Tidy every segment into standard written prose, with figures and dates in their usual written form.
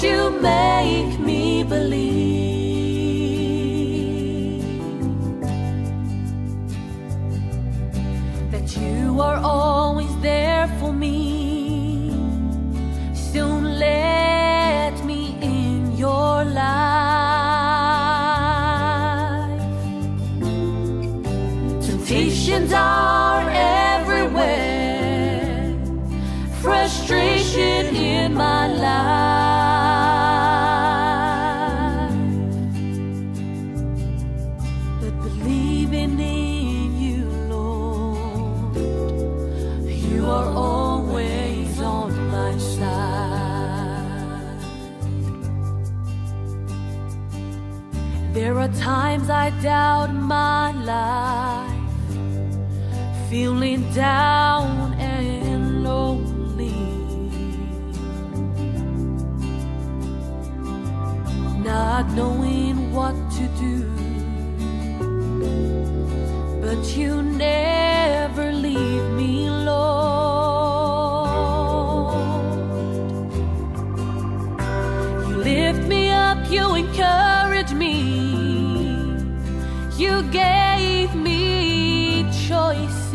Lord, you make me believe that you are always there for me. Soon let me in your life. Temptations are everywhere, frustration in my life. But believing in you, Lord, you are always on my side. There are times I doubt my life, feeling down and lonely, not knowing what to do. But you never leave me, Lord. You lift me up, you encourage me. You gave me choices.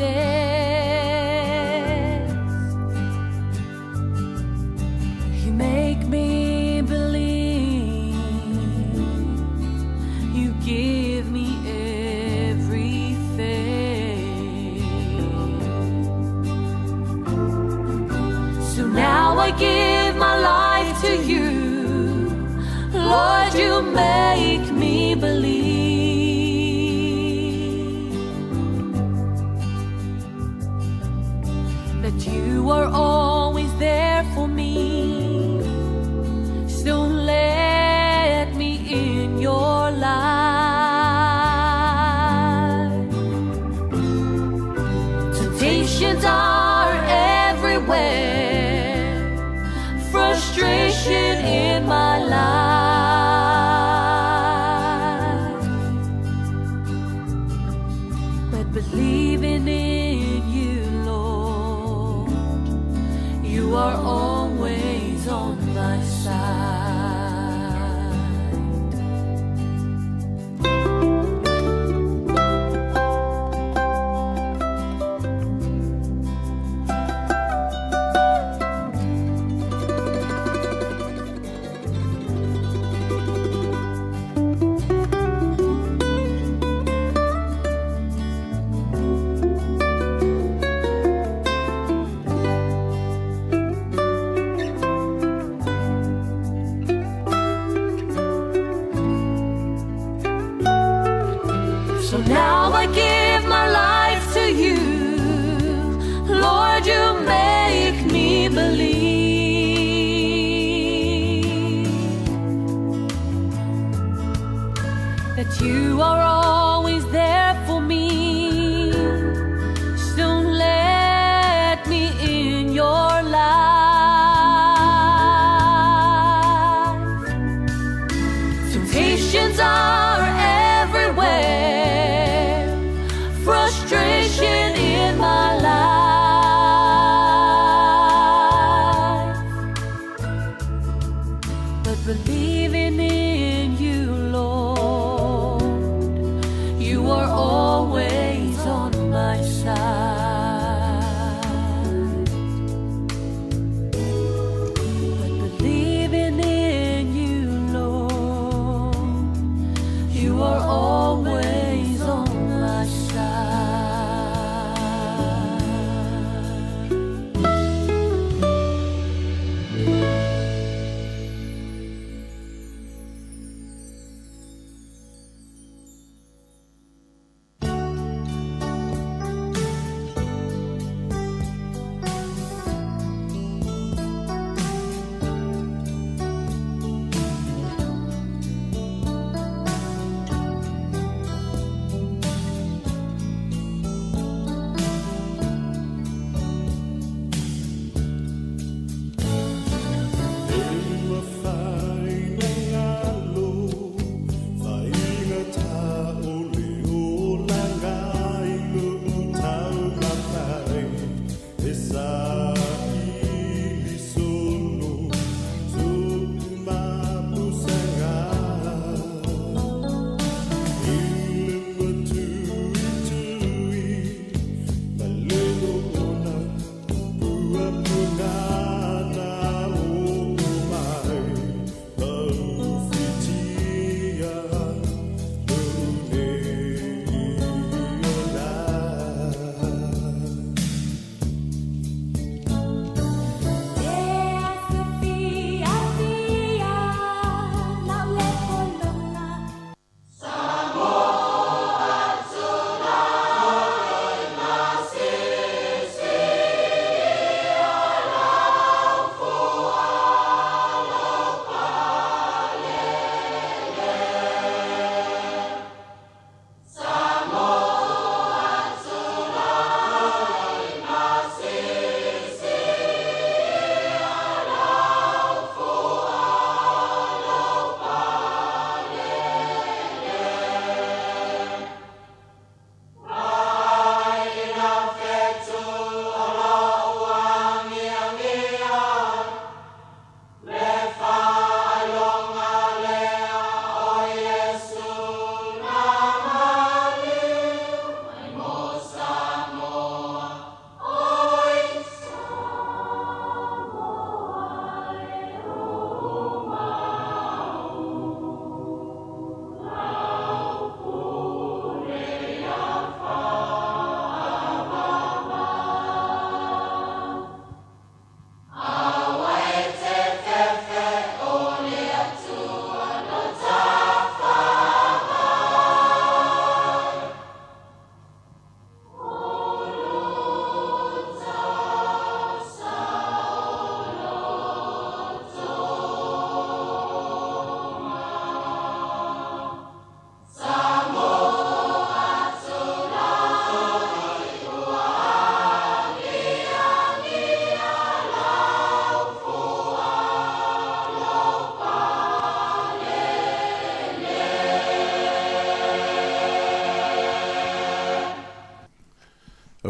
You make me believe. You give me everything. So now I give my life to you. Lord, you make me believe that you are always there for me. Soon let me in your life. Temptations are everywhere, frustration in my life. But believing in you, Lord, you are always on my side. So now I give my life to you. Lord, you make me believe that you are always there for me. Soon let me in your life. Temptations are everywhere, frustration in my life. But believing in you, Lord,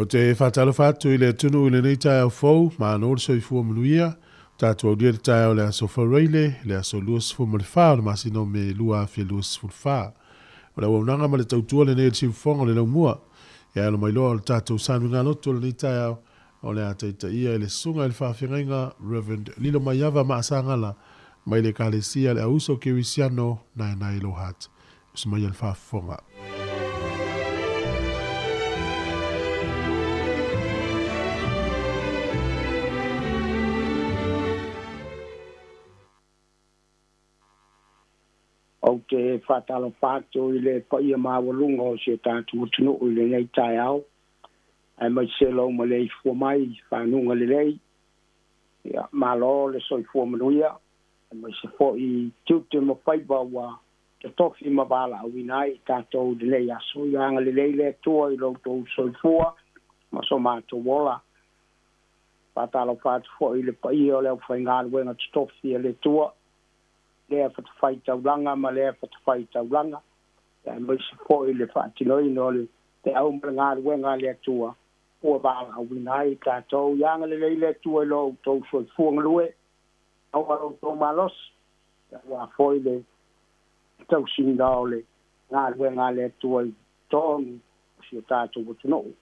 Ou te faatalofa atu i le atunuu i lenei taeao fou, malo le soifua manuia. Ua tatou aulia le taeao o le aso Faraile, le aso 24 o le masina o Me 2024. O le auaunaga ma le tautua lenei a le Siufofoga o le Laumua. Ia alo mai loa o le tatou sanuigalotu o lenei taeao, o le a taitaia e le Susuga i le Faafeagaiga Rev. Lilomaiava Maasagala mai le Ekalesia a le Auuso Kerisiano Naenae Lohart. Usu mai le faafofoga. Ou te faatalofa atu i le paia maualuga o si o tatou atunuu i lenei taeao, aemaise lou maleifua mai i faguga lelei. Ia, malo le soifua manuia, aemaise foi tiute ma faiva ua totofi ma valaauina ai i tatou i lenei aso. Ia agalelei le Atua i lo outou soifua ma so matou ola. Faatalofa atu foi i le paia o le aufaigaluega totofi a le Atua, lea fatafaitaulaga ma lea fatafaitaulaga, aemaise foi le faatinoina o le feau ma le galuega a le Atua ua valaauina ai i tatou. Ia agalelei le Atua i lo outou soifua galue, maua lo outou malosi, aua foi le tausiga o le galuega a le Atua i totonu o si o tatou atunuu.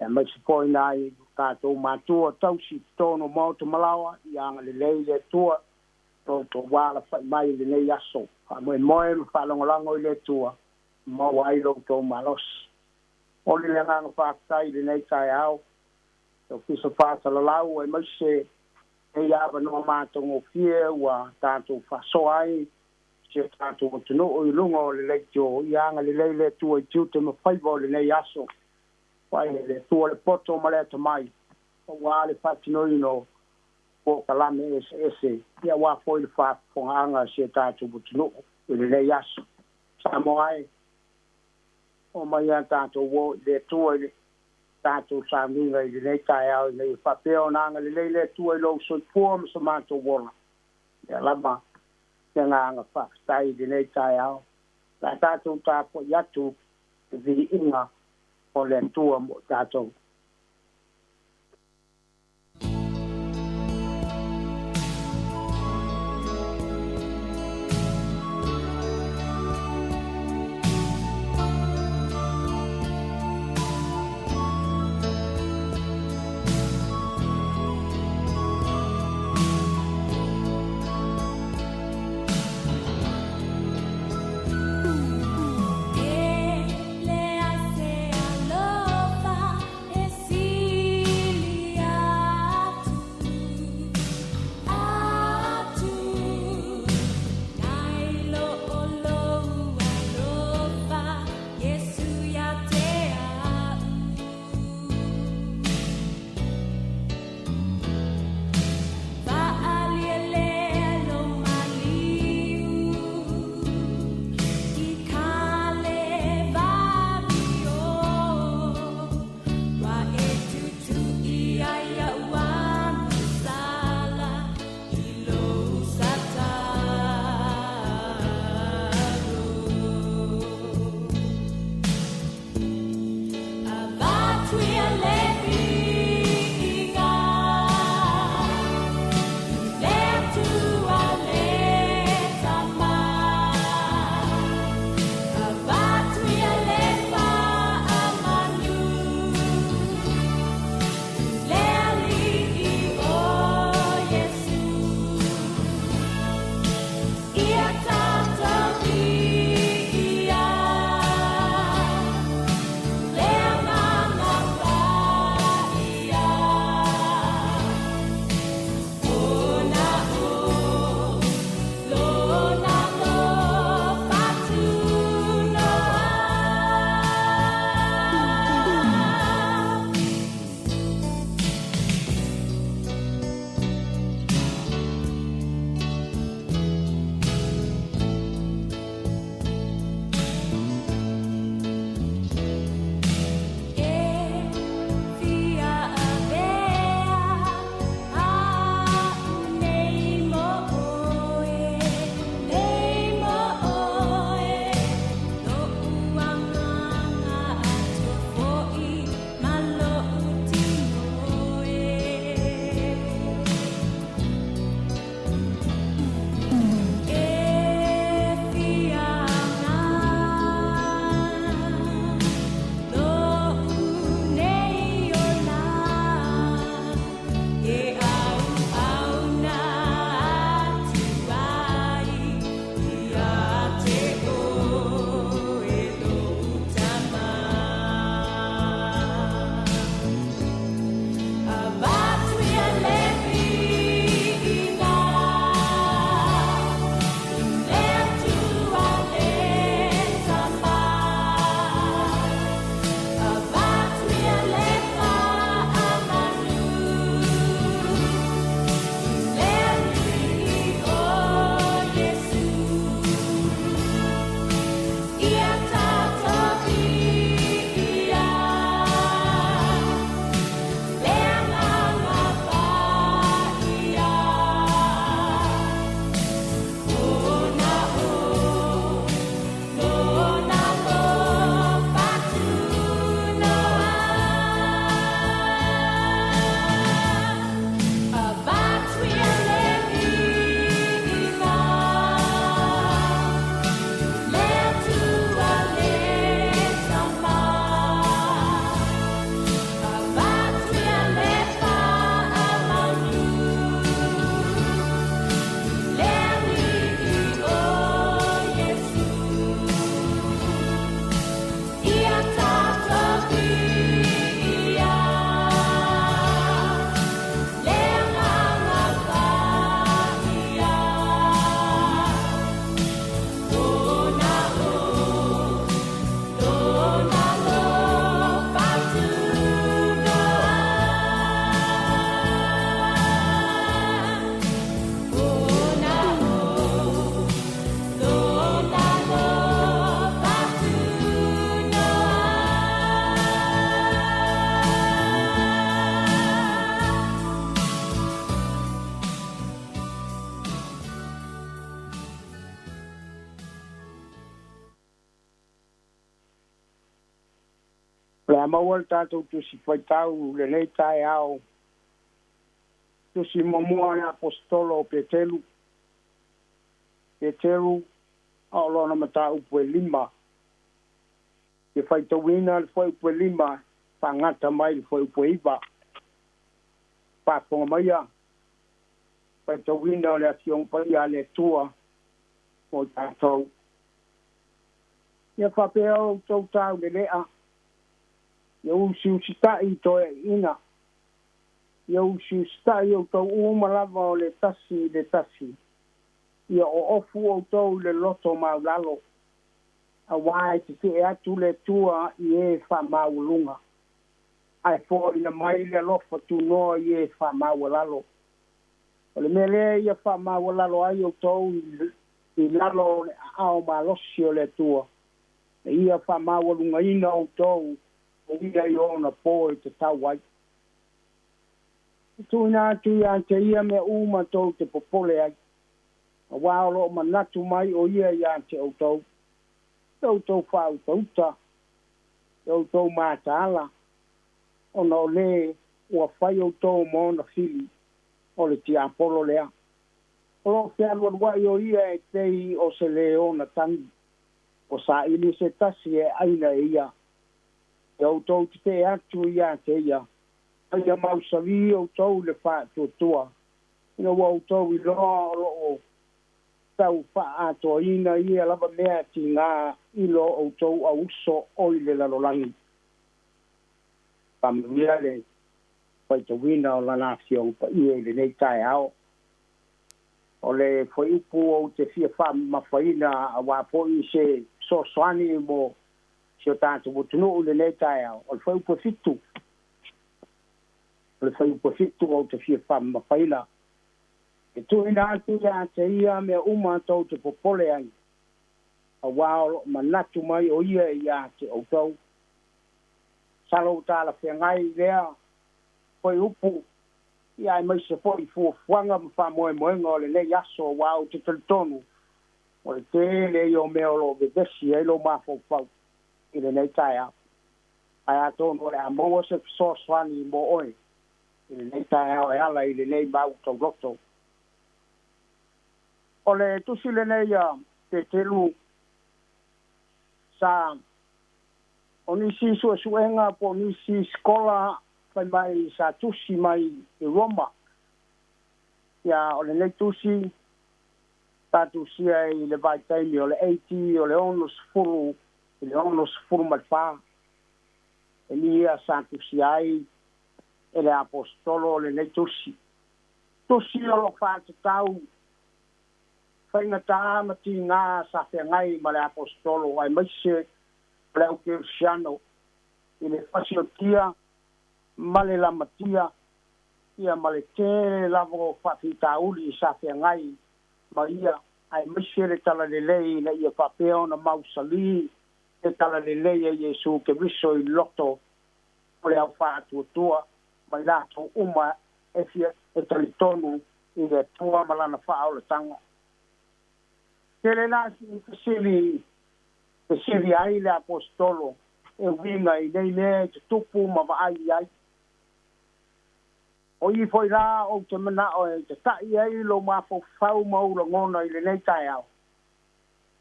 Aemaise foi nai o tatou matua tausi i totonu o maota ma laoa, ia agalelei le Atua i lo outou alafai mai i lenei aso. Faamoemoe ma faalagolago i le Atua, maua ai lo outou malosi. Momoli le agaga faafetai i lenei taeao, le Ofisa Faasalalau, aemaise nei avanoa matagofie ua tatou faasoa ai si o tatou atunuu i luga o le leitio. Ia agalelei le Atua i tiute ma faiva o lenei aso. Vaai e le Atua le poto ma le atamai aua le faatinoina o polokalame eseese, ia aua foi le faafofogaaga a si o tatou atunuu i lenei aso. Samoa e, oo mai a tatou o i le Atua i le tatou sauniga i lenei taeao ina ia faapea ona agalelei le Atua i lou soifua ma so matou ola. Ia lava le agaga faafetai i lenei taeao. O le a tatou tapuai atu i le viiga o le Atua mo i tatou. E leai se alofa e. maua le tatou tusi faitau lenei taeao, tusi muamua le aposetolo o Peteru, Peteru a o lona mataupu e 5. E faitauina le fuaiupu e 5 faagata mai le fuaiupu e 9. Faafofoga maia faitauina o le Afioga Paia a le Atua mo tatou. Ia faapea outou taulelea, ia usiusita'i toeaiina, ia usiusita'i outou uma lava o le tasi i le tasi, ia oofu outou i le loto maulalo, auā e tetee atu le Atua i e faamaualuga, ae foaina mai le alofa tunoa i e faamaualalo. O le mea lea ia faamaualalo ai outou i lalo o le aao malosi o le Atua, e ia faamaualugaina outou e ia i ona po e tatau ai. E tuuina atu ia te ia mea uma tou te popole ai, auā o loo manatu mai o ia ia te outou, e outou faautauta, e outou mataala, ona o lē ua fai outou ma ona fili o le tiapolo lea. O loo fealualua'i o ia e pei o se lē ona tagi, o saili se tasi e aina e ia. E outou tetee atu ia te ia, ia mausalī outou le faatuatua, ina ua outou iloa o loo tau faaatoaina ia lava mea tigā i lo outou auso o i le lalolagi. Faamanuia le faitauina o lana Afioga Paia i lenei taeao. O le fuaiupu ou te fia faamamafaina auā foi se fesoasoani mo si o tatou atunuu i lenei taeao, o le fuaiupu e 7. O le fuaiupu e 7 ou te fia faamamafaina, e tuuina atu ia te ia mea uma tou te popole ai, auā o loo manatu mai o ia ia te outou. Salo ua talafeagai lea fuaiupu ia aemaise fo'i fuafuaga ma faamoemoega o lenei aso, auā ou te talitonu o le tele ia o mea o loo vevesi ai lou mafaufau i lenei taeao. Ae atonu o le a maua se fesoasoani mo oe i lenei taeao e ala i lenei mau tauloto. O le tusi lenei a Peteru sa o nisi suesuega po o nisi sikola fai mai sa tusi mai i Roma. Ia o lenei tusi sa tusia i le vaitaimi o le 80 o le 60 i le 64, e lia sa tusia ai e le aposetolo o lenei tusi. Tusi o loo faatatau faigatā ma tigā sa feagai ma le aposetolo aemaise o le aukerisiano i le fasiotia ma le lamatia ia ma le tele lava o faafitauli sa feagai ma ia, aemaise le talalelei ina ia faapea ona mausalī le talalelei e Iesu Keriso i loto o le au faatuatua ma i latou uma e fia e talitonu i le Atua ma lana faaolataga. Tele la fesili fesili ai le aposetolo e uiga i nei mea e tutupu ma vaai i ai. O i foi la ou te manao e tata'i ai lou mafaufau ma ou lagona i lenei taeao,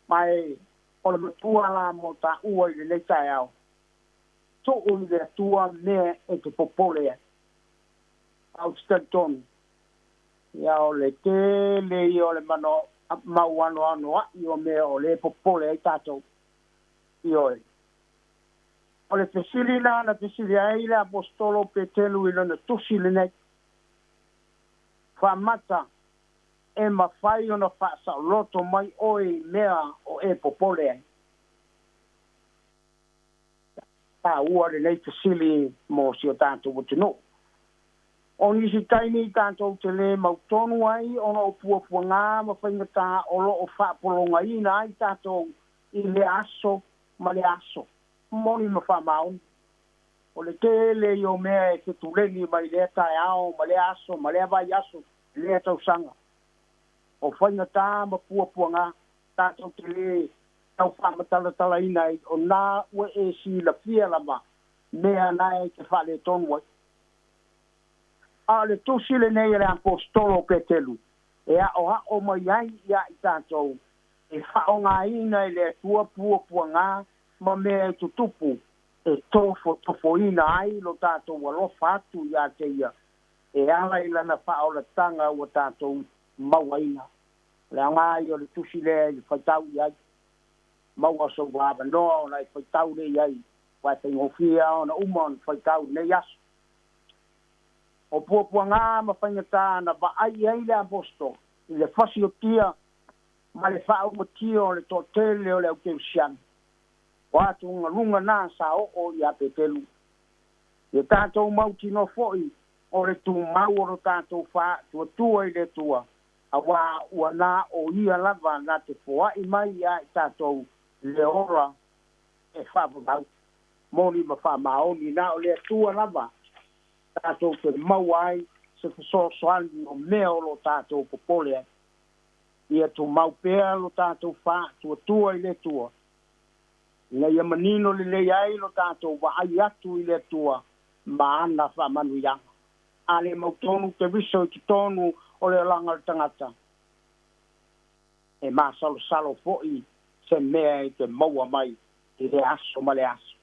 ma e o le matua la mo taua i lenei taeao, tuu i le Atua mea e te popole ai. Au te talitonu ia o le tele ia o le mano mau anoanoa'i o mea o lē popole ai tatou. Ioe, o le fesili la na fesili ai le aposetolo Petelu i lona tusi lenei, faamata e mafai ona faasaoloto mai oe i mea o e popole ai. Taua lenei fesili mo si o tatou atunuu. O nisi taimi tatou te lē mautonu ai ona o puapuagā ma faigatā o loo faapologaina ai tatou i le aso ma le aso, moni ma faamaoni. O le tele ia o mea e fetuleni mai lea taeao ma lea aso ma lea vaiaso lea tausaga, o faigatā ma puapuagā tatou te lē tau faamatalatalaina ai, o nā ua e silafia lava mea na e te faaletonu ai. A o le tusi lenei e le Aposetolo o Petelu e aoao mai ai iā i tatou e faaaogāina e le Atua puapuagā ma mea e tutupu e tofotofoina ai lo tatou alofa atu iā te ia e ala i lana faaolataga ua tatou mauaina. O le aoga ia o le tusi lea i le faitau i ai. Maua sou avanoa ona e faitau lea i ai, aua e faigofie lava ona uma ona faitau i lenei aso. O puapuagā ma faigatā na vaai ai le Aposetolo i le fasiotia ma le faaumatia o le toatele o le aukerisiano. O atugaluga na sa oo iā Petelu. Ia tatou mautinoa foi o le tumau o lo tatou faatuatua i le Atua, auā ua na o Ia lava na te foai mai iā i tatou le ola e faavavau. Moni ma faamaoni, na o le Atua lava tatou te maua ai se fesoasoani o mea o lo tatou popole ai. Ia tumau pea lo tatou faatuatua i le Atua, ina ia manino lelei ai lo tatou vaai atu i le Atua ma ana faamanuiaga. A le mautonu Keriso i totonu o le olaga o le tagata, e masalosalo foi se mea e te maua mai i lea aso ma lea aso.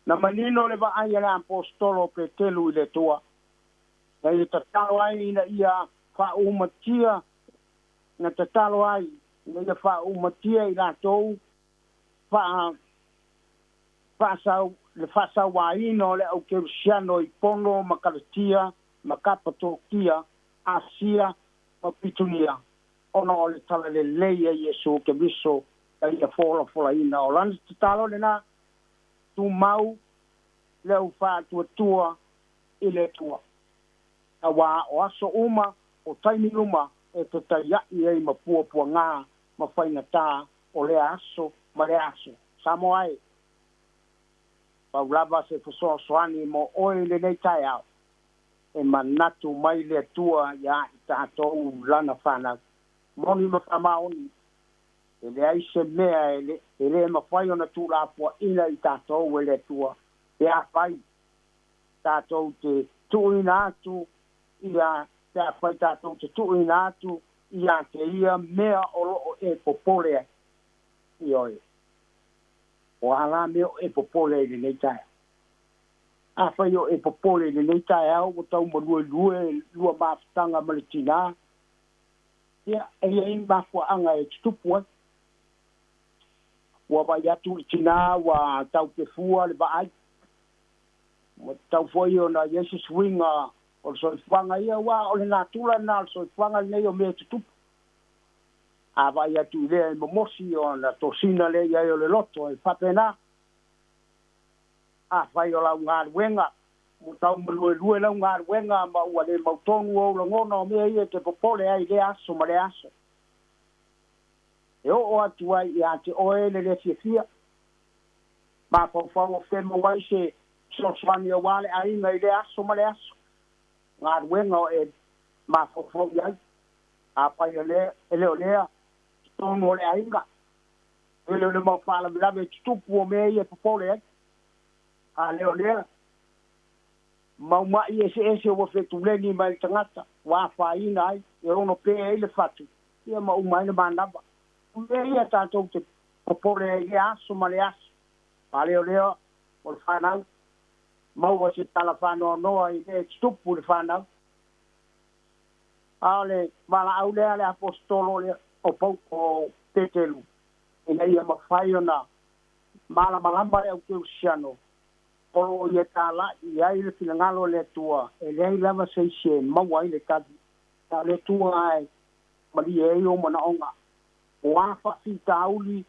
Na manino le vaai a le Aposetolo o Petelu i le Atua, na ia tatalo ai ina ia faaumatia, na tatalo ai ina ia faaumatia i latou faa faasau le faasauaina o le au Kerisiano i Pono ma Kalatia ma Kapatokia, Asia ma Pitunia, ona o le talalelei a Iesu Keriso na ia folafolaina. O lana tatalo lena, tumau le au faatuatua i le Atua, auā o aso uma, o taimi uma e fetaia'i ai ma puapuagā ma faigatā o lea aso ma lea aso. Samoa e, pau lava se fesoasoani mo oe i lenei taeao, e manatu mai le Atua iā i tatou lana fanau. Moni ma faamaoni, e leai se mea e le, e lē mafai ona tuulafoaʻina i tatou e le Atua, pe afai tatou te tuuina atu ia, pe afai tatou te tuuina atu iā te ia mea o loo e popole ai. Ioe. O a la mea o e popole ai i lenei taeao? Afai o e popole i lenei taeao ua tau maluelue lua mafutaga ma le tinā, ia, e i ai mafuaaga e tutupu ai. Ua vaai atu i tinā ua tau pefua le vaai, ua tatau foi ona i ai se suiga o le soifuaga ia, aua o le natura lena o le soifuaga lenei o mea e tutupu. A vaai atu i lea e momosi ona tosina lea i ai o le loto, e faapena. Afai o lau galuega, ua tau maluelue lau galuega ma ua le mautonu ou lagona o mea ia e te popole ai i lea aso ma lea aso, e oo atu ai ia te oe le lē fiafia, mafaufau o fea maua ai se fesoasoani aua le aiga i lea aso ma lea aso, galuega o e mafaufau i ai. Afai o lea, e le o lea totonu o le aiga, e le o le mau faalavelave e tutupu o mea ia e popole ai. A le o lea, mau maʻi eseese ua fetuleni mai le tagata, ua afaina ai, e ono pē ai le fatu, ia ma uma ai le manava. O mea ia tatou te popole ai i lea aso ma lea aso. A le o lea, o le fanau, maua se tala faanoanoa i mea e tutupu i le fanau. A o le valaau lea a le Aposetolo lea o Pau o Petelu, ina ia mafai ona malamalama le au kerisiano o lo o ia tala'i i ai le finagalo o le Atua, e leai lava se isi e maua ai le tali, na o le Atua lava e malie ai ou manaoga. O a faafitauli,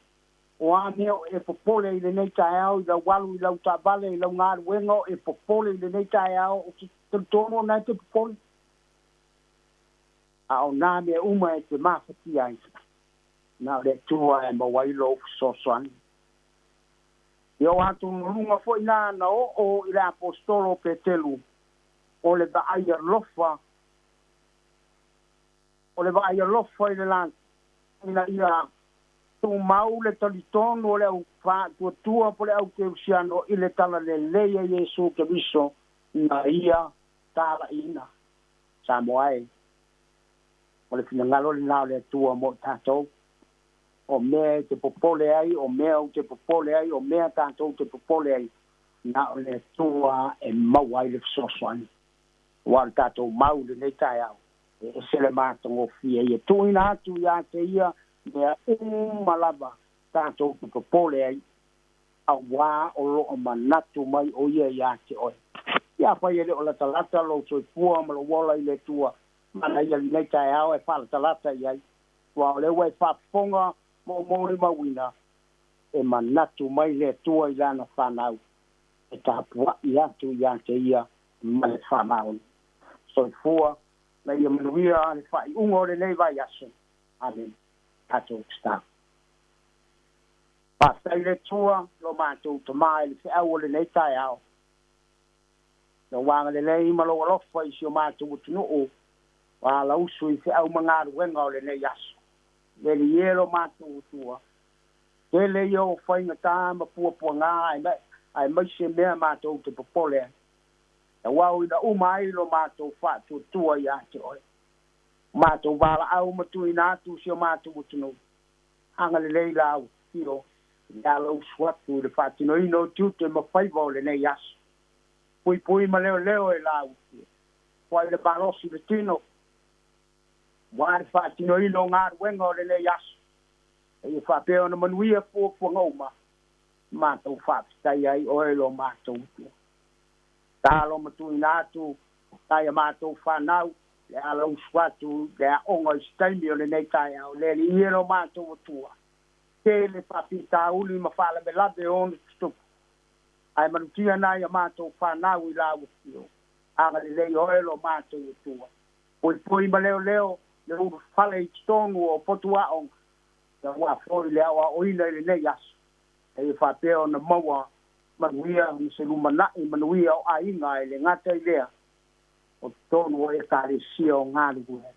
o a mea o e popole i lenei taeao i lau alu i lau taavale i lau galuega o e popole i lenei taeao, ou te talitonu o na e te popole. A o nā mea uma e te mafatia ai, na o le Atua e maua ai lou fesoasoani. Ia o atugaluga foi na na oo i le Aposetolo o Petelu, o le vaai alofa, o le vaai alofa i le lagi, ina ia Tumau le talitonu o le au faatuatua po le au kerisiano i le talalelei a Iesu Keriso na ia talaina Samoa e. O le finagalo lenā o le Atua mo i tatou. O mea e te popole ai, o mea ou te popole ai, o mea tatou te popole ai, na o le Atua e maua ai le fesoasoani. Ua o le tatou mau i lenei taeao, e ese le matagofie ia tuuina atu ia te ia mea uma lava tatou te popole ai, auā o lo o manatu mai o ia ia te oe. Ia afai e le o latalata lou soifua ma lou ola i le Atua, manaia lenei taeao e faalatalata i ai, aua o lea ua e faafofoga ma ou molimauina, e manatu mai le Atua i Lana fanau e tapuai atu ia te Ia ma le faamaoni. Soifua ma ia manuia le faaiuga o lenei vaiaso. Amene. Tatou tatalo. Faafetai i le Atua, lo matou Tama i le feau o lenei taeao. Lou agalelei ma lou alofa i si o matou atunuu, ua alausu i feau ma galuega o lenei aso. Veli e lo matou Atua, tele ia o faigata ma puapuaga aemaise mea matou te popole ai. Tauaoina uma ai lo matou faatuatua ia te oe. O matou valaau ma tuuina atu si o matou atunuu, agalelei la au afifio i le alausu atu i le faatinoina o tiute ma faiva o lenei aso. Puipui ma leoleo e la au afio, foai le malosi i le tino, aua le faatinoina o galuega o lenei aso. Seia faapea ona manuia fuafuaga uma, matou faafetai ai oe lo matou Atua. Tatalo ma tuuina atu nai a matou fanau le alausu atu i le aoga i se taimi o lenei taeao, le Alii e lo matou Atua, tele faafitauli ma faalavelave o ona tutupu, ae malutia nai a matou fanau i lau afio. Agalelei oe lo matou Atua, puipui ma leoleo le ulufale i totonu o potu aoga, aua foi le aoaoina i lenei aso, seia faapea ona maua manuia ma se lumanai manuia o aiga e le gata i lea o totonu o Ekalesia o galulue ai.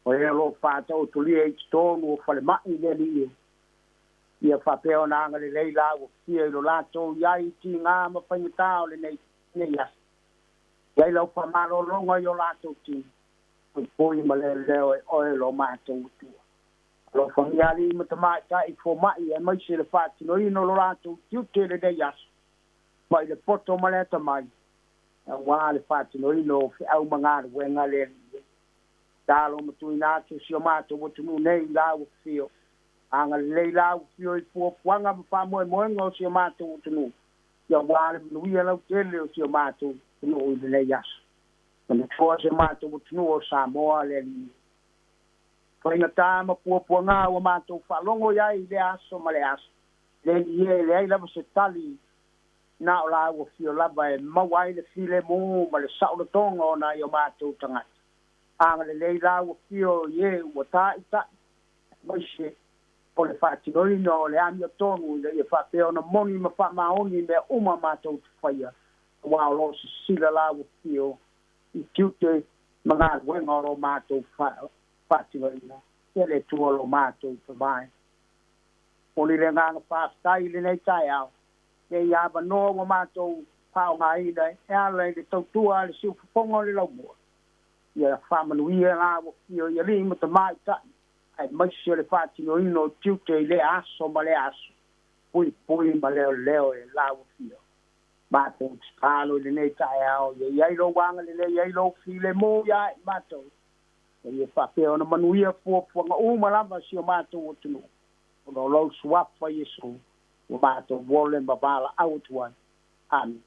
O e o lo o faataotolia i totonu o falemai le Alii e, ia faapea ona agalelei la ua fia i lo latou i ai i tigā ma faigata o lenei nei aso. I ai lau faamalologa i o latou tino, poipoi ma leoleo e oe lo matou Atua. Alofagia alii ma tamaitai foma'i aemaise le faatinoina o lo latou tiute i lenei aso, mai le poto ma le atamai, auā le faatinoina o feau ma galuega a le Alii e. Tatalo ma tuuina atu si o matou atunuu nei i la ua afio. Agalelei la ua afio i fuafuaga ma faamoemoega o si o matou atunuu, auā le manuia lautele o si o matou atunuu i lenei aso. Manatua si o matou atunuu o Samoa le Alii e. Faigata ma puapuaga ua matou faalogo i ai i lea aso ma lea aso. Le Alii e, e leai lava se tali na o la ua afio lava e maua ai le filemu ma le saolotoga o nai o matou tagata. Agalelei la ua afio i e ua taita'i, aemaise o le faatinoina o le amiotonu ina ia faapea ona moni ma faamaoni mea uma matou te faia, aua o lo o sisila la ua afio i tiute ma galuega o lo matou faatinoina. Ia le Atua lo matou Tama e. Momoli le agaga faafetai i lenei taeao, nei avanoa ua matou faaaogaina e ala i le tautua a le siufofoga o le laumua. Ia faamanuia la ua afio i alii ma tamaitai, aemaise o le faatinoina o tiute i lea aso ma lea aso, puipui ma leoleo e la ua afio. Matou tatalo i lenei taeao, ia i ai lou agalelei ai lou filemu ia i matou, ia faapea ona manuia fuafuaga uma lava si o matou atunuu, ona o lou suafa Iesu ua matou ole ma valaau atu ai. Amene.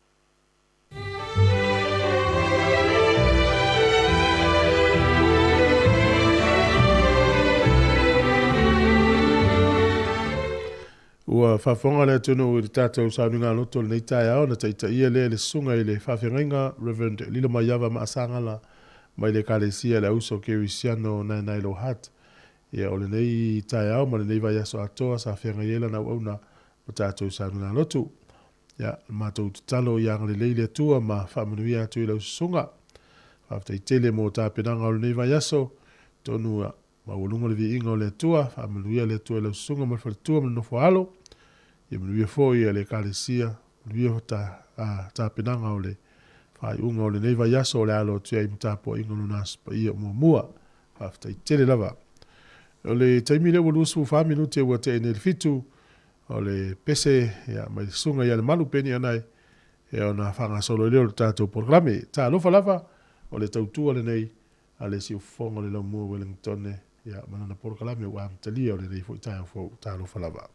Ua faafofoga le atunuu i le tatou sauniga loto i lenei taeao na taitaia lea e le susuga i le faafeagaiga Rev. Lilomaiava Maasagala mai le Ekalesia Le Auso Kerisiano Naenae Hut. Ia, o lenei taeao ma lenei vaiaso atoa sa feagai ai lana auauna ma tatou sauniga lotu. Ia, matou tatalo ia agalelei le Atua ma faamanuia atu i lau susuga. Faafetai tele mo tapenaga o lenei vaiaso. Tonu Maualuga le viiga o le Atua, faamanuia le Atua i lau susuga ma le faletua ma le nofo a alo. Ia manuia foi le Ekalesia, manuia tapenaga o le faaiuga o lenei vaiaso o le alo atu ai ma tapuaiga o lona Aso Paia muamua. Faafetai tele lava. O le taimi lea ua 24 minute ua tea nei le 7, o le pese ia, mai le susuga ia Lemalu Peni Anae, ia ona faagasolo ai lea o le tatou polokalame. Talofa lava, o le tautua lenei a le siufofoga o le laumua Wellingtone, ia, ma lana polokalame ua amatalia o lenei foi taeao fou. Talofa lava.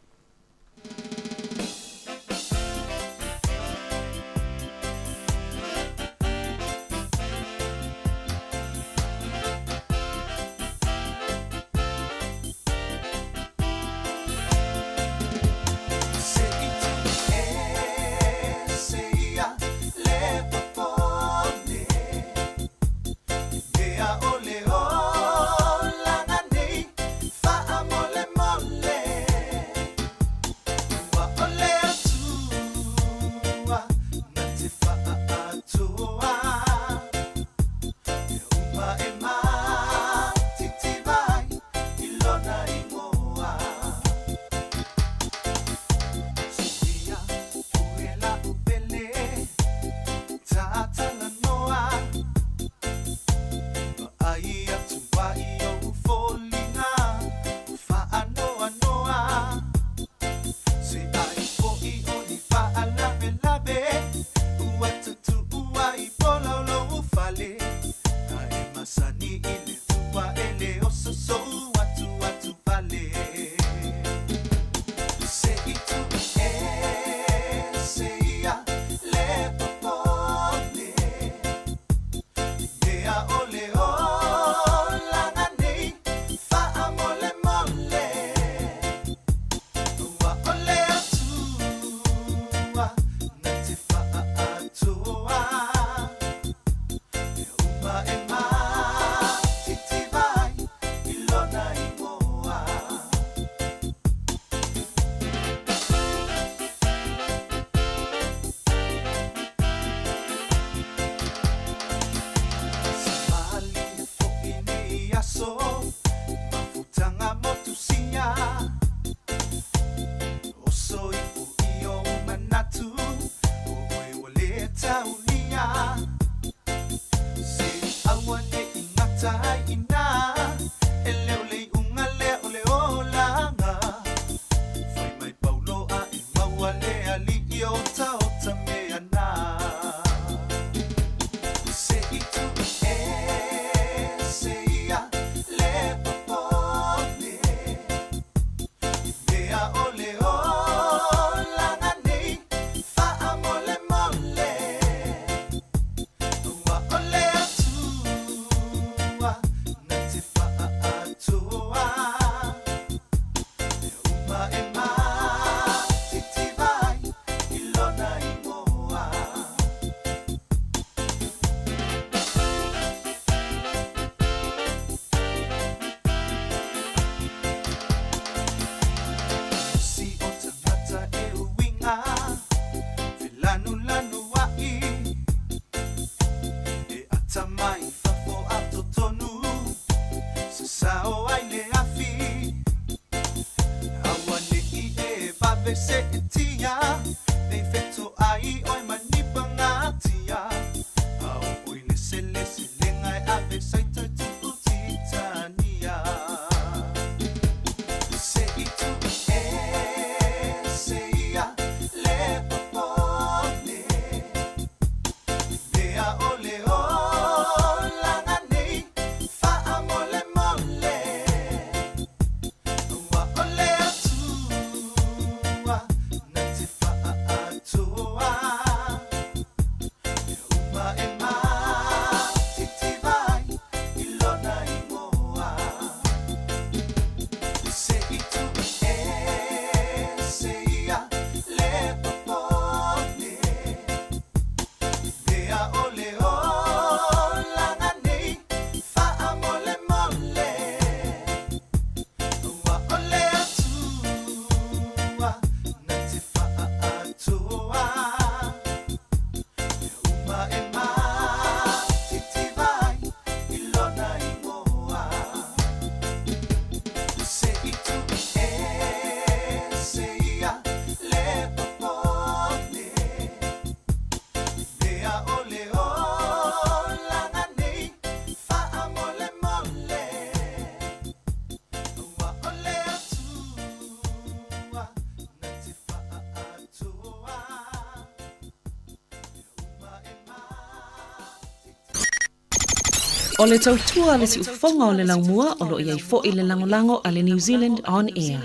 O le tautua a le siufofoga o le laumua o lo o i ai foi le lagolago a le New Zealand On Air.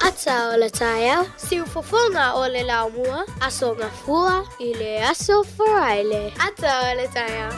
Ata o le taeao, siufofoga o le laumua, Aso Gafua i le Aso Faraile. Ata o le taeao.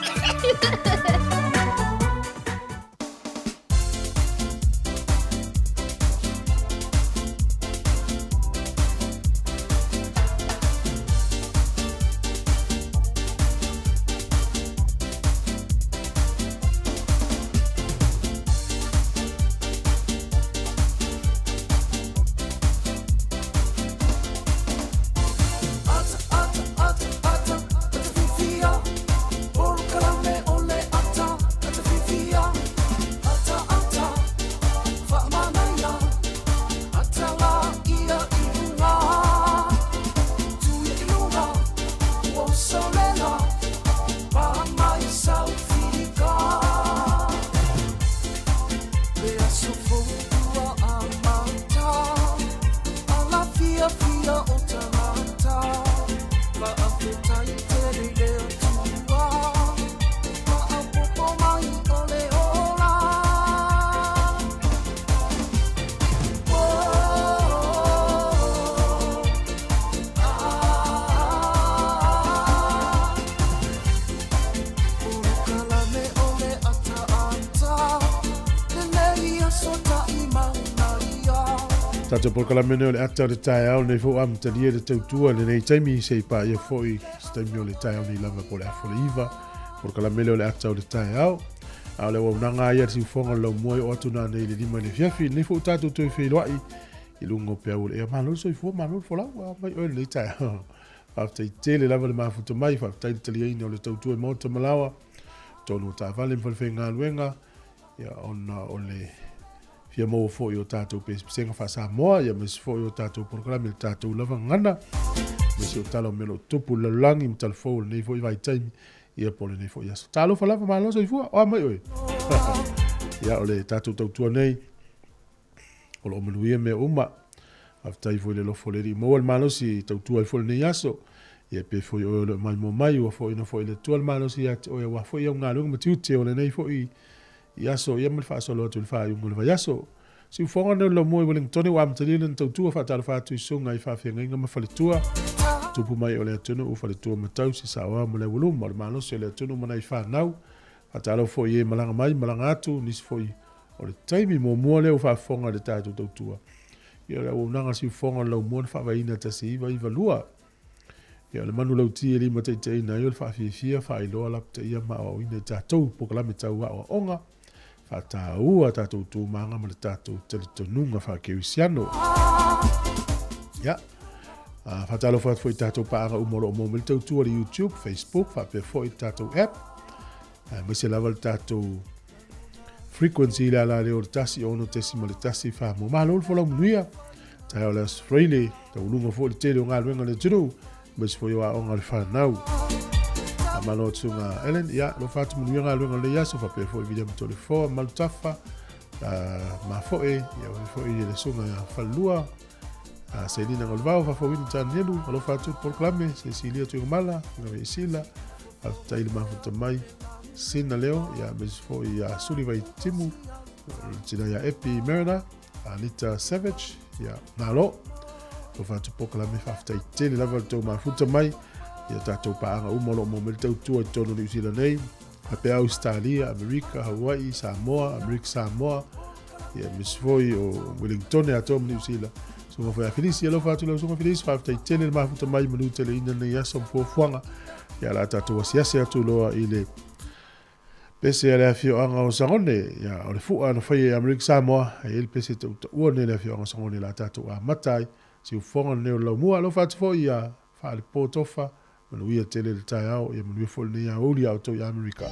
Tātou polokalame nei o le ata o le taeao nei fou amatalia le tautua lenei taimi se i paia foi se taimi o le taeao nei lava po o le afa o le iva polokalame lea o le ata o le taeao a o le auaunaga ia le siufoga o le laumua e oo atu nanei i le 5 i le afiafi lenei foi ua tatou toe feiloai i luga o peau o le ea malo le soifua malo le folau a mai oe lenei taeao faafetai tele lava le mafuta mai faafetai le taliaina o le tautua i maota ma laoa tonu o taavale ma falefaigaluega ia ona o le fia maua foi o tatou pesepesega faa-Samoa ia aemaise foi o tatou polokalame le tatou lava gagana aemaise o tala o mea o lo o tutupu i le lalolagi ma tala fou o lenei foi vaitaimi ia po o lenei foi aso. Talofa lava malo soifua, oa mai oe. Ia o le tatou tautua nei o lo o manuia mea uma. Faafetai foi i le alofa o le Alii maua le malosi e tautua ai foi lenei aso. Ia pe foi oe o le o maimoa mai ua foaiina foi e le Atua le malosi ia te oe aua foi au galuega ma tiute o lenei foi i aso ia ma le faasolo atu i le faaiuga o le vaiaso. Siufoga nei o le laumua i Wellingtone ua amatalia lana tautua faatalofa atu i susuga i faafeagaiga ma faletua tupu mai o le atunuu faletua ma tausi saoao ma le aualuma o le malosi o le atunuu ma nai fanau faatalofa foi i e malaga mai malaga atu nisi foi o le taimi muamua lea ua faafofoga i le tatou tautua ia o le auaunaga siufoga o le laumua na faavaeina 1992 Ia, o le manulauti e limataitaiina ai o le faafiafia, faailoa, lapataia ma aoaoina i tatou polokalame tau aoaoga, faataua a tatou tumaga ma le tatou talitonuga faakerisiano. Ia, faatalofa atu foi i tatou paaga uma o lo o maua mai le tautua i le YouTube, Facebook, faapea foi le tatou app, aemaise lava le tatou frequency i le ala lea o le 106.1 Whamua. Malo le folau manuia, taeao le Aso Faraile, taualuga foi le tele o galuega a le atunuu, aemaise foi o aoga a le whanau. Malo atu susuga Ellen, ia, alofa atu manuia galuega o lenei aso, faapea foi William Tolefoa, Malutafa, Mafoe, ia, faapea foi le susuga ia Falelua, A Selina Galvao, faafouina Tanielu, alofa atu le polokalame, Cecilia Tuigamala, Gaveisila, faafetai le mafuta mai, Sina Leo, ia aemaise foi ia Suli Vaitimu, le tina ia Epi Mariner, Anita Savage, ia malo. Alofa atu polokalame, faafetai tele lava le tou mafuta mai, ia tatou paaga uma o lo o maua mai le tautua i totonu o Niu Sila nei, faapea Ausetalia, Amerika, Hawaii, Samoa, Amerika Samoa, ia aemaise foi o Wellingtone atoa ma Niu Sila. Susuga foi a Filisi, alofa atu lau Susuga Filisi, faafetai tele le mafuta mai manu teleina lenei aso ma fuafuaga. Ia la tatou asiasi atu loa i le pese a le afioaga o Sagone, ia o le fua na faia i Amerika Samoa, e i ai le pese tautaua nei le afioaga o Sagone la tatou amata ai siufofoga lenei o le laumua. Alofa atu foi ia Faalepo Tofa, Manuia tele le taeao, ia manuia foi lenei aoauli ia outou i Amerika.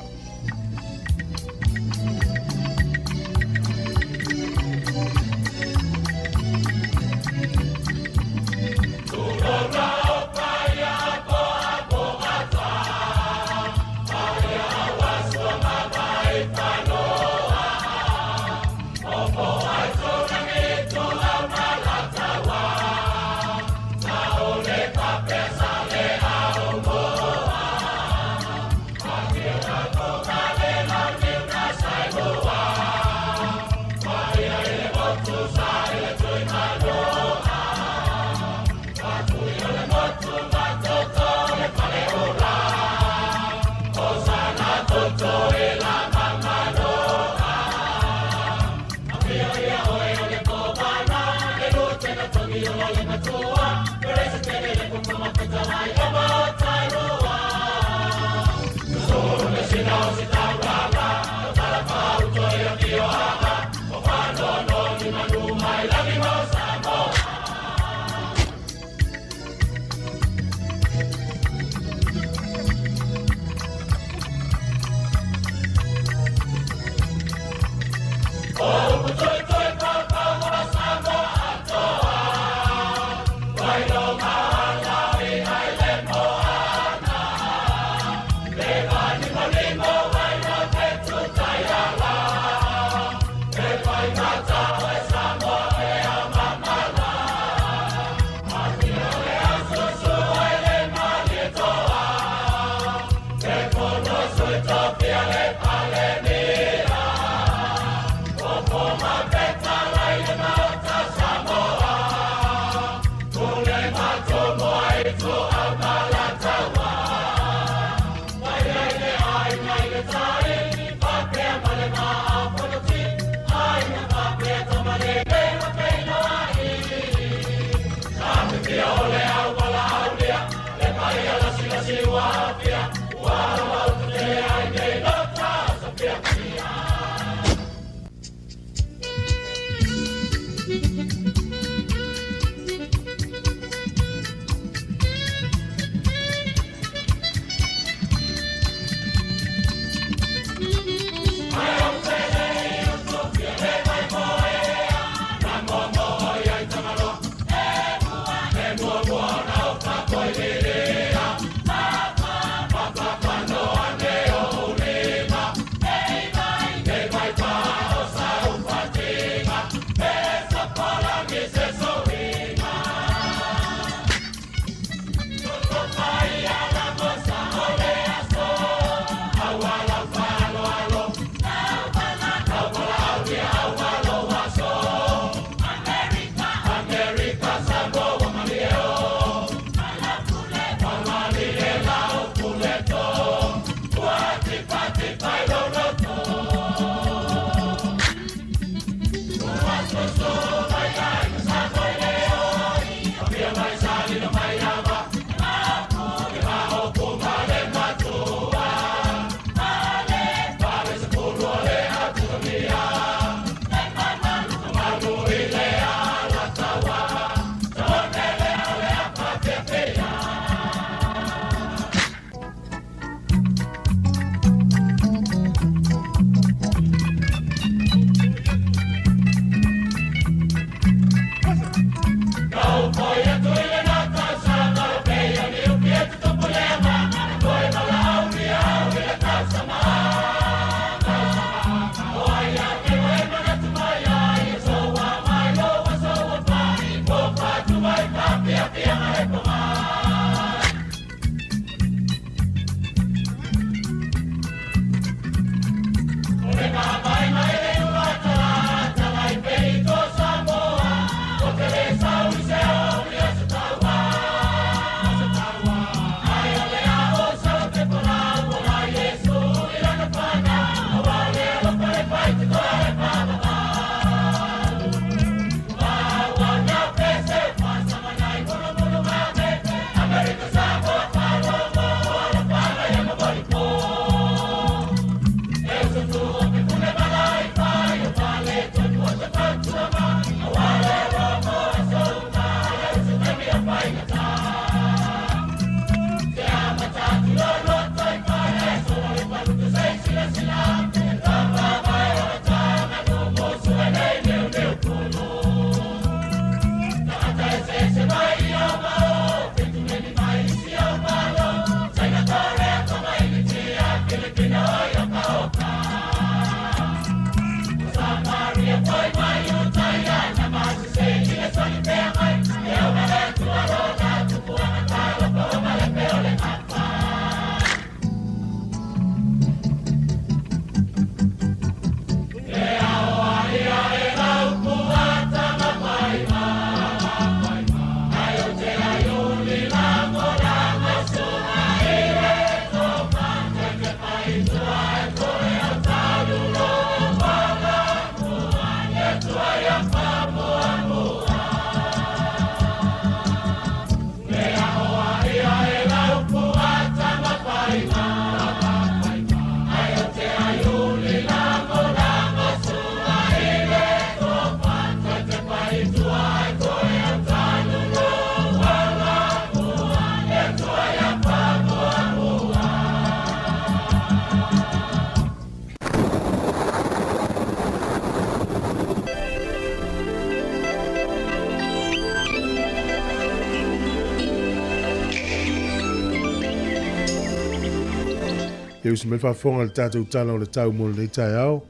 Ia usi mai faafofoga i le tatou Tala o le Tau mo lenei taeao,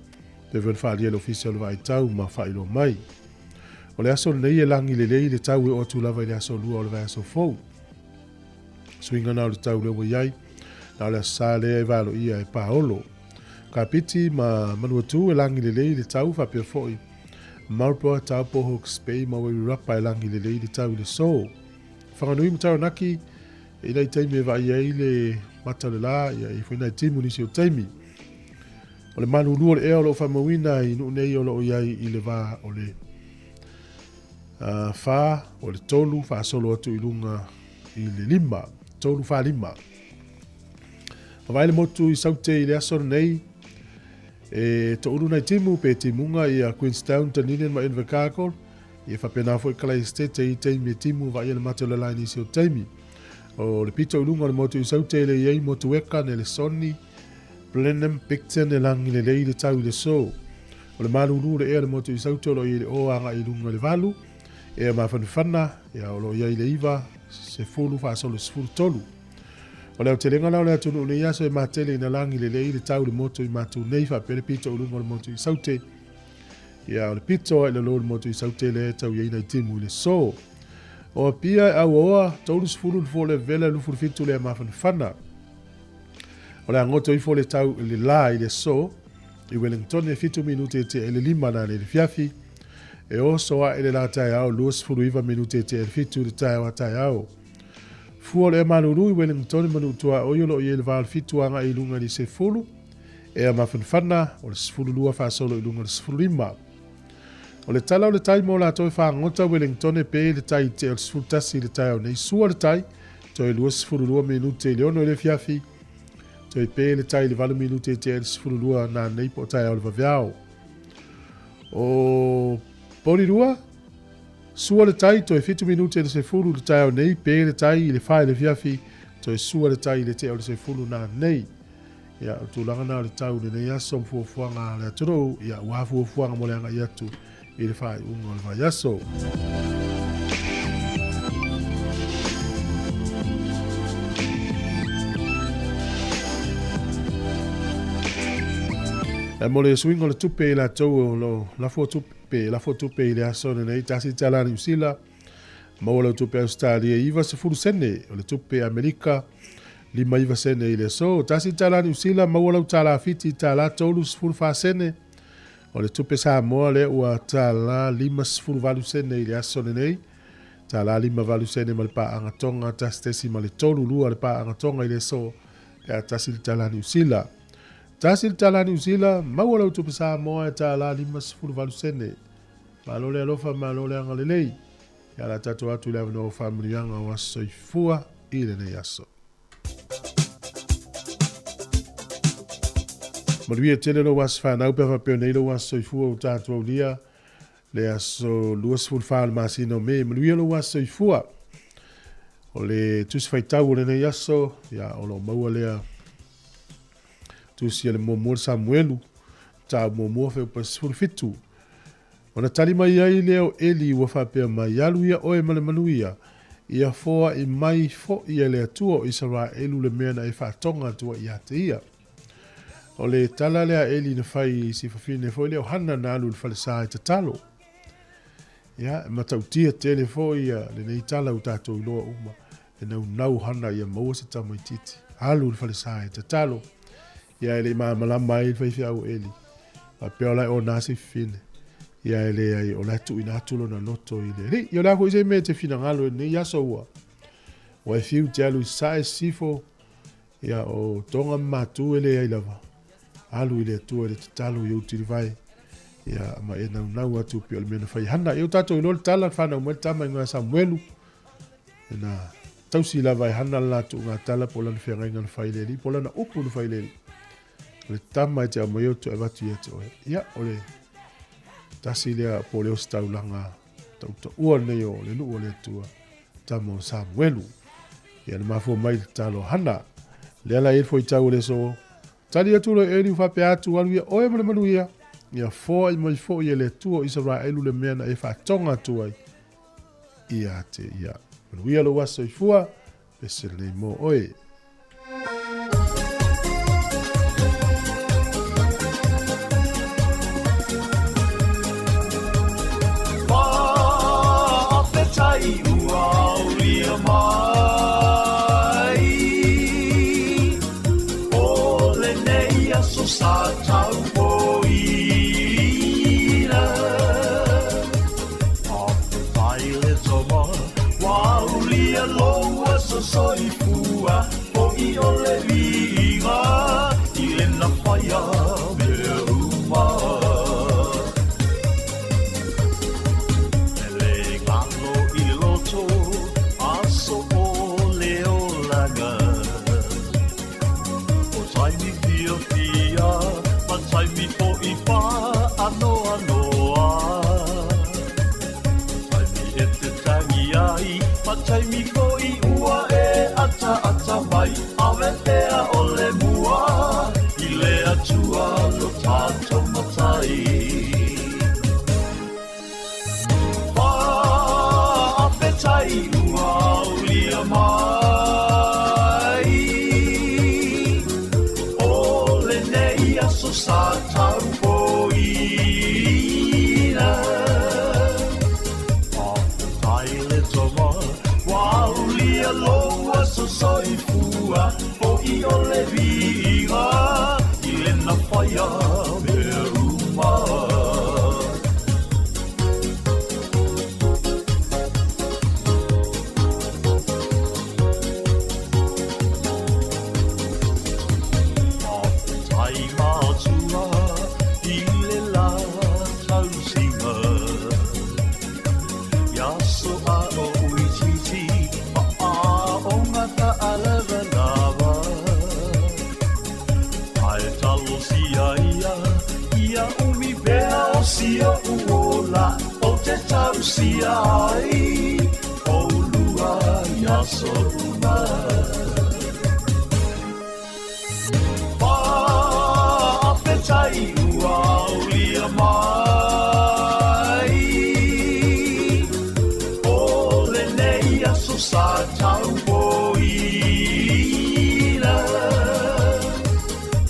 pei foi ona faaalia e le Ofisa o le Vaai Tau ma faailoa mai. O le aso lenei e lagi lelei le tau e oo atu lava i le aso Lua o le vaiaso fou. Suiga na o le tau lea ua i ai, na o le Aso Sa lea e valoia e paolo. Kapiti ma Manuatū e lagi lelei le tau faapea foi Marlborough, Taupo, Hawke's Bay ma Wairarapa e lagi lelei le tau i le so. Whanganui ma Taranaki, e i nai taimi e vaai ai le mata o le la, ia e i foi nai timu nisi o taimi. O le malulu o le ea o lo o faamauina i nuu nei o lo o i ai i le va o le 4, o le 3 faasolo atu i luga i le 5, 3, 4, 5. Mavae le motu i Saute i le aso lenei, e toulu nai timu pe timuga ia Queenstown, Dunedin ma Invercargill, ia faapena foi Kalaistete i taimi e timu vaaia le mate o le la i nisi o taimi. O le pito i luga o le motu i Saute le i ai Motueka, Nelesoni, Blenheim, Picton e lagi lelei le tau i le so. O le malulu le ea le motu i Saute o lo o i ai le o agai i luga i le 8, ea mafanafana, ia o lo o i ai le 9, 10 faasolo 13. O le aotelega la o le atunuu nei aso e matele ina lagi lelei le tau i le motu i matou nei faapea le pito i luga o le motu i Saute. Ia o le pito ai lalo o le motu i Saute lea e tau i ai nai timu i le so. O Apia e auaoa, 30 le fua o le vela 27 le mafanafana. O le a goto ifo le tau i le la i le aso i Wellington e 7 minute e tea i le 5 na le fiafi. E oso ae le la taeao 29 minute e tea i le 7 le taeao a taeao. Fua o le ea malulu i Wellington i Manuutua oi o lo o i ai le va o le 7 agai i luga i le 10, ea mafanafana o le 12 faasolo i luga i le 15. O le tala o le tai mo latou e fagota Wellington pe i le tai i tea o le 11 i le taeao nei. Sua le tai, toe 22 minute i le 6 i le afiafi, toe pe le tai i le 8 minute i tea i le 12 nā nei po o taeao le vaveao. O Porirua, sua le tai, toe 7 minute i le 10 i le taeao nei, pe le tai i le 4 i le afiafi, toe sua le tai i le tea o le 10 nā nei. Ia, o le tulaga na o le tau i lenei aso ma fuafuaga a le atunuu, ia, ua fuafuaga mo le agai atu i le faaiuga o le vaiaso. E mo le suiga o le tupe i latou o lo lafo tupe, lafo tupe i le aso lenei, tasi tala Niu Sila, maua lau tupe Australia 90 sene, o le tupe Amerika 59 sene i le aso. Tasi tala Niu Sila, maua lau tala Fiti tala 34 sene, o le tupe Samoa lea ua tala 58 sene i le aso lenei, tala 58 sene ma le paaga Tonga, 1.32 le paaga Tonga i le aso, pe a tasi le tala Niu Sila. Tasi le tala Niu Sila, maua lau tupe Samoa e tala 58 sene. Malo le alofa, malo le agalelei. Ia la tatou atu i le avanoa o faamanuiaga o aso soifua i lenei aso. Manuia tele lou aso fanau pe a faapea nei lou aso soifua ua tatou aulia le aso 24 o le masina o Me. Manuia lou aso soifua. O le tusi faitau o lenei aso, ia, o lo o maua lea tusi a le muamua le Samuelu, tau muamua feupa 17. Ona tali mai ai lea o Eli ua faapea mai, Alu ia oe ma le manuia, ia foai mai foi e le Atua o Isaraelu le mea na e faatoga atu ai ia te ia. O le tala lea a Eli na fai i si fafine foi lea o Hana na alu i le falesa e tatalo. Ia, e matautia tele foi ia lenei tala ua tatou iloa uma, e naunau Hana ia maua se tamaitiiti. Alu i le falesa e tatalo. Ia e le i malamalama ai le faifeau o Eli. Faapea o la e ona si fafine. Ia e leai, o la e tuuina atu lona loto i le Alii. Ia o le a foi se mea e te finagalo i lenei aso ua ua e fiu te alu i sae sisifo, ia o Tonga ma Matu e leai lava. Alu i le Atua i le tatalo i ou tilivae. Ia ma e naunau atu pei o le mea na fai Hana. Ia o tatou iloa le tala, whanau mai le tama ingoa ia Samuelu. Na tausi lava e Hana le la tuuga tala po o lana feagaiga na fai i le Alii, po o lana upu na fai i le Alii. O le tama e te aumaia ou te avatu ia te oe. Ia, o le tasi lea po o le ositaulaga tautaua lenei o le nuu o le Atua, tama o Samuelu. Ia na mafua mai le tatalo a Hana. Lea la e i ai le fuaitau o le aso. Tali atu loa Eli faapea atu, Alu ia oe ma le manuia, ia foai mai foi e le Atua o Isaraelu le mea na e faatoga atu ai ia te ia. Manuia lou aso soifua, pese lenei mo oe. soifua foʻi o le viiga i lena faia mea uma. E lē galo i le loto aso o le olaga o taimi fiafia ma taimi foʻi faanoanoa taimi e te tagi ai ma taimi foʻi ua e ataata mai ave pea o le mua i le Atua lo tatou matai. Faafetai ua aulia mai o lenei aso sa taupoina. Faafetai le Tama ua aulia lou aso soifua foʻi o le viiga i lena faia mea uma. Faafetai matua i le la tausiga ia so a o uitiiti ma aoga faalavalava ae talosia ia ia umi pea o si oʻu ola ou te tausia ai oulua i aso uma. Faafetai ua aulia mai o lenei aso sa taupoina.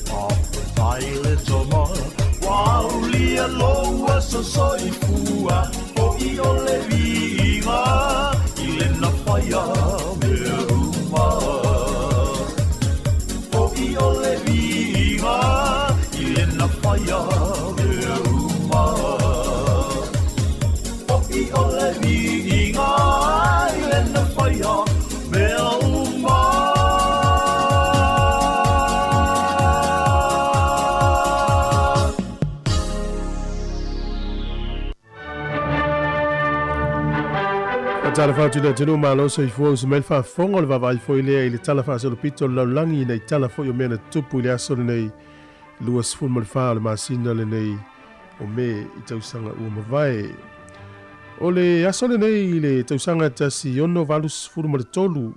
Faafetai le Tama ua aulia lou aso soifua foʻi o le viiga i lena faia mea uma. Foʻi o le viiga i lena faia mea uma. Foʻi o le viiga i lena faia mea uma. Faatalofa atu i le atunuu malo soifua uso mai le faafofoga o le vaavaai foi lea i le Tala Faasolopito o le Lalolagi ina i tala foi o mea na tutupu i le aso lenei 24 o le masina lenei o Me i tausaga ua mavae. O le aso lenei i le tausaga 1683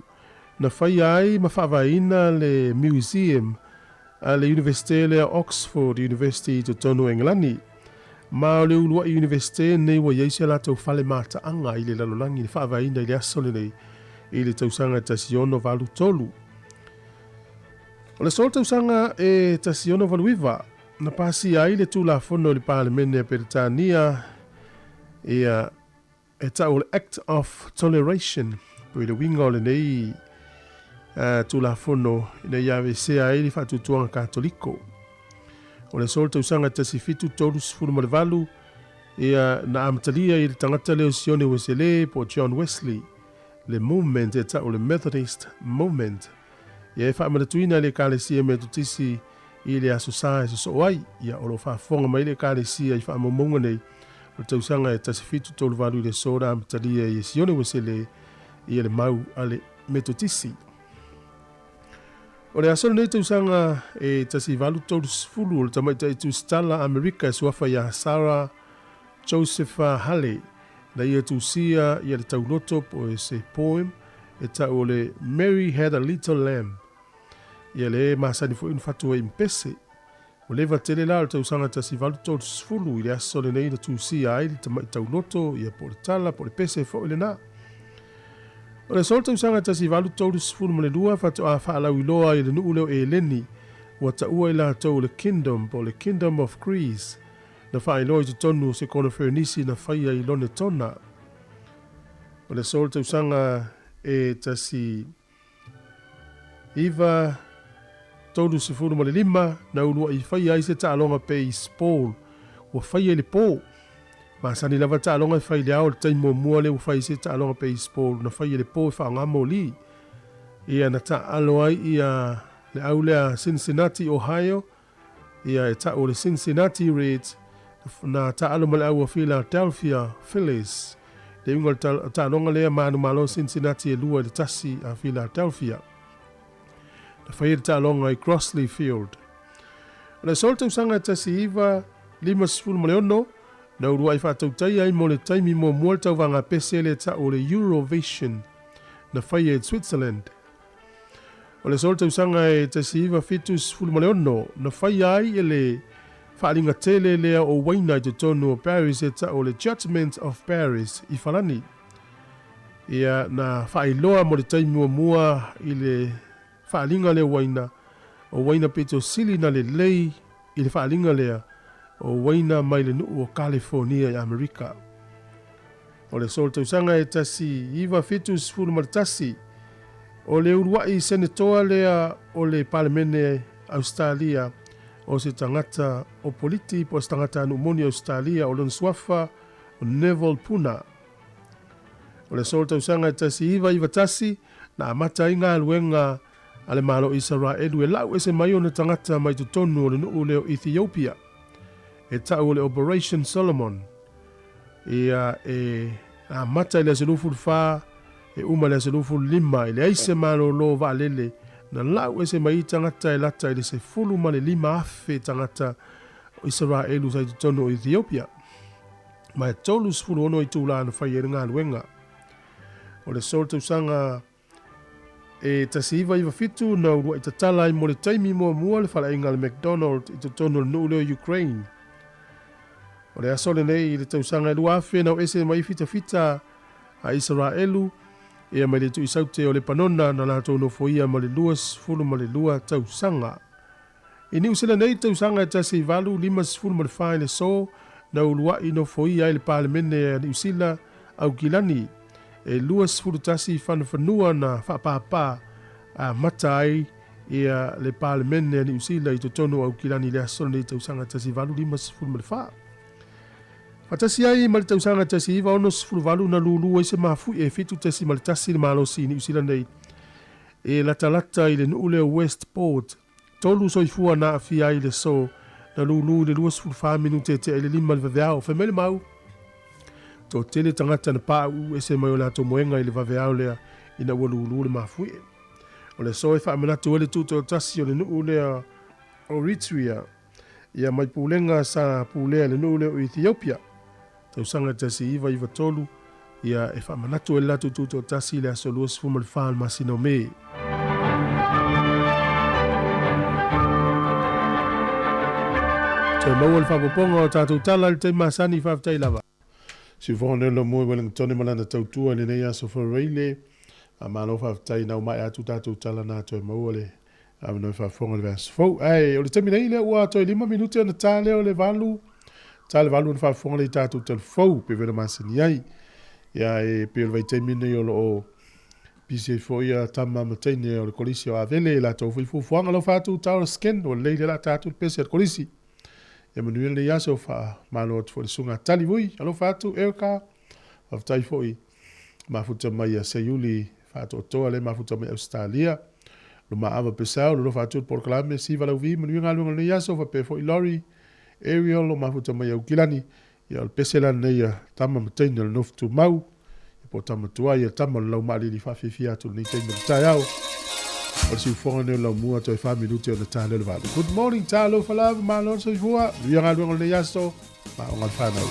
na faia ai ma faavaeina le Museum a le Iunivesite lea Oxford University i totonu o Engelani. Ma o le uluai Iunivesite lenei ua i ai se latou fale mataaga i le lalolagi na faavaeina i le aso lenei i le tausaga 1683. O le solo tausaga e 1689 na pasia ai le Tulafono i le Palemene a Peretania ia e tau o le Act of Toleration, po i le uiga o lenei Tulafono ina ia aveesea ai le faatuatuaga Katoliko. O le aso o le tausaga 1738, ia na amatalia ai e le tagata lea o Sione Uesele po o John Wesley le movement e tau o le Methodist Movement. Ia e faamanatuina e le Ekalesia Metotisi i le Aso Sa e sosoo ai. Ia o lo o faafofoga mai le Ekalesia i faamaumauga nei o le tausaga e 1738 i le aso na amatalia ai e Sione Uesele ia le mau a le Metotisi. O le aso lenei tausaga e 1830 o le tamaitai tusitala Amerika e suafa iā Sarah Josepha Hale na ia tusia ia le tauloto po o se poem e tau o le Mary Had a Little Lamb. Ia le masani foi ona fatu ai i Mpese. Ua leva tele la o le tausaga 1830 i le aso lenei na tusia ai le tamai tauloto ia po o le tala po o le pese foi lena. O le aso o le tausaga 1832 faatoa faalauiloa ai le nuu lea o Eleni ua taua i latou o le Kingdom po o le Kingdom of Greece na faailoa i totonu o se konoferenisi na faia i Lonetona. O le aso o le tausaga e 1935 na uluai faia ai se taaloga baseball ua faia i le po. Masani lava taaloga e fai i le ao, o le taimi muamua lea ua fai ai se taaloga baseball na faia i le po e faaaoga moli. Ia na taalo ai ia le au lea Cincinnati, Ohio, ia e ta'u o le Cincinnati Reds, na taalo ma le au a Philadelphia Phillies. Le iuga o le taaloga lea manumalo Cincinnati e 2-1 a Philadelphia. Na faia le taaloga i Crosley Field. O le aso o le tausaga e 1956, na uluai faatautaia ai mo le taimi muamua le tauvaga pese lea e ta'u o le Eurovision na faia i Switzerland. O le aso o le tausaga e 1976 na faia ai e le faaaliga tele lea o uaina i totonu o Paris e ta'u o le Judgment of Paris i Falani. Ia na faailoa mo le taimi muamua i le faaaliga lea uaina, o uaina pito sili na lelei i le faaaliga lea o uaina mai le nuu o Kalifonia i Amerika. O le aso o le tausaga e 1971, o le uluai senetoa lea o le Palemene Ausetalia o se tagata o politi po o se tagata nuu moni Ausetalia o lona suafa o Neville Puna. O le aso o le tausaga e 1991, na amata ai galuega a le Malo o Isaraelu e lau ese mai ona tagata mai totonu o le nuu lea o Ethiopia e ta'u o le Operation Solomon. Ia e amata i le aso 24 e uma i le aso 25 e leai se malōlō vaalele na lau ese mai ai tagata e lata i le 15,000 tagata o Isaraelu sa i totonu o Ethiopia. Ma e 36 itulā na fai ai le galuega. O le aso o le tausaga e 1997 na uluai tatala ai mo le taimi muamua le faleaiga a le McDonald i totonu o le nuu lea o Ukraine. O le aso lenei i le tausaga e 2000 na o ese mai fitafita a Isaraelu ia mai le tuisaute o Lepanona na latou nofoia ma le 22 tausaga. I Niu Sila nei tausaga e 1854 i le aso na uluai nofoia ai le Palemene a Niu Sila Aukilani e 21 whanafanua na whaapāpā amata ai ia le Palemene a Niu Sila i totonu o Aukilani i le aso lenei tausaga 1854. Faatasi ai ma le tausaga 1968 na lūlū ai se mafuie e 7.1 le malosi i Niu Sila nei e latalata i le nuu lea o Westport. Tolu soifua na aafia ai i le aso na lūlū i le 24 minute e tea i le 5 i le vaveao. Fai mai le mau, toatele tagata na pāuʻu ese mai o latou moega i le vaveao lea ina ua lūlū le mafuie. O le aso e faamanatu ai le tutoatasi o le nuu lea o Eritrea ia mai pulega sa pulea i le nuu lea o Ethiopia tausaga 1993 ia e faamanatu ai le latou tutoatasi i le aso 24 o le masina o Me. Toe maua le faaopoopoga o tatou tala i le taimi masani, faafetai lava. Siufofoga nei o Lomue Wellingtone ma lana tautua i lenei aso Faraile. Malo faafetai na umaea atu tatou tala na toe maua le avanoa e faafofoga i le vaiaso fou. Ae o le taimi nei lea ua toe 5 minute ona ta lea o le 8, ta le 8 ona faafofoga lea i tatou tala fou pe vela masani ai. Ia e pei o le vaitaimi lenei o lo o pisi ai foi ia tama ma teine o le kolisi o Avele i latou foi fuafuaga lau faatu Taura Skin ua lelei lea la ta atu le pese a le kolisi. Ia manuia lenei aso faamalo atu foi i le susuga a Tali Vui. Alofa atu Erica. Faafetai foi mafuta mai ia Seiuli faatoatoa lea mafuta mai Ausetalia. Lo maava pesau lo lofa atu le polokalame siva lau vi manuia galuega o lenei aso faapea foi Lori Ariel lo mafuta mai Aukilani. Ia o le pese la lenei a tama ma teine o le nofo tumau. Ia po o tama tuai ia tama o le laumaalili faafiafia atu i lenei taimi o le taeao. O le siufofoga lenei o le laumua toe 4 minute ona ta lea o le 8. Good morning, talofa lava, malo le soifua, manuia galuega o lenei aso, maoga le fanau.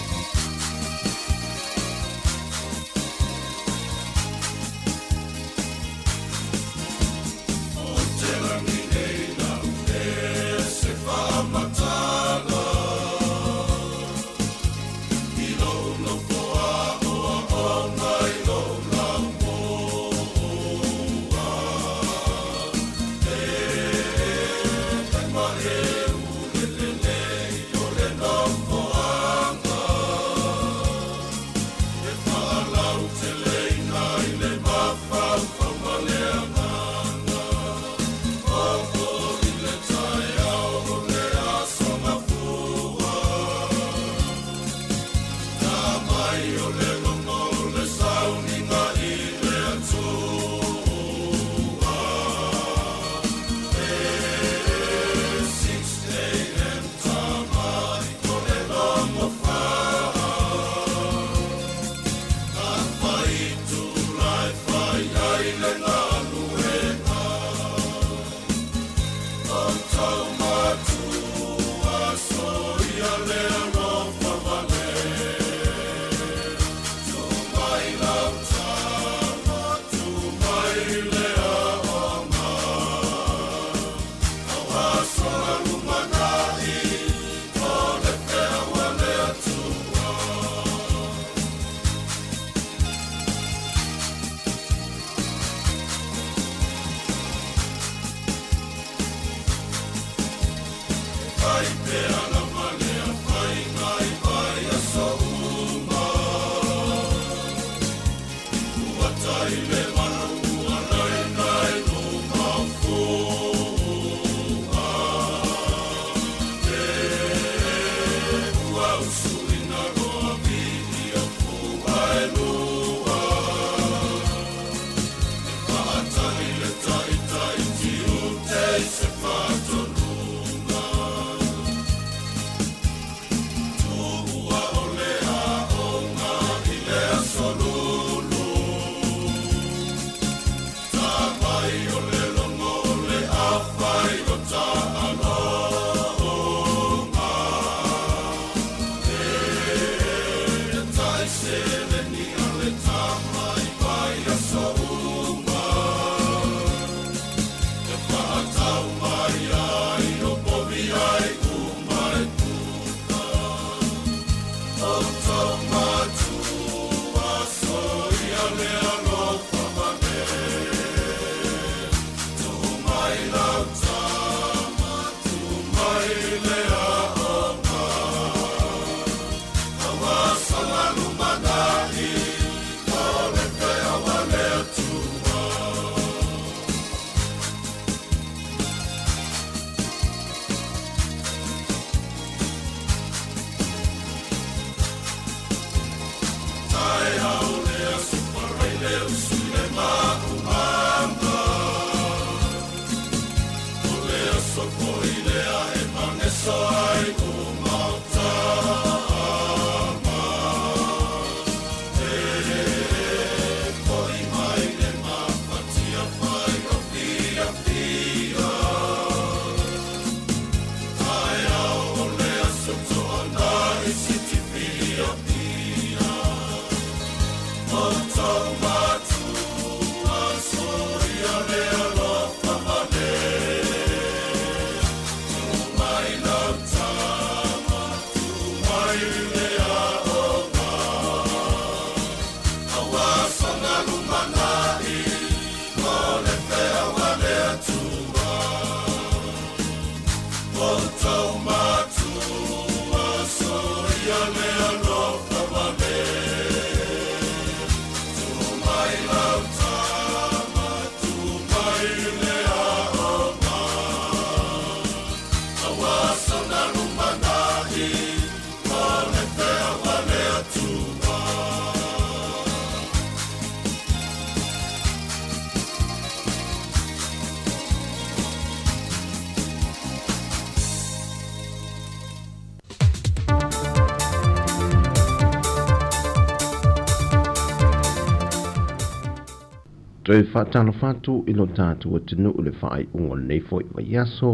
Toe faatalofa atu i lo tatou atunuu le faaiuga o lenei foi vaiaso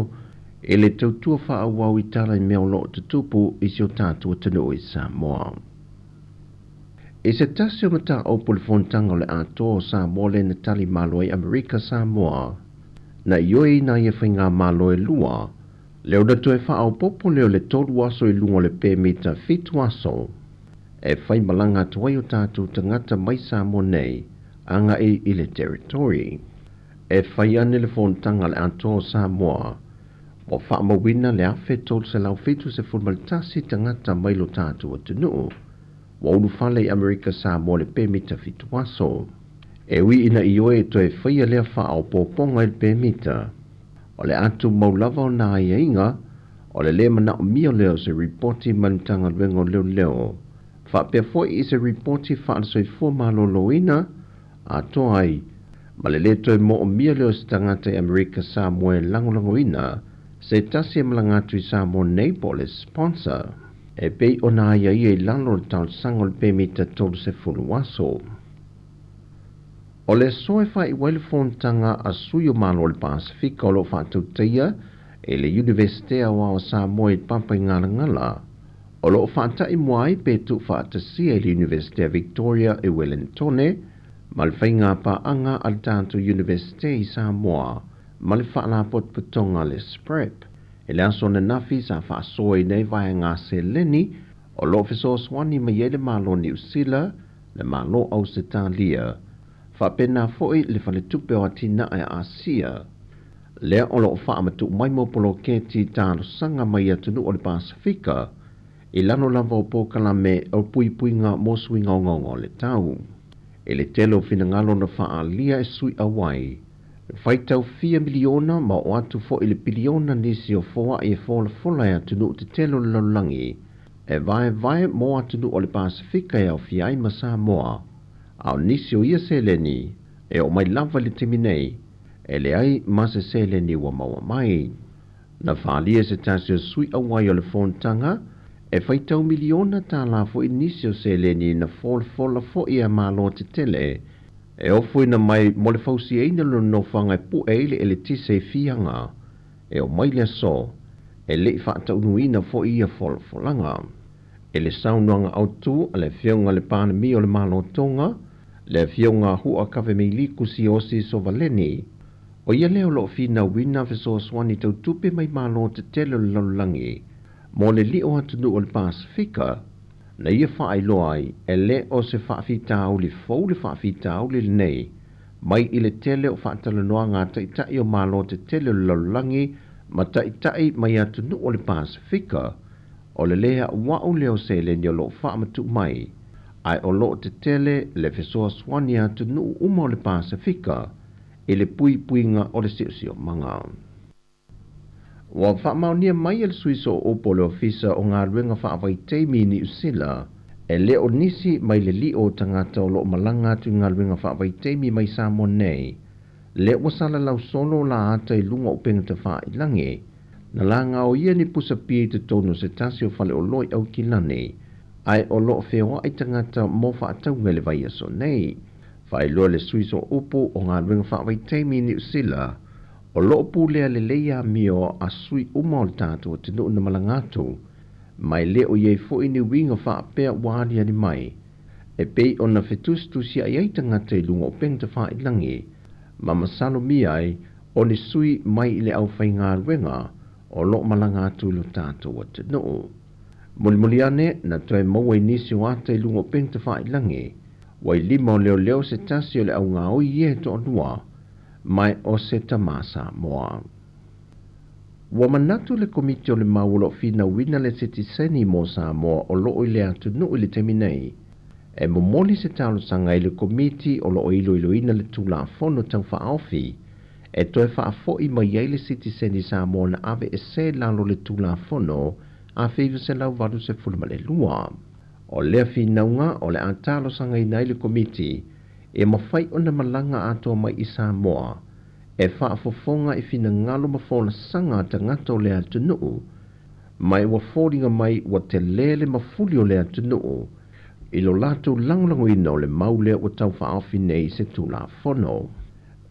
e le tautua faaauau i tala i mea o loo tutupu i si o tatou atunuu i Samoa. I se tasi o mataupu i le fonotaga o le Atoa o Samoa lea na tali malo ai Amerika Samoa, na ioe ina ia faigamalo e lua, lea ona toe faaopoopo lea o le 3 aso i luga o le pemita 7 aso e faimalaga atu ai o tatou tagata mai Samoa nei agai i le territory. E fai ane le fonotaga a le Atoa o Samoa ua faamauina le 1,371 tagata mai lo tatou atunuu ua ulufale i Amerika Samoa le pemita 7 aso. E ui ina ioe e toe faia lea faaopoopoga i le pemita, o le a tumau lava o nā aiaiga o le lē manaomia lea o se ripoti mai le Matagaluega o Leoleo, faapea foi i se ripoti faale-soifua malōlōina atoa ai ma le lē toe moomia lea o se tagata i Amerika Samoa e lagolagoina se tasi e malaga atu i Samoa nei po o le sponsor e pei ona aiaia i lalo o le talosaga o le pemita 30 aso. O le aso e faaiu ai le fonotaga a sui o Malo o le Pasifika o loo faatautaia e le Iunivesite Aoao o Samoa i le Papa i Galagala, o loo faataimua ai pe tuufaatasia i le Iunivesite a Victoria e Wellingtone ma le faiga paaga a le tatou Iunivesite i Samoa ma le Faalapotopotoga a le SPREP. E le aso ananafi sa faasoa i nei vaega seleni o loo fesoasoani mai ai le Malo o Niu Sila, le Malo o Ausetalia, faapena foi le Faletupe o Atinae a Asia. Lea o lo'o fa'amatu'u mai mo poloketi talosaga mai atunuu o le Pasifika i lalo lava o polokalame o puipuiga mo suiga ogaoga o le tau. I le tele o finagalo na fa'aalia e sui auai, faitau fia miliona ma o atu fo'i le piliona nisi o foa'i e folafola e atunuu tetele o le lalolagi e vaevae mo atunuu o le Pasifika e aofia ai ma Samoa, a o nisi o ia seleni e oo mai lava i le taimi nei e leai ma se seleni ua maua mai. Na faalia se tasi o sui auai o le fonotaga e faitau miliona tālā fo'i nisi o seleni na folafola fo'i e malo tetele e ofoina mai mo le fausiaina o le nofoaga e pu'e ai le eletise i Fiaga e oo mai le aso e le'i fa'ataunuuina fo'i ia folafolaga. I le saunoaga autū a le afioga le Palemia o le Malo Toga, le afioga Hu'akavameiliku Siaosi Sovaleni, o ia lea o lo'o finauina fesoasoani tautupe mai malo tetele o le lalolagi mo le li'o atunuu o le Pasifika, na ia fa'ailoa ai e lē o se fa'afitauli fou le fa'afitauli lenei mai i le tele o fa'atalanoaga a ta'ita'i o malo tetele o le lalolagi ma ta'ita'i mai atunuu o le Pasifika. O le lē a'ua'u lea o seleni o lo'o fa'amatu'u mai, ae o lo'o tetele le fesoasoani a atunuu uma o le Pasifika i le puipuiga o le si'osi'omaga. Ua fa'amaonia mai e le sui so'oupu o le Ofisa o Galuega Fa'avaitaimi i Niusila e lē o nisi mai le li'o o tagata o lo'o malaga atu i galuega fa'avaitaimi mai Samoa nei lea ua salalau solo la ata i luga o upega tafa'ilagi. Na lagaoia ni pusapia i totonu o se tasi o fale'oloa i Aukilani, ae o lo'o feoa'i tagata mo fa'atauga i le vaiaso nei. Faailoa le sui so'oupu o Galuega Fa'avaitaimi i Niusila o lo'o pulea lelei amio a sui uma o le tatou atunuu na malaga atu, ma e lē o i ai fo'i ni uiga fa'apea ua aliali mai e pei ona fetusitusia'i ai tagata i luga o upega tafa'ilagi ma masalomia ai o ni sui mai i le aufaigaluega o lo'o malaga atu i lo tatou atunuu. Mulimuli ane na toe maua i nisi o ata i luga o upega tafa'ilagi ua i lima o leoleo se tasi o le augaoi i e to'alua, ma o se tamā Samoa. Ua manatu le Komiti o le Mau o lo'o finauina le sitiseni mo Samoa o lo'o i le atunuu i le taimi nei e momoli se talosaga i le Komiti o lo'o iloiloina le Tulafono Tau Fa'aofi e toe fa'afo'i mai ai le sitiseni Samoa na aveesē lalo le Tulafono 1982. O lea finauga o le a talosagaina ai le Komiti e mafai ona malaga atoa mai i Samoa e fa'afofoga i finagalo ma folasaga a tagata o le atunuu, ma ua foliga mai ua telē le mafuli o le atunuu i lo latou lagolagoina o le mau lea ua tau fa'aofi nei i se Tulafono.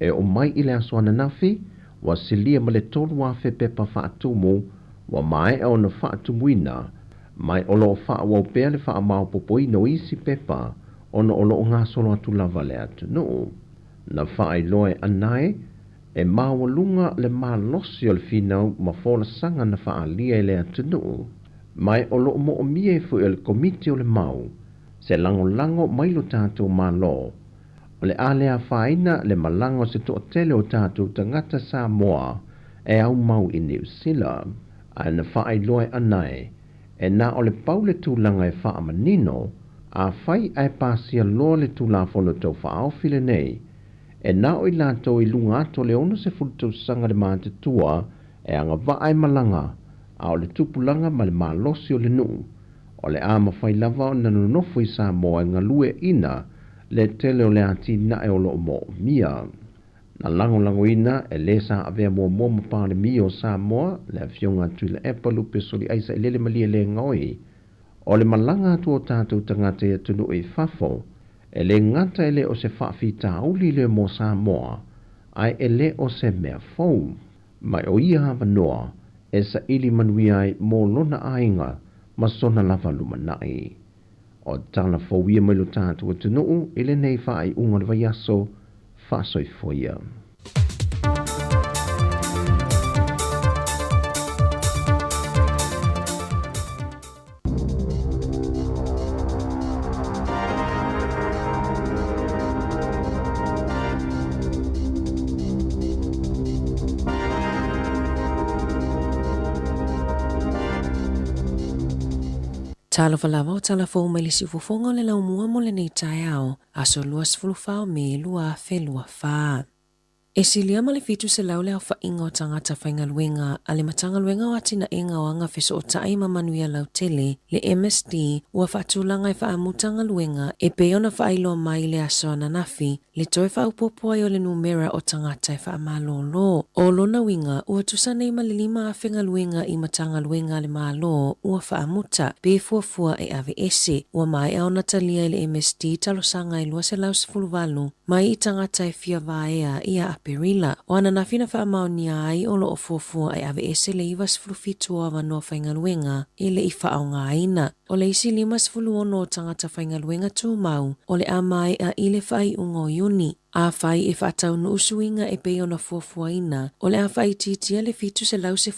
E oo mai i le aso ananafi ua silia ma le 3,000 pepa fa'atumu ua mae'a ona fa'atumuina, mai o lo'o fa'aauau pea le fa'amaopopoina o isi pepa ona o lo'o gasolo atu lava le atunuu. Na fa'ailoa e Anae e maualuga le malosi o le finau ma folasaga na fa'aalia i le atunuu, ma o lo'o mo'omia ai fo'i e le Komiti o le Mau se lagolago mai lo tatou Mālō o le a le afaina le malaga o se to'atele o tatou tagata Samoa e aumau i Niusila. Ae na fa'ailoa e Anae e na o le pau le tulaga e fa'amanino afai ae pasia loa le Tulafono Tau Fa'aofi lenei e na o i latou i luga atu o le 60 tausaga le matutua e agava'a e malaga, a o le tupulaga ma le malosi o le nuu o le a mafai lava ona nonofo i Samoa e galue'ina le tele o le atina'e o lo'o mo'omia. Na lagolagoina e lē sa avea muamua ma Palemia o Samoa, le afioga Tuilaepa Lupe Soli'ai Sa'ilele Malie Lē Gaoi, o le malaga atu o tatou tagata i atunuu i fafo e lē gata e lē o se fa'afitauli lea mo Samoa, ae e lē o se mea fou, ma o ia avanoa e sa'ili manuia ai mo lona aiga ma sona lava lumana'i. O tala fou ia mai lo tatou atunuu i lenei fa'ai'uga o le vaiaso. Fa'asoifua ia. Talofa lava o tala fou mai le siufofoga o le laumua mo lenei taeao, aso 24 o Me 2024. E silia ma le 700 le aofaiga o tagata faigaluega a le Matagaluega o Atinaega o Aga Fesootai ma Manuia Lautele, le MSD, ua faatulaga e faamuta galuega e pei ona faailoa mai i le aso ananafi, le toe faaopoopo ai o le numera o tagata e faamalolo. O lona uiga, ua tusa nei ma le 5,000 galuega i Matagaluega a le Malo ua faamuta, pe fuafua e aveese. Ua maea ona talia e le MSD talosaga e 218 mai i tagata e fia vaea ia Aperila. O ananafi na faamaonia ai o lo o fuafua e aveese le 97 o avanoa faigaluega e le i faaaogaina. O le isi 56 o tagata faigaluega tumau o le a maea i le faaiuga o Iuni. Afai e faataunuu suiga e pei ona fuafuaina, o le a faaitiitia le 712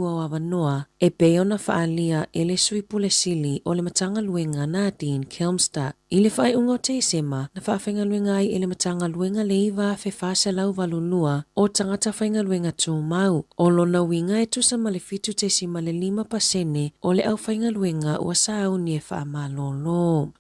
o avanoa e pei ona faaalia e le Sui Pule Sili o le Matagaluega Nadine Kilmster. I le faaiuga o Tesema, na faafaigaluega ai e le Matagaluega le 9,482 o tagata faigaluega tumau. O lona uiga e tusa ma le 7.5 pasene o le aufaigaluega ua sauni e faamalolo.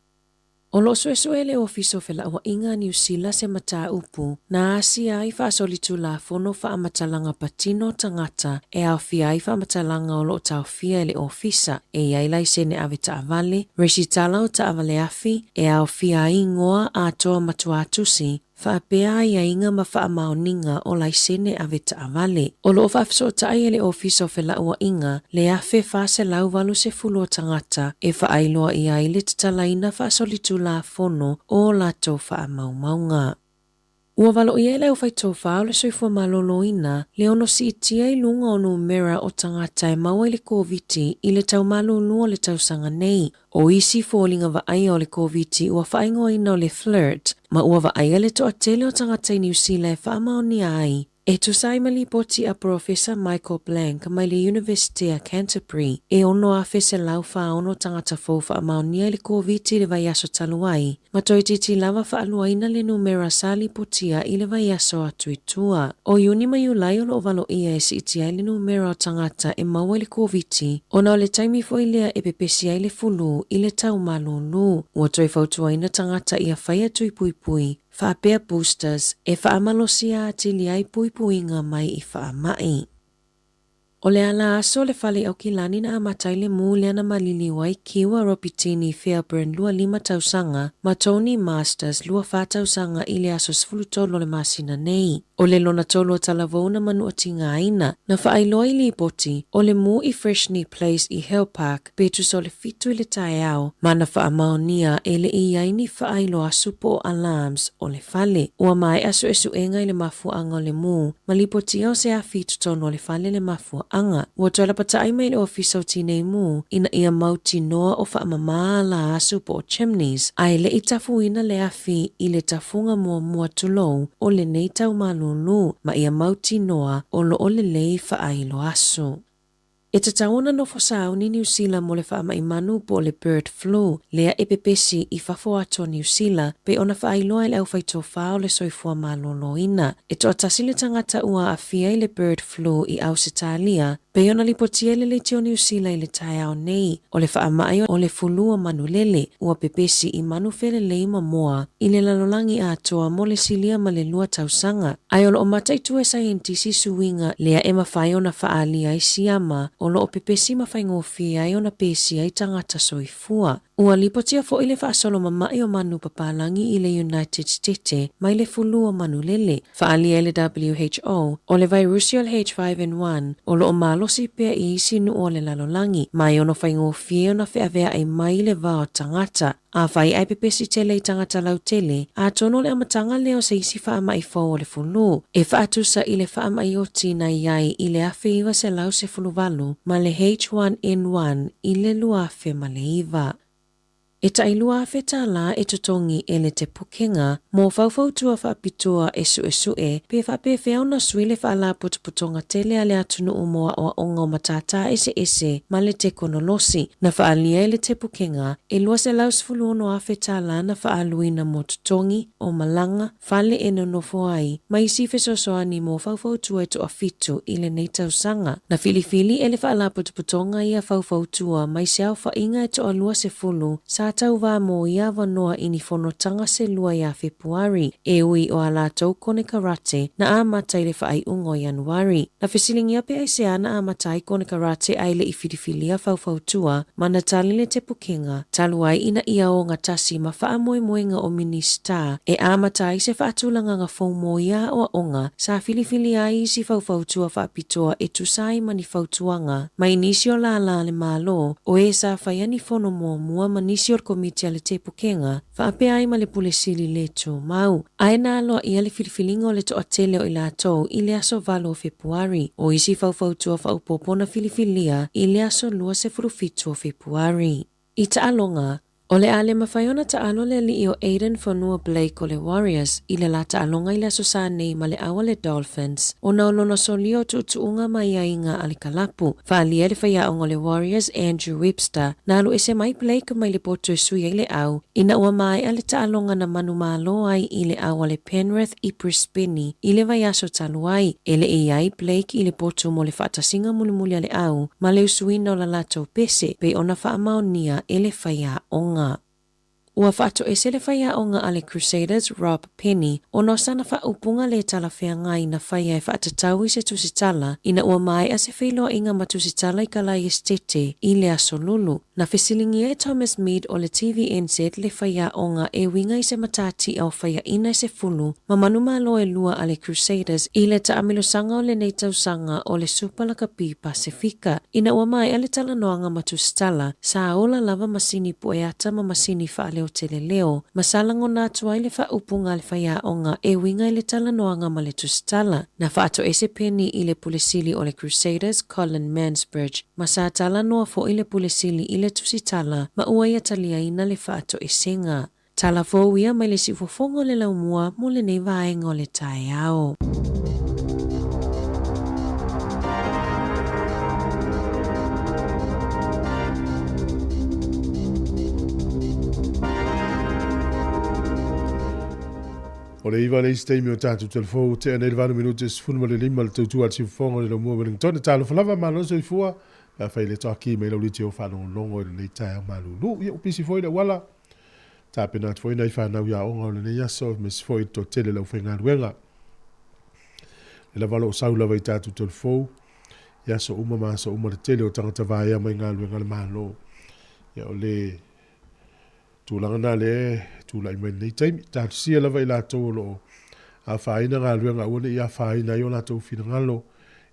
O lo o suesue le Ofisa o Felauaiga a Niu Sila se mataupu na asia ai faasolitulafono faamatalaga patino o tagata e aofia ai faamatalaga o lo o taofia e le Ofisa e i ai laisene ave taavale, resitala o taavale afi e aofia ai igoa atoa matuatusi, faapea aiaiga ma faamaoniga o laisene ave taavale. O lo o faafesootai e le Ofisa o Felauaiga le 1,480 o tagata e faailoa i ai le tatalaina faasolitulafono o latou faamaumauga. Ua valoia e le aufaitofa o le soifua maloloina le ono siitia i luga o numera o tagata e maua i le Koviti i le tau malulu o le tausaga nei. O isi foliga vaaia o le Koviti ua faaigoaina o le FLIRT, ma ua vaaia le toatele o tagata i Niu Sila e faamaonia ai E tusa ai ma lipoti a Porofesa Michael Blank mai le Iunivesite a Canterbury, e 6,146 tagata fou faamaonia i le Koviti i le vaiaso talu ai, ma toeitiiti lava faaluaina le numera sa lipotia i le vaiaso atu i tua. O Iuni ma Iulai o lo o valoia e siitia ai le numera o tagata e maua i le Koviti, ona o le taimi foi lea e pepesi ai le fulu i le tau malūlū. Ua toe fautuaina tagata ia faia tui puipui faapea boosters e faamalosia atili ai puipuiga mai i faamai. O le ala aso o le fale i Aukilani na amata ai le mū lea na maliliu ai Kiwa Ropitini Fairbairn 25 tausaga ma Tony Masters 24 tausaga i le aso 13 o le masina nei. O le lona tolu o talavou na manuatigaina, na faailoa i lipoti, o le mū i Freshney Place i Hale Park pe tusa o le 7 i le taeao, ma na faamaonia e le i ai ni faailoa asu po o alarms o le fale. Ua maea suesuega i le mafuaaga o le mū, ma lipotia o se afi i totonu o le fale le mafuaaga. Ua toe lapatai mai le Ofisa o Tinei Mū ina ia mautinoa o faamamā ala asu po o chimneys, ae le i tafuina le afi i le tafuga muamua tulou o lenei tau malūlū, ma ia mautinoa o lo o lelei faailo asu. E tatau ona nofo sauni Niu Sila mo le faamai manu po o le bird flu, lea e pepesi i fafo atu o Niu Sila, pei ona faailoa e le aufaitofa o le soifua maloloina. E toatasi le tagata ua aafia i le bird flu i Ausetalia, pei ona lipotia i le leitio Niu Sila i le taeao nei, o le faamai o le fulu o manulele, ua pepesi i manu felelei ma moa i le lalolagi atoa mo le silia ma le 2 tausaga. Ae o lo o mataitu e saienitisi suiga lea e mafai ona faaalia ai siama o lo o pepesi ma faigofie ai ona pesia i tagata soifua. Ua lipotia foi le faasolo mama'i o manu papalagi i le United Stete mai le fulu o manulele. Faaalia e le WHO, o le vairusi o le H5N1 o lo o malosi pea i isi nuu o le lalolagi, ma e ono faigofie ona feavea'i mai i le va o tagata. Afai ae pepesi tele i tagata lautele, atonu o le amataga lea o se isi faamai fou o le fulu, e faatusa i le faamai oti na i ai i le 1918 ma le H1N1 i le 2009. E tai $2,000 e totogi e le Tepukenga mo faufautua faapitoa e suesue pe faapefea ona sui le faalapotopotoga tele a le atunuu mo aoaoga o matata eseese ma le tekonolosi. Na faaalia e le Tepukenga e $216,000 na faaaluina mo totogi o malaga, fale e nonofo ai, ma isi fesoasoani mo faufautua e toafitu i lenei tausaga. Na filifili e le Faalapotopotoga ia faufautua mai se aofaiga e toa-20 sa tauvā mo ia avanoa i ni fonotaga se lua ia Fepuari, e ui o a latou konekarate na amata i le faaiuga o Ianuari. Na fesiligia pe aisea na amata ai konekarate ae le i filifilia faufautua ma na tali le Tepukega talu ai ina ia ogatasi ma faamoemoega o Minisita e amata ai se faatulagaga fou mo ia aoaoga sa filifilia ai isi faufautua faapitoa e tusa ai ma ni fautuaga mai nisi o lālā a le Malo o e sa faia ni fono muamua ma nisi o le Komiti a le Tepukega faapea ai ma le Pule Sili le Tumau. Ae na aloaia le filifiliga o le toatele o i latou i le aso 8 o Fepuari. O isi faufautua faaopoopo na filifilia i le aso 27 o Fepuari. I taaloga, o le a le mafai ona taalo le alii o Aiden Fonua Blake o le Warriors i le la taaloga i le Aso Sa nei ma le au a le Dolphins ona o lona solia o tuutuuga ma aiaiga a le kalapu. Faaalia e le faiaoga o le Warriors Andrew Webster na alu ese mai Blake mai le poto e sui ai le au ina ua maea le taaloga na manumalo ai i le au a le Penrith i Brisbane i le vaiaso talu ai. E le i ai Blake i le potu mo le faatasiga mulimuli a le au ma le usuina o la latou pese pei ona faamaonia e le faiaoga. Ua faatoese le faiaoga a le Crusaders Rob Penny ona o sana faaupuga le talafeagai na faia e faatatau i se tusitala ina ua maea se feiloaiga ma tusitala i Kalai Esitete i le Aso Lulu. Na fesiligia e Thomas Mead o le TVNZ le faiaoga e uiga i se matatia o faiaina e 10 ma manumalo e lua a le Crusaders i le taamilosaga o lenei tausaga o le Supa Lakapi Pasefika. Ina ua maea le talanoaga ma tusitala, sa ola lava masini pueata ma masini faaleoteleleo, ma sa lagona atu ai le faaupuga a le faiaoga e uiga i le talanoaga ma le tusitala. Na faatoese Penny i le Pule Sili o le Crusaders, Colin Mansbridge, ma sa talanoa foi le Pule Sili i le tusitala ma ua ia taliaina le faatoesega. Tala fou ia mai le siufofoga o le laumua mo lenei vaega o le taeao. O le 9 le isi taimi o tatou telefon ua tea nei le 8 minute e 15 le tautua a le siufofoga o le laumua Wellington. Talofa lava, malo soifua pe afai le toaki mai lau liti o faalogologo i lenei taeao malulu. Ia, ua pisi foi le auala. Tapena atu foi nai fanau i aoga o lenei aso, aemaise foi le toatele o le aufaigaluega. Le lava o lo o sau lava i tatou telefou i aso uma ma aso uma le tele o tagata vaea mai galuega a le Malo. Ia, o le tulaga na lea e tulai mai lenei taimi. Talosia lava i latou o lo o afaina galuega aua ne i afaina ai o latou finagalo.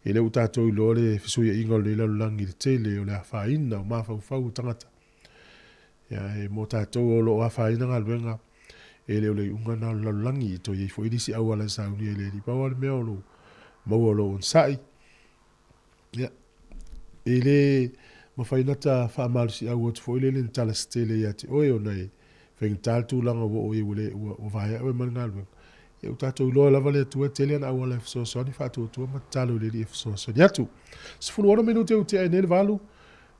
E le ua tatou iloa le fesuiaiga o lenei lalolagi i le tele o le afaina o mafaufau o tagata. Ia, e mo tatou o lo o afaina galuega, e le o le iuga na o le lalolagi. E toe i ai foi nisi auala e saunia i le alii. Pau lava le mea o lo maua o lou onosai. Ia, e le mafai ona ta faamalosiau atu foi lele ni tala se tele ia te oe ona e faigata le tulaga ua oo i ai ua le ua vaea oe ma le galuega. Ia ua tatou iloa lava le Atua e tele ana auala e fesoasoani, faatuatua ma tatalo i le Alii e fesoasoani atu. 16 minute ua tea ai nei le 8, o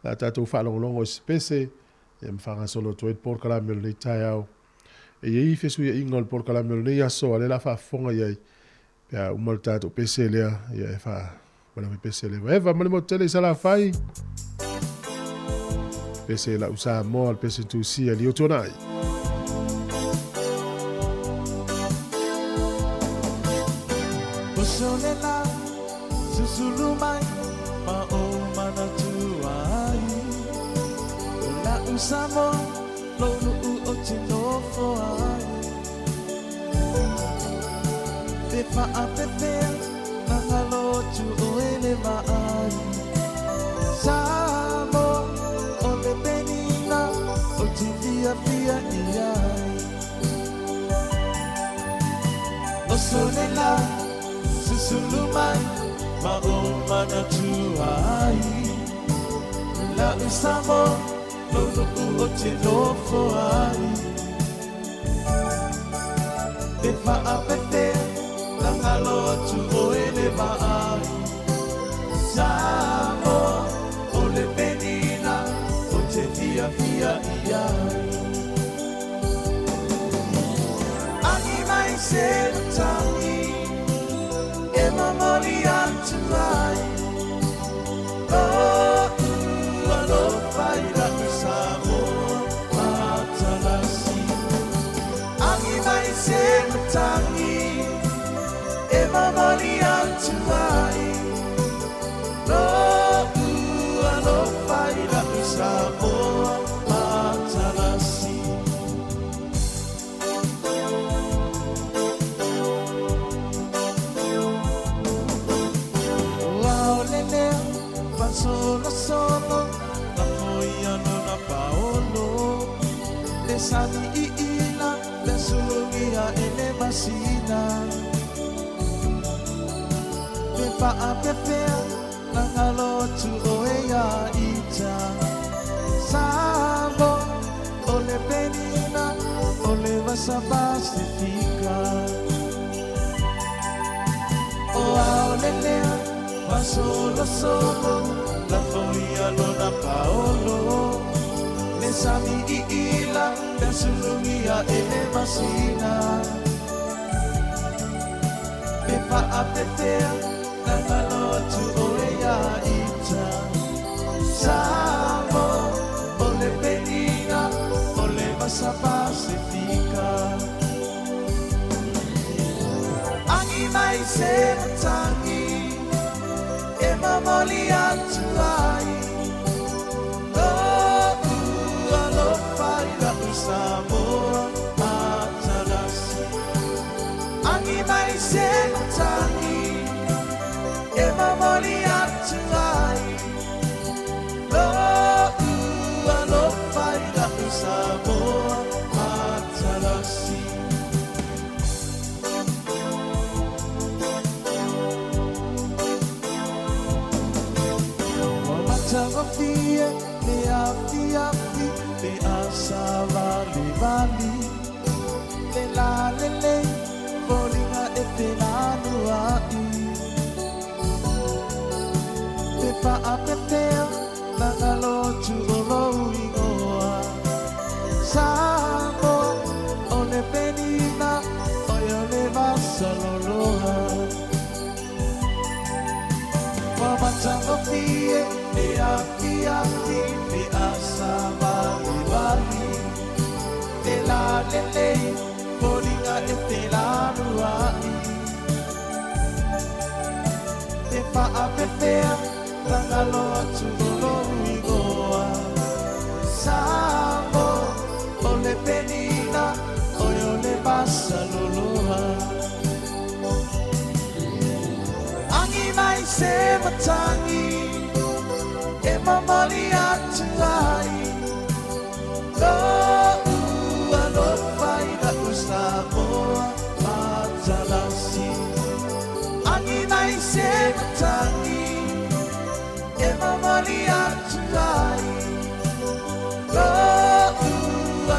le a tatou faalogologo i se pese ia ma faagasolo atu ai le polokalame o lenei taeao. E i ai fesuiaiga o le polokalame o lenei aso, a o lea o le a faafofoga i ai Pe a uma le tatou pese lea, ia e faa wala me pese le Eva ma le motu tele i Salafai. Pese lau Samoa, le pese tusia li o tuanai. Usolela, susulu mai, ma o manatua ai. O lau Samoa, lou nuu o te nofo ai. Pe faapefea na galo atu oe le vaai. Samoa, o le penina o te fiafia i ai. Osolela, susulu mai, ma o manatua ai. Lau Samoa, Lou nuu o te nofo ai. E faapefea lagalo atu oe le vaai. Samoa o le penina o te fiafia i ai. Agi mai se matagi e momoli atu ai. Lo'u alofa i la'u Samoa matalasi. Agi mai se matagi e momoli atu ai. Lo'u alofa i la'u Samoa matalasi. Ua o le lea fasolosolo na foia lona paolo. Le sami iila le sulugia e le masina. Pe faapefea lagalo atu oe ia ita. Samoa o le penina o le vasa Pasifika. O ao le lea fasolosolo la foia lona paolo. Le sami iila le sulugia e le masina. Pe faapefea lagalo atu oe ia ita. Samoa o le penina o le vasa Pasifika. Agi mai se matagi e momoli atu ai. Lo'u alofa i la'u Samoa matalasi. Agi mai se matagi e momoli atu ai. Lo'u alofa i la'u Samoa matalasi. Ua matagofie le afiafi pe asavalivali. Le lalelei foliga e felanua'i. Pe faapefea lagalo atu o lou igoa. Samoa o le penina oe o le vasaloloa. Ua matagofie le afiafi pe asavalivali. Le lalelei foliga e felanua'i. Pe faapefea lagalo atu o lou igoa. Samoa o le penina oe o le vasaloloa. Agi mai se matagi e momoli atu ai. Lo'u alofa i la'u Samoa matalasi. Agi mai se matagi e momoli atu ai. Lo'u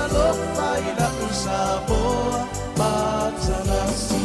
alofa i la'u Samoa matalasi.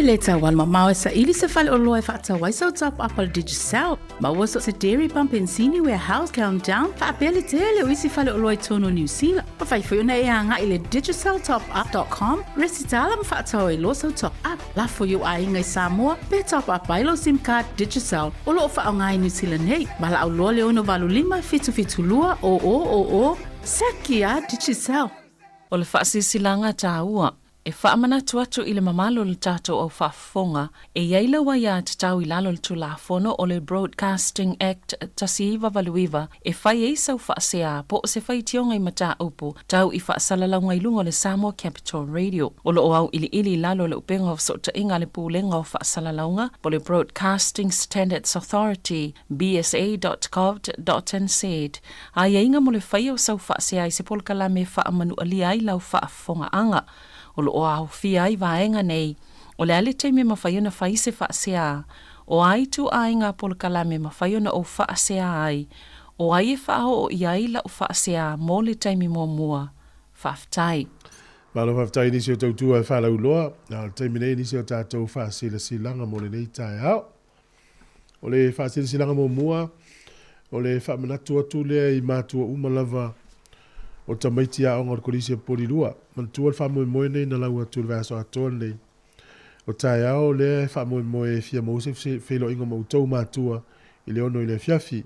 E le tau alu mamao e saili se faleoloa e faatau ai sau top up a le Digicel. Maua so o se dairy, pampensini, warehouse, countdown, faapea le tele o isi faleoloa i totonu o Niu Sila. Mafai foi ona e agai i le digiceltopup.com, resitala ma faatau ai loa sau top up. Lafo i ou aiga i Samoa pe top up ai lau sim card Digicel o lo o faaaoga i Niu Sila nei. Valaau loa le 685 772 0000, Seki a Digicel! O le faasilasilaga taua E faamanatu atu i le mamalu o le tatou au faafofoga, e i ai lau aiatatau i lalo o le Tulafono o le Broadcasting Act 1989 e fai ai sau faasea po o se faitioga i mataupu tau i faasalalauga i luga o le Samoa Capital Radio. O lo o auiliili i lalo o le upega o fesootaiga a le Pulega o Faasalalauga po o le Broadcasting Standards Authority, bsa.govt.nz, aiaiga mo le faia o sau faasea i se polokalame e faamanualia ai lau faafofogaaga. O lo o aofia ai vaega nei, o le a le taimi e mafai ona fai se faasea, o a ituaiga polokalame e mafai ona ou faasea ai, o ai e faaoo i ai lau faasea mo le taimi muamua. Faafetai. Malo faafetai i nisi o tautua e faalauiloa, a o le taimi nei nisi o tatou faasilasilaga mo lenei taeao. O le faasilasilaga muamua, o le faamanatu atu lea i matua uma lava o tamaiti aoga o le Kolisi o Popolilua. Manatua le faamoemoe nei na lau atu i le vaiaso atoa lenei. O taeao lea e faamoemoe e fia maua se feiloaiga ma outou matua i le 6 i le afiafi.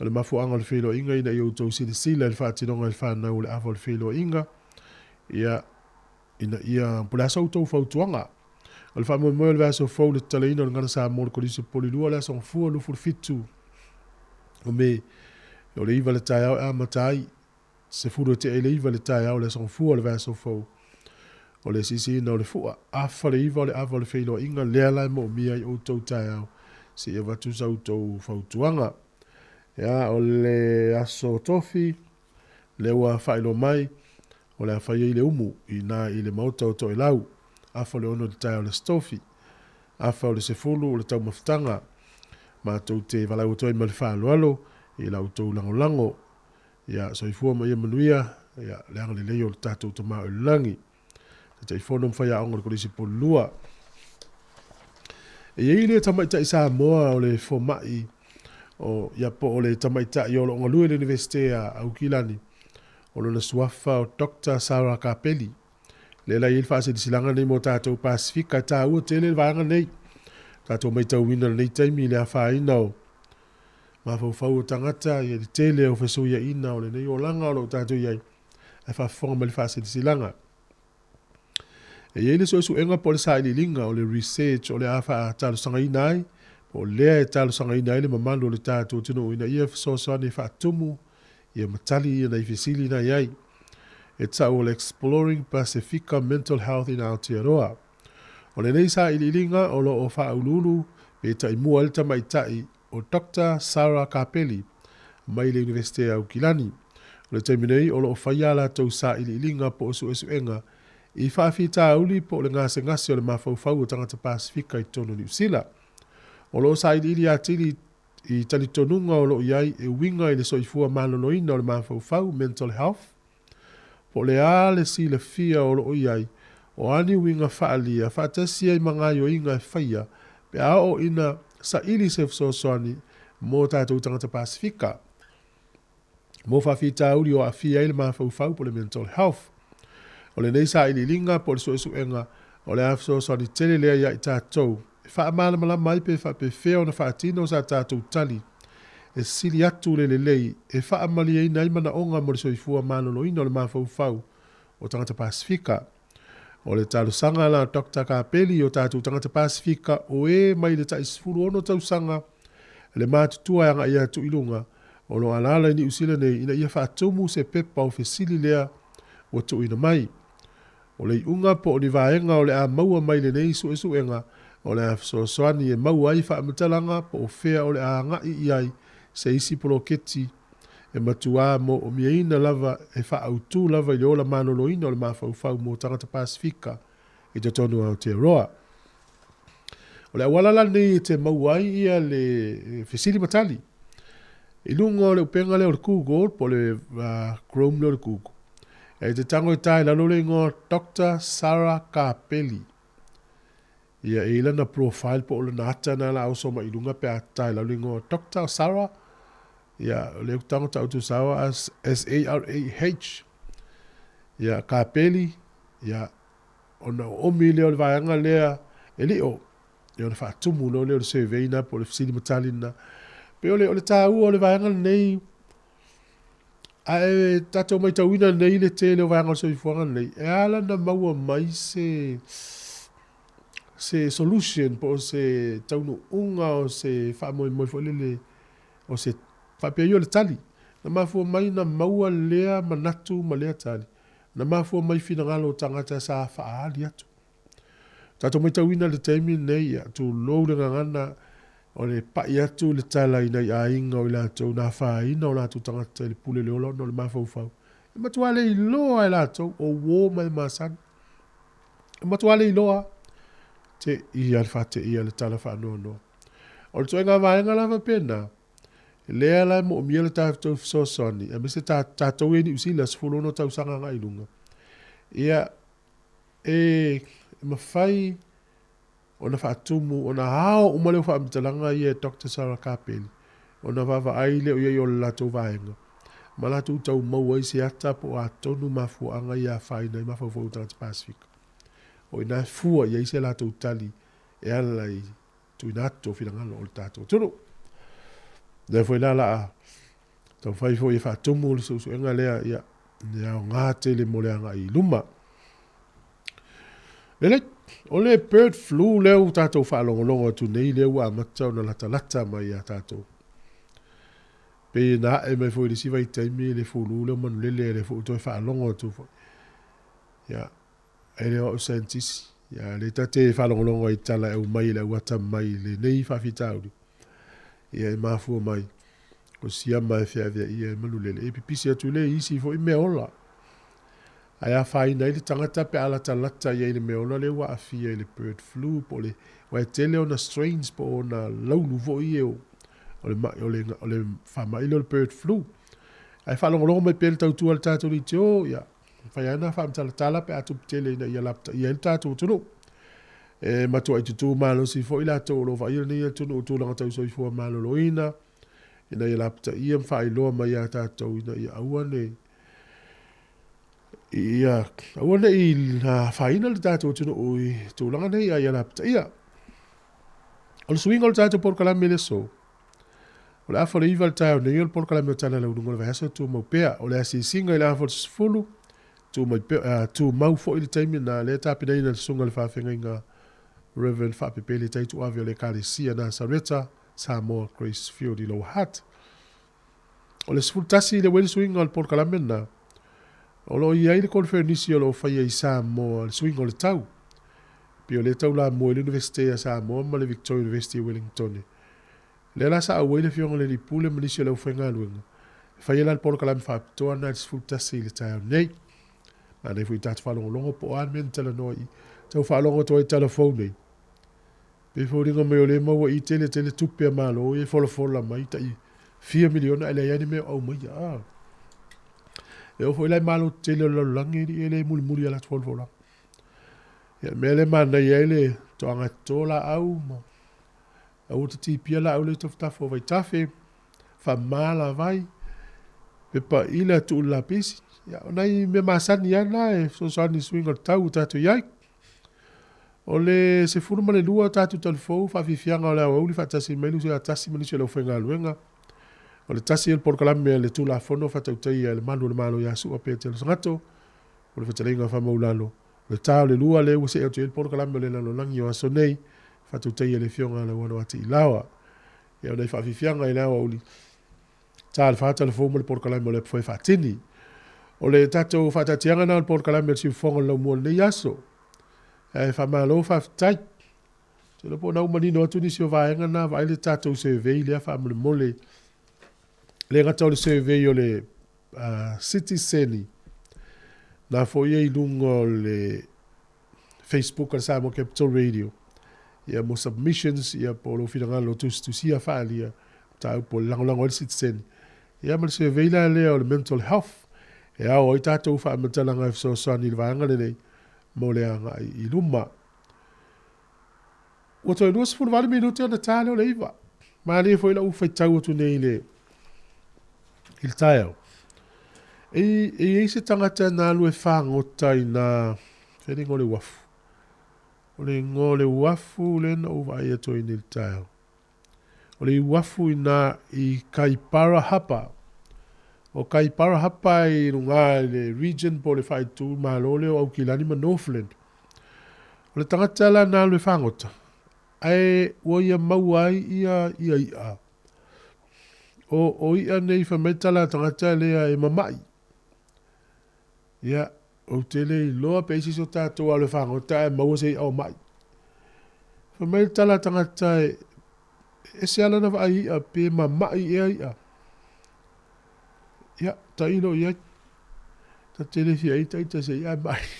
O le mafuaaga o le feiloaiga ina ia outou silasila i le faatinoga i le fanau o le ava o le feiloaiga, ia, ina ia, po o le a sa outou fautuaga. O le faamoemoe o le vaiaso fou le tatalaina o le Gana Samoa o le Kolisi o Popolilua o le aso Gafua 27 o Me, o le 9 i le taeao e amata ai, 10 e tea i le 9 i le taeao o le aso Gafua o le vaiaso fou. O le siisiina o le fua, afa le 9 o le ava o le feiloaiga, lea la e moomia ai outou taeao se i avatu sa outou fautuaga. Ia, o le aso Tofi, lea ua faailoa mai, O le a fai ai le umu i ina i le maota o Toelau. Afa o le 6 i le taeao o le Aso Tofi. Afa o le 10 o le taumafataga. Matou te valaau atu ai ma le faaaloalo i la outou lagolago. Ia soifua ma ia manuia, ia le agalelei o le tatou Tama o i le Lagi. Taitaifono ma faiaoga o le Kolisi Polulua. E i ai le tamaitai Samoa o le fomai o, ia po o le tamaitai o lo o galue i le Iunivesite a Aukilani, O lona suafa o Doctor Sarah Kapeli. Lea la e i ai le faasilasilaga nei mo tatou Pasifika, e taua tele le vaega nei. Tatou maitauina i lenei taimi i le afaina o mafaufau o tagata, ia le tele o fesuiaiga o lenei olaga o lo o tatou i ai, ae faafofoga mai le faasilasilaga. E i ai le suesuega po o le sailiiliga o le research o le a faatalosagaina ai, po o lea e talosagaina ai le mamalu o le tatou atunuu ina ia fesoasoani e faatumu ia ma tali ia nai fesili na i ai. E tau o le Exploring Pasifika Mental Health in Aotearoa. O lenei sailiiliga o lo o faauluulu pe taimua ai le tamaitai o Doctor Sarah Kapeli mai le Iunivesite a Aukilani. O le taimi nei o lo o faia a latou sailiiliga po o suesuega i faafitauli po o le gasegase o le mafaufau o tagata Pasifika i totonu o Niu Sila. O lo o sailiili atili i talitonuga o lo o i ai e uiga i le soifua maloloina o le mafaufau, mental health, po o le a le silafia o lo o i ai, o a ni uiga faaalia faatasi ai ma gaoioiga e faia pe a oo ina saili se fesoasoani mo tatou tagata Pasifika mo faafitauli o aafia ai le mafaufau po o le mental health. O lenei sailiiliga po o le suesuega o le a fesoasoani tele lea ia i tatou e faamalamalama ai pe faapefea ona faatino sa tatou tali e sili atu le lelei e faamalieina ai manaoga mo le soifua maloloina o le mafaufau o tagata Pasifika. O le talosaga la Doctor Kapeli i o tatou tagata Pasifika o e mai le tai 16 tausaga le matutua e agai atu i luga o lo o alaala i Niu Sila nei ina ia faatumu se pepa o fesili lea ua tuuina mai. O le iuga po o ni vaega o le a maua mai lenei suesuega o le a fesoasoani e maua ai faamatalaga po o fea o le a agai i ai se isi poloketi e matuā moomiaina lava e faaautu lava i le ola maloloina o le mafaufau mo tagata Pasifika i totonu o Aotearoa. O le auala la lenei e te maua ai ia le fesili ma tali i luga o le upega lea o le Google po o le Chrome lea o le Google. E te tago e tā i lalo le igoa Doctor Sarah Kapeli. Ia, e i ai lana profile po o lana ata na la oso mai i luga pe a tae lau le igoa Doctor Sarah. Ia, o lea ou te tago tau atu Sarah as S-A-R-A-H. Ia, Kapeli, ia, ona oomi lea o le vaega lea e lio, ia ona faatumu loa lea o le survey na po o le fesili ma tali lena. Pei o le, o le taua o le vaega lenei, ae tatou matauina nei le tele o vaega o le soifuaga lenei, e ala ona maua mai se, se solution po o se taunuuga o se faamoemoe foi lele o se faapea ia o le tali. Na mafua mai na maua lea manatu ma lea tali, na mafua mai finagalo o tagata sa faaali atu. Tatou matauina le taimi lenei, ia, tulou le gagana, o le pai atu le tala i nai aiga o i latou na afaina o latou tagata i le pule le ola ona o le mafaufau. E matua le iloa e latou o uo ma e masani. E matua le iloa te ia le faateia le tala faanoanoa. O le ituaiga vaega la faapena, lea la e moomia le tatou fesoasoani, aemaise tatou ia i Niu Sila, 16 tausaga agai i luga. Ia, e mafai ona faatumu, ona ao uma lea o faamatalaga ia e Doctor Sarah Kapeli, ona vaavaai lea o i ai o le latou vaega, ma latou tau maua ai se ata po o a tonu mafuaaga ia afaina ai mafaufau o tagata Pasefika. O i ina e fua i ai se latou tali e ala i tuuina atu o finagalo o le tatou atunuu. Lea foi la la a taumafai foi e faatumu le suesuega lea, ia, e aoga tele mo le agai i luma. Lelei, o le bird flu lea ua tatou faalogologo atu nei, lea ua amata ona latalata mai ia tatou. Pei na ae mai foi i le isi vaitaimi le fulu lea o manulele, lea foi ua toe faalogo atu foi. Ia, E le o au saienitisi, ia lea ta te faalogologo ai i tala e aumai e le au atamai i lenei faafitauli, ia e mafua mai o siama e feaveaia e manulele, e pipisi atu lea i isi foi meaola. Ae afaina ai le tagata pe a latalata i ai i le meaola lea ua aafia i le bird flu po o le, aua e tele ona strains po o ona laulu foi ia o le mai, o le, o le faamai lea o le bird flu. Ae faalogologo mai pea i le tautua a le tatou leitio, ia, E fai lava na faamatalatala pe a tupu tele ina ia lapataia ai le tatou atunuu. E matuai tutū malosi foi latou o lo o vaaia lenei atunuu i tulaga tau soifua maloloina, ina ia lapataia ma faailoa mai ia tatou ina ia aua ne ia aua ne i afaina le tatou atunuu i tulaga nei a ia lapataia. O le suiga o le tatou polokalame i le aso, O le afa o le 9 i le taeao nei o le polokalame o Tala Lauluga o le Vaiaso e tumau pea. O le asiasiga i le afa o le 10, tumau, tumau foi le taimi na lea e tapenaina e le Susuga i le Faafeagaiga Rev. Faapepele Taituave o le Ekalesia Nasareta, Samoa Grace Field i Lower Hutt. O le 11 le ueli suiga o le polokalame lena, o lo o i ai le koneferenisi o lo o faia i Samoa, le suiga o le tau. Pei o lea e taulamua i le Iunivesite a Samoa ma le Victoria University o Wellingtone. Lea la sa auai le Afioga i le Alii Pule ma nisi o le aufaigaluega e faia la le polokalame faapitoa lena i le 11 i le taeao nei. Manaia foi i tatou faalogologo po o a le mea na talanoa i tau faalogo atu ai i tala fou nei. Pei foliga mai o lea e maua i tele tele tupe a Malo ia e folafola mai tai fia miliona ae leai lava ni mea o aumaia. Ah. E oo foi la i Malo tetele o le lalolagi e le mulimuli i a latou folafolaga. Ia, le mea lea e manaia ai le toaga e toto laau ma Aua te tipia laau lea i tafatafa o vaitafe, faamama lavai, pepa ila tuu i le lapisi. Ia, o nai mea masani lava na e fesoasoani i suiga o le tau ua tatou i ai. O le 12 tatou talifou faafiafiaga o le aoauli faatasi mai le uso ia Tasi ma nisi o le aufaigaluega. O le tasi o le polokalame a le Tulafono Faatautaia e le Malu o le Malo ia Su'a Petelo Sagato, o le fetalaiga faamaulalo. O le ta o le lua lea ua see atu i ai le polokalame o le lalolagi o aso nei, faatautaia e le Afioga a Lauano a Tiilaoa. Ia o nai faafiafiaga i le aoauli, ta le fa tala fou ma le polokalame o le Apu Faatini. O le tatou faataatiaga na o le polokalame o le siufofoga o le laumua o lenei aso. Ae faamalo faafetai. Ou te iloa po o na ua manino atu nisi o vaega na, vaai le tatou survey lea faamolemole. Le gata o le survey o le Sitiseni, na foi e i luga o le Facebook a le Samoa Capital Radio, ia mo submissions, ia po o lou finagalo tusitusia faaalia mataupu o le lagolago ai le sitiseni. Ia ma le survey la lea o le mental health, e ao ai tatou faamatalaga e fesoasoani i le vaega lenei mo le agai i luma. Ua toe 28 minute ona ta lea o le 9. Malie foi lau faitau atu nei i le i le taeao. E, e i ai se tagata na alu e fagota i nā fea le igoa o le uafu. O le igoa o le uafu lea na ou vaai atu ai nei i le taeao. O le uafu i nā i Kaipara Hapa. O Kaipara Hapa i luga i le region po o le faaitumalo lea o Aukilani ma Northland. O le tagata la na alu e fagota, ae ua ia maua ai ia ia i'a. O, o i'a nei fai mai tala a tagata lea e mama'i. Ia, ou te le iloa pe isi so tatou alu e fagota ae maua se i'a o ma'i. Fai mai le tala a tagata e ese lava lana vaai i i'a pe mama'i ea i'a. Ia, tailo i ai. Ta te le fia ita ita se i'a e ma'i.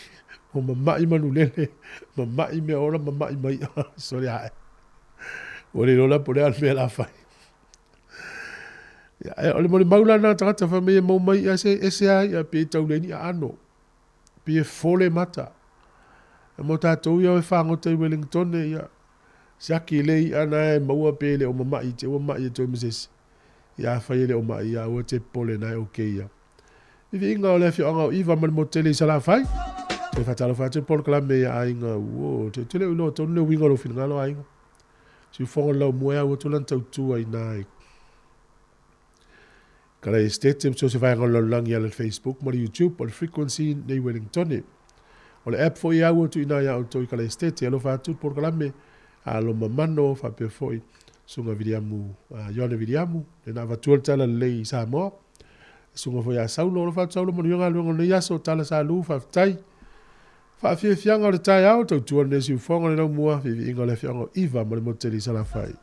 Ua mama'i manulele, mama'i mea ola, mama'i ma i'a. Sole ae. Ua le iloa la po o le a le mea o le a fai. Ia, ae o le molimau la lena a tagata fai mai e maua mai i'a se ese lava i'a pe tau leai ni aano. Pe e fole mata. E mo tatou ia o e fagota i Wellington, ia, siaki le i'a na e maua pe le o mama'i te ua ma'i e toe ma se isi. Ia afai e le o ma'i, ia aua e te popole na e okay ia. Viviiga o le afioaga o Iva ma le motele i Salafai. E faatalofa atu le polokalame i aiga, uo, te te le o iloa tonu le uiga o lou finagalo aiga. Siufogo le laumua e au atu lana tautua i nā i Kala Estate ma so o se vaega o le lalolagi e ala i le Facebook ma le YouTube o le Frequency nei Wellingtone. O le app foi e au atu i ina iā outou i Kala Estate. Alofa atu le polokalame a Lomamano faapea foi Susuga Viliamu, Ioane Viliamu, lena avatua le tala lelei i Samoa. Susuga foi ia Saulo, alofa atu Saulo, manuia galuega o lenei aso, tala Salu, faafetai. Faafiafiaga o le taeao, tautua lenei siufofoga le laumua, viiviiga o le afioaga o Iva ma le motu tele i Salafai.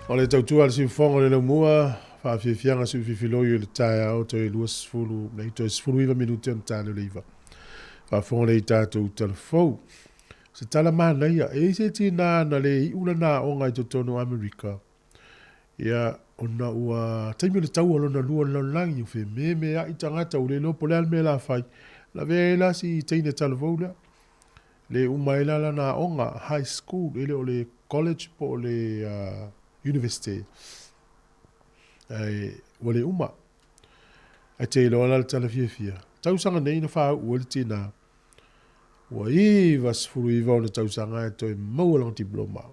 O le tautua a le siufofoga o le laumua, faafiafiaga siufifiloi o le taeao toe 20, nei toe 19 minute ona ta lea o le 9. Faafofoga lea i tatou talafou. Se tala manaia, e i ai se tinā na le iu lana aoga i totonu o Amerika, ia, ona ua taimi o le taua lona lua o le lalolagi, ua fememeai tagata, ua le iloa po o le a le mea o le a fai. Lavea ai la si teine talavou lea. Le uma ai la lana aoga, high school, e le o le college po o le university. Ae ua le uma. Ae te iloa la le tala fiafia. Tausaga nei na fāu'u ai le tinā. Ua 99 ona tausaga ae toe maua lana diploma.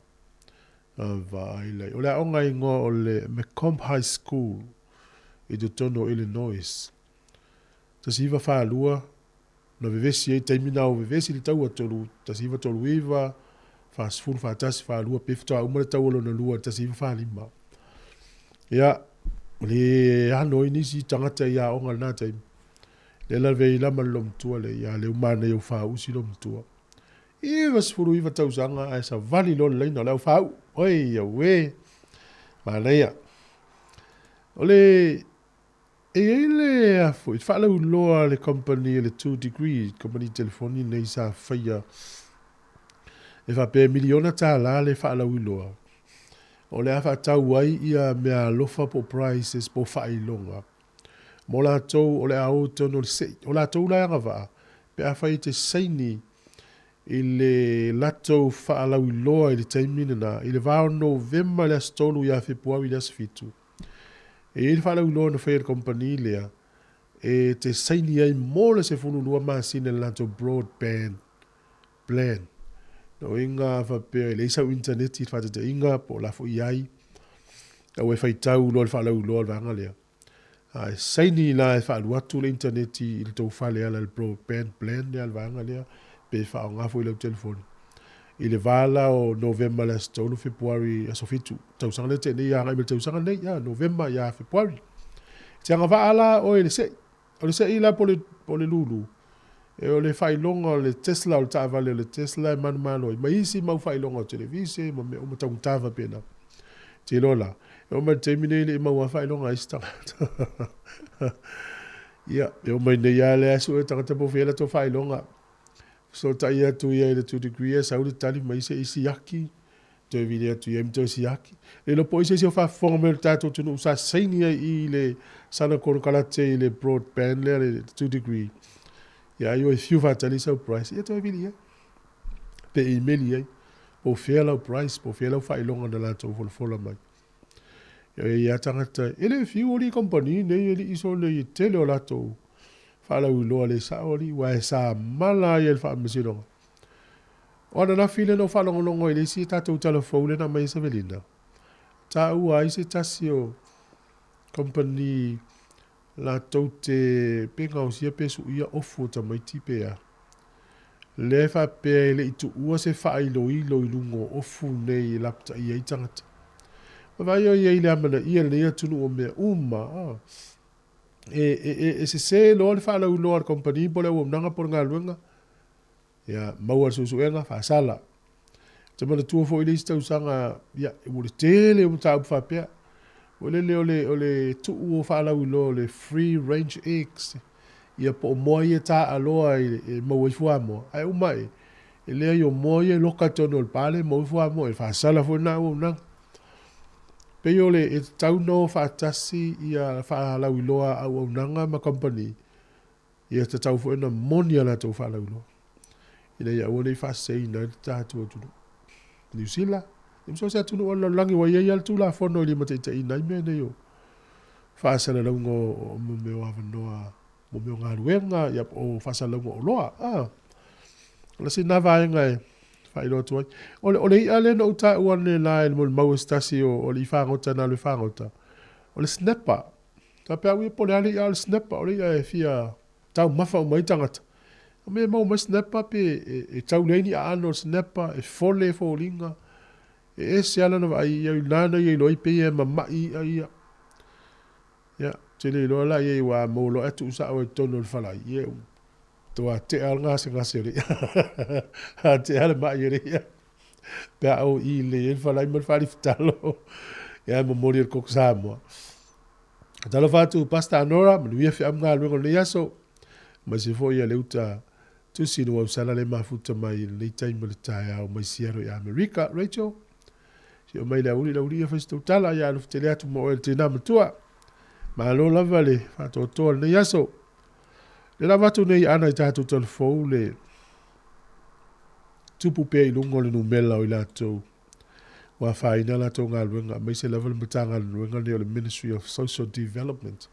Vaai lai. O le aoga e igoa o le Macomb High School i totonu o Illinois. 1942 na vevesi ai taimi na o vevesi le taua 3 1939 40 41 42 pe faatoa uma le taua lona lua 1945. Ia, le ano ai nisi tagata i aoga lena taimi. Le la vei la ma le lomatua le ia le umana i au whausi lomatua. 99 tausaga ae savali loa le laina o le au fāu'u. Oi auē! Manaia. O le E i ai le a foi, faalauiloa a le company le Two Degree, company telefoni nei sa faia e faapea e miliona tālā le faalauiloa. O le a faatau ai ia mea alofa po o prizes po o faailoga mo latou o le a o i totonu o le se'i. O latou la e agavaa pe afai e te saini i le latou faalauiloa i le taimi lena, i le va o Novema i le aso 3 ia Fepuari i le aso 7. E i ai le faalauiloa na faia e le kamupani lea e te saini ai mo le 12 masina i le latou broadband plan. Lona uiga a faapea e leai sau initaneti i le faataitaiga po o la foi i ai, aua e faitau loa le faalauiloa o le vaega lea. A e saini la e faaalu atu le initaneti i le tou fale e ala i le broadband plan lea a le vaega lea pe faaaoga foi i lau telefoni. I le va la o Novema i le aso 3, Fepuari aso 7, tausaga lea tea nei ia agai mai le tausaga lenei, ia Novema ia Fepuari. E te agavaa la oe i le se'i. O le se'i la po o le, po o le lulu, e o le faailoga o le Tesla, o le taavale o le Tesla e manumalo ai, ma isi mau faailoga o televise ma mea uma taugata faapena. Te iloa la, e oo mai le taimi nei e le i maua faailoga a isi tagata. Ia, e oo mai nei lava lea sue tagata po o fea latou faailoga. Fesootai atu ia i le two degree e sau le tali mai se isi aki. Toe vili atu i ai ma toe siaki. Le iloa po o ai se isi o faafofoga mai o le tatou atunuu sa saini ai i i le sana konokalate i le broadband lea le 2 degree. Ia ai ua e fiu faatali sau price, ia toe vili i ai. Pe imeli i ai. Po o fea lau price, po o fea lau faailoga na latou folafola mai. Ia e i ai lava tagata, e le fiu alii kamupani nei, alii sole i le tele o latou faalauiloa le sao alii, aua e samala ai e le Faamasinoga. O ananafi lea na ou faalogologo ai i le isi tatou tala fou lea na aumai e Savelina, taua ai se tasi o company latou te pe gaosia pe suia ofu o tamaiti pe a. Lea e faapea e le i tuua se faailoilo i luga o ofu nei e lapataia ai tagata. Ma vaai o i ai le amanaia i lenei atunuu o mea uma. E, e, e, e sese loa le faalauiloa a le company po o le auaunaga po o le galuega, Ia, maua le suesuega, faasala. Ou te manatua foi le isi tausaga, ia, ua le tele o mataupu faapea. Ua lele o le, o le tuu o faalauiloa o le free range eggs, ia po o moa ia e taaaloa e maua ai fuamoa, ae uma ae, e leai o moa ia e loka i totonu o le pale e maua ai fuamoa, e faasala foi lena auaunaga. Pei o le, e tatau ona o faatasi ia faalauiloa a auaunaga ma kamupani, Ia tatau foi ona moni a latou faalauiloa ina ia aua ne i faaseseina ai le tatou atunuu. Niu Sila, ia ma so o se atunuu o le lalolagi ua i ai lava le Tulafono e limataitaiina ai mea nei o faasalalauga o mea o avanoa mo mea o galuega, ia po o faasalalauga o oloa. A, o le isi lena vaega e faailoa atu ai. O le, o le i'a lea na ou taua analeila i le molimau a se tasi o alii fagota na alu e fagota, o le snapper. Faapea au ia po o le a le i'a a o le snapper, o le i'a e fia taumafa uma ai tagata. O mea e maua mai snapper pe e tau leai ni aano o le snapper, e fole e foliga, e ese lava lana vaai i ai, nāna ia iloa ai pei e mama'i i'a ia. Ia, ou te le iloa la i ai aua a maua loa ae tuu sao ai i totonu o le falai, ia ua matua tea lava le gasegase o le i'a. Tea lava le ma'i o le i'a pe a oi lelei ai le falai ma le falifitalo. Ia ae momoli e le koko Samoa. Talofa atu Pastor Anora, manuia feau ma galuega o lenei aso. Aemaise foi ia le uta tusi no ausala le mafuta mai i lenei taimi o le taeao mai Seattle i Amerika. Rachel, si o mai le auli, le auli ia fai se tala, ia alofa tele atu mo oe le tina matua. Malo lava le faatoatoa lenei aso. Le lava atu nei ana i tatou talafou le tupu pea i luga o le numela o i latou ua afaina a latou galuega, aemaise lava le Matagaluega lenei o le Ministry of Social Development.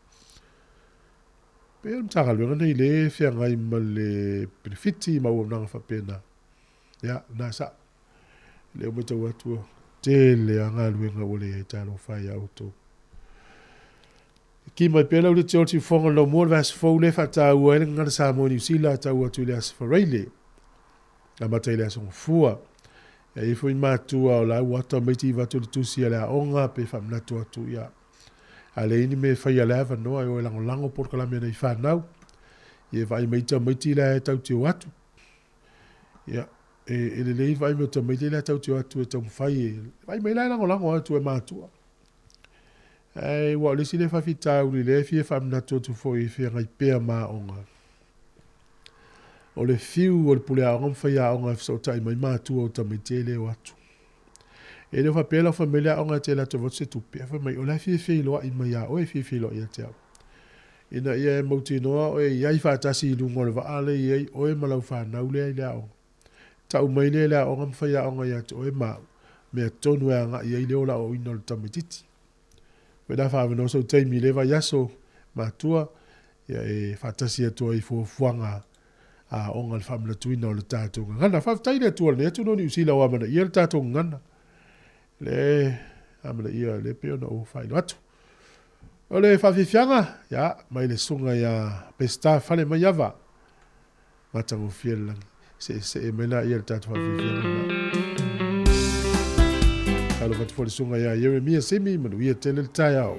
Pei o le Matagaluega lenei lea e feagai ma le penefiti ma auaunaga faapena. Ia, na sa. Lea ua matau atu tele a galuega ua leai talofa ia outou. Ki mai pea lau le te o tifofoga lau mua le vaiaso fou lea e faataua ai le Gagana Samoa Niu Sila tau atu i le Aso Faraile. Amata i le Aso Gafua. E i ai foi matua o la ua tamaiti i vatu le tusi a le aoga pe faamanatu atu ia. A leai ni mea e faia le avanoa e o e lagolago polokalame a nai fanau. Ia e vaai mai tamaiti la e tau te o atu. Ia, e lelei vaai mai o tamaiti la e tau te o atu e taumafai e vaai mai la e lagolago atu e matua. Ae ua o le isi lea faafitauli lea e fia faamanatu atu foi e feagai pea ma aoga. O le fiu o le pule aoga ma faiaoga e fesootai mai matua o tamaiti e le o atu. E le o faapea lau fai mai le aoga e te alu atu e avatu se tupe, ae fai mai o la e fia feiloai mai ia oe, fia feiloai ia te au. Ina ia e mautinoa oe e i ai faatasi i luga o le vaa lea e i ai oe ma lau fanau lea i le aoga. Tau mai lea i le aoga ma faiaoga ia te oe ma au, mea tonu e agai i ai le ola aoaoina o le tamaitiiti. Koe la faaavanoa sou taimi i lea vaiaso, matua, ia e faatasi atu ai i fuafuaga a aoga le faamanatuina o le tatou gagana. Faafetai i le Atua i lenei atunuu o Niu Sila ua amanaia le tatou gagana. Le amanaia lea pei ona ou faailoa atu. O le faafiafiaga, ia, mai le susuga ia Peseta Falemaiava. Matagofie le lagi. Seesee mai laia i le tatou faafiafiaga lena. Talofa atu foi le susuga ia Ieremia Simi, manuia tele le taeao.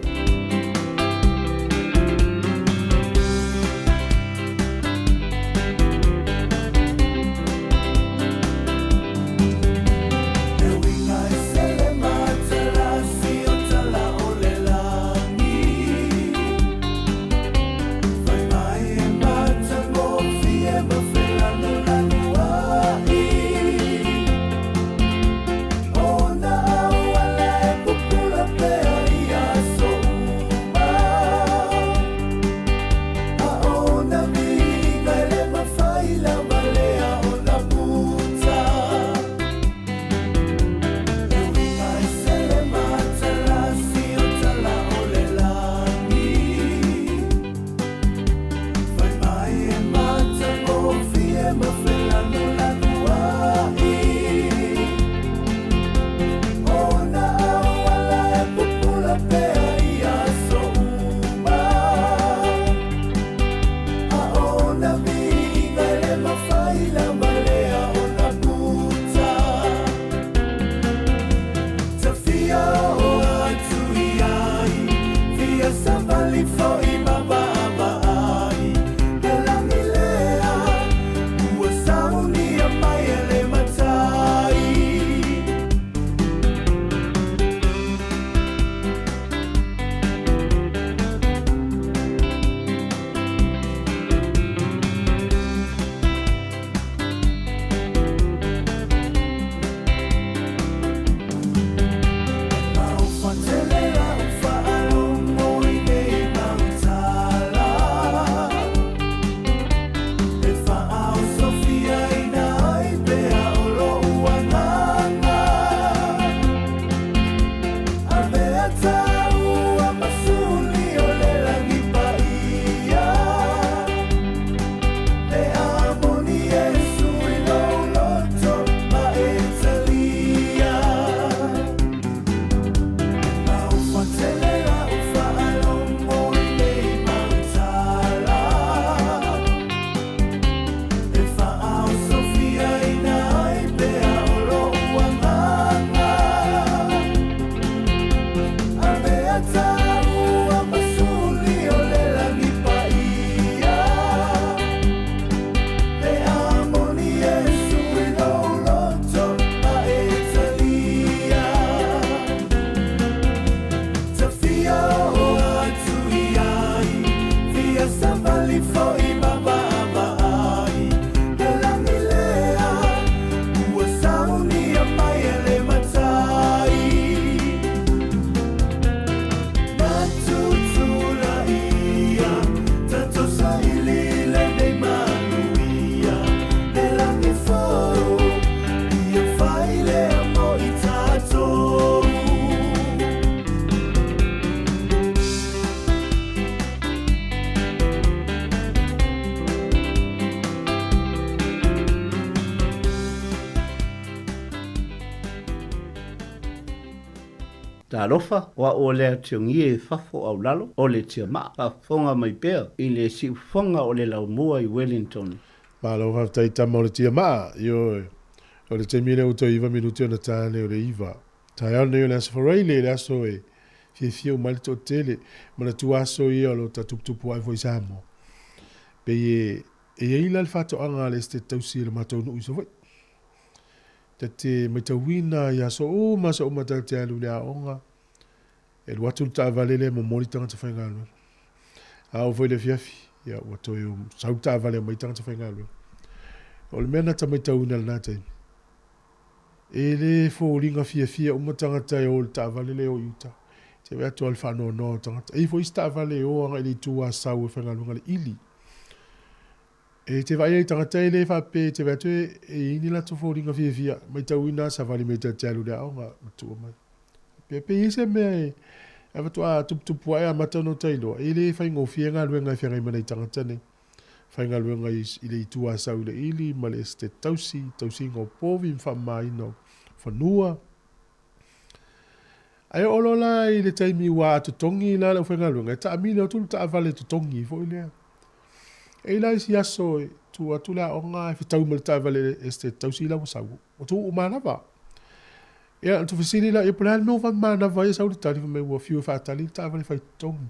Ia savali fo'i ma vaavaai le lagi lea ua saunia mai e le Matai. Na tutulaia tatou saili lenei manuia le lagi fou ia fai lea mo i tatou. Talofa, o a'u o le atiogie i fafo au lalo o le tiamaa, faafofoga mai pea i le siufofoga o le laumua i Wellington. Malo faafetai tama o le tiamaa, ioe. O le taimi lea ua toe iva minute ona ta lea o le iva. Taeao lenei o le Aso Faraile, le aso e fiafia uma ai le toatele. Manatua aso ia o lo o ta tuputupu ae foi i Samoa. Pei e e i ai la le faatoaga a le Esetete Tausi i le matou nuu i Savaii. Ta te matauina i aso uma aso uma tatou te alu i le aoga, e alu atu le taavale lea e momoli tagata faigaluega. A oo foi i le afiafi, ia ua toe sau le taavale e aumai tagata faigaluega. O le mea na ta matauina i lena taimi, e le foliga fiafia uma tagata e o i le taavale lea e o i uta. Te vaai atu lava i le faanoanoa o tagata. E i ai foi isi taavale e o agai i le itu Asau e faigaluega i le ili. E te vaai ai i tagata e le faapea e te vaai atu e i ai ni latou foliga fiafia, matauina a savali mai ta te alu i le aoga ma tua mai. Pei e i ai se mea e ae faatoa tuputupu ae amata ona ta iloa, e le faigofie galuega e feagai ma nai tagata nei. Faigaluega i le itu Asau i le ili ma le Esetete Tausi, tausiga o povi ma faamamaina o fanua. Ae oo loa la i le taimi ua totogi la le aufaigaluega, e taamilo atu le taavale totogi foi lea. E i ai la isi aso e tu atu le aoga ae fetau ma le taavale Esetete Tausi la ua sau, ua tuu uma lava. Ia, ona fesili lea, po o le a le mea ua vave manava ai e sau le tali, fai mai ua fiu e faatali le taavale fai totogi.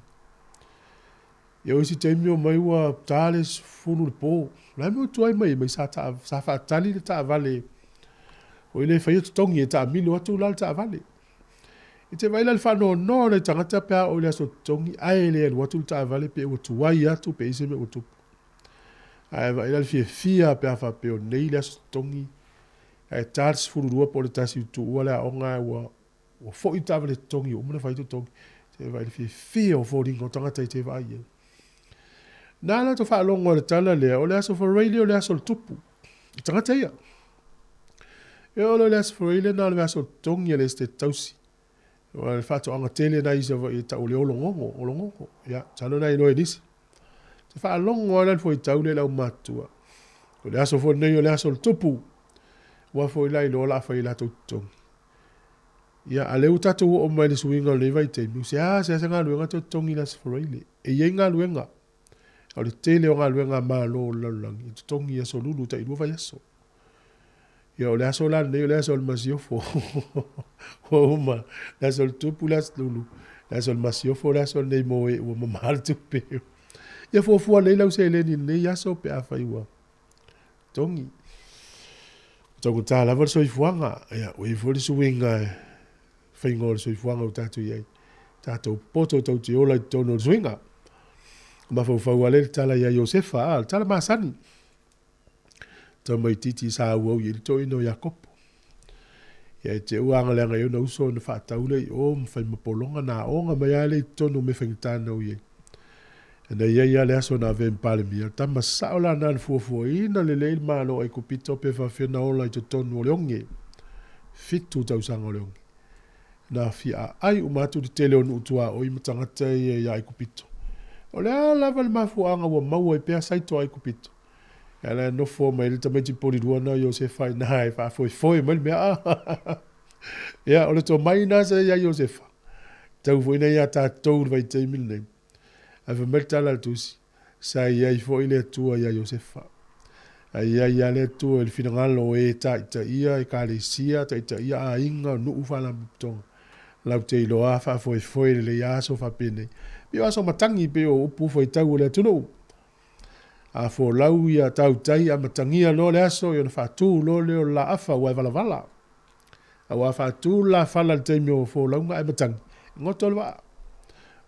Ia o isi taimi omai ua ta le 10 i le po. O le a le mea ua tuai mai ai mai sa sa faatali le taavale foi lea e faia totogi e taamilo atu la le taavale. E te vaai la i le faanoanoa o nai tagata pe a oo i le aso totogi ae le alu atu le taavale pe ua tuai atu pe i ai se mea ua tupu. Ae vaai la i le fiafia pe a faapea o nei le aso totogi ae ta le 12 po o le 1 ua tuua le aoga ae ua Ua foi le taavale totogi ua uma ona fai totogi. Te vaai le fiafia o foliga o tagata i te vaai i ai. Na la to faalogo i le tala lea, o le aso Faraile o le aso o le tupu. I tagata ia. E oo loa i le aso Faraile na o le aso totogi a le Esetete Tausi. O le faatoaga tele na i Savaii e tau o le ologogo, ologogo. Ia, masalo na iloa e nisi. Te faalogo lava la le fuaitau lea i le aumatutua. O le aso foi lenei o le aso o le tupu. Ua foi la iloa o le a fai e latou totogi. Ia, a o lea ua tatou oo mai i le suiga o lenei vaitaimi, seasea se galuega toe totogi i le Aso Faraile. E i ai galuega, a o le tele o galuega a Malo o le lalolagi, e totogi i aso lulu tailua vaiaso. Ia, o le aso la lenei o le aso o le masiofo. Ua uma le aso o le tupu, le aso lulu, le aso o le masiofo, le aso lenei mo e ua mama le tupe. Ia fuafua lelei lau seleni i lenei aso pe afai ua totogi. Ua taugata lava le soifuaga, ia, ua i ai foi le suiga e faiga o le soifuaga ua tatou i ai. Tatou poto tou te ola i totonu o le suiga. Mafaufau lava lea i le tala ia Iosefa, a, le tala masani. Tamaitiiti sa auau i ai le toeaina o Iakopo. Ia e te ua agaleaga i ona uso ona faatau lea i o ma fai ma pologa na aoga mai lava lea i totonu o mea faigata na ui ai. Na i ai lava le aso na avea ma Palemia, tama sao la na na fuafuaina lelei le Malo o Aikupito pe faafefea na ola i totonu o le oge. Fitu tausaga o le oge. Na fia aai uma atu le tele o nuu tuaoi ma tagata ia ia Aikupito. O le a lava le mafuaaga ua maua ai pea saito a Aikupito? Ia la e nofo mai le tamaiti polilua na o Iosefa i ina e faafoefoe mai le mea. Ia, o le tomai lena sa ia Iosefa. Tau foi na ia tatou i le vaitaimi lenei. Ae fai mai le tala a le tusi, sa i ai foi le Atua ia Iosefa. Ae i ai lava le Atua i le finagalo o e taitaia ekalesia, taitaia aiga, nuu, faalapotopotoga. Latou te iloa faafoefoe lelei aso faapenei. Pei o aso matagi, pei o upu faitau o le atunuu. A folau ia tautai a matagia loa le aso ia ona faatu loa lea o le laafa ua e valavala. Aua a faatu le lafala i le taimi o folauga ae matagi, e goto le vaa.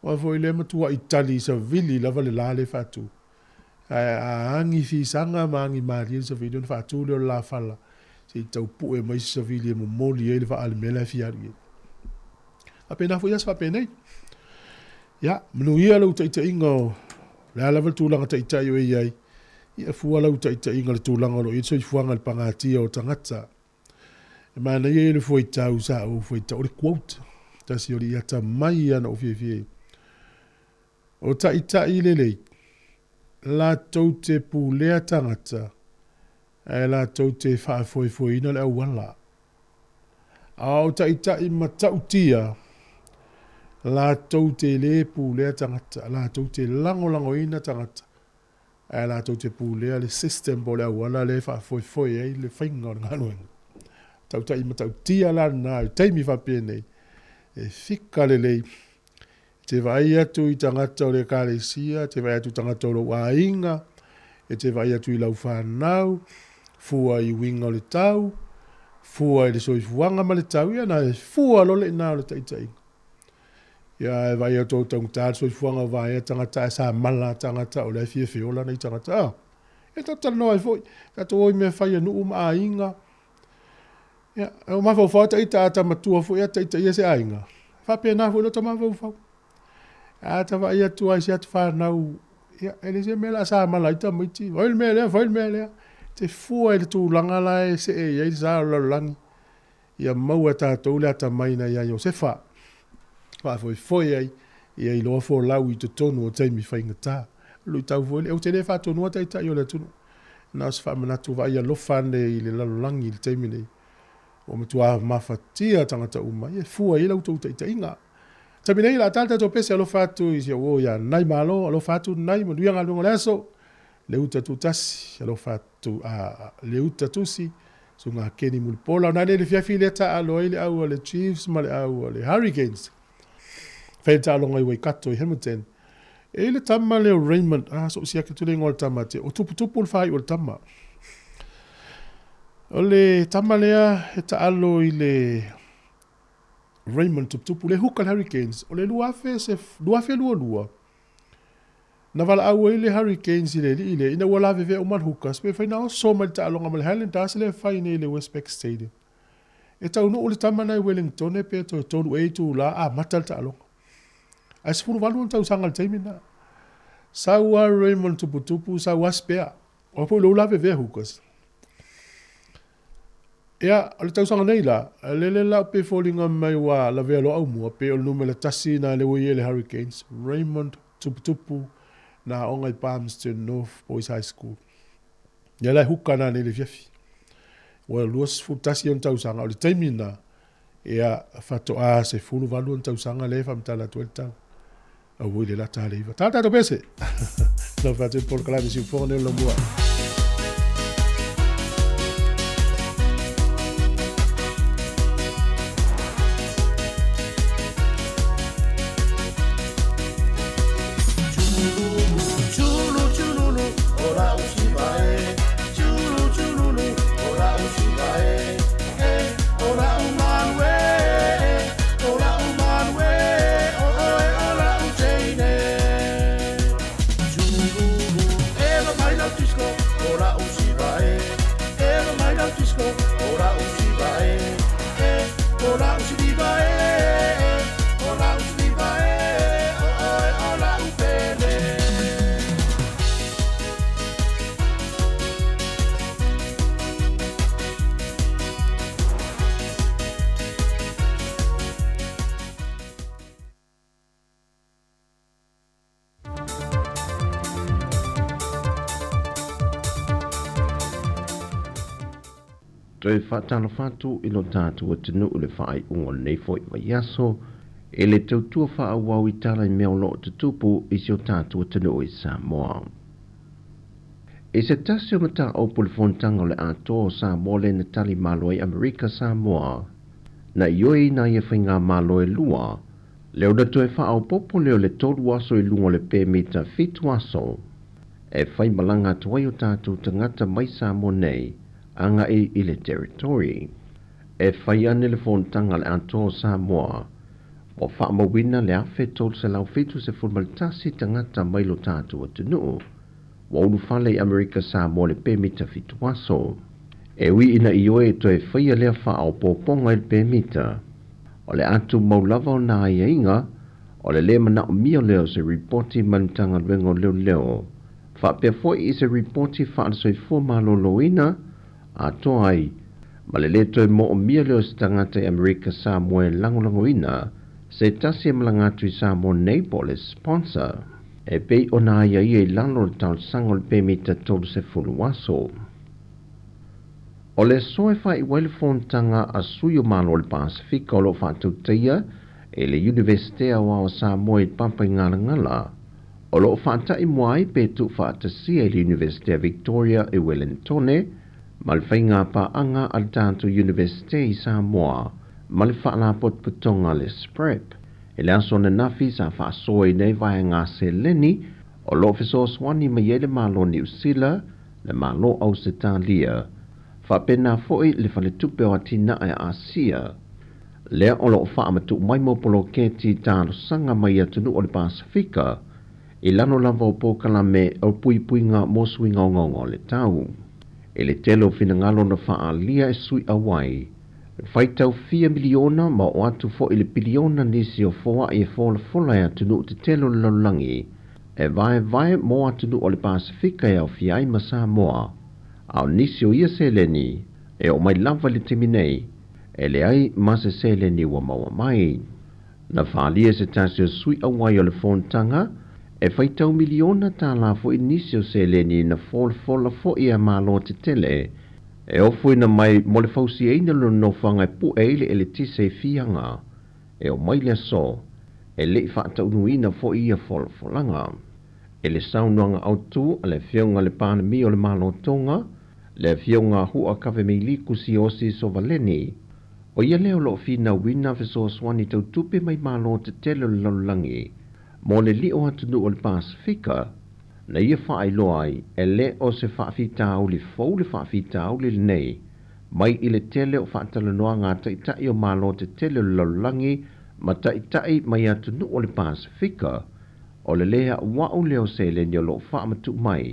Aua foi lea matua'i tali savili lava le la lea e faatu. Ae a agi fisaga ma agi malie le savili ona faatu lea o le lafala se i tau pu'e mai se savili e momoli ai le vaa i le mea la e fia alu i ai. Faapena foi aso faapenei. Ia, manuia lou taitaiga o le a lava le tulaga taitai o e i ai, ia fua lau taitaiga i le tulaga o lo o i ai le soifuaga i le pagatia o tagata. E manaia ia le fuaitau sa ou fuaitau, o le quote, tasi o le atamai ia na ou fiafia ai. O taitai lelei, latou te pulea tagata, ae latou te faafoefoeina le auala. A o taitai matautia, latou te lē pulea tagata, latou te lagolagoina tagata, ae latou te pulea le system po o le auala lea e faafoefoe ai le faiga o le galuega. Tautai matautia la lena i taimi faapenei, e fika lelei E te vaai atu i tagata o le ekalesia, e te vaai atu i tagata o lou aiga, e te vaai atu i lau fanau, fua i uiga o le tau, fua i le soifuaga ma le tau, ia na e fua loa le ina o le taitaiga. Ia e vaai atu au taugata le soifuaga o vaea tagata ae sa mala tagata o la e fia feola nai tagata. Ah, e tatou talanoa ai foi, tatou o i mea fai a nuu ma aiga. Ia, e mafaufau ta ita a ta matua foi a taitaia se aiga. E faapena foi lota mafaufau. A ta vaai atu ai se atu fanau, ia, e le se mea la sa mala ai tamaiti, fai le mea lea, fai le mea lea. Te fua i le tulaga la e see i ai le sa o le lalolagi. Ia maua e tatou le atamai na ia Iosefa. Faafoefoe ai, ia iloa folau i totonu o taimi faigata. Luitau foi lea, ou te le faatonuina taitai o le atunuu. Na o se faamanatu vaai alofa ane i le lalolagi i le taimi nei. Ua matua mafatia tagata uma, ia fua i ai la outou taitaiga. Taimi nei, o le a ta le tatou pese alofa atu i si ou uo ia Nai Malo, alofa atu Nai, manuia galuega o le aso. Leuta Tutasi, alofa atu a Leuta Tusi, Susuga Keni Mulipola. O nanei le fiafi lea taaalo ai le au a le Chiefs ma le au a le Hurricanes. Fai le taaloga i Waikato i Hamilton. E i le tama lea o Raymond, ah, so siaki atu le igoa o le tama te, o tuputupu le faaiu o le tama. O le tama lea e taalo i le Raymond Tuputupu, le huka le Hurricanes, o le 2022, Na valaau ai le Hurricanes i le alii lea ina ua lavevea uma le Hookers pe fai na oso mai le taaloga ma le Highlanders lea e fai nei i le Westpac Stadium. E taunuu le tama na i Wellingtone pe toe tolu ea itula amata le taaloga. Ae 18 ona tausaga i le taimi lena. Sau a Raymond Tuputupu, sau a spare. O foi lou lavevea Hookers. Ia, o le tausaga nei la, lele la pe foliga mai ua lavea loa aumua, pe o le numera tasi na lea ua i ai le Hurricanes, Raymond Tuputupu na aoga i Palmerston North Boys High School. Ia la e huka na nei le fiafi. Ua 21 ona tausaga, o le taimi na, ia faatoa 18 ona tausaga lea e faamatala atu ai le tala. Aua i le lata le iva. Tala tatou pese! Lau whātu polokalame siufoga nei o le mua. Toe faatalofa atu i lo tatou atunuu i le faaiuga o lenei foi vaiaso i le tautua faaauau i tala i mea o lo o tutupu i si o tatou atunuu i Samoa. I se tasi o mataupu i le fonotaga o le Atoa o Samoa lea na tali malo ai Amerika Samoa, na ioe ina ia faigamalo e lua, lea ona toe faaopoopo lea o le tolu aso i luga o le pemita fitu aso e fai malaga atu ai o tatou tagata mai Samoa nei agai i le Territory. E fai ane le fonotaga a le Atoa o Samoa. Ua faamauina le 1371 tagata mai lo tatou atunuu ua ulufale i Amerika Samoa i le pemita 7 aso. E ui ina ioe e toe faia lea faaopoopoga i le pemita, o le a tumau lava ona aiaiga o le lē manaomia lea o se ripoti mai le Matagaluega o Leoleo faapea foi i se ripoti faale-soifua malōlōina atoa ai ma le lē toe moomia lea o se tagata i Amerika Samoa e lagolagoina se tasi e malaga atu i Samoa nei po o le sponsor e pei ona aiaia i lalo o le talosaga o le pemita 30 aso. O le aso e faaiu ai le fonotaga a sui o Malo o le Pasefika o lo o faatautaia e le Iunivesite Aoao o Samoa i le Papaigalagala, o lo o faataimua ai pe tuufaatasia i le Iunivesite a Victoria i Wellingtone ma le faiga paaga a le tatou Iunivesite i Samoa ma le Faalapotopotoga a le SPREP. I le aso ananafi sa faasoaina ai vaega seleni o lo o fesoasoani mai ai le Malo o Niu Sila, le Malo o Ausetalia, faapena foi le Faletupe o Atinae a Asia, lea o lo o faamatuu mai mo poloketi talosaga mai atunuu o le Pasefika i lalo lava o polokalame o puipuiga mo suiga ogaoga o le tau. I le tele o finagalo na faaalia e sui auai, faitau fia miliona ma oo atu foi i le piliona nisi o foai e folafola e atunuu tetele o le lalolagi e vaevae mo atunuu o le Pasefika e aofia ai ma Samoa, a o nisi o ia seleni e oo mai lava i le taimi nei e leai ma se seleni ua maua mai. Na faaalia se tasi o sui auai o le fonotaga e faitau miliona tālā foi nisi o seleni na folafola foi e Malo tetele e ofoina mai mo le fausiaina o le nofoaga e pu'e ai le eletise i Fiaga e oo mai le aso e le'i faataunuuina foi ia folafolaga. I le saunoaga autū a le Afioga i le Palemia o le Malo o Toga, le Afioga Hu'akavemiliku Siaosi Sovaleni, o ia lea o lo o finauina fesoasoani tautupe mai Malo tetele o le lalolagi mo le li'o atunuu o le Pasefika, na ia faailoa ai e lē o se faafitauli fou le faafitauli lenei mai i le tele o faatalanoaga a taʻitaʻi o Malo tetele o le lalolagi ma taʻitaʻi mai atunuu o le Pasefika o le lē aʻuaʻu lea o seleni o lo o faamatuʻu mai,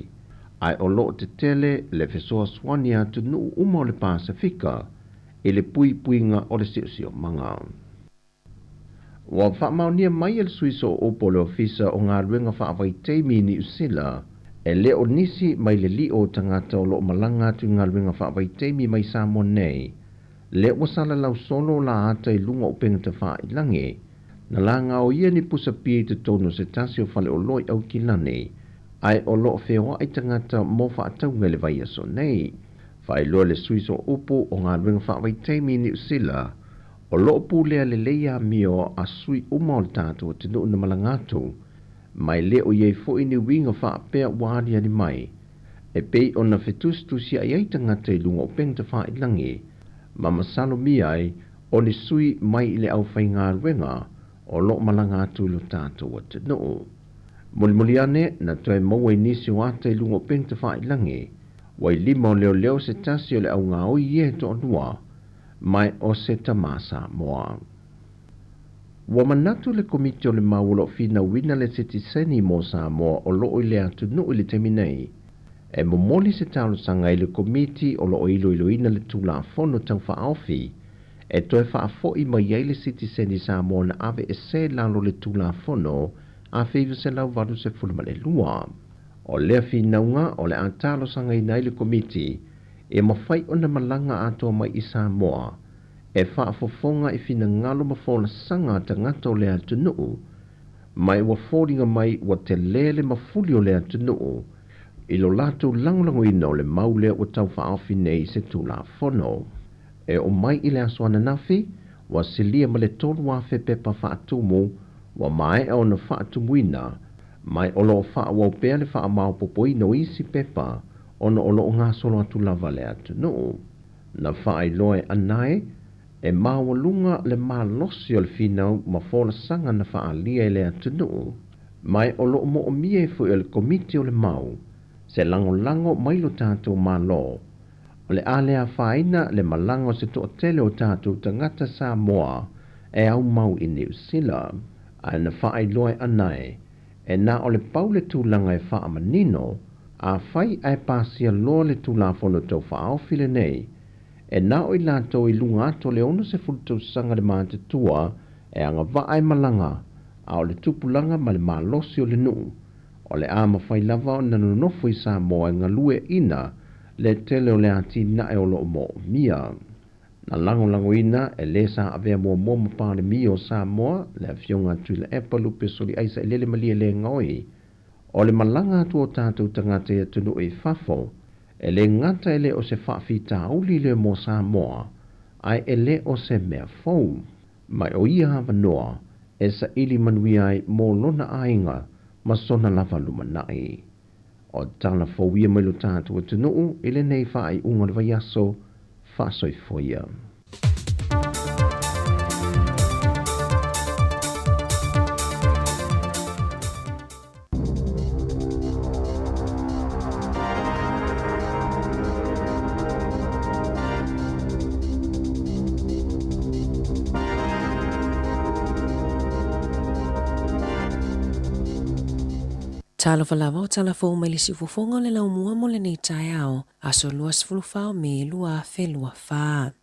ae o lo o tetele le fesoasoani a atunuu uma o le Pasefika i le puipuiga o le siosiomaga. Ua faamaonia mai e le sui sooupu o le Ofisa o Galuega Faavaitaimi i Niu Sila e le o nisi mai le li'o o tagata o lo o malaga atu i galuega faavaitaimi mai Samoa nei lea ua salalau solo la ata i luga o upega tafailagi na lagaoia ni pusapia i totonu o se tasi o faleoloa i Aukilani, ae o lo o feoai tagata mo faatauga i le vaiaso nei. Faailoa le sui sooupu o Galuega Faavaitaimi i Niu Sila o lo o pulea lelei amio a sui uma o le tatou atunuu na malaga atu, ma e le o i ai foi ni uiga faapea ua aliali mai e pei ona fetusitusiaʻi ai tagata i luga o upega tafailagi ma masalomia ai o ni sui mai i le aufaigaluega o lo o malaga atu i lo tatou atunuu. Mulimuli ane na toe maua i nisi o ata i luga o upega tafailagi ua i lima o leoleo se tasi o le augaoi ia e toalua mai o se tamā Samoa. Ua manatu le Komiti o le Mau o lo o finauina le sitiseni mo Samoa o lo o i le atunuu i le taimi nei e momoli se talosaga i le Komiti o lo o iloiloina le Tulafono Tau Faaofi e toe faafo'i mai ai le sitiseni Samoa na aveesē lalo o le Tulafono 1982. O lea finauga o le a talosagaina ai le Komiti e mafai ona malaga atoa mai i Samoa e faafofoga i finagalo ma folasaga a tagata o le atunuu, ma ua foliga mai ua telē le mafuli o le atunuu i lo latou lagolagoina o le mau lea ua taufaaofi nei i se Tulafono. E oo mai i le aso ananafi, ua silia ma le 3,000 pepa faatumu ua maea ona faatumuina, ma o lo o faaauau pea le faamaopoopoina o isi pepa ona o lo o gasolo atu lava le atunuu. Na faailoa e Anae e maualuga le malosi o le finau ma folasaga na faaalia e le atunuu, ma o lo o moomia ai foi e le Komiti o le Mau se lagolago mai lo tatou Malo o le a le afaina le malaga o se toatele o tatou tagata Samoa e aumau i Niu Sila, ae na faailoa e Anae e na o le pau le tulaga e faamanino, afai ae pasia loa le Tulafono Tau Faaofi lenei, e na o i latou i luga atu o le 60 tausaga le matutua e agavaa e malaga, a o le tupulaga ma le malosi o le nuu, o le a mafai lava ona nonofo i Samoa e galueaiina le tele o le atinae o lo o moomia. Na lagolagoina e le sa avea muamua ma Palemia o Samoa, le Afioga a Tuilaepa Lupe Soliai Sailele Malielegaoi, o le malaga atu o tatou tagata i atunuu i fafo, e le gata e le o se faafitauli lea mo Samoa, ae e le o se mea fou. Ma o ia avanoa e saili manuia ai mo lona aiga ma sona lava lumanai. O tala fou ia mai lo tatou atunuu i lenei faaiuga o le vaiaso, faasoifua ia. Talofa lava o tala fou mai le siufofoga o le laumua mo lenei taeao, aso 24 o Me 2024.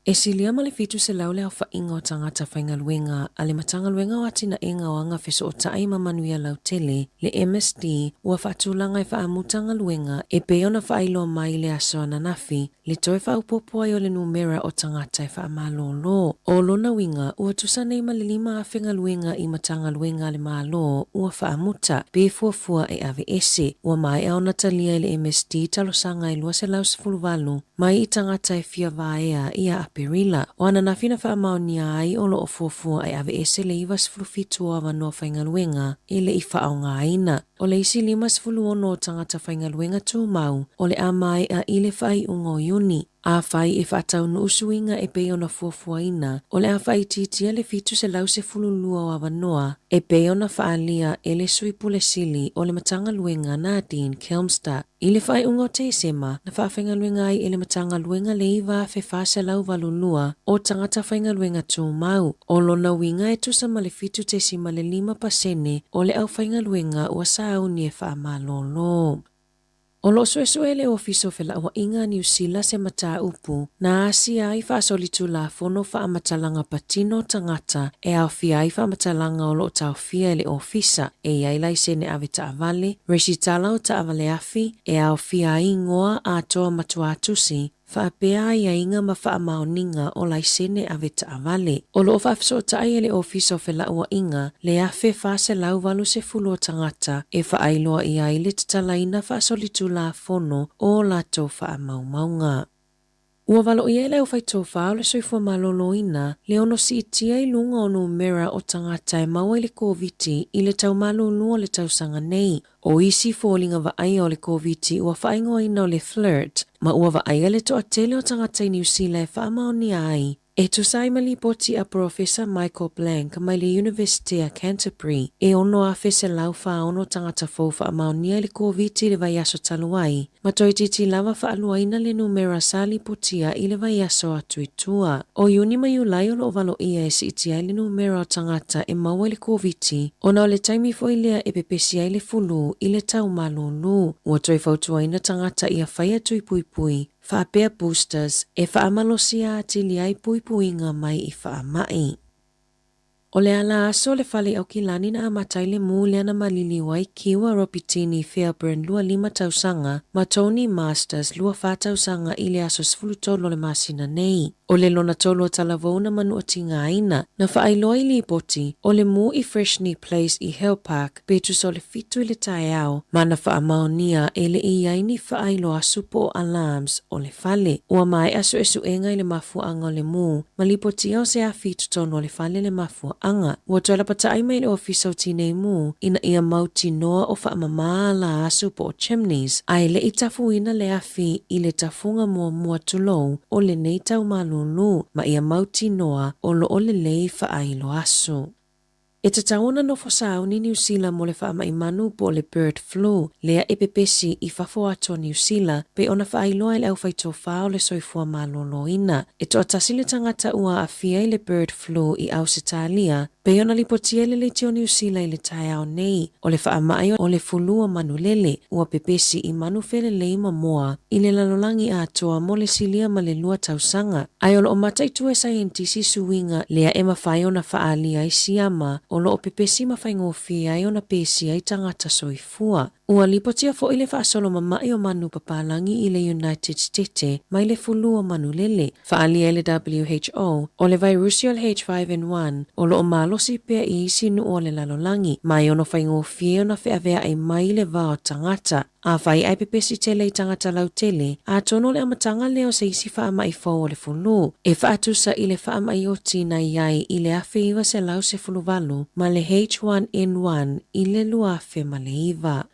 E silia ma le 700 le aofaiga o tagata faigaluega a le Matagaluega o Atinaega o Aga Fesootai ma Manuia Lautele, le MSD, ua faatulaga e faamuta galuega e pei ona faailoa mai i le aso ananafi, le toe faaopoopo ai o le numera o tagata e faamalolo. O lona uiga, ua tusa nei ma le 5,000 galuega i Matagaluega a le Malo ua faamuta, pe fuafua e aveese. Ua maea ona talia e le MSD talosaga e 218 mai i tagata e fia vaea ia Aperila. O ananafi na faamaonia ai o lo o fuafua e aveese le 97 o avanoa faigaluega e le i faaaogaina. O le isi 56 o tagata faigaluega tumau o le a maea i le faaiuga o Iuni. Afai e faataunuu suiga e pei ona fuafuaina, o le a faaitiitia le 712 o avanoa e pei ona faaalia e le Sui Pule Sili o le Matagaluega Nadine Kilmster. I le faaiuga o Tesema, na faafaigaluega ai e le Matagaluega le 9,482 o tagata faigaluega tumau. O lona uiga e tusa ma le 7.5 pasene o le aufaigaluega ua sauni e faamalolo. O lo o suesue le Ofisa o Felauaiga a Niu Sila se mataupu na asia ai faasolitulafono faamatalaga patino o tagata e aofia ai faamatalaga o lo o taofia e le Ofisa e i ai laisene ave taavale, resitala o taavale afi e aofia ai igoa atoa matuatusi, faapea aiaiga ma faamaoniga o laisene ave taavale. O lo o faafesootai e le Ofisa o Felauaiga le 1,480 o tagata e faailoa i ai le tatalaina faasolitulafono o latou faamaumauga. Ua valoia e le aufaitofa o le soifua maloloina le ono siitia i luga o numera o tagata e maua i le Koviti i le tau malulu o le tausaga nei. O isi foliga vaaia o le Koviti ua faaigoaina o le FLIRT, ma ua vaaia le toatele o tagata i Niu Sila e faamaonia ai E tusa ai ma lipoti a Porofesa Michael Blank mai le Iunivesite a Canterbury, e 6,146 tagata fou faamaonia i le Koviti i le vaiaso talu ai, ma toeitiiti lava faaluaina le numera sa lipotia i le vaiaso atu i tua. O Iuni ma Iulai o lo o valoia e siitia ai le numera o tagata e maua i le Koviti, ona o le taimi foi lea e pepesi ai le fulu i le tau malūlū. Ua toe fautuaina tagata ia faia tui puipui faapea boosters e faamalosia atili ai puipuiga mai i faamai. O le ala aso o le fale i Aukilani na amata ai le mū lea na maliliu ai Kiwa Ropitini Fairbairn 25 tausaga ma Tony Masters 24 tausaga i le aso 13 o le masina nei. O le lona tolu o talavou na manuatigaina, na faailoa i lipoti, o le mū i Freshney Place i Hale Park pe tusa o le 7 i le taeao, ma na faamaonia e le i ai ni faailoa asu po o alarms o le fale. Ua maea suesuega i le mafuaaga o le mū, ma lipotia o se afi i totonu o le fale le mafuaaga. Ua toe lapatai mai le Ofisa o Tinei Mū ina ia mautinoa o faamamā ala asu po o chimneys, a e le i tafuina le afi i le tafuga muamua tulou o lenei tau malūlū, ma ia mautinoa o lo o lelei faailoa asu. E tatau ona nofo sauni Niu Sila mo le faamai manu po o le bird flu, lea e pepesi i fafo atu o Niu Sila, pei ona faailoa e le aufaitofa o le soifua maloloina. E toatasi le tagata ua aafia i le bird flu i Ausetalia, pei ona lipotia e le Leitio Niu Sila i le taeao nei, o le faamai o le fulu o manulele ua pepesi i manu felelei ma moa i le lalolagi atoa mo le silia ma le 2 tausaga. Ae o lo o mataitu e saienitisi suiga lea e mafai ona faaalia ai siama o lo o pepesi ma faigofie ai ona pesia i tagata soifua. Ua lipotia foi le faasolo mama'i o manu papalagi i le United Stete mai le fulu o manulele. Faaalia e le WHO, o le vairusi o le H5N1 o lo o malosi pea i isi nuu o le lalolagi, ma e ono faigofie ona feavea'i mai i le va o tagata. Afai ae pepesi tele i tagata lautele, atonu o le amataga lea o se isi faama'i fou o le fulu, e faatusa i le faama'i oti na i ai i le 1918 ma le H1N1 i le 2009.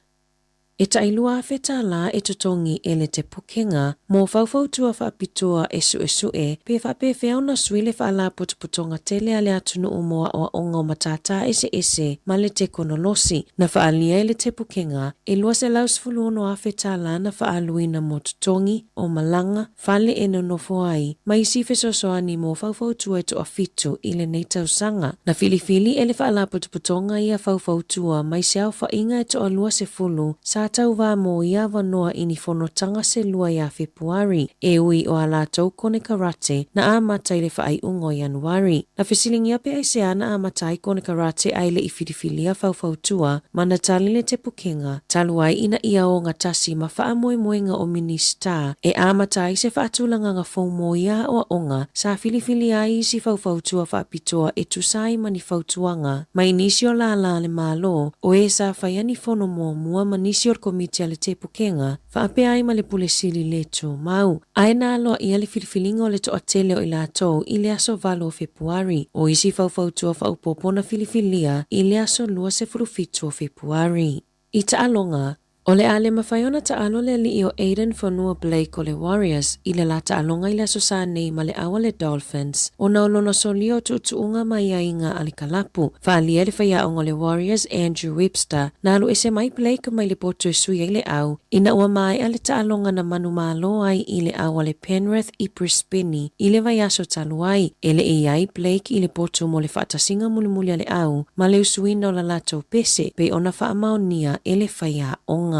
E tai $2,000 e totogi e le Te Pukenga mō faufautua faapitoa e suesue pe faapefea ona sui le faalapotopotoga tele a le atunuu mo aoaoga o matata eseese ma le tekonolosi. Na faaalia e le Te Pukenga e $216,000 na faaaluina mo totogi o malaga, fale e nonofo ai, ma isi fesoasoani mo faufautua e toafitu i lenei tausaga. Na filifili e le Faalapotopotoga ia faufautua mai se aofaiga e toa-20 sa tauvā mo ia avanoa i ni fonotaga se lua iā Fepuari, e ui o a latou konekarate na amata i le faaiuga o Ianuari. Na fesiligia pe aisea na amata ai konekarate ae le i filifilia faufautua ma na tali le Te Pukenga talu ai ina ia ogatasi ma faamoemoega o Minisita e amata ai se faatulagaga fou mo ia aoaoga sa filifilia ai isi faufautua faapitoa e tusa ai ma ni fautuaga mai nisi o lālā a le Malo o e sa faia ni fono muamua ma nisi o le Komiti a le Te Pukenga faapea ai ma le Pule Sili le tumau. Ae na aloaia le filifiliga o le toatele o i latou i le aso 8 o Fepuari, o isi faufautua faaopoopo na filifilia i le aso 27 o Fepuari. I taaloga, o le a le mafai ona taalo le alii o Aiden Fonua Blake o le Warriors i le la taaloga i le Aso Sa nei ma le au a le Dolphins ona o lona solia o tuutuuga ma aiaiga a le kalapu. Faaalia e le faiaoga o le Warriors Andrew Webster na alu ese mai Blake mai le poto e sui ai le au ina ua maea le taaloga na manumalo ai i le au a le Penrith i Brisbane i le vaiaso talu ai. E le i ai Blake i le poto mo le faatasiga mulimuli a le au ma le usuina o la latou pese pei ona faamaonia e le faiaoga.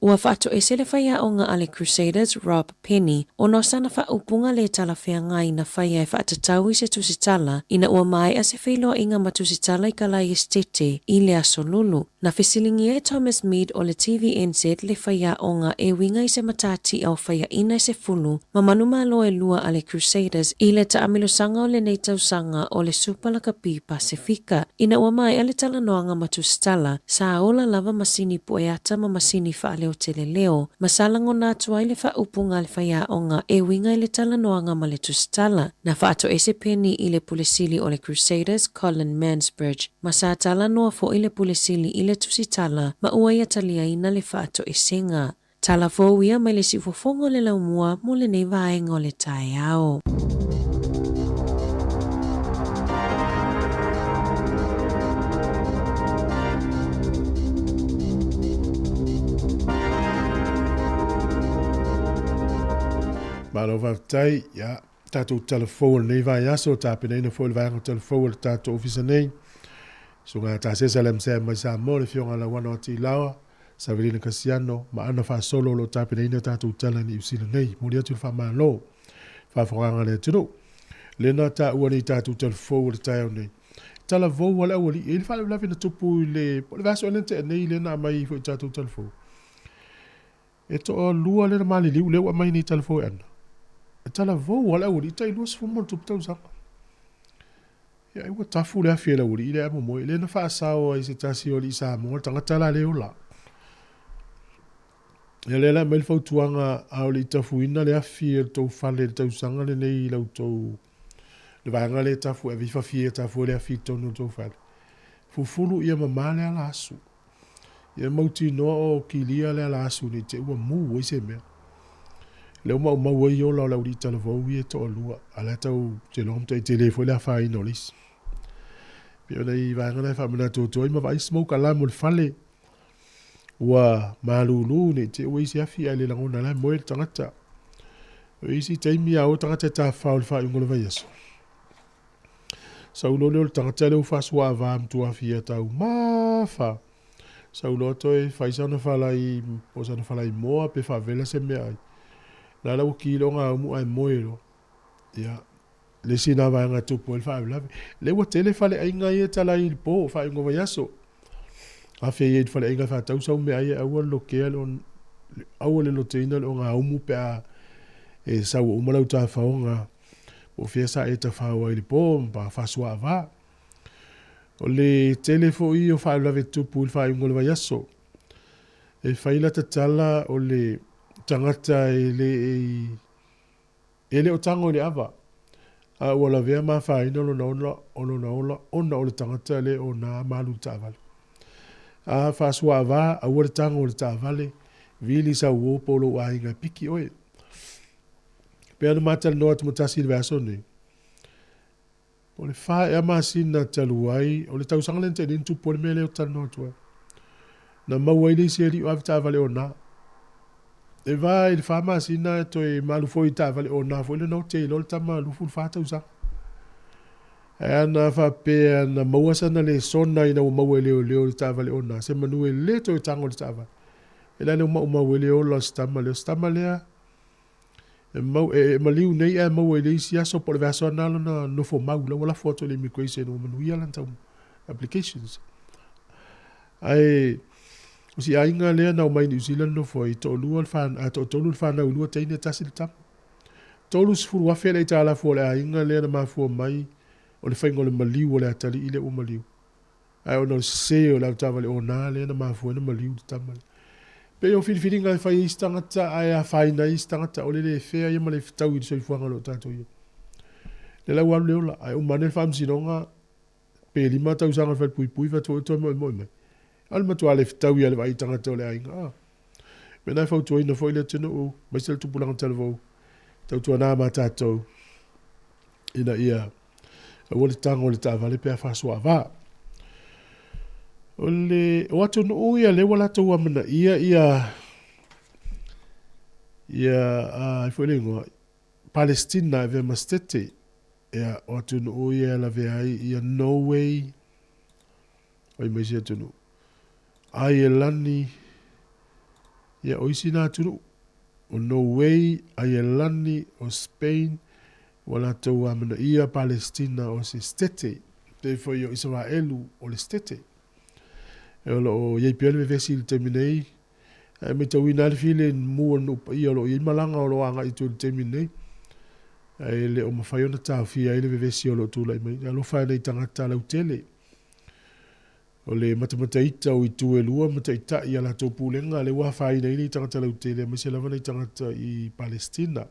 Ua faatoese le faiaoga a le Crusaders Rob Penny ona o sana faaupuga lē talafeagai na faia e faatatau i se tusitala ina ua maea se feiloaiga ma tusitala i Kalai Esetete i le Aso Lulu. Na fesiligia e Thomas Mead o le TVNZ le faiaoga e uiga i se matatia o faiaina e 10 ma manumalo e lua a le Crusaders i le taamilosaga o lenei tausaga o le Supa Lakapi Pasefika. Ina ua maea le talanoaga ma tusitala, sa ola lava masini pueata ma masini faaleoteleleo, ma sa lagona atu ai le faaupuga a le faiaoga e uiga i le talanoaga ma le tusitala. Na faatoese Penny i le Pule Sili o le Crusaders, Colin Mansbridge, ma sa talanoa foi le Pule Sili i le tusitala ma ua ia taliaina le faatoesega. Tala fou ia mai le siufofoga o le laumua mo lenei vaega o le taeao. Malo faafetai. Ia, tatou tala fou o lenei vaiaso, tapenaina foi le vaega tala fou o le tatou ofisa nei. Susuga Tasesa le MCM mai Samoa, le Afioga ia Lauano Atiilaoa, Savelina Kasiano ma Ana Faasolo o lo o tapenaina tatou tala i Niu Sila nei. Momoli atu le faamalo faafofogaaga a le atunuu. Lena taua nei tatou tala fou o le taeao nei. Tala fou a le aualii, e i ai le faalavelave na tupu i le, po o le vaiaso ea lea na tea nei lea na aumai ai foi i tatou tala fou. E toalua lea na maliliu lea ua aumai nei tala fou e Ana. E tala fou a le aualii tai 20+ tausaga. Ia ai ua tafu le afi e le aualii lea ae momoe. Lea na faasao ai se tasi o alii Samoa, le tagata la le ola. Ia lea la aumai le fautuaga a o le i tafuina le afi e le tou fale i le tausaga lenei i la outou le vaega lea e tafu e ave i fafie e tafu ai le afi i totonu o le tou fale. Fufulu ia mama le ala asu. Ia mautinoa o kilia le ala asu nei te i ua mu ai se mea. Lea ua maumau ai ola o le aualii talavou ia e toalua, a o la e tau te iloa matua tele foi le afaina o le isi. Pei o nai vaega na e faamanatu atu ai ma vaai smoke alarm o le fale. Ua malūlū ne i te ua isi afi ae le lagona la e moe le tagata. O isi taimi a o tagata e tafafao i le faaiuga o le vaiaso. Sau loa lea o le tagata lea ua faasuaava matua afia taumafa. Sau loa toe fai sana falai po o sana falai moa pe faavela se meaai. La la ua ki loa gaumu ae moe loa. Ia, le isi lena vaega e tupu ai le faalavelave. Lea ua tele faleaiga ia e tala ai i le po, faaiuga o vaiaso. Afe ia i le faleaiga e faatau sau meaai ae aua le lotea le aua le loteina le ogaumu pe a e sau ua uma lau tafaoga po o fea sa e tafao ai i le po ma faasuaava. O le tele foi o faalavelave tupu i le faaiuga o le vaiaso. E fai lata tala o le tagata e le E le o tago i le ava, a ua lavea ma afaina lona ola, o lona ola ona o le tagata le o na malu i le taavale. A faasuaava, aua le tago i le taavale, vili sau uo po o lou aiga e piki oe. Pei ona ma talanoa atu ma tasi i le vaiaso nei, o le fa ea masina talu ai, o le tausaga lea na tea nei na tupu ai le mea lea ou te talanoa atu ai. Na maua ai le isi alii o ave taavale ona. E va i le 4 masina e toe malu foi i taavale ona foi lena ote i loa le tama 24 tausaga. Ae ana faapea na maua sana lesona ina ua maua e leoleo le taavale ona, se manu e le toe tago i le taavale. E la le ua maumau ai le ola o si tama lea. O si tama lea, e, mau, e, e maliu nei ae maua i le isi aso po o le vaiaso ana lona nofo mau la ua lafo atu i le immigration ua manuia lana tau applications. Ae o si aiga lea na omai New Zealand nofo ai, toalua le whan, a toatolu le whanau, lua teine tasi le tama. 30,000 le aitalafu o le aiga lea na mafua mai o le faiga o le maliu o le atalii lea ua maliu. Ae ona o le sese o le avetaavale ona lea na mafua ai ona maliu le tama lea. Pei o filifiliga e fai e isi tagata ae afaina ai isi tagata, o le le fea ia ma le fetaui i le soifuaga o lo o tatou i ai. Lea la ua alu le ola, ae uma ane le faamasinoga pe 5 tausaga o le falepuipui faatoa toe moemoe mai. A o le matua le fetaui lava i le vaai i tagata o le aiga. Ah. Mea na e fautuaina foi le atunuu, aemaise le tupulaga talavou, tautuana ma tatou ina ia aua le tago i le taavale pe a faasuaava. O le o atunuu ia lea ua latou amanaia ia ia ai foi le igoa Palestina e avea ma setete. Ia o atunuu ia e lavea ai ia Norway, oi ma isi atunuu. Aielani, ia o isi na atunuu. O Norway, Aielani, o Spain, ua latou amanaia Palestina o se setete. Pei foi o Isaraelu o le setete. E o lo o i ai pea le vevesi i le taimi nei. Ae matauina lava le filemu o le nuu paia o lo o i ai malaga o lo o agai atu i le taimi nei. Ae le o mafai ona taofia ai le vevesi o lo o tulai mai. Alofa e nai tagata lautele. O le matamataita o itu e lua ma taitai a latou pulega lea ua afaina ai nei tagata lautele aemaise lava nai tagata i Palestina.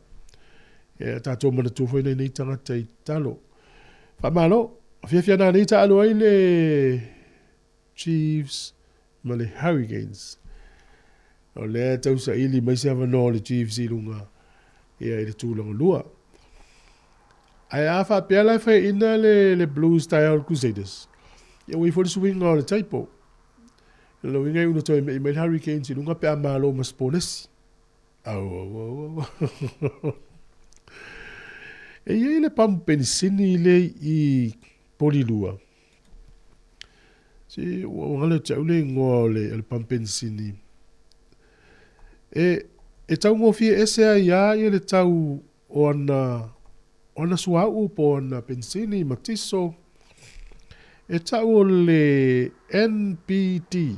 E tatou manatua foi nai nei tagata i tatalo. Faamalo, fiafia nanei taalo ai le Chiefs ma le Hurricanes. O lea e tausaili mai se avanoa o le Chiefs i luga ia i le tulaga lua. Ae a faapea la e faiaina le, le Blues taeao le Crusaders, ia ua i ai foi le suiga o le typo. O lona uiga e unu toe mei mai le Hurricanes i luga pe a malo ma Spornesi. Au, au, au, au. E i ai le pamu penisini le i Polilua. Si ua galo ia te au le igoa o le, o le pamu penisini. E, e taugofie ese ai lava ia le tau o ana, o ana suauu po o ana penisini ma tiso, e tau o le NPD.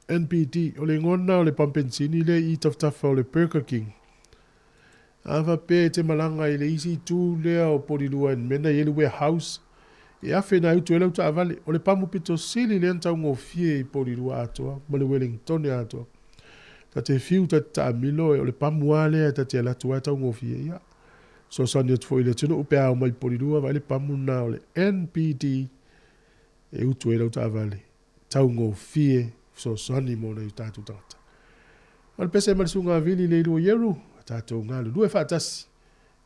NPD, o le igoa lena o le pamu penisini lea i tafatafa o le Burger King. A faapea e te malaga i le isi itu lea o Polilua i le mea na i ai le warehouse, e afe nai utu ai lau taavale. O le pamu pito sili lea na taugofie i Polilua atoa ma le Wellingtone atoa. Ta te fiu ta te taamilo e o le pamu lava lea ta te alu atu ai taugofie. Ia, fesoasoani atu foi i le atunuu pe a omai i Polilua vaai le pamu lena o le NPD e utu ai lau taavale taugofie fesoasoani mo nai o tatou tagata. O le pese ma le susuga a Vili Leilua Ieru, a tatou galulue faatasi,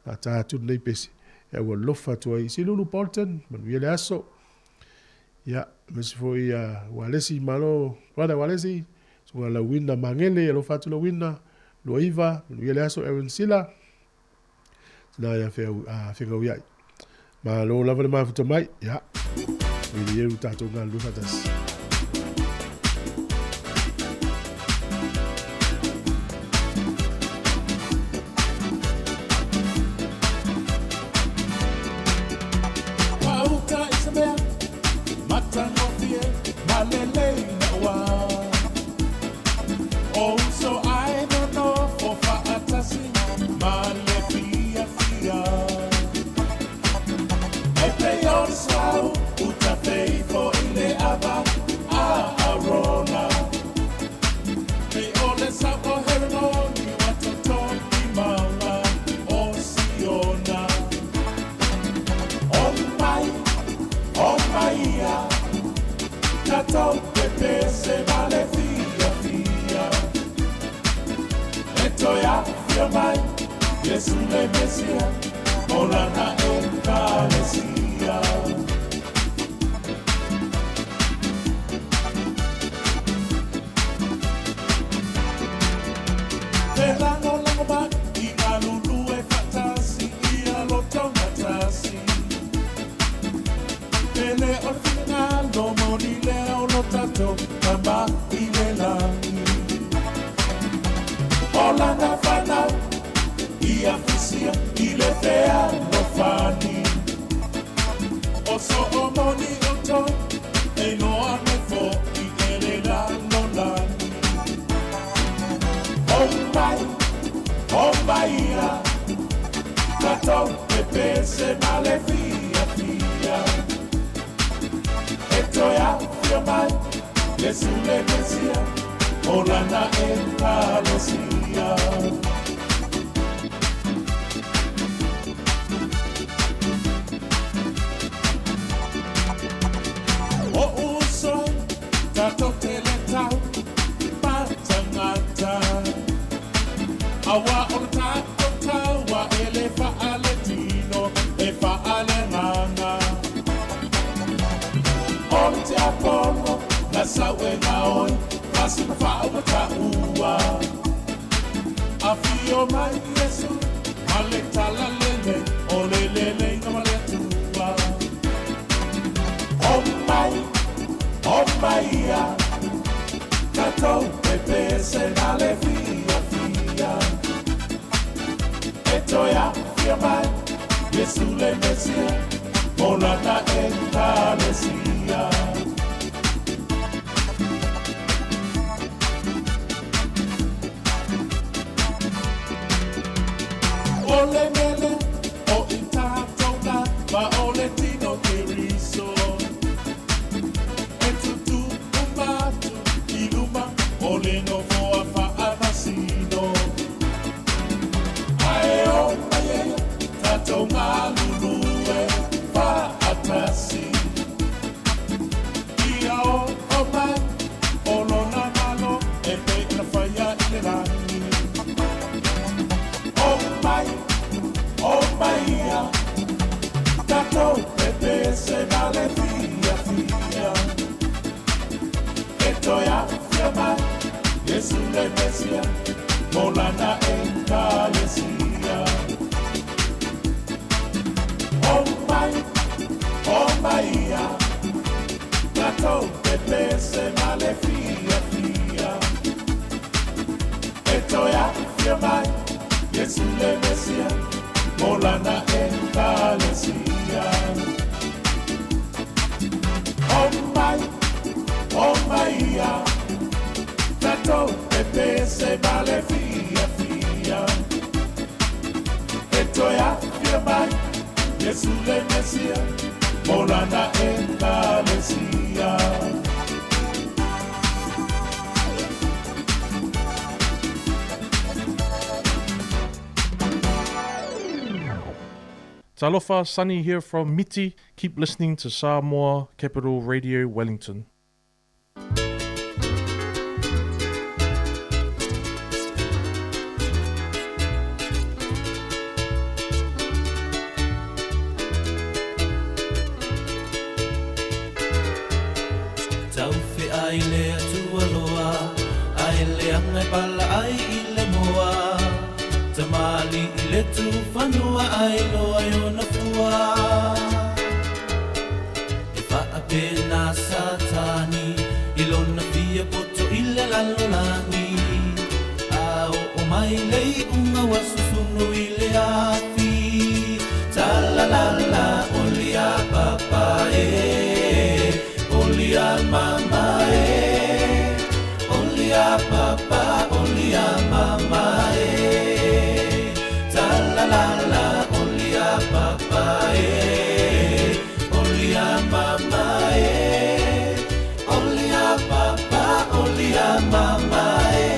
faata atu lenei pese e aualofa atu ai i Silulu Bolton, manuia le aso. Ia, aemaise foi ia Ualesi, malo brother Ualesi, susuga Lauina Magele, alofa atu Lauina, 29, manuia le aso Aaron Sila, tina ia Fegauiai. Malo lava le mafuta mai, ia, wili eu tātou galulue faatasi. Talofa, Sunny here from Miti. Keep listening to Samoa Capital Radio Wellington. leaga e pala ai i le moa. Tamali i le tufanua ai loa i ona fua. E faapena Satani i lona fia poto i le lalolagi. A oo mai le iuga ua susunu i le afi. Talalala olia papa e, olia mama e, olia papa, olia mama e. Talalala olia papa e, olia mama e, olia papa, olia mama e.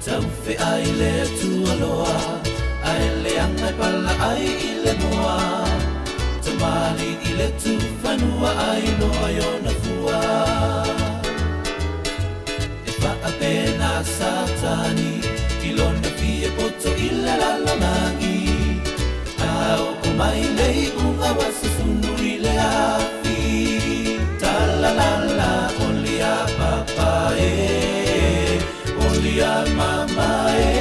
Taufe ai le tualoa, ai leaga e pala ai i le moa. Tamali i le tufanua ai loa i ona fua. E faapena Satani i lona fia poto i le lalolagi. A oo mai le iuga ua susunu i le afi. Talalala olia papa e, olia mama e,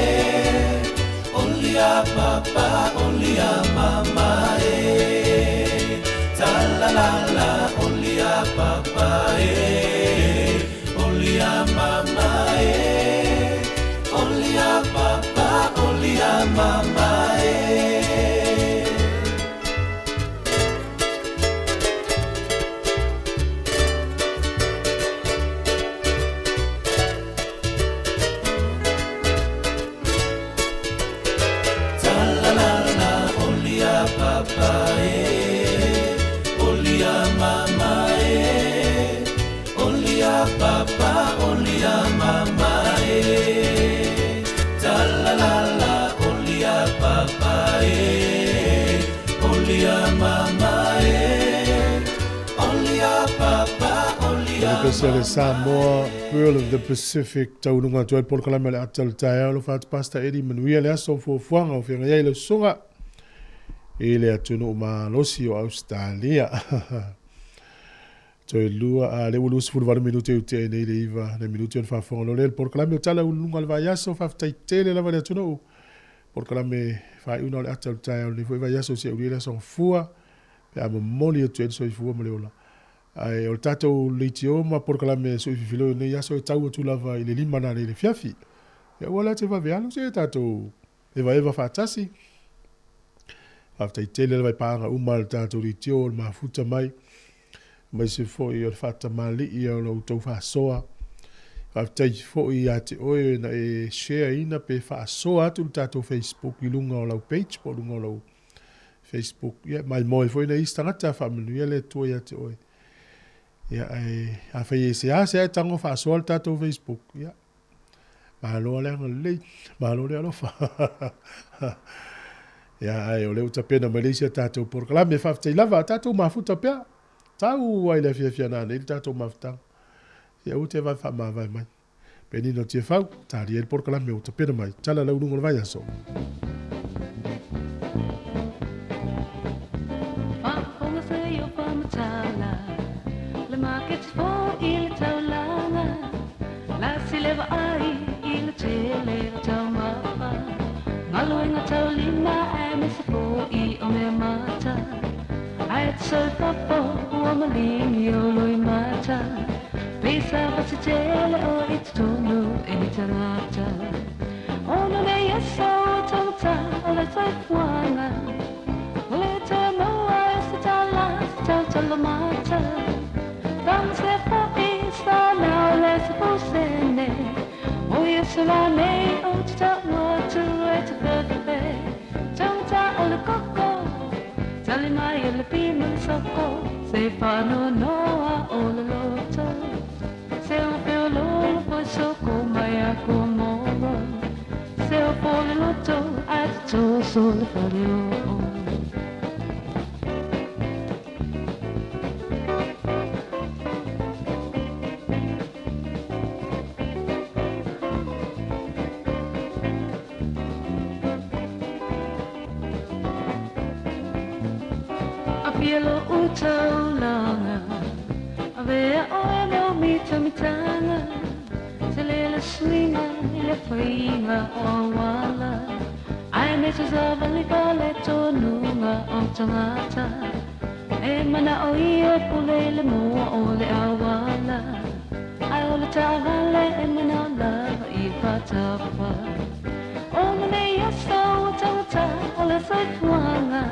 olia papa, olia mama e. Talalala olia papa e, olia mama e, olia papa, olia mama e. Talalala olia papa e, olia mama e, olia papa, olia mama e. Talalala olia papa e, olia mama e, olia papa, olia Kasi le Samoa, Pearl of the Pacific, taunuga atu ai le polokalame o le ata o le taeao lo fatu Pastor Eddie manuia le aso o fuafuaga o feagai ai le usuga i le atunuu malosi o Australia. Toe lua a le ua 28 minute u tea nei le 9 le minute o le faafofoga loa lea le polokalame o tala uluga o le vaiaso faafetai tele lava le atunuu polokalame faaiuga o le ata o le taeao lenei foi vaiaso si aulia le aso gafua pe a momoli atu ai le soifua ma le ola. Ae o le tatou leitio ma polokalame soififiloi o lenei aso e tau atu lava i le 5 nanei le fiafi. Ia ua la te vave alu se tatou evaeva faatasi. Faafetai tele lava i paaga uma a le tatou leitio o le mafuta mai, aemaise foi o le faatamalii o lo outou faasoa. Faafetai foi ia te oe na e share ina pe faasoa atu le tatou Facebook i luga o lau page po o luga o lau Facebook. Ia maimoe foi na isi tagata faamanuia le Atua ia te oe. Ia ae afai e seasea e tago faasoa le tatou Facebook, ia malo le agalelei, malo le alofa. Ia ae o lea ua tapena mai le isi a tatou polokalame, faafetai lava, tatou mafuta pea. Tau ai le afiafi a nanei le tatou mafutaga. Ia aua te vave faamavae mai. Penina o Tiafau, talia ai le polokalame ua tapena mai. Tala lau luga o le vaiaso. Faafofoga se i o faamatala, le maketi foi i le taulaga, la si le vaai i le tele o taumafa, galuega taulima aemaise foi o mea mata, ae te soifafo ua maligi o loimata, pisa fa se tele o i totonu e ni tagata. Ona nei aso ua taugata o le soifuaga, ua lē toe maua e se tala se tautalamata. Taga se foʻi sa na o le 10 sene. O Iesu lanei ou te taʻu atu e te fefe. Taugata o le koko, tali mai e le pi ma le soko. Se faanoanoa o le loto, se o feoloolo foi soko mai a kuamoro. Se o fo le loto, ae toso le faleoo. Fiafia lo'u taulaga, avea oe mo mitamitaga, tele le suiga i le faiga o auala, ae mese savali faaletonuga o tagata, e mana'o ia pule i le moa o le auala, ae o le taavale e manao lava ia faatafa. O lenei aso ua taugata o le soifuaga,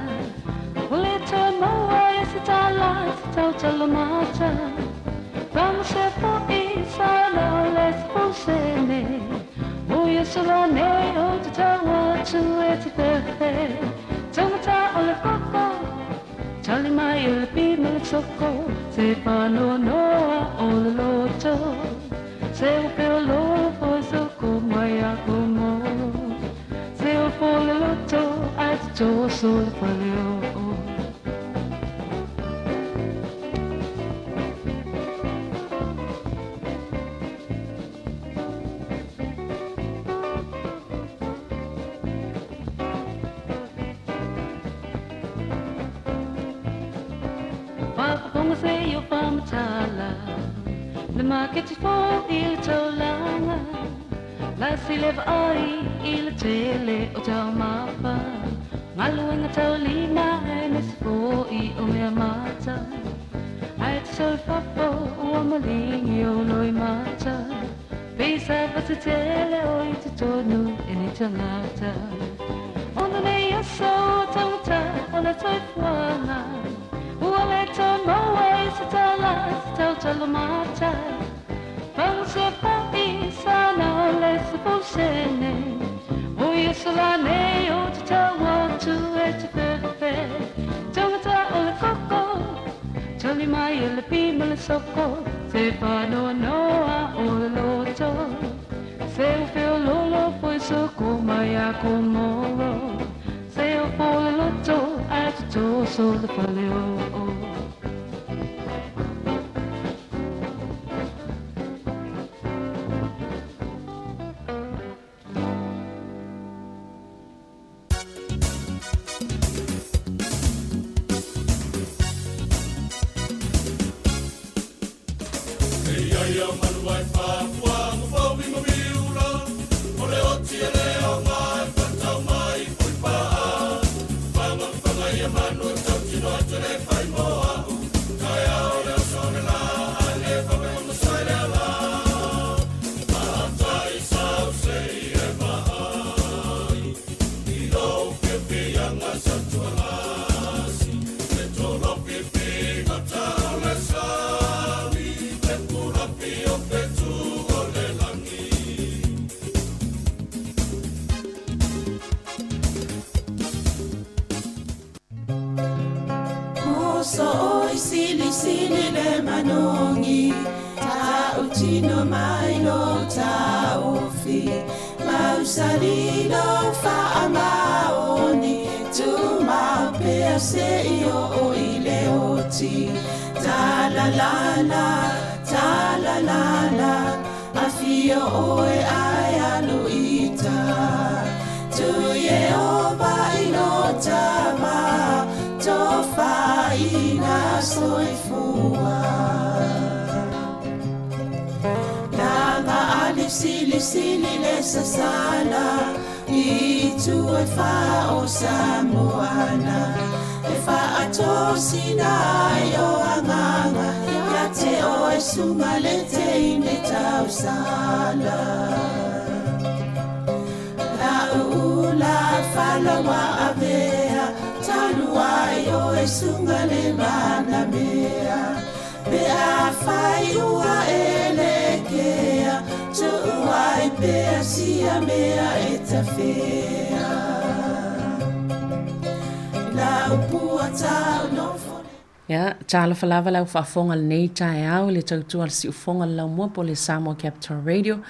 ua le toe maua ai se tala e tatau talamata. Faamasea fo'i sana o le 10 sene, o Iesu lenei ou te tau atu e te fefe. Taugata o le koko, tali mai i le pi ma le soko, se faanoanoa o le loto. Se ua feoloolo foi soko mai a komoro, se ua fo le loto ae toso le faleo'o. Faafofoga se i o faamatala, le maketi fo'i i le taulaga, lasi le vaai i le tele o taumafa, galuega taulima aemaise fo'i o mea mata, ae toso i fafo ua maligi o loimata, pei se tele o i totonu e ni tagata. O lenei aso ua taugata o le soifuaga, ua le toe maua i se tala e tatau talamata. Faamasea fo'i sana o le 10 sene, o Iesu lanei ou te tau atu e te fefe. Taugata o le koko, tali mai e le pi ma le soko, se faanoanoa o le loto. Se ua feoloolo foi soko mai a komoro, se ua fo le loto ae totoso le faleo'o. Muso oi sili sili le manongi ta utino mai lo taofi mausali lo faamaoni tumau pea se i oo i le oti ta la la la ta la la la afio oe ai alu ita tu Yehova i lo tama tofaina soifua. Langa ali sili sili le sasala i tu e fa o Samoana e fa atosina ai o anganga ia te o e sunga le te ine tausala. La ula falawa avea talu ai o e sunga le mana mea pe a fai ua e le kea tu ai pea sia mea e tafea. La upua tau no Ia, talofa lava le au faafofoga lenei taeao i le tautua a le siufofoga o le laumua po o le Samoa Capital Radio.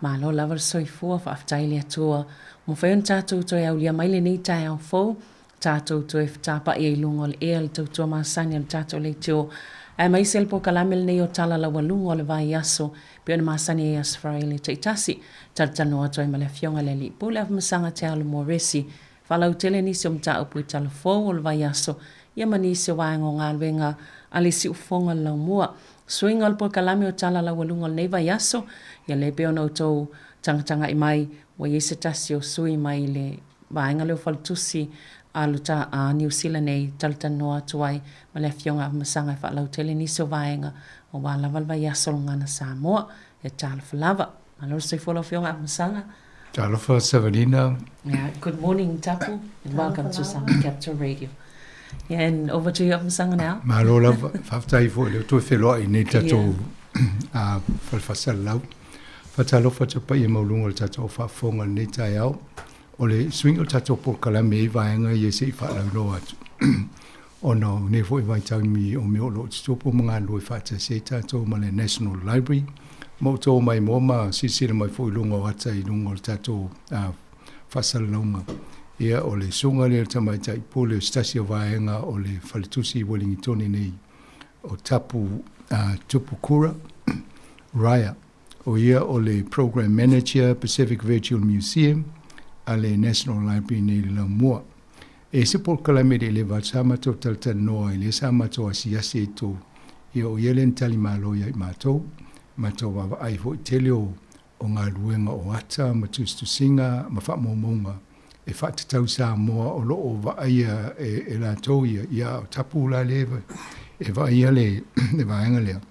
Malo lava le soifua, faafetai i le Atua ua mafai ona tatou toe aulia mai lenei taeao fou, tatou toe fetapa'i ai i luga o le ea le tautua masani a le tatou leitio, aemaise le polokalame lenei o Tala Laualuga o le Vaiaso, pei ona masani ai Aso Faraile taitasi. Talatalanoa atu ai ma le Afioga i le Alii Pule Afamasaga Te Alo Moresi, faalautele nisi o mataupu i tala fou o le vaiaso. Ia ma nisi o vaega o galuega a le siufofoga o le laumua. Suiga o le polokalame o tala laualuga o lenei vaiaso, ia lea pei ona outou tagatagai mai, ua i ai se tasi o sui mai le vaega lea o faletusi a lo ta a Niu Sila nei talatalanoa atu ai ma le Afioga Afamasaga e faalautele nisi o vaega aua lava le vaiaso o le Gagana Samoa. Ia talofa lava. Malo le soifua lau Afioga Afamasaga. Talofa Savalina. Yeah, good morning Tapu and welcome to Samoa Capital Radio. Yeah, and over to you Afamasaga now. Malo lava, faafetai foi le toe feloai nei tatou a falefasalalau. Faatalofa atu paia maualuga o le tatou faafofoga i lenei taeao. O le suiga o le tatou polokalame i vaega ia se i faalauiloa atu. Ona o nei foi vaitaimi o mea o lo o tutupu ma galulue faatasi ai tatou ma le National Library. Ma outou mai moa ma silasila mai foi i luga o ata i luga o le tatou faasalalauga. Ia, o le susuga lea o le Tamaitai Pule o se tasi o vaega o le Faletusi i Ueligitone nei o Tapu Tupukura Raya. O ia o le Program Manager Pacific Virtual Museum a le National Library nei i le Laumua. E se polokalame le leva atu sa matou talatalanoa ai lea sa matou asiasi ai tou ia o ia lea na tali malo ia i matou. Matou vaavaai foi tele o o galuega o ata ma tusitusiga ma faamaumauga e faatatau Samoa o lo o vaaia e, e latou ia, ia o tapu la lea e vaaia le, le vaega lea.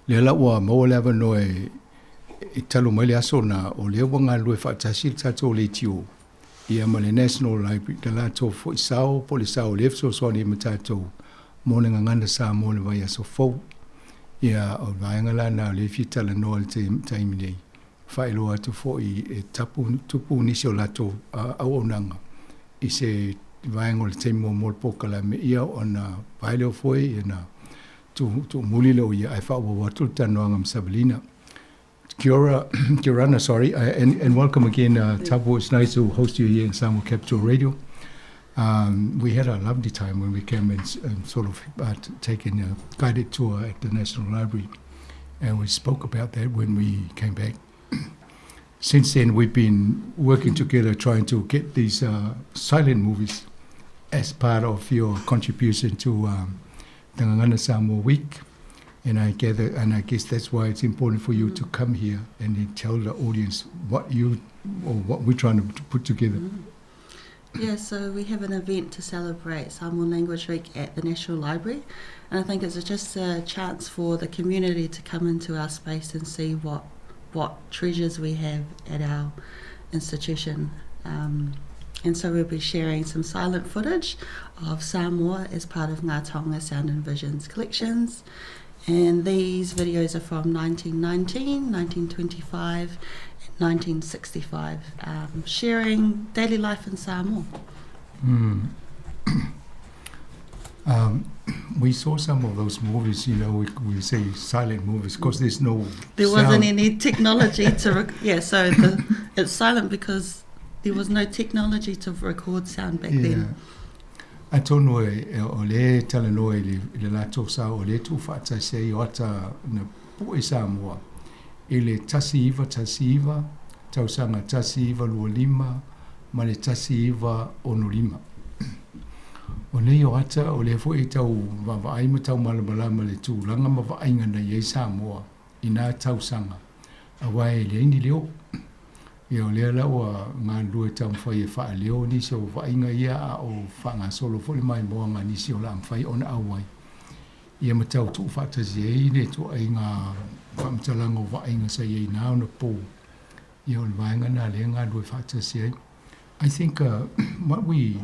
Lea la ua maua le avanoa e, e talu mai le aso na o lea ua galulue faatasi le tatou leitio ia ma le National Library le latou foi sao po o le sao lea fesoasoani ma tatou mo le gagana Samoa i le vaiaso fou. Ia o le vaega la na o lea e fia talanoa i le taimi nei. Faailoa atu foi e tapu tupu nisi o latou auaunaga i se vaega o le taimi muamua o le polokalame ia ona vae lea o foe ia na tuumuli lea o ia ae faaauau atu le talanoaga ma Savalina. Kia ora, kia orana, sorry, and welcome again, Tapu. It's nice to host you here in Samoa Capital Radio. We had a lovely time when we came and sort of taken a guided tour at the National Library, and we spoke about that when we came back. Since then, we've been working together trying to get these silent movies as part of your contribution to the Gagana Samoa Week. And I gather, and I guess that's why it's important for you to come here and then tell the audience what you or what we're trying to put together. Yeah, so we have an event to celebrate Samoan Language Week at the National Library, and I think it's just a chance for the community to come into our space and see what treasures we have at our institution. And so we'll be sharing some silent footage of Samoa as part of Ngā Taonga Sound and Visions collections. And these videos are from 1919, 1925, and 1965, sharing daily life in Samoa. We saw some of those movies, we say silent movies because there's no There wasn't sound. any technology to yeah, so it's silent because there was no technology to record sound back then. Atonu e o le talanoa i le, i le latou sa o le tuufaatasi ai o ata na pue Samoa i le 1919 tausaga 1925 ma le 1965. O nei o ata o lea foi e tau vaavaai ma tau malamalama le tulaga ma vaaiga na i ai Samoa i nā tausaga auā e leai ni leo. Ia o lea la ua galulue taumafai e faaleo nisi o vaaiga ia a o faagasolo foi le maimoaga a nisi o le a mafai ona auai. Ia ma tau tuufaatasi ai le ituaiga faamatalaga o vaaiga sa i ai na ona pō. Ia o le vaega lena lea e galulue faatasi ai. I think what we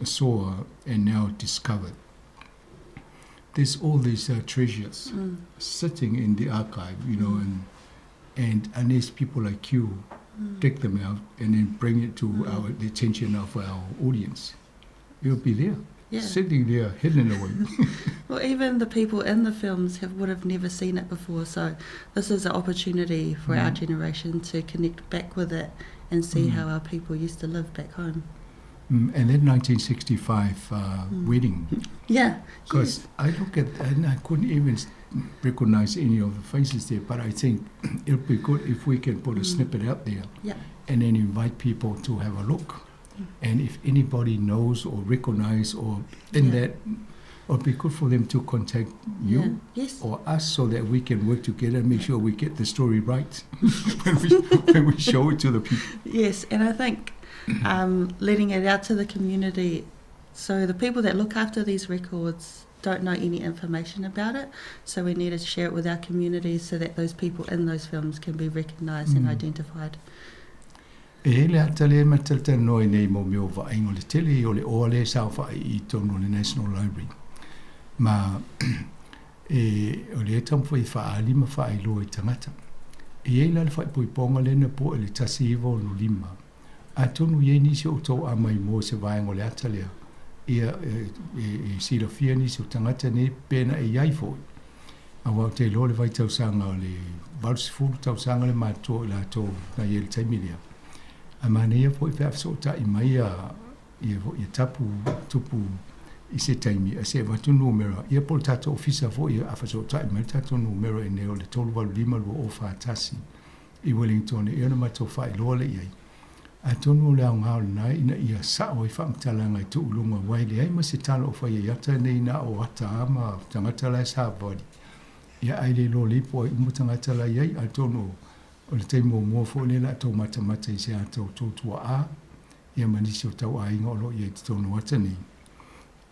saw and now discovered, there's all these treasures sitting in the archive, and unless people like you dig them out and then bring it to the attention of our audience, it'll be there, sitting there, hidden away. Well, even the people in the films would have never seen it before, so this is an opportunity for our generation to connect back with it and see how our people used to live back home. And then 1965 wedding. Because I look at and I couldn't even recognize any of the faces there, but I think it'll be good if we can put a snippet out there and then invite people to have a look. And if anybody knows or recognize or in that, it would be good for them to contact you or us so that we can work together and make sure we get the story right when we show it to the people. Yes, and I think letting it out to the community, so the people that look after these records don't know any information about it, so we need to share it with our community so that those people in those films can be recognised and identified. E hele ata le ma talatalanoa ai nei mo mea o vaaiga o le tele o le oa lea e saofai i totonu o le National Library. Ma e o lea e taumafai e faaali ma faailoa i tagata. E i ai la le faaipoipoga lea na poe i le 1965, atonu e i ai nisi o outou a mai mo se vaega o le ata lea, ia e silafia nisi o tagata nei pe na e i ai foi. Aua ou te iloa le vaitausaga o le 80 tausaga le matutua o i latou na i ai i le taimi lea. Ae manaia foi pe a fesootai mai ia ia foi ia tapu tupu i se taimi ae se avatu numera ia po o le tatou ofisa foi a fesootai mai le tatou numera i inei o le 385 2041 i Wellington ia ona matou faailoa lea i ai. Atonu o le aoga o lena ina ia sa'o ai faamatalaga i tuu luga aua e leai ma se tala o fai ai ata nei na o ata a ma tagata la e savali ia ae le iloa lelei po o ai uma tagata la i ai. Atonu o le taimi muamua foi lea o le a tou matamata i se ata o tou tuaa ia ma nisi o tau aiga o lo o i ai i totonu o ata nei.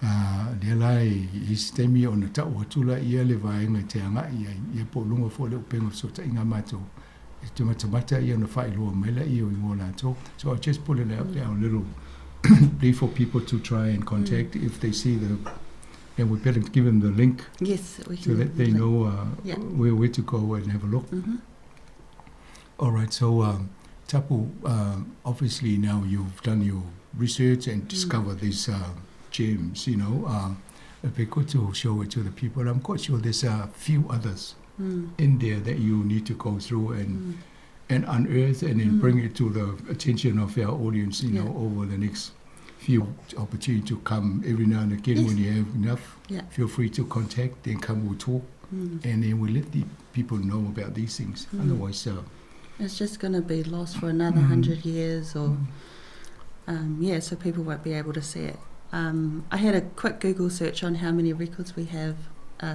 A lea la e i ai se taimi ona tau atu laia le vaega e te agai i ai, ia po o luga foi o le upega fesootaiga a matou, e te matamata ia ona faailoa mai laia o igoa o latou. So I'll just put it out there, a little plea for people to try and contact if they see the, and we better give them the link Yes, we so can that they link. know where to go and have a look. All right, so Tapu, obviously now you've done your research and discovered these gems, it'd be good to show it to the people. I'm quite sure there's a few others in there that you need to go through and unearth and then bring it to the attention of our audience, you know, over the next few opportunity to come every now and again when you have enough. Feel free to contact, then come, we'll talk, and then we let the people know about these things. Otherwise, It's just going to be lost for another 100 years or, yeah, so people won't be able to see it. I had a quick Google search on how many records we have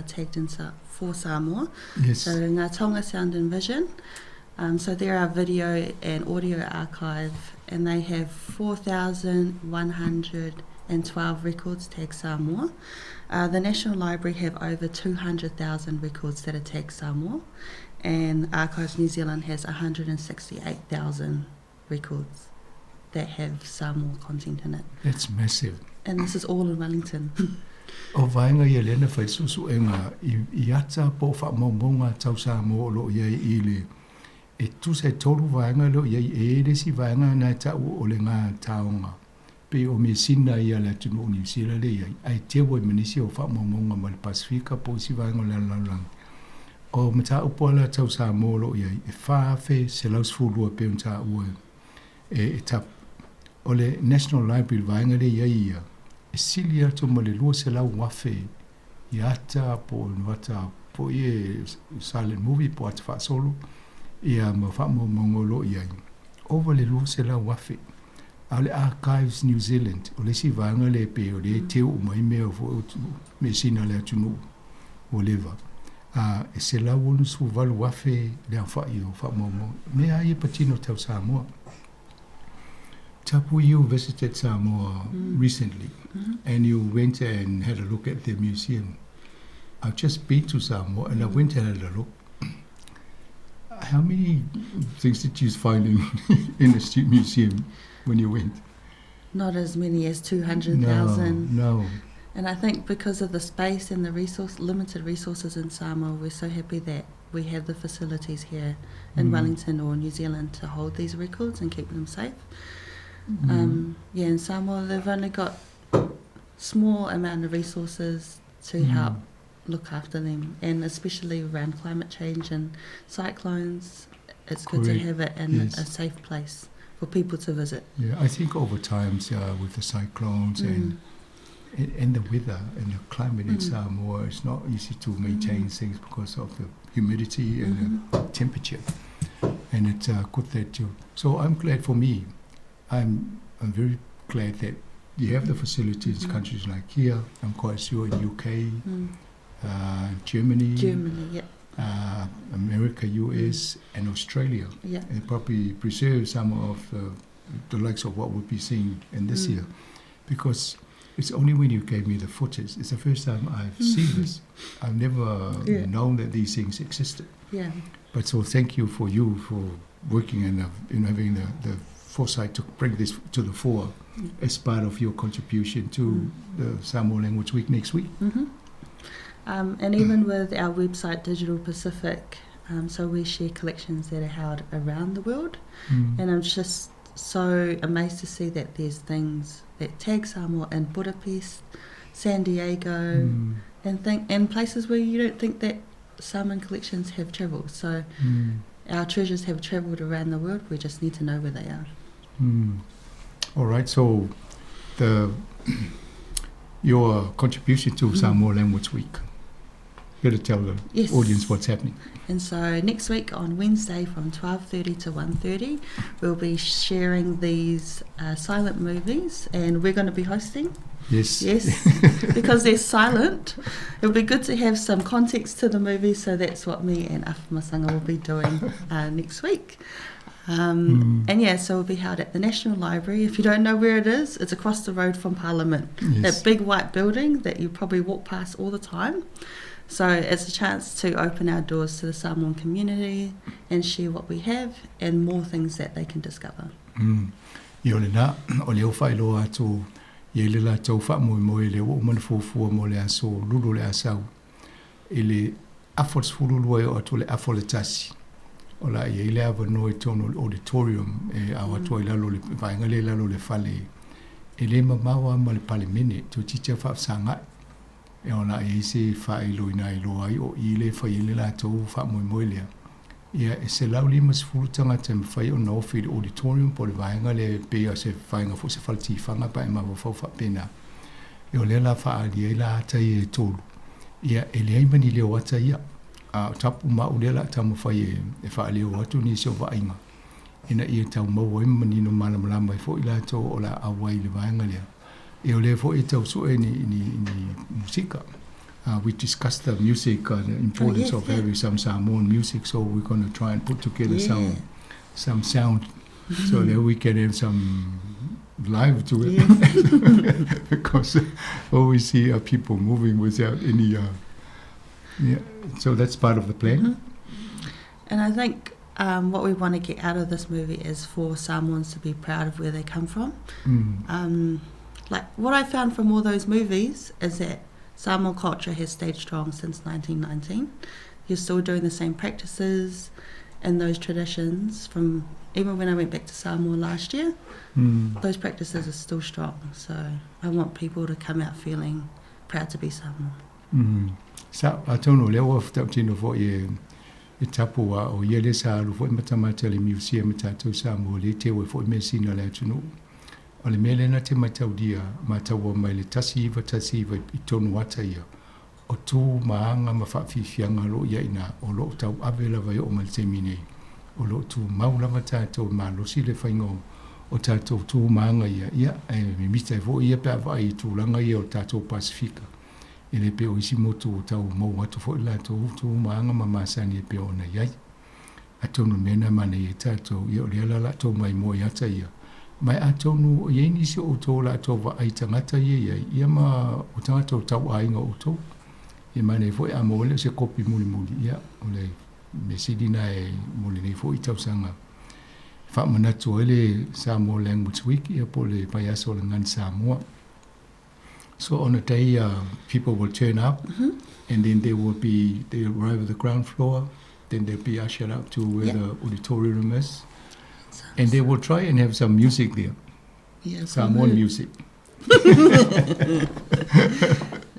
tagged in for Samoa. So Ngā Taonga Sound and Vision. So they're our video and audio archive, and they have 4,112 records tagged Samoa. The National Library have over 200,000 records that are tagged Samoa, and Archives New Zealand has 168,000 records that have Samoa content in it. That's massive. And this is all in Wellington. O vaega ia lea na fai suesuega i ata po o faamaumauga tau Samoa o lo o i ai i le e tusa e tolu vaega lea o i ai e i ai le isi vaega na e ta'u o le gā taoga pei o mesina ia a le atunuu o Niu Sila lea i ai ae teu ai ma nisi o faamaumauga mai le Pasefika po o isi vaega o le lalolagi. O mataupu a la tau Samoa o lo o i ai e 4,112 pei ona taua e Tapu. O le National Library le vaega lea i ai ia e sili atu ma le 200,000 i ata po o ata foi e silent movie po o ata faasolo ia ma faamaumauga o lo o i ai. Ova le 200,000. A o le Archives New Zealand, o le isi vaega lea pei o lea e teu uma ai mea foi o measina a le atunuu ua leva. A e 168,000 le aofai o faamaumauga. Mea lava ia e patino tau Samoa. Tapu, you visited Samoa recently and you went and had a look at the museum. I've just been to Samoa and I went and had a look. How many things did you find in the museum when you went? Not as many as 200,000. No, no. And I think because of the space and the limited resources in Samoa, we're so happy that we have the facilities here in Wellington or New Zealand to hold these records and keep them safe. Yeah, in Samoa they've only got small amount of resources to help look after them, and especially around climate change and cyclones, it's good to have it in a safe place for people to visit. Yeah, I think over time, with the cyclones and the weather and the climate in Samoa, it's not easy to maintain things because of the humidity and the temperature. And it's good that you... So I'm glad for me. I'm very glad that you have the facilities in countries like here. I'm quite sure in UK, Germany, Germany, yeah. America, US, and Australia. And probably preserve some of the likes of what we'll be seeing in this year. Because it's only when you gave me the footage, it's the first time I've seen this. I've never known that these things existed. But so thank you for you for working and having the foresight to bring this to the fore as part of your contribution to the Samoa Language Week next week. And even with our website, Digital Pacific, so we share collections that are held around the world. And I'm just so amazed to see that there's things that tag Samoa in Budapest, San Diego, and places where you don't think that Samoan collections have travelled. So our treasures have travelled around the world. We just need to know where they are. All right. So your contribution to Samoa Language Week. You got to tell the audience what's happening. And so next week on Wednesday from 12:30 to 1:30, we'll be sharing these silent movies, and we're going to be hosting. Yes. Yes, because they're silent. It'll be good to have some context to the movie, so that's what me and Afa Masanga will be doing next week. It'll be held at the National Library. If you don't know where it is, it's across the road from Parliament. That big white building that you probably walk past all the time. So it's a chance to open our doors to the Samoan community and share what we have and more things that they can discover. I o le nā, o le ofa i loa atu, i le la tau wha moi moi le o mana fuafua mo le aso lulu le asau. I le afo sfulu lua i o atu le afo le tasi. O la i le ava no i tono le auditorium e au atu i lalo le vaenga le lalo le fale. E le mamawa ma le palemene, tō titia whaafsangai. E ona e se wha i lo ina i loa i o i le wha i le la tau wha moi moi lea. Ia e se lau lima sefulu tangata e mawhai o na ofi le auditorium po le vaenga le pe o se vaenga fo se falti whanga pa e mawa fau wha pena. E o le la wha ali e la ata i e tolu. Ia e le aimani leo ata ia. A tapu ma o le la tamu whai e wha leo atu ni se o vainga. Ina ia tau maua e manino malamalama e fo i la tau o la awai le vaenga lea. E o le fo i tau sue ni musika. We discussed the music and the importance of having some Samoan music, so we're going to try and put together some sound so that we can have some live to it. Because all we see are people moving without any... Yeah, so that's part of the plan. And I think what we want to get out of this movie is for Samoans to be proud of where they come from. What I found from all those movies is that Samoan culture has stayed strong since 1919. You're still doing the same practices and those traditions from even when I went back to Samoa last year. Those practices are still strong. So I want people to come out feeling proud to be Samoan. Sa, a tono lea ua fitautino fo'i e tapu a o ia le sa alu fo'i matamata le museum e tatou Samoa le teu e fo'i measina le atunuu. O le mea lena te mataulia, mataua mai le 1919 i tonu ata ia. O tū maanga ma whaafifianga lo ia ina o lo tau ave lava i o mai le taimi nei. O lo tū mau lava tātou malosi le whainga o tātou tū maanga ia. Ia, e mimita e fo'i ia pe a vai i tūlanga ia o tātou Pasifika. E le pe o isi motu o tau mau atu fo'i la tau tū maanga ma masani e pe o na iai. A tonu mena mana i e tātou ia o le ala la tau mai moe ata ia. Mai a tonu o iei nisi o tō la tau wa ai tangata ia ia, ia ma o tangata o tau ainga o tō. Ia mai nei fo'i a mo le se kopi muli muli ia, o le me sili na e muli nei fo'i tausanga. Wha manatu o ele Samoa Language Week ia po le paiaso le ngani Samoa. So on a day, people will turn up, and then they arrive at the ground floor, then they'll be ushered up to where the auditorium is. And they will try and have some music there. Yeah, Samoan probably. music.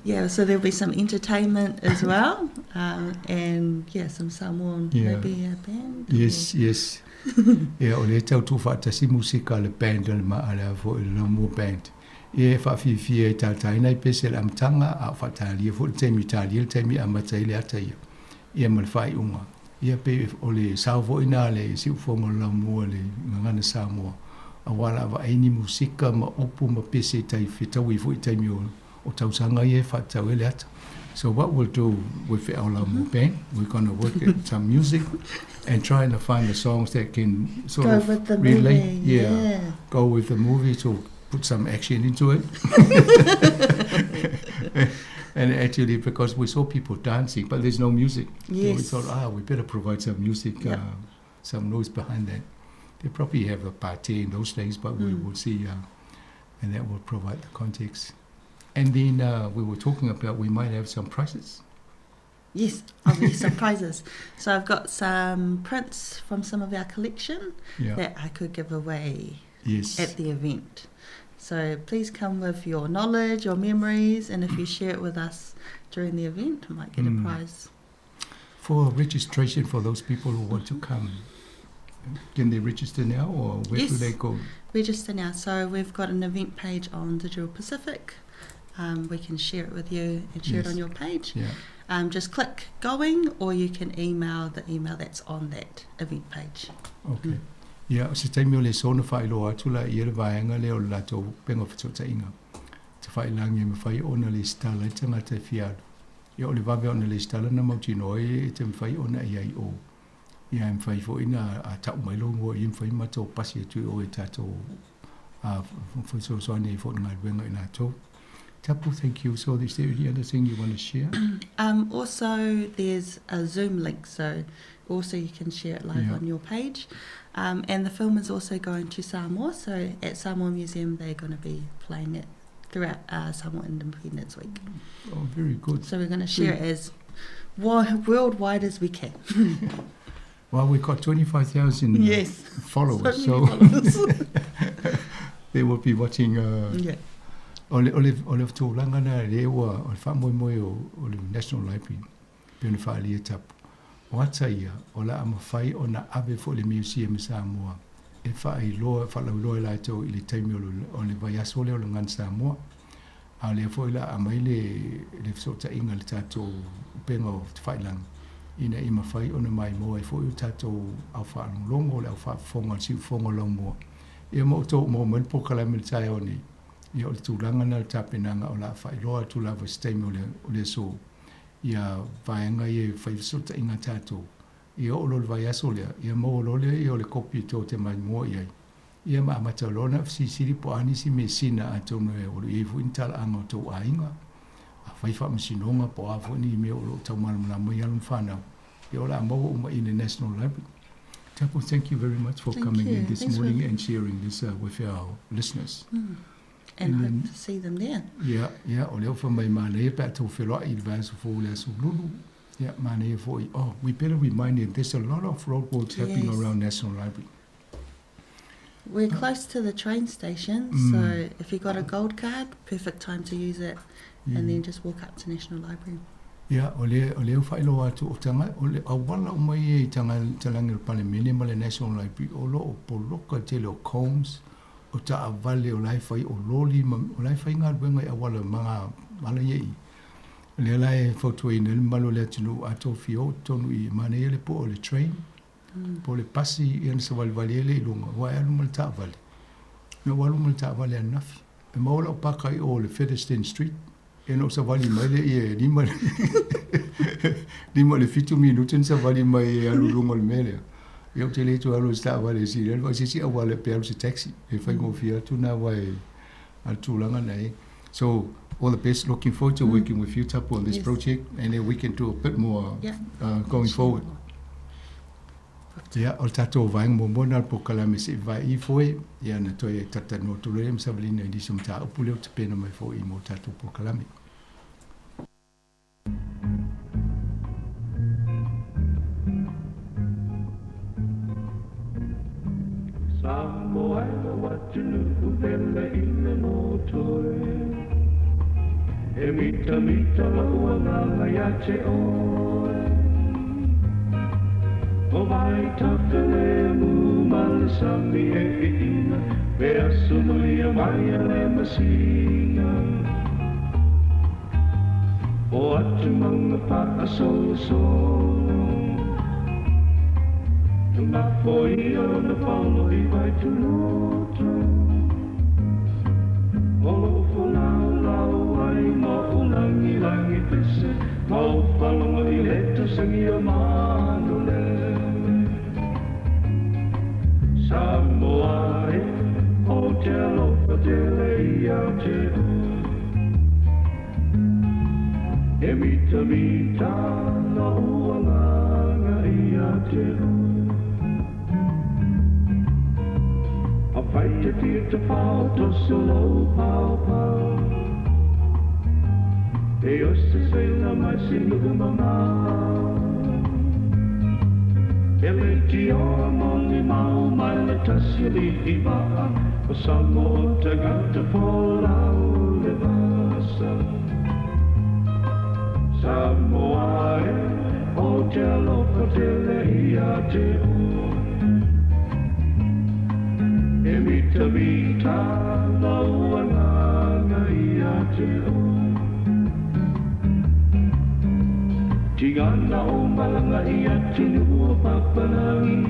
Yeah, so there'll be some entertainment as well, and some Samoan, maybe a band. Yes, or yes. Yeah, o le tau tū whaatasi musika le band le ma le fo le mo band. E whaafifi e tātai nei pese le amtanga a whaatalia fo le taimi tālia le taimi a matai le ata ia. Ia ma le whai unga. Ia pe o le sao fo ina le si ufongo la mua le ngangana Samoa. Auā la vaai ni musika ma upu ma pese tai fetaui foi taimi o tausaga ia e faatatau ai le ata. So what we'll do with our Laumua band, we're going to work at some music and trying to find the songs that can sort Go of with the relate, movie, yeah, yeah. go with the movie to put some action into it. And actually, because we saw people dancing, but there's no music. So we Yes. thought, we better provide some music, some noise behind that. They probably have a party in those days, but we will see, and that will provide the context. And then we were talking about we might have some prizes. Yes, I'll be surprises. So I've got some prints from some of our collection that I could give away at the event. So please come with your knowledge, your memories, and if you share it with us during the event, you might get a prize. For registration for those people who want to come, can they register now or where do Yes. they go? Register now. So we've got an event page on Digital Pacific. We can share it with you and share it on your page. Just click going, or you can email the email that's on that event page. Okay. Ia, o se taimi o le aso na faailoa atu laia le vaega lea o le latou upega o fesootaiga. Tafailagi e mafai ona lesitala ai tagata e fia alu. Ia o le vave ona lesitala na mautinoa ai e te mafai ona e ai o. Ia e mafai foi na a tau mai lou igoa i e mafai matou pasi atu i o e tatou a fesoasoani ai foi i le galuega i latou. Tapu, thank you. So is there any other thing you want to share? Also, there's a Zoom link, so also you can share it live on your page. And the film is also going to Samoa, so at Samoa Museum they're going to be playing it throughout Samoa Independence Week. Oh, very good. So we're going to share it as worldwide as we can. Well, we've got 25,000 followers, So so, many followers. they will be watching. O le, o le, o le tulaga na le ua o le faamoemoe o, o le National Library pe ona faaalia tapu. O ata ia, o la a mafai ona ave foi le museum i Samoa e faailoa, faalauiloa i latou i le taimi o le, o le vaiaso lea o le Gagana Samoa. A o lea foi la aumai le, le fesootaiga i le tatou upega o tafailagi ina ia mafai ona maimoa ai foi o tatou au faalogologo, le au faafofoga o le siufofoga o Laumua. Ia ma outou maua mai le polokalame i le taeao nei. Ia o le tulaga lena o le tapenaga o le a faailoa atu lava i se taimi o le, o le aso ia vaega ia e fai fesootaiga a tatou. Ia oo loa i le vaiaso lea, ia maua loa lea ia o le kopi e tou te maimoa i ai. Ia ma amata loa ona fesilisili po o a nisi measina atonu e o lo o i ai foi ni talaaga o tou aiga, afai faamasinoga po o a foi ni mea o lo o taumalamalama ai alo ma fanau, ia o le a maua uma i le National Library. Tapu, thank you very much for Thank coming in you. this Thanks for morning and sharing this with our listeners. And And hope then to see them there. Ia, o lea ua fai mai manaia pe a tou feloai i le vaiaso fou i le aso Lulu. Ia, manaia foi. Oh, we better remind them there's a lot of roadworks happening around National Library. We're close to the train station, so if you've got a gold card, perfect time to use it, and then just walk up to National Library. Ia, o le, o lea ua faailoa atu o taga, o le auala uma ia i taga, talaane o le Palemene ma le National Library, o lo o poloka le tele o cones, o taavale o la e fai, o loli ma, o la e fai galuega i auala ma ala ia i. O lea la e fautuaina ai le mamalu o le atunuu a tou fia oo totonu i manaia le po o le train, po o le pasi ia na savalivali ai lea i luga, aua e alu ma le taavale. Na ou alu ma le taavale ananafi. E maua lau paka i o le Featherston Street, ia na ou savali mai lea ia e lima lima i le fitu minute na savali mai e alu i luga o le mea lea. Ia ou te le toe alu i se taavale e sili ai le vaai se isi auala pe alu i se taxi. E faigofie atu na aua e a le tulaga na e. So all the best. Looking forward to working with you, Tapu, on this project, and then we can do a bit more going forward. Ia, o le tatou vaega muamua lena o le polokalame se i vaai ifo e, ia na toe talatalanoa atu loa lea ma savalina i nisi o mataupu lea ua tapena mai foi mo le tatou polokalame. Samoa e lou atunuu vele i le lotoe E mitamita lou agaga ia te oe O vaitafilemu ma le sami e iina Pe aso malia mai a le masina O atumaga faasolosolo. Tungafo ia lona faolo i Vaituloto. O loo folaulau ai ma ulangilangi pese, ma ou falogo i le tausagia manulele. Samoa e, ou te alofa tele ia te oe. E mitamita lou agaga ia te oe. Afai te fia tafao toso lou paopao. E osi se mai se nuu mamao. E le tioa mo le mau mai le tasi alii vaa, o Samoa tagata folau le vasa. Samoa e, o te alofa tele ia te oe. E mitamita lou agaga ia te oe. Tigana o malaga i atunuu o papalagi.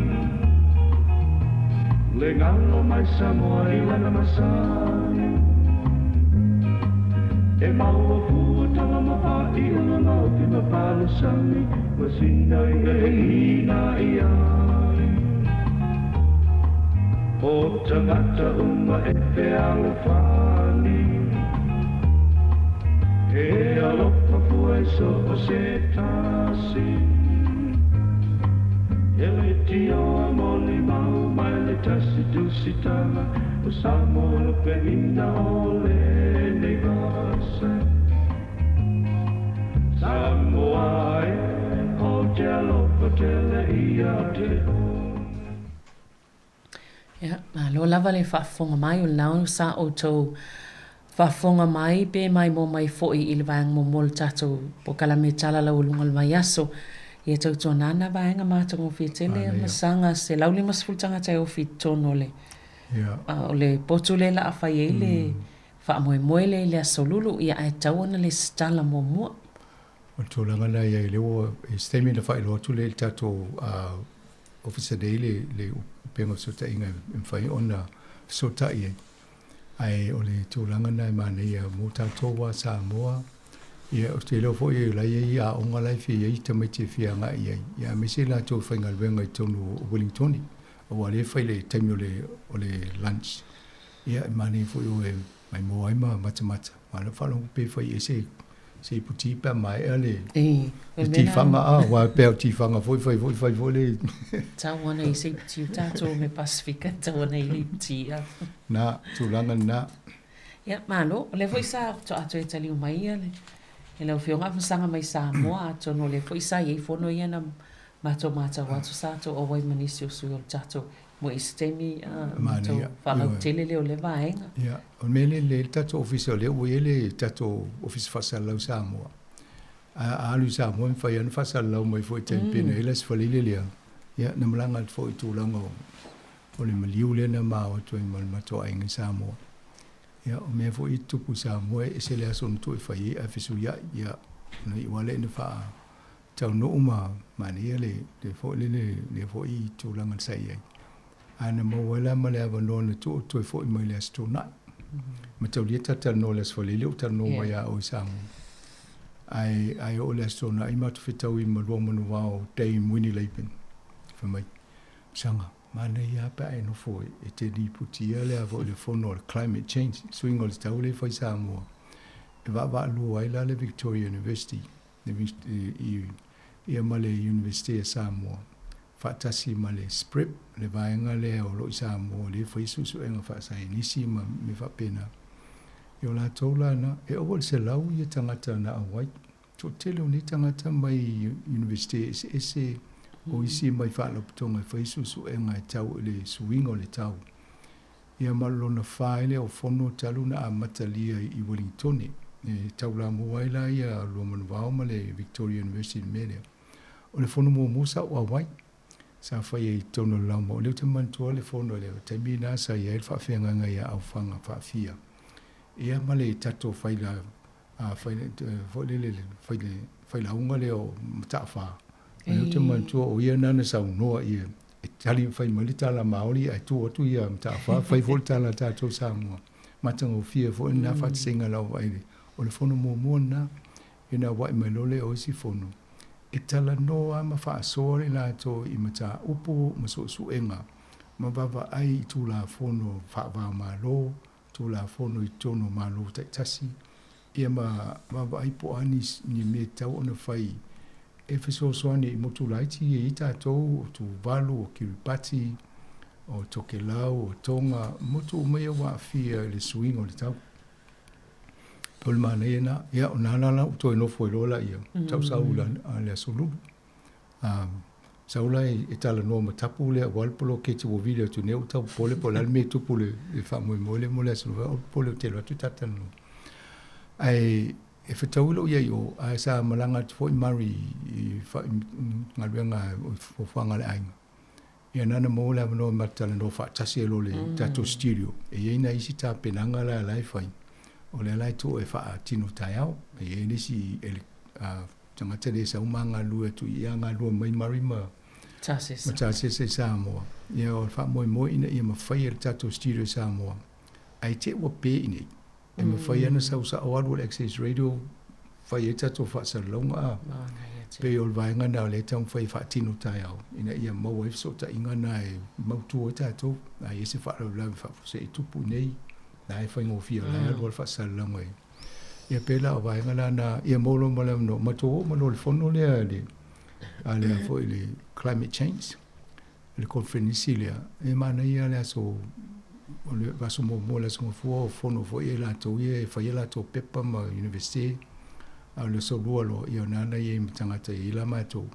Le galo mai Samoa i lana masai. E maua fua taga ma faaiuga gaofi ma palasagi, ma sina ia e inai ai. O tagata uma e fealofani. E alofa fua i so o se tasi. E le tioa mo le mau mai le tasi tusitaga, o Samoa lupeina o lenei vasa. Samoa e, o te alofa tele ia te oe. Ia, malo lava le faafofoga mai o lena sa outou faafofoga mai pe maimoa mai foi i le vaega muamua o le tatou polokalame Tala Laualuga o le Vaiaso. Ia tautuana vaega matagofie tele ma saga 150 tagata e ofi i totonu o le o le potu lea o le a fai ai le faamoemoe lea i le Aso Lulu, ia ae tatau ona lesitala muamua. O le tulaga lena i ai lea ua i se taimi ona faailoa atu lea i le tatou Ofisa nei le le upega o fesootaiga e mafai ona fesootai ai. Ae o le tulaga lena e manaia mo tatou a Samoa, ia ou te iloa foi o la e i ai aoga la e fia i ai tamaiti e fia agai i ai, ia aemaise i latou e faigaluega i totonu o Wellingtoni, aua o lea e fai i le taimi o le o le lunch. Ia e manaia foi o e maimoa ai ma matamata, ma lau faalogo pe fai ai se se ipu ti pe a maea le le tifaga a, aua pea o tifaga foi fai foi fai foi le Tau ana i se ipu ti o tatou me Pasifika, tau ana i le ipu ti a. Na, tulaga lena. Ia, malo. O lea foi sa faatoa toe taliu mai ia le e lau Afioga Afamasaga mai Samoa, atonu o lea foi sa i ai fono ia na matou matau atu sa tou auai ma nisi o sui o le tatou mo i se taimi matou faalautele lea o lea vaega. Ia, o le mea lea le tatou ofisa o lea ua i ai le tatou ofisa faasalalau Samoa. A alu i Samoa e mafai lava ona faasalalau mai foi i taimi pei ona i ai le Aso Faraile lea. Ia, na malaga atu foi i tulaga o le maliu lea na ma o atu ai ma le matou aiga i Samoa. Ia, o mea foi e tutupu i Samoa e ese le aso na tuu e fai ai ae fesuiai. Ia, ona iu lava lea ina faa taunuu ma manaia le le foi lele lea foi tulaga sa i ai. Ae na maua ai la ma le avanoa na tuu toe foi mai le Aso Toonai. Mataulia ta talanoa i le Aso Faraile ou talanoa mai ia oe i Samoa. Ae ae oo i le Aso Toonai matou fetaui ma lua manuvao Dame Winnie Laban. Fai mai, Saga, manaia lava pe a e nofo e te lipotia le foi le fono o le climate change, suiga o le tau lea e fai i Samoa. E vaavaalua ai la le Victoria University i ia ma le Iunivesite a Samoa faatasi ma le SPREP, le vaega lea o lo o i Samoa lea e fai suesuega faasaienisi ma mea faapena. Ia o latou la na, e ova i le 100 ia tagata na auai. Toatele o nei tagata mai Iunivesite eseese, o isi mai faalapotopotoga e fai suesuega e tau i le suiga o le tau. Ia ma lona fa ai lea o fono talu na amatalia i Wellingtone, e taulamua ai la ia Luamanuvao ma le Victoria University i le mea lea. O le fono muamua sa ou auai, sa faia i totonu o le lauma, o lea ou te manatua le fono i le taimi lena sa i ai le faafeagaiga ia Aufaga Faafia, ia ma le tatou faila, faila, foi lele, failauga lea o Mataafa. O lea ou te manatua o ia lena na saunoa ia E tali fai mai le tala Māori ae tu atu ia Mataafa fai foi le tala a tatou Samoa. Matagofie foi lena faataitaiga i lau vaai o le fono muamua lena ina ua a'i mai loa lea o isi fono e talanoa ma faasoa le latou i mataupu ma suesuega ma vaavaai i Tulafono faava-o-Malo, Tulafono i totonu o Malo taitasi, ia ma vaavaai po o a ni mea e tatau ona fai e fesoasoani i motu laiti ia e i ai tatou, o Tuvalu, o Kiribati, o Tokelau, o Tonga, motu uma ia ua aafia i le suiga o le tau. Pei o le manaia lena. Ia, o lena la ua toe nofo ai loa laia, tausau i le Aso Lulu. Sau la e talanoa ma tapu lea aua le poloketi ua vili atu nei ua tau popole po o le a le mea e tupu i le faamoemoe lea mo le aso Lua, o popole ou te alu atu ta talanoa. Ae e fetaui lou i ai i o, ae sa malaga atu foi Murray i galuega o fuafuaga a le aiga. Ia na ona maua le avanoa ma talanoa faatasi ai loa i le tatou studio. E i ai nai isi tapenaga la la e fai, o lea la e tuu e faatino taeao. E i ai le isi tagata lea e sau ma galulue atu i ia galulue mai Murray ma Tasesa. Ma Tasesa i Samoa. Ia o le faamoemoe ina ia mafai e le tatou studio i Samoa, ae te i ua pe i inei. E mafai ona sau sao alu o le Access Radio fai ai tatou faasalalauga a. Pei o le vaega lena o lea e taumafai e faatino taeao ina ia maua ai fesootaiga na e mautu ai tatou. A i ai se faalavelave faafuasei e tupu i inei, la e faigofie o la e alu lava le faasalalauga i Ia pei la o vaega la na, ia maua loa ma le avanoa, matou oo mai loa i le fono lea a le, a le foi le climate change, le conference lea, e manaia le aso, o le aso muamua, le aso gafua o fono foi e latou ia e fai a latou pepa ma universite, a o le aso lua loa, ia o lena na i ai ma tagata e i ai la matou,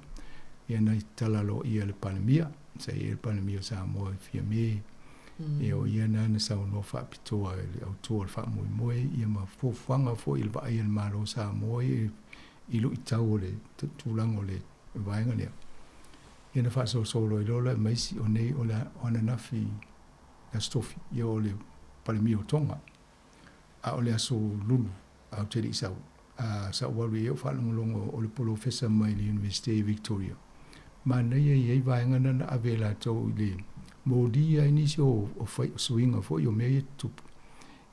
ia na tala loa ia le Palemia, sa i ai le Palemia o Samoa i Fiame, Ia o ia lena na saunoa faapitoa i le autu o le faamoemoe ia ma fuafuaga foi i le vaai a le Malo o Samoa ia i luitau o le tulaga o le vaega lea. Ia na faasolosolo ai loa la ma isi o nei o le o ananafi le Aso Tofi, ia o le Palemia o Tonga. A o le Aso Lulu a ou te le i sau, a sa ou alu i ai ou faalogologo o le polofesa mai le Universite i Victoria. Manaia e i ai vaega na na ave e latou i le molia ai nisi o, o, fai, o suiga foi o mea ia tutupu.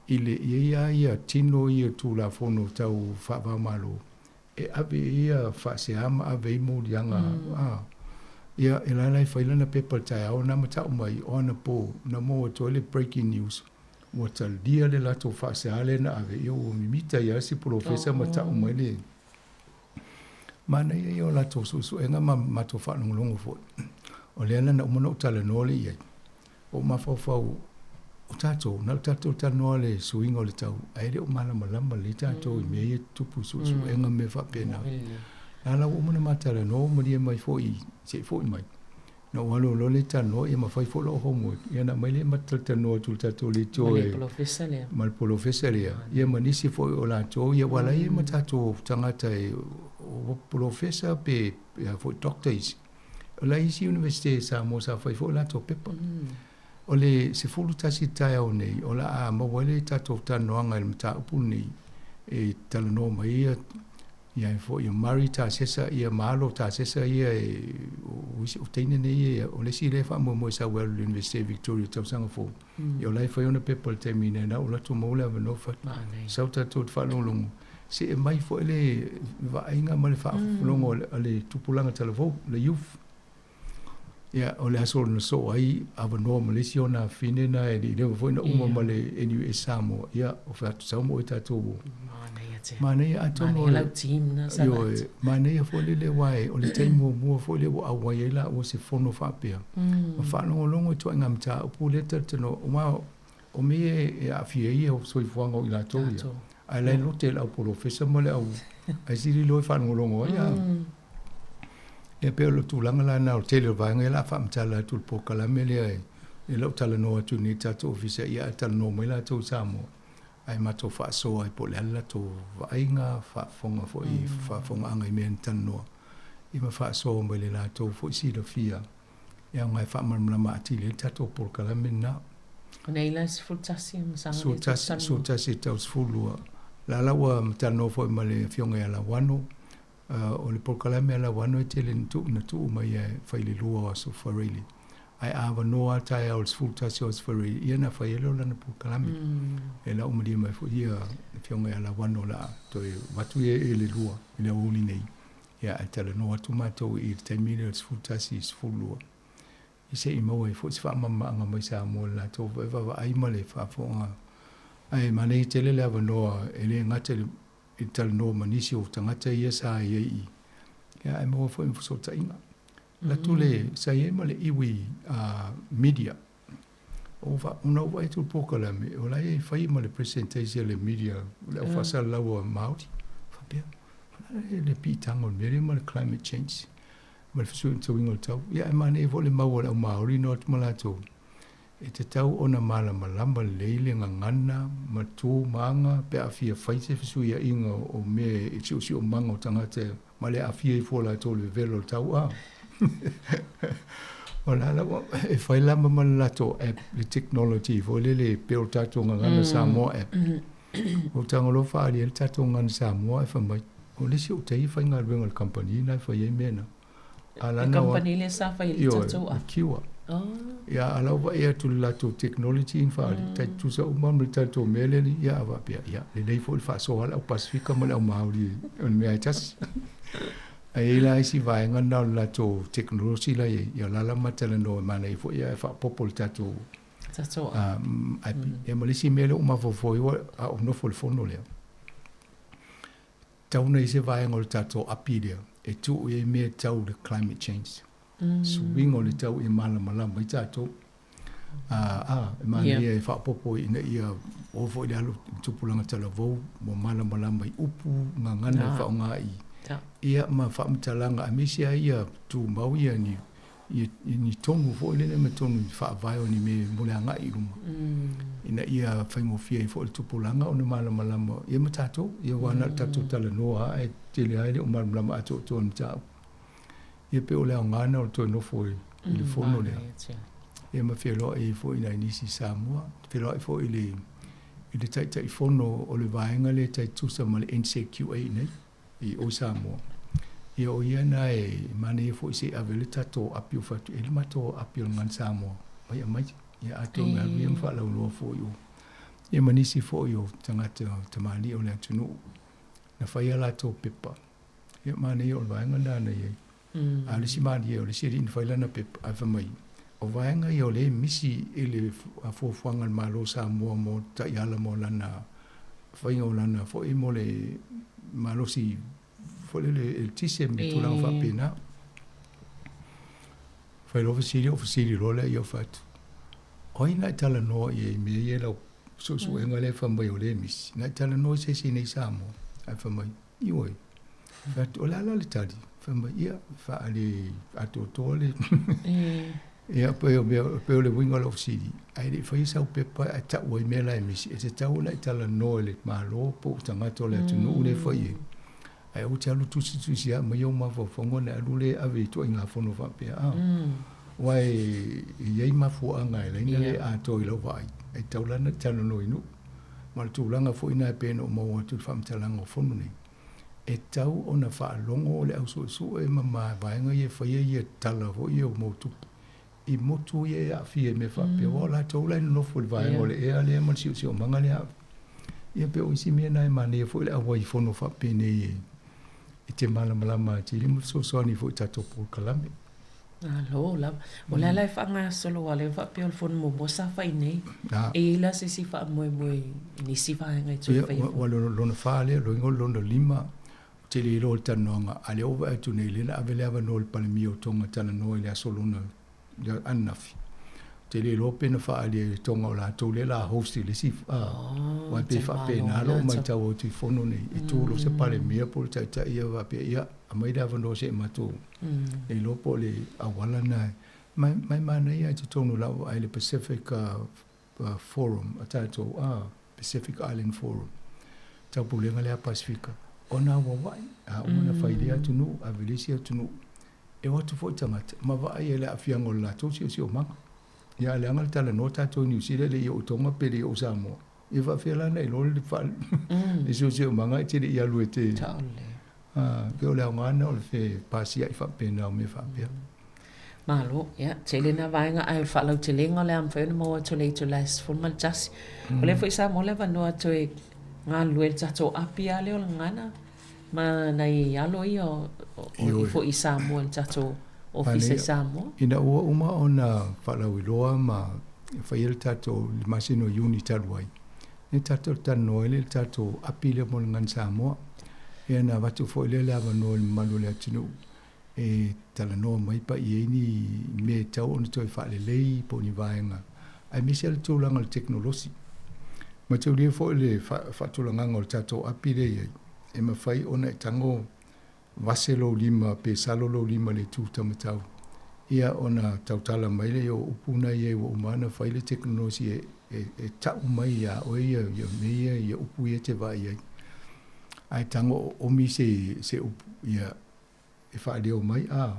I le i ai lava ia tino ia Tulafono tau faava-o-Malo e ave ai ia faasea ma ave ai moliaga a ia e la la e fai lana pepa i le taeao na ma tau mai o anapo na maua atu ai le breaking news ua talia le latou faasea lea na ave ia ua mimita ai lava si polofesa ma tau mai le manaia ia o latou suesuega ma matou faalogologo foi. O lea la na uma ona ou talanoa lea i ai, ua ou mafaufau, o tatou, na o tatou talanoa i le suiga o le tau, ae le o malamalama lelei tatou i mea ia e tutupu i suesuega ma mea faapena. La la ua uma ona ma talanoa ua malie mai foi se i foi mai. Na ou alu loa lea talanoa ia ma fai foi lou homework, ia na aumai lea ma talatalanoa atu i le tatou leitio Ma le polofesa lea. Ma le polofesa lea, ia ma nisi foi o latou, ia aua la e i ai ma tatou tagata e o polofesa pe a foi doctor isi. O la isi Universite i Samoa sa fai foi latou pepa. O le 11 taeao nei, o le a maua ai le tatou talanoaga i le mataupu lenei e talanoa mai ia ia foi o Murray Tasesa ia ma Alo Tasesa ia e o isi o teine nei ia o le isi lea e faamoemoe sau e alu i le Universite i Victoria i tausaga fou. Ia o la e fai ona pepa i le taimi nei na ou alu atu maua le avanoa fai sau tatou te faalogologo se e aumai foi le vaaiga ma le faafofoga a le tupulaga talavou, le youth. Ia, o le aso na soo ai avanoa ma le isi ona afine na e le i leva foi na uma ma le NUS Samoa. Ia, o fai atu sau mo i tatou o. Manaia te. Manaia atonu o le. Manaia lau team na sa Ioe, manaia foi lele aua o le taimi muamua foi lea ua auai ai laua i se fono faapea. Ma faalogologo i ituaiga mataupu lea talatalanoa, aua o mea ia e aafia ai le soifuaga o i latou ia. Ae la e lote le au polofesa ma le au ae sili loa e faalogologo ai a. Ia pei o le tulaga la lena o le tele o vaega ia o le a faamatala atu i le polokalame lea i lau talanoa atu nei i le tatou ofisa ia ae talanoa mai latou i Samoa ae matou faasoa ai po o le a le latou vaaiga, faafofoga foi, faafofogaaga i mea na talanoa ia ma faasoa mai le latou foi silafia e aoga e faamalamalama atili ai le tatou polokalame lena. O nei la 11 ma saga le 11 e tau 12. La la ua talanoa foi ma le afioga ia Lauano, o le polokalame a Lauano e tele na tuu mai e fai le lua o Aso Faraile. Ae a avanoa lava taeao i le 11 o Aso Faraile, ia ona fai ai lea o lana polokalame. E lau malie mai foi ia le Afioga ia Lauano o le a toe avatu ia i le 2 i le aoauli nei, ia ae talanoa atu matou i le taimi lea o le 11 i le 12, ia se i maua ai foi se faamalamalamaga mai Samoa i le latou foi vaavaai ma le faafofoga. Ae manaia tele le avanoa e le gata i le talanoa ma nisi o tagata ia sa i ai i i, ia ae maua foi ma fesootaiga. Latu le sa i ai ma le iwi media. O va ona ou vaai atu i le polokalame, o la e fai ma le presentation a le media, le au faasalalau a Māori. Faapea, o le a le piitaga o le mea lea ma le climate change ma le fesuiaiga o le tau. Ia ae manaia foi le mau a le au Māori na o atu ma latou, e tatau ona malamalama lelei le gagana ma tu ma aga pe a fia fai se fesuiaiga o mea i le siosiomaga o tagata ma le aafia ifo o latou i le vevela o le tau a. O la la e fai lava ma le latou app, le technology foi lele pei o le tatou Gagana Samoa app. O tago loa faaali ai le tatou Gagana Samoa ae fai mai, o le isi ou tai e faigaluega i le kamupani lena e fai ai mea na. A la na kamupani lea sa fai ai le tatou app? Ioe, o le Cure. Ia, a la ua vaai atu i le latou technology na faaali, tai tutusa uma ma le tatou mea lea, ia a faapea, ia, lelei foi le faasoa a le au Pasefika ma le au Māori o le mea lava e tasi. Ae i ai la isi vaega na o le latou technology la i ai, ia o la la ma talanoa e manaia foi ae faaopoopo i le tatou Tatou app. App. Ia ma le isi mea lea ua mafaufau ai a ou nofo i le fono lea, tau na i ai se vaega o le tatou api lea e tuu i ai mea tau le climate change. Suiga o le tau ia malamalama ai tatou. A, e manaia e faaopoopo ina ia oo foi i le alo i tupulaga talavou ua malamalama i upu gagana e faaaoga i ia ma faamatalaga aemaise ai ia tumau ia ni ia ni tonu foi lele ma tonu i faavae o ni mea mo le agai i luma ina ia faigofie ai foi le tupulaga ona malamalama ia ma tatou ia aua na o le tatou talanoa lava ae tele lava e le o malamalama atoatoa i le mataupu. Ia pei o le aoga lena o le toe nofo i le fono lea. Ia ma feiloai ai foi i nai nisi Samoa, feiloai foi i le i le Taitaifono o le vaega lea e tai tutusa ma le NZQA nei i o i Samoa. Ia o ia na e manaia foi se i ave le tatou api o fatu e le matou api o le Gagana Samoa mai aumai. Ia atonu e alu ia ma faalauiloa foi o ia ma nisi foi o tagata tamalii o le atunuu na fai a latou pepa. Ia manaia o le vaega lena na i ai. A o le isi malie, o le isi alii na fai lana pepa, ae fai mai, o vaega ia o lea e misi i le fuafuaga a le Malo o Samoa mo taiala mo lana faiga o lana foi mo le malosi foi lele eletise ma tulaga faapena. Fai loa fesili, ou fesili loa lea ia ou fai atu, o ai na e talanoa i ai i mea ia i lau suesuega lea e fai mai o lea e misi? Na e talanoa i se isi nei Samoa? Ae fai mai, Ioe. Fai atu, o le a la le tali? Fai mai, ia, faaali atoatoa le... Ia, pei o mea, pei o le uiga o lau fesili, ae le i faia sau pepa ae tau ai mea la e misi, e tatau ona e talanoa i le Malo po o tagata o le atunuu lea e fai ai. Ae aua te alu tusitusi lava mai ou mafaufauga ona e alu lea e ave i ituaiga fono faapea, a. Aua e i ai mafuaaga e ala ai ona le atoa i lau vaai, ae tatau la ona e talanoa i nuu. Ma le tulaga foi lena e pei ona ou maua atu i le faamatalaga o fono nei, e tatau ona faalogo le au suesue ma mavaega ia e faia ia tala foi ia o mau tupe i motu ia e aafia i mea faapea, aua o latou la e nonofo i le vaega o le ea lea ma le siosiomaga lea. Ia pei o isi mea na e manaia foi le auai i fono faapenei e te malamalama atili ma fesoasoani foi i tatou polokalame. Malo lava. O le ala e faagasolo a lea faapea o le fono muamua sa fai nei. E i ai la se isi faamoemoe i nisi vaega e toe faia? Ua lona fa lea, lona igoa lona lima, ou te le iloa i le talanoaga, a o lea ua vaai atu nei, lea na ave le avanoa i le Palemia o Tonga talanoa i le aso lona ananafi. Ou te le iloa pe na faaali ai e Tonga o latou lea o le a host i le isi, aua e pei e faapena lou matau atu i fono nei, e tu loa se Palemia po o le Taitai ia faapea, ia, aumai le avanoa se i matou le iloa po o le auala lena. Ma e manaia i totonu o lau vaai le Pacific Forum a tatou, Pacific Island Forum, taupulega lea a Pasefika, ona auauai, a uma ona fai i lea atunuu, ave i le isi atunuu, e o atu foi tagata ma vaai ai i le aafiaga o le latou siosiomaga. Ia ae leaga le talanoa tatou i Niu Sila e le i oo i Tonga pe le i oo i Samoa. Ia faapefea la ona e iloa le siosiomaga e te le i alu e te... Pei o le aoga lena o le fe pasia'i faapena o mea faapea. Malo, ia, tele na vaega ae o le faalautelega o le a mafai ona maua atu i le itula e 11. O lea foi sa maua le avanoa toe galulue i le tatou api lava lea o le gagana ma nai alo ia o i foi i Samoa i le tatou ofisa i Samoa. Ina ua uma ona faalauiloa ma faia le tatou i le masina o Iuni talu ai, lea tatou te talanoa ai lea i le tatou api lea mo le Gagana Samoa. Ia na avatu foi lea le avanoa i le mamalu o le atunuu e talanoa mai pa i ai ni mea e tatau ona toe faalelei po o ni vaega, aemaise lava le tulaga o le tekonolosi. Mataulia foi le faatulagaga o le tatou api lea e i ai, e mafai ona e tago vase lou lima pe salo lou lima i le itu taumatau, ia ona tautala mai lea o upu na i ai ua uma ona fai le tekonolosi e tau mai ia oe ia mea ia, ia upu ia e te vaai ai. Ae tago oomi se upu, ia e faaleo mai a,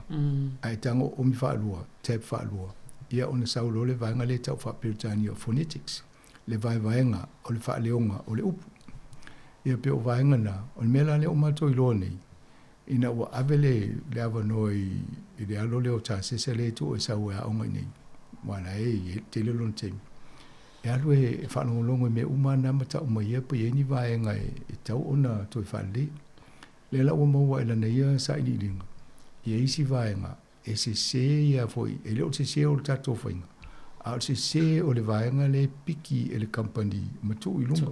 ae tago oomi faalua, tab faalua, ia ona sau loa le vaega lea e tau faa-Peretania o phonetics, le vaevaega o le faaleoga o le upu. Ia pei o vaega na, o le mea la lea ua matou iloa nei, ina ua ave le, le avanoa i, i le alo lea o Tasesa lea e tuu e sau e aoga i inei, aua la e i ai tele lona taimi, e alu e faalogologo i mea uma na ma tau mai ia pe i ai ni vaega e, e tatau ona toe faalelei. Lea la ua maua e lana ia sailiiliga ia isi vaega e sese ia foi, e le o le sese o le tatou faiga, a o le sese o le vaega lea e piki e le kamupani ma tuu i luga.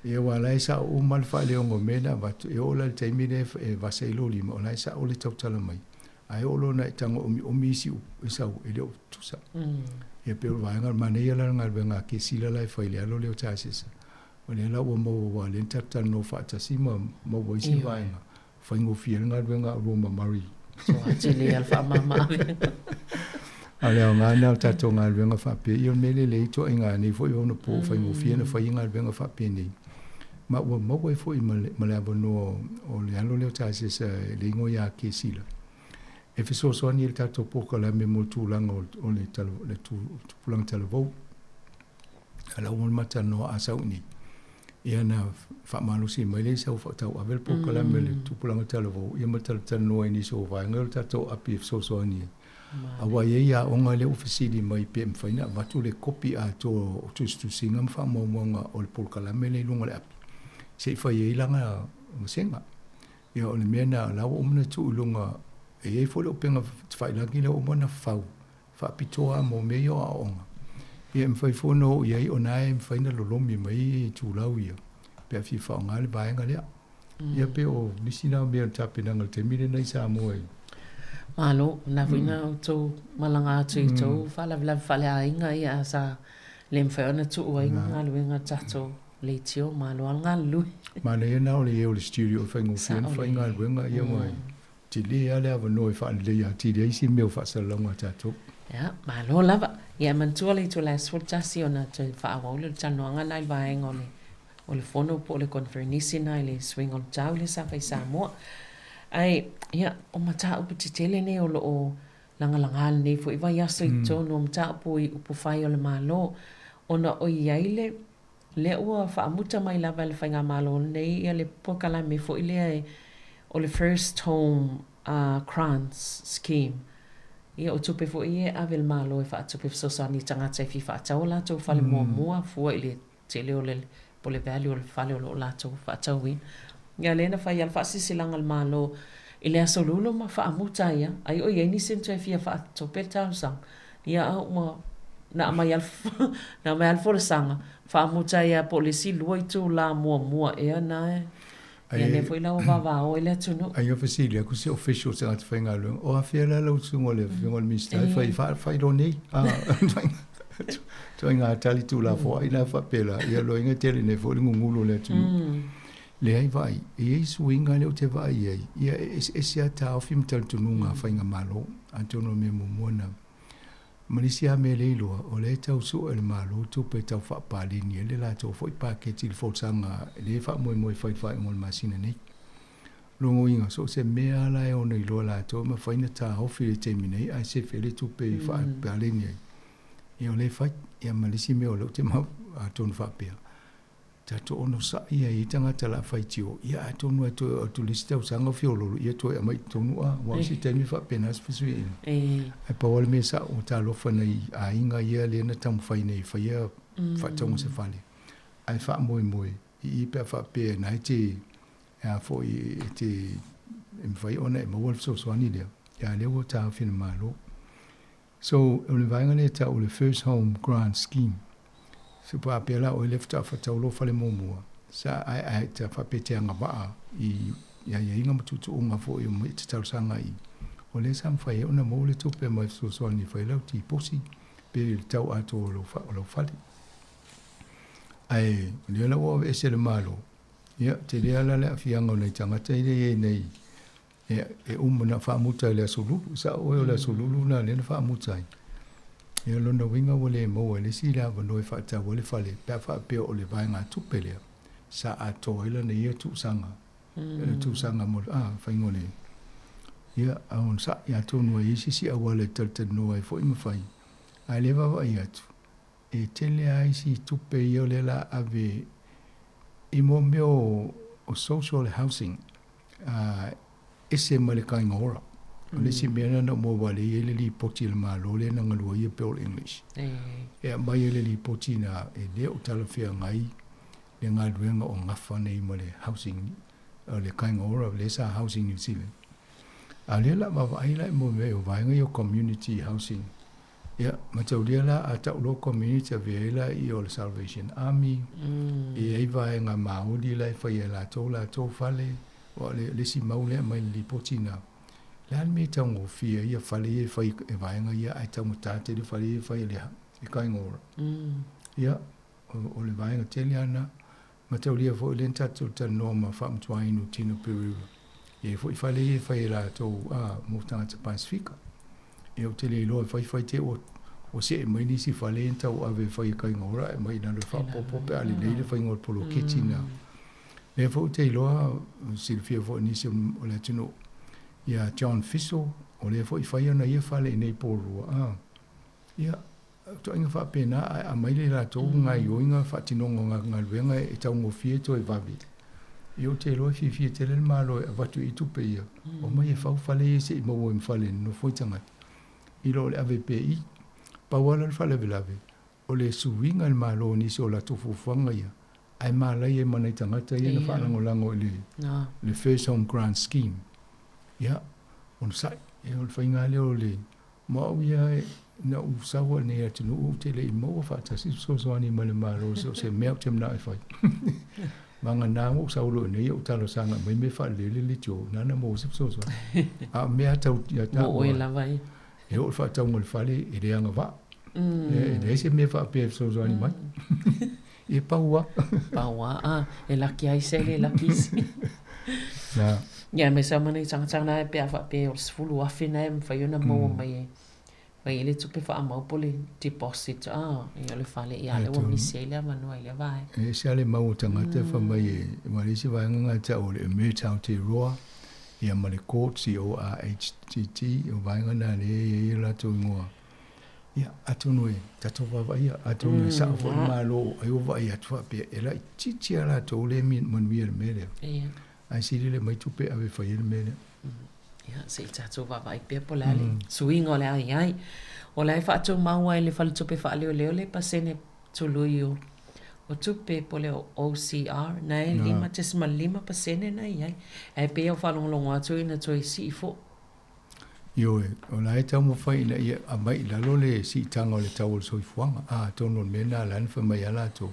Ia aua o la e sao uma le faaleoga o mea na avatu, e oo la i le taimi lea e vasa ai lou lima, o la e sao le tautala mai, ae oo loa ina e tago omiomi isi upu e sau, e le o tutusa. Ia pei o le vaega, manaia la le galuega a Kesila la e fai i le alo lea o Tasesa, O lea la ua maua aua o lea na tatou talanoa faatasi ma maua isi vaega faigofie ai le galuega a oulua ma Murray. Soa tele lava le faamama-avega. A o le aoga lena o le tatou galuega faapea, ia o le mea lelei ituaiga nei foi ona po faigofie ona fai galuega faapenei. Ma ua maua ai foi ma le avanoa o le alo lea o Tasesa e le igoa ia Kesila e fesoasoani ai i le tatou polokalame mo le tulaga o le tupulaga talavou. A la ua matalanoa a sau i ia na faamalosi mai lea sau faatauave le polokalame le tupulaga talavou ia ma talatalanoa i nisi o vaega o le tatou api e fesoasoani ai. Aua e i ai aoga lea ua fesili mai pe mafai ona avatu le kopi atoa o tusitusiga ma faamaumauga o le polokalame lea i luga o le api se i fai ai lana vasega. Ia o le mea lena la ua uma ona tuu i luga e i ai foi le upega tafailagi lea ua uma ona fau faapitoa mo mea ia o aoaoga, ia e mafai foi ona oo i ai o na e mafai ona lolomi mai itulau ia pe a fia faaaoga le vaega lea. Ia pei o nisi na mea o le tapenaga i le taimi lenei i Samoa i. Malo, o lena foi na outou malaga atu i tou faalavelave faaleaiga ia sa le mafai ona tuu ai galuega a le tatou leitio, malo lava le galulue. Manaia na o le ē o le studio e faigofie ona fai galuega ia ma Tele lava le avanoa e faaleleia atili ai isi mea o faasalalauga a tatou. Ia, malo lava. Ia, e manatua le itula e 11 ona toe faaauau lea o le talanoaga lena i le vaega o le o le fono po o le koneferenisi lena i le suiga o le tau lea sa fai i Samoa. Ae, ia, o mataupu tetele nei o lo o lagalaga lenei foi vaiaso i totonu o mataupu i upufai o le Malo, ona o i ai le Lea ua faamuta mai lava e le Faigamalo lenei ia le polokalame foi lea e o le First Home Grants Scheme. Ia o tupe foi ia e ave e le Malo e faatupe fesoasoani i tagata e fia faatau o latou fale muamua fua i le tele o le po o le value o le fale o lo o latou faatauina. Ia lea na fai lava le faasilasilaga a le Malo i le Aso Lulo ma faamuta ai lava. Ai o i ai nisi na toe fia faatupe le talosaga. Ia a ua na aumai lava na aumai lava le folasaga, faamuta ai lava po o le isi lua itula muamua ea na ia lea foi la ua vavao ai le atunuu. Ai ua fesili atu se official se tagata faigaluega, o afea la lau susuga i le Afioga i le Minisita e fai faailoa nei? Ituaiga tali tuulafoai la faapela, ia loiga tele nei foi le gugulu o le atunuu. Leai vaai, e i ai suiga lea ou te vaai i ai, ia e eseese lava taofi ma talitonuga a faigamalo, atonu o le mea muamua lena. Ma le isi lava mea lea e iloa, o lea e tau sue e le Malo tupe e tau faapaleni ai le latou foi paketi i le folasaga lea e faamoemoe e fai i le faaiuga o le masina nei. Lona uiga, so o se mea lava la e ono iloa e latou e mafai ona taofi i le taimi nei ae sefe ai le tupe e faapaleni ai, ia o lea e fai. Ia ma le isi mea o lea ou te atonu faapea. Tatou onosa'i ai i tagata o le a faitio, ia atonu e toe oo atu i le isi tausaga o fiololo, ia toe aumai i totonu a, aua o se taimi e faapena se fesuiaiga. Ae pau lava le mea sa'o, ua talofa i nai aiga ia lea na taumafai nei e faia faatauga se fale, ae faamoemoe i i pe a faapea na e te, e a foi, e te, e mafai ona e maua le fesoasoani lea, ia a lea ua taofi e le Malo. So, o le vaega lea e tau o le First Home Grant Scheme. So, pe a pea la oe lea faatoa faatau lou fale muamua, sa ae ae ta faapea e te agavaa i aiaiga ma tuutuuga foi o e te talosaga ai. O lea sa mafai ai ona maua le tupe mai fesoasoani e fai ai lau tiposi pe le tau atoa o lou, o lau fale. Ae o lea la ua aveese e le Malo, ia, tele lava la le aafiaga o nai tagata ia e i ai nei E, e uma na faamuta i le Aso Lulu. Sa'o oe o le Aso Lulu lena lea na faamuta ai. Ia o lona uiga ua le maua e le isi le avanoa e faatau ai le fale pe a faapea o le vaegatupe lea sa atoa ai lana ia tuusaga. Le tuusaga mo le, a, faiga o le, ia, a onosai atonu e i ai se isi auala e talatalanoa ai foi ma fai. Ae le vaavaai atu, e tele lava isi tupe ia o lea o le a ave i mo mea o social housing, ese mai le Kāinga Ora. O le isi mea lena na ou maua lea e i ai le lipoti a le Malo lea na galue ai Bill English. E aumai ai le lipoti na e le o talafeagai le galuega o gafa nei ma le housing, o le Kāinga Ora, lea sa Housing New Zealand. A o lea o le a vaavaai la i mea o vaega ia o community housing. Ia, mataulia la a tau loa community avea ai laia o le Salvation Army, e i ai vaega Māori la e fai e latou latou fale, aua o le isi mau lea e aumai i le lipoti na, le a le mea e taugofie ai ia fale ia e fai e vaega ia ae taugata tele fale ia e fai e le e Kāinga Ora. Ia, o le vaega tele lava lena. Mataulia foi lea na tatou talanoa ma Faamatuainu Tino Pereira. E i ai foi fale ia e fai e latou a mo tagata Pasefika. Ia ou te le iloa e fai fai te ua ua see mai nisi fale ia na tau ave e fai e Kāinga Ora ae aumai i lalo e faaopoopo pe a lelei le faiga o le poloketi na. Lea foi ou te iloa, silafia foi e nisi o le atunuu, ia John Fiso, o lea foi e fai ana ia fale i inei i Porirua. A, ia, Ituaiga faapena ae aumai le latou gaioiga faatinoga o galuega e taugofie toe vave. Ia ou te iloa e fiafia tele le Malo e avatu i ai tupe ia, omai e fau fale ia se i maua ai ma fale e nonofo ai tagata, i lo le ave pea i. Pau lava la le faalavelave, o le suiga e le Malo i nisi o latou fuafuaga ia, ae malaia ai ma nai tagata ia na faalagolago i le First Home Grant Scheme. Ia, onosai, ia o le faiga lava lea o le Ma au ia, na ou sau ai nei atunuu ou te le i maua faatasi se fesoasoani mai le Malo so o se mea ou te manao e fai. Vagana ua ou sau loa i inei ou talosaga mai mea faalelei le leitio, nana maua se fesoasoani. A o mea tau ia taua. Mo oe lava ia. E oo i le faatauga o le fale e le agavaa. E leai se mea faapea e fesoasoani mai. E pau lava. Pau lava, a, e laki ai se le laki isi. Na. Ia, me sa mana i tagata na e pe a faapea o le 10,000 na e mawhai ona maua mai e mai e le tupe whaamau po le deposit, a, ia o le fale, ia le ua misi ai le avanoa i lea vaega. E ese lava le mau o tagata fai mai e, aua o le isi vaega na tau o le Emerge Aotearoa, ia ma le Court, C-O-R-H-T-T, o vaega na lea e i ai o latou igoa. Ia, atonu e tatou vaavaaia, atonu e sao foi le Malo ai ua vaai atu faapea e laitiiti lava latou lea e manuia i le mea lea. Ia. Ae sili le aumai tupe e ave e fai ai le mea lea. Ia, se i tatou vaavaai pea po o le a le suiga o le a i ai. O la e faatumau ai le Faletupe Faaleoleo le pasene tului o tupe po o le OCR, na e 5.5% na i ai. Ae pei e faalogologo atu ina toe sii foi. Ioe, o la e taumafai ina ia aumai i lalo le siitaga o le tau o le soifuaga. A, atonu o le mea lena la na fai mai ai latou.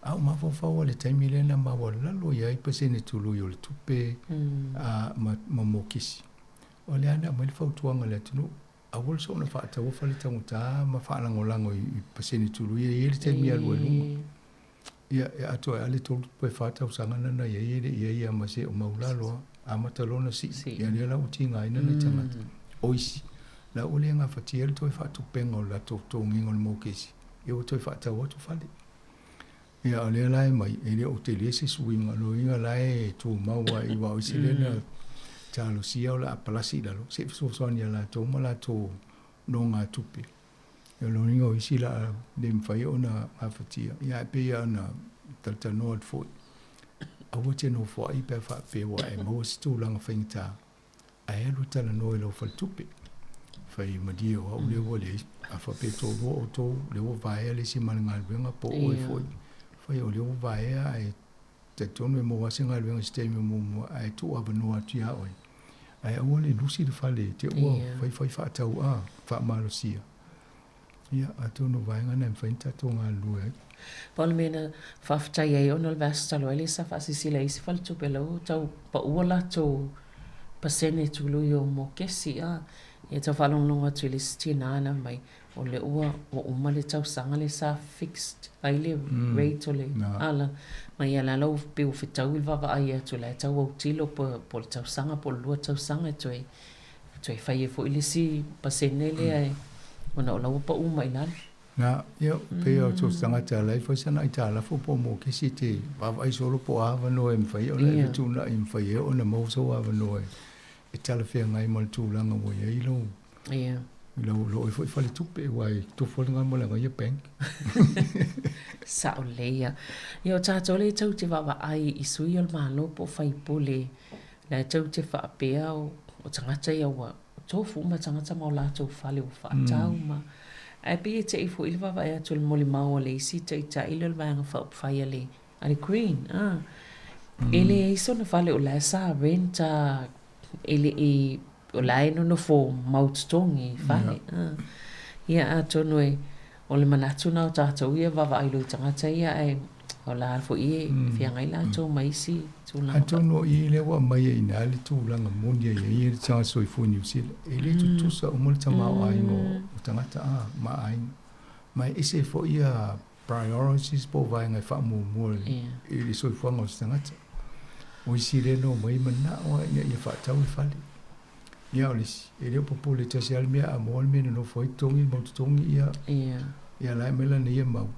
A o mafaufau lava i le taimi lea na maualalo i ai pasene tului o le tupe a, ma, ma mokisi. O lea na aumai le fautuaga i le atunuu, aua le soona faataua fale taugata ma faalagolago i pasene tului e i ai le taimi e alu ai i luga. Ia, e atoa ai lava le tolu pe fa tausaga lena na i ai e le i ai lava ma se o maulalo lava, amata loa ona sii. Ia lea la ua tigaina nai tagata. O isi, la ua le gafatia le toe faatupega o le latou totogiga o le mokesi, ia ua toe faatau atu fale. Ia, o lea la e aumai, e le o tele se suiga, o lona uiga la e tumau lava i aua o isi lea na talosia o le a palasi i lalo, se i fesoasoani ia latou ma latou nogatupe. O lona uiga o isi la le mafai ona gafatia, ia ae pei lava ona Talatalanoa atu foi, aua e te nofoai pe a faapea ua e maua se tulaga faigata, ae alu e talanoa i lau faletupe. Fai malie o au lea ua leai, a faapea e toalua outou lea ua vaea le isi ma le galuega po o oe foi, fai o lea ua vaea ae talitonu e maua lava se galuega i se taimi o muamua ae tuu avanoa atu ia oe. Ae aua le lusi le fale te ua faifai faatau a, faamalosia. Ia, atonu o vaega na e mafai ona tatou galulue ai. Pau le mea na faafetai ai ona o le vaiaso talu ai lea sa faasilasila ai isi faletupe la ua tau paua latou pasene tului o mokesi a. Ia tau faalogologo atu i le isi tina na fai mai o lea ua uma le tausaga lea sa fixed ai le rate o le ala ma ia la ua pei ua fetaui le vaavaai atu la e tau autilo po o le tausaga po o le lua tausaga e toe Toe fai ai foi le isi pasene lea e, ona o la ua pau mai i lalo. Na, ia, pei o so tagata la e fai sana aitalafu po o mokesi e te vaavaai solo po o a avanoa e mafai ona e fetuunai e mafai ai ona maua sou avanoa e talafeagai ma le tulaga ua i ai lou, lau, lo oe foi faletupe, aua e tofu lava lena ma le agaia bank. Sao lelei ia. Ia o tatou lea e tou te vaavaai i sui o le Malo po o faipule, La e tou te faapea o tagata ia ua tofu uma tagata ma o latou fale ua faatau ma ae pei e tei foi le vaavaai atu i le molimau a le isi taitai lea o le Vaega Faaupufai a le a le Green a e leai sona fale o la e sa rent a e le i o la e nonofo mau totogi i fale a ia atonu e O le manatu na o tatou ia vaavaai loa i tagata ia ae o la foi e feagai latou ma isi tulaga. Atonu o i lea ua aumai ai i ina le tulaga moni e i ai le tagata soifua i Niu Sila, e le tutusa uma le tamaoaiga o tagata a ma aiga. Ma e ese foi ia priorities po o vaega e faamuamua i le soifuaga o se tagata. O isi lea na omai manao lava ina ia faatau le fale. Ia o le isi, e le o popole tasi lava le mea a maua le mea e nonofo ai totogi le mau totogi, ia, ia la e aumai lana ia mau.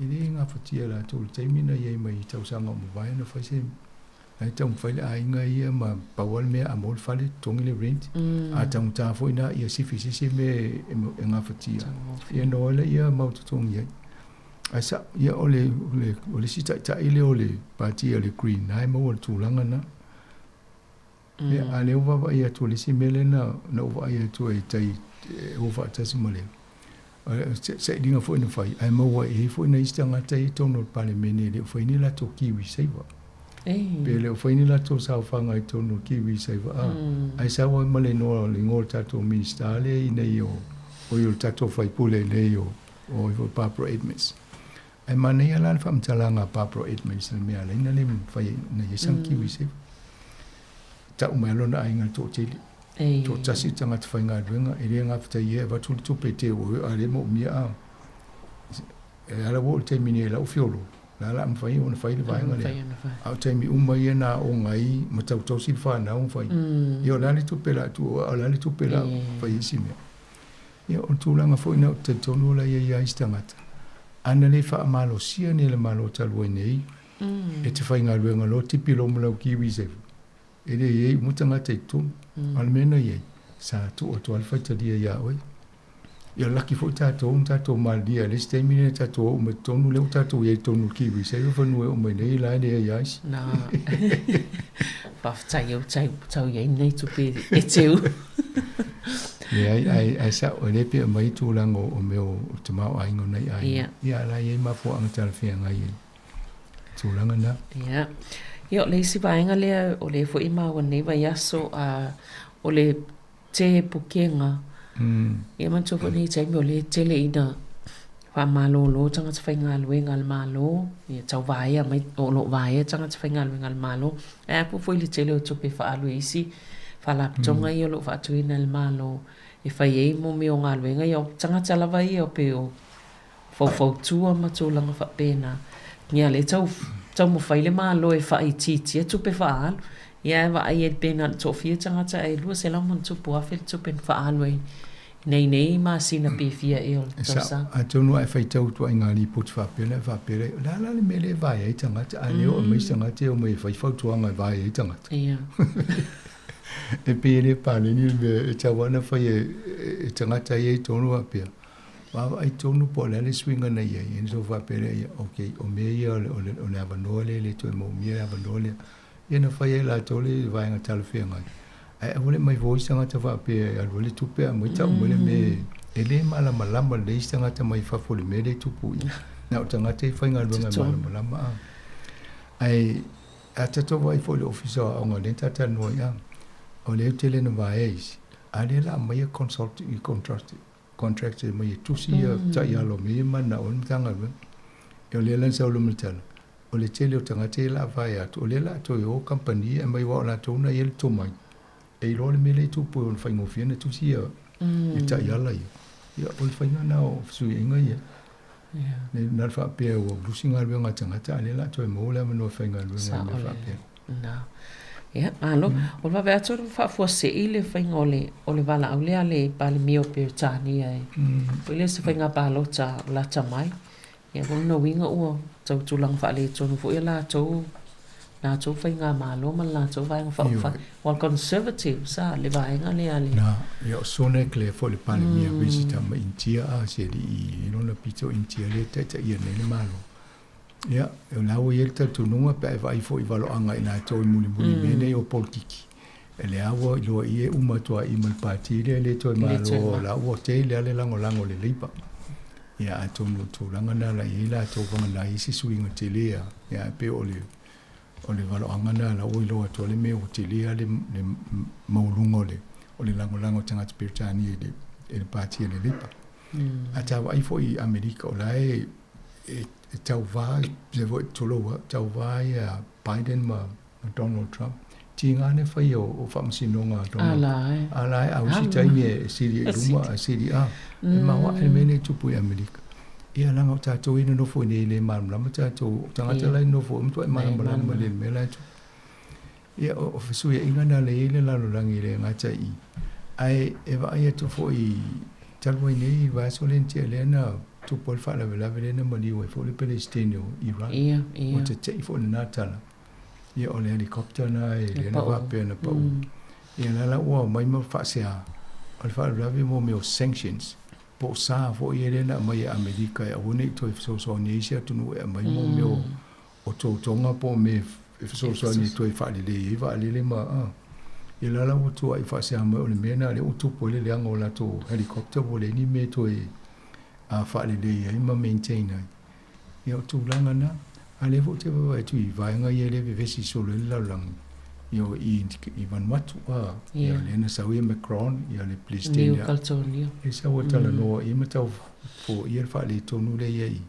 E le gafatia e latou i le taimi na i ai mai i tausaga ua mavae ona fai se la e taumafai le aiga ia ma pau lava le mea a maua le fale, totogi le rent. A taugata foi ina ia sifi i se isi mea e gafatia, ia ona o ai lea mau totogi ai. Ae sao, ia o le, o le isi taitai lea o le pati a le Green, na e maua i le tulaga lena. Ia, a lea ua vaavaai atu, o le isi mea lea na, na ou vaai atu ai i tai e o faatasi ma le sailiga foi na fai, ae maua i ai foi nai isi tagata ia i totonu o le Palemene e le o fai ni latou kiwi saver. Pe le o fai ni latou saofaga i totonu o le kiwi saver, a, ae sau ai ma le igoa, le igoa o le tatou Minisita lea i inei o, o le tatou faipule i inei o, o ai foi Barbara Edmonds. Ae manaia la le faamatalaga a Barbara Edmonds i le mea alai na le mafai ai ona i ai sana kiwi saver. Tau mai lona aiga le toatele. Toatasi le tagata faigaluega e le gafatia e avatu le tupe te o a le moomia a. E ala ua oo i le taimi nei i lau fiolo, la la mafai ona fai le vaega lea. A o taimi uma ia na aoga ai ma tau tausi le fanau ma fai. Ia o le a le tupe la tuu, o le a le tupe la fai ai si mea. Ia, o le tulaga foi lena ou te talitonu la i ai lava isi tagata, ana le faamalosia nei le Malo talu ai nei, e te faigaluega loa tipi loa ma lau kiwi saver, e le i ai uma tagata i totonu. A o le mea na i ai, sa tuu atu lava le faitalia ia oe. Ia laki foi tatou na tatou malilie ai i le isi taimi lea na tatou o uma i totonu, lea ua tatou i ai i totonu o le kiwi saver fanua e oo mai nei la e leai lava isi. Na. Faafetai ua tau i ai nei tupe e teu. Leai, ae, ae sao, e le pei e aumai tulaga o, o mea o tamaoaiga o nai aiga. Ia. Ia, a la e i ai mafuaaga talafeagai i tulaga na. Ia. Ia, o le isi vaega lea o lea foi e maua nei vaiaso, a, o le tē pokega. Ia manatua foi lenei taimi o lea e tele ina faamalolo tagata faigaluega a le Malo, ia tau vaea mai, o lo o vaea tagata faigaluega a le Malo. Ae a foi le tele o tupe faaalu i isi faalapotopotoga ia o lo o faatuina e le Malo e fai ai mo mea o galuega ia, o tagata lava ia pei o faufautua ma tulaga faapena. Ia lea e tau taumafai le Malo e faaitiitia tupe faaalu. Ia ae vaai ai pe na o le toafia tagata ae $200,000+ le tupe na faaalu ai nei nei masina pe fia ea o le tausaga. Atonu a e faitau ituaiga lipoti faapea ona e faapea lea, o le a la le mea lea e vae ai tagata, a le oo mai se tagata e omai e fai fautuaga e vae ai tagata. Ia. E pei e le paleni le mea e tatau lava ona fai e tagata ia i totonu faapea. Vaavaai tonu po o le a le suiga na i ai, ona tou faapea lea, ia, okay, o mea ia o le, o le, o le avanoa lea e le toe moomia le avanoa lea. Ia na fai ai e latou le vaega talafeagai. Ae aua le aumai fua isi tagata faapea e alu ai le tupe ae aumai tau mai le mea e le malamalama lelei isi tagata mai fafo i le mea lea e tupu i i. Na o tagata ia e faigaluega e malamalama a. Ae a tatou vaai foi i le Ofisa o Aoga lea na ta talanoa ai a, o lea e tele ina vaea isi, a lea o le a aumai consult i contract contract e aumai e tusi ia taiala o mea ia e mananao ai le Matagaluega. Ia o lea la na sau loa ma le tala, o le tele o tagata ia o le a vaea atu, o lea o le a toe o kamupani e aumai aua o latou na i ai le tomai, e iloa le mea lea e tupu e ono faigofie ona tusi ia taiala ia. Ia o le faiga lena o fesuiaiga ia. Ia. Na le faapea ua lusi galuega a tagata, a o lea o le a toe maua le avanoa e faigaluega ai i mea faapea. Na. Ia, malo. O le vave atu o le faafuasei le faiga o le, o le valaau lea a le Palemia o Peretania e foi lea se faiga palota lata mai. Ia, o lona uiga ua tau tulaga faaletonu foi a latou, latou faigamalo ma le latou Vaega Faaupufai. Aua o le Conservatives a, le vaega lea a le. Na, ia o Sunak lea foi le Palemia visita mai Initia a, si alii i lona pito o Initia lea e taitaia nei le Malo. Ia, o la ua i ai le talitonuga pe a e vaai foi i valoaga a i latou i mulimuli i mea nei o polokiki, o lea ua iloa i i e uma atu lava i i ma le pati lea e le toe malo, o la ua tele lava le lagolago a le Labour. Ia atonu o le tulaga lena la i ai latou vagana ai isi suiga tele lava, ia ae pei o le o le valoaga lena la ua iloa atu ai le mea ua tele lava le le maualuga o le o le lagolago a tagata Peretania i le i le pati a le Labour. A ta vaai foi i Amerika o la e e e tauva se foi tulou lava, tauva ia Biden ma Donald Trump. Tiga le fai o faamasinoga a Donald. A la e. A o isi taimi e sili ai i luma ae sili a. E maoae le mea lea e tupu i Amerika. Ia leaga o tatou ia e nonofo i inei e le malamalama tatou. O tagata la e nonofo e matuai malamalama lelei i le mea la e tupu. Ia o fesuiaiga na lea e i ai le lalolagi e le gata i i. Ae e vaai atu foi talu ai nei i le vaiaso lea na tea lea na tupu ai le faalavelave lea na maliu ai foi le Peresetene o Iran. Ua tetei foi lena tala. Ia o le helicopter na e lea na faapea na pau. Ia la la ua aumai ma faasea o le faalavelave mo mea o sanctions po o sa foi ia lea na aumai e Amerika e aua ne i toe fesoasoani ai isi atunuu e aumai mo mea o totoga po o mea e fesoasoani e toe faalelei ai vaalele ma a. Ia la la ua tuuai faasea mai o le mea lena lea ua tupu ai le leaga o latou helicopter ua leai ni mea e toe faalelei ai ma maintain ai. Ia o tulaga na, a lea foi ou te vaavaai atu i vaega ia lea e vevesi solo ai le lalolagi, ia o i i Vanuatu, a, ia lea na sau ia Macron, ia le Peresetene New Caledonia. E sau e talanoa i ma tau foia le faaletonu lea i ai.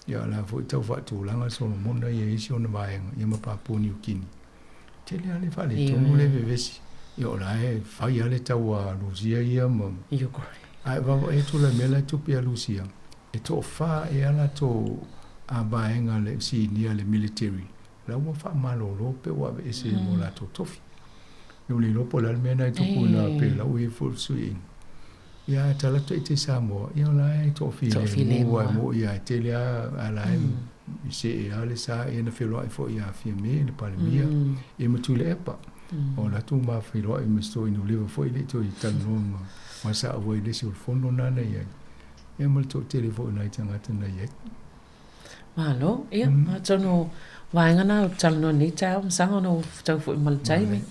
Ia o la foi tau faatulaga Solomona ia isi ona vaega, ia ma Papua Niu Kini. Tele lava le faaletonu lea e vevesi. Ia o la e fai lava le taua a Rusia ia ma Ukraine. Ae vaavaai atu la i mea la e tupu ia Rusia, e toafa ea latou a vaega le sinia le military la ua faamalolo pe ua aveese mo latou tofi. Ua le iloa po o le a le mea lena e tupu ina pe lau ai foi le fesuiaiga. Ia ae tala atu i Samoa, ia o la e toafilemu lava e moni lava e tele lava a la e see lava le sa ia na feiloai foi ia Fiame le Palemia ia ma Tuilaepa. O latou ma feiloai ma si toeaina o Leva foi e le i toe talanoa ma ma sa auai i le isi o le fono lena na i ai. Ia ma le toatele foi o nai tagata na i ai. Malo, ia, atonu o vaega na o talanoa nei taeao masaga ona ua fetau foi ma le taimi.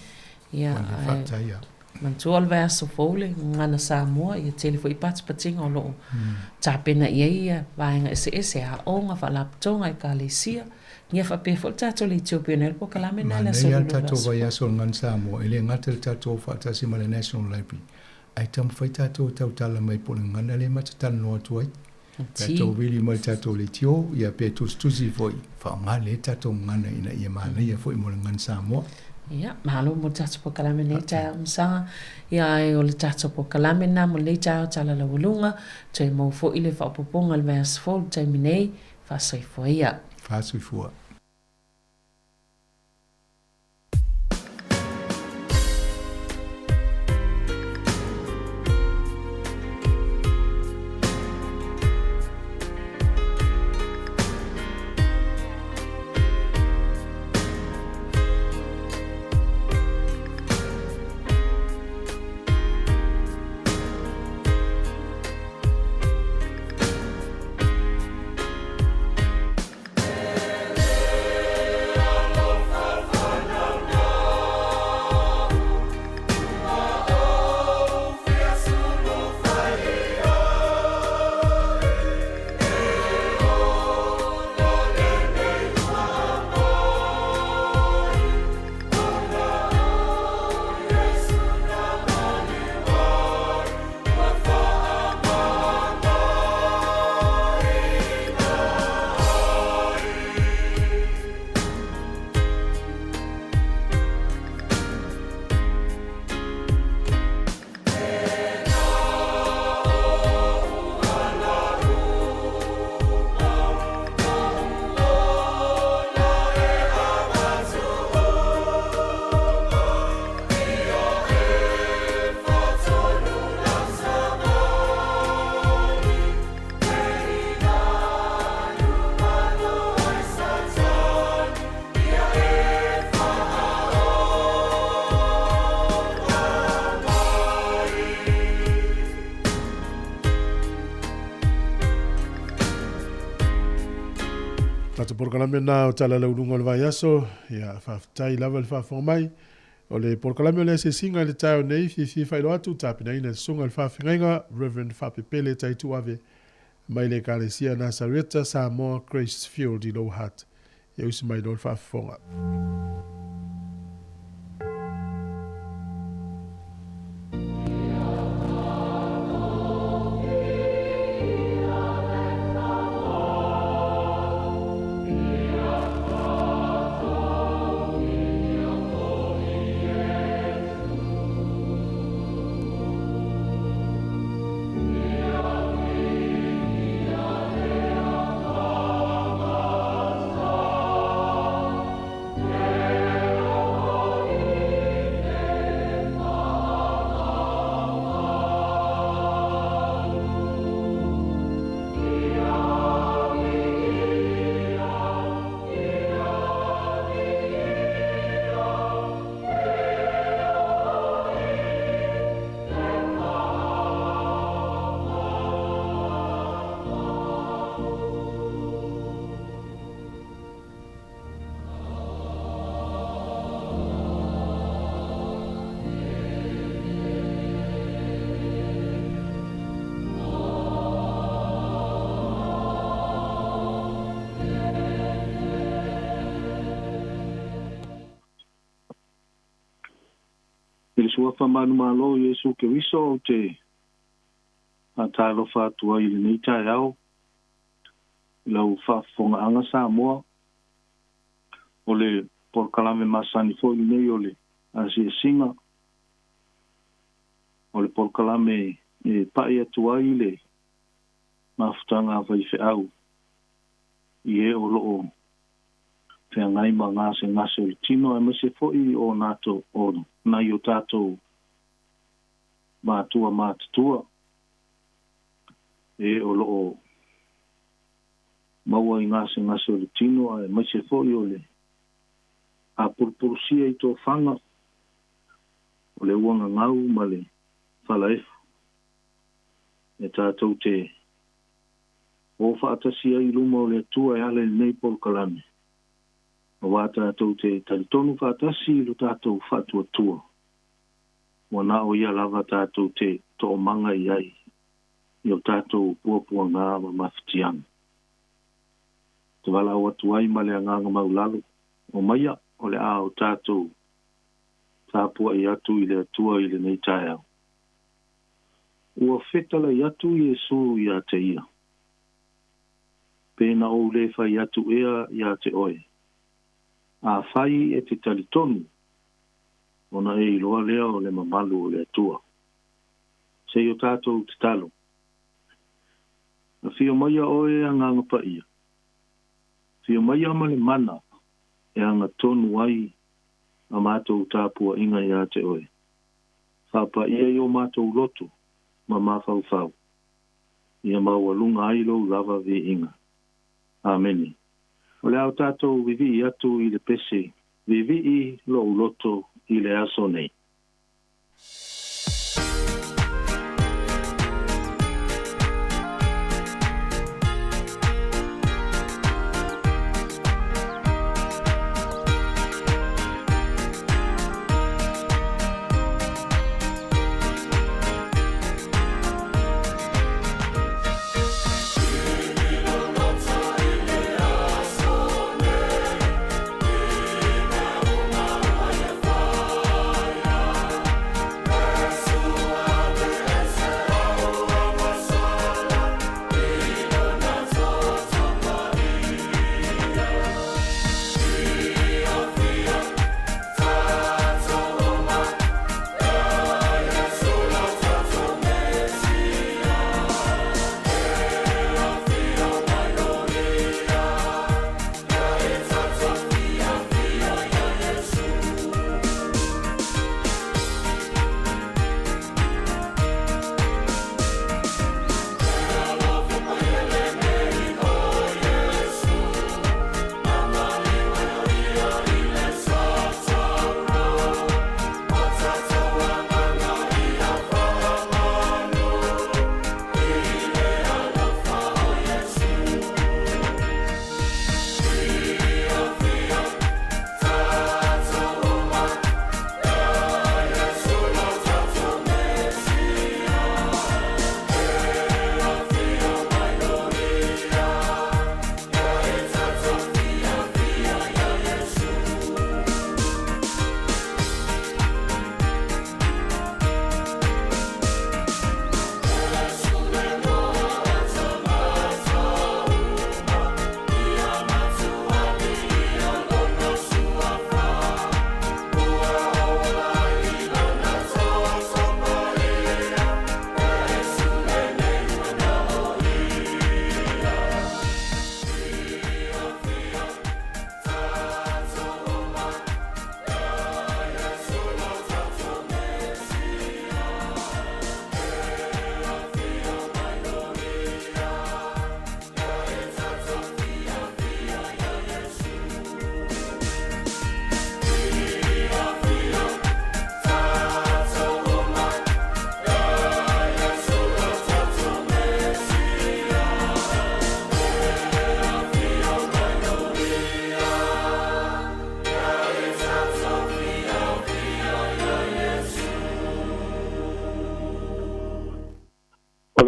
Ia, ae manatua o le vaiaso fou le Gagana Samoa, ia tele foi patipatiga o lo o tapena i ai ia vaega eseese, aoga, faalapotopotoga, ekalesia, ia faapea foi le tatou leitio pei ona i ai le polokalame lena i le aso Manaia le tatou vaiaso o le Gagana Samoa, e le gata i le tatou faatasi ma le National Library, ae taumafai tatou e tautala mai po o le gagana lea ma te talanoa atu ai. Tatou vili mai le tatou leitio, ia pe tusitusi foi, faaaoga lelei le tatou gagana ina ia manaia foi mo le gagana Samoa. Ia, malo mo le tatou polokalame nei taeao masaga. Ia, ae o le tatou polokalame lena mo lenei taeao tala laualuga, toe maua foi le faaopoopoga i le vaiaso fou i le taimi nei. Faasoifua ia. Faasoifua. polokalame lena o Tala Lauuluga o le Vaiaso, ia, faafetai lava le faafofoga mai. O le polokalame o le asiasiga i le taeao nei, fiafia faailoa atu, tapenaina e le Susuga i le Faafeagaiga, Rev. Faapepele Taituave, mai le Ekalesia Nasareta Samoa Grace Field i Lower Hutt. Ia usi mai loa le faafofoga. I le Suafa manumalo o Iesu Keriso ou te faatalofa atu ai i lenei taeao i lau faafofogaaga Samoa. O le polokalame masani foi lenei o le asiasiga. O le polokalame e pai atu ai le mafutaga a faifeau i e o lo o feagai ma gasegase o le tino aemaise foi o o nai o tatou matua matutua e o lo o maua i gasegase o le tino aemaise foi o le apulupulusia i tofaga o le uagagau ma le falaefu e tatou te o faatasi ai i luma o le Atua e ala i lenei polokalame Aua tatou te talitonu faatasi i lo tatou faatuatua, ua na o Ia lava tatou te toomaga i ai i o tatou puapuaga ma mafatiaga. Te valaau atu ai ma le agaga maulalo, omaia o le a o tatou tapuai atu i le Atua i lenei taeao. Ua fetalai atu Iesu ia te ia. Pe na ou lē fai atu ea ia te oe, Afai e te talitonu, ona e iloa lea o le mamalu o le Atua. Se i o tatou tatalo. Afio maia oe Agaga Paia, afio maia ma le mana e agatonu ai a matou tapuaiga ia te oe. Faapaia i o matou loto ma mafaufau. Ia maualuga ai lou lava viiga. Amene. O le a o tatou vivii atu i le pese, vivii lou loto i le aso nei.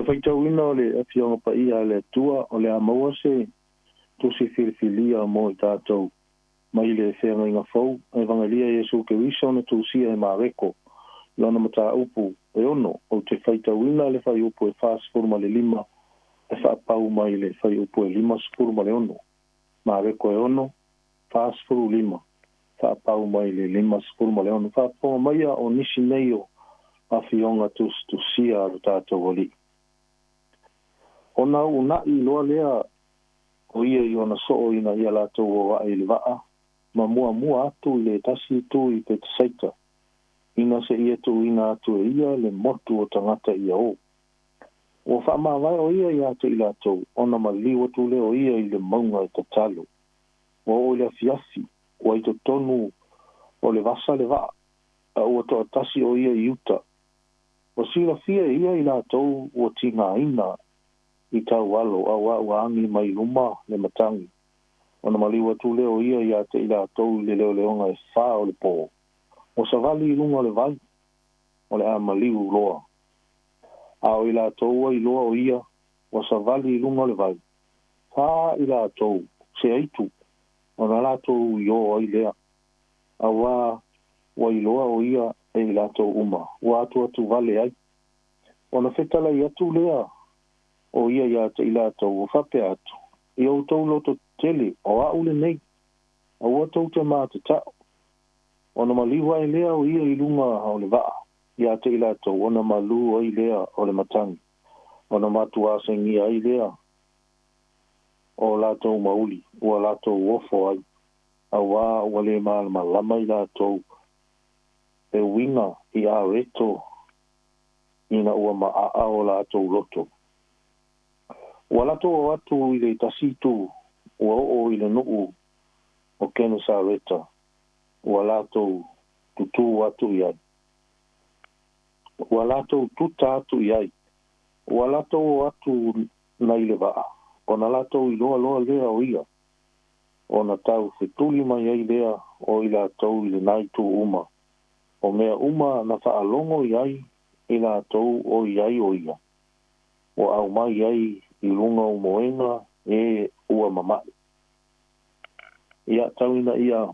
O le faitauina o le Afioga Paia a le Atua, o le a maua se tusi filifilia mo i tatou mai le Feagaiga Fou, Evagelia Iesu Keriso na tusia e Mareko, lona mataupu e 6, ou te faitauina le fuaiupu e 45 e faapau mai le fuaiupu e 56. Mareko e 6, 45, faapau mai le 56. Faafofoga maia o nisi nei o afioga tusitusia a lo tatou Alii. Ona uunai loa lea o ia i ona soo ina ia latou o ae i le vaa, ma muamua atu i le tasi itu i Petesaita, ina se ia tuuina atu e ia le motu o tagata ia o. Ua faamavae o ia ia te i latou, ona maliu atu lea o ia i le mauga e tatalo. Ua oo i le afiafi, ua i totonu o le vasa le vaa, a ua toatasi o ia i uta. Ua silafia e ia i latou ua tigaina i taualo, auā ua agi mai luma le matagi. Ona maliu atu lea o ia ia te i latou i le leoleoga e 4 o le pō. Ua savali i luga o le vai, o le a maliu loa. A o i latou ua iloa o ia, ua savali i luga o le vai. Fa i latou, se aitu, ona latou i o ai lea. Auā ua iloa o ia e i latou uma, ua atu atu vale ai. Ona fetalai atu lea o ia ia te i latou ua faapea atu, i outou loto tele, o a'u lenei, aua tou te matata'u. Ona maliu ai lea o ia i luga o le vaa, ia te i latou, ona malu ai lea o le matagi, ona matuasegia ai lea o latou mauli, ua latou ofo ai, auā ua le malamalama i latou e uiga i areto ina ua maaa o latou loto. Ua latou o atu i le tasi itu, ua oo i le nuu o Kenesareta, ua latou tutū atu i ai. Ua latou tuta atu i ai. Ua latou o atu nai le vaa, ona latou iloa loa lea o ia, ona tau fetuli mai ai lea o i latou i lenā itu uma, o mea uma na faalogo i ai i latou o i ai o ia, ua aumai ai i luga o moega e ua mama'i. Ia tau ina ia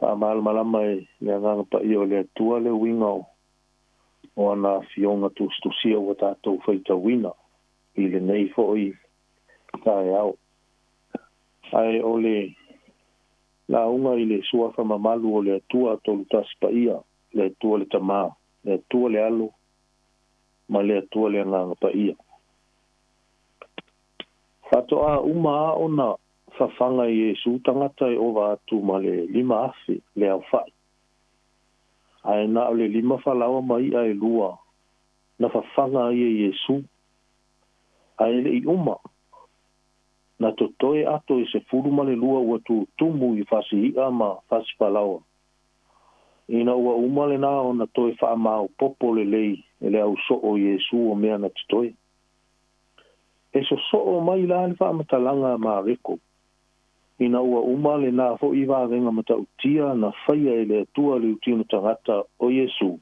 faamalamalama e le Agaga Paia o le Atua le uiga o ana afioga tusitusia ua tatou faitauina i lenei foi taeao. Ae o le lauga i le suafa mamalu o le Atua tolu tasi paia, le Atua le Tamā, le Atua le Alo, ma le Atua le Agaga Paia. Faatoa uma a ona fafaga i Iesu tagata e ova atu ma le 5,000 le aofa'i. Ae na o le 5 falaoa ma i'a e 2 na fafaga ai e Iesu. Ae le'i uma, na totoe ato e 12 ua tutumu i fasii'a ma fasifalaoa. Ina ua uma lenā ona toe faamaopopo lelei e le ausoo Iesu o mea na totoe. E sosoo mai la le faamatalaga a Mareko, ina ua uma lenā fo'i vavega matautia na faia e le Atua le utino tagata o Iesu.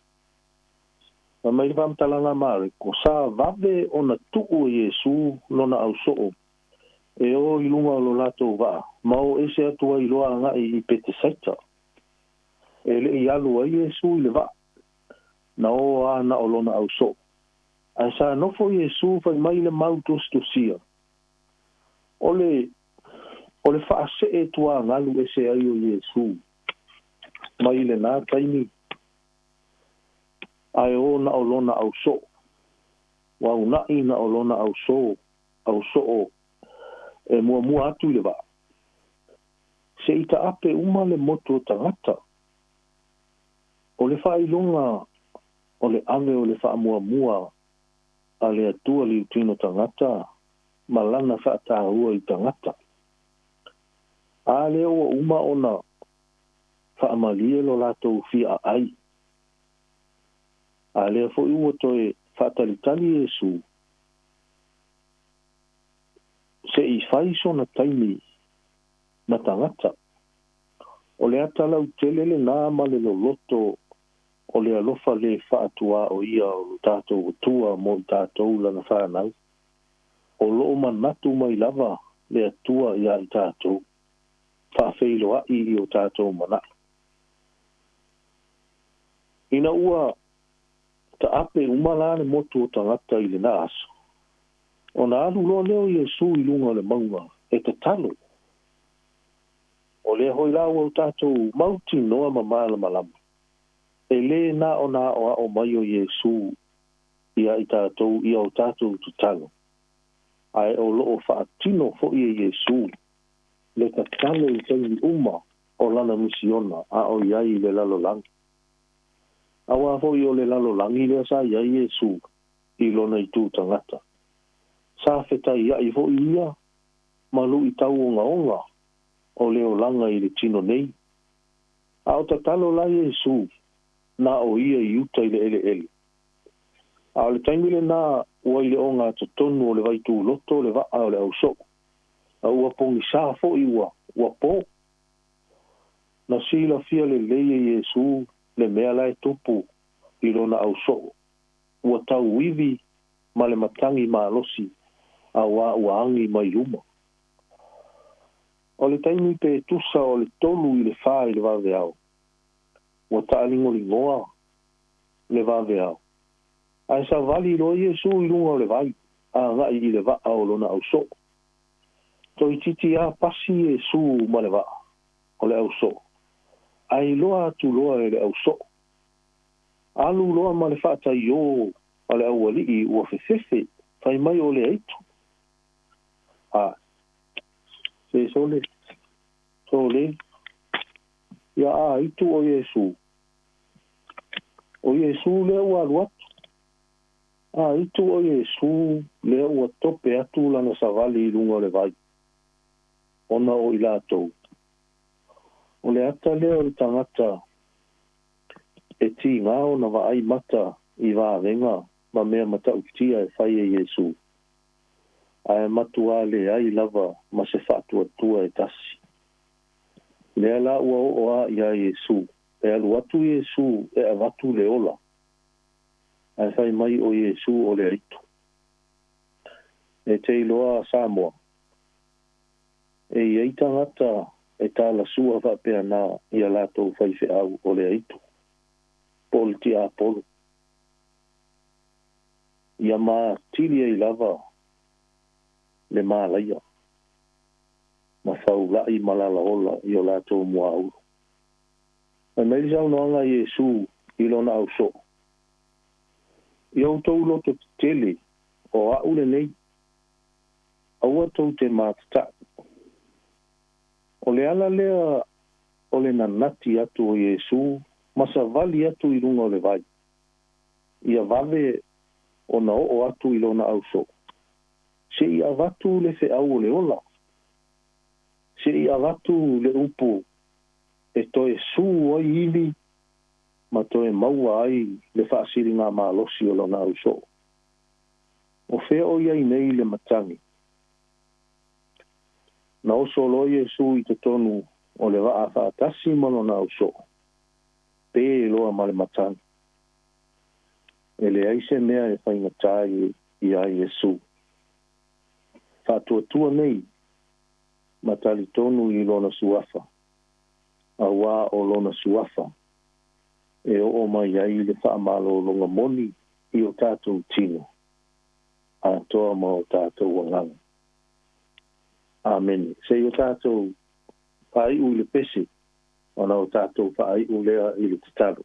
Fai mai le faamatalaga a Mareko, sa vave ona tuu e Iesu lona ausoo e o i luga o lo latou vaa, ma o ese atu ai loa agai i Petesaita. E le'i alu ai Iesu i le vaa, na o a na o lona ausoo. Ae sa nofo Iesu fai mai le mau tusitusia, o le o le faasee tuagalu ese ai o Iesu mai lenā taimi, ae o na o lona ausoo. Ua una'i na o lona ausoo, ausoo e muamua atu i le vaa. Se i taape uma le motu o tagata. O le faailoga o le ave o le faamuamua a le Atua liutino tagata ma lana faataua i tagata. A lea ua uma ona faamalie lo latou fia aai. A lea foi ua toe faatalitali Iesu se i fai sona taimi ma tagata. O le ata lautele lenā ma le loloto O le alofa lē fa'atuā'oia o lo tatou Atua mo i tatou lana fanau. O lo'o manatu mai lava le Atua iā i tatou, fa'afeiloa'i i o tatou mana'o. Ina ua ta'ape uma la le motu o tagata i lenā aso, ona alu loa lea o Iesu i luga o le mauga e tatalo. O lea hoi la ua o tatou mautinoa ma malamalama, e lē na ona a'oa'o mai o Iesu iā i tatou ia o tatou tatalo, ae o lo'o fa'atino fo'i e Iesu le tatalo i taimi uma o lana misiona a o i ai i le lalolagi. Auā fo'i o le lalolagi lea sa i ai Iesu i lona itū tagata. Sa fetaia'i fo'i ia ma lu'itau ogaoga o le olaga i le tino nei. A o tatalo la Iesu, na o ia i uta i le eleele. A o le taimi lenā ua i le ogatotonu o le vaituloto le va'a o le auso'o, a ua pogisā fo'i ua ua pō. Na silafia lelei e Iesu le mea la e tupu i lona auso'o, ua tauivi ma le matagi malosi auā ua agi mai luma. O le taimi pe tusa o le tolu i le fā i le vaveao, ua ta'aligoligoa le vaveao, ae savali loa Iesu i luga o le vai, aga'i i le va'a o lona auso'o. Toeitiiti lava pasi Iesu ma le va'a o le auso'o, ae iloa atu loa e le auso'o. Alu loa ma le fa'ataiō a le auali'i ua fefefe, fai mai o le aitu. A se sole, sole, ia a aitu o Iesu. O Iesu lea ua alu atu. A aitu o Iesu lea ua tope atu lana savali i luga o le vai, ona o i latou. O le ata lea o le tagata e tigā ona vaai mata i vavega ma mea mata'utia e fai e Iesu, ae matuā leai lava ma se fa'atuatua e tasi. Lea la ua o'o a iā Iesu, e alu atu Iesu e avatu le ola, ae fai mai o Iesu o le aitu. E te iloa Samoa, e i ai tagata e talasua fa'apeanā i a latou faife'au o le aitu, po o le tiapolo. Ia matili ai lava le malaia ma faula'i ma lalaola i o latou muaulu. Fai mai le saunoaga a Iesu i lona auso'o, Ia outou loto tetele, o a'u lenei, aua tou te matata'i. O le ala lea o le nanati atu o Iesu ma savali atu i luga o le vai, ia vave ona oo atu i lona auso'o, se'i avatu le fe'au o le ola, se'i avatu le upu e toe sū ai ivi ma toe maua ai le fa'asiligamalosi o lona auso'o. O fea o i ai nei le matagi? Na oso loa Iesu i totonu o le va'a fa'atasi ma lona auso'o, pē loa ma le matagi. E leai se mea e faigata iā Iesu. Fa'atuatua nei ma talitonu i lona suafa, auā o lona suafa e oo mai ai le fa'amalōloga moni i o tatou tino atoa ma o tatou agaga. Amene. Se i o tatou fa'ai'u i le pese, ona o tatou fa'ai'u lea i le tatalo.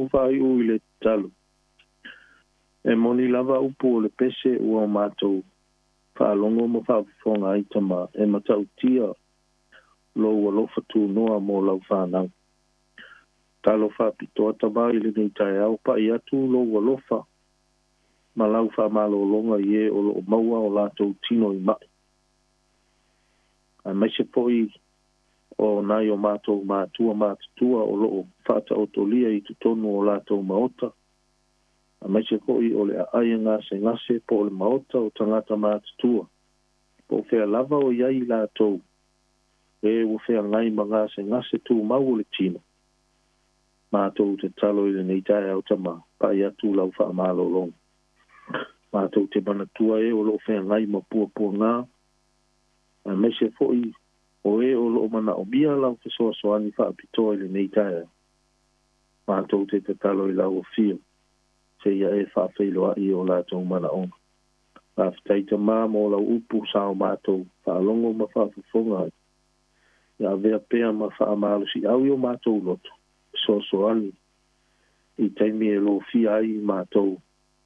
matou faaiʻu i le tatalo. E moni lava upu o le pese ua matou faalogo ma faafofoga ai Tamā, e matautia lou alofa tunoa mo lau fanau. Talo faapitoa Tamā i lenei taeao, paʻi atu lou alofa ma lau faamalologa i e o loo maua o latou tino i maʻi, aemaise foi o nai o matou matua matutua o loo faataotolia i totonu o latou maota, aemaise foi o le aai e gasegase po o le maota o tagata matutua, po o fea lava o i ai i latou e ua feagai ma gasegase tumau o le tino. Matou tatalo i lenei taeao Tamā, paʻi atu lau faamalologa. Matou te manatua e o loo feagai ma puapuagā, aemaise foi o e o loo manaomia lau fesoasoani faapitoa i lenei taeao. Matou te tatalo i lau afio, seia e faafeiloai i o latou manaoga. Faafetai Tamā mo lau upu sa o matou faalogo ma faafofoga ai. Ia avea pea ma faamalosiau i o matou loto, fesoasoani i taimi e lofia ai i matou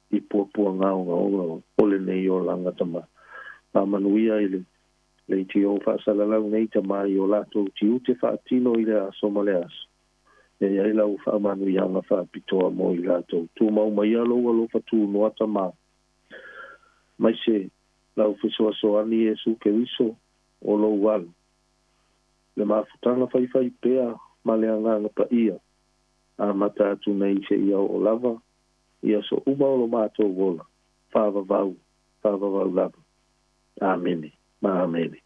i puapuaga ogaoga o lenei olaga Tamā. Faamanuia i le leitio faasalalau nei Tamā i o latou tiute faatino i le aso ma le aso. Ia i ai lau faamanuiaga faapitoa mo i latou. Tumau maia lou alofa tunoa Tamā, aemaise lau fesoasoani Iesu Keriso o lou Alo, le mafutaga faifai pea ma le Agaga Paia, amata atu nei seia oo lava i aso uma o lo matou ola, faavavau, faavavau lava. Amene ma amene.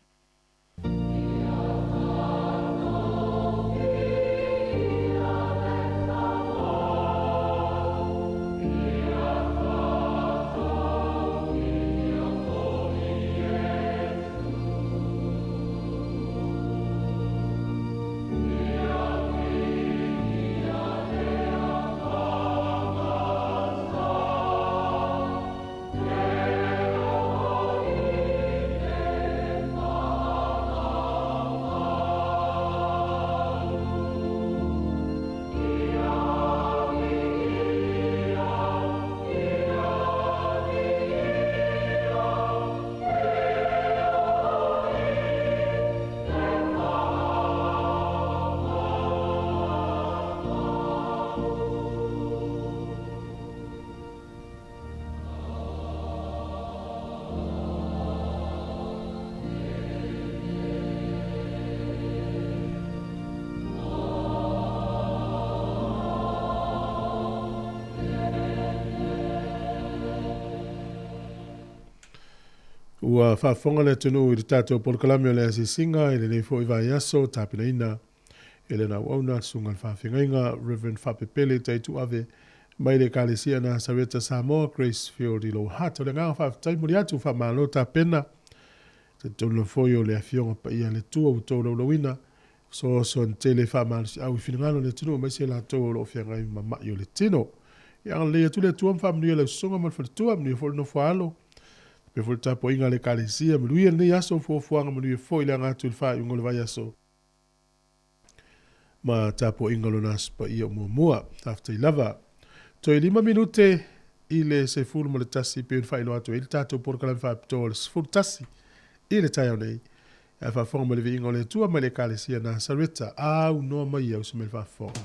Ua faafofoga le atunuu i le tatou polokalame o le asiasiga i lenei foi vaiaso, tapenaina e lana auauna le susuga i le faafeagaiga Reverend Faapepele Taituave mai le Ekalesia Nasareta Samoa Gracefield i Lower Hutt. O le agaga faafetai momoli atu, faamalo tapena. Talitonu lava foi o le Afioga Paia a le Atua ua outou laulauina, fesoasoani tele faamalosiau i finagalo o le atunuu aemaise latou o lo o feagai ma mai o le tino. Ia agalelei atu le Atua ma faamanuia lau susuga ma le faletua, manuia foi le nofo a alo, faapea foi le tapuaiga a le Ekalesia. Manuia lenei aso, fuafuaga manuia foi le aga atu i le faaiuga o le vaiaso ma tapuaiga o lona Aso Paia o muamua. Faafetai lava. Toe 5 minute i le 11 pei ona faailoa atu ai le tatou polokalame faapitoa o le 11 i le taeao nei. Ae faafofoga mai le viiga o le Atua mai le Ekalesia Nasareta. Aunoa mai au se mea faafofoga.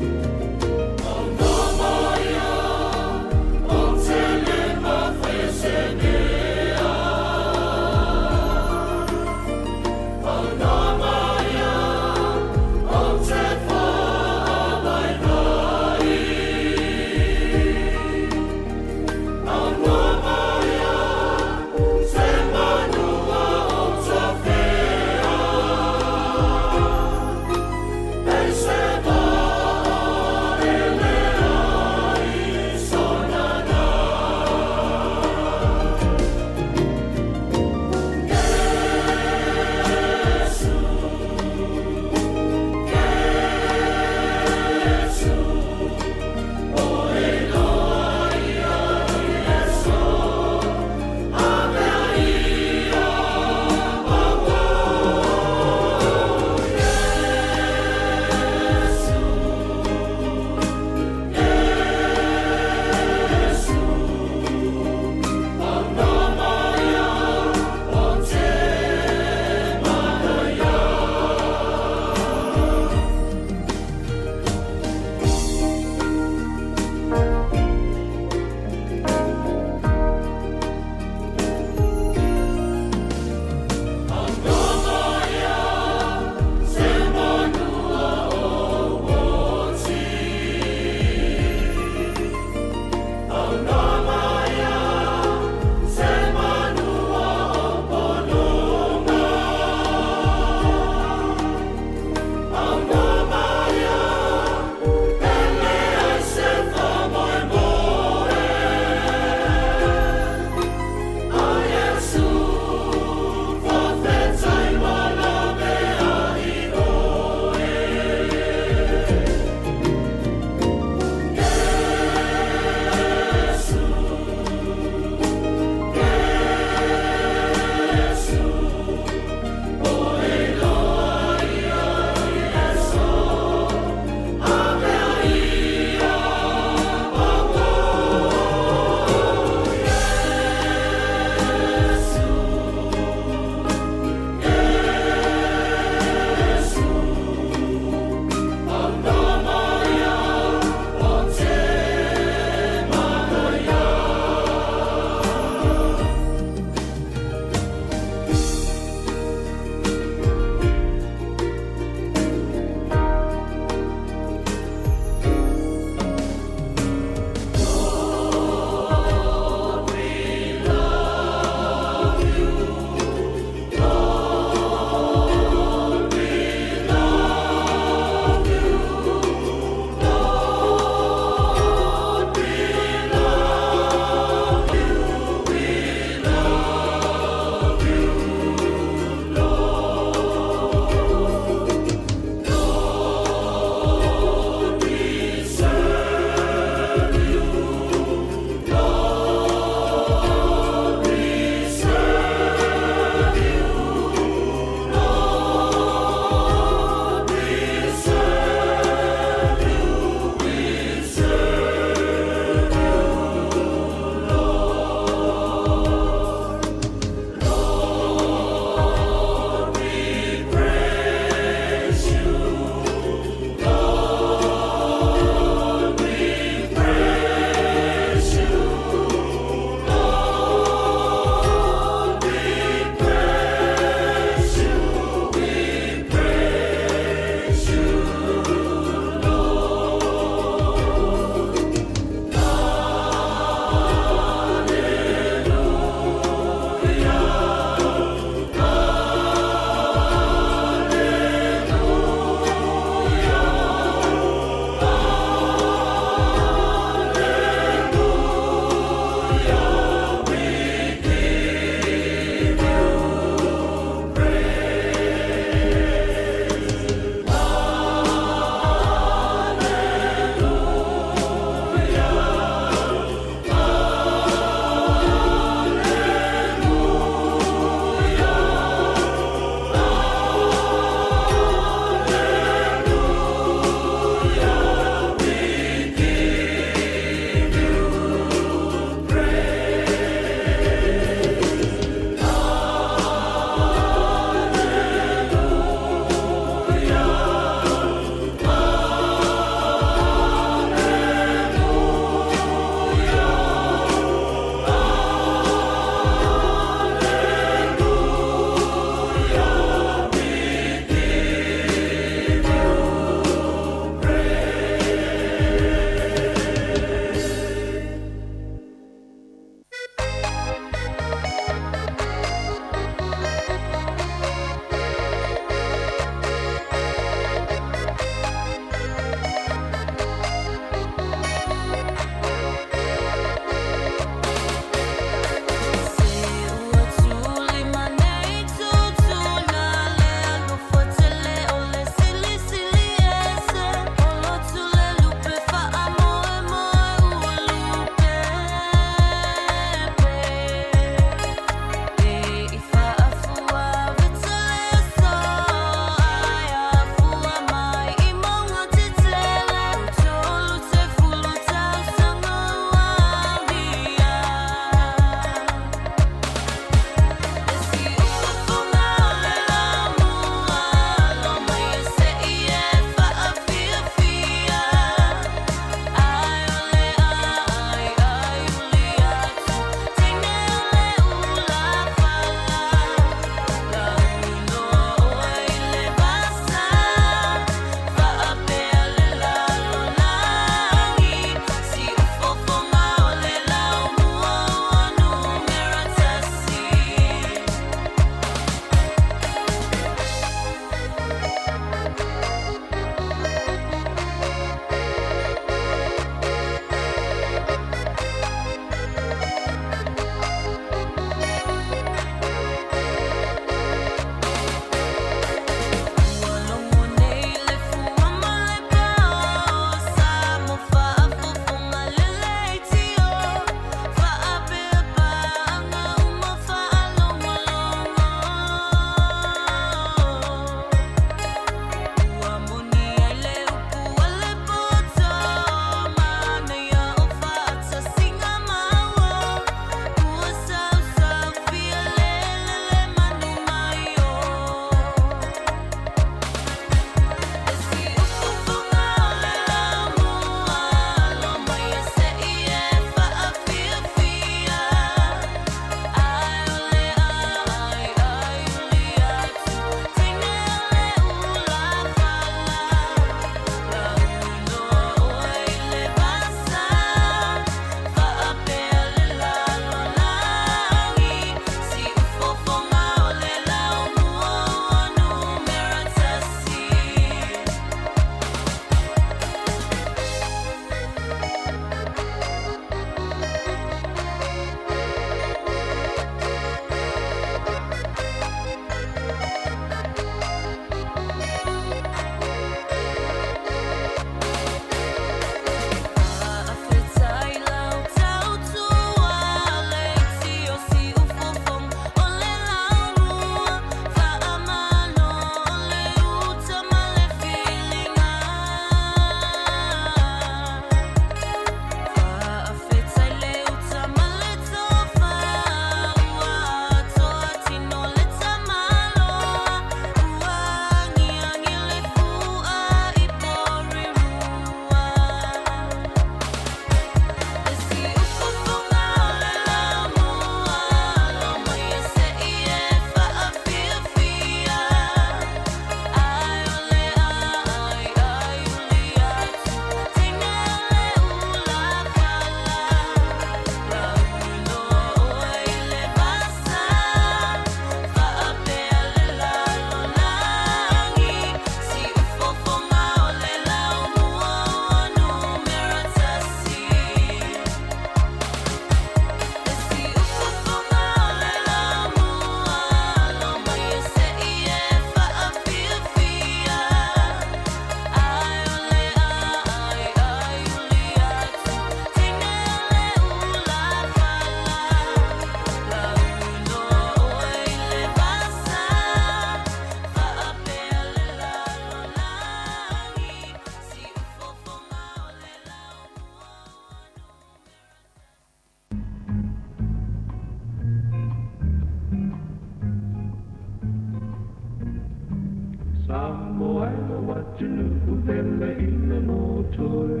atunuu pele i le loto e.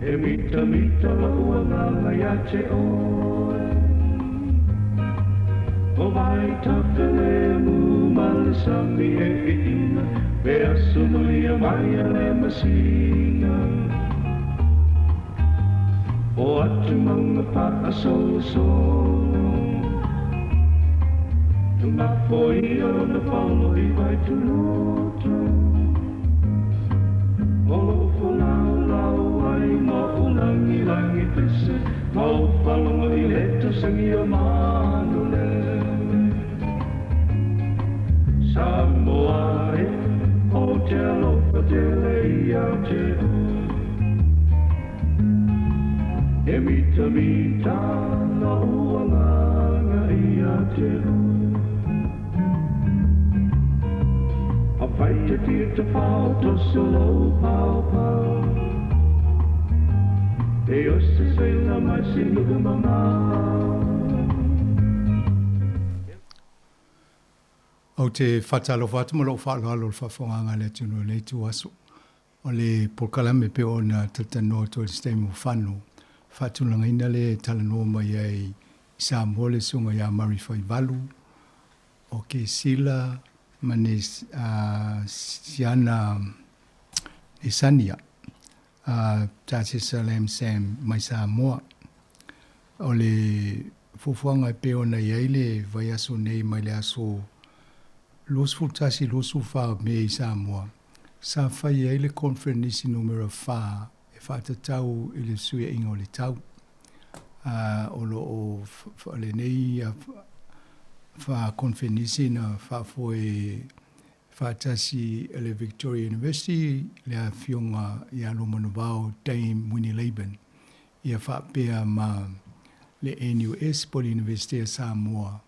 E mita mita lou agaga iā te oe. O vai tafele mu ma le sami e iina, pe aso malia mai a le masina. O atu maunga faasolosolo, tumafoia lona paulo i vai tuloto. O lou folaulau ai ma o lagilagi pese, ma o falogo i le tosagi o manulele. Samoa e, o te alofa tele ia te oe. E mita mita lou agaga ia te oe. Afai te tia te whao toso lou pao pao. E osa seila mai se nuu mamao. Ou te faatalofa atu ma lou faaaloalo i le faafofogaaga a le atunuu i lenei ituaso. O le polokalame pei ona talatalanoa atu ai i se taimi ua fano, faatulagaina le talanoa mai ai i Samoa le susuga ia Murray Faivalu, o Kesila ma Siana Nesania, Tasesa Lam Sam mai Samoa. O le fuafuaga e pei ona i ai le vaiaso nei mai le aso 21 24 o Me i Samoa, sa fai ai le conferenisi numera 4 e faatatau i le fesuiaiga o le tau. O lo o lenei faa-conferenisi na faafoe faatasi e le Victoria University le afioga ia Luamanuvao Dame Winnie Laban, ia faapea ma le NUS po o le Universite a Samoa,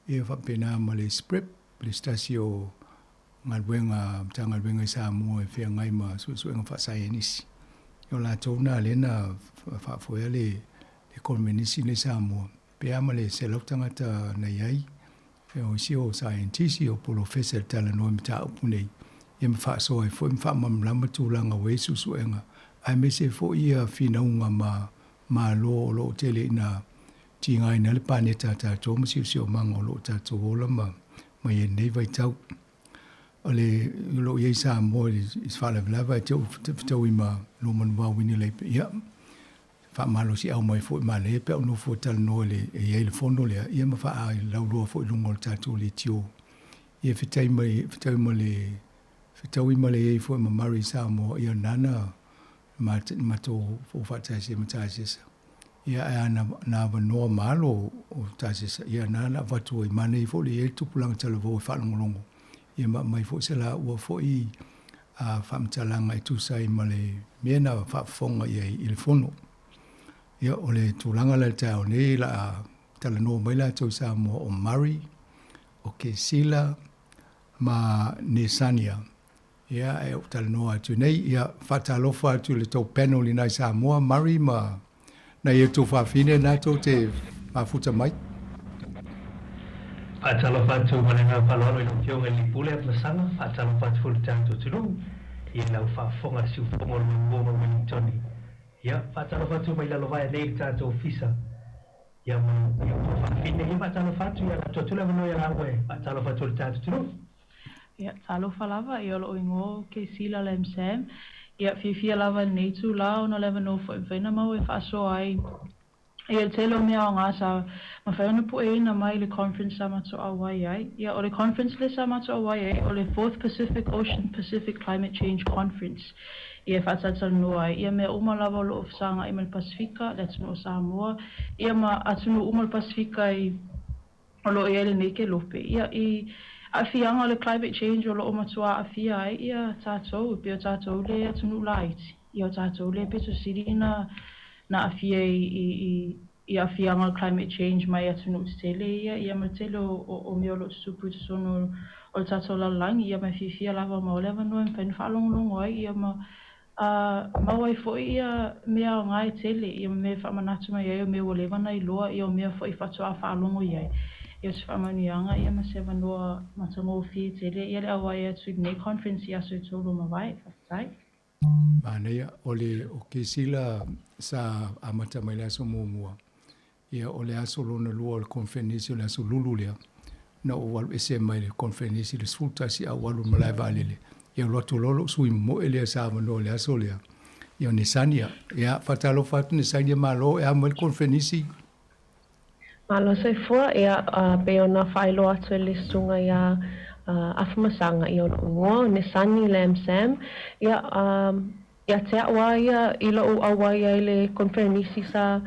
ia faapena ma le SPREP, le se tasi o galuega, Matagaluega i Samoa e feagai ma suesuega faasaienisi. O latou na lea na faafoea le convenisi lenei i Samoa, pe a ma le 100 tagata na i ai, o isi o saienitisi, o polofesa i le talanoa i mataupu nei, ia ma faasoa ai foi ma faamalamalama tulaga ua i ai suesuega, aemaise foi ia finauga ma Malo o lo o tele ina tigaina ai le paneta a tatou ma siosiomaga o lo o tatou ola ma ma i ai lenei vaitau. O le o lo o i ai Samoa i se faalavelave ae te i fetaui ma Luamanuvao Winnie Laban, ia, faamalosiau mai foi manaia pe a ou nofo e talanoa i le e i ai le fono lea, ia ma faalaulua foi i luga o le tatou leitio. Ia fetai mai fetaui ma le fetaui ma le i ai foi ma Murray Samoa, ia nana matou faatasi ai ma Tasesa. Ia ae a na avanoa ma alo o Tasesa, ia na na avatu ai, manaia foi le i ai le tupulaga talavou e faalogologo, ia ma aumai foi se laua foi faamatalaga e tusa ai ma le mea na faafofoga i ai i le fono. Ia o le tulaga la i le taeao nei, la a talanoa mai latou i Samoa o Murray, o Kesila ma Nesania. Ia, e ou talanoa atu nei, ia, faatalofa atu i le tou panel i nai Samoa, Murray ma nai e tou fafine na tou te mafuta mai. Faatalofa atu ma le agaga faaaloalo i lau Afioga i le Pule Afamasaga, faatalofa atu foi i le tatou atunuu i lau faafofoga i le siufofoga o le Manumoa ma Wellingtoni. Ia, faatalofa atu mai lalo vaea nei i le tatou ofisa, ia ma ia tou fafine. Ia, faatalofa atu ia latou atu le avanoa ia laua e faatalofa atu i le tatou atunuu. Ia, talofa lava, ia o lou igoa o Keisila Lam Sam. Ia, fiafia lava i lenei itulā ona o le avanoa foi e mafai ona maua e faasoa ai ia le tele o mea aoga sa mafai ona pueina mai i le conference sa matou auai ai. Ia, o le conference lea sa matou auai ai o le Fourth Pacific Ocean Pacific Climate Change Conference. Ia, e faatalatalanoa ai ia mea uma lava o lo o fesagai ma le Pasefika, le atunuu o Samoa, ia ma atunuu uma o le Pasefika i o lo o i ai lenei kelope, ia, i aafiaga o le climate change o lo o matua aafia ai ia tatou, e pei o tatou le atunuu laiti, ia o tatou le pito sili na na aafia i i i i aafiaga o le climate change mai atunuu tetele ia, ia ma le tele o o o mea o lo o tutupu i totonu o le tatou lalolagi, ia ma e fiafia lava ma o le avanoa e mafai ona faalogologo ai, ia ma A maua ai foi ia mea aoga e tele, ia ma mea e faamanatu mai ai o mea ua leva ona iloa, ia o mea foi faatoa faalogo i ai. Ia o se faamanuiaga ia ma se avanoa matagofie tele ia le auai atu i lenei conference i aso e tolu ua mavae. Faafetai. Manaia, o le o Kesila sa amata mai le aso muamua. Ia o le aso lona lua o le conference o le aso lulu lea. Na ou alu ese mai le conference i le 11 a ou alu i le malae vaalele. Ia alu atu loa lou sui momoe lea sa avanoa i le aso lea. Ia o Nesania. Ia faatalofa atu Nesania malo e a mai le conference. Malo soifua, ia pei ona faailoa atu e le susuga ia Afamasaga ia o lou igoa o Nesani Lam Sam. Ia, ia te a'u a ia i lo'u auai ai le koneferenisi sa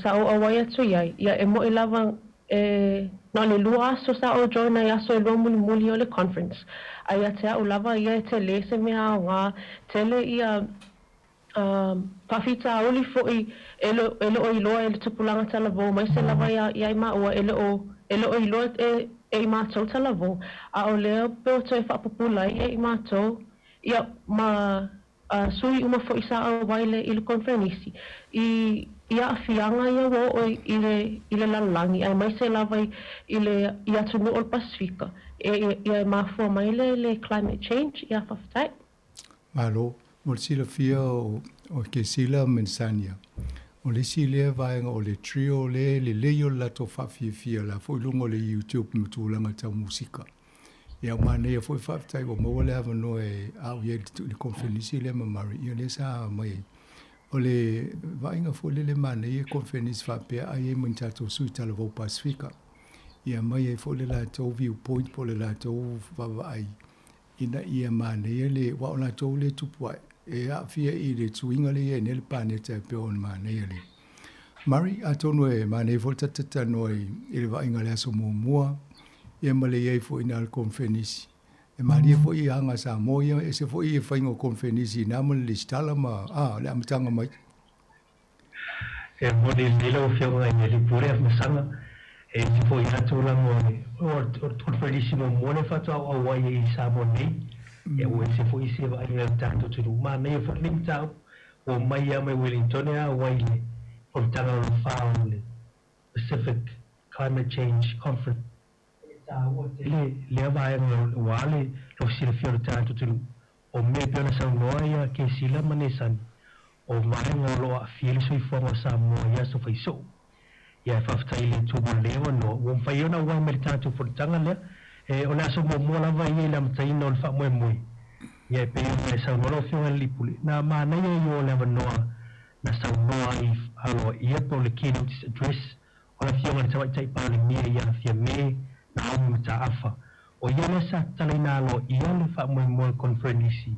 sa ou auai atu i ai, ia e mo'i lava e na o le lua aso sa ou join ai aso e lua mulimuli o le conference. A ia te a'u lava ia e telē se mea aogā tele ia faafitauli fo'i e le e le o iloa e le tupulaga talavou aemaise lava ia ia i māua e le o e le o iloa e e i mātou talavou a o lea pe ua toe faapupula ai ia i mātou ia ma sui uma fo'i sa auai le i le koneferenisi i i aafiaga ia ua oo i le i le lalolagi aemaise lava i i le i atunuu o le Pasefika e ia e mafua mai le le climate change ia faafetai. Malo, mo le silafia o Kesila ma Nesania, o le isi lea vaega o le trio lea e lelei o le latou faafiafia la foi i luga o le YouTube ma tulaga tau musika. Ia ua manaia foi faafetai ua maua le avanoa e au i ai i le konferenisi lea ma Murray, ia lea sa aumai ai. O le vaaiga foi lele manaia konferenisi faapea ai ai ma ni tatou sui talavou Pasefika. Ia aumai ai foi le latou viewpoint po o le latou vaavaai ina ia manaia le, aua o latou lea e tupu ae, e aafia i le suiga lea e i ai nei le paneta e pei ona manaia le Murray, atonu e manaia foi le tatou talanoa i le vaaiga i le aso muamua, ia ma le i ai foi i ina i le konferenisi. E malie foi i aga Samoa ia, e ese foi le faiga o konferenisi i ina ma le lesitala ma, a, le amataga mai. E moni lelei lau Afioga i le Alii Pule Afamasaga, e ese foi lava tulaga o le conferenisi muamua lea faatoa ou auai ai i Samoa nei, ia ua ese foi se vaaiga i le tatou atunuu. Manaia foi lenei mataupu, ua omai lava mai Wellington e auai i le fonotaga lona fa o le Pacific Climate Change Conference. E taua tele lea vaega aua le lou silafia o le tatou atunuu. O mea e pei ona saunoa ia Kesila ma Nesani, o vaega o lo o aafia ai le soifuaga o Samoa i aso faisoo. Ia e faafetai i le Atua mo lenei avanoa ua mafai ai ona auai mai le tatou fonotaga lea. E, o le aso muamua lava ia i le amataina o le faamoemoe. Ia e pei ona e saunoa lau Afioga i le Alii Pule, na manaia ia o le avanoa na saunoa ai aloaia po o le keynote address o le Afioga i le Tamaitai Palemia ia Fiame Naomi Mataafa. O ia lea sa tatalaina aloaia le faamoemoe koneferenisi,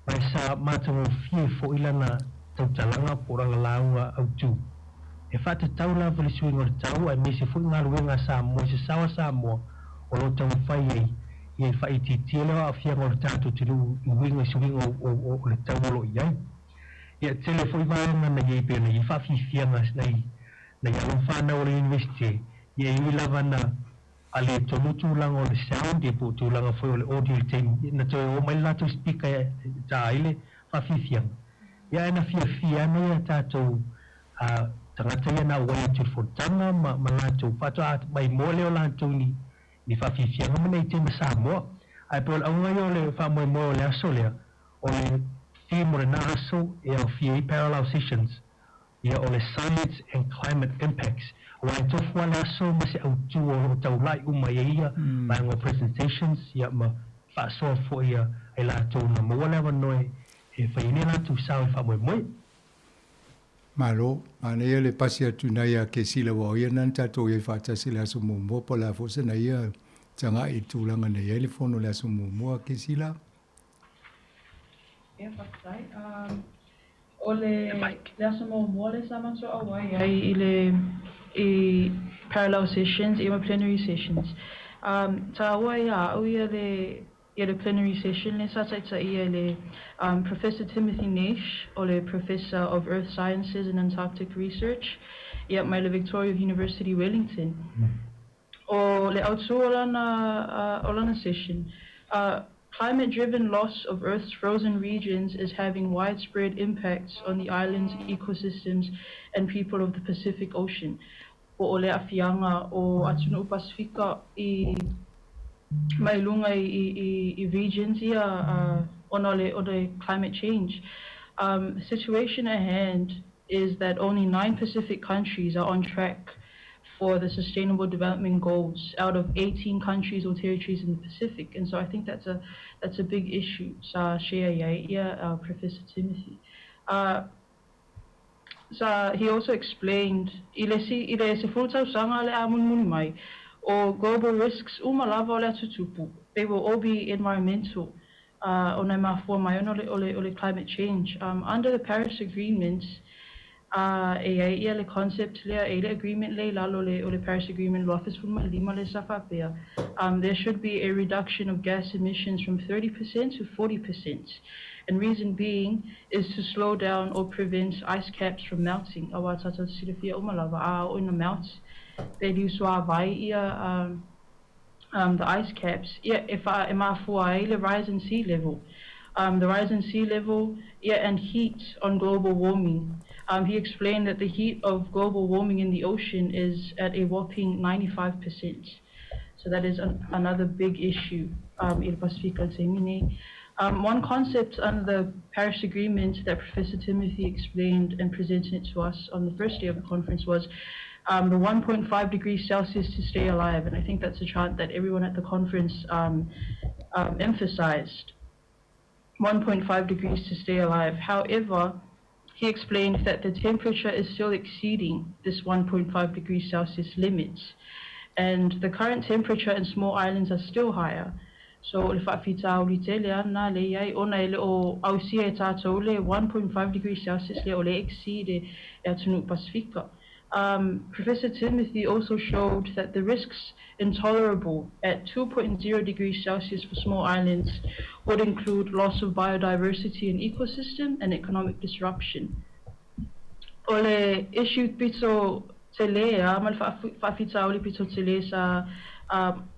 ma e sa matagofie foi lana tautalaga po o lana lauga autu. E faatatau lava le suiga o le tau aemaise foi galuega a Samoa i se sao a Samoa o lo o taumafai ai ia i faaitiitia le aafiaga o le tatou atunuu i uiga i suiga o le tau o lo o i ai. Ia tele foi vaega na i ai pei ona i ai faafiafiaga nai nai alo ma fanau o le Universite, ia e ui lava na ale tonu tulaga o le sound ia po o tulaga foi o le audio i le taimi na toe oo mai le latou speaker e ta ai le faafiafiaga. Ia ae na fiafia ana ia tatou tagata ia na auai atu i le fonotaga ma ma latou faatoa maimoa lea o latou ni ni faafiafiaga ma nei tema Samoa. Ae pei o le auga ia o le faamoemoe o le aso lea, o le theme o lena aso e aofia ai parallel sessions Ia o le Science and Climate Impacts, aua e tofu lava le aso ma se autu o lo o taulai uma i ai ia vaega o presentations ia ma faasoa foi ia ai latou na maua le avanoa e fai ai ni a latou sao i le faamoemoe. Malo, manaia le pasi atu nai a Kesila aua o ia na na tatou i ai faatasi i le aso muamua po o le a foi se na ia taga'i i le tulaga na i ai le fono i le aso muamua Kesila. Ia faafetai. O le le aso muamua lea sa matou auai ai i le i parallel sessions ia ma plenary sessions. Taua ia a'u ia le ia le plenary session lea sa taitaia e le Professor Timothy Naish o le Professor of Earth Sciences and Antarctic Research ia mai le Victoria University Wellington. O le autū o lana o lana session, Climate-driven loss of Earth's frozen regions is having widespread impacts on the island's ecosystems and people of the Pacific Ocean. po o le aafiaga o atunuu Pasifika i mai luga i regions ia ona o le climate change. The situation at hand is that only 9 Pacific countries are on track for the Sustainable Development Goals out of 18 countries or territories in the Pacific. And so I think that's a big issue. Sa share ia Professor Timothy. So he also explained i le si i le 10 tausaga le a mulimuli mai o global risks uma lava o le atutupu. They will all be environmental ona e mafua mai ona o le climate change. Under the Paris Agreement, e ai ia le concept lea e le agreement le lalo le o le Paris Agreement 2015 le sa faapea. There should be a reduction of gas emissions from 30% to 40%. And reason being is to slow down or prevent ice caps from melting. Auā tātou silafia uma lava a o ina melt pe liu suāvai ia the ice caps ia e fa e mafua ai le rise in sea level. The rise in sea level, yeah, and heat on global warming. He explained that the heat of global warming in the ocean is at a whopping 95%. So that is another big issue i le Pasifika i le taimi nei. One concept under the Paris Agreement that Professor Timothy explained and presented it to us on the first day of the conference was the 1.5 degrees Celsius to stay alive. And I think that's a chant that everyone at the conference emphasized. 1.5 degrees to stay alive. However, he explained that the temperature is still exceeding this 1.5 degrees Celsius limit. And the current temperature in small islands are still higher. So le faafitauli tele ana le iai ona e le o ausia e tātou le 1.5 degrees Celsius le o le exceed e atunuu Pasifika. Professor Timothy also showed that the risks intolerable at 2.0 degrees Celsius for small islands would include loss of biodiversity and ecosystem and economic disruption. O le issue pito tele a ma le faafitauli pito tele sa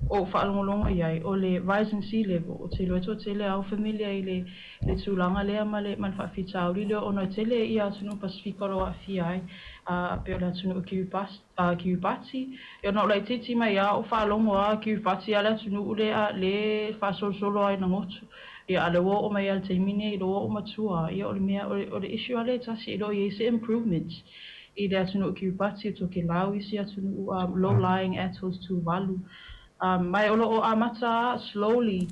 o faalogologo i ai o le rise in sea level o te iloa toatele au familia i le tulaga lea ma le faafitauli lea ona e tele ia atunuu Pasifika o lo o aafia ai pe o le atunuu Kiribati ia ona o laitiiti mai a o faalogo a Kiribati a le atunuu lea le faasolosolo ai na gotu ia a le ua oo mai a le taimi nei lo ua oo matua ia o le mea o le issue a le tasi e le o i ai se improvement i le atunuu Kiribati o Tokelau isi atunuu low lying atolls Tuvalu mai o lo o amata slowly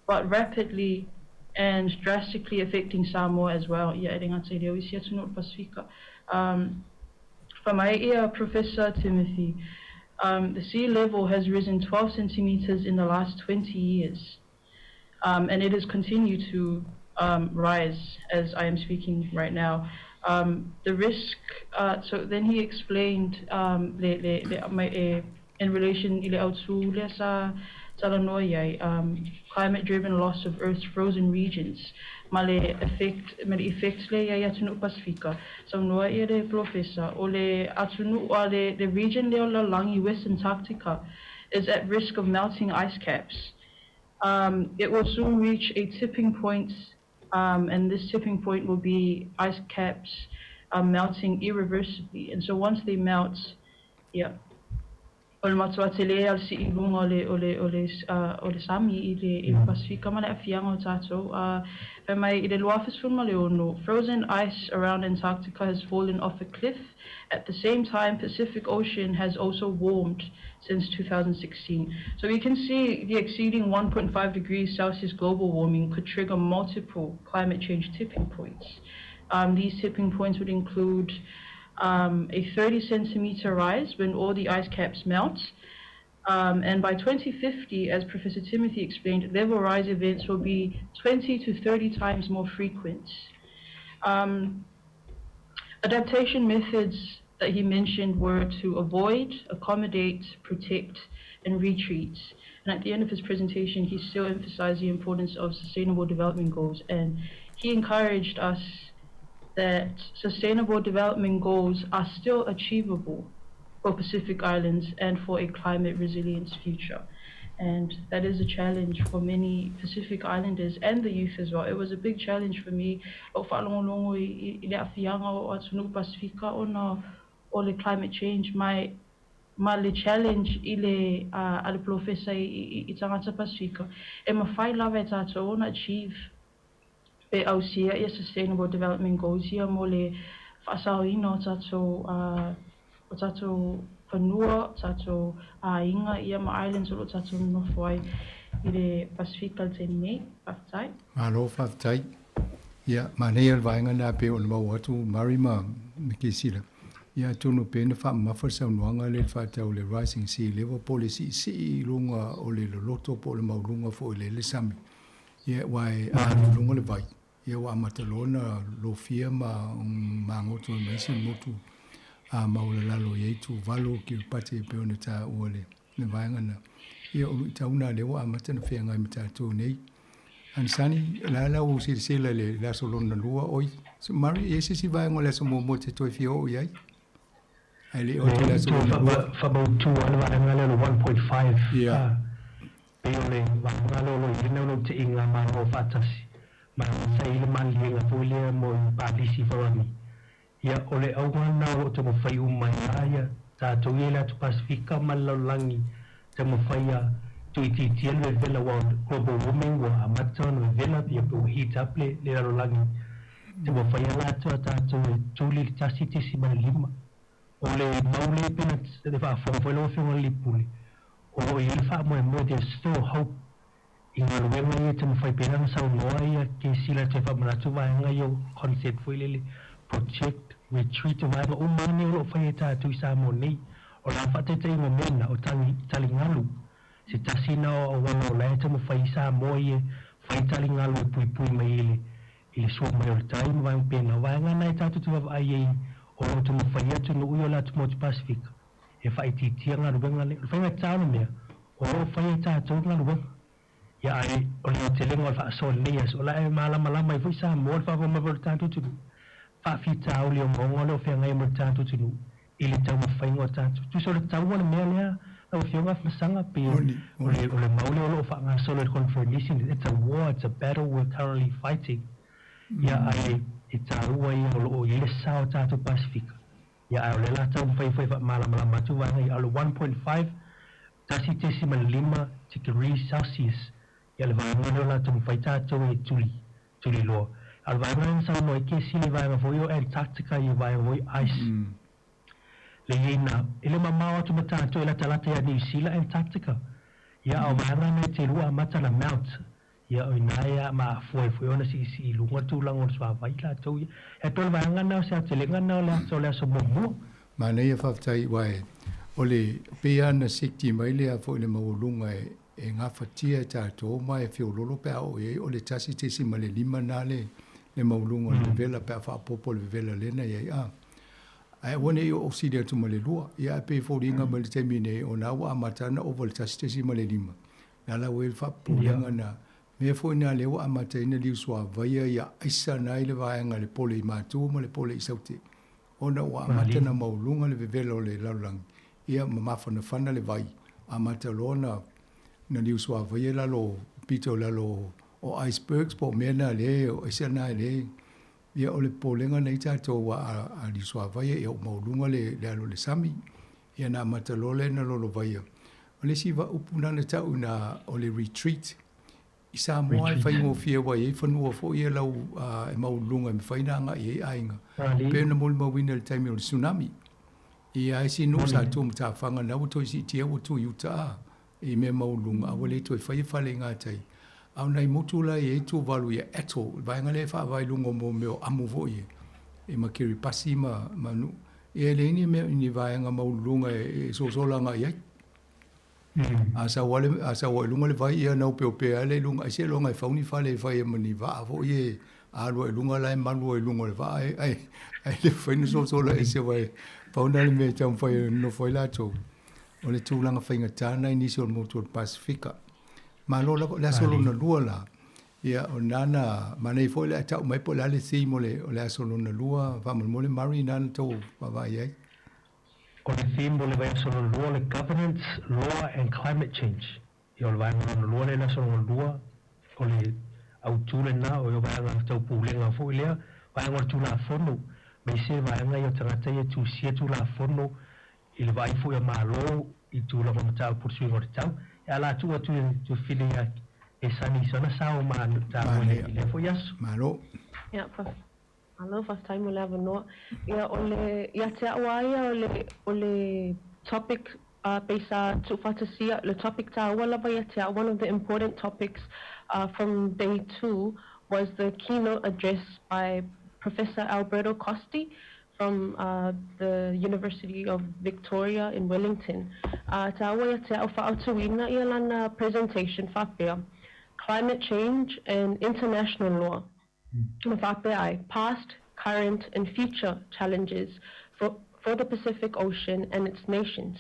but rapidly and drastically affecting Samoa as well ia e le gata i leo isi atunuu o le Pasifika. Fai mai ia Professor Timothy, the sea level has risen 12 centimeters in the last 20 years. And it has continued to rise as I am speaking right now. The risk, so then he explained le, mai, in relation i le autū lea sa talanoa i ai, climate-driven loss of Earth's frozen regions, ma le effect le iai atunuu Pasifika. Saunoa ia le professor, o le atunuu a le region lea o le lalolagi, West Antarctica, is at risk of melting ice caps. It will soon reach a tipping point, and this tipping point will be ice caps melting irreversibly. And so once they melt, yeah, o le matua tele al si i luga o le sami i le Pasifika ma le aafiaga o tātou. Fai mai i le 2016, frozen ice around Antarctica has fallen off a cliff. At the same time, Pacific Ocean has also warmed since 2016. So we can see the exceeding 1.5 degrees Celsius global warming could trigger multiple climate change tipping points. These tipping points would include a 30 centimeter rise when all the ice caps melt. And by 2050, as Professor Timothy explained, level rise events will be 20 to 30 times more frequent. Adaptation methods that he mentioned were to avoid, accommodate, protect, and retreat. And at the end of his presentation, he still emphasized the importance of sustainable development goals. And he encouraged us that sustainable development goals are still achievable for Pacific Islands and for a climate resilience future. And that is a challenge for many Pacific Islanders and the youth as well. It was a big challenge for me. O faalogologo i le aafiaga o atunuu Pasifika ona o le climate change mai. ma le challenge i le a le polofesa i tagata Pasifika, e mafai lava e tatou ona achieve pe ausia ia Sustainable Development Goals ia mo le faasaoina o tatou o tatou fanua, tatou aiga ia ma islands o lo o tatou nonofo ai i le Pasifika i le taimi nei. Faafetai. Malo faafetai. Ia, manaia le vaega lena pei ona maua atu Murray ma Kesila. Ia atonu pei ona faamamafa le saunoaga lea i le faatau le rising sea level po o le siisii i luga o le loloto po o le maualuga foi o le ele sami. Ia aua e alu i luga le vai, ia ua amata loa ona lofia ma magoto ai ma isi motu a maualalalo i ai Tuvalu, Kiribati e pei ona taua le vaega lena. Ia o luitau na lea ua amata ona feagai ma tatou nei. Anisani, o le a lau silasila i le aso lona lua, oi, Murray, e i ai se isi vaega o le aso muamua e te toe fia oo i ai? Ae le i oo atu i le aso lona lua. Faamautu lava le vaega lea o le 1.5. Ia. Pei o le vaega lea o lo o i ai le naunautaiga Malo faatasi ma sa i ai le maliega foi lea mo i Palisi Farami. Ia, o le auga lena o lo o taumafai uma ai lava ia tatou ia i le atu Pasefika ma le lalolagi taumafai ia tuuitiitia le vevela aua o le global warming ua amata ona vevela ia pe ua heat up le lalolagi. Taumafai lava latou a tatou e tuli i le 1.5. O le mau lea pei ona faafofoga foi lau Afioga i le Lipuli, o lo o i ai le faamoemoe, there's still hope i galuega ia e taumafai pea ona saunoa ia Kesila toe faamanatu vaega ia o concept foi lele project retreat o vaega uma nei o lo o faia e tatou i Samoa nei. O le a faataitaiga o mea na, o tali, taligalu, se tasi na o auala o la e taumafai i Samoa ia fai taligalu e puipui mai i le i le sua mai o le tai ma vaega pena. O vaega na e tatou te vaavaai ai o lo o taumafai atunuu ia o le atumotu Pasifika e faaitiitia galuega lea. O le faigata o le mea, o lo o fai e tatou le galuega. Ia ae o le aotelega o le faasoa i lenei aso, o le a e malamalama ai foi Samoa i le faafofoga mai o le tatou atunuu, faafitauli ogaoga o lo o feagai ma le tatou atunuu i le taumafaiga o tatou. Tusa o le tau o le mea lea lau Afioga Afamasaga, pei o le mau lea o lo o faagasolo i le conferenisi, it's a war, it's a battle we're currently fighting. Ia ae e taua ia o lo o i ai le sao o tatou Pasifika. Ia ae o lea la taumafai foi e faamalamalama atu vaega ia, o le 1.5, 1.5 degrees Celsius, ia le vaega lea o le a taumafai tatou e tuli, tuli loa. A o le vaega lea na saunoa ai Kesi i le vaega foi o Antarctica ia vaega foi ice le i ai na, e le mamao atu ma tatou e latalata ia Niu Sila Antarctica. Ia a o vaega na e te lua amata na melt. Ia, o ina e mafua ai foi ona siisii i luga le tulaga o le suavai latou ia. E pei o le vaega lena o se aotelega lena o le aso o le aso muamua. Manaia faafetai aua o le pei lava na sikti mai le foi le maualuga e gafatia e tatou ma e feololo pe a oo i ai o le 1.5 na le maualuga o le vevela pe a faaopoopo le vevela lea na i ai a. Ae aua ne i oo sili atu ma le 2. Ia ae pei e foliga mai le taimi nei ona ua amata ona ova i le 1.5. Na la ua i ai le faapopolega na mea foi na lea ua amata ai na liu suavaia ia aisa na ai le vaega le pole i Matu ma le pole i Saute ona ua amata na maualuga le vevela o le lalolagi ia ma mafanafana le vai amata loa na na liu suavaia lalo pito i lalo o icebergs po o mea na le o aisa na le ia o le popolega na i tatou ua a liu suavaia ia ua maualuga le le alo o le sami Ia na amata loa lea na lolovaia. O le isi upu na na tau ina o le retreat. I Samoa e faigofie aua e i ai fanua foi ia lau e maualuluga e mafai ona agai i ai aiga. E pei ona molimauina i le taimi o le tsunami. I a isi nuu sa tu matafaga na ua toe siitia ua tu i uta a i mea maualuluga a ua le toe faia fale i gatai. A o nai motu la e i ai Tuvalu ia atoll, le vaega lea e faavae i luga o mo mea o amu foi ia, e ma Kiribati ma nuu. Ia e leai ni mea ni vaega maualuluga e sosola agai i ai. A sau lava a sau i luga le vai ia na opeopea lea i luga ai seiloga e fau ni fale e fai ai ma ni vaa foi e alu ai i luga la e malu ai i luga o le vaa ae ae le mafai ona sosola ese aua e pau lena o le mea e taumafai e nonofo ai latou. O le tulaga faigata lena i nisi o le motu o le Pasefika. Malo lava, o le aso lona lua la, ia o lena na manaia foi le a tau mai po o le a le theme o le, o le aso lona lua, faamolemole Murray na na tou vaavaai ai. O le theme o le vaiaso lona lua o le Governance, Law and Climate Change. Ia o le vaega lona lua lea i le aso lona lua, o le autu lena, o ia vaega tau pulega foi lea, vaega o le Tulafono, ma isi vaega ia o tagata ia e tusia Tulafono. i le vaai foi a Malo i tulaga o mataupu o le suiga o le tau. E ala atu atu i Tuafili ia Keisani i sona sao ma taua i lea foi aso. Malo. Ia, malo, faafetai mo le avanoa. Ia, o le, ia te a'u a ia o le, o le topic pei sa tuufaatasia, le topic taua lava ia te a'u, one of the important topics from day 2 was the keynote address by Professor Alberto Costi from the University of Victoria in Wellington. Taua ia te a'u fa'autuina ia lana presentation faapea, Climate Change and International Law, ma faapea ai, Past, Current and Future Challenges for the Pacific Ocean and its Nations.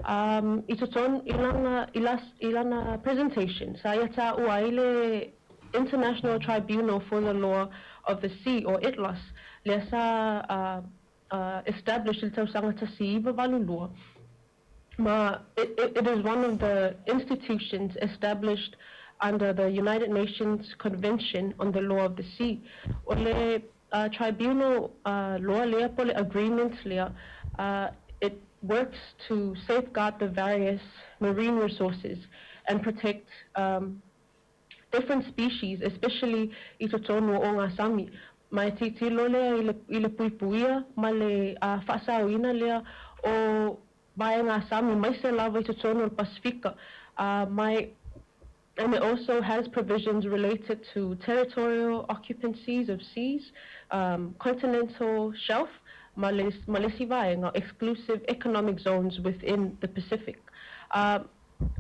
I totonu i lana, i las, i lana presentation, sa ia tāua ai le International Tribunal for the Law of the Sea, or ITLOS, lea sa established i le tausaga 1982. Ma it is one of the institutions established under the United Nations Convention on the Law of the Sea. O le tribunal law lea po le agreement lea, it works to safeguard the various marine resources and protect different species, especially i totonu o ngā sami. Ma e tilotilo lea i le, i le puipuia ma le fa'asaoina lea o vaega sami maise lava i totonu o le Pasifika. Ma and it also has provisions related to territorial occupancies of seas, continental shelf, ma le, ma le isi vaega, exclusive economic zones within the Pacific.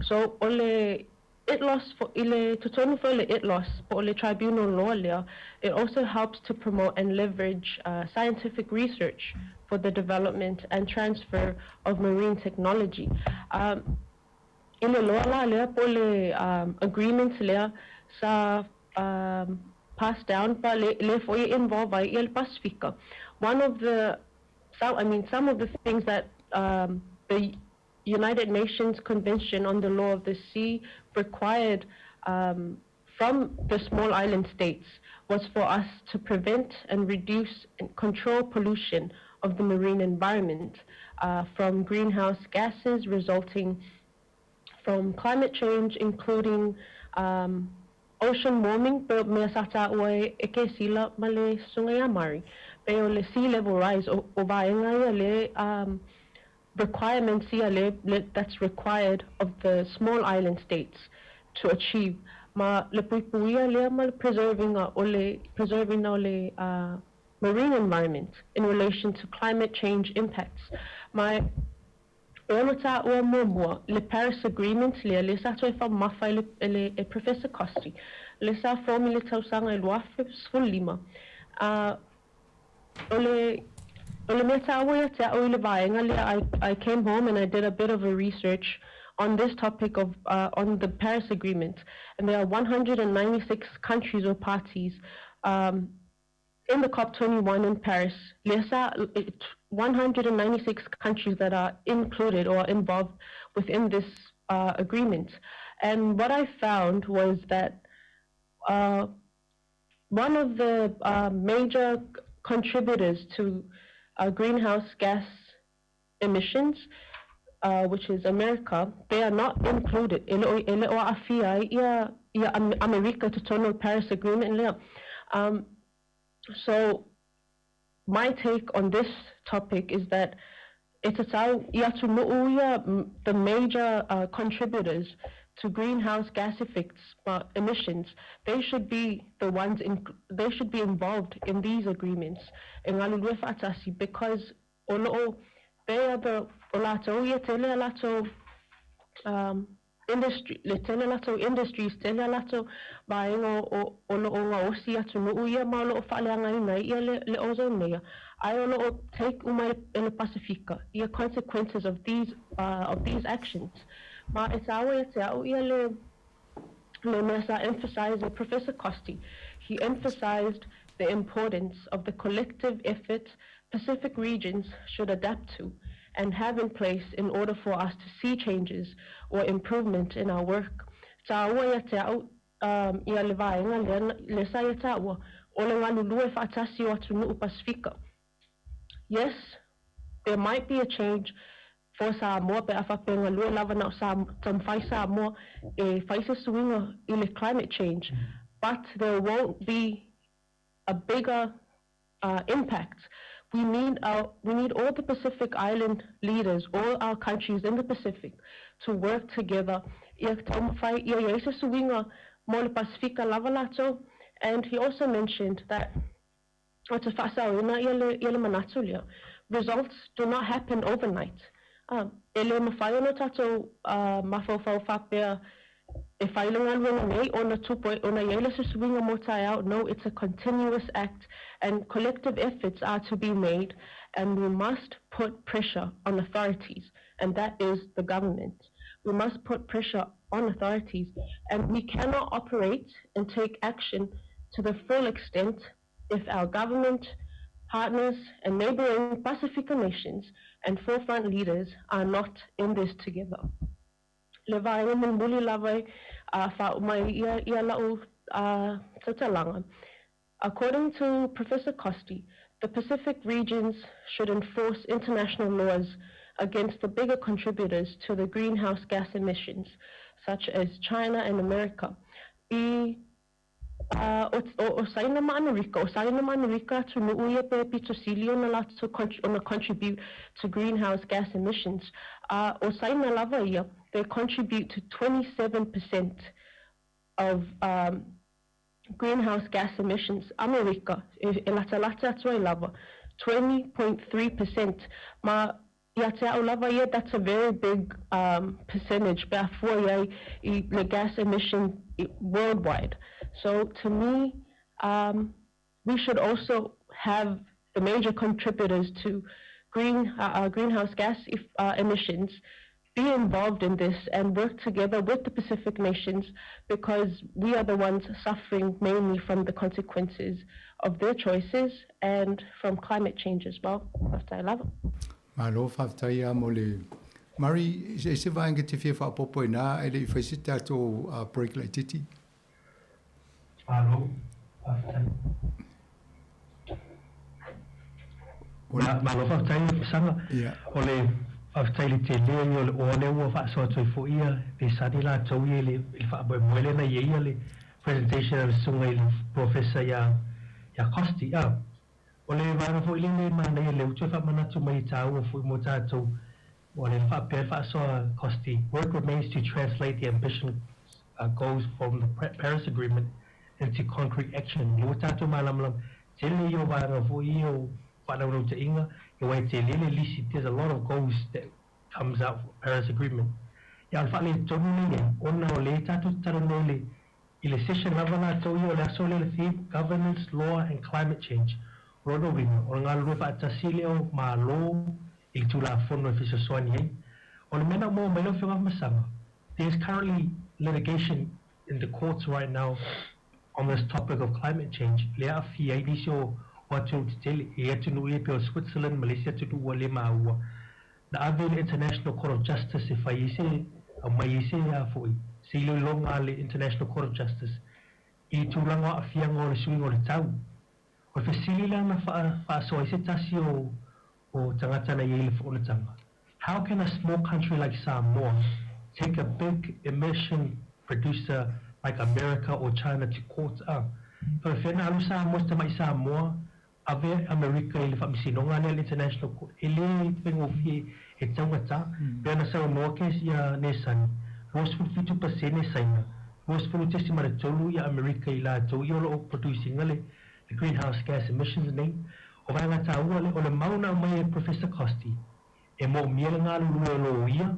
So o le ITLOS i le totonu foi le ITLOS po o le tribunal law lea, it also helps to promote and leverage scientific research for the development and transfer of marine technology. I le loa la lea po o le agreement lea sa pass down pa le, le foi e involve ai ia le Pasifika. One of the, so, I mean, some of the things that the United Nations Convention on the Law of the Sea required from the small island states was for us to prevent and reduce and control pollution of the marine environment from greenhouse gases resulting from climate change, including ocean warming, pe mea sa tāua e ke sila ma le susuga ia Mari. Pe o le sea level rise o vaega ia le requirements ia le that's required of the small island states to achieve. Ma le puipuia lea ma le preserving o le, preserving o le marine environment in relation to climate change impacts. Ma e ono tāua muamua, le Paris Agreement lea, le sa toe whamafa i le, e le e Professor Costi, le sa form i le tausaga e 2015. O le mea tāua ia te a'u i le vaega lea, I came home and I did a bit of a research on this topic of on the Paris Agreement, and there are 196 countries or parties in the COP21 in Paris. Lea sa 196 countries that are included or involved within this agreement. And what I found was that one of the major contributors to greenhouse gas emissions, which is America, they are not included. E le o a'afia ai ia Amerika totonu o Paris Agreement lea. So my take on this topic is that e tatau i atunu'u ia the major contributors to greenhouse gas effects emissions, they should be the ones in, they should be involved in these agreements e galulue fa'atasi, because o lo'o they are the o latou ia tele a latou industry, le tele latou industries, tele a latou vaega o lo'o gaosi atunu'u ia ma o lo'o fa'aleagaina ai ia le ozone layer, ae o lo'o take uma e le Pasifika ia consequences of these actions. Ma e tāua ia te a'u ia le mea sa emphasize Professor Costi. He emphasized the importance of the collective effort Pacific regions should adapt to and have in place in order for us to see changes or improvement in our work. Tāua ia te a'u ia le vaega lea le sa ia tāua o le galulue fa'atasi o atunu'u Pasifika. Yes, there might be a change. for Samoa pe a faapea galue lava na o sa taumafai Samoa e fai se suiga i le climate change, but there won't be a bigger impact. We need all the Pacific Island leaders, all our countries in the Pacific, to work together. Ia taumafai ia iai se suiga mo le Pasifika lava latou. And he also mentioned that o te faasaoina ia le manatu lea. Results do not happen overnight. E le mafai ona tatou mafaufau faapea e fai le galuega nei ona tupu ona iai le susuiga mo taeao. No, it's a continuous act and collective efforts are to be made, and we must put pressure on authorities, and that is the government. We must put pressure on authorities, and we cannot operate and take action to the full extent if our government, partners, and neighboring Pasifika nations and forefront leaders are not in this together. Le vaega mulimuli lava faauma ia la'u tautalaga. According to Professor Costi, the Pacific regions should enforce international laws against the bigger contributors to the greenhouse gas emissions, such as China and America. I o Saina ma Amerika, o Saina ma Amerika atunuu ia pe pito sili ona latou ona contribute to greenhouse gas emissions. O Saina lava ia, they contribute to 27% of greenhouse gas emissions. Amerika, e latalata atu ai lava, 20.3%. Ma ia te au lava ia, that's a very big percentage pe a fua iai i le gas emission worldwide. So to me, we should also have the major contributors to greenhouse gas emissions be involved in this and work together with the Pacific nations, because we are the ones suffering mainly from the consequences of their choices and from climate change as well. Faafetai lava. Malo faafetai a mo le Murray, e se vaega e te fia faaopoopo i ina e le i fai se tatou break laitiiti. Malo, faafetai. Malo faafetai Afesanga. O le faafetai le tele ia o le oa lea ua faasoa atu ai foi ia Pesani latou ia i le faamoemoe lea na i ai ia le presentation a le susuga i le Professor ia Costi. O le vaega foi lea e manaia lea ua toe faamanatu mai e taua foi mo tatou, o le faapea le faasoa Costi, work remains to translate the ambition goals from the Paris Agreement into concrete action. Lea ua tatou malamalama tele ia o vaega foi ia o faanaunautai aua e tele le lisi, there's a lot of goals that comes out from Paris Agreement. Ia o le faaletonu lea i ai, ona o lea tatou te talanoa i le session lava latou ia o le aso lea le theme, Governance, Law and Climate Change. O lona uiga, o le galulue faatasi lea o Malo i le Tulafono e fesoasoani ai. O le mea na ou maua mai lau Afioga Masaga, there is currently litigation in the courts right now on this topic of climate change, lea aafia ai nisi o atunuu tetele, e atunuu ia pei o Switzerland ma le isi atunuu ua le maua, na ave i le International Court of Justice e fai ai se, aumai ai se a foi, se iloiloga a le International Court of Justice i le tulaga o aafiaga o le suiga o le tau. O le fesili la na faasoa ai se tasi o tagata na i ai i le foonataga, How can a small country like Samoa take a big emission producer like America or China to court? A faapefea na alu Samoa se tamai Samoa ave Amerika i le faamasinoga lea le International Court? E le faigofie e taugata. Pei ona saunoa ke ia Nesani, 27% Saina, 20.3 ia Amerika i latou ia o lo o producing le greenhouse gas emissions nei. O vaega taua lea, o le mau na aumai e Professor Costi, e moomia le galulue o loia,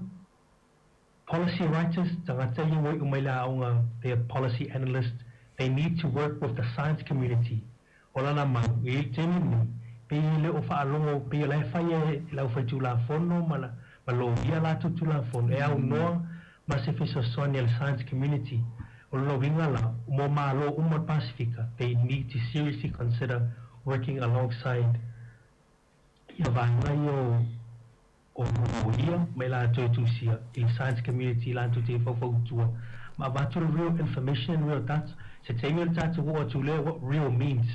policy writers, tagata ia ua iu mai le aoga, they are policy analysts, they need to work with the science community. O lana mau, e i ai le taimi lenei, pei e le o faalogo, pei o la e fai e le aufaitulafono ma loia latou tulafono, e aunoa ma se fesoasoani a le science community. O lona uiga la, mo Malo uma o le Pasifika, they need to seriously consider working alongside ia vaega ia o loia ma i latou e tusia i le science community latou te faufautua ma avatu le real information and real data. Se taimi o le tatou oo atu lea what real means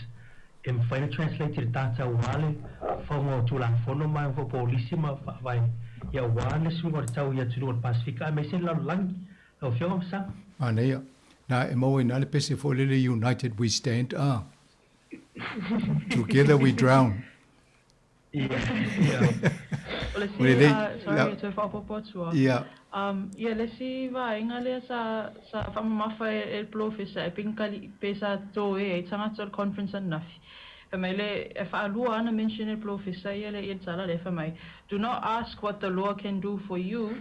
e mafai ona translate i le data aua le faoga o Tulafono ma polisi ma faavae. Ia aua le suiga o le tau i atunuu o le Pasefika aemaise le lalolagi. Lau Afioga Masaga. Manaia. Na e maua i ina le pese foi lele United we stand ah. Together we drown. Ia. O le Ua isi, lelei. sorry e toe faaopoopo atu a. Ia. Um, ia le isi vaega lea sa, sa faamamafa e, e le polofesa e pingkali, pe sa toe ai tagata o le conference ananafi. Fai mai le, e faalua ana mention e le polofesa ia le, ia le tala lea, fai mai, do not ask what the law can do for you,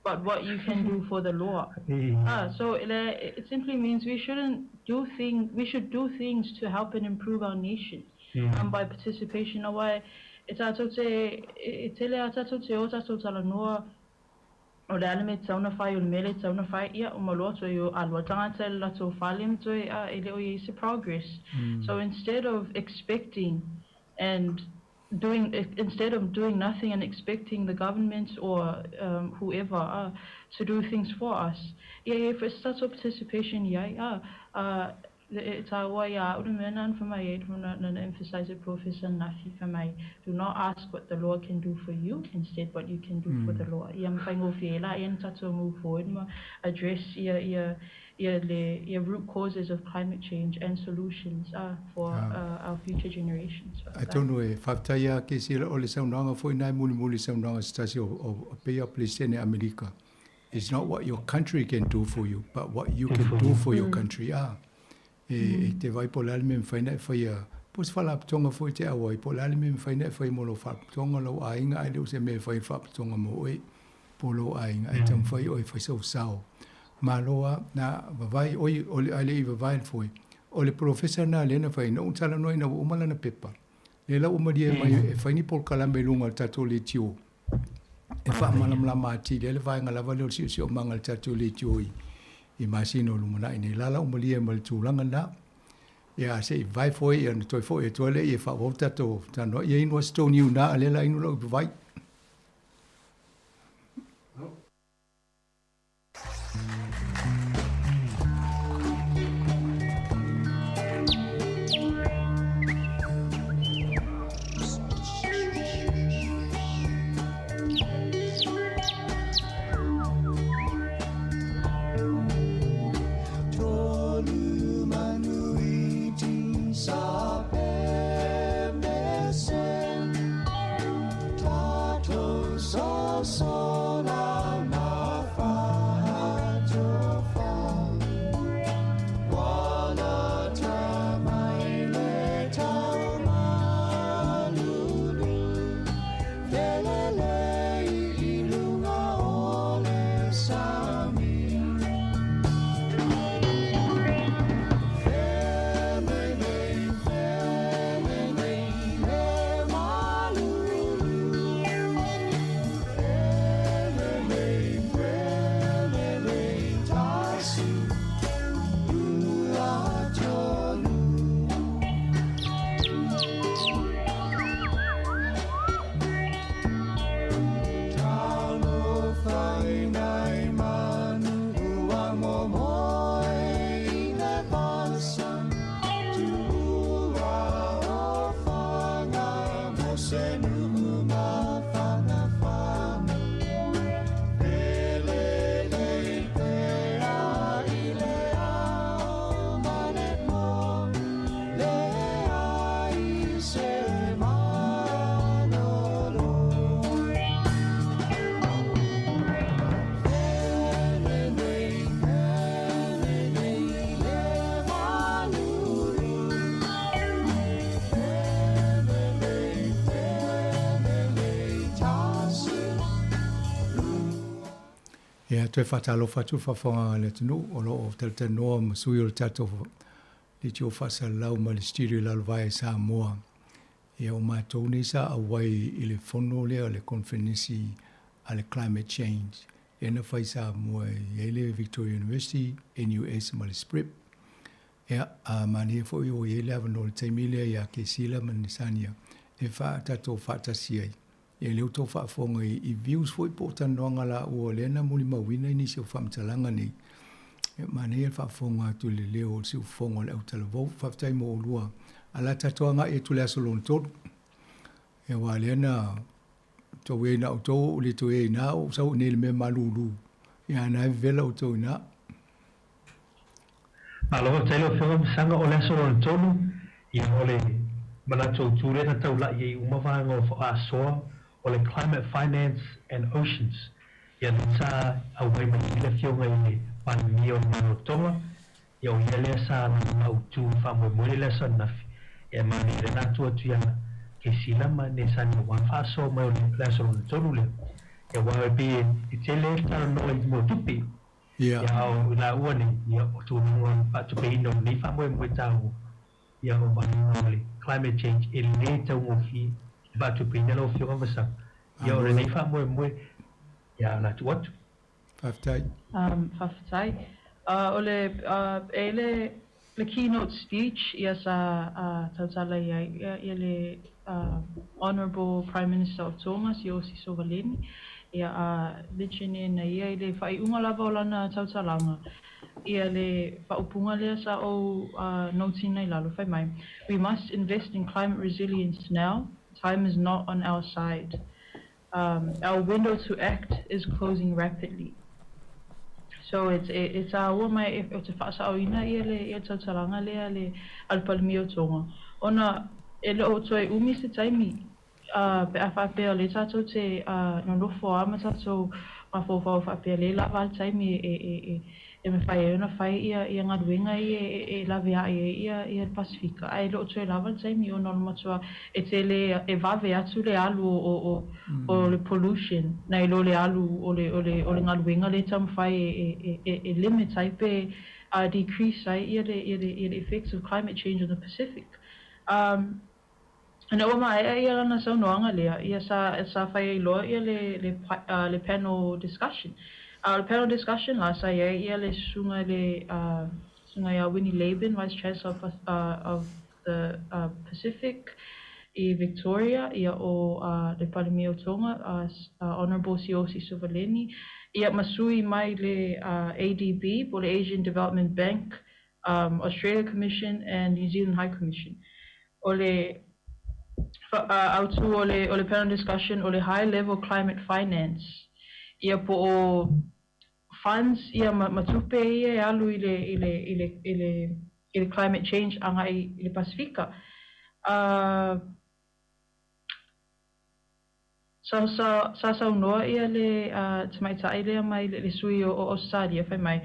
but what you can do for the law. Ah, so le, it simply means we shouldn't do thing, we should do things to help and improve our nation by participation. Aua e tatou te, e tele a tatou te o tatou talanoa o le a le mea e tatau ona fai, o le mea lea e tatau ona fai, ia uma loa toe o alu a tagata i le latou fale ma toe a e le o i ai se progress. So instead of expecting and doing instead of doing nothing and expecting the government or whoever to do things for us, ia i ai foi se tatou participation i ai a e tāua ia au le mea nana fai mai ai na na emphasize e Professor Nafi fai mai do not ask what the law can do for you instead what you can do for the law ia ma faigofie ai la ia na tatou move forward ma address ia ia ia le ia root causes of climate change and solutions for our future generations. Faafetai. Atonu e faafetai a Casey o le saunoaga foi na e mulimuli saunoaga se tasi o o pei a Peresetene Amerika. It's not what your country can do for you, but what you can do for your country. Ah, e, e te vai po le a le mea e mafai ona e faia po o se faalapotopotoga foi te auai po o le a le mea e mafai ona e faia mo lou faalapotopotoga lou aiga ae le o se mea e fai i le faalapotopotoga mo oe po o lou aiga ae taumafai oe e fai sou sao. Malo a, na vavae oi o le ae le i vavae le foe. O le polofesa na lea na fai na ou talanoa ina ua uma lana pepa. Lea la ua malie mai e fai ni polokalame i luga o le tatou leitio e faamalamalama atili ai le vaega lava lea o le siosiomaga o le tatou leitio i i masina o lumanai nei. La la ua malie ma le tulaga lena. Ia se i vae foi ia na toe foi atu ai lea ia faaauau le tatou talanoa. Ia inu lava se tou niu na a lea la inu lau ipuvai. Ia, toe faatalofa atu le faafofoga a le atunuu o lo o talatalanoa ma sui o le tatou leitio faasalalau mai le studio i Lalovaea i Samoa. Ia, o matou nei sa auai i le fono lea o le konferenisi a le Climate Change lea na fai i Samoa e i ai le Victoria University, NUS ma le SPREP. Ia, a manaia foi ua i ai le avanoa i le taimi lea ia Kesila ma Nisania e faa tatou faatasi ai. Ia lea ua tou faafofoga i, i views foi po o talanoaga laua lea na mulimauina i nisi o faamatalaga nei. Ia, manaia le faafofoga atu i le leo o le siufofoga o le autalavou. Faafetai mo oulua. A la tatou agai atu i le aso lona tolu. Ia, aua lea na tou i ai na outou, ou le toe i ai i ina, ou sau i inei i le mea malūlū, ia a na e vevela outou i ina. Malo faafetai lau Afioga Masaga, o le aso lona tolu, ia o le manatu autu lea na taula'i ai uma vaega o faasoa o le Climate Finance and Oceans, ia lea sa auai mai ai le Afioga i le Palemia o le Malo o Tonga, ia o ia lea sa lana autu i faamoemoe i le aso ananafi, ia e manaia lea na atu atu ia Kesila ma Nesani aua faasoa mai o le aso lona tolu lea, ia aua e pei e tele ai le talanoa i mea o tupe. Ia a o i laua nei, ia o tulaga faatupeina o lenei faamoemoe taua, ia o vaega o le climate change e lē taugofie le faatupeina lau Afioga Vasaga. Ia o lenei faamoemoe, ia o le a tuu atu. Faafetai. Faafetai. O le, e le, le keynote speech ia sa tautala i ai ia le Honourable Prime Minister of Tonga Siaosi Sovaleni ia a mention ina ia i le faaiuga lava o lana tautalaga ia le faaupuga lea sa ou note ina i lalo fai mai, We must invest in climate resilience now, time is not on our side. Our window to act is closing rapidly. So it's e tāua mai e te faasaoina ia le ia tautalaga lea le a le Palemia o Tonga ona e le o toe umi se taimi pe a faapea o lea tātou te nonofo a ma tātou mafaufau faapea lea lava le taimi e e e e mafai ai ona fai ia ia galuega ia e laveai ai ia ia le Pasefika, ae le o toe lava le taimi ona o le matua e tele e vave atu le alu o o o le pollution nai lo le alu o le o le o le galuega lea e taumafai e e e limit ai pe decrease ai ia le ia le ia le effects of climate change on the Pacific. Ina ua maea ia lana saunoaga lea, ia sa sa fai ai loa ia le le le panel discussion. A o le panel discussion la, sa i ai ia le susuga i le susuga ia Winnie Laban, Vice Chancellor of of the Pacific i Victoria, ia o le Palemia o Tonga, Honourable Siaosi Sovaleni, ia ma sui mai le ADB po o le Asian Development Bank, Australia Commission and New Zealand High Commission. O le autu o le o le panel discussion o le high level climate finance ia po o funds ia ma ma tupe ia e alu i le i le i le i le i le climate change agai i le Pasefika. Sa sa sa saunoa ia le tamaitai lea mai le sui o Ausetalia fai mai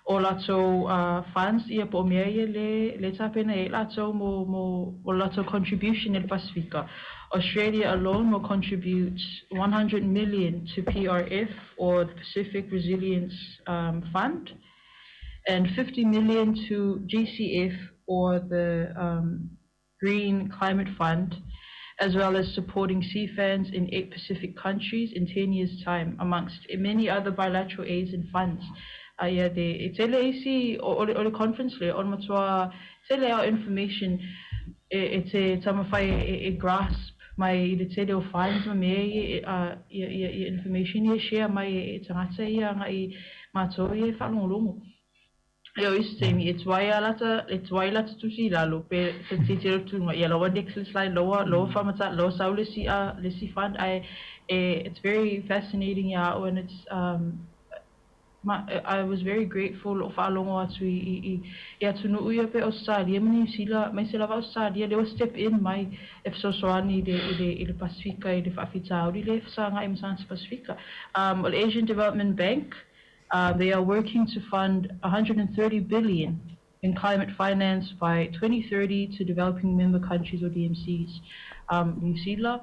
o latou funds ia po o mea ia le le tapena i ai latou mo mo o latou contribution i le Pasefika. Australia alone will contribute 100 million to PRF or the Pacific Resilience Fund and 50 million to GCF or the Green Climate Fund, as well as supporting CFANS in 8 Pacific countries in 10 years' time, amongst many other bilateral aids and funds. Ia te, e tele isi o, o, le, o le conference lea, o le matua tele ao information e, e te taumafai e, e grasp mai i le tele o funds ma mea ia, ia, ia, ia information ia share mai e, e tagata ia agai mātou ia e faalogologo. Ia o isi taimi e tuai a lata e tuai lata tusi i lalo pe te titiro tūnga ia loa next slide loa loa whamata loa sau le si a le si fund ae e it's very fascinating ia a'u and it's ma I was very grateful o faalogo atu i i i i atunuu ia pe Ausetalia ma Niu Sila aemaise lava Ausetalia lea ua step in mai e fesoasoani i le i le i le Pasefika i le faafitauli lea e fesagai ma tagata Pasefika. O le Asian Development Bank They are working to fund 130 billion in climate finance by 2030 to developing member countries or DMCs. New Zealand,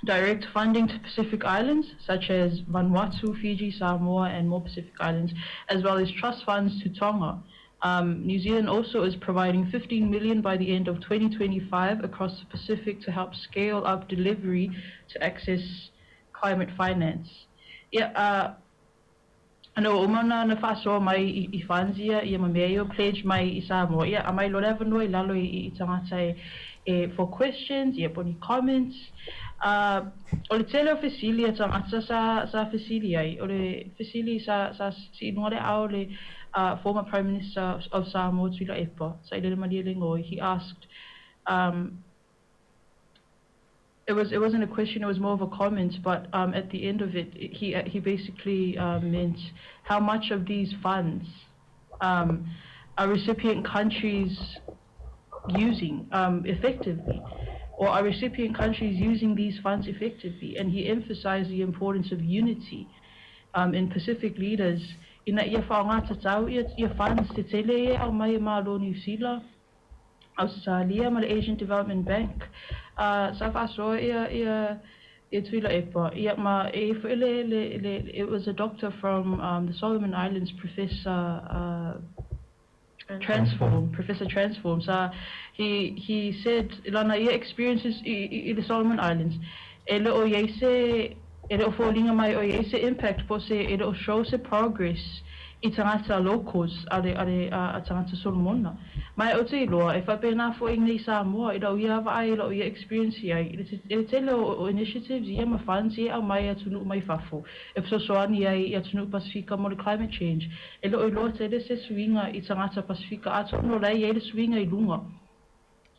direct funding to Pacific Islands such as Vanuatu, Fiji, Samoa, and more Pacific Islands, as well as trust funds to Tonga. New Zealand also is providing 15 million by the end of 2025 across the Pacific to help scale up delivery to access climate finance. Yeah, ina ua uma ona na faasoa mai i i funds ia ia ma mea ia ua pledge mai i Samoa, ia aumai loa le avanoa i lalo i i tagata e e for questions ia po o ni comments. O le tele o fesili a tagata sa sa fesili ai, o le fesili sa sa sii i luga le aao o le former Prime Minister of Samoa Tuilaepa, Sailele Malielegaoi, he asked. It was it wasn't a question, it was more of a comment, but at the end of it, he basically meant how much of these funds are recipient countries using effectively, or are recipient countries using these funds effectively? And he emphasized the importance of unity in Pacific leaders ina ia faaaogatatau ia funds tetele ia e aumai e Malo o Niu Sila, Australia ma le Asian Development Bank. Sa faasoa ia Tuilaepa ia ma e i ai foi le it was a doctor from the Solomon Islands, Professor Transform, Professor Transform. Sa he said lana ia experiences i le Solomon Islands, e le o i ai se e le o foliga mai o i ai se impact po o se e le o show se progress i tagata locals a le a le a tagata Solomona. Ma ou te iloa e faapena foi i Samoa i lau ia vaai i lau ia experience i ai i le tele o initiatives ia ma funds ia e aumai e atunuu mai fafo e fesoasoani ai i atunuu Pasifika mo le climate change. E le o iloa tele se suiga i tagata Pasifika atonu o la e i ai le suiga i luga.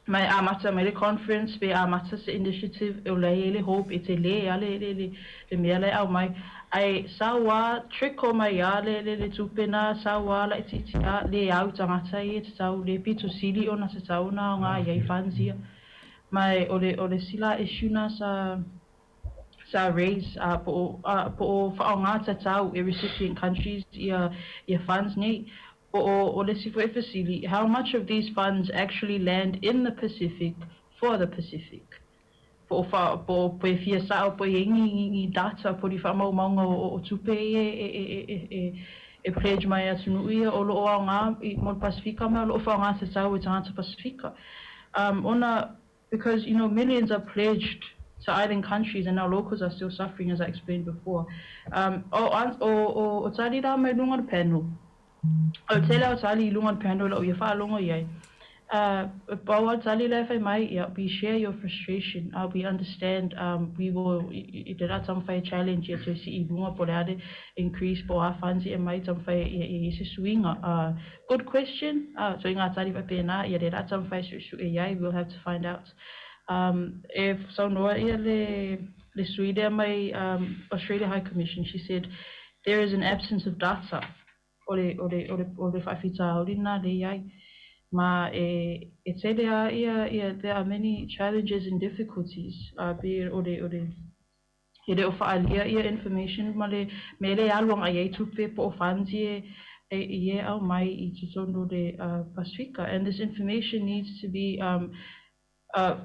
Ma e amata mai le conference pe amata se initiative o la e i ai le hope e tele a le le le le mea la e aumai ae sau a trickle mai a le le le tupe na sau a laitiiti a le au tagata ia e tatau le pito sili ona tatau ona aoga i ai funds ia. Ma e o le o le isi la issue na sa sa raise a po o a po o faaaoga tatau e recipient countries ia ia funds nei. Po o o le isi foi fesili, how much of these funds actually land in the Pacific for the Pacific? Po o fa po o pe fia sao po o i ai ni ni data po o ni faamaumauga o o tupe ia e e e e e e pledge mai e atunuu ia o lo o aoga i mo le Pasifika ma o lo o faaaoga tatau e tagata Pasifika. Ona because millions are pledged to island countries and our locals are still suffering, as I explained before. O o o o tali la mai luga o le panel. O le tele o tali i luga o le panel lau ia faalogo i ai. Pau lava le tali la e fai mai, ia, we share your frustration, we understand, we will, i le la taumafai e challenge ia toe sii i luga po o le a le increase po o a funds ia e aumai taumafai ia i ai se suiga. Good question, so i ngā tali faapena, ia le la taumafai e suesue i ai, we'll have to find out. E saunoa ia le le sui lea mai Australia High Commission, she said there is an absence of data o le o le o le o le faafitauli lena lea i ai. Ma e e tele a ia ia there are many challenges and difficulties be o le o le e le o faaalia ia information ma le mea lea e alu agai ai tupe po o funds ia e i e aumai i totonu o le Pasifika. And this information needs to be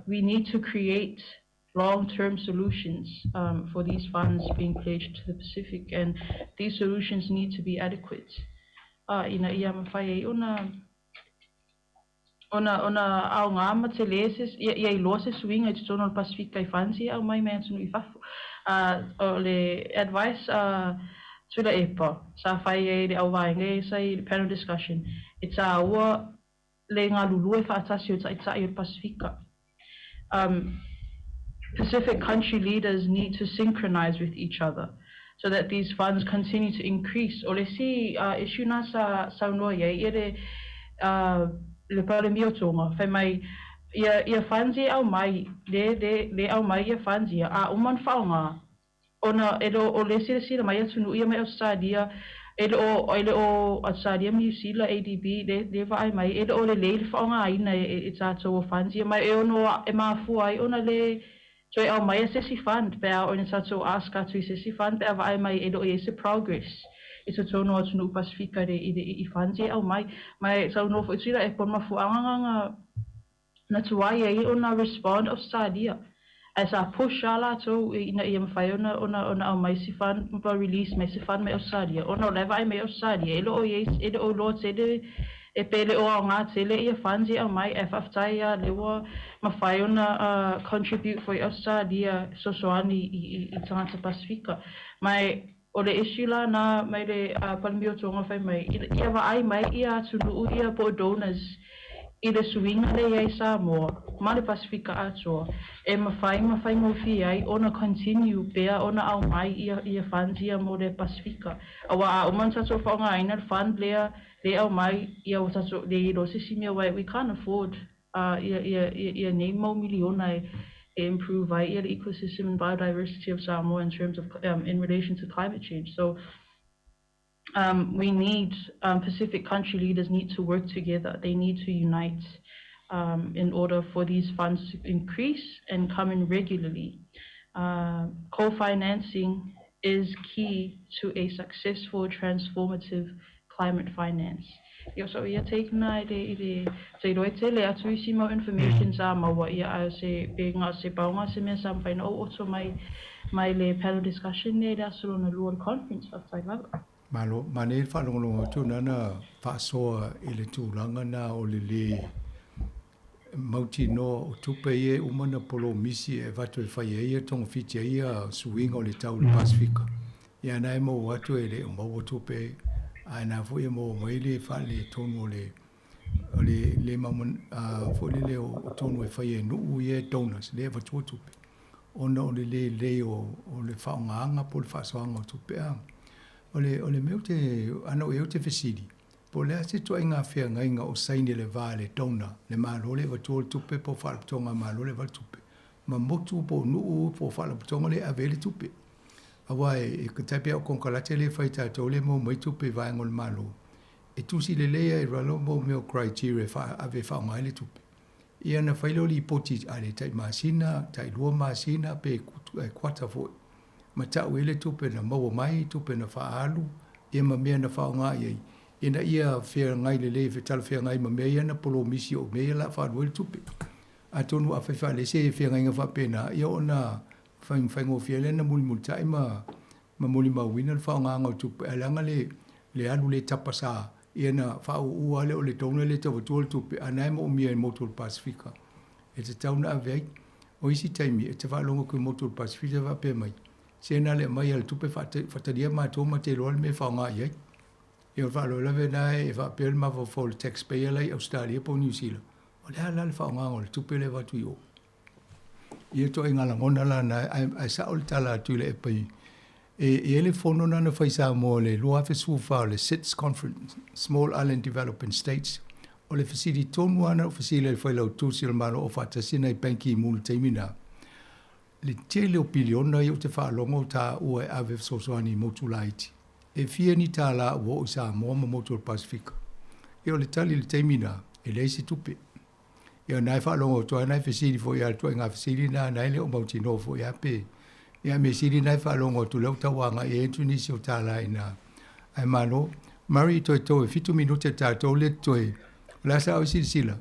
we need to create long-term solutions for these funds being pledged to the Pacific, and these solutions need to be adequate. Ina ia mafai ai ona ona ona aoga ma tele se ia ia iloa se suiga i totonu o le Pasifika i funds ia e aumai mai atunuu i fafo. O le advice a Tuilaepa sa fai ai le auvaega ia sa i le panel discussion, e tāua le galulue faatasi o Taitai o le Pasifika. Pacific country leaders need to synchronize with each other so that these funds continue to increase. O le isi issue na sa saunoa i ai ia le le Palemia o Tonga, fai mai ia ia funds ia e aumai, le le le aumai ia funds ia, a uma ona faaaoga, ona e le o le silasila mai atunuu ia mai Ausetalia, e le o e le o Ausetalia ma Niu Sila, ADB, le le vaai mai, e le o lelei le faaaogaina e e tatou o funds ia, ma e ono e mafua ai ona le toe aumaia se isi fund pe a oo ina tatou ask atu i se isi fund pe a vaai mai e le o i ai se progress i totonu o atunuu Pasifika i le i le i funds ia e aumai. Ma e saunoa foi Tuila e po o le mafuaaga na na tuai ai ona respond Australia ae sa push lava latou ina ia mafai ona ona ona aumai se fund ma release mai se fund mai Australia ona o la e vaai mai Australia e le o i ai e le o iloa tele e pe le o aoga tele ia funds ia aumai ae faafetai lava lea ua mafai ona contribute foi Australia fesoasoani i i i tagata Pasifika. Ma e o le issue la na mai le Palemia o Tonga fai mai ia vaai mai ia atunuu ia po o donors i le suiga lea i ai Samoa ma le Pasifika atoa e mafai ma faigofie ai ona continue pea ona aumai ia ia funds ia mo le Pasifika aua a uma ona tatou faaaogaina le fund lea le aumai ia ua tatou le iloa se isi mea we can't afford ia ia ia nei mau miliona e e improve ai ia le ecosystem and biodiversity of Samoa in terms of in relation to climate change. So we need Pacific country leaders need to work together. They need to unite in order for these funds to increase and come in regularly. Co-financing is key to a successful transformative climate finance. Ia so ia take na i le i le se iloa e tele atu isi mau information sa maua ia a o se pe nga se paoga se mea sa mafai ona ou oto mai mai le panel discussion nei i le aso lona lua o le conference. Faafetai lava. Malo, manaia le faalogologo atu na na faasoa i le tulaga na o le lē mautinoa o tupe ia e uma ona polomisi e avatu e fai ai ia togafiti ai ia suiga o le tau i le Pasefika. Ia na e maua atu e le o maua tupe ae na foi e maua mai le faaletonu o le o le le foi lele o tonu e fai e nuu ia e donors lea e avatua tupe ona o le lelei o le faaaogaga po o le faasoaga o tupe a. O le o le mea ou te ana o i ai ou te fesili, po o le a se ituaiga feagaiga o saini le va le donor, le Malo le avatua le tupe po o faalapotopotoga a Malo le avatu tupe, ma motu po o nuu po o faalapotopotoga lea e ave ai le tupe. Aua e tai pei o konekarate lea e fai e tatou lea e maua mai tupe i vaega o le Malo, e tusi lelei lava i lalo mo mea o criteria e ave e faaaoga ai le tupe. Ia ona fai lea o lipoti a le tai masina, tai lua masina pe kuata foi, ma tau ai le tupe na maua mai, tupe na faaalu, ia ma mea na faaaoga i ai, ina ia feagai lelei, talafeagai ma mea ia na polomisi o mea ia o le a faaalu ai le tupe. Atonu afai faalese se feagaiga faapena, ia ona faigofie ai lea ona mulimulitai ma molimauina le faaaogaga o tupe, ae leaga le le alu le tapasā, ia na faaūū lava lea o le donor lea e tau avatua le tupe, a o lena e moomia e le motu o le Pasefika e tatau ona ave ai. O isi taimi, e te faalogo atu i le motu o le Pasefika e faapea mai, se na o le aumai lava o le tupe faatalia matou ma te iloa le mea e faaaoga i ai. Ia o le faalavelave lena e faapea le mafaufau o le taxpayer la i Ausetalia po o Niu Sila, o le a la le faaaogaga o le tupe lea e avatu i o? Ia ituaiga lagona la na, ae sao le tala a Tuilaepa i e i ai le fono na na fai i Samoa i le 2014 o le SIDS Conference, Small Island Developing States, o le fesili tonu lava na ou fesili ai i le Failautusi o le Malo o faatasi nai Ban Ki-moon i le taimi na, le tele o piliona ia ou te faalogo o taua e ave fesoasoani i motu laiti. E fia ni tālā ua oo i Samoa ma motu o le Pasefika? Ia o le tali i le taimi na, e leai se tupe. Ia na e faalogo atu ai, na e fesili foi lava i le ituaiga fesili lena, na e le o mautinoa foi lava pe. Ia a mea sili na e faalogo atu lea ua tau agai ai atu nisi o tālā i ina. Ae malo. Murray, toe tou e fitu minute tatou lea totoe. O le a sa oe silasila?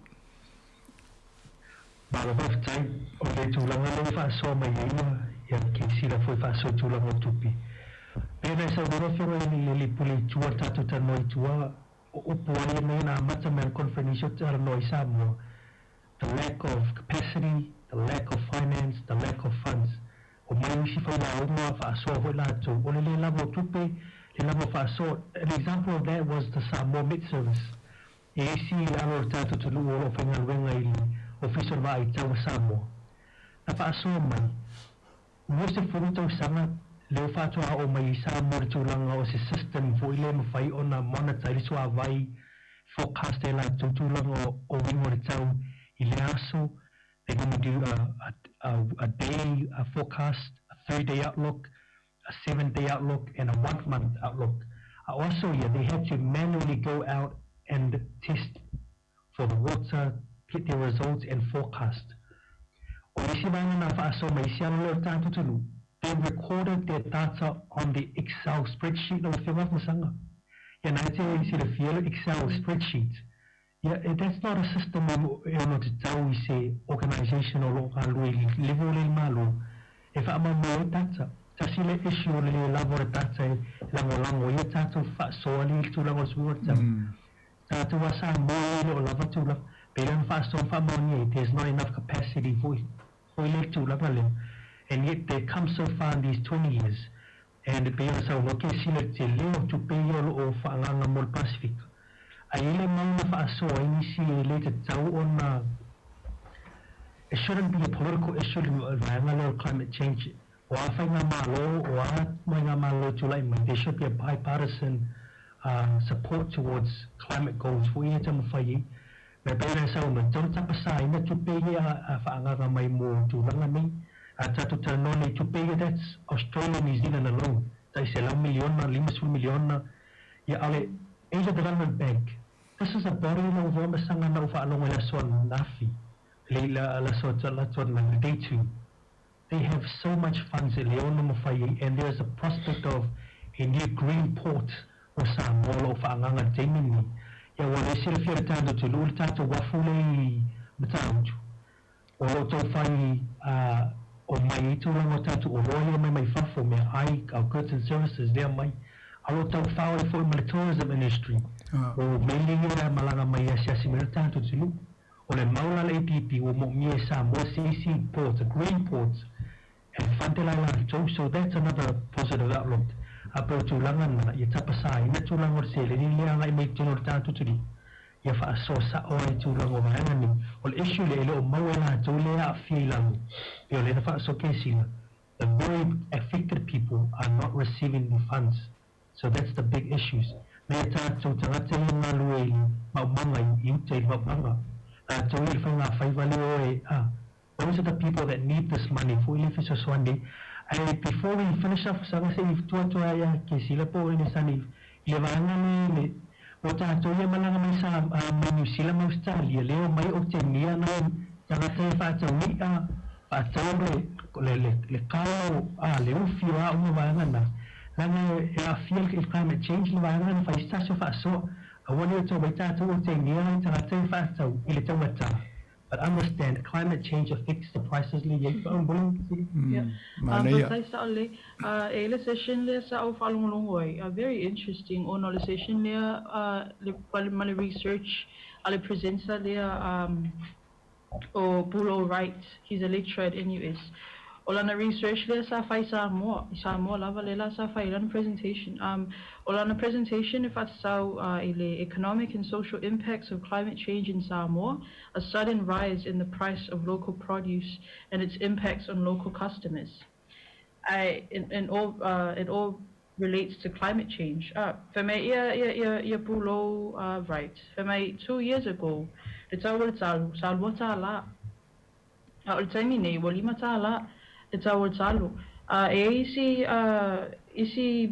Malo faafetai. O le tulaga lea ua faasoa mai ai ia Keisila foi faasoa i tulaga o tupe. Pei ona e saunoa lau Afioga i le Pule i tua, le tatou talanoa i tua, o upu a ia mea na amata mai le conference o talanoa i Samoa, the lack of capacity, the lack of finance, the lack of funds. Omai isi failauga faasoa foi latou, o le le lava o tupe, le lava o faasoa. An example of that was the Samoa Met Service. E isi i lalo o le tatou atunuu o lo o faigaluega i le Ofisa o le Vaai Tau a Samoa. Na faasoa mai, 20 tausaga lea ua faatoa oo mai i Samoa le tulaga o se system foi lea e mafai ona monitor ai le suavai, forecast e latou tulaga o uiga o le tau i lea aso, they gonna do a a a day a forecast, a 3 day outlook, a 7 day outlook and a one month outlook. A o aso ia, they had to manually go out and test for the water, get their results and forecast. O le isi vaega na faasoa mai isi alo lea o le tatou atunuu, they recorded their data on the Excel spreadsheet lau Afioga Afamasaga. Ia na e te silafia le Excel spreadsheet. Ia, that's not a system e ono tatau i se organisation o lo o galulue i le level lea i le Malo e faamaumau ai data. Tasi le issue o le le lava o le data e lagolago ai a tatou faasoa le tulaga o le suiga o le tau. Tatou a Samoa e le o lava tulaga. Pei ona faasoa ma faamaonia ai, there's not enough capacity foi foi le tulaga lea. And yet they come so far in these 20 years. And e pei ona saunoa Kesina i te leo o tupe ia o lo o faaagaaga mo le Pasefika. Ae i ai le mau na faasoa ai nisi e le tatau ona it shouldn't be a political issue le vaega lea o le climate change. O a faigamalo, o a mai ngā malo i tulai mai, there should be a bipartisan support towards climate goals foi ia taumafai ai. Ma e pei ona e saunoa, e tatau ona tapasaina tupe ia a faaagaaga mai mo tulaga nei. A tatou talanoa nei i tupe ia, that's Australia, New Zealand alone, tai 100 miliona, 50 miliona, ia a o le Asia Development Bank, this is a body lau Afioga Masaga na ou faalogo i le aso ananafi, le le aso ananafi, le day two, they have so much funds e le ono mafai ai and there is a prospect of a new green port o Samoa o lo o faaagaaga i le taimi lenei. Ia ua le silafia e le tatou atunuu le tatou uafu lea i Matautu o lo o taufai omai ai tulaga o tatou oloa ia mai mai fafo, meaai, our goods and services lea mai. A o lo o taufao ai foi ma le tourism industry o meli ia e malaga mai e asiasi mai ai le tatou atunuu. O le mau la a le APP ua moomia e Samoa se isi port, a green port, e fund ai latou, so that's another positive outlook. A pei o tulaga na, ia tapasaina tulaga o le seleni lea agai mai i totonu o le tatou atunuu, ia faasoa sa'o ai tulaga o vaega nei. O le issue lea e le o maua e latou lea e aafia i lalo, pei o lea na faasoa kesina, the very affected people are not receiving the funds. So that's the big issues. Nai a tatou tagata ia galue i le maumaga i uta i le maumaga, latou ia i le faigafaiva lea o e a, those are the people that need this money foi le fesoasoani. Ae before we finish off saga se i tua atu ai ia Kesila po o Enesani i le vaega lea i le o tatou ia malaga mai sa mai Niu Sila ma Ausetalia lea omai Otenia nai tagata ia faatau i'a, faatau le le le kalo a le ufi o a uma vaega na, leaga e aafia i le climate change le vaega na fai se tasi o faasoa. Aua ne i tau mai tatou Otenia nai tagata ia faatau i le taugata. But understand climate change affects the prices le iai faaboleng. Yeah. Manaia. Faafetai sao lelei. E i ai le session lea sa ou faalogologo ai, very interesting ona o le session lea le ma le research a le presenter lea o Bulo Wright, he's a lecturer at NUS. O lana research lea sa fai i Samoa, i Samoa lava lea la sa fai ai lana presentation. O lana presentation e faatatau i le Economic and Social Impacts of Climate Change in Samoa, A Sudden Rise in the Price of Local Produce and Its Impacts on Local Customers. Ae in all it all relates to climate change. Fai mai ia ia ia ia pulou Wright, fai mai 2 years ago le tau o le talo sa $2. A o le taimi nei, ua $5 le tau o le talo. A e i ai isi isi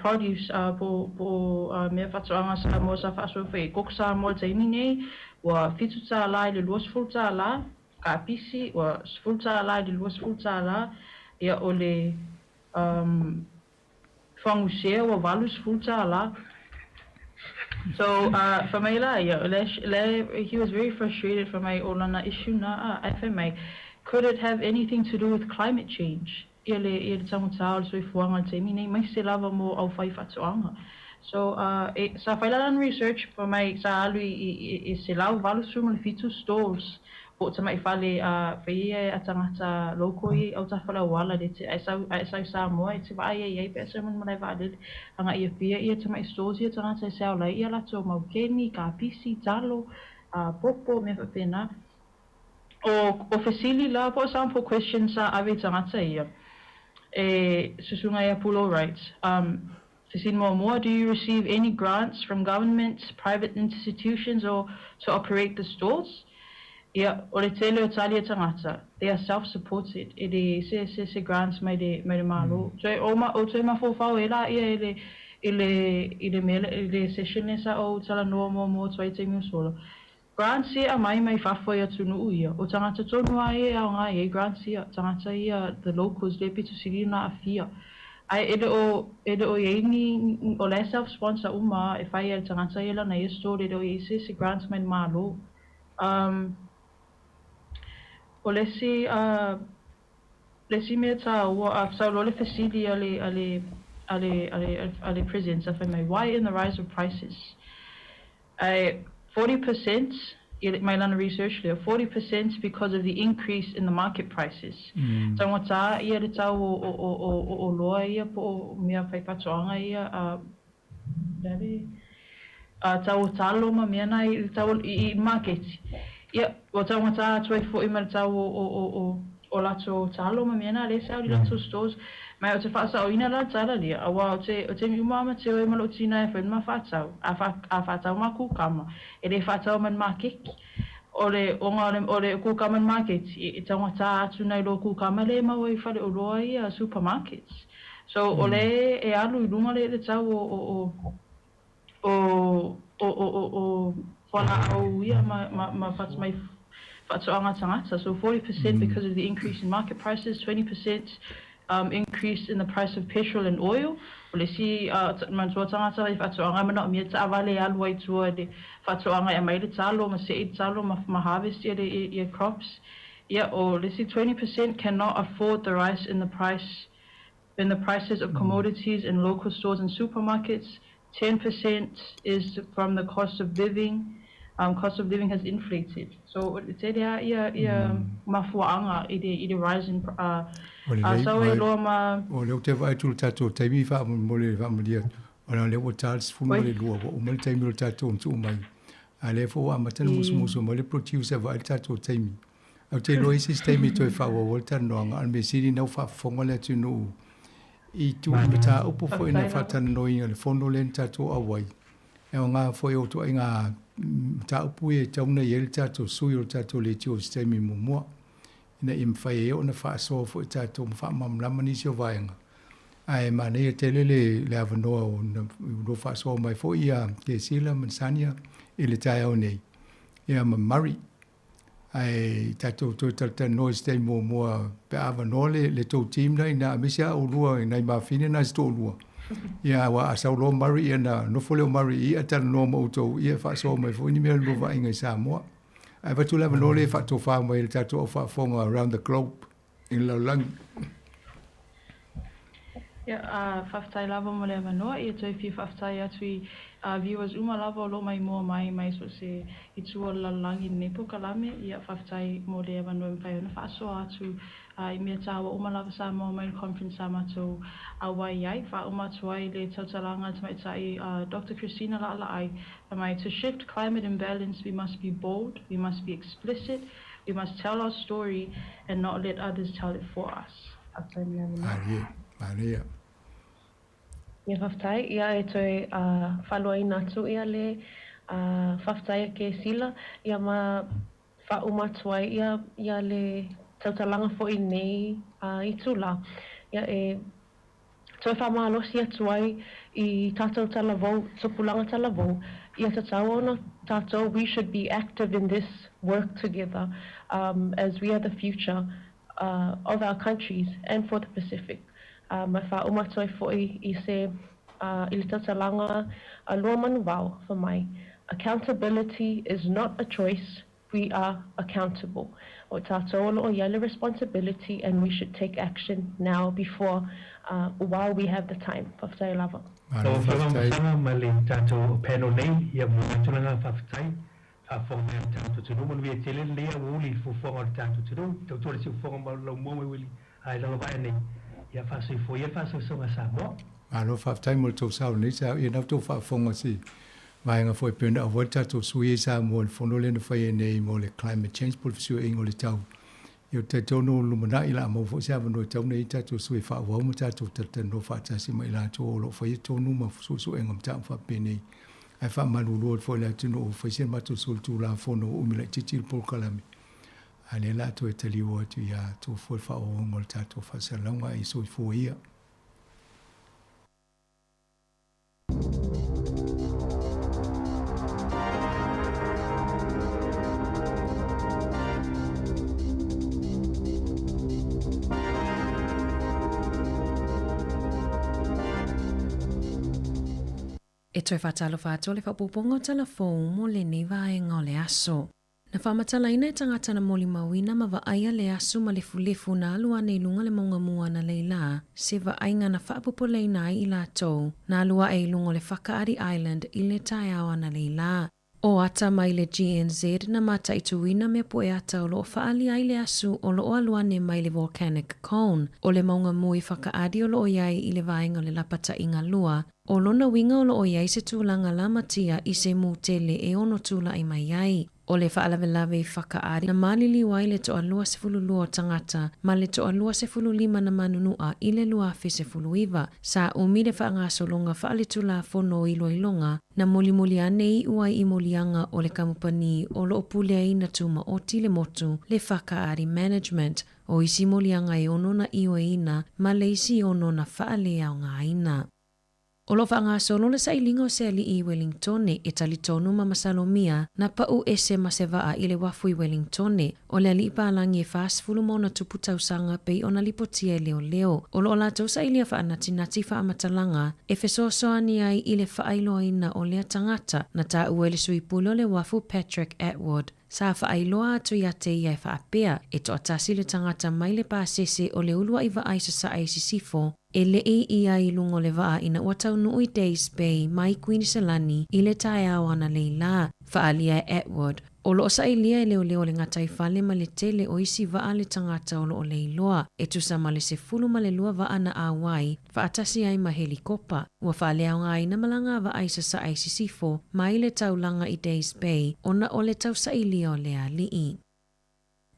produce po po o mea faatoaga Samoa sa faasoa foi i ai koko Samoa i le taimi nei, ua $7 i le $20, kapisi ua $10 i le $20, ia o le fagusea ua $80. So fai mai la ia, le le he was very frustrated fai mai o lana issue na a, ae fai mai, could it have anything to do with climate change? Ia le ia le taugata o le soifuaga i le taimi nei, aemaise lava mo au fai faatoaga. So e sa fai la lana research fai mai sa alu i i i 187 stalls po o tama'i fale fai ia a tagata loko i autafa o le auala le te ae sau ae sau i Samoa e te vaai ai ai pe a sau mai le malae vaalele aga'i i Apia ia tama'i stalls ia tagata e seaola ai ia latou mau keni, kapisi, talo, popo mea faapena. O o fesili la po o sample questions sa ave i tagata ia e susuga ia Pulo Wright fesili muamua, do you receive any grants from government, private institutions or to operate the stores? Ia, o le tele o tali a tagata, they are self-supported, e le se se se grants mai le mai le Malo. Toe o ma o toe mafaufau ai laia i le i le i le mea i le session lea sa ou talanoa muamua atu ai i taimi o sola. Grants ia e aumai mai fafo i atunuu ia, o tagata tonu lava ia e aoga i ai grants ia, tagata ia the locals lea pito sili ona aafia. Ae e le o e le o i ai ni o la e self-sponsor uma lava e fai e le tagata ia lana ia store e le o i ai se se grants mai le Malo. O le isi le isi mea taua, a sau loa le fesili a le a le a le a le a le presenter fai mai, why in the rise of prices? Ae 40% mai lana research lea, 40% because of the increase in the market prices. Taugata ia le tau o o o o o oloa ia po o mea fai faatoaga ia le tau o talo ma mea na i le tau i i maketi. Ia, ua taugata atu ai foi ma le tau o o o o o latou talo ma mea na lea e sell i latou stores. Ma o te faasaoina la le tala lea, auā o te, o taimi uma a mateo ai ma lou tina e fai le ma faatau, a fa, a faatau ma kukama, e le faataua ma ni makeki. O le, ona o le, o le kukama i le maketi, e, e taugatā atu nai lo kukama lea e maua i faleoloa ia, supermarkets. So, o lea e alu i luga le, le tau o, o, o, o, o, o, o, o fualaau ia ma, ma, ma mai faatoaga tagata. So 40% because of the increase in market prices, 20% increase in the price of petrol and oil. O le isi manatua tagata i faatoaga e manaomia taavale e alu ai i tua i le faatoaga e aumai le talo ma sei le talo ma, ma harvest ia le ia crops. Ia, o le isi 20% cannot afford the rise in the price in the prices of commodities in local stores and supermarkets. 10% is from the cost of living. Cost of living has inflated. So, e tele lava ia, ia mafuaaga i le, i le rise in, O le lei, sau ai loa ma. O lea ou te vaai atu i le tatou taimi faamolemole faamalie atu, ona o lea ua ta le 12, ua uma le taimi o le tatou tuu mai. A lea foi ua amata ona musumusu mai le producer e vaai le tatou taimi. Ou te iloa i se isi taimi e toe faaauau ai le talanoaga, a o le mea sili na ua faafofoga le atunuu i tu i mataupu foi na faatalanoaina i le fono lea na tatou auai. E aoga foi o ituaiga mataupu ia e tatau ona i ai le tatou sui o le tatou leitio i se taimi muamua, ina ia mafai ai ona faasoa foi tatou ma faamalamalama nisi o vaega. Ae manaia tele le, le avanoa o lua faasoa mai foi ia Kesila ma Sania i le taeao nei, ia ma Murray. Ae tatou toe talatalanoa i se taimi muamua pe a avanoa le, le tou team na ina aemaise a oulua nai mafine na se toalua. Ia aua a sau loa Murray ia na nofo lea o Murray i i ae talanoa ma outou ia e faasoa mai foi ni mea o le lua vaaiga i Samoa. Ae avatu le avanoa lea e faatofa mai e le tatou au faafofoga around the globe i le lalolagi. Ia, faafetai lava mo le avanoa. Ia toe fia faafetai atu i viewers uma lava o lo o maimoa mai mai so o se itu o le lalolagi i lenei polokalame. Ia, faafetai mo le avanoa e mafai ona faasoa atu i mea taua uma lava sa maua mai i le conference sa matou auai ai. Faauma atu ai le tautalaga a le tamaitai Doctor Christina Laalaai, fai mai, To shift climate imbalance, we must be bold, we must be explicit, we must tell our story and not let others tell it for us. Faafetai mo le avanoa. Malie, malie. Ia faafetai, ia e toe faaluaina atu ia le faafetai a Kesila, ia ma faauma atu ai ia ia le tautalaga foi i lenei itula. Ia e toe faamalosi atu ai i tatou talavou, tupulaga talavou, ia tatau ona tatou, we should be active in this work together as we are the future of our countries and for the Pacific. Ma faauma atu ai foi i se i le tautalaga a Luamanuvao fai mai, Accountability is not a choice, we are accountable. O tatou o lo o i ai le responsibility and we should take action now before while we have the time. Faafetai lava. Malo Lau Afioga faafetai. Masaga ma le tatou panel nei, ia momoli atu le agaga faafetai. Faafofoga mai a le tatou atunuu, manuia tele lenei aoauli i le fuafuaga o le tatou atunuu. Tautua le siufofoga ma laumua mai uili ae lalovaea nei. Ia faasoifua ia le faasoasoaga a Samoa. Malo faafetai mo le tou sao i lenei taeao. Ia na outou faafofoga se vaega foi pei ona auai le tatou sui i Samoa i le fono lea na faia nei mo le climate change po o le fesuiaiga o le tau. Ia ou te talitonu o lumanai o le a maua foi se avanoa e tatau ona i ai tatou sui e faaauau ma tatou talatalanoa faatasi ma i latou o lo o faia tonu ma suesuega o mataupu faapenei. Ae faamalulu atu foi i le atunuu ua fai si a matou solitulafono ua umi laitiiti le polokalame, a o lea o le a toe taliu atu ia outou foi le faaauauga o le tatou faasalalauga ae ia soifua ia. E toe faatalofa atu le faaopoopoga o tala fou mo lenei vaega o le aso. Na faamatalaina e tagata na molimauina ma vaaia le asu ma lefulefu na alu ane i luga le mauga mua na leila se vaaiga na faapopoleina ai i latou na alu ae i luga o le Whakaari Island i le taeao ana leila. O ata mai le GNZ na mataituina mea poe ata o lo o faaali ai le asu o lo o alu ane mai le volcanic cone o le mauga mui Whakaari o lo o i ai i le vaega o le lapataiga lua. O lona uiga o loo i ai se tulaga lamatia i se mū tele e ono tulaʻi mai ai. O le faalavelave i Whakaari na maliliu ai le toa-22 o tagata ma le toa-25 na manunuʻa i le 2019. Sa umi le faagasologa faaletulafono o iloiloga na mulimuli ane iʻu ai i moliaga o le kamupani o loo puleaina tumaoti le motu le Whakaari Management o isi moliaga e ono na ioeina ma le isi ono na faaleaogaina. O loo faagasolo le sailiga o se alii i Welingtone e talitonu ma masalomia na pau ese ma se vaa i le uafu i Welingtone. O le alii palagi e 40+ tausaga pei ona lipotia e leoleo. O loo latou sailia faanatinati faamatalaga e fesoasoani ai i le faailoaina o lea tagata na taua e le sui pule o le uafu Patrick Attwood. Sa faailoa atu ia te ia e faapea, e toatasi le tagata mai le pasese o le uluai vaa i sasae i sisifo, e lei ia i luga o le vaa ina ua taunuu i Days Bay mai Kuiniselani i le taeao analeila, faaalia e Attwood. O loo sailia e leoleo le gataifale ma le tele o isi vaa le tagata o loo leiloa, e tusa ma le 12 vaa na auai faatasi ai ma helikopa. Ua faaleaogaina malaga a vaa i sasae i sisifo mai le taulaga i Days Bay ona o le tausailia o le alii.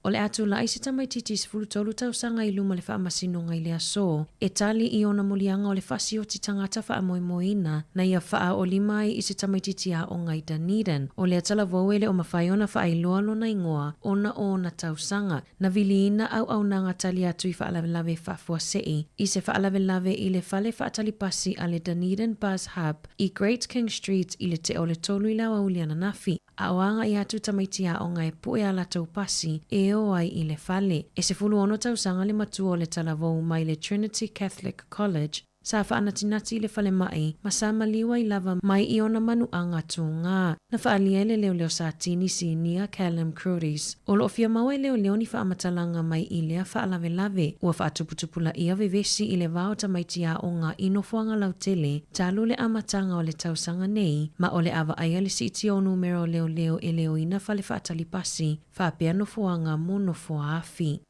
O le a tulaʻi se tamaitiiti 13 tausaga i luma o le faamasinoga i le aso e tali i ona moliaga o le faasioti tagata faamoemoeina na ia faaolima ai i se tamaitiiti aoga i Dunedin. O lea talavou e le o mafai ona faailoa lona igoa ona o ona tausaga. Na viliina auaunaga tali atu i faalavelave faafuasei i se faalavelave i le fale faatalipasi a le Dunedin Bus Hub i Great King Street i le tea o le 3 i le aoauli ananafi, a o agaʻi atu tamaiti aoga e pue a latou pasi e o ai i le fale. E 16 tausaga le matua o le talavou mai le Trinity Catholic College, sa faanatinati i le falemai ma sa maliu ai lava mai i ona manuaga tugā. Na faaalia e le leoleo Satini Sinia Callum Cruris, o loo fia maua e leoleo ni faamatalaga mai i lea faalavelave ua faatuputupulaia vevesi i le va o tamaiti aoga i nofoaga lautele talu le amataga o le tausaga nei, ma o le a vaaia le siitia o numera o leoleo e leoina fale faatalipasi faapea nofoaga mo nofoa afi.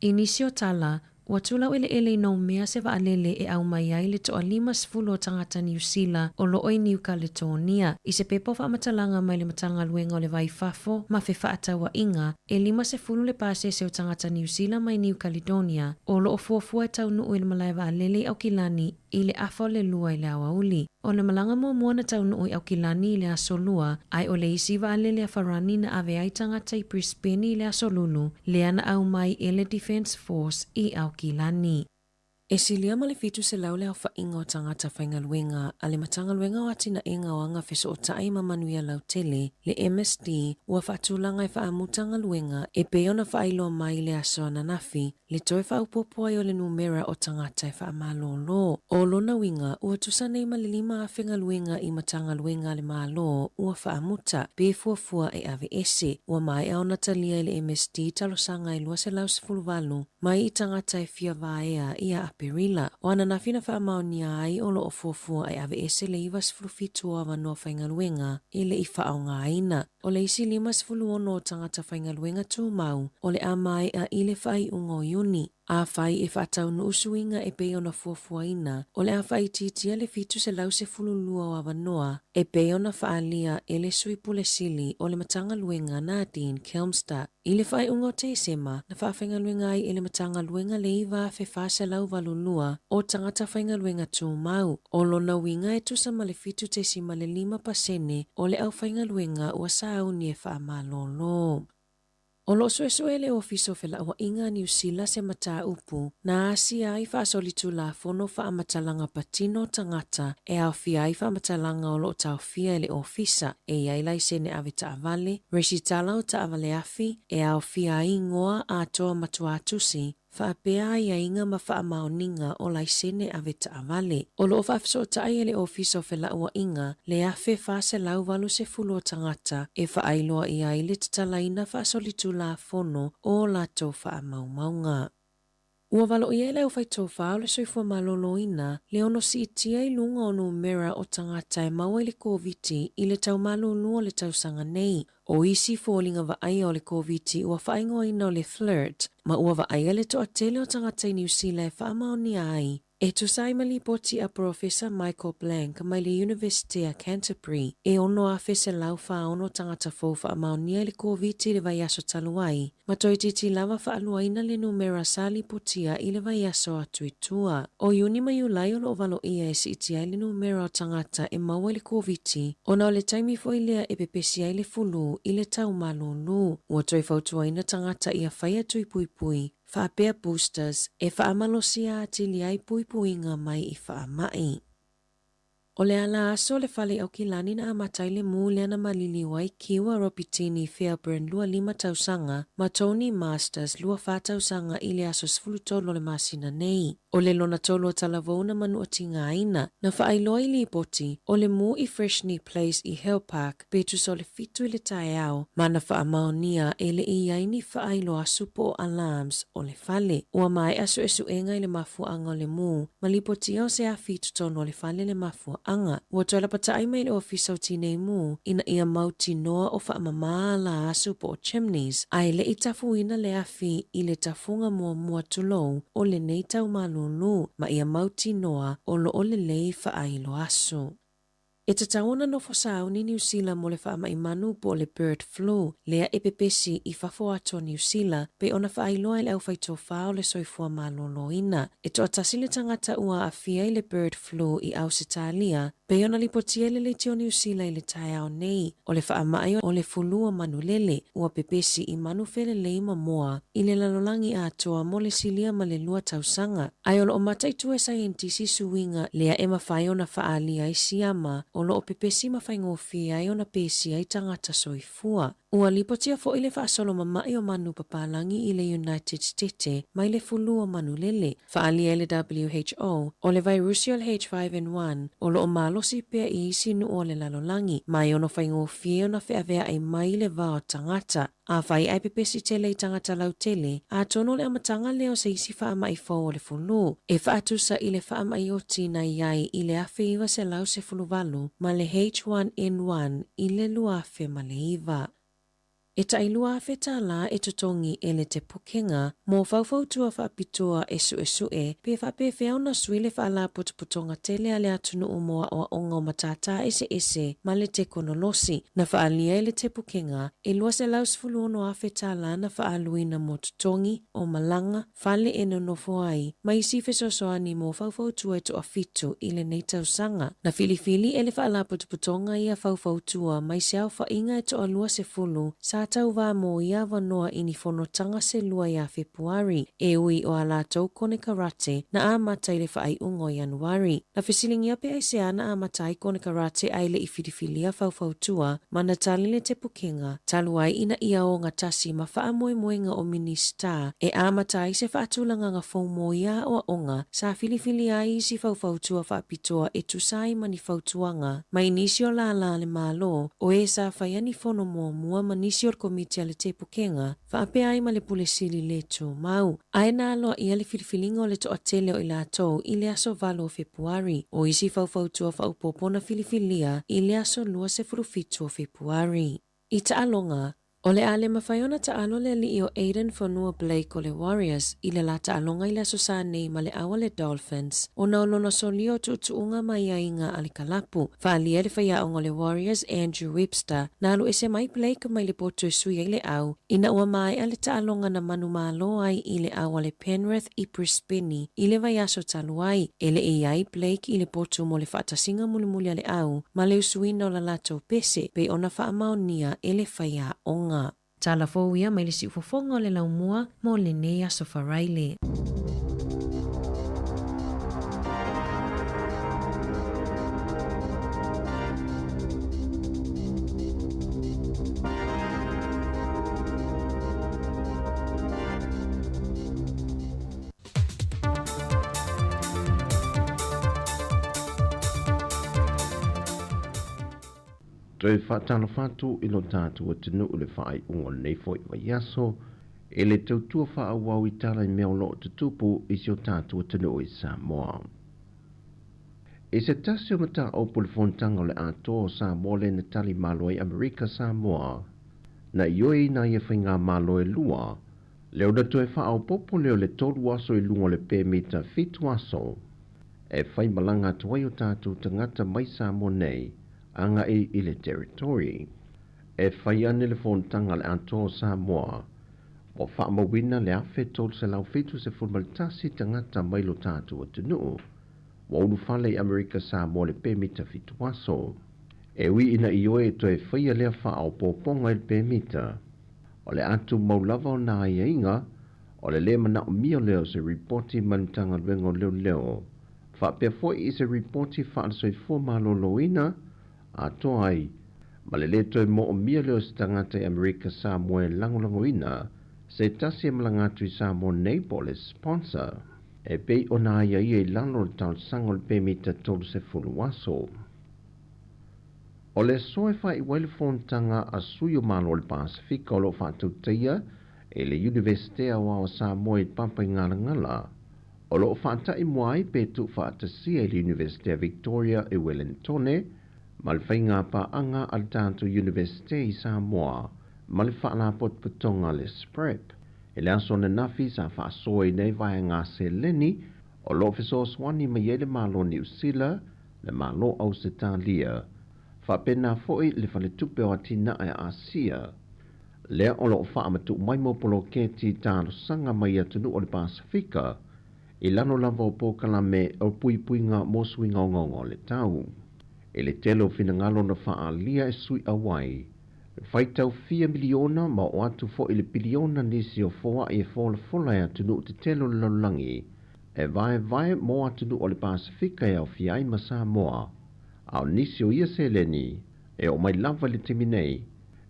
I nisi o tala, ua tulaueleele i Noumea se vaalele e aumai ai le toa-50 o tagata Niu Sila o loo i Niu Kaletonia. I se pepa o faamatalaga mai le Matagaluega o le Va i Fafo ma Fefaatauaiga, e 50 le pasese o tagata Niu Sila mai Niu Kaledonia o loo fuafua e taunuu i le malae vaalele i Aukilani i le 1:30 i le aoauli. O le malaga muamua na taunuu i Aukilani i le aso Lua, ae o le isi vaalele a Farani na ave ai tagata i Brisbane i le aso Lulu, lea na aumai e le Defence Force i Aukilani. E silia ma le 700 le aofaiga o tagata faigaluega a le Matagaluega o Atinaega o Agafesootai ma Manuia Lautele, le MSD, ua faatulaga e faamuta galuega e pei ona faailoa mai i le aso ananafi, le toe faaopoopo ai o le numera o tagata e faamalōlō. O lona uiga, ua tusa nei ma le 5,000 galuega i Matagaluega a le Malo ua faamuta, pe fuafua e aveese. Ua maea ona talia e le MSD talosaga e 218 mai i tagata e fia vaea ia Aperila. O ananafi na faamaonia ai o loo fuafua e aveese le 97 o avanoa faigaluega e le i faaaogaina. O le isi 56 o tagata faigaluega tumau o le a maea i le faaiuga o Iuni. Afai e faataunuu suiga e pei ona fuafuaina, o le a faaitiitia le 712 o avanoa e pei ona faaalia e le Sui Pule Sili o le Matagaluega Nadine Kilmster. I le faaiuga o Tesema, na faafaigaluega ai e le Matagaluega le 9,482 o tagata faigaluega tumau. O lona uiga e tusa ma le 7.5% o le aufaigaluega ua sauni e faamalōlō. O loo suesue e le Ofisa o Felauaiga a Niu Sila se mataupu na asia ai faasolitulafono faamatalaga patino o tagata e aofia ai faamatalaga o loo taofia e le Ofisa e i ai laisene ave taavale, resitala o taavale afi e aofia ai igoa atoa ma tuatusi, faapea aiaiga ma faamaoniga o laisene ave taavale. O loo faafesootai e le Ofisa o Felauaiga le 1,480 o tagata e faailoa i ai le tatalaina faasolitulafono o latou faamaumauga. Ua valoia e le aufaitofā o le soifua malōlōina le ono siitia i luga o numera o tagata e maua i le Koviti i le taumalūlū o le tausaga nei. O isi foliga vaaia o le Koviti ua faaigoaina o le FLIRT, ma ua vaaia le toatele o tagata i Niu Sila e faamaonia ai. E tusa ai ma lipoti a Porofesa Michael Blank mai le Iunivesite a Canterbury, e 6,146 tagata fou faamaonia i le Koviti i le vaiaso talu ai, ma toeitiiti lava faaluaina le numera sa lipotia i le vaiaso atu i tua. O Iuni ma Iulai o loo valoia e siitia ai le numera o tagata e maua i le Koviti, ona o le taimi foi lea e pepesi ai le fulu i le tau malūlū. Ua toe fautuaina tagata ia faia tui puipui, faapea boosters, e faamalosia atili ai puipuiga mai i faamai. O le ala aso le fale Aukilani na amata ai le mū lea na maliliu ai Kiwa Ropitini Fairbairn 25 tausaga ma Tony Masters 24 tausaga i le aso 13 o le masina nei. O le lona tolu o talavou na manuatigaina, na faailoa i lipoti, o le mū i Freshney Place i Hill Park pe tusa o le 7 i le taeao, ma na faamaonia e le i ai ni faailoa asu po o alarms o le fale. Ua maea suesuega i le mafuaaga o le mū, ma lipotia o se afi i totonu o le fale le mafuaaga. Ua toe lapataai mai le Ofisa o Tinei Mu ina ia mautinoa o faamamā ala asu po o chimneys, ae le i tafuina le afi i le tafuga muamua tulou o lenei tau malūlū ma ia mautinoa o loo lelei faailo asu. E tatau ona nofo sauni Niu Sila mo le faamai manu po o le bird flu, lea e pepesi i fafo atu o Niu Sila, pei ona faailoa e le aufaitofā o le soifua malōlōina. E toatasi le tagata ua aafia i le bird flu i Ausetalia, pei ona lipotia e le Leitio Niu Sila i le taeao nei, o le faamai o le fulu o manulele, ua pepesi i manu felelei ma moa i le lalolagi atoa mo le silia ma le 2 tausaga. Ae o loo mataitu e saienitisi suiga lea e mafai ona faaalia ai siama o loo pepesi ma faigofie ai ona pesia ai tagata soifua. Ua lipotia foi le faasolo mama'i o manu papalagi i le United States mai le fulu o manulele. Faaalia e le WHO, o le vairusi o le H5N1 o loo malosi pea i isi nuu o le lalolagi, ma e ono faigofie ona feavea'i mai i le va o tagata. Afai ae pepesi tele i tagata lautele, atonu o le amataga lea o se isi faamai fou o le fulu, e faatusa i le faamai oti na i ai i le 1918 ma le H1N1 i le 2009. E tai $2,000 e totogi e le Te Pukenga mo faufautua faapitoa e suesue pe faapefea ona sui le faalapotopotoga tele a le atunuu mo aoaoga o matātā eseese ma le tekonolosi. Na faaalia e le Te Pukenga e $216,000 na faaaluina mo totogi o malaga, fale e nonofo ai, ma isi fesoasoani mo faufautua e toafitu i lenei tausaga. Na filifili e le faalapotopotoga ia faufautua mai se aofaiga e toa 20 sa tauvā mo ia avanoa i ni fonotaga se lua iā Fepuari, e ui o a latou konekarate na amata i le faaiuga o Ianuari. Na fesiligia pe aisea na amata ai konekarate ae le i filifilia faufautua, ma na tali le Te Pukenga, talu ai ina ia ogatasi ma faamoemoega o Minisita e amata ai se faatulagaga fou mo ia aoaoga, sa filifilia ai isi faufautua faapitoa e tusa ai ma ni fautuaga mai nisi o lālā a le Malo, o e sa faia ni fono muamua ma nisi o le komiti a le Te Pukenga, faapea ai ma le Pule Sili le Tumau. Ae na aloaia le filifiliga o le toatele o i latou i le aso 8 o Fepuari. O isi faufautua faaopoopo na filifilia i le aso 27 o Fepuari. I taaloga, o le a le mafai ona taalo le alii o Aiden Fonua Blake o le Warriors i le la taaloga i le aso Sa nei ma le au a le Dolphins ona o lona solia o tuutuuga ma aiaiga a le kalapu. Faaalia e le faiaoga o le Warriors Andrew Webster na alu ese mai Blake mai le poto e sui ai le au ina ua maea le taaloga na manumalo ai i le au a le Penrith i Brisbane i le vaiaso talu ai. E le i ai Blake i le poto mo le faatasiga mulimuli a le au ma le usuina o la latou pese pei ona faamaonia e le faiaoga. Tala fou ia mai le siufofoga o le laumua mo lenei aso Faraile. Toe faatalofa atu i lo tatou atunuu i le faaiuga o lenei foi vaiaso e le tautua faaauau i tala i mea o loo tutupu i si o tatou atunuu i Samoa. I se tasi o mataupu i le fonotaga o le Atoa o Samoa lea na tali malo ai Amerika Samoa, na ioeina ai e faigamalo e lua, lea ona toe faaopoopo lea o le 3 aso i luga o le pemita 7 aso. e faimalaga atu ai o tatou tagata mai Samoa nei agaʻi i le territory. E fai ane le fonotaga a le atoa o Samoa ua faamauina le 1371 tagata mai lo tatou atunuu ua ulufale i Amerika Samoa le pemita fituaso. E ui ina ioe e toe faia lea faaopoopoga i le pemita. O le atu mau lava o nā aiaiga o le lē manaʻomia lea o se ripoti mai le Matagaluega o Leoleo. Faapea foi i se ripoti faale-soifua malōlōina atoa ai ma le lē toe moʻomia lea o se tagata i Amerika Samoa e lagolagoina se tasi e malaga atu i Samoa nei po o le sponsor. E pei ona aiaia i lalo o le talosaga o le pemita 30 aso. O le aso e faaiu ai le fonotaga a sui o Malo o le Pasefika o loo faatautaia e le Iunivesite Aoao o Samoa i Papaigalagala. O loo faataʻi mua ai pe tuufaatasia i le Iunivesite a Victoria e Wellingtone ma le faiga paaga a le tatou Iunivesite i Samoa ma le Faalapotopotoga le SPREP. E le aso ananafi sa faasoa ai nei vaega seleni o loo fesoasoani mai ai le Malo Niu Sila, le Malo Ausetalia, faapena foʻi le Faletupe o Atinae a Asia. Lea o loo faamatuʻu mai mo poloketi talosaga mai atunuu o le Pasefika i lalo lava o polokalame o puipuiga mo suiga ogaoga o le tau. E le tele o finagalo na faaalia e sui auai faitau fia miliona ma o atu foʻi le piliona nisi o foaʻi e folafola e atunuu tetele o le lalolagi e vaevae mo atunuu o le Pasefika e aofia ai ma Samoa. A o nisi o ia seleni e oo mai lava i le taimi nei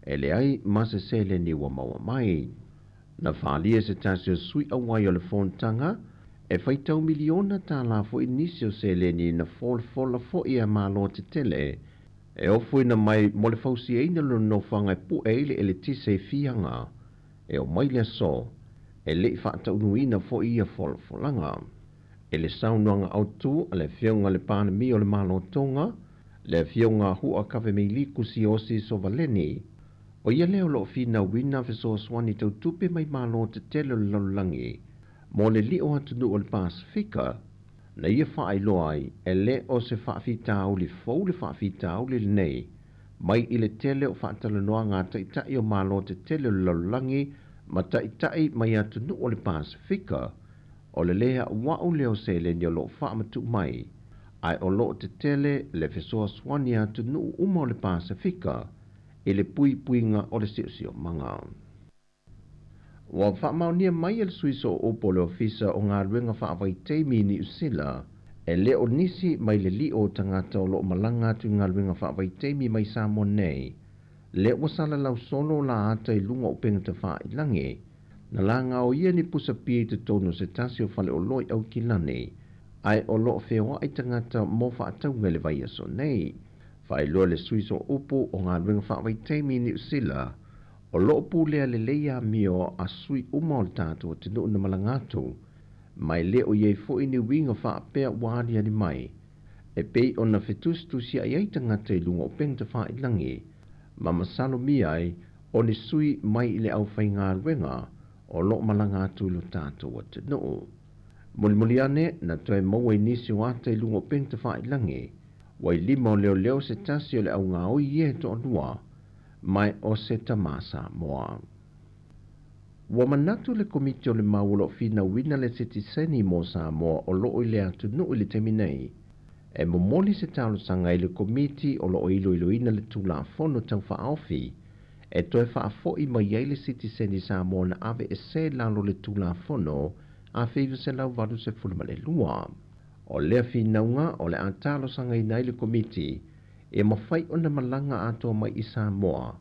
e leai ma se seleni ua maua mai. Na faaalia se tasi o sui auai o le fonotaga e faitau miliona tālā foʻi nisi o seleni na folafola foʻi a malo tetele e ofoina mai mo le fausiaina le nonofoaga e puʻe ai le eletise i fiaga e oo mai le aso e leʻi faataunuuina foʻi ia folafolaga. E le saunoaga autū a le afioga le Palemia o le Malo Toga, le afioga Hu'akavameiliku Siaosi Sovaleni, o ia lea o loo finauina fesoasoani tautupe mai malo tetele o le lalolagi mo le liʻo atunuu o le Pasefika. Na ia faailoa ai e lē o se faafitauli fou le faafitauli lenei mai i le tele o faatalanoaga a taʻitaʻi o malo tetele o le lalolagi ma taʻitaʻi mai atunuu o le Pasefika. O le lē aʻuaʻu lea o seleni o loo faamatuʻu mai, ae o loo tetele le fesoasoani a atunuu uma o le Pasefika i le puipuiga o le siosiomaga. Ua faamaonia mai e le sui sooupu o le Ofisa o Galuega Faavaitaimi i Niu Sila e lē o nisi mai le liʻo o tagata o loo malaga atu i galuega faavaitaimi mai Samoa nei lea ua salalau solo la ata i luga o upega tafailagi. Na laga o ia ni pusapia i totonu o se tasi o faleoloa i Aukilani, ae o loo feoaʻi tagata mo faatauga i le vaiaso nei. Faailoa le sui sooupu o Galuega Faavaitaimi i Niu Sila o loo pulea lelei amio a sui uma o le tatou atunuu na malaga atu mai lē o iai foʻi ni uiga faapea ua aliali mai e pei ona fetusitusiaʻi ai tagata i luga o upega tafailagi ma masalomia ai o ni sui mai i le aufaigaluega o loo malaga atu i lo tatou atunuu. Mulimuli ane na toe maua i nisi o ata i luga o upega tafailagi ua i lima o leoleo se tasi o le augaoi ia e toalua mai o se tamā Samoa. Ua manatu le Komiti o le Mau o loo finauina le sitiseni mo Samoa o loo i le atunuu i le taimi nei e momoli se talosaga i le Komiti o loo iloiloina le Tulafono Taufaaofi e toe faafoʻi mai ai le sitiseni Samoa na ave ese lalo le Tulafono 1982. O lea finauga o le a talosagaina ai le Komiti e mafai ona malaga atoa mai i Samoa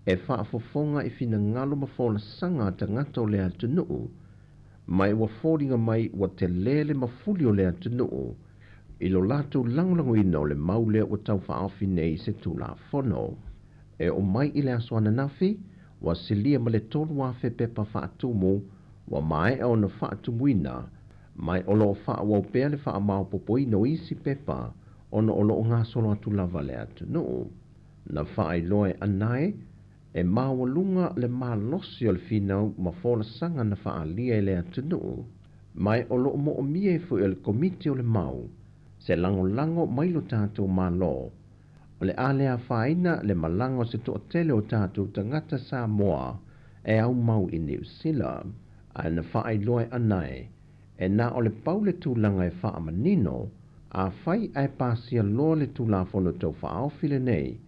e faafofoga i finagalo ma folasaga a tagata o le atunuu mai ua foliga mai ua telē le mafuli o le atunuu i lo latou lagolagoina o le mau lea ua taufaaofi nei i se Tulafono. E oo mai i le aso ananafi ua silia ma le 3,000 pepa faatumu ua maeʻa ona faatumuina mai o loo faaauau pea le faamaopopoina o isi pepa ona o loo gasolo atu lava le atunuu. Na faailoa e anae e maualuga le malosi o le finau ma folasaga na faaalia i le atunuu mai o loo moʻomia ai foʻi e le Komiti o le Mau se lagolago mai lo tatou Malo. O le a le afaina le malaga o se toatele o tatou tagata Samoa e aumau i Niu Sila, ae na faailoa e Anae e na o le pau le tulaga e faamanino, afai ae pasia loa le Tulafono Tau Faaofi lenei,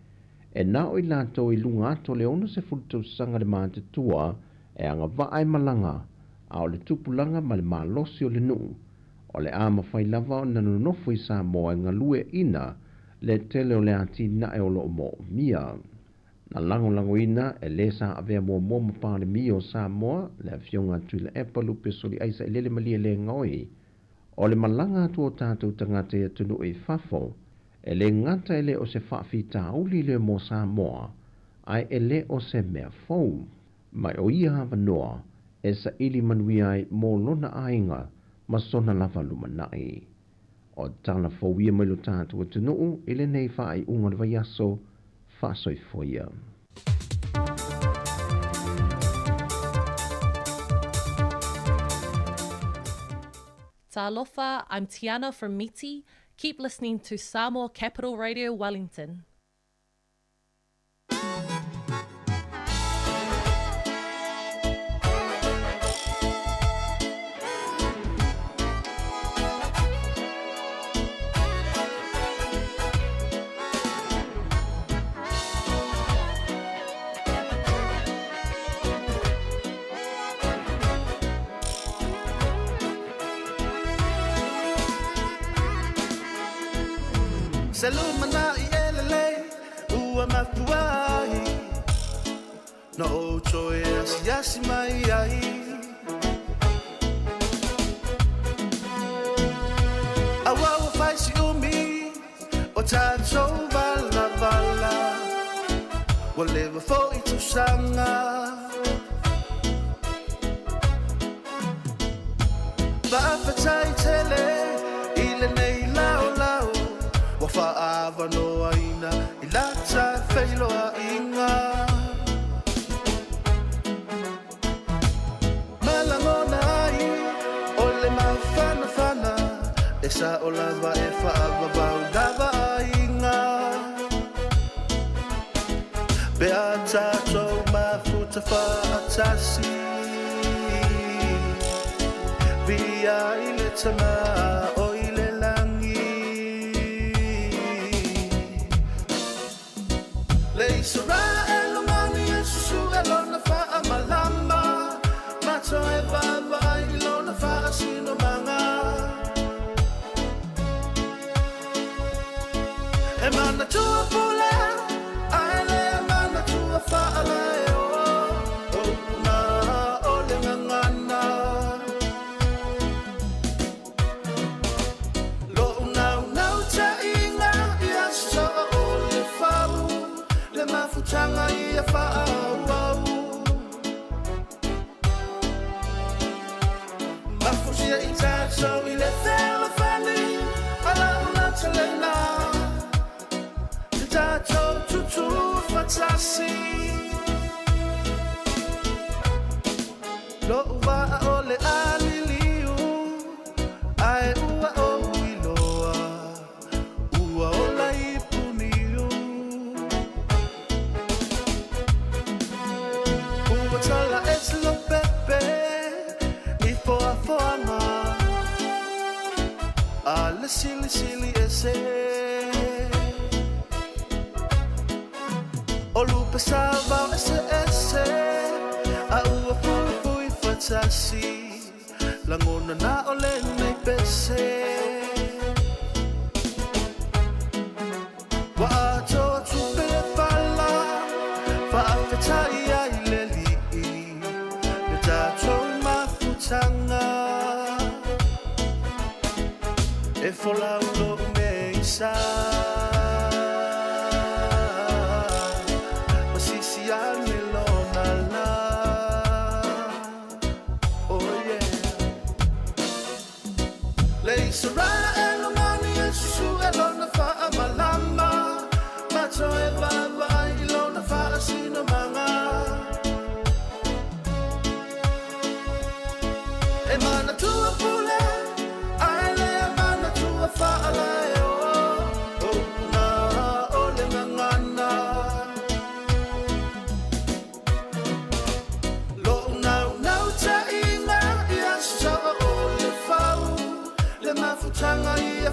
e na o i latou i luga atu o le 60 tausaga le matutua e agavaa e malaga, a o le tupulaga ma le malosi o le nuu, o le a mafai lava ona nonofo i Samoa e galueaiina le tele o le atinae o loo moomia. Na lagolagoina e le sa avea muamua ma Palemia o Samoa, le Afioga Tuilaepa Lupe Soliai Sailele Malielegaoi, o le malaga atu o tatou tagata i atunuu i fafo, e le gata e le o se faafitauli lea mo Samoa, ae e le o se mea fou. Ma o ia avanoa e saili manuia ai mo lona aiga ma sona lava lumanai. O tala fou ia mai lo tatou atunuu i lenei faaiuga o le vaiaso, faasoifua ia. Talofa, I'm Tiana from Miti. Keep listening to Samoa Capital Radio Wellington. Se lumanai e lelei ua mafua ai Na ou toe asiasi mai ai Aua ua fai si umi o tatou valavala Ua leva foi tausaga Faafetai tele i lenei laolao Ua faaavanoaina i lata feiloaiga Ma lagona ai o le mafanafana E sao lava e faavavau lava aiga Pe a tatou mafuta faatasi Viia i le Tama o i le lagi Le Isaraelu mani e susue lona faamalama Ma toe vaavaai i lona faasinomaga E manatua pule ae le manatua faalaeo O upu na o le gagana Lo'u naunautaiga ia soa o le fau Le mafutaga ia faaauau Mafusia i tatou i le fealofani A lau lautelega Te tatou tutu faatasi Lo'u vaa o le a liliu Ae ua ou iloa Ua ola i puniu Ua tala ese Lopepe i foafoaga A le silisili ese O lupe sa vao eseese A ua fuifui faatasi Lagona na o lenei pese Ua atoa tupe le pala Faafetai ai le Alii Le tatou mafutaga E folau lo'u meisa Ma sisi ane lona la Oh yeah Le Isaraelu mani e susue lona faamalama Ma toe vaavaai i lona faasinomaga E manatua pule ae le manatua faalaeo mafutaga ia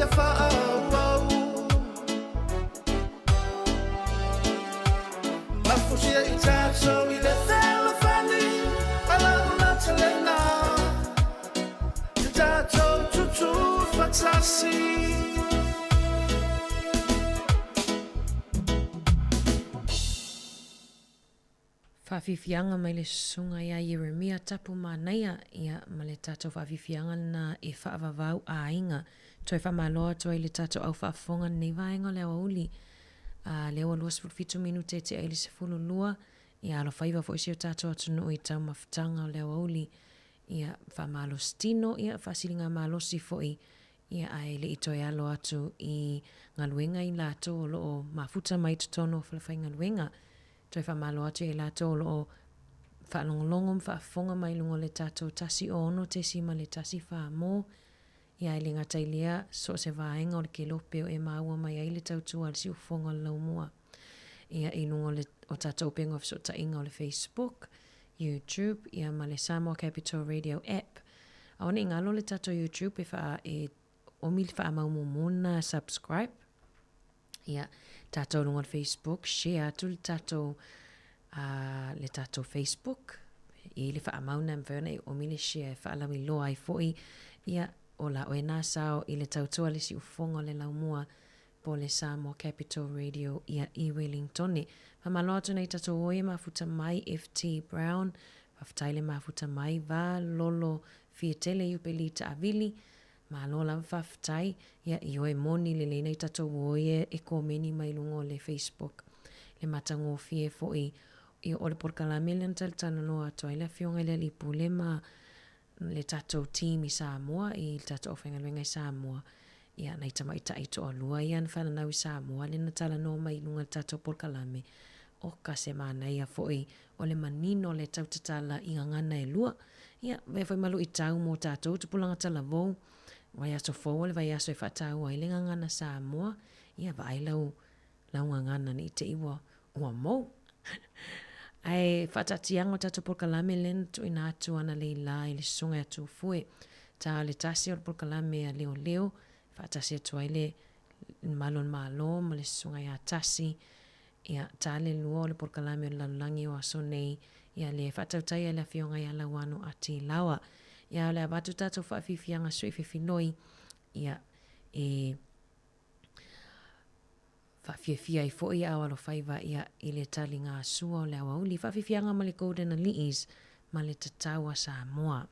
faaauau mafusia i tatou i le fealofani malaulatelena te tatou tutū fatasi. Faafiafiaga mai le susuga ia Ieremia Tapu Manaia, ia, ma le tatou faafiafiaga lena e faavavau aiga. Toe faamalo atu ai i le tatou au faafofoga lenei vaega o le aoauli. A lea ua 27 minute e tea i le 12, ia alofaiva foi si o tatou atunuu i taumafataga o le aoauli. Ia, faamalosi tino, ia, faasiligamalosi foi, ia, ae le i toe alo atu i galuega i latou o lo o mafuta mai i totonu o falefaigaluega. Toe faamalo atu ia i latou o lo o faalogologo ma faafofoga mai i luga o le tatou 106.1 Samoa, ia ae le gata i lea, so o se vaega o le kelope o e maua mai ai le tautua a le siufofoga o le laumua. Ia i luga o le o tatou upega o fesootaiga o le Facebook, YouTube, ia ma le Samoa Capital Radio app. Aua ne i galo le tatou YouTube e faa e omi le faamaumumuga subscribe. Ia, tatou luga o le Facebook, share atu le tatou, le tatou Facebook, i le faamau na mafai ona e omi le share e faalauiloa ai foi, ia, o la oe nā sao i le tautua le siufofoga o le laumua po o le Samoa Capital Radio ia i Wellingtone. Faamalo atu nei tatou oi e mafuta mai FT Brown, faafetai le mafuta mai, va lolo fia tele i upe li taavili, Malo lava faafetai, ia ioe moni lelei nai tatou oi e e komeni mai luga o le Facebook. Le matagofie foi ia o le polokalame lea na talatalanoa atu ai le afioga i le Alii Pule ma le tatou team i Samoa i le tatou aufaigaluega i Samoa. Ia nai tamaitai toalua ia na fananau i Samoa lea na talanoa mai i luga o le tatou polokalame. Oka se manaia foi o le manino o le tautatala i gagana e lua. Ia, avea foi ma luitau mo tatou tupulaga talavou. Vaiaso fou o le vaiaso e faataua ai le gagana Samoa. Ia, vaai lau, lau gagana ne i te i ua, ua mou. Ae faataatiaga o tatou polokalame lea na tuuina atu analeila i le susuga ia Tufue. Ta o le tasi o le polokalame a Leoleo, faatasi atu ai le Malu o le Malo ma le susuga ia Tasi. Ia, ta le lua o le polokalame o le lalolagi o aso nei, ia le faatautaia e le Afioga ia Lauano Ati Laoa. Ia, o le avatu tatou faafiafiaga sui fefiloi, ia, e faafiafia ai foi ao alofaiva, ia, i le taligasua o le aoauli. Faafiafiaga ma le Golden Aliis ma le tatau a Samoa.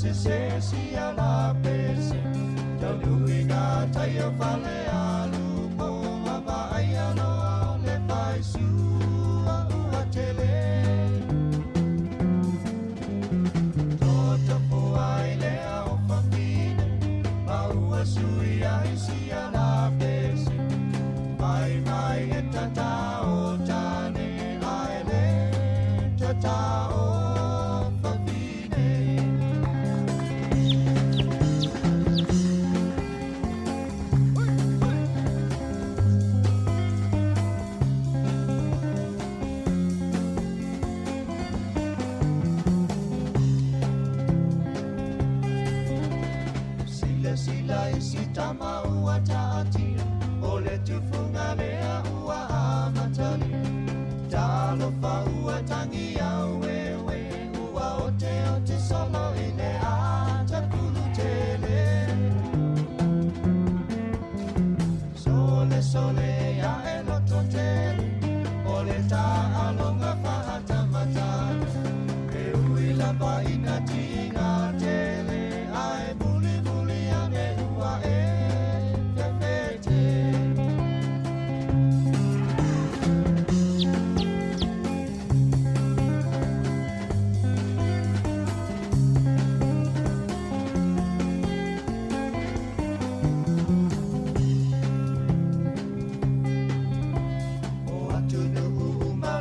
sese si ala pese Taunu i ngā tai o fale alu po ma vai aloa o le fai sua ua tele Toto po ai lea o whawhine Ma ua sui ai si ala pese Mai mai e tata o tane ai le tata o whawhine. Sila sila isi tama ua taatia O le tufunga lea ua amatalia Talofa ua tangi au wewe Ua ote ote solo i le ata kulu tele Sole sole ia e loto tele O le ta alonga fahata matana E ui lava ina tinga tele Ae muli muli ane ua e fefete. O atu nu'u uma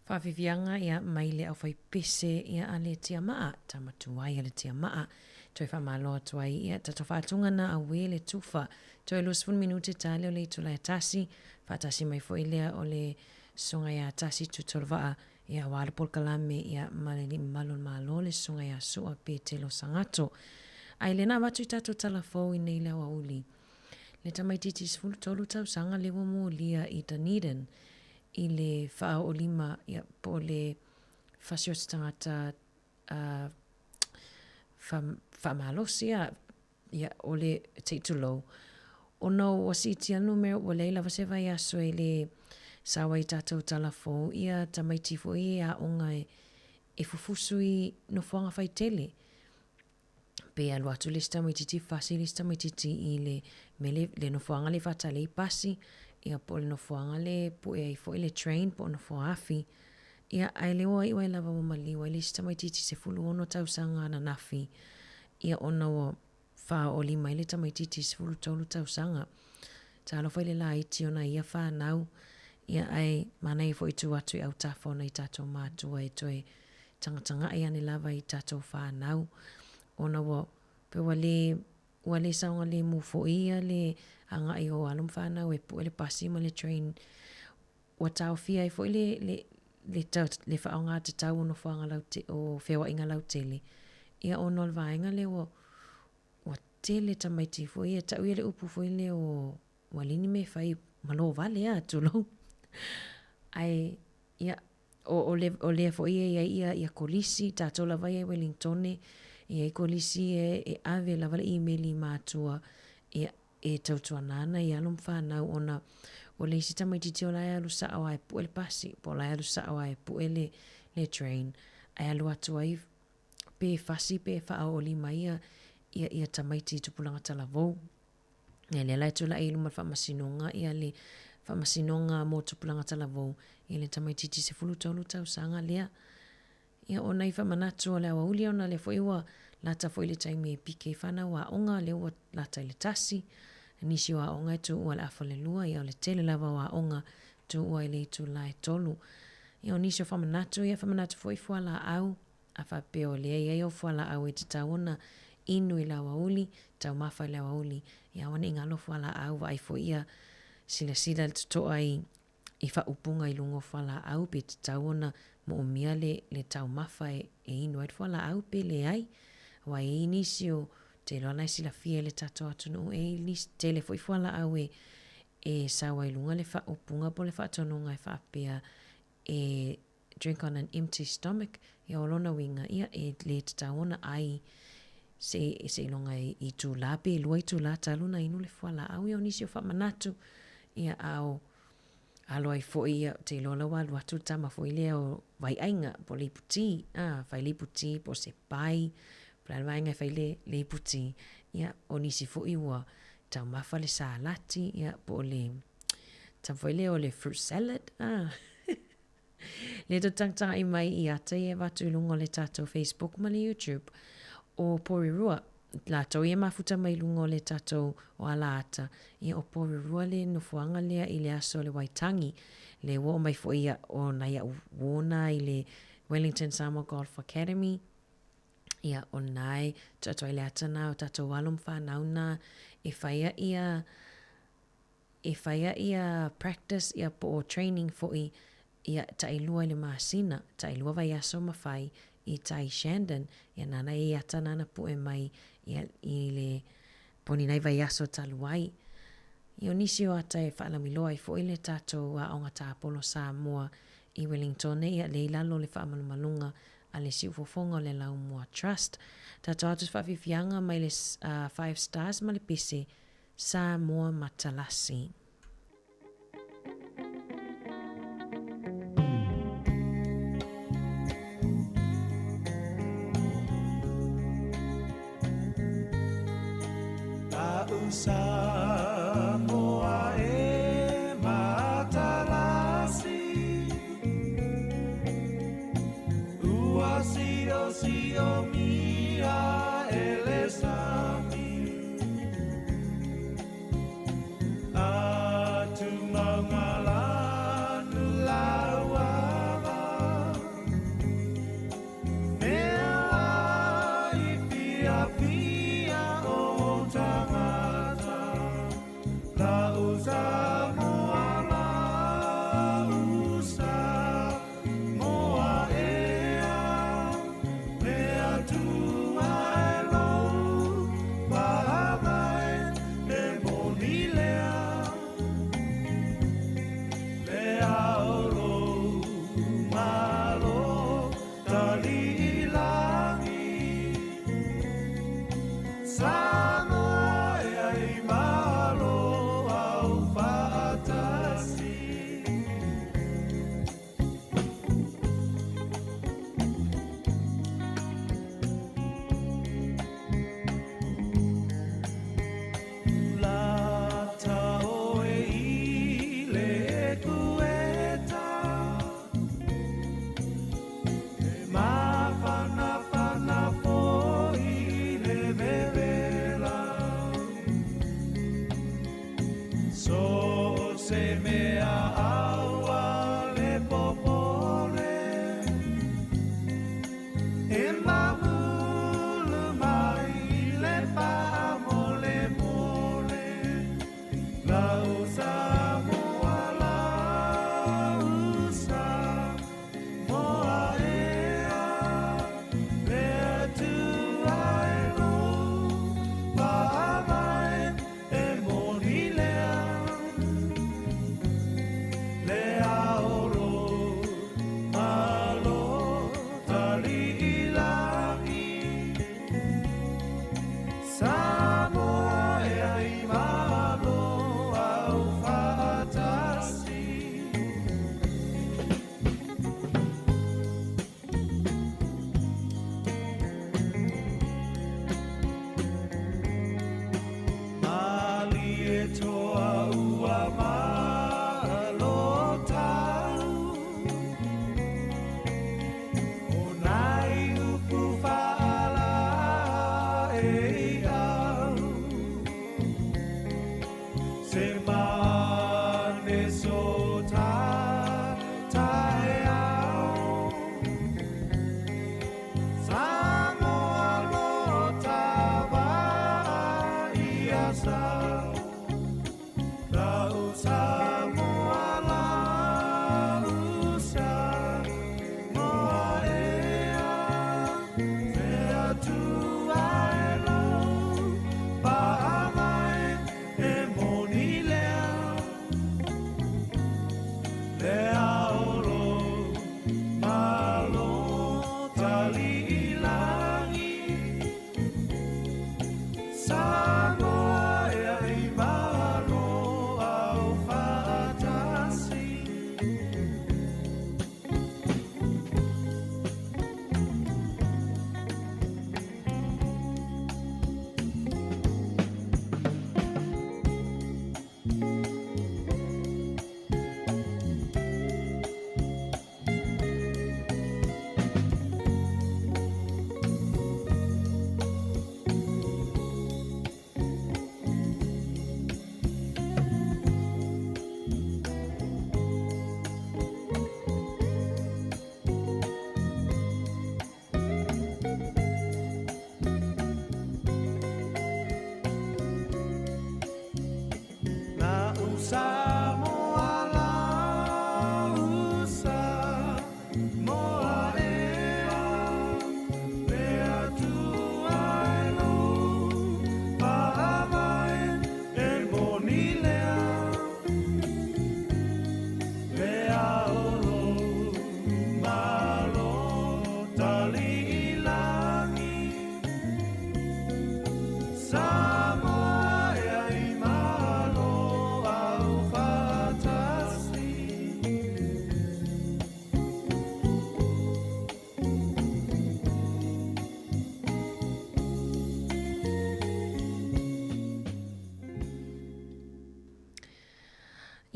Faafiafiaga ia mai le aufaipese ia a le Tiamaa, tama tuai a le Tiamaa. Toe faamalo atu ai ia tatou faatuga na auē le tufa. Toe 20 minute ta lea o le itula e tasi, faatasi mai foi lea o le Susuga ia Tasi Tutolovaa ia aua le polokalame ia ma le Alii Mamalu o le Malo le Susuga ia Su'a Petelo Sagato. Ae lea na avatu i tatou tala fou i nei le aoauli. Le tamaitiiti 13 tausaga lea ua molia i Dunedin i le faaoolima ia po o le fasi o se tagata faamalosi a ia o le se i tulou ona ua siitia le numera ua leai lava se vaiaso e le sao ai i tatou tala fou ia tamaiti foi ia e aoga e fufusu i nofoaga faitele. Pe alu atu le isi tamaititi fasi le isi tamaititi i le mea le, le nofoaga le faatali ai pasi, ia po o le nofoaga le pue ai foi le train po o nofoa afi. Ia, ae le ua iu ai lava ua maliu ai le isi tamaititi 16 tausaga ananafi, ia ona ua faaoolima ai le tamaititi 13 tausaga. Talofa i le laiti o nai ia fanau, ia ae manaia foi tuu atu i autafa o nai tatou matua e toe tagatagai ane lava i tatou fanau ona ua pei ua le ua le saogalemu foi ia le agai o alo ma fanau e pue le pasi ma le train ua taofia ai foi le le le le faaaoga tatau o nofoaga laute o feoaiga lautele ia ona o le vaega lea ua ua tele tamaiti foi ia tau ia le upu foi lea o ua leai ni mea e fai ma lo vale a tulou ae ia O, o, le, o lea foi e i ai ia, ia kolisi, tātou lava ia i Wellingtone, e i ai kolisi e, e ave lava le imeli i mātua, ia, e tautuana ana i alo ma whānau ona o le isi tamaititi o la e alu sa'o a e pu'e le pasi, po o la e alu sa'o a e pu'e le, le train, ae alu atu ai pe fasi pe faaooli mai ia, ia, ia tamaiti i tupulaga talavou. Ia lea la e tulai i luma o le faamasinoga ia le faamasinoga mo tupulaga talavou i le tamaitiiti 13 tausaga lea. Ia o nai faamanatu o le aoauli ona lea foi ua lata foi le taimi e pike ai fanau aoga lea ua lata i le tasi. Nisi o aoga e tuua i le afa o le lua ia o le tele lava o aoga tuua i le itula e tolu. Ia o nisi o faamanatu ia faamanatu foi fualaau A faapea o lea e i ai ou fualaau e tatau ona inu i le aoauli, taumafa i le aoauli, ia aua ne i galo fualaau, vaai foi ia silasila le totoa i i faaupuga i luga o fualaau pe tatau ona moomia le le taumafa e e inu ai le fualaau pe leai. Aua e i ai nisi o, ou te iloa la e silafia e le tatou atunuu, e i ai nisi, tele foi fualaau e e sau ai i luga le faaupuga po o le faatonuga e faapea e drink on an empty stomach, ia o lona uiga, ia e le tatau ona ai se seiloga i itula pe lua itula talu ona inu le fualaau, ia o nisi o faamanatu, ia a o alo ai foi ia, ou te iloa la ua alu atu le tama foi lea o Vaiaiga po o le iputi, a, fai le iputi po o se pai, po o le a le vaega e fai le, le iputi, ia o nisi foi ua taumafa le salati, ia po o le tama foi lea o le fruit salad, a. Lea tou tagatagai mai i ata ia e avatu i luga o le tatou Facebook ma le YouTube. O Porirua, latou ia e mafuta mai i luga o le tatou o Alaata, ia o Porirua le nofoaga lea i le aso o le Waitangi, lea ua oo mai foi ia o nai a'u uo na i le Wellington Samoa Golf Academy, ia o lena e tuu atu ai le ata na o tatou alo ma fanau na e fai ia E fai ai ia practice ia po o training foi ia tailua i le masina, tailua vaiaso ma fai i tai Shandon, ia nana e iata nana pue mai ia i le poni nai vaiaso talu ai. Ia o nisi o ata e faalauiloa ai foi le tatou aoga tapolo Samoa i Wellingtone ia lea i lalo o le faamalumaluga a le siufofoga o le Laumua Trust. Tatou atu se faafiafiaga mai le Five Stars ma le pese Samoa Matalasi. La'u Samoa e matalasi Ua siosiomia e le sami.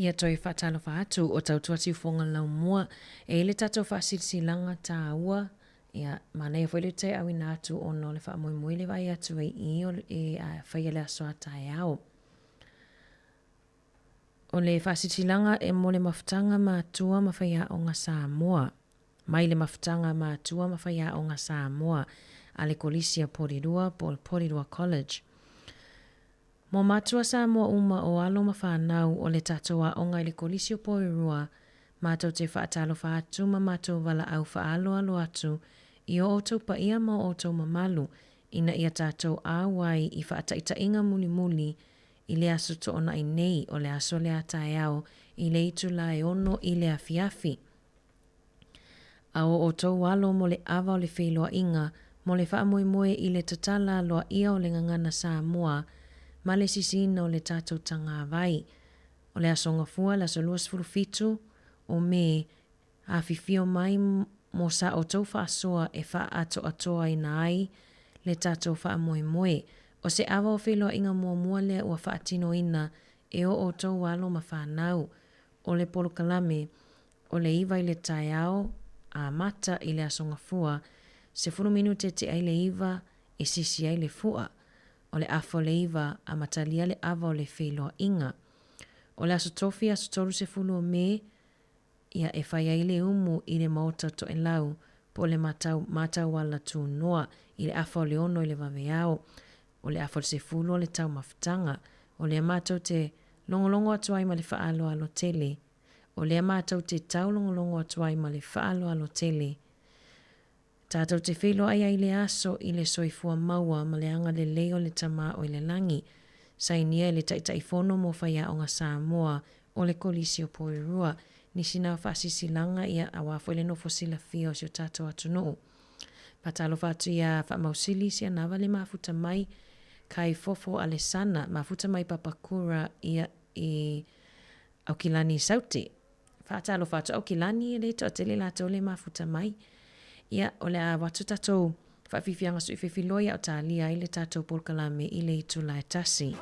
Ia toe faatalofa atu o tautua siufoga laumua e i le tatou faasilasilaga tāua ia manaia foi le toe auina atu ona o le faamoemoe le vaai atu ai i o e faia le aso a taeao. O le faasilasilaga e mo le mafutaga matua ma faiaoga Samoa. Mai le mafutaga matua ma faiaoga Samoa a le Kolisi a Porirua po o le Porirua College. Mo matua Samoa uma o alo ma whānau o le tatou aoga i le Kolisi o Poerua, matou te faatalofa atu ma matou valaau faaaloalo atu i o outou paia ma o outou mamalu ina ia tatou auai i faataitaiga mulimuli i le aso toonai nei o le aso lea taeao i le itula e 6 i le afiafi. A o outou alo mo le ava o le feiloaiga mo le faamoemoe i le tatala aloaia o le gagana Samoa ma le sisiina o le tatou tagavai. O le aso Gafua le aso 27 o Me, afifio mai mo sa outou faasoa e faaatoatoaina ai le tatou faamoemoe. O se ava o feiloaiga muamua lea ua faatinoina e o outou alo ma fanau. O le polokalame, o le 9 i le taeao, amata i le aso Gafua, 10 minute tea i le 9 e sisi ai le fua. O le afa o le 9, amatalia le ava o le feiloaiga. O le aso Tofi aso 30 o Me, ia e fai ai le umu i le maota o Toelau po o le matau, matauala tunoa i le afa o le 6 i le vaveao. O le afa o le 10 o le taumafataga. O lea matou te logologo atu ai ma le faaaloalo tele. O lea matou te taulogologo atu ai ma le faaaloalo tele. Tatou te feiloai ai le aso i le soifua maua ma le agalelei o le Tama o i le lagi. Sainia e le Taitaifono mo Faiaoga Samoa o le Kolisi o Poerua. Nisi na o faasisilaga ia auā foi le nofo silafia o si o tatou atunuu. Faatalofa atu iā Faamausili Sianava le mafuta mai kai fofo Alesana mafuta mai Papakura ia i Aukilani Saute. Faatalofa atu Aukilani e le toatele latou le mafuta mai. Ia, o le a avatu tatou faafiafiaga suifefiloa ia o talia ai le tatou polokalame i le itula e 1.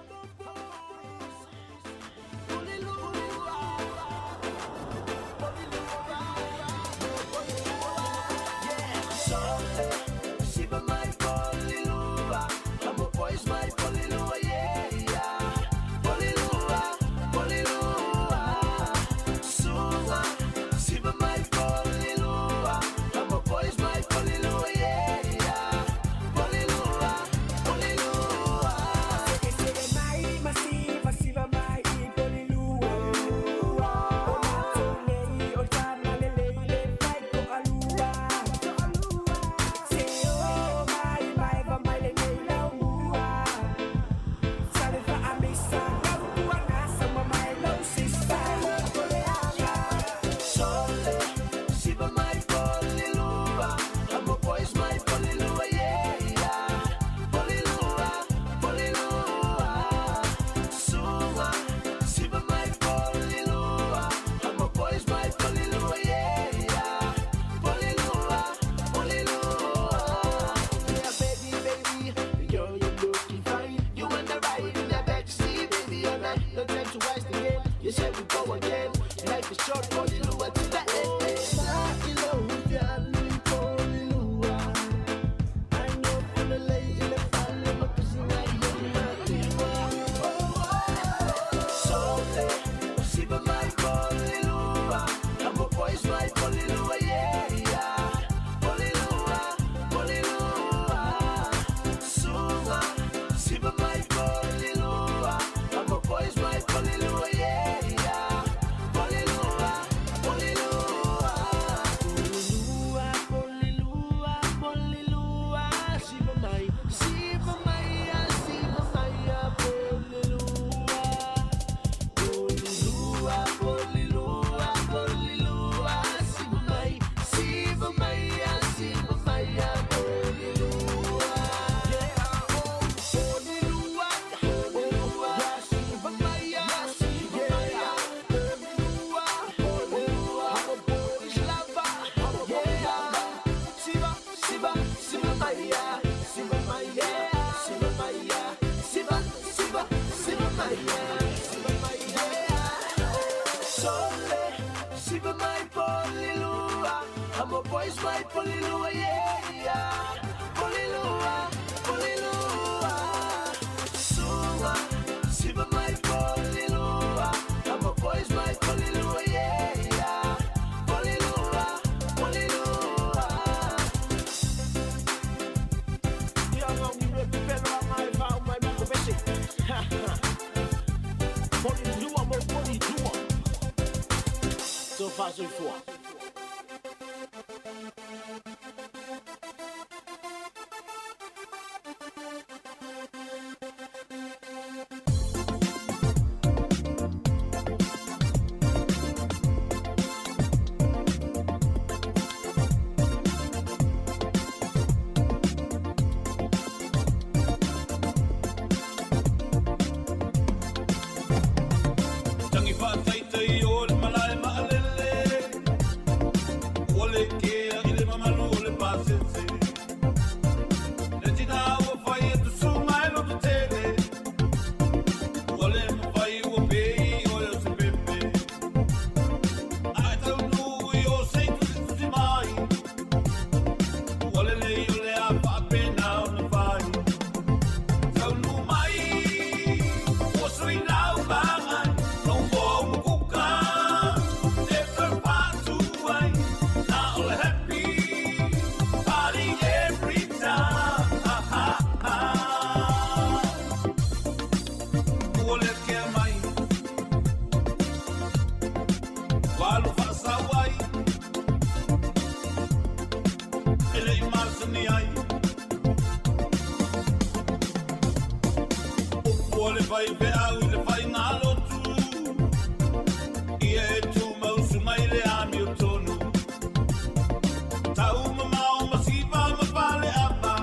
Ha ha. le faasoifua. Tangi faataitai o le malae maalele, ua le kea i le mamalu o le pasese. Le tina ua fai e tusuga e loto tele, ua le mafai ua pei oe o se pepe. Ae taunuu i o sei tusitusi mai, ua lelei o le a faapena ona fai. Taunuu mai, ua sui lau vagai, lou moa ua kuka, e toe patu ai, na o le happy party every time. Ha, ha, ha. Ua le kea mai, ua alu faasau ai, e le'i masani ai. Upu o le faifeau i le faigalotu, ia e tumausu mai le amiotonu. Tau mamao ma siva ma fale ava,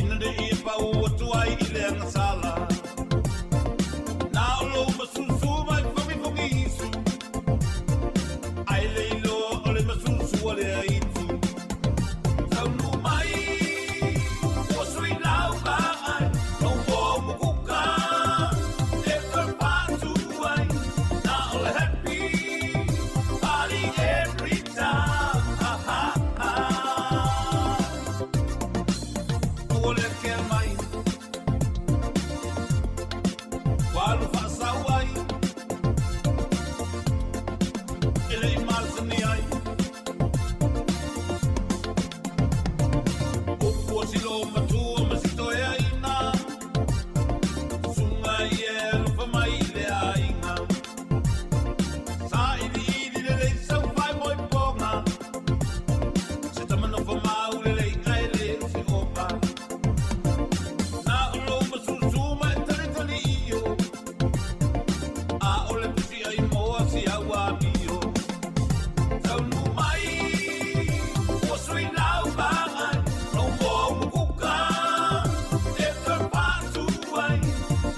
ina ne i pau atu ai i le agasala. Na o lou masusu mai fogifogi isu, ai le iloa o le masusu a le aitu. Taunuu mai, ua sui lau vaai, lou moa ua kuka, e toe patu ai, na o le happy party every time. Ha, ha, ha. Ua le kea mai, ua alu faasau ai, e le'i masani ai. Upu o silo matua ma si toeaina, susuga ia e alofa mai i le aiga. Sailiili lelei sau faimoipoga, se tama nofo mau lelei ae le o se opa. Na o lou masusu ma e talitali io, a o le pusi ai moa si au amio. Taunuu mai, ua sui lau vagai, lou moa ua kuka, e toe patu ai,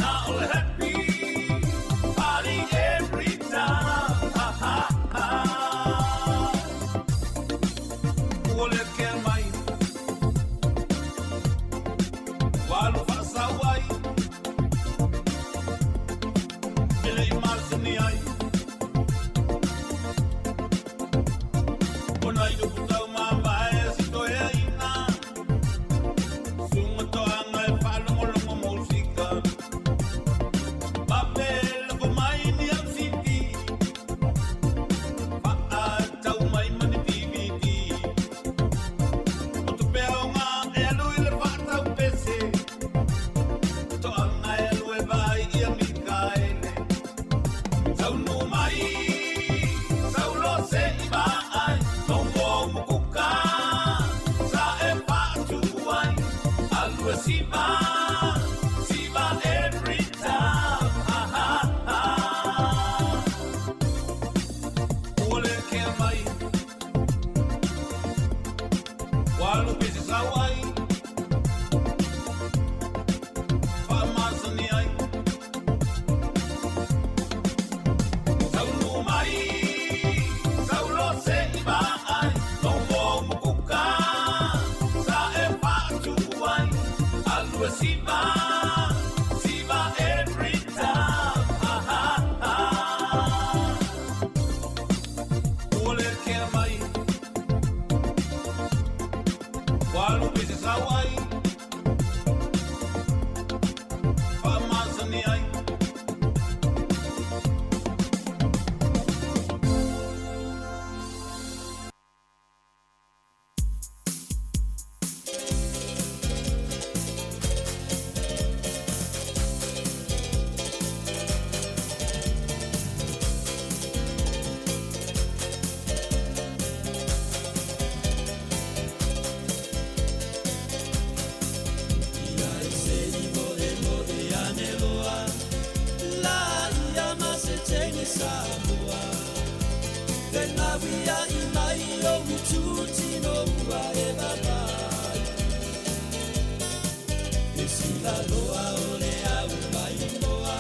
na o le happy party every time. Ha, ha, ha. Ua le kea mai, ua alu faasau ai, e le'i masani ai. Ona i upu tau mavae a si toeaina, suga toaga e faalogologo musika. Vave lafo mai ni au CD, faatau mai ma ni DVD. O tupe aoga e alu i le faatau pese, toaga e alu e vaai ia Mikaele. Taunuu ngawia i mai o mitutino ua e vavai. E sila loa o le au mai moa,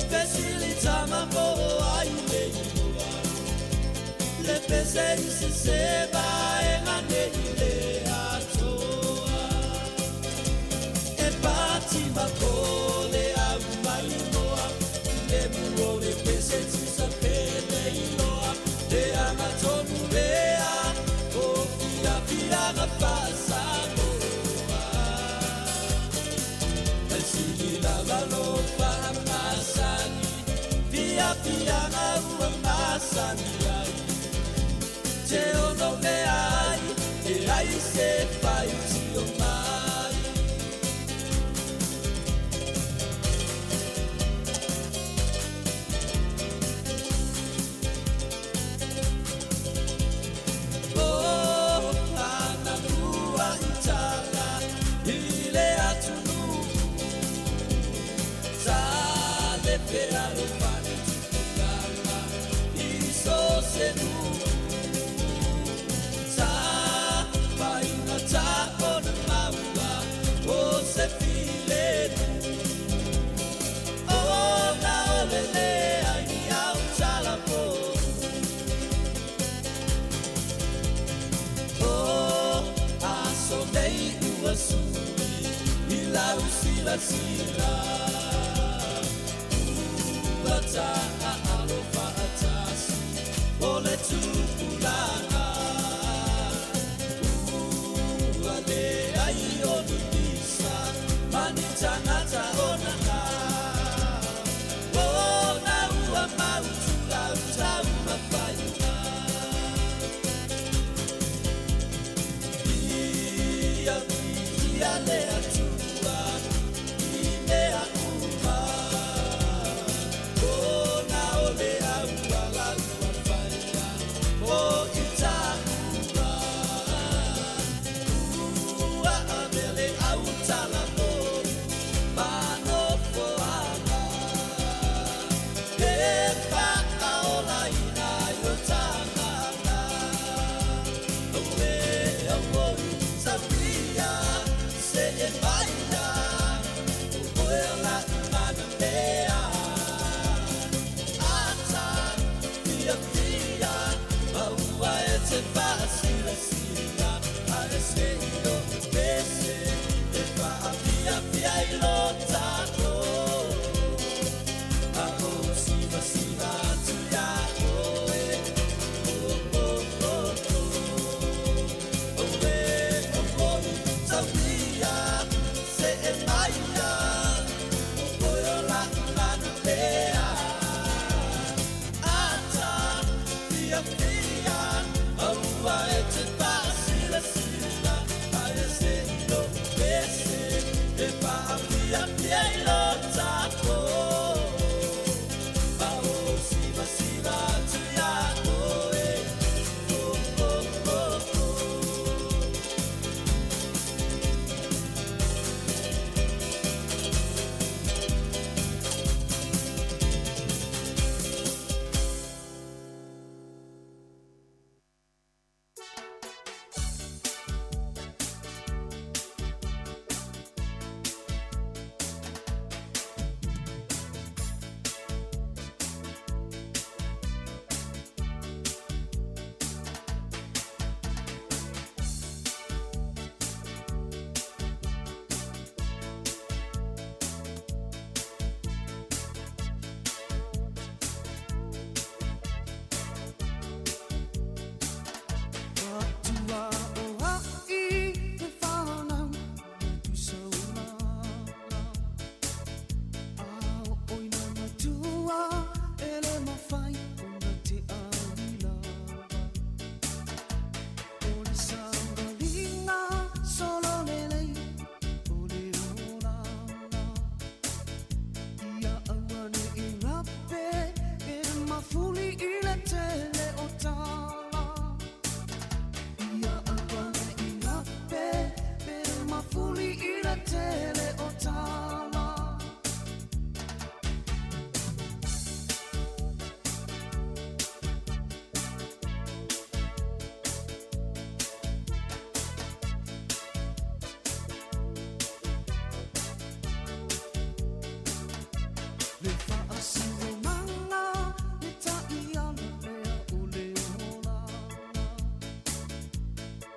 fesili tama mo ai le imoa. Le pese i se seba e ngane i le atoa. E pati mako le au mai moa, le muo le pese tisa pele iloa. Le anga tonu lea, o fia fia na fasamoa. E sili lava lo fahamasani, fia fia na ua masani ai. Te ono me ai, e ai se fai tio mai. Oh, ana ua itala, i le atunu. Sa le pea lo pane tupukama, i so se nu. Sa painga ta ona maua, o se file nu. O na ole le ai ni au tala po. O aso nei ua sui, i lau sila sila. Ua ta a alofa atasi, o le tupulaga. Ua le ai o ni pisa, mani tangata o nana. O na ua mautula utau mawhainga. Ia ia le atua, i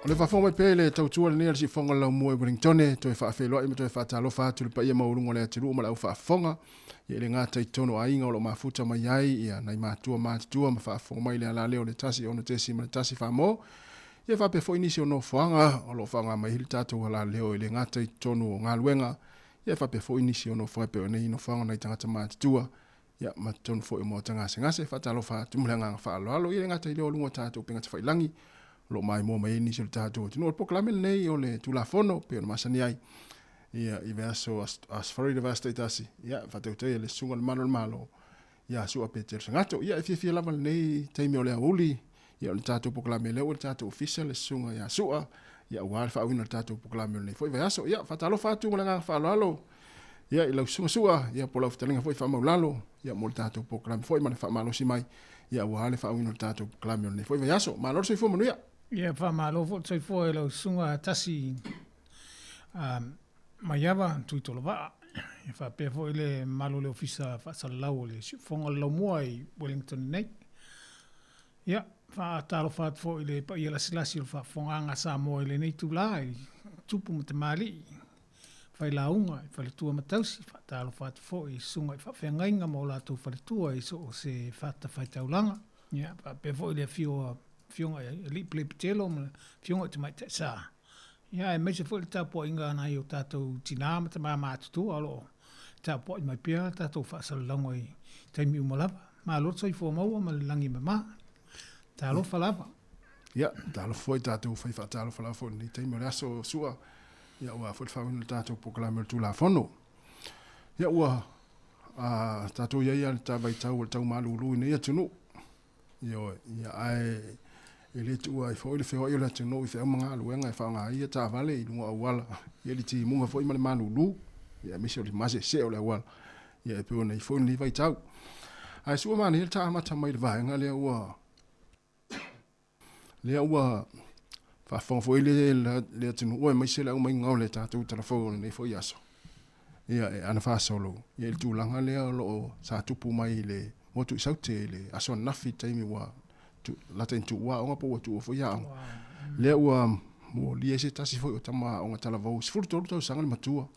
O le faafofoga mai pea i le tautua lenei a le Siufofoga o le Laumua i Wellingtone, toe faafeiloai ma toe faatalofa atu i le paia maualuga o le atunuu ma le au faafofoga, ia i le gata i totonu o aiga o lo o mafuta mai ai ia nai matua matutua ma faafofoga mai i le alaleo o le 106.1 Samoa, ia faapea foi nisi o nofoaga o lo o faaaoga mai ai le tatou alaleo i le gata i totonu o galuega, ia faapea foi nisi o nofoaga e pei ona i nofoaga o nai tagata matutua, ia ma totonu foi o maota gasegase. Faatalofa atu ma le agaga faaaloalo, ia e le gata i lea o luga o tatou upega tafailagi o lo o maimoa mai ai nisi o le tatou atunuu. O le polokalame lenei o le Tulafono pei ona masani ai ia i vaiaso Aso Faraile le vaiaso taitasi, ia faatautaia le Susuga i le Malu o le Malo ia Su'a Petero Sagato. Ia e fiafia lava lenei taimi o le aoauli, ia o le tatou polokalame lea ua i le tatou ofisa le Susuga ia Su'a, ia aua le faauiina o le tatou polokalame o lenei foi vaiaso. Ia faatalofa atu ma le agaga faaaloalo ia i lau Susuga Su'a, ia po o lau fetalaiga foi Faamaulalo, ia mo le tatou polokalame foi ma le faamalosi mai, ia aua le faauiina o le tatou polokalame o lenei foi vaiaso. Malo le soifua manuia. Ia faamalo foi le soifua i lau Susuga Tasi Maiava Tuitolovaa, ia faapea foi le mamalu o le Ofisa Faasalalau o le Siufofoga o le Laumua i Wellington nei. Ia, faatalofa atu foi i le paia lasilasi o le faafofogaaga a Samoa i lenei itula i tupu ma tamalii, failauga i faletua ma tausi, faatalofa atu foi i susuga i faafeagaiga ma o latou faletua i so o se fatafaitaulaga. Ia, faapea foi le afio o Afioga i Alii Pelepitelo ma Afioga i Tamaitai Sa. Ia, aemaise foi le tapuaiga a nai o tatou tina ma tama matutua o lo o tapuai mai pea tatou faasalalauga i taimi uma lava. Malo le soifua maua ma le lagi e mama. Talofa lava. Ia, talofa foi tatou fai faatalofa lava foi i lenei taimi o le aso Sua, ia aua foi le faaauauina o le tatou polokalame o le Tulafono. Ia ua a tatou i ai lava i le vaitau o le tau malulu i nei atunuu. Ioe, ia ae e le tuua ai foi le feoai o le atunuu i feau ma galuega e faaaoga ai ia taavale i luga o auala, ia le timuga foi ma le malulu, ia aemaise o le maseesee o le auala, ia e pei ona i ai foi lenei vaitau. Ae sua manaia le ta amata mai i le vaega lea ua lea ua faafofoga foi le, le atunuu aemaise le aumaiga o le tatou talafou o lenei foi aso. Ia, e ana faasolo, ia i le tulaga lea o lo o sa tupu mai i le motu i Saute i le aso ananafi i le taimi ua tu, lata ina tuua aoga po ua tuua foi aoga. Lea ua molia ai se tasi foi o tama aoga talavou, 13 tausaga le matua,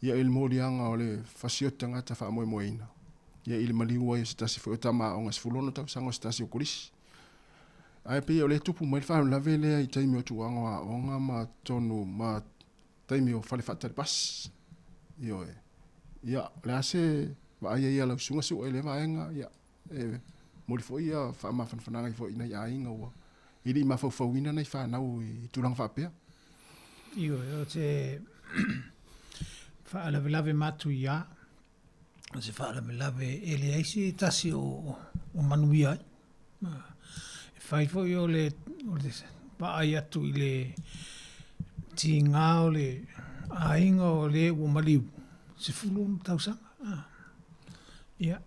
ia i le moliaga o le fasioti tagata faamoemoeina, ia i le maliu ai o se tasi foi o tama aoga 16 tausaga o se tasi o kolisi. Ae pei o lea e tupu mai le faalavelave lea i taimi o tuuaga o aoga ma totonu ma taimi o fale faatali pasi. Ioe. Ia, o le a se vaai ai a lau susuga Su'a i lea vaega, ia, e momoli foi ia faamafanafanaga ai foi i nai aiga ua e le i mafaufauina nai fanau i tulaga faapea. Ioe, o se faalavelave matuia, o se faalavelave e leai se tasi o manuia ai. E fai foi o le vaai atu i le tiga o le aiga o le ua maliu, 16 tausaga. Ia,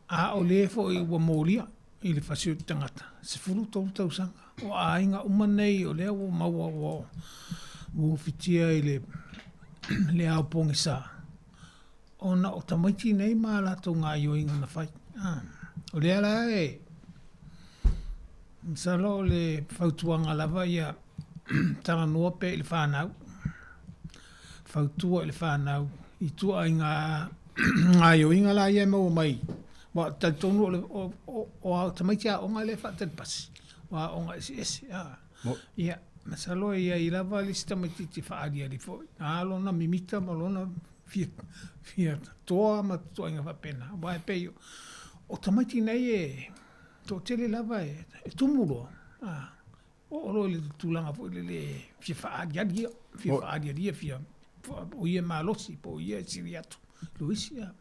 a o le foi ua molia i le fasioti tagata, 13 tausaga. O aiga uma nei o lea ua maua ua ufitia i le ao pogisa, ona o tamaiti nei ma a latou gaoioiga na fai. O lea la e, masalo o le fautuaga lava ia talanoa pea i le fanau, fautua i le fanau i ituaiga gaoioiga la ia e maua mai, aua ou te talitonu o tamaiti aoga lea e faatali pasi, o aoga eseese. Ia, masalo e i ai lava le isi tamaitiiti e faaaliali foi, a lona mimita ma lona fia, fia toa ma ituaiga faapena. Aua e pei o tamaiti nei e toatele lava e, e tumu loa, a, oo loa i le tulaga foi lele e fia faaaliali ia, fia faaaliali ia, fia, o ia e malosi po o ia e sili atu i lo isi. A,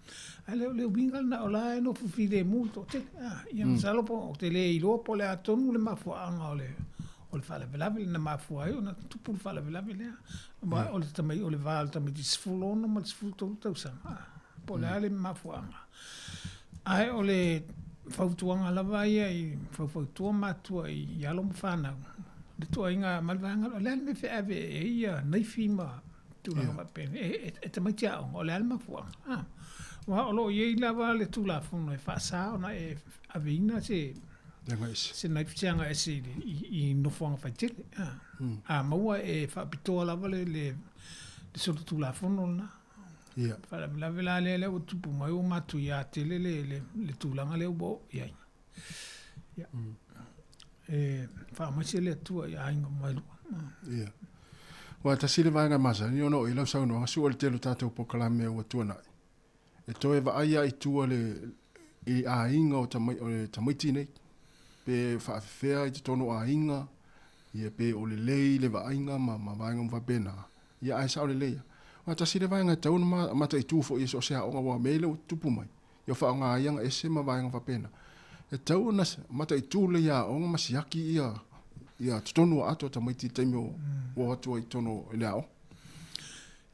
ae le o le uiga lena, o la e nofo filemu le toatele. A, ia masalo po ou te le iloa po o le a tonu le mafuaaga o le o le faalavelave na mafua ai ona tupu le faalavelave lea. Aua o le tamai, o le va o le tamaitiiti 16 ma le 13 tausaga, po o le a le mafuaaga. Ae o le fautuaga lava ia i faufautua matua i alo ma fanau, le tuuaiga ma le vaega lea, o le a le mea e feave ai ia naifi ma tulaga faapena, e tamaiti aoga, o le a le mafuaaga? Aua o lo o i ai lava le Tulafono e faasa ona e aveina se Le agaʻi ese. Se naifi se agaʻi ese i, i, i nofoaga faitele. A, a maua e faapitoa lava le, le, le solitulafono lena. Ia. Faalavelave la lea lea ua tupu mai ua matuiā tele le, le, le tulaga lea ua oo i ai. Ia. E faamaise le Atua i aiga uma e lua. Ia. Ua tasi le vaega masani ona oo i ai lau saunoaga, sua le tele o tatou polokalame ua tuanai. E toe vaai lava i tua le, i aiga o tamai, o le tamaiti nei. Pe faafefea i totonu o aiga, ia pe o lelei le vaaiga ma, ma vaega uma faapena. Ia ae sao lelei lava. Aua tasi le vaega e tatau ona mataitu foi e so o se aoga aua o mea ia ua tutupu mai, ia faaaoga ai aga ese ma vaega faapena. E tatau ona mataitu lelei aoga ma siaki ia ia totonu o ato o tamaiti i le taimi o ua o atu ai i totonu i le aoga.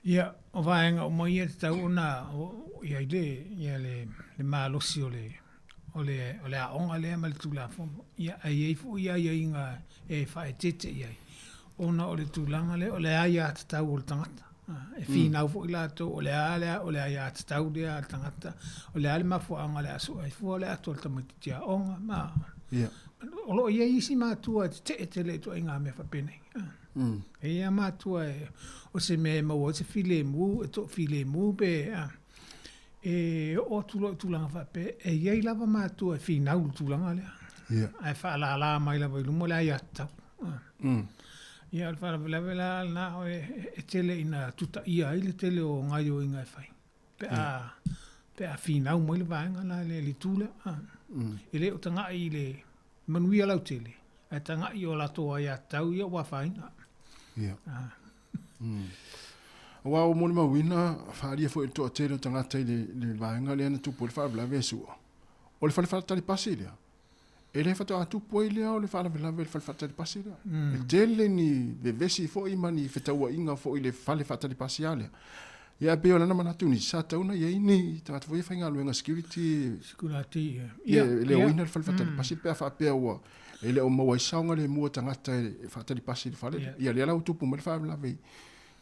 Ia, o vaega uma ia e tatau ona i ai le ia le le malosi o le o le o le aoga lea ma le Tulafono. Ia, ae i ai foi aiaiga e faaeteete i ai, ona o le tulaga lea o le aiatatau o le tagata. E finau foi latou o le a le o le aiatatau lea a le tagata, o le a le mafuaaga o le a sue ai fua le ato a le tamaitiiti aoga ma Ia. O lo o i ai isi matua e tetee tele i ituaiga mea faapenei. E i ai lava matua e, o se mea e maua ai se filemu, e toafilemu pe a, e oo atu loa i tulaga faapea, e i ai lava matua e finau i le tulaga lea. Ia. Ae faalala mai lava i luma le aiatatau. Ia, o le faalavelave la lena e tele ina tutaia ai le tele o gaoioiga e fai pe a, pe a finau mai le vaega la le, le itu lea. E le o tagai i le manuia lautele, ae tagai i o latou aiatatau ia ua afaina. Ia. Aua ua molimauina, faaalia foi e le toatele o tagata i le, le vaega lea na tupu ai le faalavelave e sua. O le fale faatali pasi lea, e le faatoa tupu ai lea o le faalavelave i le fale faatali pasi lea. E tele ni vevesi foi ma ni fetauaiga foi i le fale faatali pasi lava lea. Ia e pei o lana manatu nisi, sa tatau ona i ai ni tagata foi ia faigaluega security, Security, ia. Ia, e le oina le fale faatali pasi pe a faapea ua e le o maua ai saogalemu o tagata e faatali pasi i le fale lea. Ia lea la ua tupu mai le faalavelave i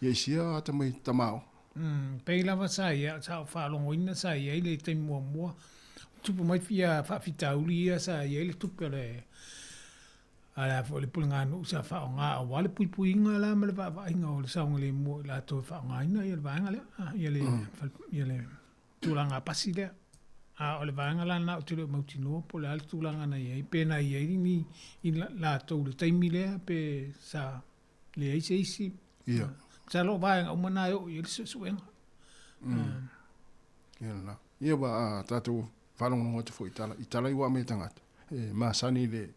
ia i sia atamai tama aoga. Pei lava sa ia, sa ou faalogoina sa i ai le taimi muamua, tupu mai ia faafitauli ia sa i ai le tupe a le a le a foi le puleganuu sa faaaoga aua le puipuiga la ma le vaavaaiga o le saogalemu o i latou e faaaogaina ia le vaega lea, ia le ia le tulaga pasi lea. A o le vaega la lena ou te le o mautinoa po o le a le tulaga na i ai, pe na i ai ni i latou i le taimi lea pe sa leai se isi. Ia. Masalo o vaega uma na e oo i ai le suesuega. Ia lena. Ia ua a tatou faalogologo atu foi i tala, i tala i ua aumai e tagata, e masani i le,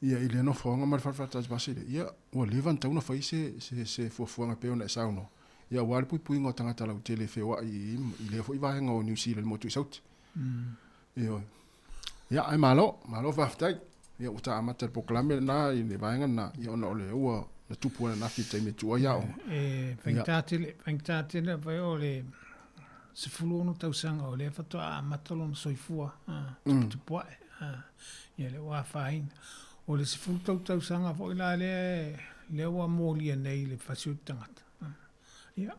ia i le nofoaga ma le fale faatasi lea, ia ua leva ona tatau ona fai se, se, se fuafuaga e pei ona e saunoa. Ia aua le puipuiga o tagata lautele e feoai i, i lea foi vaega o Niu Sila i le motu i Sauti. Ioe. Ia, ae malo, malo faafetai. Ia ua ta amata le polokalame lena i le vaega lena, ia ona o le ua na tupu ananafi i le taimi e tuu ai aoga. E faigata tele, faigata tele afai o le 16 tausaga o lea faatoa amata lona soifua tuputupu ae, ia lea ua afaina. O le 13 tausaga foi la lea, lea ua molia nei i le fasi o le tagata. Ia,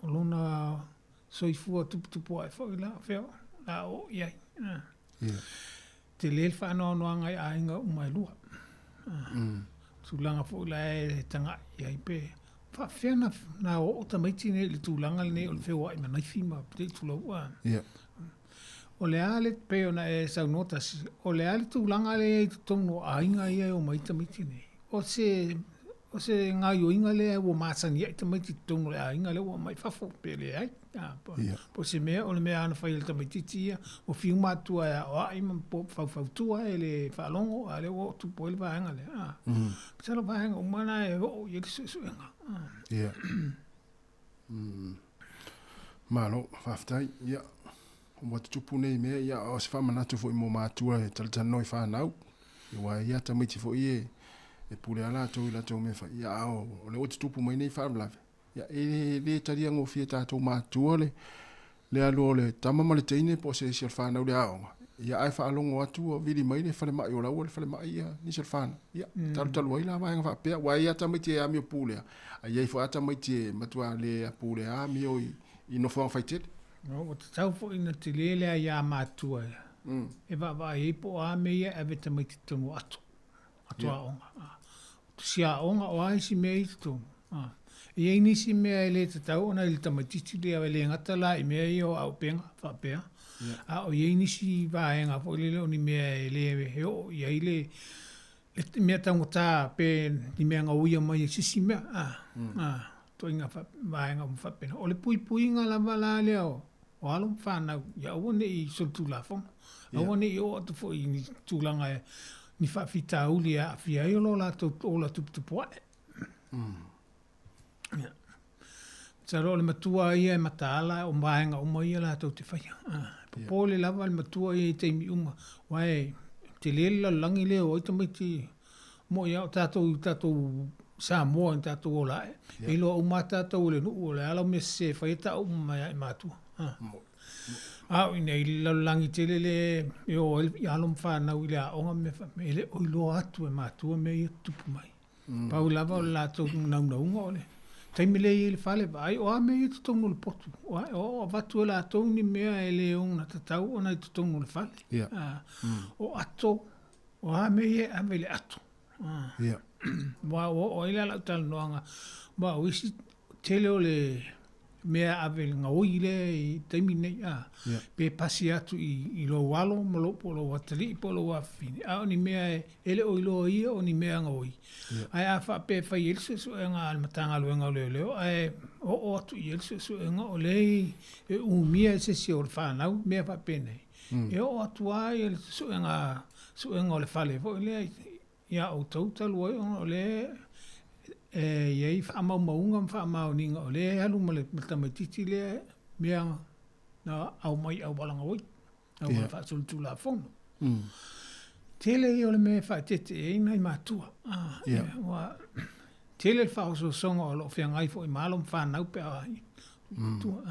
o lona soifua tuputupu ae foi la, fea o le a oo i ai. Ia. Tele le faanoanoaga i aiga uma e lua. Tulaga foi la e taga'i i ai pe faapefea na, na oo tamaiti nei i le tulaga lenei o le feoai ma naifi ma te i tulou. Ia. O le a le, pei ona e saunoa tasi, o le a le tulaga lea i totonu o aiga ia e omai tamaiti nei? O se, o se gaoioiga lea ua masani ai tamaiti i totonu o le aiga lea ua aumai i fafo pe leai. A, po, Ia. po o se mea, o le mea lava na fai e le tamaitiiti ia, ua fiu matua e aoai ma faufautua e le faalogo, a o lea ua oo tupu ai le vaega lea. A, masalo o vaega uma na e oo i ai le suesuega. Ia. Malo, faafetai. Ia, ua tutupu nei mea, ia, o se faamanatu foi mo matua e talatalanoa i fanau. Ia, aua e i ai lava tamaiti foi ia e pule lava latou i latou mea e fai. Ia, a o lea ua tutupu mai nei faalavelave, ia, e le talia gofie e tatou matua le, le alu o le tama ma le teine po o se isi o le fanau i le aoga, ia ae faalogo atu ua vili mai le falemai o la ua i le falemai ia nisi o le fanau. Ia, talutalu ai la vaega faapea, aua e i ai lava tamaiti e amio pulea, ae i ai foi lava tamaiti e matua le pulea amio i nofoaga faitele. Ua tatau foi ona tele le aia matua. E vaavaai ai po o a mea ia e ave tamaiti i totonu o ato, ato aoga. O tusi aoga, o a isi mea ia i totonu. E i ai nisi mea e le tatau ona i le tamaitiiti lea, e le gata la i mea ia o auupega faapea, a o i ai nisi vaega foi lele o ni mea e le e oo i ai le le mea taugata pe ni mea gauia mai e se isi mea, ituaiga vaega uma faapena. O le puipuiga lava la lea o alo ma fanau ia aua ne i solitulafono, aua ne i oo atu foi i ni tulaga ni faafitauli e aafia ai o lo latou ola tuputupuae. Ia. Masalo o le matua ia e mataala o vaega uma ia latou te faia. Popole lava le matua ia i taimi uma, aua e tele le lalolagi lea e o ai tamaiti mo'i a o tatou i tatou Samoa i tatou ola ae, e iloa uma lava tatou e le nuu o le a lau mea sese e fai e tau uma mai lava i matua. A o i inei i le lalolagi tele lea e o ai alo ma fanau i le aoga ma mea faapena, e le o iloa atu e matua mea ia e tutupu mai. Pau lava o le latou naunauga o le taimi lea e i ai le fale, vaai o a mea ia i totonu o le potu, o avatu e latou ni mea e le ogatau ona i totonu o le fale. O ato, o a mea ia e ave i le ato. Aua ua oo ai la lau talanoaga, aua o isi tele o le mea e ave i le gaoi lea i taimi nei, a, pe pasi atu i lou alo ma lou, po o lou atalii po o lou afafine, a o ni mea e le o iloa ia o ni mea gaoi. Ae a faapea e fai ai le suesuega a le Matagaluega o Leoleo ae oo atu i ai le suesuega o lea e umia e se isi o le fanau mea faapenei, e oo atu lava le suega suega o le fale foi lea iā outou talu ai ona o lea e i ai faamaumauga ma faamaoniga o lea e alu ma le tamaitiiti lea mea na aumai i auala gaoi, auala faasolitulafono. Tele ia o le mea e faaeteete i ai nai matua. Ua tele le faaosoosoga o lo o feagai foi ma alo ma fanau pe a tua.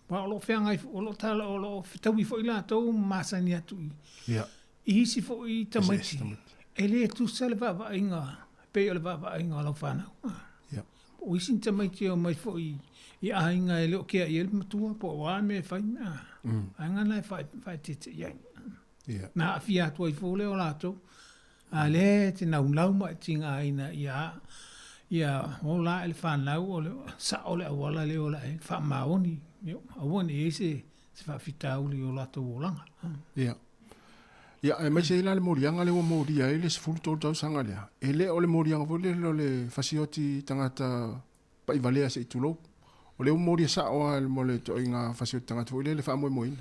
Aua o lo o feagai, o lo o tala, o lo o fetaui foi latou ma masani atu i i isi foi tamaiti e le tusa le vaavaaiga pei o le vaavaaiga o lau fanau. O isi tamaiti e omai foi i aiga e le o kea i ai le matua po o a mea e fai, vaega na e faaeteete i ai. Na aafia atu ai fua lea o latou, a lea e te naunau ma e tigaina ia ola ae le fanau o le sao le auala lea e ola ai, faamaoni, aua ne i i ai se faafitauli i o latou olaga. Ia. Ia, aemaise ai la le moliaga lea ua molia ai le 13 tausaga lea, e le o le moliaga foi lele o le fasioti tagata paivalea se i tulou. O lea ua molia sao lava mo le ituaiga fasioti tagata foi lele le faamoemoeina.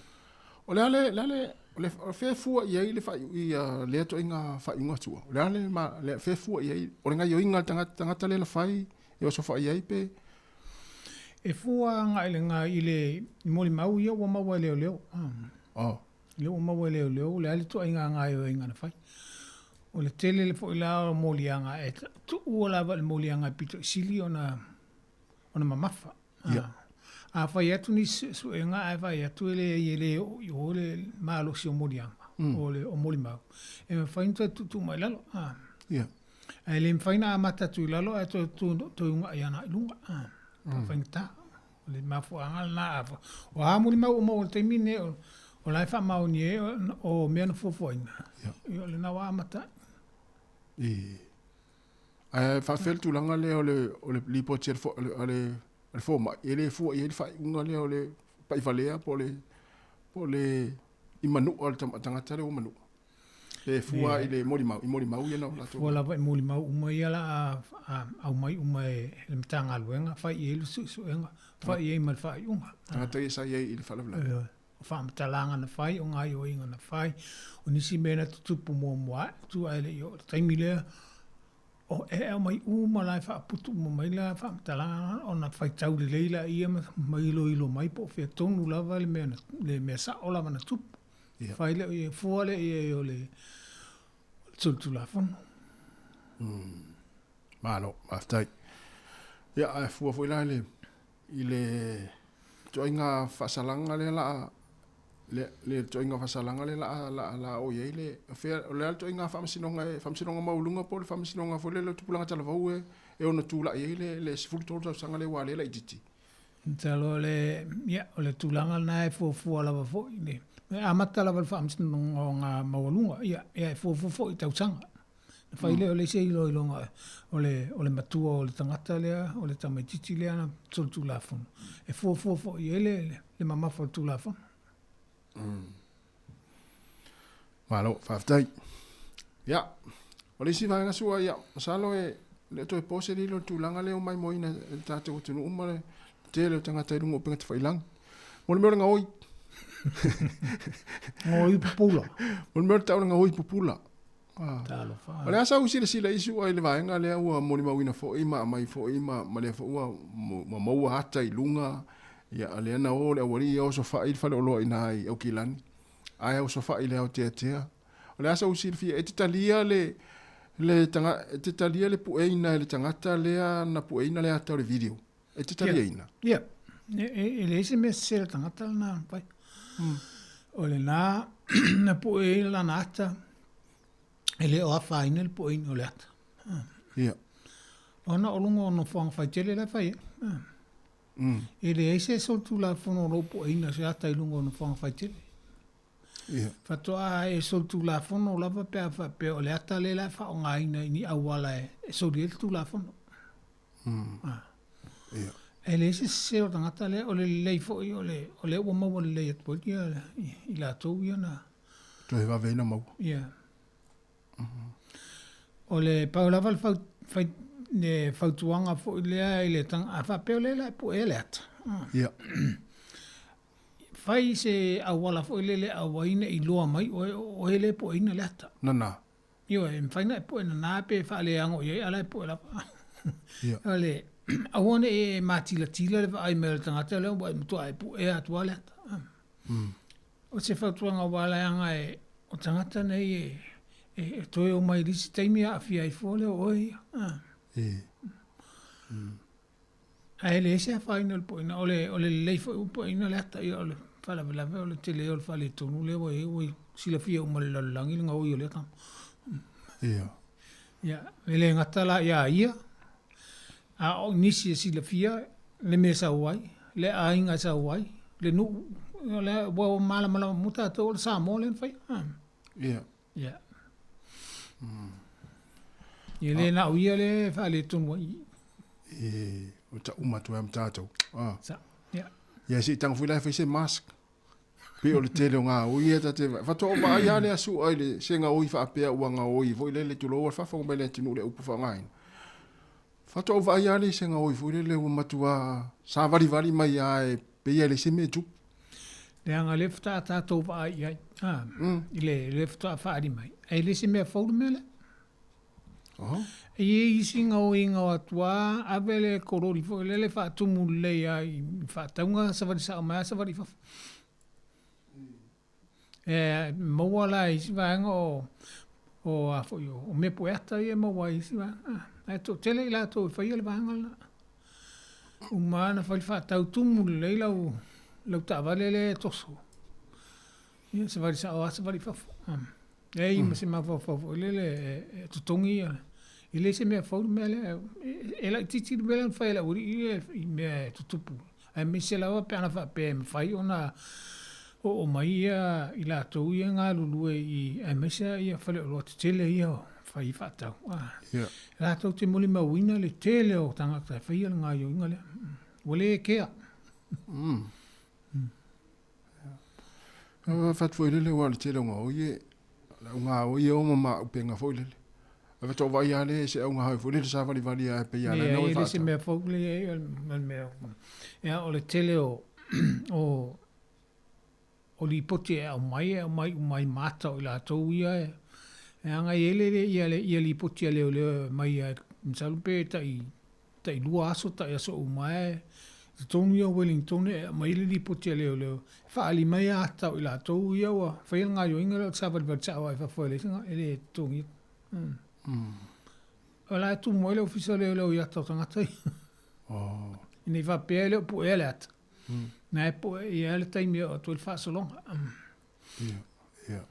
O le a le, le a le, o le, o fea e fua i ai le faaiu, ia lea ituaiga faaiuga tua? O le a le, ma, le, fea e fua i ai, o le gaioiga a le tagata, tagata lea na fai e osofai ai pe? E fua agai le ga i le molimau ia ua maua e leoleo. Oh. Lea ua maua e leoleo, o le a le ituaiga gaoioiga na fai. O le tele foi la o moliaga e tuua lava i le moliaga e pito i sili ona ona mamafa. Ia. A fai atu nisi suesuega ae vaai atu e leai e le oo i o le malosi o moliaga, o le o molimau, e mafai ona toe tuutuu mai i lalo. Ia. Ae le mafai ona amata atu i lalo ae toe toe uunai agai i luga. Faafaigata. O le mafuaaga lena a o a molimau o maua i le taimi lenei o la e faamaoni ai o mea na fuafuaina, ia o lena ua amata ai. I. Ae faafefea le tulaga lea o le o le lipoti a le a le a le fomai, e le fua i ai le faaiuga lea o le paivalea po o le po o le i manua le tagata lea ua manua. Pe fua i le molimau, i molimau ia na latou. Fua lava i molimau uma ia la a aumai uma e le Matagaluega, fai i ai le suesuega, fai i ai ma le faaiuga. Tagata ia sa i ai i le faalavelave. Ioe. O faamatalaga na fai, o gaoioiga na fai, o nisi mea na tutupu muamua ae, tu ae le i oo i le taimi lea, o e aumai uma la e faaputu uma mai la faamatalaga ona faitau lelei laia ma iloilo mai po o fea tonu lava le mea le mea sao lava na tupu. Ia. Fai lea i ai, fua lea i ai o le solitulafono. Malo, faafetai. Ia, ae fua foi la i le, i le ituaiga faasalaga lea la a, le, le ituaiga faasalaga lea la a, la a, la a oo i ai le, o fea, o le a le ituaiga faamasinoga e, faamasinoga maualuga po o le faamasinoga foi lea o le tupulaga talavou e, e ono tulai ai le, le 13 tausaga lea aua o lea e laitiiti. Masalo o le, ia, o le tulaga lena e fuafua lava foi le E amata lava i le Faamasinoga Maualuga, ia, ia e fuafua foi i tausaga. Na fai lea o le isi iloiloga o le, o le matua o le tagata lea, o le tamaitiiti lea na solitulafono, e fuafua foi i ai le, le, le mamafa o le Tulafono. Malo, faafetai. Ia, o le isi vaega sua, ia, masalo e le o toe po se lilo i le tulaga lea ua maimoaina e le tatou atunuu ma le tele o tagata i luga o upega tafailagi. Mo le mea o le gaoi. Gaoi pupula. Mo le mea o le tau o le gaoi pupula. Ah. Talofa. O le a sau silasila i sua i le vaega lea ua molimauina foi ma aumai foi ma, ma lea foi ua, ua maua ata i luga. Ia, a lea na o le aualii ia osofai le faleoloa i ina i Aukilani. Ae osofai i le aoteatea. O le a sau silafia, e te talia le, le tanga, e te talia le pueina e le tagata lea na pueina le ata o le video. E te taliaina? Ia. E, e, e leai se mea sese le tagata lena na fai. O lena na pue ai lana ata, e le o afaina le pueina o le ata. Ia. Ona o luga o nofoaga faitele la e fai ai. E leai se solitulafono o lo o pueina se ata i luga o nofoaga faitele. Ia. Faatoa e solitulafono lava pe a faapea o le ata lea la e faaaogaina i ni auala e soli ai le Tulafono. Ah. Ia. E leai se sese o le tagata lea, o le lelei foi o le, o lea ua maua lelei atu ai ia, i latou ia na. Toe vave ai na maua. Ia. O le pau lava le fau, fai, le fautuaga foi lea i le tanga, a faapea o lea la e puea le ata. Ia. Fai se auala foi lele aua ai ne i loa mai oe o oe lea e pueina le ata. Nana. Ioe, e mafai ona e pue nana pe faaleago i ai, a la e pue lava. Ia. O le, aua ne i e matilatila le vaai mai o le tagata lea ua e matua e puea atu lava le ata. O se fautuaga aua leaga e, o tagata nei e, e, e toe omai i le isi taimi aafia ai fua lea o oe ia. E. Ae leai se afaina o le poina, o le, o le lelei foi ua poina le ata, ia o le faalavelave o le tele o le faaletonu lea ua i ai, ua silafia uma e le lalolagi le gaoi o lea tama. Ia. Ia, e le gata la iā ia, a o nisi e silafia le mea e sau ai, le aiga e sau ai, le nuu, o lea ua malamalama uma tatou o le Samoa lea na faia. Ia. Ia. Ia le na o ia le e faaletonu ai. E, o ta uma atu ai ma tātou. Ah. Sa, ia. Ia, se i tago foi la e fai se mask. Pei o le tele o gaoi ia ta te faatoa ou vaai lava lea sua i le se gaoi faapea ua gaoi foi lele tulou a le faafofoga mai le atunuu le upu faaaogaina. Faatoa ou vaai lava lea i se gaoi foi lele ua matua savalivali mai lava e pei e leai se mea e tupu. Leaga o lea faatoa tatou vaai i ai, a, i le lea faatoa faaali mai, ae le se mea fou le mea lea. Oh. E i ai isi gaoiga o atu lava, ave le kololi foi lele faatumu lelei lava i faatauga savali sao mai lava savali i fafo. E maua la i isi vaega o o a foi o mea pueata ia e maua ai i isi vaega. Ae toatele i latou e faia le vaega lena. Uma lava ona fai le faatau tumu lelei lau lau taavale lea e toso. Ia savali sao lava savali i fafo. Leai ma se mafaufau foi lele e totogi ia e le se mea fou le mea lea. E laitiiti le mea lea na fai e le aualii ia i mea e tutupu. Aemaise lava pe ana faapea e mafai ona oo mai ia i latou ia e galulue i aemaise ia faleoloa tetele ia fai faatau. Ia. Latou te molimauina le tele o tagata e faia le gaoioiga lea. Ua le kea. Fatu foi lele aua o le tele o gaoi e, le au gaoi e oma ma auupega foi lele. Ae faatoa ou vaai lava lea i se au gaoi foi lele savalivali lava e pei lava la e le se mea fou leai o le mea ia o le tele o o o lipoti e aumai e aumai uma i mata o i latou ia e e agai ai le ia le ia lipoti a leoleo e aumai lava masalo pe tai tai lua aso tai aso uma e totonu ia o Wellington e aumai le lipoti a leoleo e faaali mai ata o i latou ia ua faia le gaoioiga lea o le savalivali sao lava i fafo e leai se e le totogia. O la e tumu ai le ofisa o leoleo i ata o tagata ia. Oh. Ina i faapea e le o puea le ata. Na e pue ia le taimi e oo atu ai le faasologa. Ia, ia.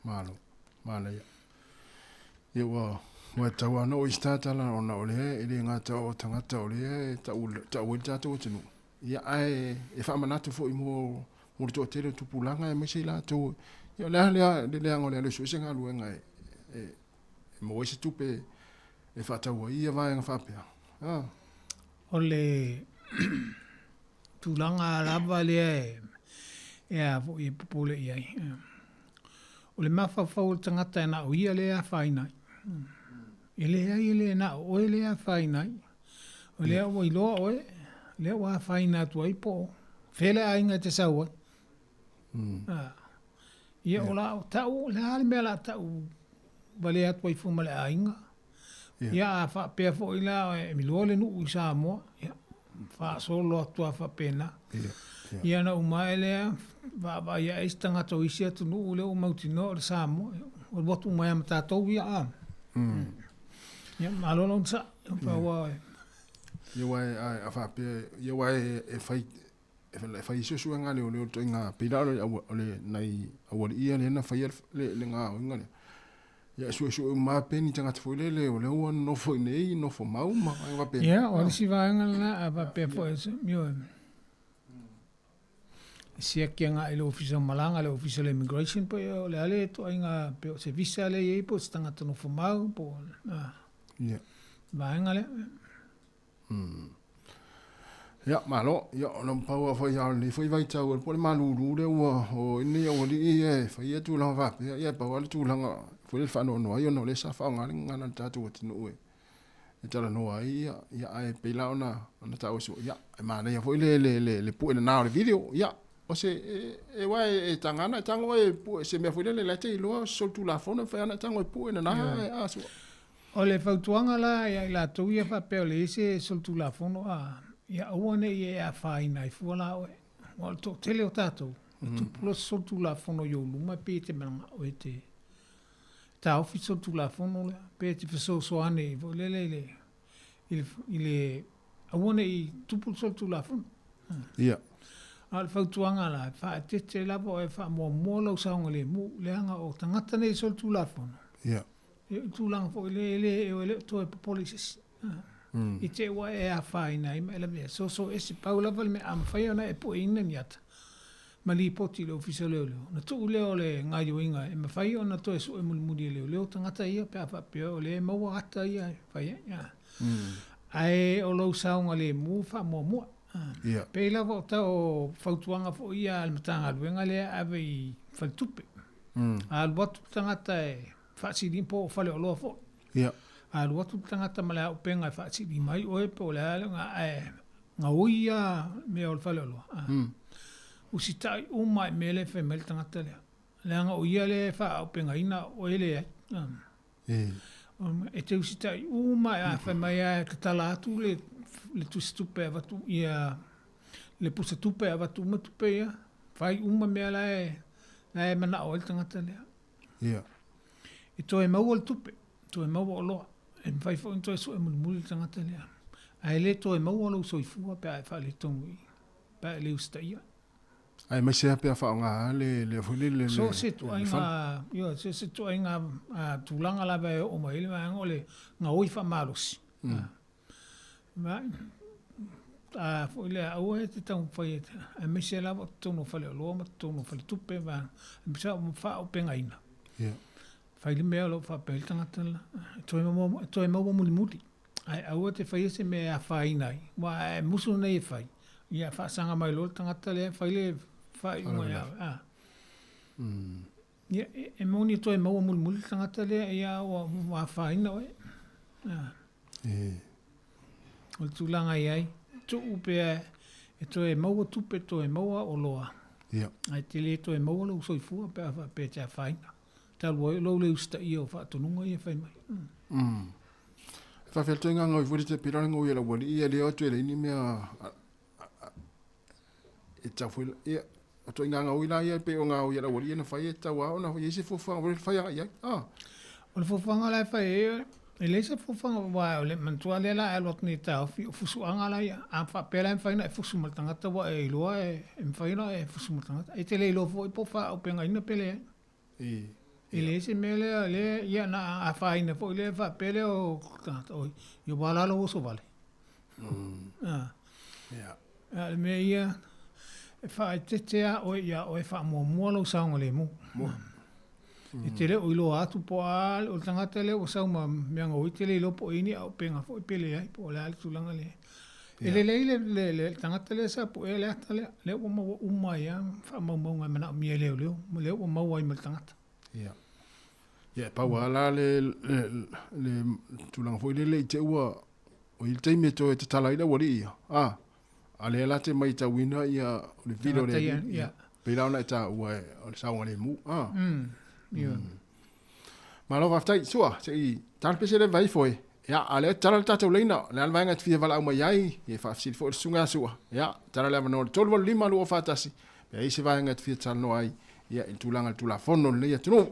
Malo, manaia. Ia ua, ua tatau lava ona oo i se tatala ona o lea e le gata o tagata o lea e tau, tau ai le tatou atunuu. Ia ae e faamanatu foi mo mo le toatele o tupulaga aemaise i latou ia o le a lea le leaga o le alu e sue se galuega e e e maua ai se tupe e faatau ai ia vaega faapea. A. O le tulaga lava lea e e a foi e popole i ai. O le mafaufau o le tagata e na o ia lea e afaina ai. E leai e le na o oe lea e afaina ai. O lea ua iloa oe, lea ua afaina atu ai po o fea le aiga e te sau ai. Ia o la ta'u, o le a le mea o le a ta'u valea atu ai fua ma le aiga. Ia a faapea foi la e iloa le nuu i Samoa, ia faasolo atu lava faapena. Ia ona uma ae lea vaavaai ae isi tagata o isi atunuu lea ua mautinoa o le Samoa, ia ua alu atu uma ai lava ma tatou ia a. Ia malo le onosai, ua Ia aua a faapea, ia aua e fai e fai suesuega a leoleo ituaiga pei la o le o le nai aualii ia lea na faia le le gaoiga lea. Ia e suesue uma lava pe ni tagata foi lele o lea ua nonofo i inei nofo mau ma vaega faapena. Ia, o le isi vaega lena a faapea foi ioe, e siaki agai i le Ofisa o Malaga, le Ofisa o le Immigration po o le a le ituaiga pe o se visa lea e i ai po o se tagata nofo mau po o le vaega lea. Ia, malo. Ia, ona pau lava foi o lenei foi vaitau, po o le malulu lea ua o ai lenei aualii ia e faia tulaga faapea. Ia, e pau lava le tulaga foi lea e faanoanoa ai ona o lea sa faaaoga le gagana a le tatou atunuu e talanoa ai, ia, ia ae pei la ona ona taua soo, ia, e manaia foi le le le le pue lena o le video. Ia, o se e e aua e taga lava ona e tago e pue se mea foi lele la e te iloa o se solitulafono e mafai lava ona e tago e pue lena a sua. O le fautuaga la ia i latou ia faapea o le i ai se solitulafono a, ia aua ne i e afaina ai fua la oe. Aua o le toatele o tatou, e tupu loa se solitulafono i ou luma e pei e te manao e te taofi le solitulafono lea, pe e te fesoasoani foi lele i le, i le, i le aua ne i tupu le solitulafono. Ia. A o le fautuaga la, e faaeteete lava oe e faamuamua lou saogalemu, leaga o tagata nei solitulafono. Ia. I le tulaga foi lea, e le, e le o toe popole i se isi. I te i ua e afaina ai ma e lavea, soso ese, pau lava le mea a mafai ona e pueina ni ata ma lipoti i le Ofisa o Leoleo, ona tuu lea o le gaoioiga e mafai ona toe sue mulimuli e leoleo tagata ia pe a faapea o lea e maua ata ia e fai ai. Ae o lou saogalemu faamuamua. Pei lava o o fautuaga foi ia a le Matagaluega lea e ave i faletupe. A alu atu le tagata e faasili po o faleoloa foi. Ia. A alu atu le tagata ma le auupega e faasili mai oe po o le a le ae gaoi ia mea o le faleoloa. Usitai uma i mea lea e fai mai le tagata lea. Leaga o ia lea e faaaupegaina oe leai. E te usitai uma a fai mai lava e tatala atu le le tusitupe e avatu ia le pusa tupe e avatu uma tupe ia, fai uma mea la e la e manao ai le tagata lea. Ia. E toe maua le tupe, toe maua oloa. E mafai foi ona toe sue mulimuli le tagata lea. Ae le toe maua lou soifua pe a e faaletonu i, pe a e le usitaia. Aemaise lava pe a faaaoga le le foi lele le So se ituaiga, ioe, so se ituaiga tulaga lava e oo mai ai le vaega o le gaoi faamalosi. A foi lea, aua e te taumafai e, aemaise lava o totonu o faleoloa ma totonu o faletupe ma faaaupegaina. Ia. Fai le mea o lo o faapea ai le tagata la, e toe maua, e toe maua mulimuli. Ae aua te faia se mea e afaina ai, aua a e musu nei e fai, ia faasaga mai loa le tagata lea e fai le faaiuga ia oe. A. Ia, e moni e toe maua mulimuli le tagata lea, ia ua, ua afaina oe. A. O le tulaga e i ai, tuu pea e toe maua tupe, toe maua oloa. Ia. Ae te le toe maua lou soifua pe a faapea e te afaina. Talu ai o lou le usitaia o faatonuga ia e fai mai. E faafetai atu ai ngā foi le te pera ngau ia lau alii ia leo atu e leai ni mea e tau foi ia o ituaiga gaoi la ia e pei o gaoi a le aualii na fai e tatau lava ona i ai se fuafuaga foi lea e fai agai i ai. Ah. O le fuafuaga la e fai ai, e leai se fuafuaga aua o le manatua lea la e alu atu nei e taofi, o fusuaga la ia. A faapea la e mafai ona e fusu ma le tagata ua e iloa e mafai ona e fusu ma le tagata. E te le iloa foi po o faaaupegaina pe leai. E leai se mea lea, lea, ia na afaina foi lea faapea lea o tagata, oi, ia ua ala lou oso vale. Ah. Yeah. A o le mea ia, E faaeteete a oe iā oe faamuamua lou saogalemu. E te le o iloa atu po o a o le tagata lea ua sau ma mea gaoi e te le iloa po o i ai ni aupega foi pe leai po o le a le tulaga lea. E lelei le le le tagata lea sa puea le ata lea, lea ua maua uma ai lava faamaumauga e manaomia e leoleo, ma lea ua maua ai ma le tagata. Ia. Ia, e pau lava la le, le, le tulaga foi lele i te ua o i le taimi e toe tatala ai le aualii ia. A, a lea la te matauina ia o le vilo le Tagata ia, ia. Pei la ona e taua o le saogalemu. A. Ia. Malo faafetai. Sua, se i tala pese le vai foi. Ia, a lea tala le tatou leina, o le a le vaega e te fia valaau mai ai, ia e faafesili foi le susuga ia Sua. Ia, tala le avanoa i le 385 241, pe ai se vaega e te fia talanoa ai, ia, i le tulaga i le Tulafono o lenei atunuu.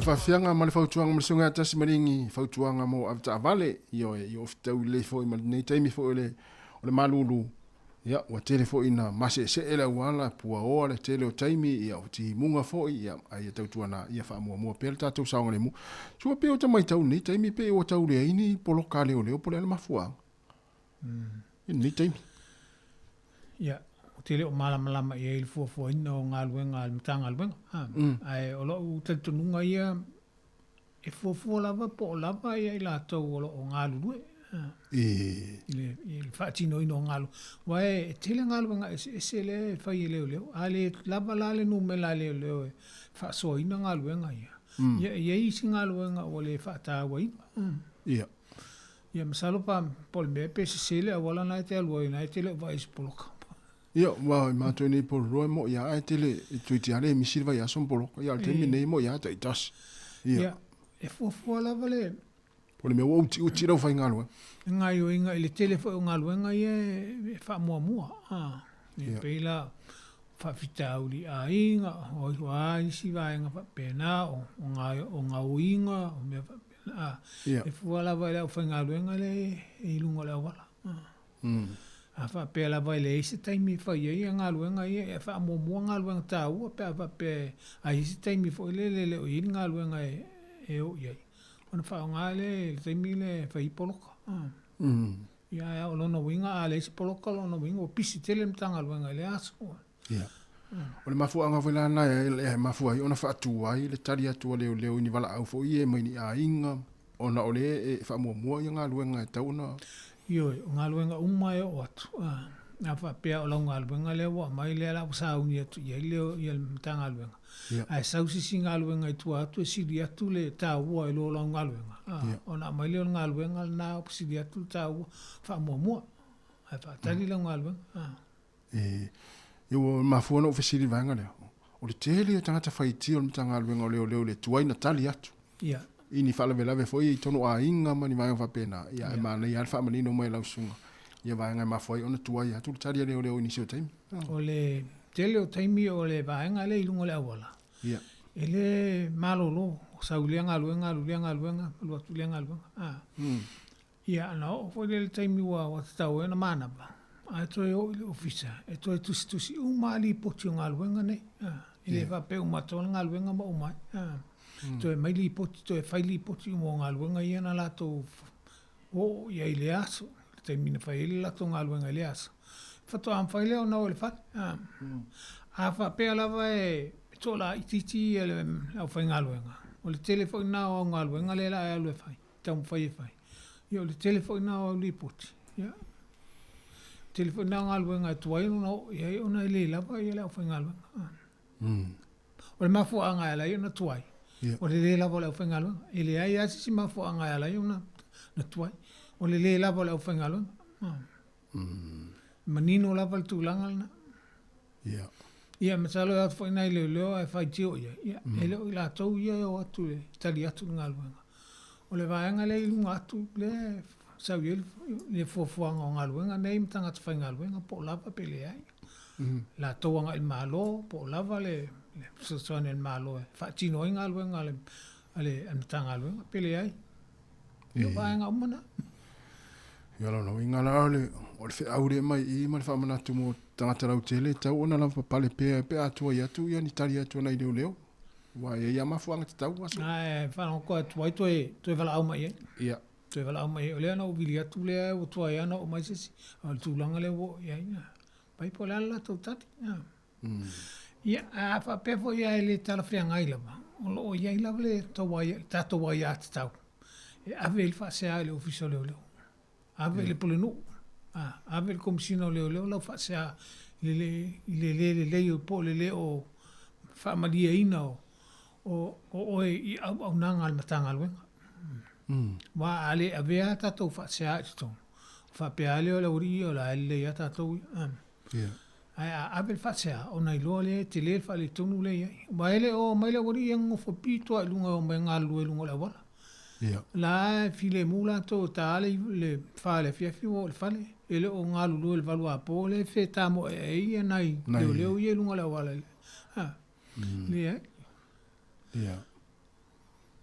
faafiafiaga ma le fautuaga ma le susuga ia Tasimaligi, fautuaga mo avetaavale, ioe, i oo fetaui lelei foi ma lenei taimi foi o le, o le malulu, ia, ua tele foi ina maseesee le auala, puaoa le tele o taimi, ia, o timuga foi, ia, a ia tautuana, ia faamuamua pea le tatou saogalemu. Sua pei ua ta matau i lenei taimi, pei ua tau leai ni poloka a leoleo po o le a le mafuaaga i lenei taimi. Ia, ou te le o malamalama i ai i le fuafuaina o galuega a le Matagaluega, ae o lou talitonuga ia, e fuafua lava po o lava ia i latou o lo o galulue i le faatinoina o galuega. Aua e tele galuega eseese lea e fai e leoleo, a le lava la le numera a leoleo e faasoaina galuega ia, ia e i ai isi galuega ua le faatauaina. Ia. Ia masalo pa po o le mea pe sese le auala lena e te alu ai, na e te le o vaai i se poloka. Ia, ua i matou nei i Porirua e moʻi lava ae tele toeitiiti lava le misi le vaiaso ma poloka. Ia, o le taimi lenei e moʻi lava taitasi. Ia. Ia, e fuafua lava le. Po o le mea ua utiuti lau faigaluega. Gaoioiga i le tele foi o galuega ia e faamuamua. E pei la o faafitauli aiga, o a isi vaega faapena, o gaoiga, o mea faapena. E fua lava i le aufaigaluega lea e i luga o le auala. A faapea lava e leai se taimi e fai ai galuega ia, e faamuamua galuega taua pe a faapea a i ai se taimi foi lele e le o i ai ni galuega e o i ai, ona faaaoga lea i le taimi lea e fai ai poloka. Ia, ae o lona uiga a leai se poloka, o lona uiga ua pisi tele le Matagaluega i lea aso. Ia. O le mafuaaga foi la lena e mafua ai ona faatuai le tali atu a leoleo i ni valaau foi ia mai ni aiga, ona o lea e faamuamua ia galuega e tatau ona. Ioe, o galuega uma e oo atu, a faapea o lau galuega lea ua aumai lea la ua sauni atu i ai le Matagaluega, ae sau se isi galuega i tua atu e sili atu le taua i lo lau galuega, ona aumai lea o le galuega lena ua sili atu le taua faamuamua, ae faatali lau galuega. E, ua mafua ona ou fesili i le vaega lea, o le tele o tagata faitio o le Matagaluega o Leoleo i le tuai na tali atu. Ia. I ni faalavelave foi i totonu o aiga ma ni vaega faapena. Ia, ae manaia lava le faamanino mai e lau susuga ia vaega e mafua ai ona tuai atu le tali a leoleo i nisi o taimi. O le tele o taimi o le vaega lea i luga o le auala, Ia. e le malolo, sau i lea galuega, alu i lea galuega, alu atu i lea galuega. A. Ia, na oo foi lea i le taimi ua tatau ai ona manava, ae toe oo i le ofisa e toe tusitusi uma lava lipoti o galuega nei. E le faapea uma atoa le galuega ma uma ai. Toe aumai lipoti, toe fai lipoti uma o galuega ia na latou oo i ai i lea aso, i le taimi na fai ai le latou galuega i lea aso. Faatoa mafai lea ona o i le fale. A faapea lava e toalaitiiti le aufaigaluega, o le tele foi lena o au galuega lea o le a e alu e fai. taumafai e fai. Ia o le tele foi lena o au lipoti, ia, tele foi lena o galuega e tuai ona oo i ai ona e le lava le aufaigaluega. O le mafuaaga e ala ai ona tuai, o le le lava o le aufaigaluega. E leai lava se isi mafuaaga e ala ai ona tuai, o le le lava o le aufaigaluega. E manino lava le tulaga lena. Ia. Ia, masalo e o atu foi nai leoleo ae faitio i ai, ia, e le o i latou ia e o atu e tali atu i le galuega. O le vaega lea i luga atu lea e sau i ai le fuafuaga o galuega nei ma tagata faigaluega po o lava pe leai. Latou agai i le Malo po o lava le fesoasoani a le Malo e faatino ai galuega a le Matagaluega pe leai. Ia, o vaega uma na. Ia, o lona uiga la, o le, o le feau lea e mai i i ma le faamanatu mo tagata lautele, e tatau ona lavapapale pea pe a tuai atu ia ni tali atu a nai leoleo, aua e i ai lava mafuaaga tatau aso. Ae faalogo atu ai toe, toe valaau mai i ai. Ia. Toe valaau mai i ai. O lea na ou vili atu lea ua tuai lava ona oo mai se isi, a o le tulaga lea ua oo i ai, pai po o le a le latou tali. Ia, a faapea foi lava e le talafeagai lava, o lo o i ai lava le tatou aiatatau e ave ai le faasea i le Ofisa o Leoleo, ave i le Pulenuu, ave i le Komesina o Leoleo lau faasea i le le lelei po o le le o faamalieina o oe i auaunaga a le Matagaluega. Aua a le avea a tatou faasea i totonu, faapea lava lea o le aualii ia o le a lelei lava tatou ia. Ae a ave le faasea, ona iloa lea e tele le faaletonu lea e i ai. Aua e le o omai le aualii ia nonofo pito lava i luga e omai e galulue i luga o le auala. O la e filemu latou e ta lava le 4 i le afiafi ua oo i le fale. E le o galulue i le 8 apo lea e fetamoe ai nai leoleo ia i luga o le auala. Leai.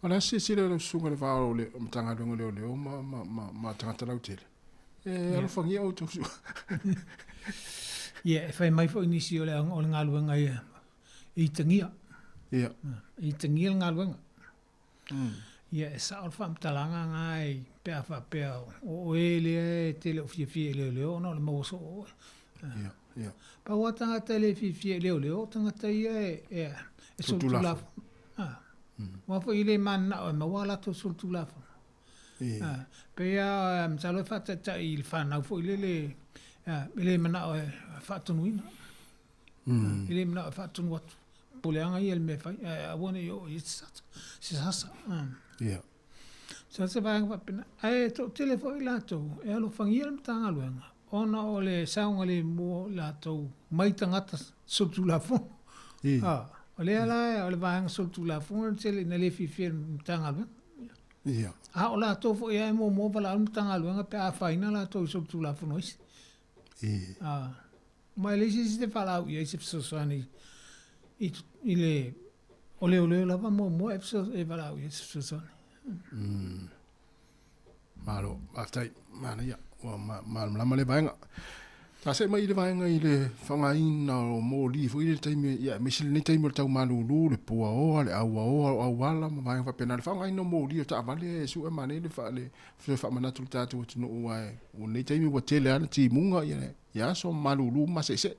Ma le a se silasila i lau susuga i le va o le Matagaluega o Leoleo ma, ma, ma, ma tagata lautele? E alofagia outou susuga. Ia, e fai mai foi nisi o le, o le galuega ia e itagia. Ia. E itagia le galuega. Ia, e sao le faamatalaga na e pe a faapea o oe lea e te le o fiafia i leoleo ona o le maua soo o oe. Ia, ia. Pau lava tagata e le fiafia i leoleo, o tagata ia e, e, e solitulafono. Ah. Aua foi e le mananao e maua a latou solitulafono. Ah, pei lava, masalo e faataitai i le fanau foi lele, e le manao e faatonuina. E le manao e faatonu atu. Puleaga ia i le mea e fai, ae aua ne i oo i ai se sasa. Se sasa. Ia. So se vaega faapena. Ae toatele foi i latou e alofagia le Matagaluega ona o le saogalemu o i latou mai tagata solitulafono. Ah, o lea la o le vaega solitulafono le tele ina le fiafia i le Matagaluega. Ia. A o latou foi lava e muamua valaau le Matagaluega pe a afaina latou i solitulafono isi. Ah, ma e leai se isi e valaau i ai se fesoasoani i, i le o leoleo lava muamua e, e valaau i ai se fesoasoani. Malo, faafetai, manaia, ua malamalama lea vaega. Ta see mai i le vaega i le faaaogaina o moli foi le taimi, ia, aemaise lenei taimi o le tau malulu, le puaoa, le auaoa o auala ma vaega faapena. Le faaaogaina o moli o taavale e sue manaia le le toe faamanatu i le tatou atunuu aua o lenei taimi ua tele lava timuga ia, i aso malulu ma maseesee.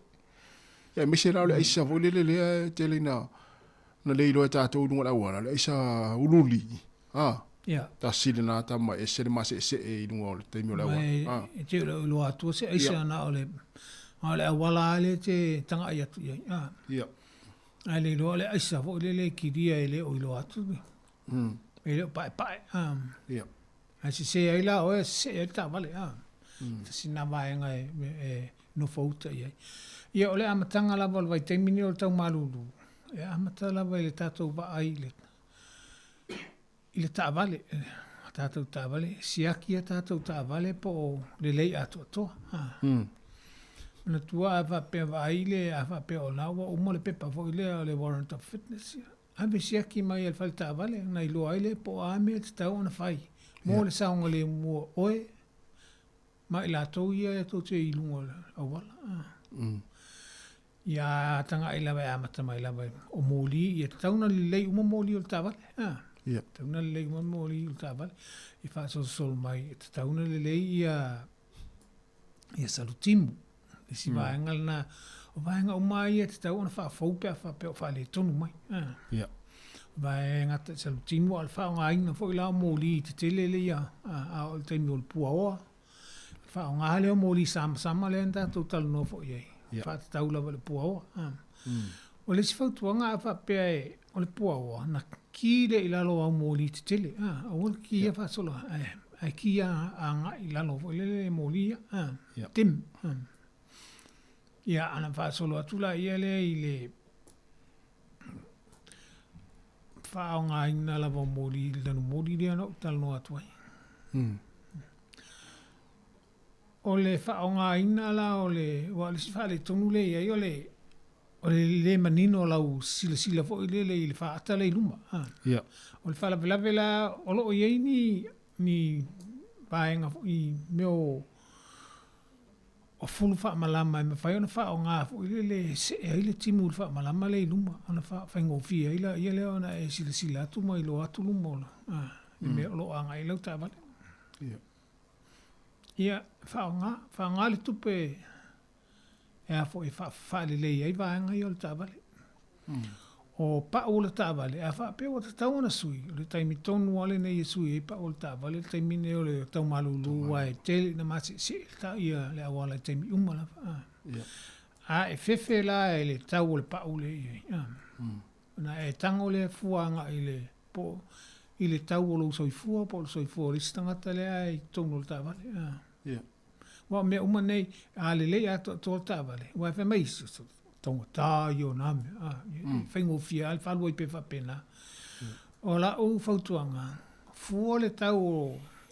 Ia aemaise la o le aisa foi lele lea e tele ina na le iloa e tatou i luga o le auala, le aisa ululi. A, Ia. tasi lena tama e ese le maseesee i luga o le taimi o le auala. A. E te le o iloa atua se aisa na o le na o le auala lava lea e te taga'i atu i ai. A. Ia. Ae le iloa o le aisa foi lele e kilia e le o iloa atu. E le o paepae. A. Ia. Ae sese ai la oe, sesee ai le taavale. A. Tasi lena vaega e, e nofo uta i ai. Ia, o le amataga lava o le vaitaimi lenei o le tau malulu, e amata lava i le tatou vaai i le, i le taavale, a tatou taavale, siaki a tatou taavale po o lelei atoatoa. A. Manatua a faapea vaai le, a faapea o la ua uma le pepa foi lea o le warrant of fitness, ia, ave siaki mai e le fale taavale ona iloa ai lea po o a mea e tatau ona fai mo le saogalemu o oe ma i latou ia e tou te i luga o le auala. Ia taga'i lava e amata mai lava o moli, ia tatau ona lelei uma moli o le taavale. Ia. Tatau ona lelei uma moli o le taavale. I faasolosolo mai, e tatau ona lelei ia ia salutimu. Isi vaega lena, o vaega uma lava ia e tatau ona faafou pe a faapea o faaletonu mai. Ia. Vaega te salutimu a o le faaaogaina foi la o moli tetele lea a oo i le taimi o le puaoa, faaaoga lea o moli samasama lea na tatou talanoa foi i ai, faatatau lava i le puaoa. O le isi fautuaga a faapea e o le puaoa, na ki lea i lalo o au moli tetele, aua le ki ia faasolo ae ki agai i lalo foi lele e moli ia, dim. Ia, ana faasolo atu laia lea i le faaaogaina lava o moli, le lanumoli lea na ou talanoa atu ai. O le faaaogaina la o le, aua o le isi faaletonu lea e i ai o le, o le le manino o lau silasila foi lele i le faata lea i luma. Ia. O le faalavelave la, o lo o i ai ni, ni vaega foi, mea o, o fulu faamalama e mafai ona faaaoga foi lele e see ai le timu i le faamalama lea i luma ona faafaigofie ai laia lea ona e silasila atu ma iloa atu luma o le mea o lo o agai ai lau taavale. Ia. Ia, faaaoga, faaaoga le tupe e a foi e faalelei ai vaega ia o le taavale. O pau o le taavale, a faapea ua tatau ona sui, o le taimi tonu lava lenei e sui ai pau o le taavale, le taimi lenei o le tau malulu aua e tele ina maseesee le le auala i taimi uma lava. A e fefe la i le tau o le pau lea e i ai, ona e tago lea fua agai i le po i le tau o lou soifua po o le soifua o le isi tagata lea e i totonu o le taavale. Aua o mea uma nei, a lelei atoatoa le taavale, aua e fai mai isi, taugata ia o na mea, a, e faigofie lava le faalu ai pea faapena. O lau fautuaga, fua le tau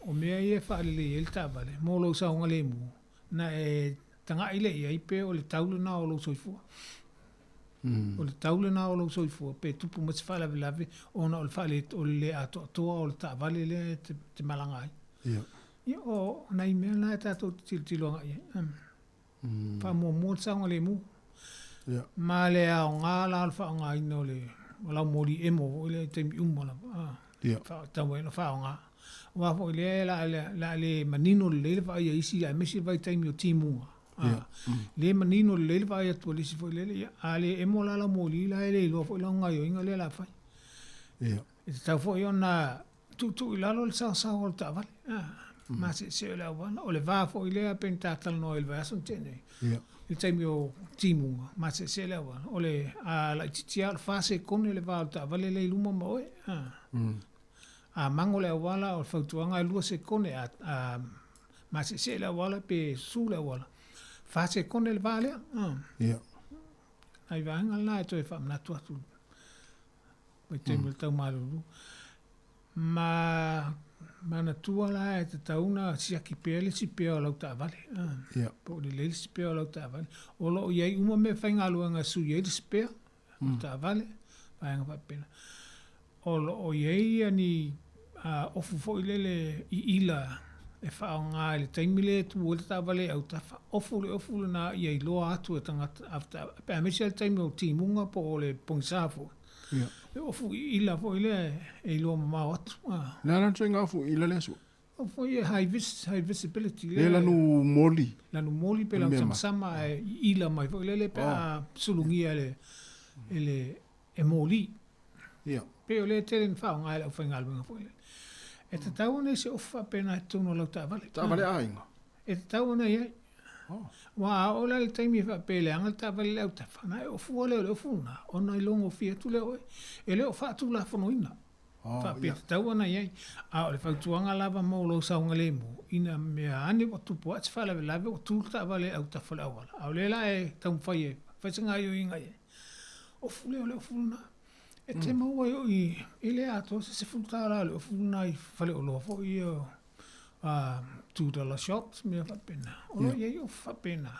o mea ia e faalelei ai le taavale mo lou saogalemu, ona e taga'i lea i ai pe o le tau lena o lou soifua. O le tau lena o lou soifua pe tupu mai se faalavelave ona o le faale o le le atoatoa o le taavale lea e te, te malaga ai. Ia. Ia, o nai mea na e tatou te tilotilo agai i ai. Faamuamua le saogalemu. Ia. Ma le aoga la o le faaaogaina o le o laumoli emo foi lea i taimi uma lava. Ia. Tatau ai ona faaaoga. Aua foi lea o le a le manino lelei le vaai a isi aemaise le vaitaimi o timuga. Ia. Le manino lelei le vaai atu a le isi foi lele, ia, a le emo la lau moli la e le iloa foi lau gaoioiga lea o le a fai. Ia. E tatau foi ona tuutuu i lalo le saosaoa o le taavale, maseesee o le auala. O le va foi lea pei ona ta talanoa i le vaiaso na tea nei, i le taimi o timuga, maseesee le auala. O le a laitiiti lava o le fa sekone le va o le taavale lea i luma ma oe. A mago le auala, o le fautuaga e lua sekone, a maseesee le auala pe su le auala, fa sekone le va lea. Ia. Nai vaega lena e toe faamanatu atu vaitaimi o le taumalulu. Ma manatua la e tatau ona siaki pea le sipea o lau taavale. Ia. Po o lelei le sipea o lau taavale. O lo o i ai uma meafaigaluega e sui ai le sipea o le taavale, vaega faapena. O lo o i ai ni ofu foi lele iila e faaaoga i le taimi lea e tu ai le taavale i autafa, ofu le ofu lena ia iloa atu e tagata aemaise lava le taimi o timuga po o le pogisa foi. Ia. Le ofu iila foi lea e iloa mamao atu. Le a la le ituaiga ofu iila lea sua? Ofu foi ia high vis, high visibility lea. Lea lanu moli. Lanu moli pe lanu samasama ae iila mai foi lele pe a sulugia e le, e le, e moli. Ia. Pei o lea e tele ina faaaoga e le aufaigaluega foi lele. E tatau ona i ai se ofu faapena i totonu o lau taavale. Taavale aiga. E tatau ona i ai. Aua a oo la i le taimi e faapea e leaga le taavale i le autafa, ona e ofua lea o le ofu lena, ona iloa gofie atu lea o oe. E le o faatulafonoina. Faapea e tatau ona i ai. A o le fautuaga lava mo lou saogalemu, ina mea ane ua tupu ae se faalavelave ua tu le taavale i autafa o le auala, a o lea la e taumafai e fai se gaoioiga i ai, ofu lea o le ofu lena. E te maua ai i, e le atoa se $10 o le ofu lena i faleoloa foi ia $2 shops mea faapena. O lo o i ai ofu faapena.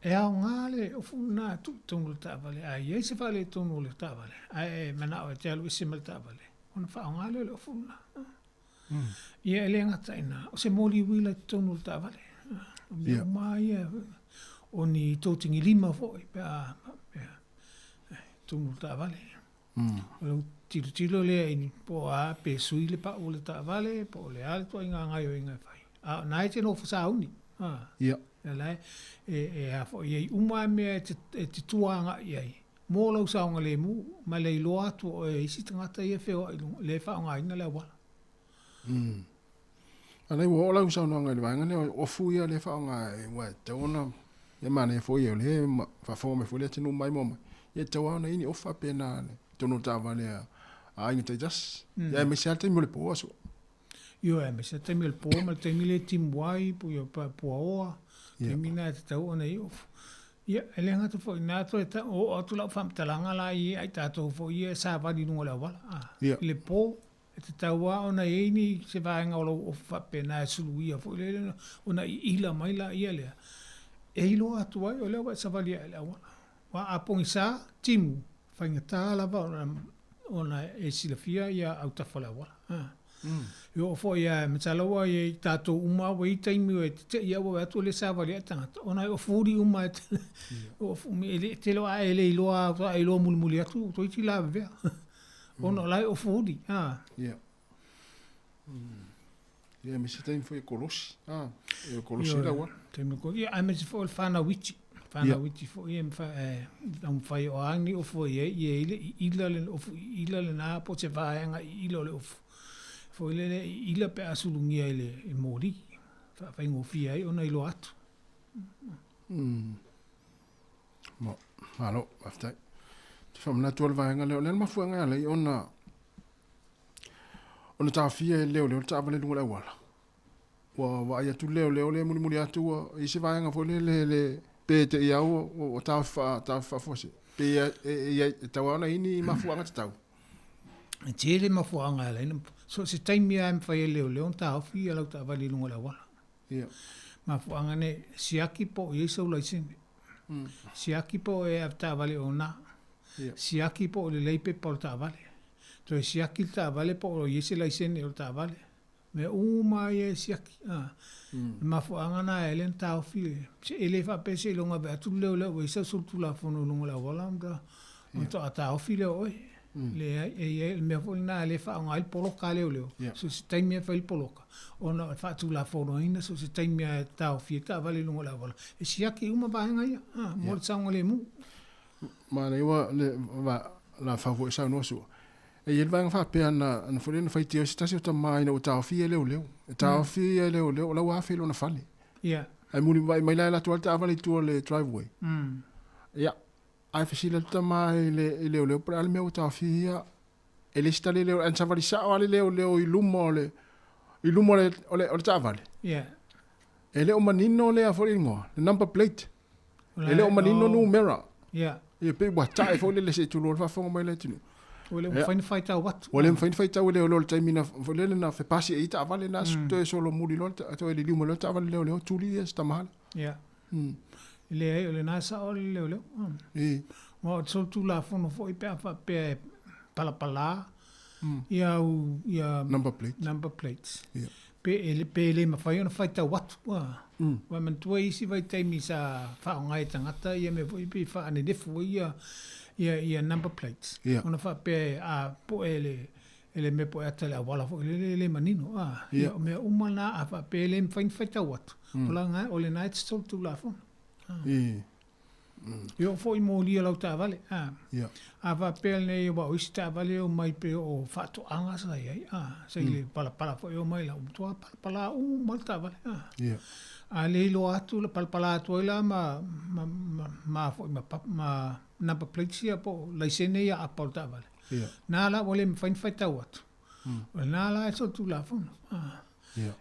E aoga le ofu lena e tuu i totonu o le taavale, a i ai se faaletonu o le taavale, ae e manao e te alu ese ma le taavale, ona faaaoga lea o le ofu lena. Ia e le gata i ina, o se moli uila i totonu o le taavale. O mea uma lava ia, o ni totigilima foi pe a faapea i totonu o le taavale. O lou tilotilo lea i po o a pe sui le pau o le taavale po o le a le ituaiga gaoioiga e fai. A o lena e te nofo sauni. Ia. O la e a foi e i ai uma lava mea e te tua agai i ai mo lou saogalemu ma le iloa atu o oe e isi tagata ia e feoai i luga, lea e faaaogaina le auala. A lea ua oo lau saunoaga i le vaega lea o ofu ia lea e faaaoga aua e tatau ona, ia manaia foi o lea e faafofoga mai foi le atunuu maimoa mai, ia e tatau lava ona i ai ni ofu faapena i totonu o taavale a aiga taitasi. Ia aemaise lava le taimi o le po aso. Ioe, aemaise le taimi o le po ma le taimi lea e timu ai, ia puaoa, taimi lena e tatau ona i ai ofu. Ia, e le gata foi i lena, toe oo atu lau faamatalaga la ia i tatou foi ia e savali i luga o le auala. I le po, e tatau lava ona i ai ni se vaega o lou ofu faapena e suluia foi lele ona iila mai laia lea, e iloa atu ai o lea ua e savali ae i le auala. Aua a pogisa, timu, faigata lava ona e silafia ia autafa o le auala. E oo foi lava, masalo ua i ai tatou uma ua i ai taimi e tetei lava ua vaai atu o lea e savali ae tagata, ona e ofuli uma e e le tele o ae e le iloa faatoa e iloa mulimuli atu toeitiiti lavevea ona o la e ofuli. Ia. Ia, aemaise taimi foi e kolosi, e kolosi ai le auala. Taimi e kolosi, ia aemaise foi o le whanau iti. Whanau iti foi e taumafai o a ni ofu e i ai, ia i ai le iila le ofu iila lena po o se vaega iila o le ofu. Foi lele iila pe a sulugia i le moli, faafaigofie ai ona iloa atu. Malo, faafetai. Te faamanatu o le vaega lea, o le a le mafuaaga e ala ai ona ona taofia e leoleo le taavale i luga o le auala. Ua vaai atu le leoleo lea e mulimuli atu ua i ai se vaega foi lele le pe te i au ua taofi faa taofi faafuasei. Pe e i ai e tatau lava ona i ai ni mafuaaga tatau. E tele mafuaaga e ala ai ona so o se taimi lava e mafai ai e le leoleo ona taofi lau taavale i luga o le auala. Ia. Mafuaaga nei, siaki po o i ai sou laisene. Siaki po o e avetaavale ona. Siaki po o lelei pepa o le taavale. Toe siaki le taavale po o i ai se laisene o le taavale. Mea uma lava ia e siaki. A. Le mafuaaga lena e ala ai ona taofi le, se e le faapea seiloga e vaai atu le leoleo ua i ai sau solitulafono i luga o le auala ona faatoa taofi lea o oe. Leai, e i ai, o le mea foi lena e le faaaoga ai le poloka a leoleo, so o se taimi lava e fai ai le poloka, ona o le faatulafonoina so o se taimi lava e taofi ai taavale i luga o le auala, e siaki uma vaega ia, a, mo le saogalemu. Manaia ua le va la fau foi saunoa sua. E i ai le vaega faapea na na foi lea na faitio ai se tasi o tama ina ua taofia e leoleo. E taofia e leoleo o la ua afe i lona fale. Ae muli vaai mai la e alu atu lava le taavale i tua o le driveway. Ia, ae fesili atu tama i le i leoleo po o le a le mea ua taofia ia. E le isi tali leoleo ae na savali sao lava le leoleo i luma o le i luma o le o le o le taavale. E le o manino lea foi igoa, le number plate. E le o manino numera. Ia pei ua tae foi lele se i tulou le faafofoga mai le atunuu. Ua le mafai ona faitau atu. Ua le mafai ona faitau e leoleo i le taimi na foi lele na fepasi ai taavale na toe solomuli loa toe liliu mai loa le taavale leoleo tuli ia si tama lea. Ia. E leai, o lena e sao le leoleo. Aua o le solitulafono foi pe a faapea e palapala ia au ia number plate. Number plates. Pe e, pe le mafai ona faitau atu. Ua manatua isi vaitaimi sa faaaoga e tagata ia mea foi pe faanenefu ai ia ia ia number plates. Ona faapea a poe e le e le mea po o e ata i le auala foi lele e le manino. Ia o mea uma na a faapea e le mafai ona faitau atu. O la o lena e te solitulafono. E oo foi i moli o lau taavale, a. A faapea lenei aua o isi taavale e omai pei o faatoaga sa i ai, a, sa i le palapala foi e omai la, ua matua palapala uma le taavale, a. A le iloa atu, palapala atu ai la ma, ma, ma, ma foi ma, ma number plates ia po o laisene ia apa o le taavale. Na la ua le mafai ona faitau atu. O lena la e solitulafono, a.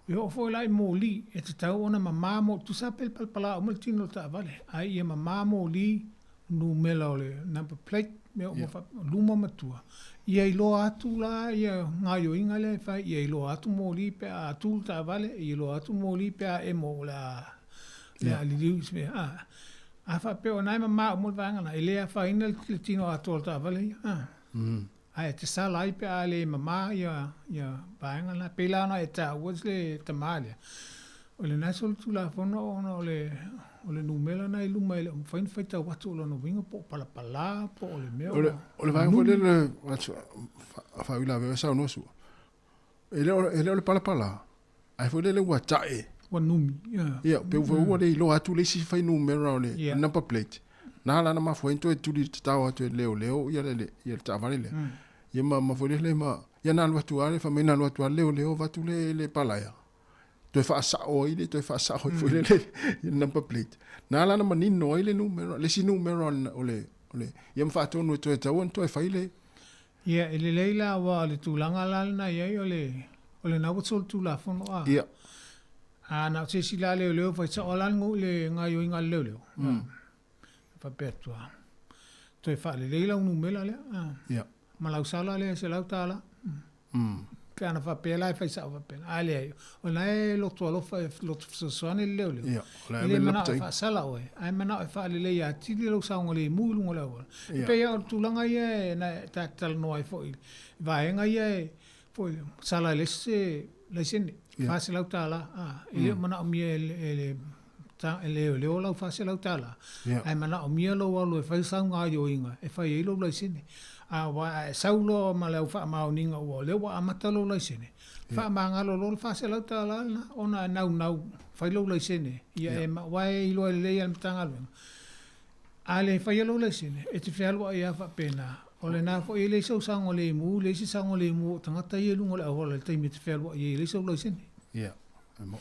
E oo foi la i moli, e tatau ona mamā mo, tusa pe le palapala uma le tino o le taavale, ae ia mamā moli, numera o le number plate, mea uma faapena, luma ma tua. Ia iloa atu la ia gaoioiga lea e fai, ia iloa atu moli pe a tu le taavale, ia iloa atu moli pe a emo o le a, le a liliu i se mea. A, a faapea o lena e mamā uma le vaega lena, e le afaina le tino atoa o le taavale ia. A. Ae te sala ai pe a le mamā ia, ia vaega na. Pei la ona e taua le tamā lea. O lena e solitulafono ona o le, o le numera na i luma e le o mafai ona faitau atu o lona uiga po o palapala po o le mea O le, o le vaega foi lele, faauilavea e saunoa sua, e le o, e le o le palapala, ae foi lele ua tae. Ua numi, ia. Ia, pe ua ua le iloa atu le isi fuainumera o le number plate. Na ala na mafua ai ona toe tuli tatao atu e leoleo ia le, ia le taavale lea. Ia ma, ma foi lele ma, ia na alu atu lava le, fai mai na alu atu lava le leoleo avatu le, le palaea. Toe faasao ai le, toe faasao ai foi lele le number plate. Na ala na manino ai le numera, le isi numera o le, o le, ia ma faatonu e toe tatau ona toe fai le. Ia, e lelei la aua o le tulaga la lena i ai o le, o lena ua solitulafono a. Ia. A na o se isi la leoleo fai sao la le le gaoioiga a le leoleo. Faapea atu a, toe faalelei lau numera lea. A. Ia. Ma lau sala lea e $100. Pe ana faapea la e fai sao faapena. Ae leai, o lena e loto alofa e loto fesoasoani le leoleo. Ia, o le E le manao e faasala oe, ae manao e faalelei atili lou saogalemu i luga o le auala. E pei lava o le tulaga ia e na ta te talanoa ai foi i vaega ia e foi sala e le isi se laisene, $400, a, e le o manaomia e le e leoleo lau $400, ae manaomia lou alu e fai sau gaoioiga e fai ai lou laisene. Aua a e sau loa ma le au faamaoniga ua o lea ua amata lou laisene, faamagalo loa le $400 lena ona e naunau fai lou laisene, ia e aua e iloa lelei e le Matagaluega. A le faia lou laisene, e te fealuai lava faapena. O lena foi e leai sou saogalemu, leai se saogalemu o tagata ia i luga o le auala i le taimi e te fealuai ai e leai sou laisene. Ia, e mo.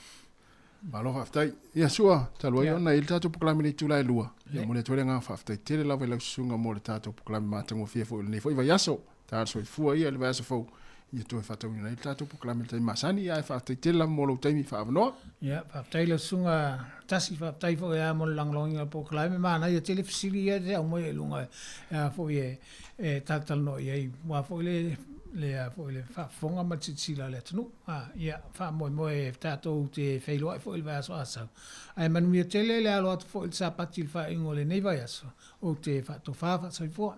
Malo faafetai. Ia Sua, talu ai ona e i ai le tatou polokalame i le itula e 2. Ia momoli atu ai le agaga faafetai tele lava i lau susuga mo le tatou polokalame matagofie foi o lenei foi vaiaso. Tala soifua ia i le vaiaso fou ia toe faatauina ai le tatou polokalame i le taimi masani. Ia ae faafetai tele lava mo lou taimi faaavanoa. Ia, faafetai i lau susuga Tasi, faafetai foi lava mo le lagolagoina o le polokalame. Manaia tele fesili ia e te aumaia i luga e a foi e talatalanoa i ai aua foi le le a foi le faafofoga ma le silasila a le atunuu. A, ia, faamoemoe tatou te feiloai foi i le vaiaso a sau. Ae manuia tele le alo atu foi i le Sapati i le faaiuga o lenei vaiaso. Ou te faatofa faasoifua.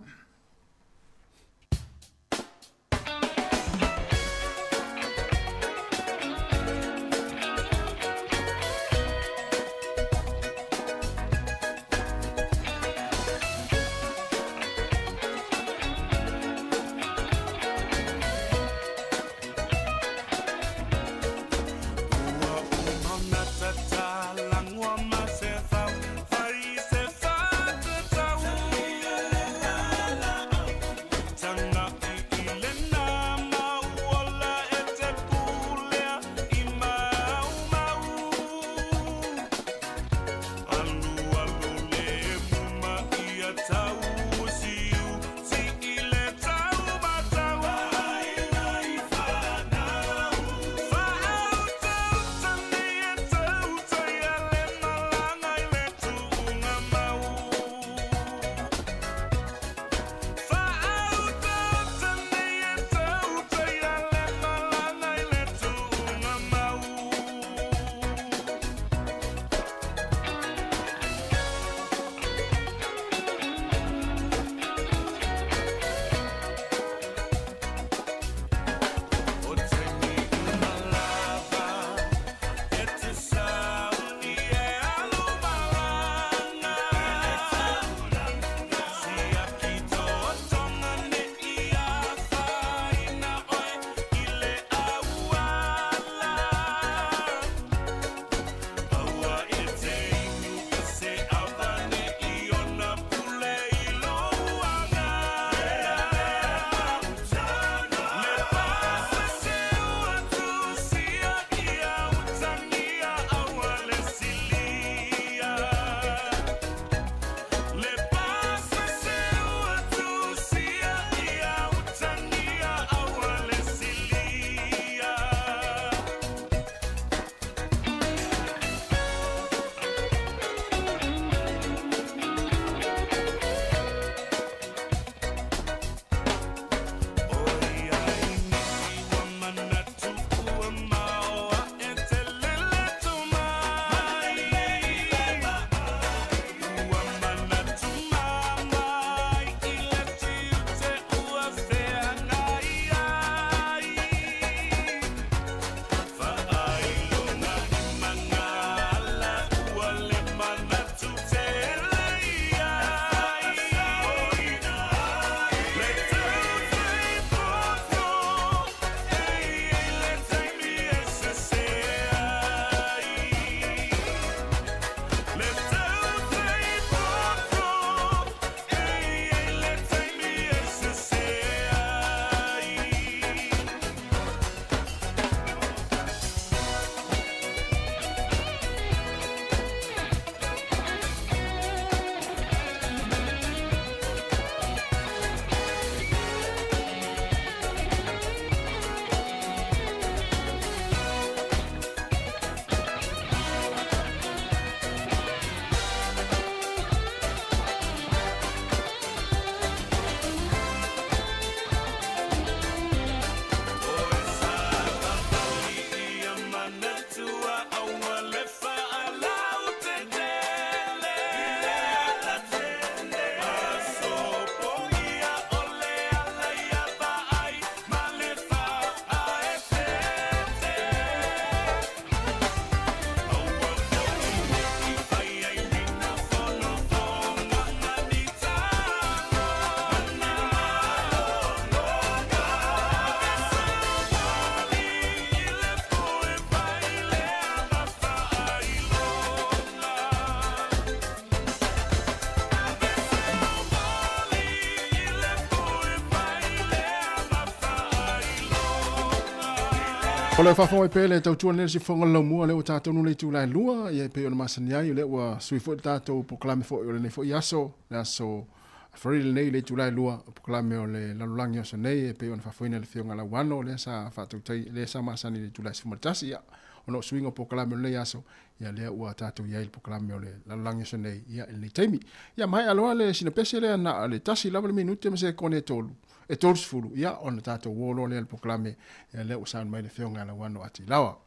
O le faafofoga mai pea le tautua lenei le siufofoga o le laumua lea ua tatou nu le itula e lua ia e pei ona masani ai o lea ua sui foi le tatou polokalame foi o lenei foi aso le aso Friday lenei le itula e lua o polokalame o le lalolagi o aso nei e pei ona faafofogaina e le Afioga Lauano lea sa faatautai lea sa masani i le itula e 11 ia. Ona o suiga o polokalame o lenei aso, ia lea ua tatou i ai i le polokalame o le lalolagi aso nei, ia i lenei taimi. Ia maea loa le sina pese lea na o le tasi lava le minute ma sekone e tolu, e 30, ia ona tatou uō loa lea i le polokalame, ia lea ua sauni mai le Afioga ia Lauano Atilawa.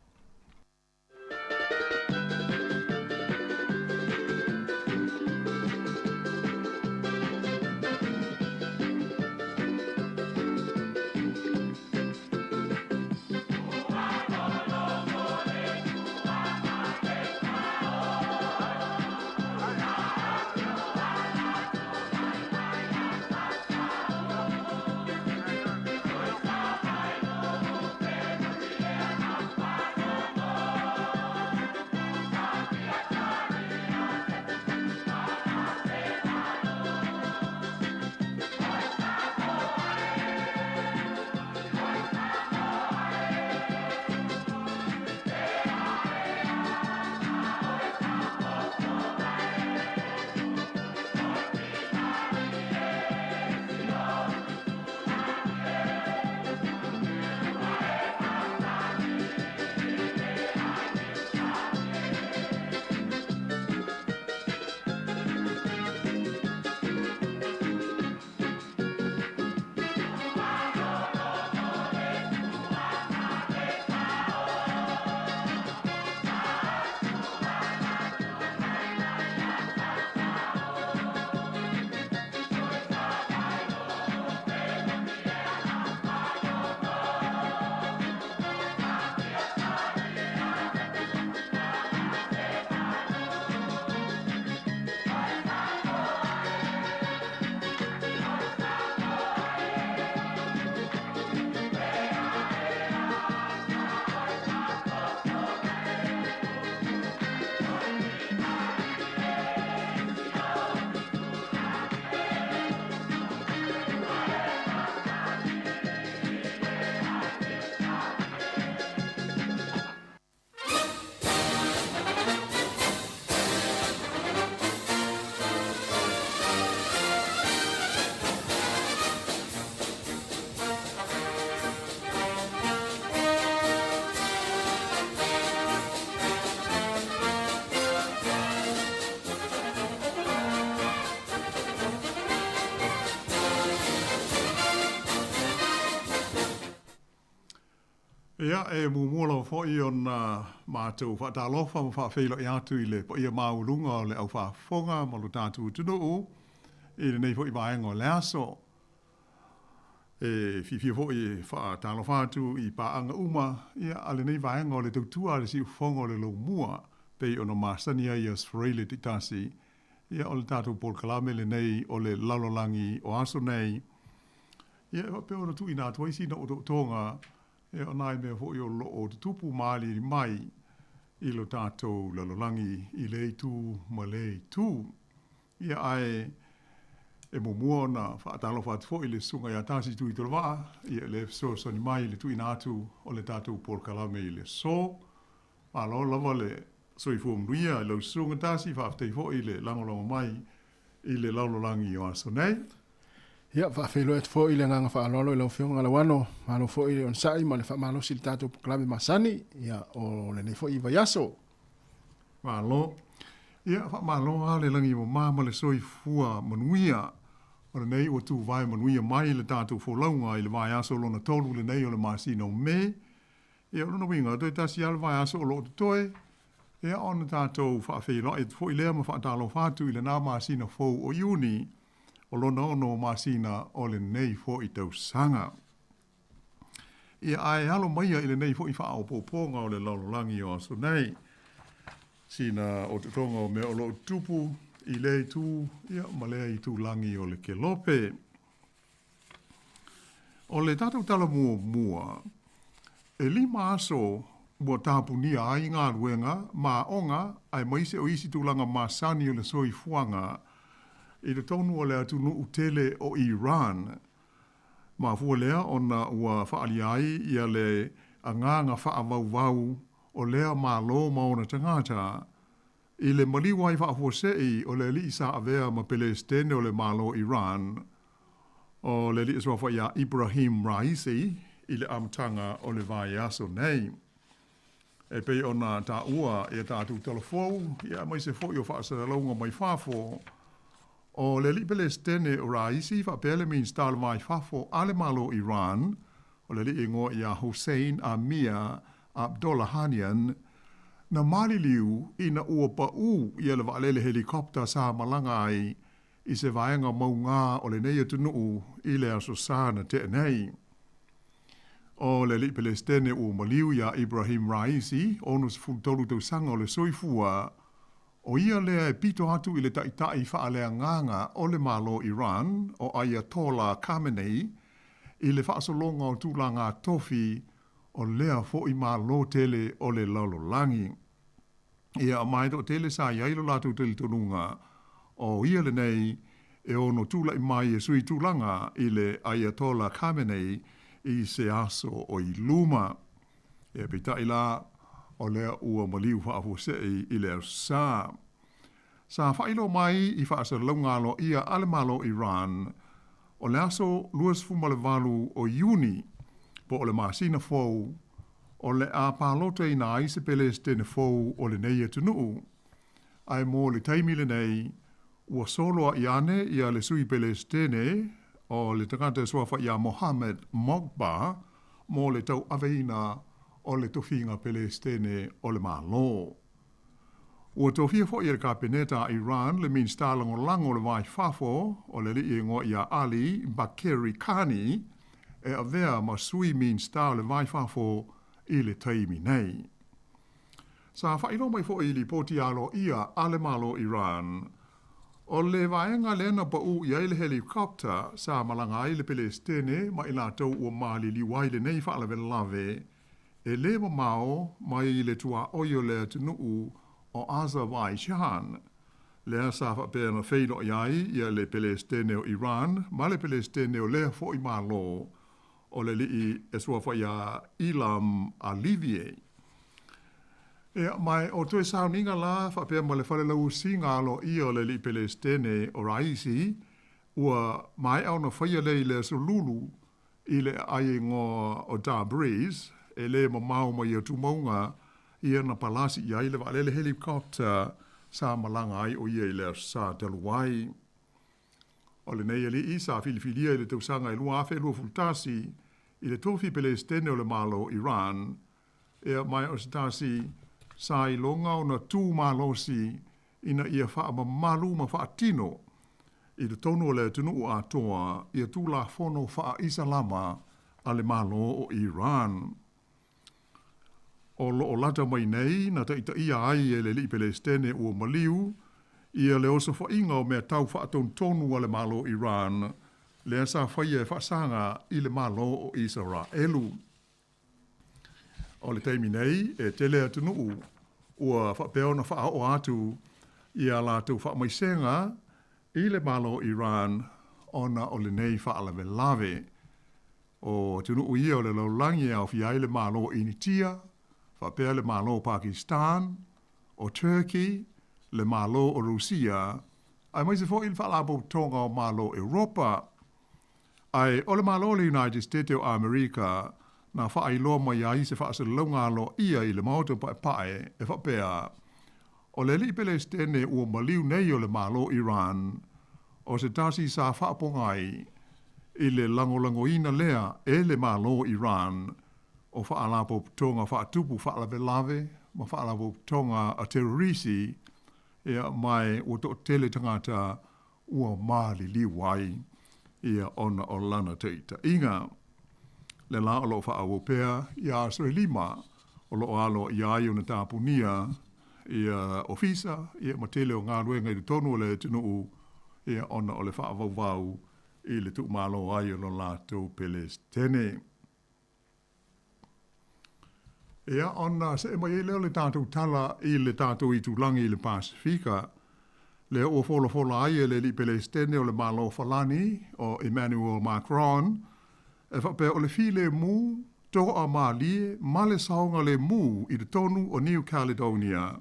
Ia, e muamua lava foi ona matou faatalofa ma faafeiloai atu i le paia maualuga o le au faafofoga ma lo tatou atunuu i lenei foi vaega o le aso. E fiafia foi e faatalofa atu i paaga uma ia, a lenei vaega o le tautua a le siufofoga o le Laumua, pei ona masani ai i Aso Faraile taitasi, ia o le tatou polokalame lenei o le lalolagi o aso nei. Ia, e faapea ona tuuina atu ai sina otootoga, ia, o nai mea foi o lo o tutupu ma aliali mai i lo tatou lalolagi i lea itu ma lea itu. Ia, ae e muamua ona faatalofa atu foi i le Susuga ia Tasi Tuitolovaa, ia, lea e fesoasoani mai i le tuuina atu o le tatou polokalame i le aso. Malo lava le soifua manuia i lau Susuga Tasi, faafetai foi i le lagolago mai i le lalolagi o aso nei. Ia, faafeiloai atu foi le agaga faaaloalo i lau Afioga Lauano, malo foi le onosai ma le faamalosi i le tatou polokalame masani, ia, o lenei foi vaiaso. Malo. Ia, faamalo lava le lagi e mama ma le soifua manuia. O lenei ua tuvae manuia mai le tatou folauga i le vaiaso lona tolu lenei o le masina o Me. Ia, o lona uiga, toe tasi lava le vaiaso o lo o totoe, ia ona tatou faafeiloai atu foi lea ma faatalofa atu i lena masina fou o Iuni, o lona ono masina o lenei foi tausaga. Ia, ae alo maia i lenei foi faaopoopoga o le lalolagi o aso nei, sina otootoga o mea o lo o tutupu i lea itu, ia, ma lea itulagi o le kelope. O le tatou tala muamua, e lima aso ua tapunia ai galuega ma aoga aemaise o isi tulaga masani o le soifuaga i totonu o le atunuu tele o Iran. Mafua lea ona ua faaalia ai ia le agaga faavauvau o lea Malo ma ona tagata i le maliu ai faafuasei o le alii sa avea ma Pelesitene o le Malo Iran, o le alii suafa ia Ibrahim Raisi i le amataga o le vaiaso nei. E pei ona taua i a tatou talafou, ia aemaise foi o faasalalauga mai fafo, o le alii Pelesitene o Raisi faapea le Minisita o le Va i Fafo a le Malo o Iran, o le alii e igoa ia Hossein Amir Abdollahian, na maliliu ina ua paū ia le vaalele helicopter sa malaga ai i se vaega maugā o lenei atunuu i le Aso Sa na tea nei. O le alii Pelesitene ua maliu iā Ibrahim Raisi, 63 tausaga o le soifua, o ia lea e pito atu i le taitai faaleagaga o le Malo Iran, o Ayatollah Khamenei, i le faasologa o tulaga tofi o lea foi Malo tele o le lalolagi. Ia, ma e toatele sa i ai lo latou talitonuga, o ia lenei e ono tulai mai e sui tulaga i le Ayatollah Khamenei i se aso o i luma. Ia, peitai la, o lea ua maliu faafuasei i le Aso Sa. Sa faailoa mai i faasalalauga aloaia a le Malo o Iran, o le aso 28 o Iuni, po o le masina fou, o le a palotaina ai se Pelesitene fou o lenei atunuu. Ae mo le taimi lenei, ua soloa'i ane ia le Sui Pelesitene o le tagata e suafa ia Mohammed Moghbar mo le tauaveina o le tofiga Pelesitene o le Malo. Ua tofia foi e le Kapeneta a Iran le Minisita Lagolago o le Va i Fafo, o le alii e igoa ia Ali Bagheri Kani, e avea ma Sui Minisita o le Va i Fafo i le taimi nei. Sa faailoa mai foi i lipoti aloaia a le Malo o Iran, o le vaega lea na pau i ai le helicopter sa malaga ai le Pelesitene ma i latou ua maliliu ai lenei faalavelave, e le mamao mai le tuaoi o le atunuu o Azerbaijan, lea sa faapea ona feiloai ai ia le Pelesitene o Iran ma le Pelesitene o lea foi Malo o le alii e suafa ia Ilham Aliyev. Ia, ma o toe sauniga la faapea ma le falelausiga aloaia o le alii Pelesitene o Raisi, ua maea ona faia lea i le Aso Lulu i le aai igoa o Tabriz, e le mamao mai ia tumauga ia na palasi i ai le vaalele helicopter sa malaga ai o ia i le Aso Sa talu ai. O lenei alii sa filifilia i le tausaga e 2021 i le tofi Pelesitene o le Malo o Iran, ea mai o se tasi sa iloga ona tu malosi ina ia faamamalu ma faatino i totonu o le atunuu atoa ia Tulafono faa-Isalama a le Malo o Iran. O loo lata mai nei na taitaia ai e le alii Pelesitene ua maliu ia le osofaiga o mea tau faatonutonu a le Malo o Iran lea sa faia e faasaga i le Malo o Isaraelu. O le taimi nei, e tele atunuu ua faapea ona faaoo atu ia latou faamaisega i le Malo o Iran ona o lenei faalavelave. O atunuu ia o le lalolagi e aofia ai le Malo o Initia, faapea le Malo o Pakistan, o Turkey, le Malo o Rusia, aemaise foi le Faalapotopotoga o Malo o Europa. Ae o le Malo o le United States o Amerika na faailoa mai ai se faasalalauga aloaia i le Maota Paepae e faapea, O le alii Pelesitene ua maliu nei o le Malo o Iran, o se tasi sa faapogai i le lagolagoina lea e le Malo o Iran o faalapotopotoga faatupu faalavelave ma faalapotopotoga a terorisi, ia, ma ua toatele tagata ua maliliu ai ia ona o lana taitaiga. Le la o loo faaauau pea ia aso e lima o loo aloaia ai ona tapunia ia ofisa ia ma tele o galuega i totonu o le atunuu ia ona o le faavauvau i le tuumalo ai o lo latou Pelesitene. Ia, ona see mai ai lea o le tatou tala i le tatou itulagi i le Pasefika, lea ua folafola ai e le alii Pelesitene o le Malo o Falani, o Emmanuel Macron, e faapea o le filemu, toamalie ma le saogalemu i totonu o New Caledonia,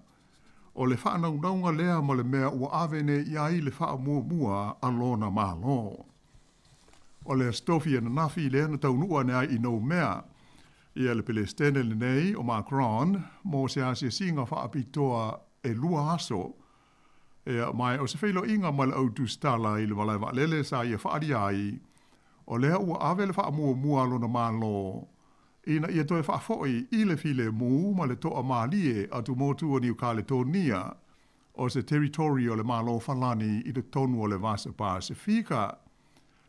o le faanaunauga lea ma le mea ua ave nei i ai le faamuamua a lona Malo. O le Aso Tofi ananafi lea na taunuu ane ai i Noumea, Ia le Pelestene lenei o Macron mo se asiasiga faapitoa e 2 aso. Ia ma o se feiloaiga ma le au tusitala i le malae vaalele sa ia faaalia ai, o lea ua ave le faamuamua a lona Malo ina ia toe faafoʻi i le filemu ma le toamalie atumotu o Niu Kaletonia o se territory o le Malo Falani i totonu o le Vasa Pasefika.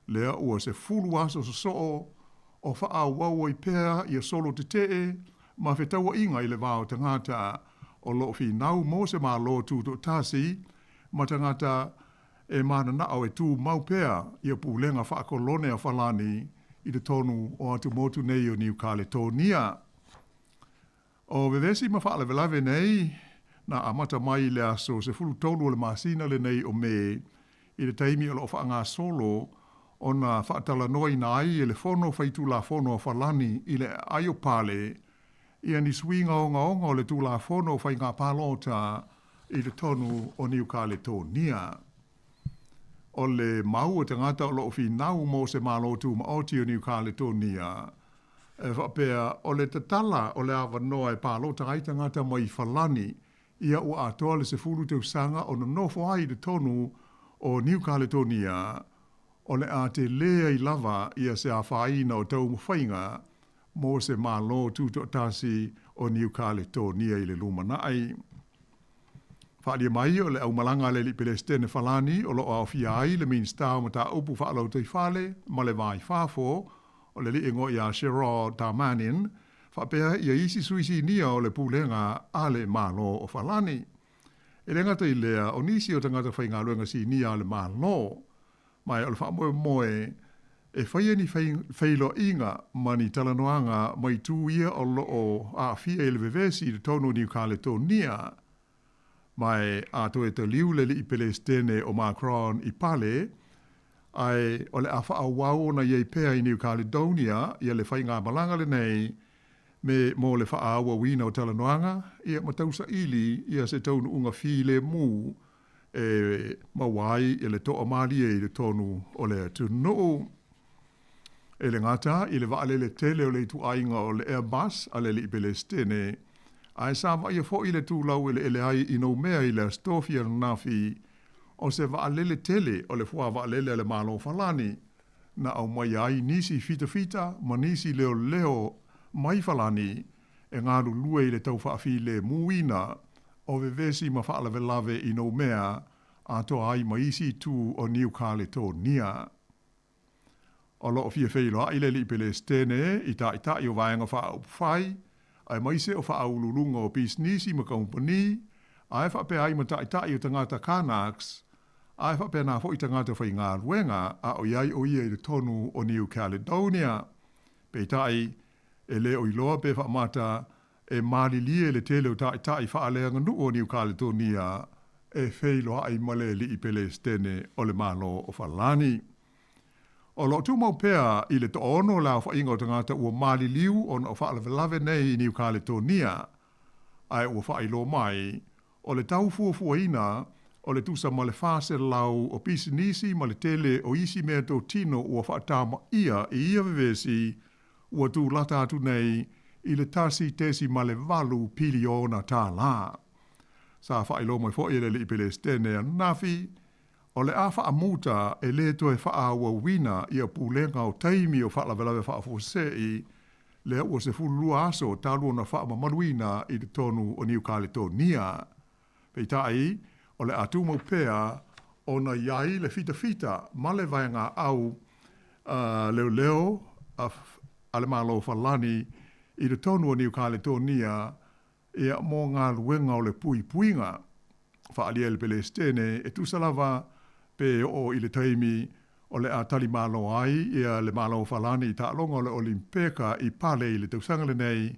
Lea ua 10 aso sosoo o faaauau ai pea ia solo tetee ma fetauaiga i le va o tagata o loo finau mo se Malo tutoatasi ma tagata e mananao e tumau pea ia pulega faakolone a Falani i totonu o atumotu nei o Niu Kaletonia. O vevesi ma faalavelave nei na amata mai i le aso 13 o le masina lenei o Me i le taimi o loo faagasolo ona faatalanoaina ai e le Fono Faitulafono a Falani i le aai o pale ia ni suiga ogaoga o le Tulafono o Faiga Palota i totonu o Niu Kaletonia. O le mau o tagata o loo finau mo se Malo tumaoti o Niu Kaletonia e faapea o le tatala o le avanoa e palota ai tagata mai Falani ia ua atoa le 10 tausaga o nonofo ai i totonu o Niu Kaletonia, o le a telē ai lava ia se afaina o taumafaiga mo se Malo tutoatasi o Niu Kaletonia i le lumanai. Faaalia mai o le aumalaga a le alii Pelestene Falani o loo aofia ai le Minista o Mataupu Faalautoifale ma le Va i Fafo o le alii igoa ia Gerard Darmanin, faapea ia isi suisinia o le pulega a le Malo o Falani. E le gata i lea o nisi o tagata faigaluega sinia a le Malo, ma o le faamoemoe e faia ni feiloaiga ma ni talanoaga ma itu ia o loo aafia i le vevesi i totonu o Niu Kaletonia. Ma e a toe taliu le alii Pelestene o Macron i Pale, ae o le a faaauau ona iai pea i Niu Caledonia ia le faigamalaga lenei me mo le faaauauina o talanoaga ia ma tausaili ia se taunuuga filemu e maua ai ia le toamalie i totonu o le atunuu. E le gata i le vaalele tele o le ituaiga o le Airbus a le alii Pelestene, ae sa vaaia foʻi le tulau eleele ai i Noumea i le aso Tofi ananafi o se vaalele tele o le fuavaalele a le Malo Falani na aumaia ai nisi fitafita ma nisi leoleo mai Falani e galulue i le taufaafilēmūina o vevesi ma faalavelave i Noumea atoa ai ma isi itu o Niu Kaletonia. O loo fia feiloai le alii Pelestene i taʻitaʻi o vaega faaupufai aemaise o faauluuluga o pisinisi ma kamupani, ae faapea ai ma taʻitaʻi o tagata Kanaks, ae faapena foʻi tagata faigaluega a o iai o ia i totonu o Niu Caledonia. Peitai e lē o iloa pe faamata e malilie le tele o taʻitaʻi faaleaganuu o Niu Kaletonia e feiloai ma le alii Pelestene o le Malo o Falani. O loo tumau pea i le 60 le aofaiga o tagata ua maliliu ona o faalavelave nei i Niu Kaletonia, ae ua faailoa mai o le tau fuafuaina o le tusa ma le 400 o pisinisi ma le tele o isi mea totino ua faatamaia i ia vevesi ua tulata atu nei i le 1.8 piliona tālā. Sa faailoa mai foʻi e le alii Pelestene ananafi o le a faamuta e lē toe faaauauina ia pulega o taimi o faalavelave faafuasei lea ua 12 aso talu ona faamamaluina i totonu o Niu Kaletonia. Peitai o le a tumau pea ona i ai le fitafita ma le vaegaau leoleo a le Malo Falani i totonu o Niu Kaletonia ia mo galuega o le puipuiga. Faaalia e le Pelestene e tusa lava pe oo i le taimi o le a talimalo ai ia le Malo Falani i taaloga o le Olimpeka i Pale i le tausaga lenei,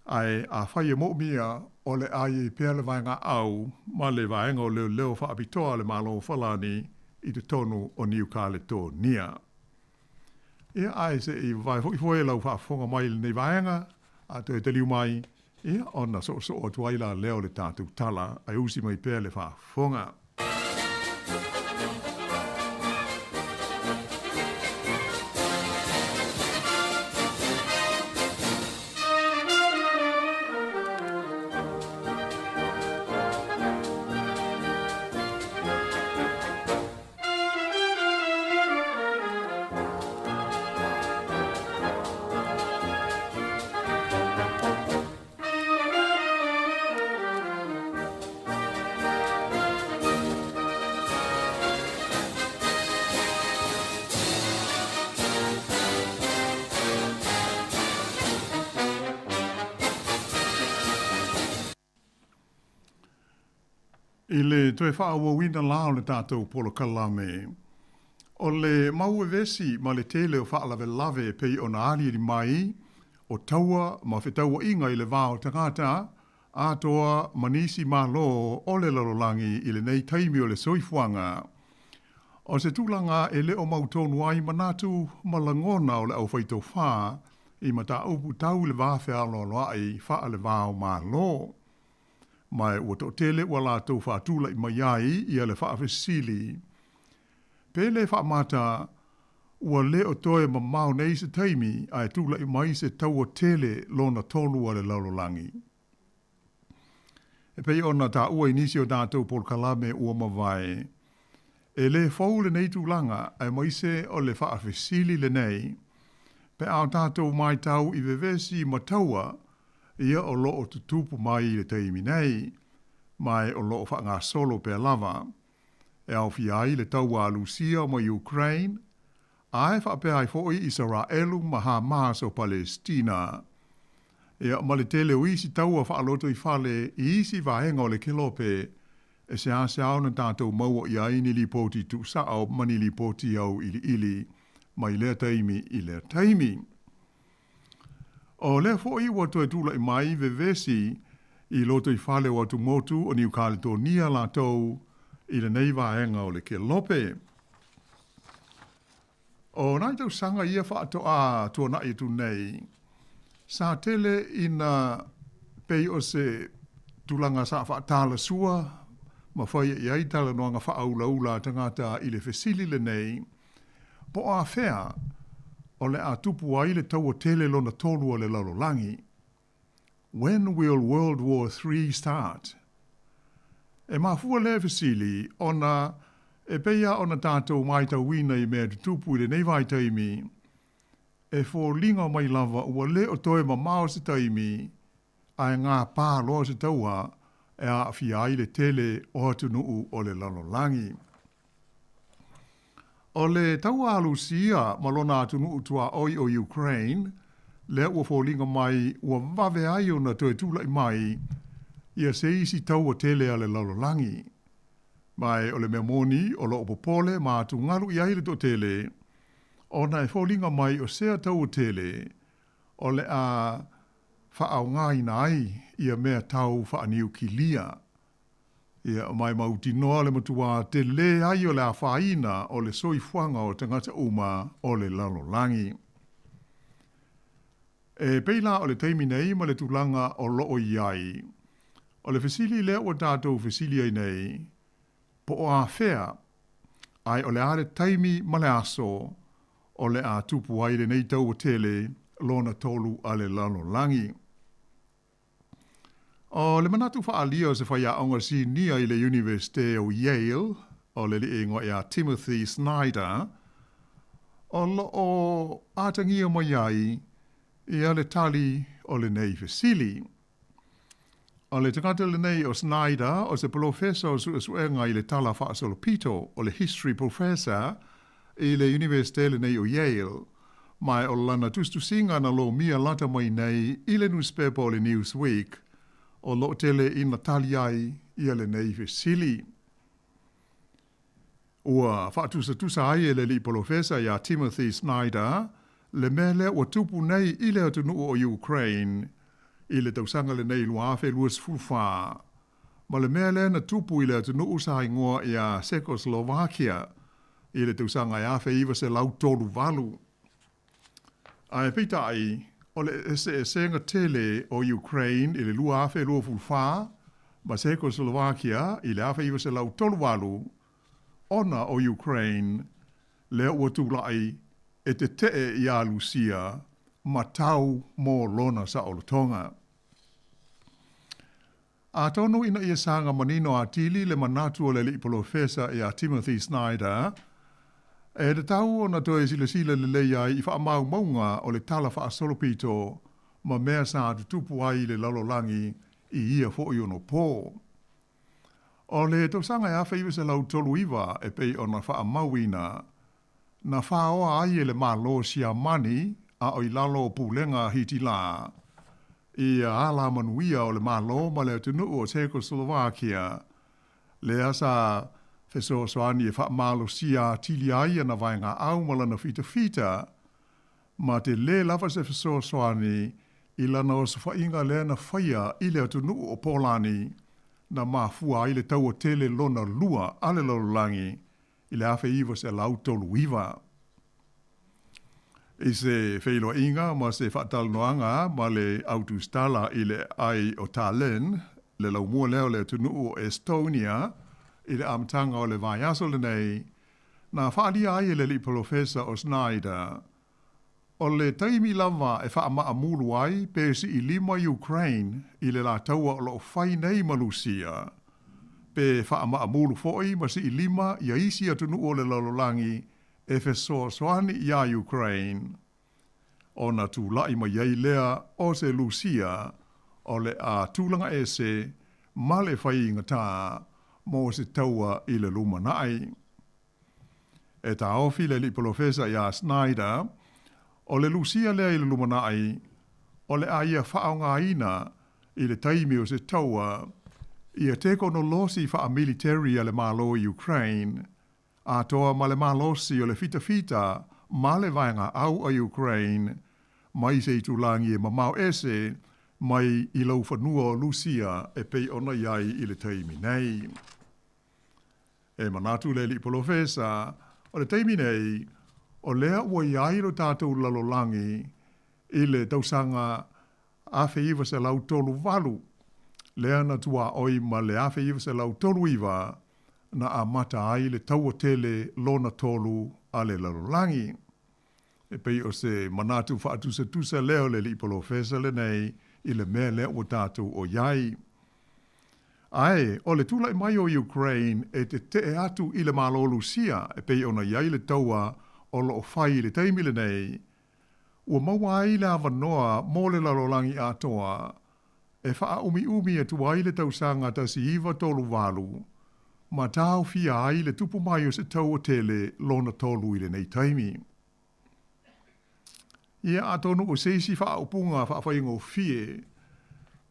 ae afai e moomia o le a iai pea le vaegaau ma le vaega o leoleo faapitoa a le Malo Falani i totonu o Niu Kaletonia. Ia ae seʻi vavae foʻi foe lau faafofoga mai i lenei vaega a toe taliu mai ia ona soosoo atu ai la lea o le tatou tala ae usi mai pea le faafofoga. I le toe faaauauina la o le tatou polokalame, o le mau vevesi ma le tele o faalavelave e pei ona aliali mai, o taua ma fetauaiga i le va o tagata, atoa ma nisi malo o le lalolagi i lenei taimi o le soifuaga. O se tulaga e le o mautonu ai manatu ma lagona o le aufaitofa i mataupu tau i le va fealoaloai faale-va o Malo. Ma ua toatele ua latou faatulai mai ai ia le faafesili, Pe le faamata ua le o toe mamao nei se taimi ae tulai mai se taua tele lona tolu a le lalolagi? E pei ona taua i nisi o tatou polokalame ua mavae, e le fou lenei tulaga aemaise o le faafesili lenei, pe a o tatou matau i vevesi ma taua ia o lo o tutupu mai i le taimi nei, ma o lo o faagasolo pea lava, e aofia ai le taua a Lusia ma Ukraine, ae faapea ai foi Isaraelu ma Hamas o Palesitina. Ia, ma le tele o isi taua faalotoifale i isi vaega o le kelope, e seasea ona tatou maua i ai ni lipoti tuusao ma ni lipoti auiliili mai lea taimi i lea taimi. O lea foi ua toe tulai mai vevesi i lotoifale o atumotu o Niu Kaletonia latou i lenei vaega o le kelope. O nai tausaga ia faatoa tuanai atu nei, sa tele ina pei o se tulaga sa faatalasua ma faia i ai talanoaga faaulaula a tagata i le fesili lenei, Po o afea o le a tupu ai le taua tele lona tolu a le lalolagi? When will World War Three start? E mafua lea fesili ona e pei lava ona tatou matauina i mea tutupu i lenei vaitaimi, e foliga mai lava ua le o toe mamao se taimi ae gapa loa se taua e aafia ai le tele o atunuu o le lalolagi. O le taua a Lusia ma lona atunuu tuaoi o Ukraine, lea ua foliga mai ua vave ai ona toe tulai mai ia se isi taua tele a le lalolagi. Ma o le mea moni o lo o popole ma atugalu i ai le toatele, ona e foliga mai o sea taua tele o le a faaaogaina ai ia mea tau faaniukilia. Ia, ma e mautinoa le matuā telē ai o le afaina o le soifuaga o tagata uma o le lalolagi. E pei la o le taimi nei ma le tulaga o lo o i ai, o le fesili lea ua tatou fesili ai nei, po o afea, ae o le a le taimi ma le aso o le a tupu ai lenei taua tele lona tolu a le lalolagi. O le manatu faaalia o se faiaoga sinia i le Iunivesite o Yale, o le alii igoa ia Timothy Snyder, o lo o atagia mai ai ia le tali o lenei fesili. O le tagata lenei o Snyder o se polofesa o suesuega i le tala faasolopito, o le history professor i le Iunivesite lenei o Yale, ma o lana tusitusiga na lomia lata mai nei i le nusipepa o le Newsweek, o lo o tele ina tali ai ia lenei fesili. Ua faatusatusa ai e le alii polofesa ia Timothy Snyder le mea lea ua tupu nei i le atunuu o Ukraine i le tausaga lenei 2024 ma le mea lea na tupu i le atunuu sa igoa ia Czechoslovakia i le tausaga e 1938. Ae peitai, o le eseesega tele o Ukraine i le 2024 ma Czechoslovakia i le 1938, ona o Ukraine lea ua tulai e tetee iā Lusia ma tau mo lona saolotoga. Atonu ina ia saga manino atili le manatu o le alii polofesa ia Timothy Snyder, e tatau ona toe silasila lelei ai i faamaumauga o le tala faasolopito ma mea sa tutupu ai i le lalolagi i ia foi ono pō. O le tausaga e 1939 e pei ona faamauina, na faoa ai e le Malo Siamani a o i lalo o pulega a Hitilā ia alamanuia o le Malo ma le atunuu o Czechoslovakia. Lea sa fesoasoani e faamalosia atili ai ana vaegaau ma lana fitafita, ma telē lava se fesoasoani i lana osofaiga lea na faia i le atunuu o Polani na mafua ai le Taua Tele Lona Lua a le Lalolagi i le 1939. I se feiloaiga ma se faatalanoaga ma le autusitala i le aai o Tallinn, le laumua lea o le atunuu o Estonia, i le amataga o le vaiaso lenei, na faaalia ai e le alii polofesa o Snyder, o le taimi lava e faamaamulu ai pe siilima Ukraine i le la taua o loo fai nei ma Lusia, pe faamaamulu foi ma siilima ia isi atunuu o le lalolagi e fesoasoani iā Ukraine, ona tulai mai ai lea o se Lusia o le a tulaga ese ma le faigatā mo se taua i le lumanai. E taofi le alii polofesa iā Snyder, o le Lusia lea i le lumanai, o le a ia faaaogaina i le taimi o se taua ia tekonolosi faamiliteri a le Malo o Ukraine, atoa ma le malosi o le fitafita ma le vaegaau a Ukraine mai se itulagi e mamao ese mai i laufanua o Lusia e pei ona i ai i le taimi nei. E manatu le alii polofesa, o le taimi nei, o lea ua i ai lo tatou lalolagi i le tausaga 1938, lea na tuaoi ma le 1939 na amata ai le Taua Tele Lona Tolu a le Lalolagi. E pei o se manatu faatusatusa lea o le alii polofesa lenei i le mea lea ua tatou o i ai. Ae, o le tulai mai o Ukraine e tetee atu i le Malo Lusia e pei ona i ai le taua o lo o fai i le taimi lenei, ua maua ai le avanoa mo le lalolagi atoa e faaumiumi atu ai le tausaga 1938 ma taofia ai le tupu mai o se taua tele lona tolu i lenei taimi. Ia, atonu o se isi faaupuga faafaigofie,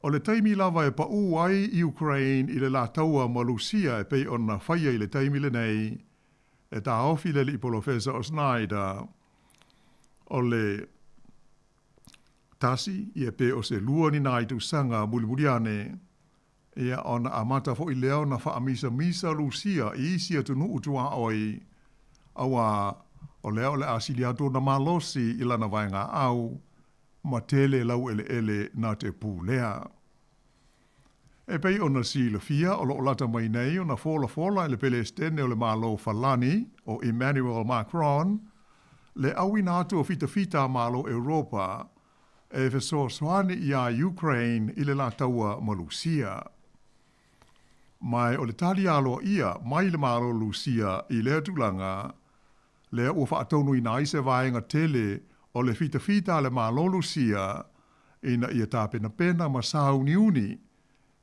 o le taimi lava e paū ai Ukraine i le la taua ma Lusia e pei ona faia i le taimi lenei, e taofi le alii polofesa o Snyder, o le tasi, ia pe o se lua ni nai tausaga mulimuli ane, ia ona amata foi lea ona faamisamisa Lusia i isi atunuu tuaoi, auā o lea o le a sili atu ona malosi i lana vaegaau ma tele laueleele na te pulea. E pei ona silafia, o lo o lata mai nei ona folafola e le Pelesitene o le Malo Falani, o Emmanuel Macron, le auina atu o fitafita a Malo Europa e fesoasoani iā Ukraine i le la taua ma Lusia. Ma o le tali aloaia mai le Malo Lusia i lea tulaga, lea ua faataunuina ai se vaega tele o le fitafita a le Malo Lusia ina ia tapenapena ma sauniuni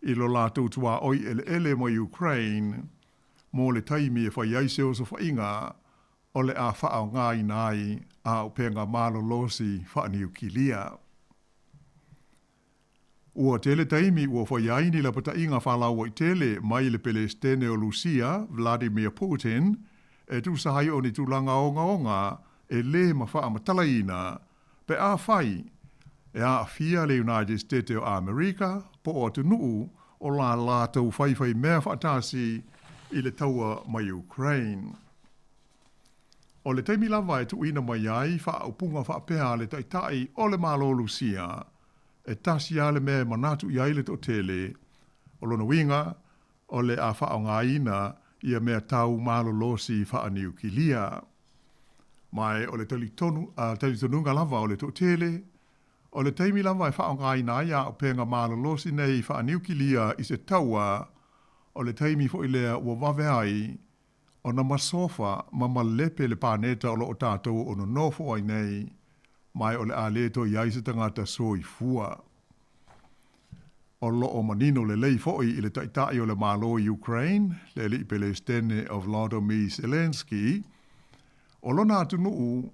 i lo latou tuaoi eleele ma Ukraine mo le taimi e fai ai se osofaiga o le a faaaogaina ai auupega malolosi faaniukilia. Ua tele taimi ua fai ai ni lapataiga faalauaitele mai le Pelesitene o Lusia, Vladimir Putin, e tusa ai o ni tulaga ogaoga e lē mafaamatalaina pe afai e aafia le United State o Amerika po o atunuu o la latou faifaimea faatasi i le taua ma Ukraine. O le taimi lava e tuuina mai ai faaupuga faapea a le Taitai o le Malo Lusia, e tasi lava le mea e manatu i ai le toatele, o lona uiga, o le a faaaogaina ia mea tau malolosi faaniukilia. Ma o le talitonu, talitonuga lava o le toatele, o le taimi lava e faaaogaina ai auupega malolosi nei faaniukilia i se taua, o le taimi foi lea ua vave ai ona masofa ma malepe le paneta o lo o tatou o nonofo ai nei, ma o le a le toe i ai se tagata soifua. O lo o manino lelei foi i le Taitai o le Malo o Ukraine, le alii Pelesitene o Volodymyr Zelenskyy, o lona atunuu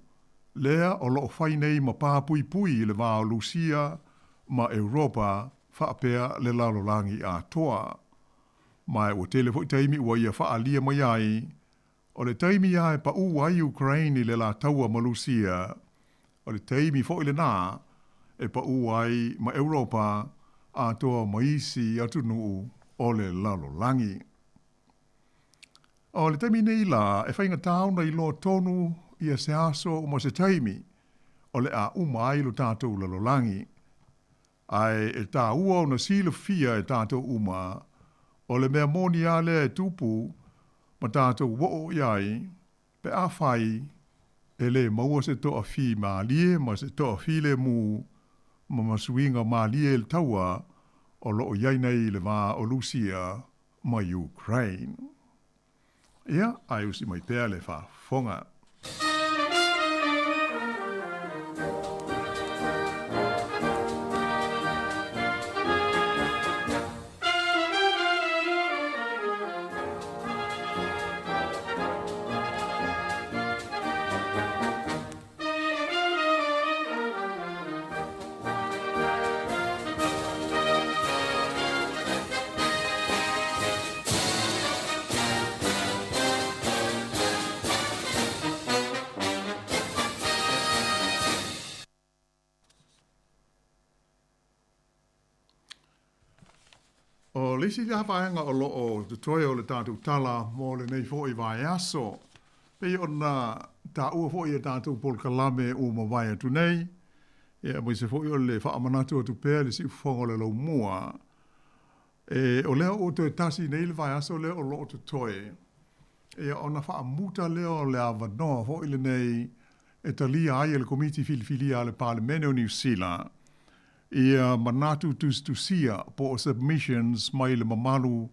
lea o lo o fai nei ma pāpuipui i le va o Lusia ma Europa faapea le lalolagi atoa. Ma ua tele fo'i taimi ua ia fa'aalia mai ai, o le taimi a e pa'ū ai Ukraine i le la taua ma Lusia, o le taimi fo'i lenā e pa'ū ai ma Europa atoa ma isi atunu'u o le lalolagi. O le taimi nei la e faigatā ona iloa tonu ia se aso ma se taimi o le a uma ai lo tatou lalolagi. Ae e tāua ona silafia e tātou uma, o le mea moni a lea e tupu ma tātou oo i ai, pe afai e lē maua se toafimālie ma se toafilemu ma ma suiga mālie i le taua o loo i ai nei i le vā o Lusia ma Ukraine. Ia, ae usi mai pea le faafofoga. O le isi lea vaega o loo totoe o le tatou tala mo lenei fo'i vaiaso, pei ona taua fo'i e tatou polokalame ua mavae atu nei, ia aemaise fo'i o le faamanatu atu pea i le siufofoga o le laumua, e o lea ua toe tasi nei le vaiaso lea o loo totoe, ia ona faamuta lea o le avanoa fo'i lenei e talia ai e le Komiti Filifilia a le Palemene o Niu Sila ia manatu tusitusia po o submissions mai le mamalu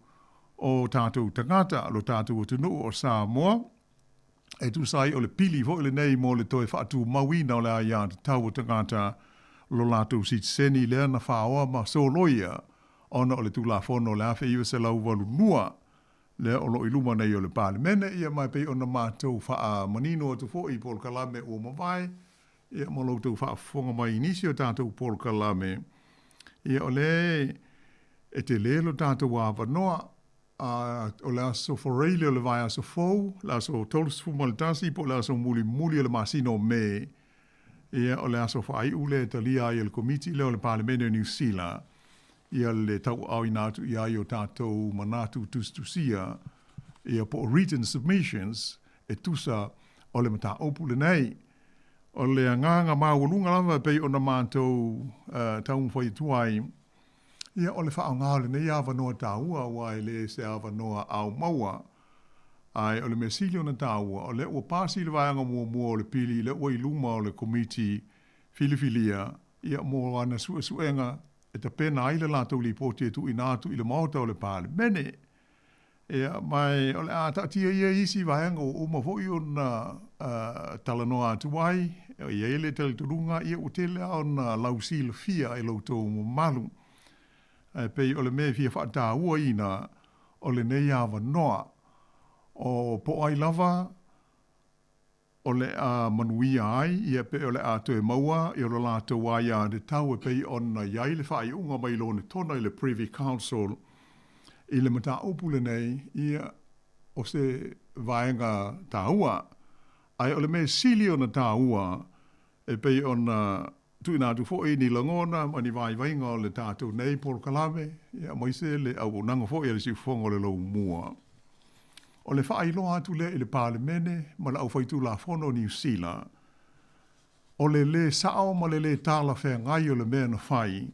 o tatou tagata, lo tatou atunuu o Samoa, e tusa ai o le pili foi lenei mo le toe faatumauina o le aiatatau o tagata lo latou sitiseni lea na faoa ma soloia ona o le Tulafono o le 1982 lea o loo i luma nei o le Palemene. Ia ma e pei ona matou faamanino atu foi i polokalame ua mavae, ia ma lo outou faafofoga mai i nisi o tatou polokalame, ia o lea e tele lo tatou avanoa. A o le aso Foreile o le vaiaso fou, le aso 31 po o le aso mulimuli o le masina o Me, ia o le aso faaiu lea e talia ai e le Komiti lea o le Palemene o Niu Sila ia le tauaaoina atu i ai o tatou manatu tusitusia, ia po o written submissions e tusa o le mataupu lenei. O le agaga maualuga lava e pei ona matou taumafai atu ai, ia o le faaaoga o lenei avanoa taua, aua e le se avanoa ao maua. Ae o le mea sili ona taua, o lea ua pasi le vaega muamua o le pili, lea ua i luma o le Komiti Filifilia, ia mo ana suesuega e tapena ai le latou lipoti e tuuina atu i le Maota o le Palemene. Ia, ma o le a taatia ia i isi vaega ua uma foi ona talanoa atu ai, e i ai le talitonuga, ia ua tele lava ona lausilafia e lo outou mamalu. Ae pei o le mea e fia faatauaina o lenei avanoa, o po o ai lava o le a manuia ai, ia pe o le a toe maua i lo latou aiatatau e pei ona i ai le faaiuga mai Lonetona i le Privy Council i le mataupu lenei, ia o se vaega taua. Ae o le mea sili ona taua e pei ona tuuina atu foi ni lagona ma ni vaivaiga o le tatou nei polokalame, ia aemaise le auaunaga foi a le siufofoga o le Laumua. O le faailoa atu lea i le Palemene ma le Aufaitulafono o Niu Sila, o le lē sa'o ma le lē talafeagai o le mea na fai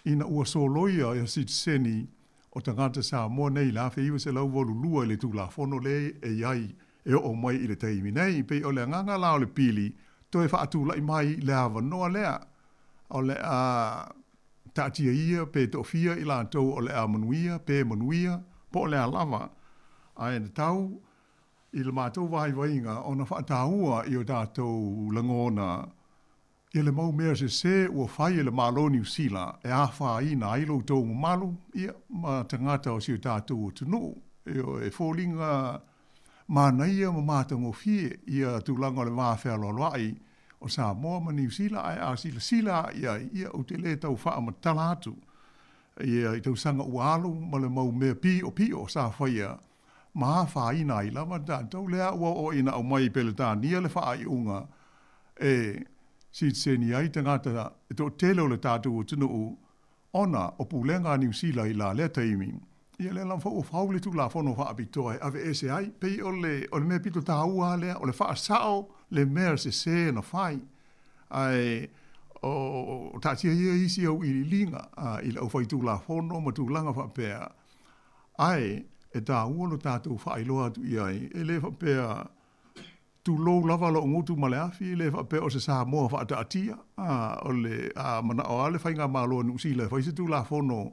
ina ua soloia ia sitiseni o tagata Samoa nei i le 1982 i le Tulafono lea e i ai e oo mai i le taimi nei. Pei o le agaga la o le pili, toe faatula'i mai le avanoa lea o le a taatia ia pe toafia i latou o le a manuia pe manuia po o le a lava, ae tatau i le matou vaivaiga ona faataua i o tatou lagona ia le mau mea sesē ua fai e le Malo o Niu Sila e afaina ai lo outou mamalu ia ma tagata o si o tatou atunuu. E foliga manaia ma matagofie ia tulaga o le va fealoaloai o Samoa ma Niu Sila, ae a silasila i ai, ia ou te lē tau faamatala atu. ia i tausaga ua alu ma le mau mea piʻopiʻo sa faia ma afaina ai lava tatou lea ua oo ina aumai i Peletania le faaiuga e sitiseni ai tagata e toatele o le tatou atunuu ona o pulega a Niu Sila i la lea taimi. Ia lea lava foi ua fau le Tulafono Faapitoa e aveese ai, pei o le, o le mea pito taua lava lea, o le faasao le mea sese na fai. Ae o taatia ia isi auiliiliga i le aufaitulafono ma tulaga faapea, ae e taua lo tatou faailoa atu i ai, e le faapea tulou lava lou gutu ma le afi, e le faapea o se Samoa faataatia, o le a manao lava le Faigamalo a Niu Sila e fai se Tulafono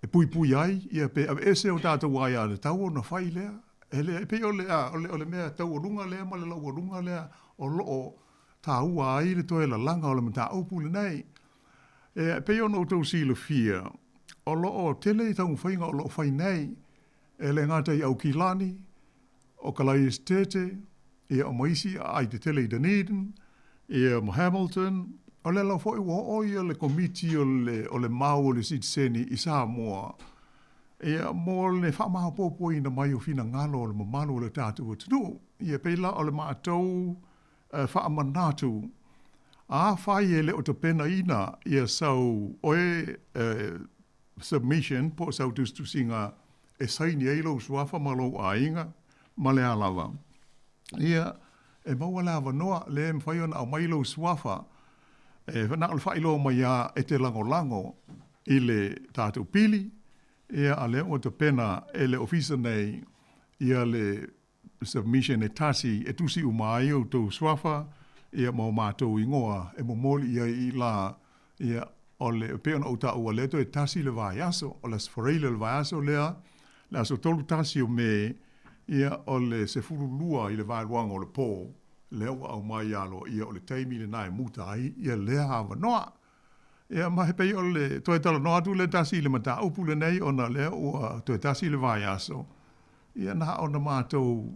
e puipui ai, ia pe aveese o tatou aiatatau ona fai lea. E le, e pei o le, a, o le, o le mea taualuga lea ma le laualuga lea o lo o taua ai le toe lalaga o le mataupu lenei. E pei ona outou silafia, o lo o tele i taumafaiga o lo o fai nei, e le gata i Aukilani, o Kalaesetete, ia o ma isi aai tetele i Dunedin, ia ma Hamilton, o lea lava foi ua oo ia le komiti o le, o le mau o le sitiseni i Samoa, ia mo le faamaopoopoina mai o finagalo o le mamalu o le tatou atunuu. Ia pei la o le matou faamanatu, afai e le o tapenaina ia sau oe submission po o sau tusitusiga e saini ai lou suafa ma lou aiga ma le a lava, ia, e maua le avanoa lea e mafai ona aumai lou suafa e na o le faailoa mai lava e te lagolago i le tatou pili, ia, a lea ua tapena e le ofisa nei ia le submission e tasi e tusi uma ai outou suafa ia ma o matou igoa e momoli i ai i la ia o le e pei ona ou taua lea toe tasi le vaiaso o le Aso Faraile o le vaiaso lea le aso 31 o Me ia o le 12 i le vaeluaga o le po lea ua aumai aloaia o le taimi lena e muta ai ia lea avanoa. Ia ma he pei o le toe talanoa atu lea tasi i le mataupu lenei ona lea ua toe tasi le vaiaso Ia na ona matou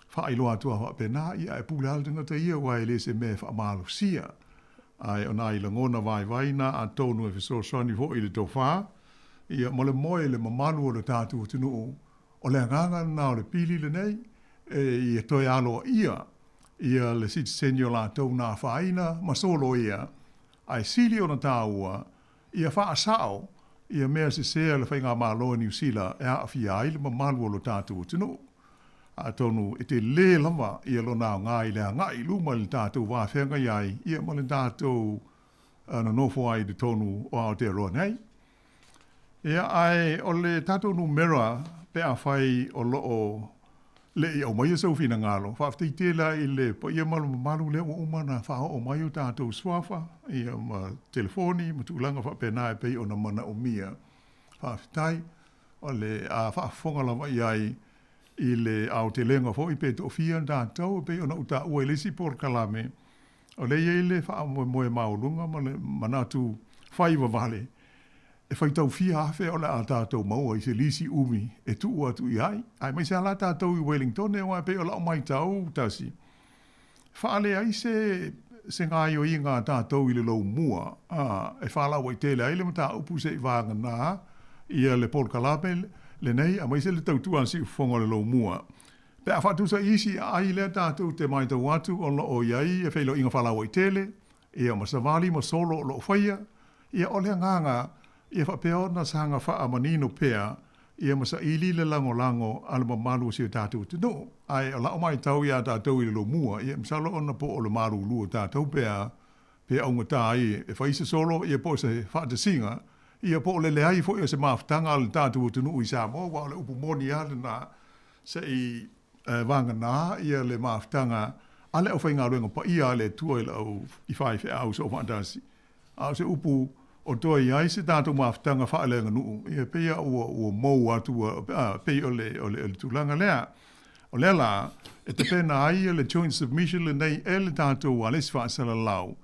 faailoa atu lava faapena, ia ae pule lava le tagata ia aua e le se mea e faamalosia. Ae o nai lagona vaivai na atonu e fesoasoani foi i le tofa, ia ma le moe i le mamalu o le tatou atunuu, o le agaga lena o le pili lenei, e ia toe aloaia ia le sitiseni o latou na afaina ma soloia, ae sili ona taua, Ia faasao ia mea sese a le Faigamalo a Niu Sila e aafia ai le mamalu o lo tatou atunuu. Atonu e telē lava ia lona aoga i le agai i luma i le tatou va feagai ai ia ma le tatou nonofo ai i totonu o Aotearoa nei. Ia, ae o le tatou numera pe afai o lo o le i aumaia sou finagalo. Faafetai tele lava i le paia ma le mamalu lea ua uma ona faaoo mai o tatou suafa ia ma telefoni ma tulaga faapena e pei ona manaomia. Faafetai o le a faafofoga lava i ai i le aotelega foi pe toafia tatou e pei ona ou taua i le isi polokalame, o lea e i ai le faamoemoe maualuga ma le manatu faivavale e faitau fia afe o le a tatou maua i se lisi umi e tuu atu i ai, aemaise lava la tatou i Wellingtone, aua e pei o lau maitau tasi, faaleai se se gaoioiga a tatou i le lou mua, a, e faalauaitele ai le mataupu se'i vagana ia le polokalame lenei, aemaise le tautua a le siufofoga o le lou mua. Pe a faatusa i isi aai lea tatou te maitau atu o lo o i ai feiloaiga faalauaitele, ia ma savali ma solo o lo o faia, Ia, o le agaga, ia faapea ona saga faamanino pea, ia ma saili le lagolago a le mamalu o si o tatou atunuu. Ae o lau maitau iā tatou i le lomua, ia masalo ona po o le malulu o tatou pea, pe augata ai e fai se solo, ia po o se faatasiga, ia po o le leai foi o se mafutaga a le tatou atunuu i Samoa, aua o le upu moni lava lena, se i vagana ia le mafutaga a le aufaigaluega paia a le Atua i le au i faifeau soofaatasi. A o se upu o toe i ai se tatou mafutaga faaleaganuu, ia pei a ua, ua mou atu, ua, a, pei o le, o le, o le tulaga lea. O lea la, e tapena ai le joint submission lenei e le tatou alesi faasalalau,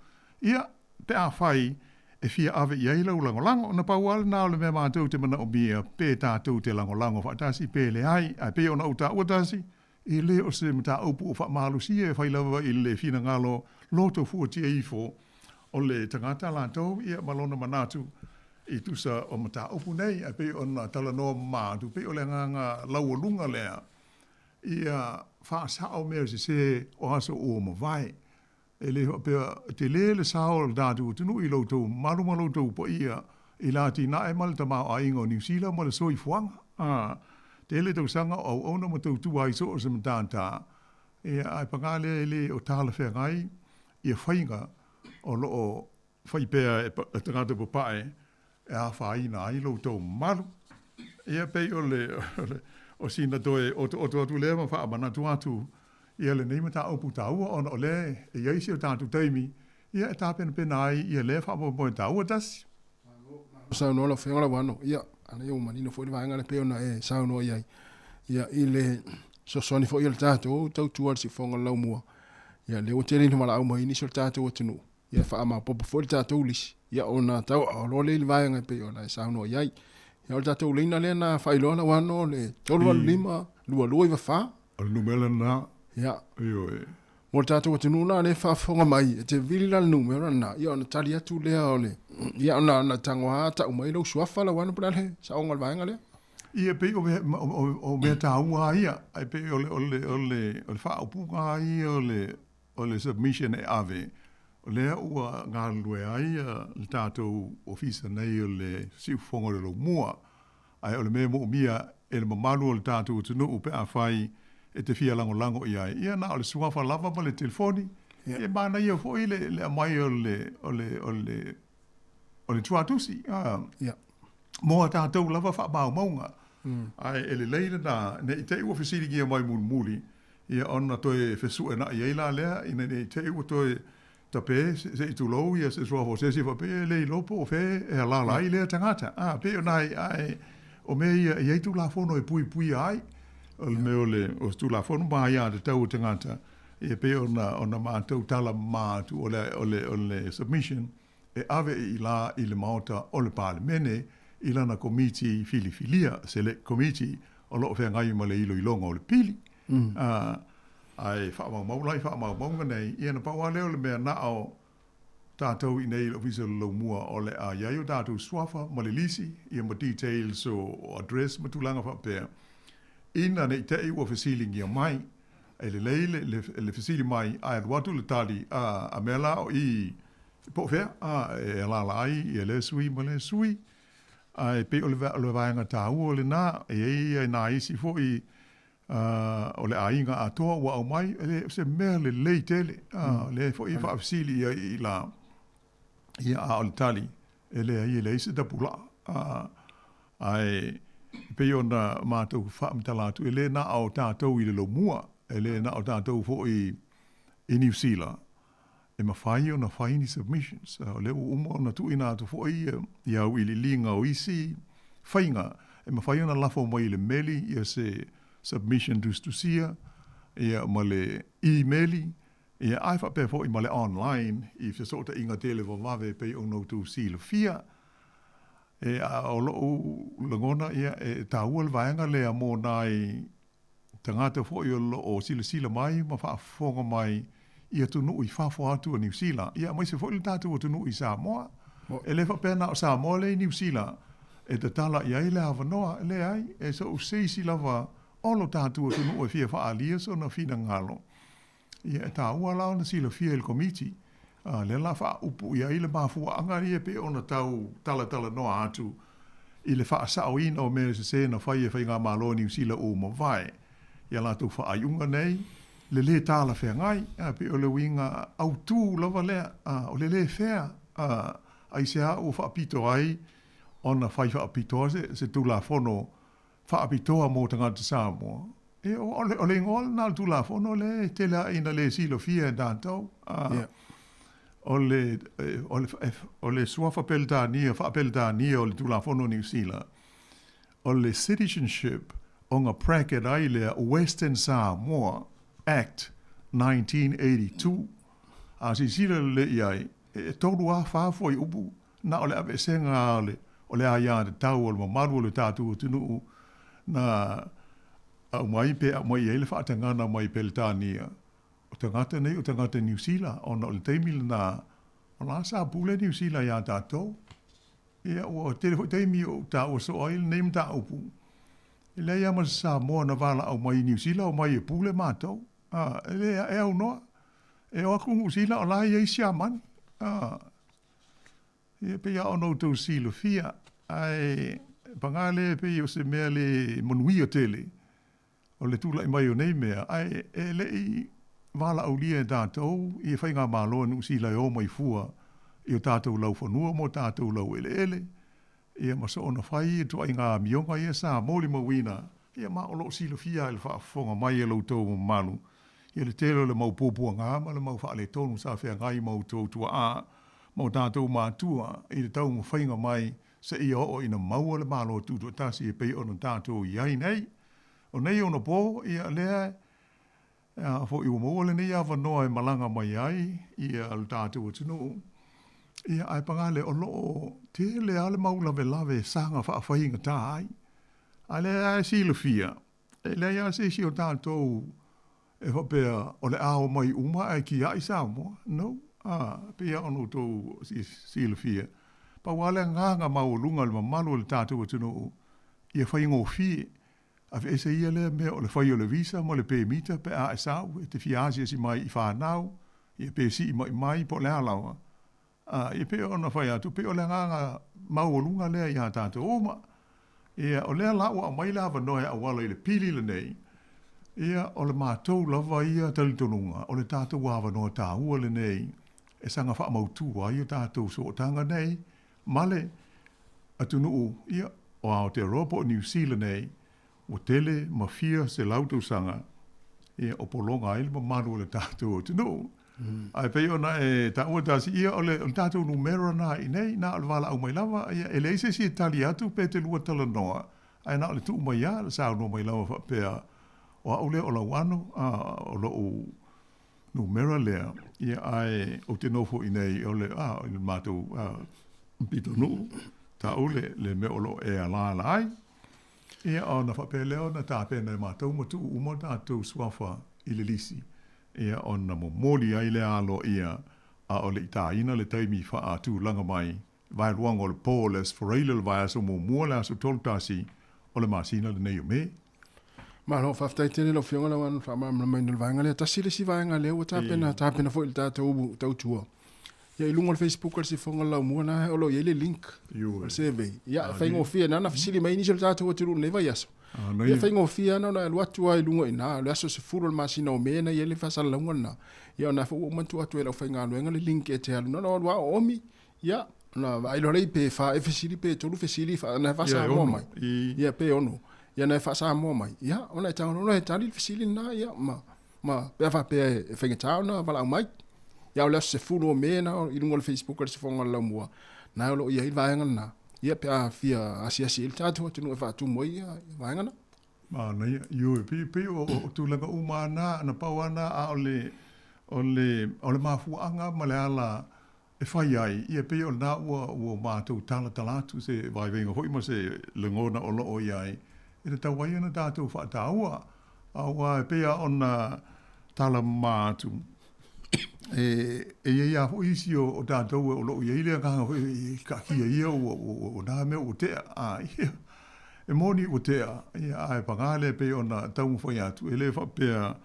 ia, pe afai e fia ave i ai lau lagolago. Na pau lava lena o le mea matou te manaomia, pe tatou te lagolago faatasi pe leai. Ae pei ona ou taua tasi, E le o se mataupu o faamalosia e fai lava i le finagalo loto fuatia ifo o le tagata latou ia ma lona manatu. i tusa o mataupu nei, ae pei ona talanoa mama atu, pei o le agaga laualuga lea, ia faasao mea sese o aso ua mavae. E le faapea tele le sao o le tatou atunuu i lo outou mamalu ma lo outou paia i le atinae ma le tamaoaiga o Niu Sila ma le soifuaga. A tele tausaga o auauna ma tautua ai so o se matata, ia, ae paga lea e le o talafeagai ia faiga o lo o fai pea e tagata papae e afaina ai lo outou mamalu. Ia pei o le o sina toe otooto atu lea ma faamanatu atu ia lenei mataupu taua ona o lea e i ai si o tatou taimi ia e tapenapena ai ia lea faamoemoe taua tasi. Saunoa lau Afioga Lauano, ia, a lea ua manino foi le vaega lea pei ona e saunoa i ai, ia, i le fesoasoani foi a le tatou tautua i le siufofoga o le laumua, ia, lea ua tele ina valaau mai nisi o le tatou atunuu, ia, e faamaopoopo foi le tatou lisi, ia, ona tauaao loa lea i le vaega e pei ona e saunoa i ai. Ia, o le tatou laina lea na faailoa Lauano, o le 385 2294. O le numera lena. Ia. Ioe. Mo le tatou atunuu la lea e faafofoga mai, e te vili la le numera lena, ia ona tali atu lea o le, ia ona ona tago lava tau mai lou suafa Lauano po o le a le saoga o le vaega lea. Ia pei o o mea taua lava ia, ae pei o le o le o le o le faaupuga lava ia o le o le submission e ave, o lea ua galulue ai le tatou ofisa nei o le Siufofoga o le Laumua. Ae o le mea e moomia e le mamalu o le tatou atunuu pe afai e te fia lagolago i ai, ia na o le suafa lava ma le telefoni, e manaia foi le le aumai o le o le o le o le tuatusi mo a tatou lava faamaumauga. Ae e lelei lena ne i te i ua fesiligia mai mulimuli, ia ona toe fesuena'i ai la lea ina ne i te i ua toe tape se i tulou ia se suafa o se isi faapea e le iloa po o fea e alaala ai lea tagata. A, pei o nai, ae o mea ia e i ai Tulafono e puipuia ai. O le mea o le o se Tulafono ma aiatatau a tagata, ia pei ona ona matou tala mama atu o le o le o le submission e ave i la i le Maota o le Palemene i lana Komiti Filifilia, Select Committee, o lo o feagai ma le iloiloga o le pili. A, ae faamaumau la i faamaumauga nei, ia na pau lava lea o le mea na o tatou i inei i le Ofisa o le Laumua o le a i ai o tatou suafa ma le lisi, ia ma details o address ma tulaga faapea, ina ne i te i ua fesiligia mai. E lelei le, le, le fesili mai ae alu atu le tali, a, a mea la o i po o fea, a, e alaala ai ia lea sui ma lea sui. Ae pei o le, o le vaega taua lena, e i ai nai isi foi o le aiga atoa ua aumai, e le o se mea lelei tele, lea foi e faafesili i ai i la, ia, a o le tali, e leai, e leai se tapulaa. Ae pei ona matou faamatala atu, e le na o tatou i le lomua, e le na o tatou foi i Niu Sila, e mafai ona fai ni submissions. O lea ua uma ona tuuina atu foi ia auiliiliga o isi faiga e mafai ona lafo mai i le meli ia se submission tusitusia ia ma le imeli ia ae faapea foi ma le online i fesootaiga televavave e pei ona outou silafia. E, a o lo'u lagona ia e taua le vaega lea mo nai tagata foi o lo o silasila mai ma faafofoga mai i atunuu i fafo atu o Niu Sila, ia aemaise foi le tatou atunuu i Samoa. E le faapea na o Samoa lea i Niu Sila e tatala i ai le avanoa, e leai, e so o se isi lava o lo tatou atunuu e fia faaalia sona finagalo. Ia, e taua la ona silafia e le Komiti, a lea la faaupu i ai le mafuaaga ia pei ona tau talatalanoa atu i le faasaoina o mea sese na fai e Faigamalo a Niu Sila ua mavae i a latou faaiuga nei, le lē talafeagai, a pei o le uiga autū lava lea, a o le lē fea, a aisea ua faapito ai ona fai faapitoa se Tulafono faapitoa mo tagata Samoa? Ia, o le, o le igoa lena o le Tulafono lea e tele aʻe ina le silafia e tatou. A, o le, o le, o le suafa Peretania, faa-Peretania o le Tulafono o Niu Sila, o le Citizenship ona bracket ai lea Western Samoa Act 1982. A silasila lelei i ai, e tolu a fa fuaiupu na o le aveesega lava o le, o le aiatatau o le mamalu o le tatou atunuu na aumai pe aumai i ai le faatagana mai Peretania, o tagata nei o tagata Niu Sila, ona o le taimi lena, o la sa pule Niu Sila iā tatou. Ia, ua tele foi taimi o ou taua soo ai lenei mataupu. E leai lava ma se Samoa na valaau mai i Niu Sila omai e pule matou. A, e le, e aunoa. E o atu Niu Sila o la e i ai Siamani. A, ia pei lava ona outou silafia, ae paga lea pei o se mea le manuia tele o le tulai mai o nei mea, ae e le i valaaulia e tatou ia faigamalo a Niu Sila e o mai fua i o tatou laufanua ma o tatou laueleele, ia ma soona fai ia ituaiga amioga ia sa molimauina, ia ma o lo o silafia i le faafofoga mai a lo outou mamalu, ia le tele o le mau puapuaga ma le mau faaletonu sa feagai ma outou tuaa ma o tatou matua i le taumafaiga mai seia oo ina maua le Malo Tutoatasi e pei ona tatou i ai nei. O nei ona po, ia lea a foi ua maua lenei avanoa e malaga mai ai ia le tatou atunuu, ia ae paga lea o lo o tele lava le mau lavelave e saga faafaigata ai. A lea lava e silafia, e leai lava se isi o tatou e faapea o le a omai uma ae tiai Samoa. No. A, pei lava ona outou silafia, pau lava le agaga maualuga o le mamalu o le tatou atunuu, ia faigofie. Aveese ia lea mea o le fai o le visa ma le pemita pe a e sau e te fia asiasi mai i fanau, ia pe sii maimai po o le a lava. A, ia pei ona fai atu, pei o le agaga maualuga lea iā tatou uma. Ia, o lea la ua aumai le avanoa e auala i le pili lenei, ia, o le matou lava ia talitonuga, o le tatou avanoa taua lenei e saga faamautu ai o tatou sootaga nei ma le atunuu, ia, o Aotearoa po o Niu Sila nei, ua tele ma fia selau tausaga, ia, o pologa ai le mamalu o le tatou atunuu. Ae pei ona e taua tasi, ia, o le, o le tatou numera na i inei, na o le valaau mai lava, ia, e leai se isi e tali atu pe te lua talanoa, ae na o le tuu mai lava, saunoa mai lava faapea, o au lea o Lauano, a, o lo'u numera lea, ia, ae ou te nofo i inei, o le, a, i le matou, a, pitonuu, ta'u le, le mea o lo o e alaala ai. Ia, ona faapea lea ona tapena e matou ma tuu uma tatou suafa i le lisi, ia, ona momoli ai lea aloaia a o le i tāina le taimi faatulaga mai vaeluaga o le po o le Aso Faraile o le vaiaso muamua le aso 31 o le masina lenei o Me. Malo, faafetai tele lau Afioga Lauano i le faamalamalamaina o le vaega lea. Tasi le isi vaega lea ua tapena, tapena foi i le tatou tautua. Ia i luga o le Facebook a le Sifoga o le Laumua na o lo o i ai le link o le survey. Ia e faigofie na na fesili mai nisi o le tatou atunuu i lenei vaiaso. Ia e faigofie lava ona e alu atu lava i luga i ina, o le aso 10 o le masina o Me na i ai le faasalalauga lena. Ia ona foi ua uma ona tuu atu e le aufaigaluega le link e te alu na ona o alu lava oomi. Ia ona vaai loa lea pe fa e fesili pe tolu fesili na e faa-Samoa mai. Ia pe ono. Ia na e faa-Samoa mai. Ia ona e tago loa e tali le fesili lena ia ma ma pe a faapea e faigata ona valaau mai. Ia o le aso 10 o Me na i luga o le Facebook a le Sifoga o le Laumua, na o lo o i ai le vaega lena. Ia pe a fia asiasi ai le tatou atunuu e faatumu ai ia vaega na. Manaia, ioe, pei, pei o, o tulaga uma lava na, na pau lava na, a o le, o le, o le mafuaaga ma le ala e fai ai, ia pei o lena ua, ua matou talatala atu se vaivaiga foi ma se lagona o lo o i ai, e tatau ai ona tatou faataua. Aua e pei lava ona tala mama atu, e, e i ai lava foi isi o, o tatou o lo o i ai le agaga foi e taatia ia ua, ua, ua na mea ua tea. A, ia, e moni ua tea, ia, ae paga lea pei ona taumafai atu, e le faapea,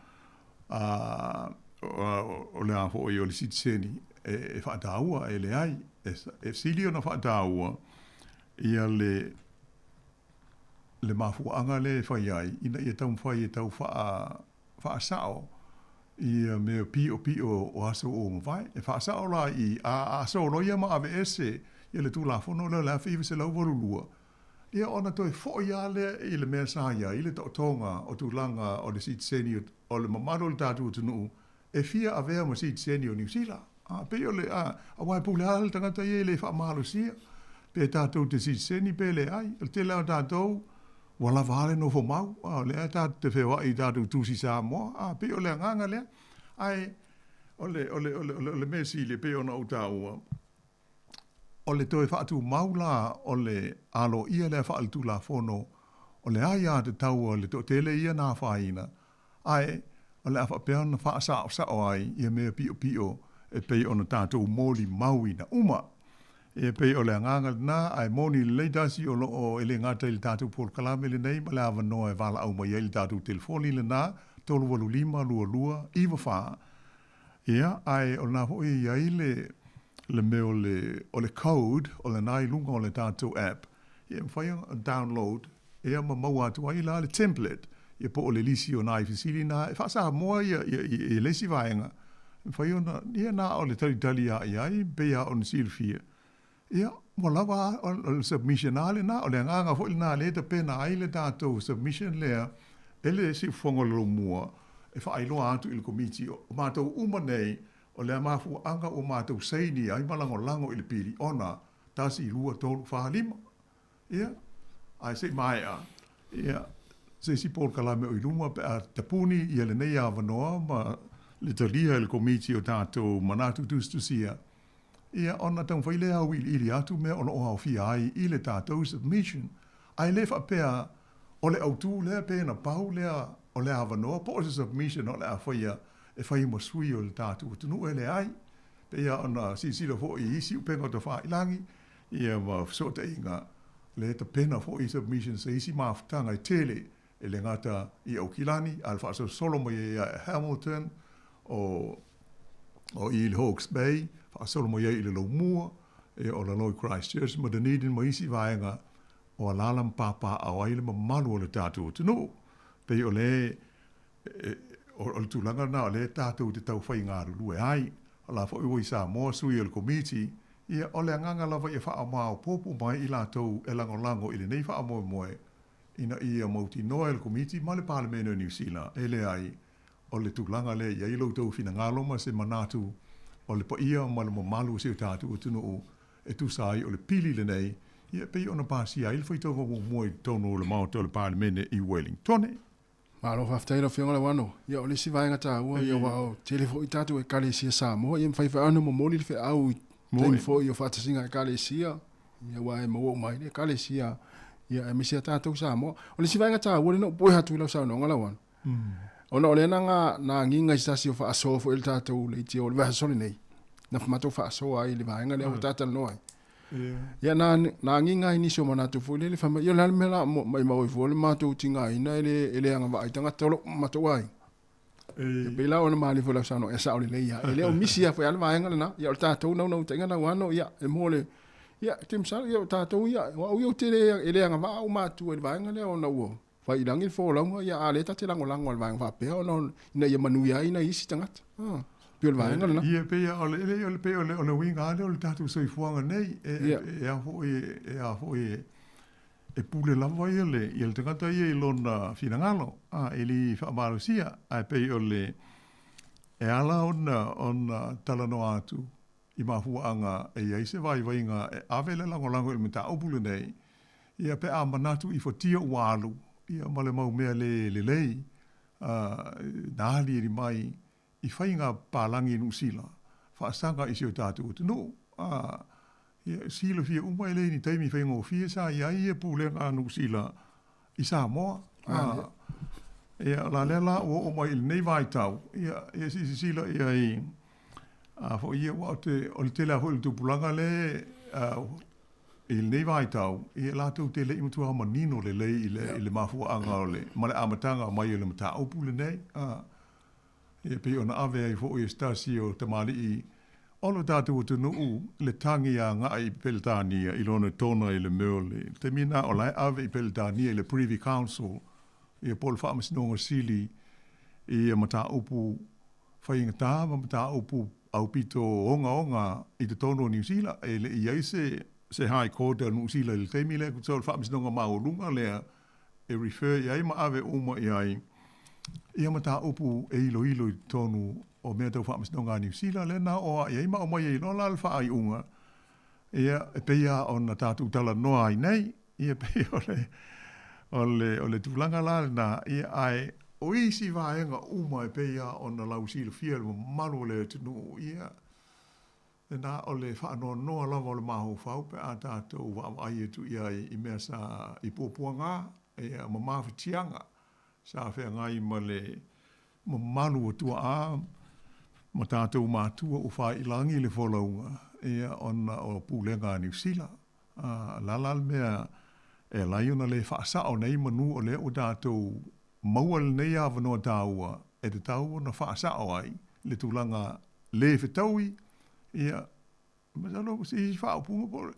a, o le a foi o le sitiseni e, e faataua, e leai, e, e sili ona faataua ia le, le mafuaaga lea e fai ai ina ia taumafai e tau faa, faasao ia mea piʻopiʻo o aso ua mavae. E faasao la i a, a soloia ma aveese ia le Tulafono lea o le 1982, ia ona toe foʻi lava lea i le mea sa i ai le taotoga o tulaga o le sitiseni o le mamalu o le tatou atunuu e fia avea ma sitiseni o Niu Sila. A, pei o le, a, aua e pule lava le tagata ia i le faamalosia, pe tatou te sitiseni pe leai. O le tele lava o tatou, ua lava lava le nofo mau, a, o lea tatou te feoai i tatou tusi Samoa, a, pei o le agaga lea. Ae, o le, o le, o le, o le mea sili e pei ona ou taua, o le toe faatumau la o le aloaia lea faaletulafono o le aiatatau a le toatele ia na afaina, ae o le a faapea ona faasaosao ai ia mea piopio e pei ona tatou molimauina uma. Ia pei o le agaga lena, ae moni lelei tasi o lo o e le gata i le tatou polokalame lenei ma le avanoa e valaau mai ai i le tatou telefoni lena, 385 22 94. Ia, ae o lena foi e i ai le le mea o le o le code o lena i luga o le tatou app, ia e mafai ona download ia ma maua atu ai la le template, ia po o le lisi o nai fesili na e faa-Samoa ia ia ia le isi vaega, e mafai ona, ia na o le talitali lava i ai, pei lava ona silafia, ia, ua lava a, o le submission lava lena, o le agaga foi lena lea e tapena ai le tatou submission lea e le Siufofoga o le Laumua e faailoa atu i le Komiti, o matou uma nei, o le mafuaaga ua matou saini ai ma lagolago i le piliona, 1, 2, 3, 4, 5. Ia, ae se i maea, ia, se isi polokalame o i luma pe a tapuni ia lenei avanoa ma le talia e le Komiti o tatou manatu tusitusia, ia, ona taumafai lea e auiliili atu mea o lo o aofia ai i le tatou submission. Ae le faapea o le autu lea pe na pau lea o le avanoa po o se submission o le a faia e fai ma sui o le tatou atunuu, e leai. Pei lava ona silasila foi i isi upega o tafailagi, ia ma fesootaiga, le tapena foi submissions a isi mafutaga e tele, e le gata i Aukilani, a o le faasolosolo mai ai ia Hamilton, o o i le Hawke's Bay, faasolo mai ai i le Laumua, ia o lalo i Christchurch ma Dunedin ma isi vaega o alaala ma papaaao ai le mamalu o le tatou atunuu. Pei o le o le tulaga lena o lea tatou te tau fai galulue ai. O la foi ua i Samoa sui o le Komiti, ia o le agaga lava ia faamaopoopo mai i latou e lagolago i lenei faamoemoe ina ia mautinoa e le Komiti ma le Palemene o Niu Sila e leai o le tulaga lea e i ai lo outou finagalo ma se manatu o le paia ma le mamalu o si o tatou atunuu e tusa ai o le pili lenei, ia e pei ona pasia ai le faitauga muamua i totonu o le Maota o le Palemene i Wellingtone. Malo faafetai lau Afioga Lauano. Ia o le isi vaega taua ia aua o tele foi tatou Ekalesia Samoa ia mafai foi ona momoli le feau i taimi foi o faatasiga a Ekalesia ia aua e maua uma ai le Ekalesia ia aemaise a tatou Samoa. O le isi vaega taua lea na ou poe atu i lau saunoaga Lauano. Ona o lea na na agiga i se tasi o faasoa foi o le tatou leitio o le vaiaso lenei na matou faasoa ai i le vaega lea ua tatalanoa ai. Ia na, na agiga ai nisi o manatu foi lele fai mai, ia o le a le mea la maimau ai fua le matou tigaina e le, e le agavaa i tagata o lou matou aiga. Ia pei la ona malie foi lau saunoaga, ia sao lelei lava. E le o misi lava foi lava le vaega lena. Ia o le tatou naunautaiga lauano, ia e mo le, ia te masalo, ia o tatou ia, o au ia ou te le, e le agavaa ou matua i le vaega lea ona ua fai i lagi le folauga, ia a o lea ta te lagolago i le vaega faapea ona ina ia manuia ai nai isi tagata. Ah, pei o le vaega lena. Ia, pei o le, le, o pei o le, o le uiga lava lea o le tatou soifuaga nei, e, yeah. e, e a foi, e a foi, e, e pule lava ia le, ia le tagata ia i lona finagalo, a, e le faamalosia, ae pei o le, e ala ona, ona talanoa atu i mafuaaga e i ai se vaivaiga e ave le lagolago i le mataupu lenei, ia pe a manatu i fatia ua alu, ia ma le mau mea le lelei, na aliali mai i faiga palagi i Niu Sila, faasaga i si o tatou atunuu. Ia, silafia uma e leai ni taimi faigofie sa i ai ia pulega a Niu Sila i Samoa. Ia, o la lea la ua oo mai i lenei vaitau, ia, ia se i silasila i ai, a foi ia, aua o te, o le tele lava foi o le tupulaga lea i lenei vaitau, ia latou te le i matua manino lelei i le, i le mafuaaga o le, ma le amataga mai o le mataupu lenei. Ia pei ona ave ai foi e se tasi o tamalii o lo tatou atunuu le tagi agai i Peretania i lona tona i le mea o le taimi lena o la e ave i Peretania i le Privy Council ia po o le Faamasinoga Sili ia mataupu faigata ma mataupu aupito ogaoga i totonu o Niu Sila. E le i i ai se se High Court a Niu Sila i le taimi lea, tusa o le Faamasinoga Maualuga lea e refer i ai ma ave uma i ai ia mataupu e iloilo i totonu o mea tau faamasinoga a Niu Sila, lea na oo i ai ma aumai ai loa la le faaiuga, ia, e pei lava ona tatou talanoa ai nei, ia, pei o le, o le, o le tulaga la lena, ia, ae o isi vaega uma e pei lava ona lausilafia e le mamalu o le atunuu, ia, Lena o le faanoanoa lava o le mafaufau pe a tatou vaavaai atu i ai i mea sa i puapuaga ia ma mafatiaga sa feagai ma le mamalu o tuaa ma tatou matua ua faailagi le folauga, ia, ona o pulega a Niu Sila. A, o le a la le mea e ala ai ona le faasao nei manu o lea ua tatou maua lenei avanoa taua e tatau ona faasao ai le tulaga le fetaui, ia, masalo o se isi faaupuga po o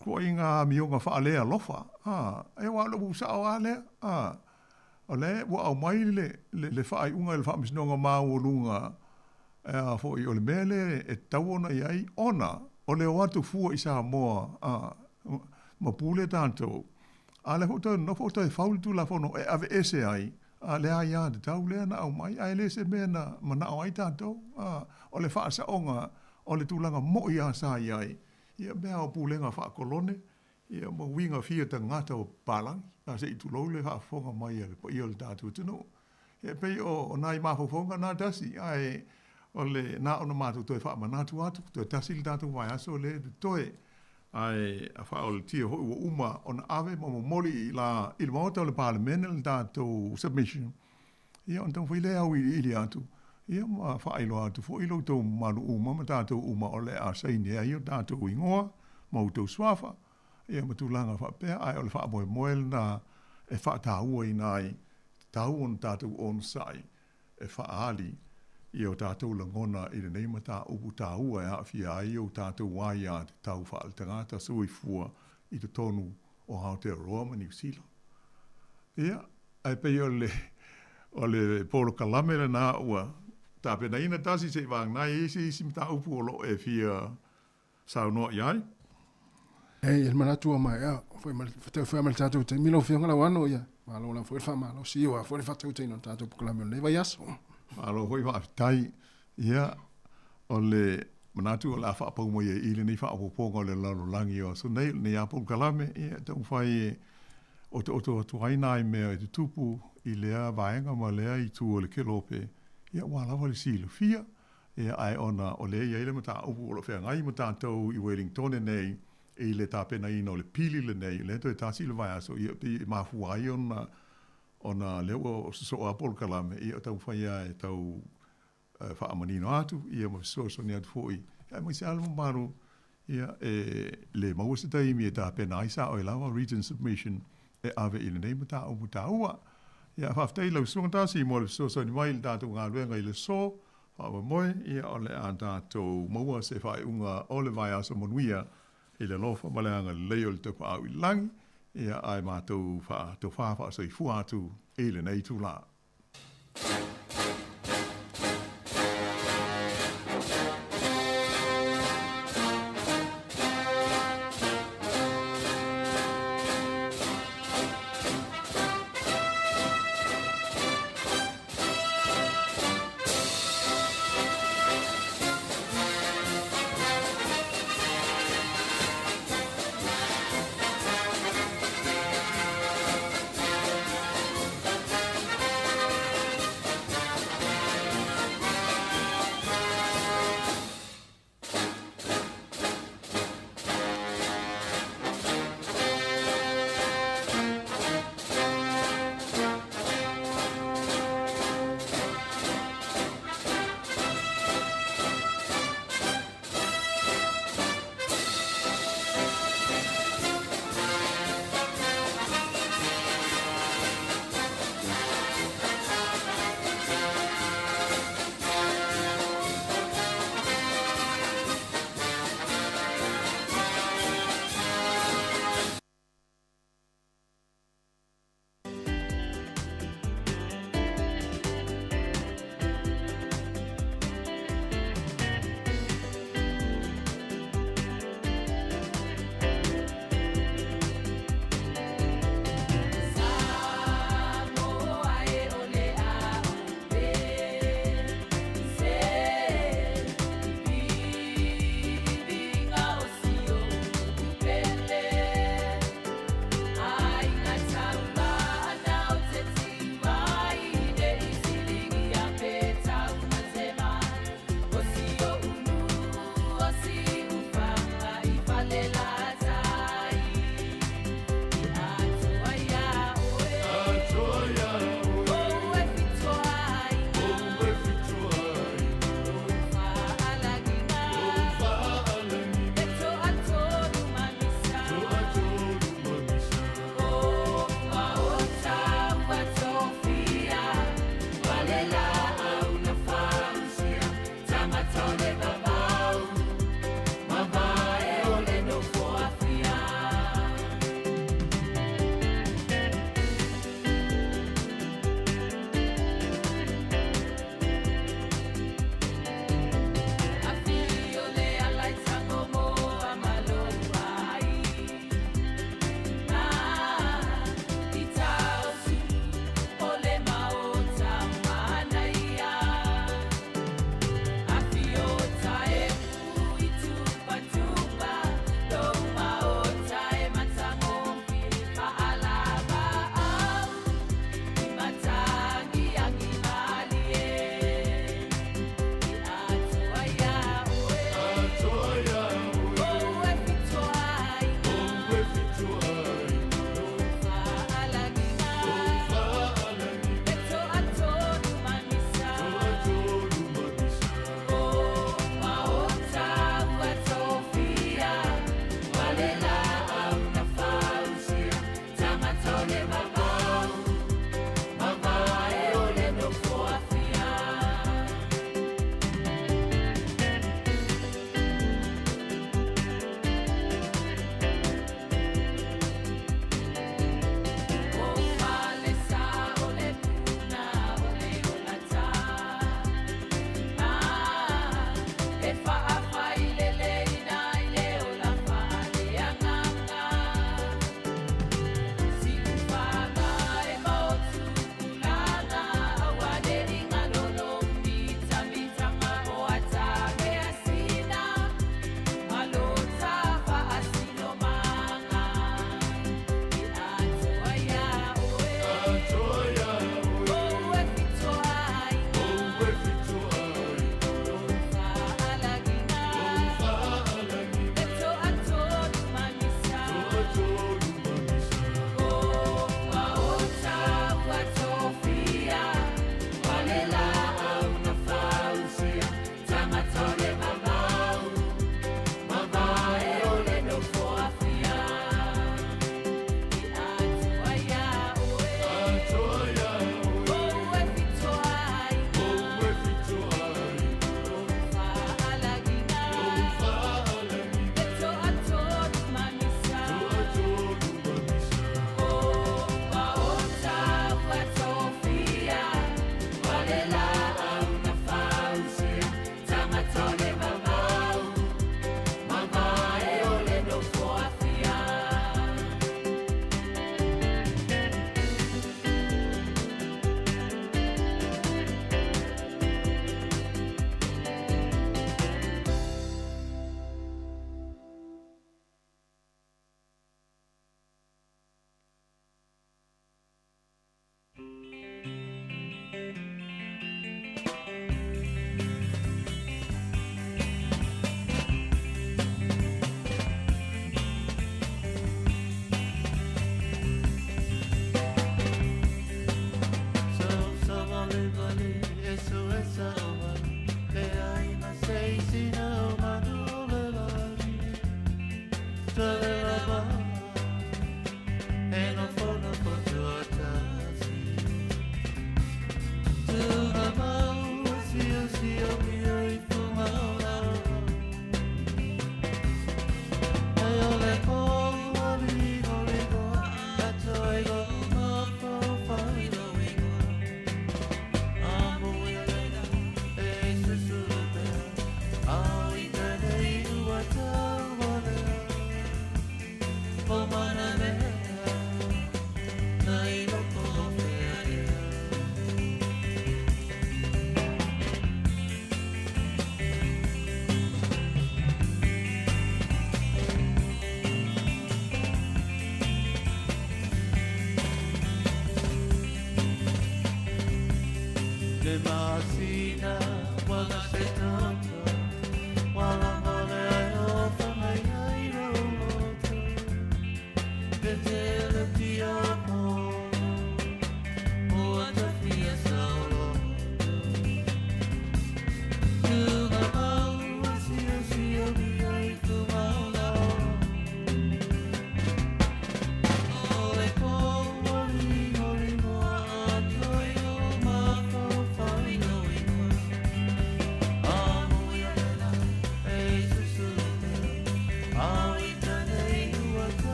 ituaiga amioga faalealofa, a, e aua o le upu sao lava lea, a, o lea ua aumai le, le, le faaiuga e le Faamasinoga Maualuga, e a foi, o le mea lea e tatau ona i ai, ona o le o atu fua i Samoa, a, ma pule tatou, a o lea foi ua toe nonofo ua toe fau le Tulafono e aveese ai a, le aiatatau lea na aumai, ae le se mea na manao ai tatou, a, o le faasaoga o le tulaga mo'i lava sa i ai ia mea o pulega faakolone ia ma uiga fia tagata o papalagi, a se i tulou le faafofoga mai a le paia o le tatou atunuu. Ia e pei o nai mafaufauga na tasi, ae o le na ona matou toe faamanatu atu, toe tasi le tatou vaiaso lea e totoe, ae a faaolatia foi ua uma ona ave ma momoli i la i le Maota o le Palemene le tatou submission, ia ona taumafai lea e auiliili atu, ia ma faailoa atu foi i lo outou mamalu uma ma tatou uma o le a saini ai o tatou igoa ma outou suafa, ia ma tulaga faapea, ae o le faamoemoe lena e faatauaina ai, tatau ona tatou onosai e faaali i o tatou lagona i lenei mataupu taua e aafia ai o tatou aiatatau faaletagata soifua i totonu o Aotearoa ma Niu Sila. Ia, ae pei o le, o le polokalame lena ua tapenaina tasi se i vagana ai isi isi mataupu o lo o e fia saunoa i ai. E i ai le manatu ua maea foi ma le fetaui ma le tatou taimi lau Afioga Lauano, ia malo lava foi le faamalosi aua foi le faatautaiga o le tatou polokalame o lenei vaiaso. Malo foi faafetai. Ia, o le manatu o le a faapau mai ai i lenei faaopoopoga o le lalolagi o aso nei, o lenei lava polokalame, ia, e taumafai e otooto atu ai nai mea e tutupu i lea vaega ma lea itu o le kelope, ia, aua lava le silafia. Ia, ae ona o lea e i ai le mataupu o lo o feagai ma tatou i Welingtone nei i le tapenaina o le pili lenei, o lea toe tasi le vaiaso, ia, pei e mafua ai ona, ona lea ua sosoo lava polokalame, ia, o taumafai lava e tau faamanino atu, ia, ma fesoasoani atu foi, aemaise lava le mamalu, ia, e le maua se taimi e tapena ai sa oe lava written submission e ave i lenei mataupu taua. Ia, faafetai i lau Susuga Tasi mo le fesoasoani mai i le tatou galuega i le aso. Faamoemoe, ia, o le a tatou maua se faaiuga o le vaiaso manuia i le alofa ma le agalelei o le Tapaau i le Lagi, ia, ae matou faatofa faasoifua atu i lenei itula.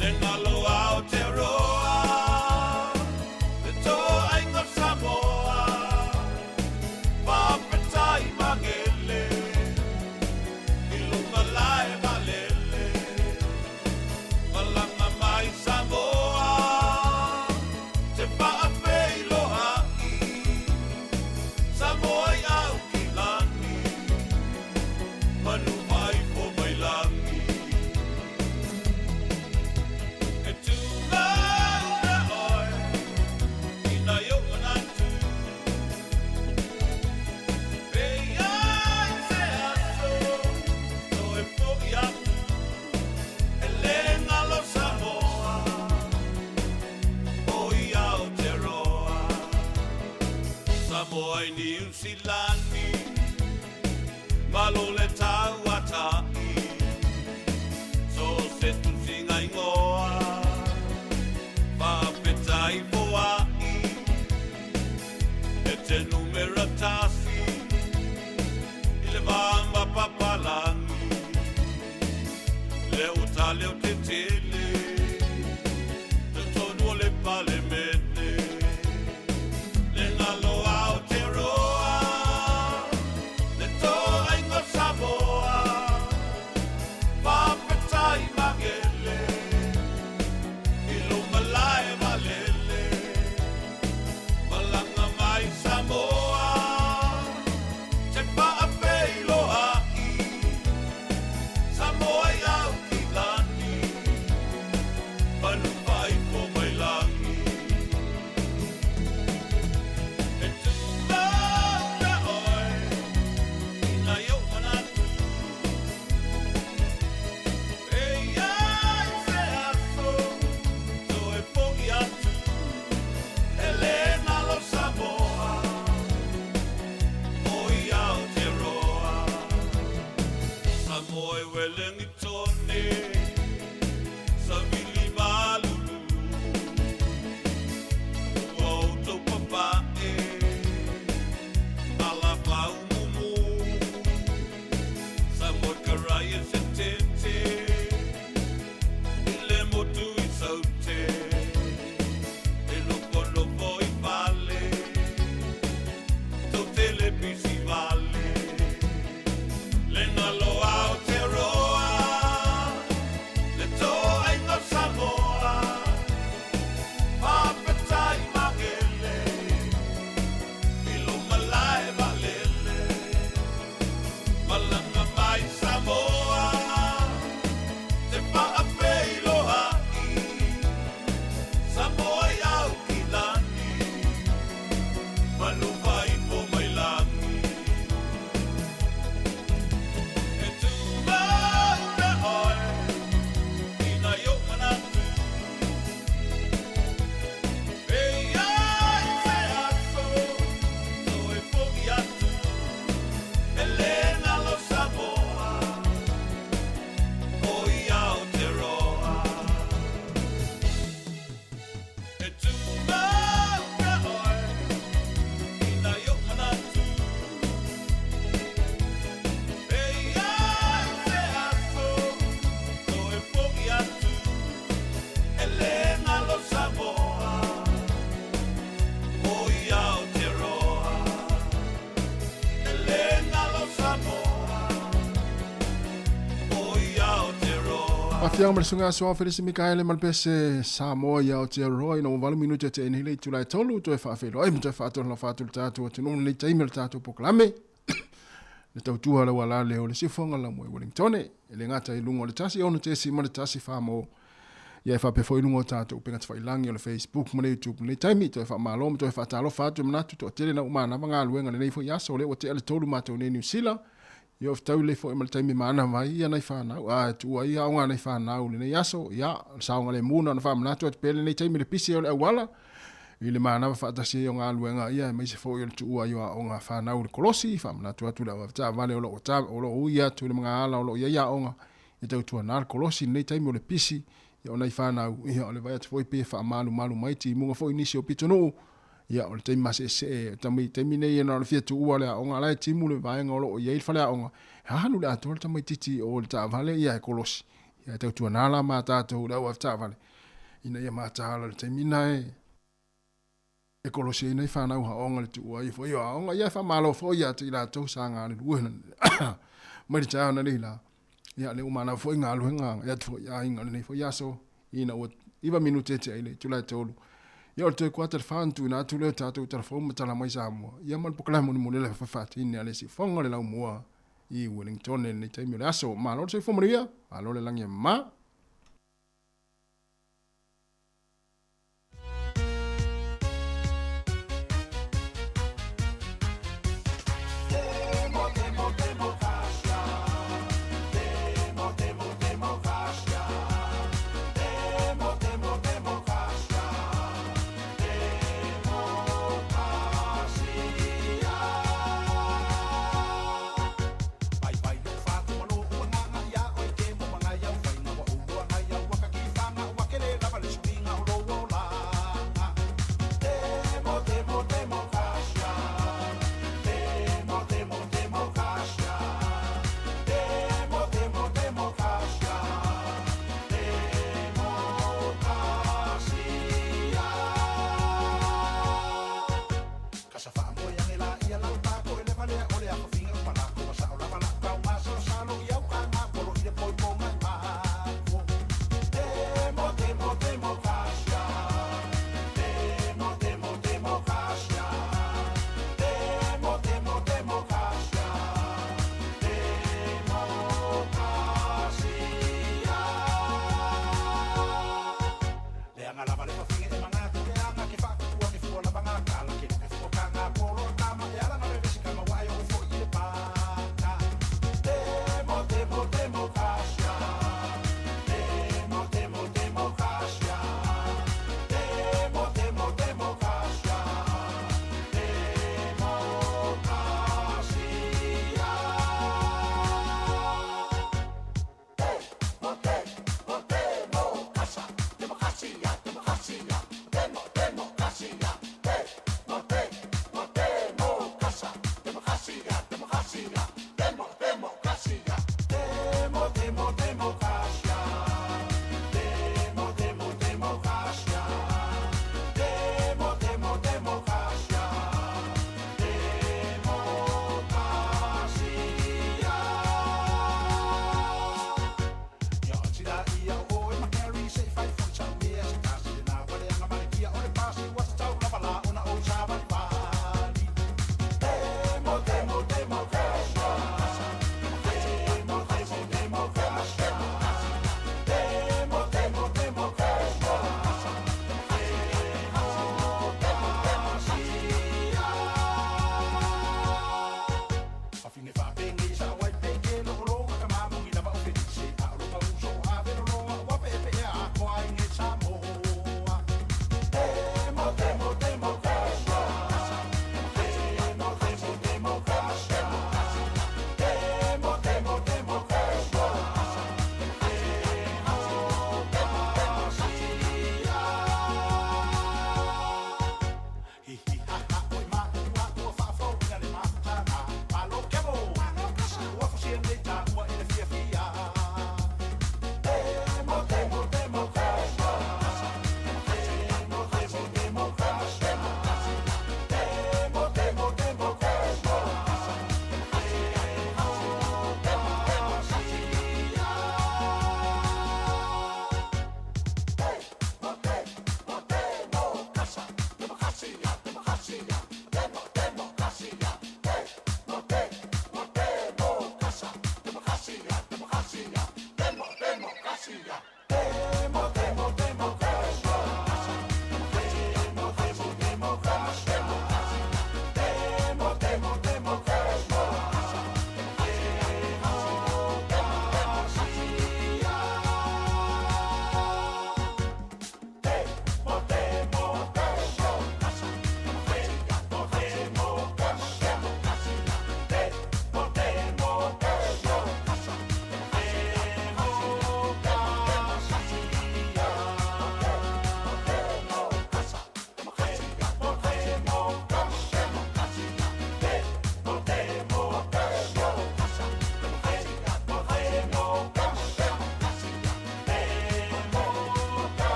Le ngalo Aotearoa. Samoa i Niu Silani, malo le tauata'i, so se tusiga igoa, faafetai foa'i, e te numera tasi, i le va ma papalagi, le uta leo tetele, totonu o le palemene, le galo Aotearoa, le toaiga Samoa, faafetai magele, i lou malae valele, malaga mai Samoa, te faafeiloai, Samoa i Aukilani, manu faifo mai lagi. E tumau pea oe i nai ou manatu, e i ai se aso toe fo'i atu, e lē galo Samoa o i Aotearoa. Samoa e Welengitone, savili malulu, ua outou papa'e, alafaumumu, Samoa karaia se tete, i le motu i Saute, e nofonofo i fale, tou te le pisi vale, le galo Aotearoa, le toaiga Samoa, faafetai magele, i lou malae valele, malaga mai Samoa, te faafeiloai, Samoa i Aukilani, manu faifo mai lagi. E tumau pea oe i nai ou manatu, e i ai se aso toe fo'i atu, e lē galo Samoa o i Aotearoa. E tumau pea oe i nai ou manatu, e i ai se aso toe fo'i atu, e lē galo Samoa o i Aotearoa. E lē galo Samoa o i Aotearoa. Afiaga ma le suga aso Felisi Mikaele ma le pese Samoa i Aotearoa ina ua 8 minute te nei le itula e 3 toe faafeiloai ma toe faatolalofa atu le tatou atunuu lenei taimi o le tatou polokalame. Le tautua le uala lea o le siufofoga lau moe Wellingtone e le gata i luga o le 1 6.1 mo ia e faapea foi i luga o tatou upega tafailagi o le Facebook ma le YouTube lenei taimi. Toe faamalo ma toe faatalofa atu e manatu toatele na uma manava galuega lenei foi aso o lea ua tea le 3 matou nei Niu Sila. Ia o fetaui lelei foi ma le taimi manava ai ia nai fanau a e tuua ai aoga a nai fanau lenei aso. Ia o le saogalemu na ona faamanatu atu pea lenei taimi le pisi ai o le auala i le manava faatasi ai o galuega ia aemaise foi o le tuua ai o aoga a fanau i le kolosi. Faamanatu atu le auavetaavale o lo o ui atu i le magaala o lo o i ai aoga e tautuana le kolosi lenei taimi o le pisi ia o nai fanau. Ia o le vaai atu foi pe faamalumalu mai timuga foi nisi o pitonuu. Ia o le taimi maseesee taimi nei e na o le fia tuua le aoga la e timu le vaega o lo o i ai le faleaoga e alu le atoa le tamaititi o le taavale ia e kolosi. Ia e tautuana la ma tatou le auavetaavale ina ia mataala le taimi na e kolosi ai nai fanau aoga le tuua ai foi o aoga. Ia e faamalo foi ia te i latou sa galulue mai le taeao nei la. Ia le ua manava foi galuega e atu foi i aiga lenei foi aso ina ua 9 minute te ai le itula e 3. Ia o le toe kuata le 4 na tuuina atu lea o tatou telefoni ma tala mai Samoa. Ia ma le polokalame mulimuli le faatini a le siufofoga o le laumua i Wellington lenei taimi o le aso. Malo le soifua manuia, malo le lagi e mama. Demo, demo, demokrasia.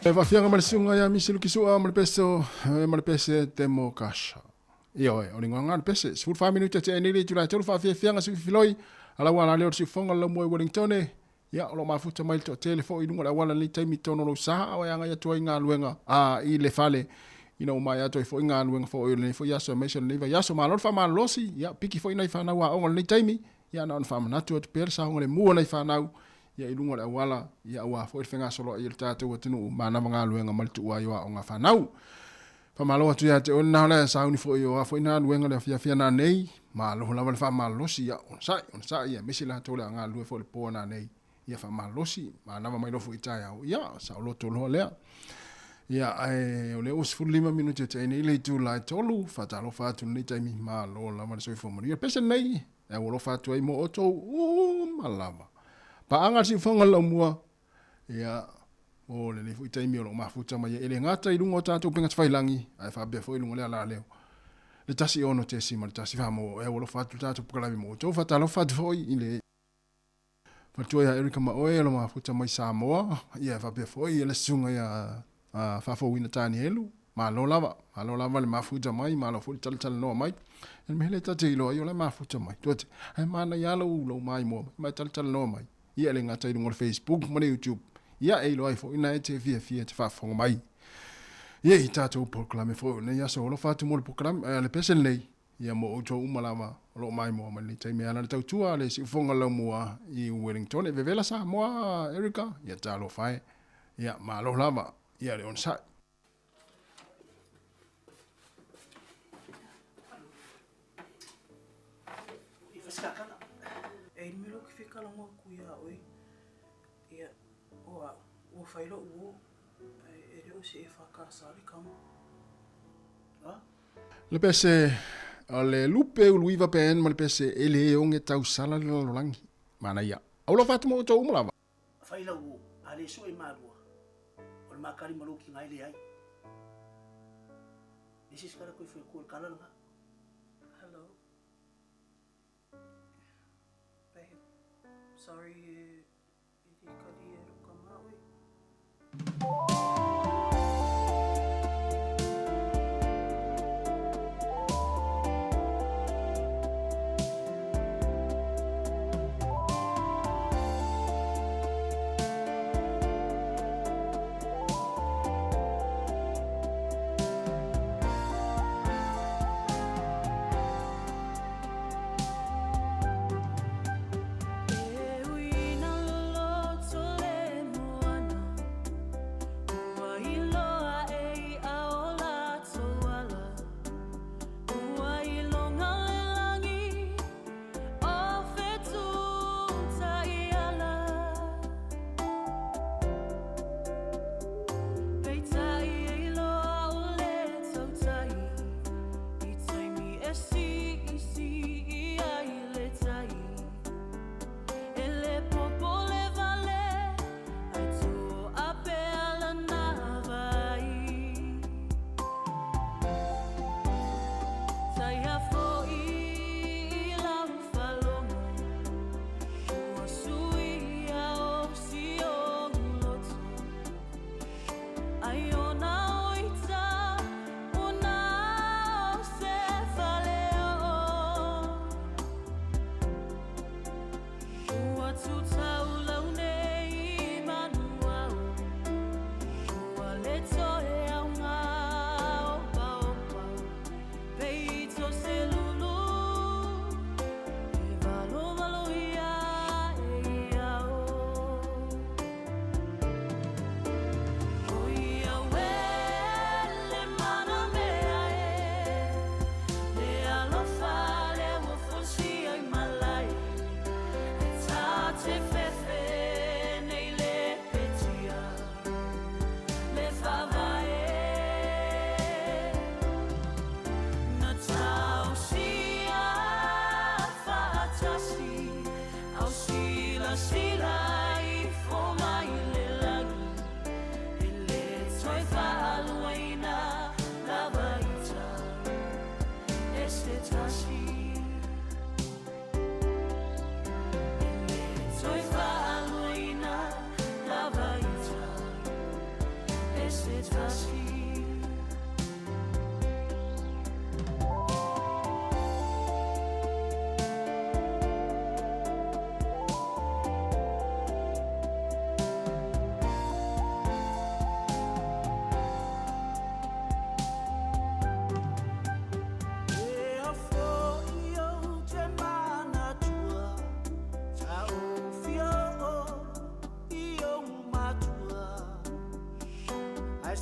E faafiaga ma le suga ia misi lukisu'a ma le peso ma le pese temo kasha. Ioe, o le igoaga le pese. 14 minute te nei le itula e tolu faafiafiaga siufiloi. Alaua la leo le siufoga le laumua i Wellingtone. Ia, o lo mafuta mai le toatele foi i luga o le auala lenei taimi tonu o lou sa, o e agai atu ai i galuega, a, i le fale, ina ua maea atu ai foi galuega foi o lenei foi aso aemaise o lenei vaiaso. Malo le faamalolosi, ia, piki foi nai fanau aoga o lenei taimi, ia, na ona faamanatu atu pea le saogalemu o nai fanau, ia, i luga o le auala, ia, aua foi le fegasoloai o le tatou atunuu manava galuega ma le tuua ai o aoga fanau. Faamalo atu ia te oe lena o le sauni foi o a foi galuega le afiafi ana nei, malo lava le faamalolosi, ia, onosai, onosai, aemaise latou o le a galulue foi i le po ana nei, ia faamalolosi, manava mai loa foi i taeao, ia, saoloto loa lea. Ia, ae o lea ua 15 minute te ai nei le itula e tolu, faatalofa atu i lenei taimi, malo lava le soifua manuia. Pese lenei, e aualofa atu ai mo outou uma lava. Paaga le siufoga o le laumua, ia, o lenei foi taimi o lo o mafuta mai ai e le gata i luga o tatou upega tafailagi, ae faapea foi i luga o le alaleo. Le 16.1 mo e aualofa atu le tatou polokalame mo outou. Faatalofa atu foi i le faletua ia Erika Maoe o lo o mafuta mai Samoa, ia e faapea foi le susuga ia Faafouina Tanielu, malo lava, malo lava le mafuta mai, malo foi le talatalanoa mai. E le mea lea ta te iloa ai o la e mafuta mai. Tua te, ae manaia lava lou, lou maimoa mai, ma e talatalanoa mai. Ia e le gata i luga o le Facebook ma le YouTube, ia e iloa ai foi na e te fiafia e te faafofoga mai. Ia i tatou polokalame foi o lenei aso, alofa atu mo le polokalame, le pese lenei, ia mo outou uma lava o lo o maimoa mai lenei taimi e ala le tautua a le siufofoga laumua i Wellington. E vevela Samoa, Erica, ia talofa e. Ia, malo lava, ia le onosai. E i mea ki whekalago aku iā oe, ia, o au, ua fai lo'u uō, ae e le o se EFKS le kama. A? Le pese o le lupe uluiva pen ma le pese e le oge tausala le lalolagi. Manaia. Aulofa atu mo outou uma lava. Fai lau uō, a le sue malua, o le makali ma lou kiga e leai. Le se isi kala koe fai kua le kala lena. Hello. Babe, sorry e e le kali e lou kama oe. Ai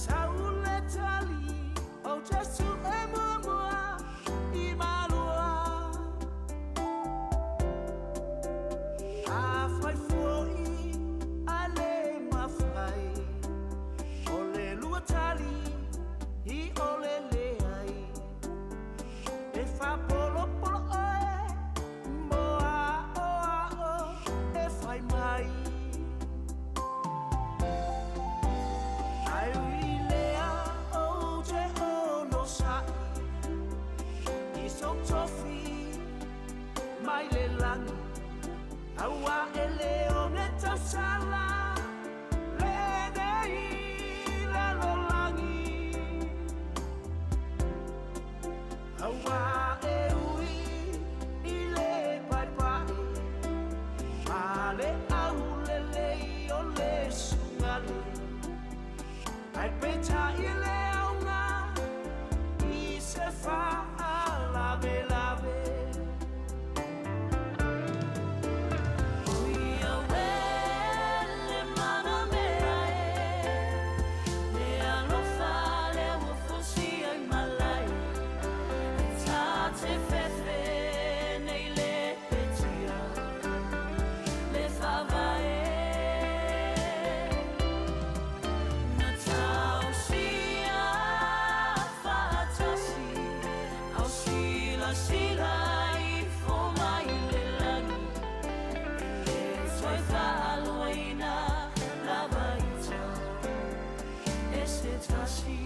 tasi.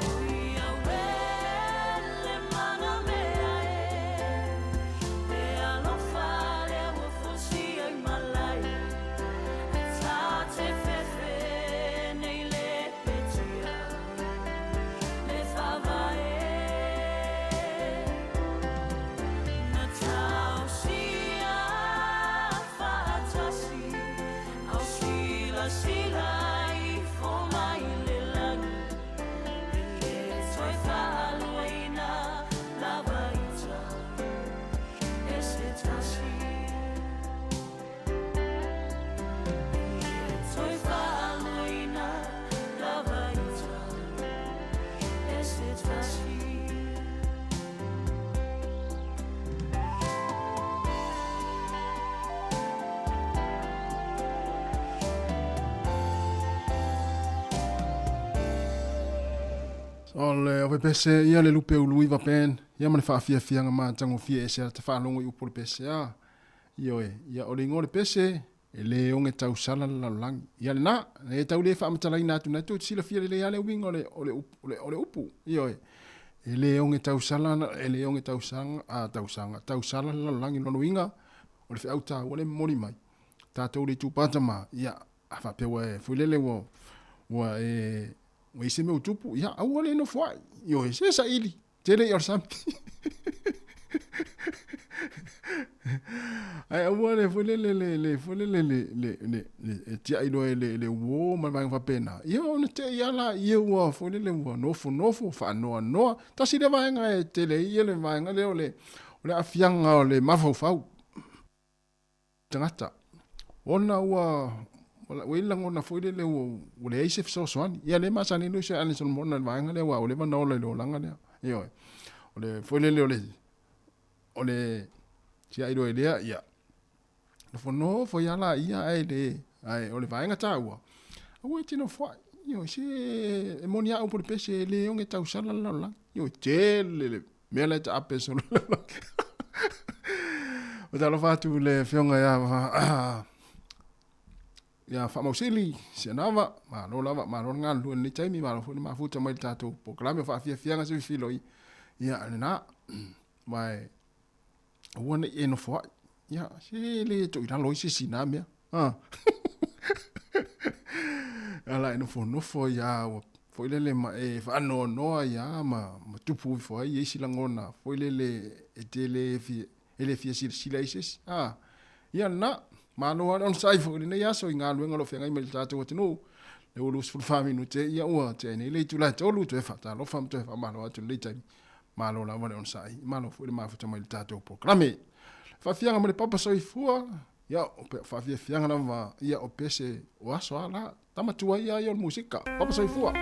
O ia wele mana mea e, e alofa lea ua fosia i malai. E tā te fefe nei le petia, le whavae. Na tausia whaatasi, au sila sila i fo mai le lagi. E le toe whaaluaina lava ita, e se tasi. E le toe whaaluaina lava ita, e se tasi. O le ove pese ia le lupe ului va pen ia ma le faafiafiaga matagofie e se ala tafaalogo i upu o le pese a ioe ia o le igoa o le pese e lē oge tausala le lalolagi ia lenā e tau lē faamatalaina atu na tou te silafia lelei a le uiga o le o le o le o le upu ioe e lē oge tausala e lē oge tausaga a tausaga tausala le lalolagi lona uiga o le feau tāua le momoli mai tatou le itupata ma ia a faapea ua e fuilele ua ua e ua i se mea ua tupu ia aua le nofo ai ioe se saili tele ia o le sami ae aua le foi lele le le foi lele le le le le e tiai loa e le le uō ma le vaega faapena ia ona te'i lava laia ua foi lele ua nofonofo faanoanoa tasi lea vaega e tele ai ia le vaega lea o le o le aafiaga o le mafaufau tagata ona ua ua i ai le lagona foi lele ua ua leai se fesoasoani. Ia lea e masani ai le uso ia Alan Solomona i le vaega lea aua ua leva ona ola i le olaga lea. Ioe. O le foi lele o le o le tiai loa i lea, ia nofonofo ai lava laia ae le ae o le vaega taua, aua e te nofoai. Ioe, se e moni lava upu o le pese e le oge tausala le lalolagi. Ioe, tele le mea la e taape solo le lalolagi. Talofa atu i le afioga ia ia Faamausili, Sianava, malo lava, malo le galulue i lenei taimi, malo foi le mafuta mai i le tatou polokalame o faafiafiaga se fefiloi, ia lena, ma e aua ne i e nofoai, ia se le toilalo ai se isi i na mea. Ala e nofonofo ai lava ua foi lele ma e faanoanoa ai lava ma, ma tupu ifo ai isi lagona foi lele e te le fia, e le fia silasila ai se isi. A, ia lena, malo lava le onosai foi i lenei aso i galuega o lo o feagai ma le tatou atunuu. Le ua 24 minute, ia ua tea nei le itula e tolu, toe faatalofa ma toe faamalo atu i lenei taimi. Malo lava le onosai, malo foi le mafuta mai i le tatou polokalame. Faafiaga ma le papa soifua, ia o faafiafiaga lava, ia o pese o aso a la, tama tuai a ia o le musika. Papa soifua.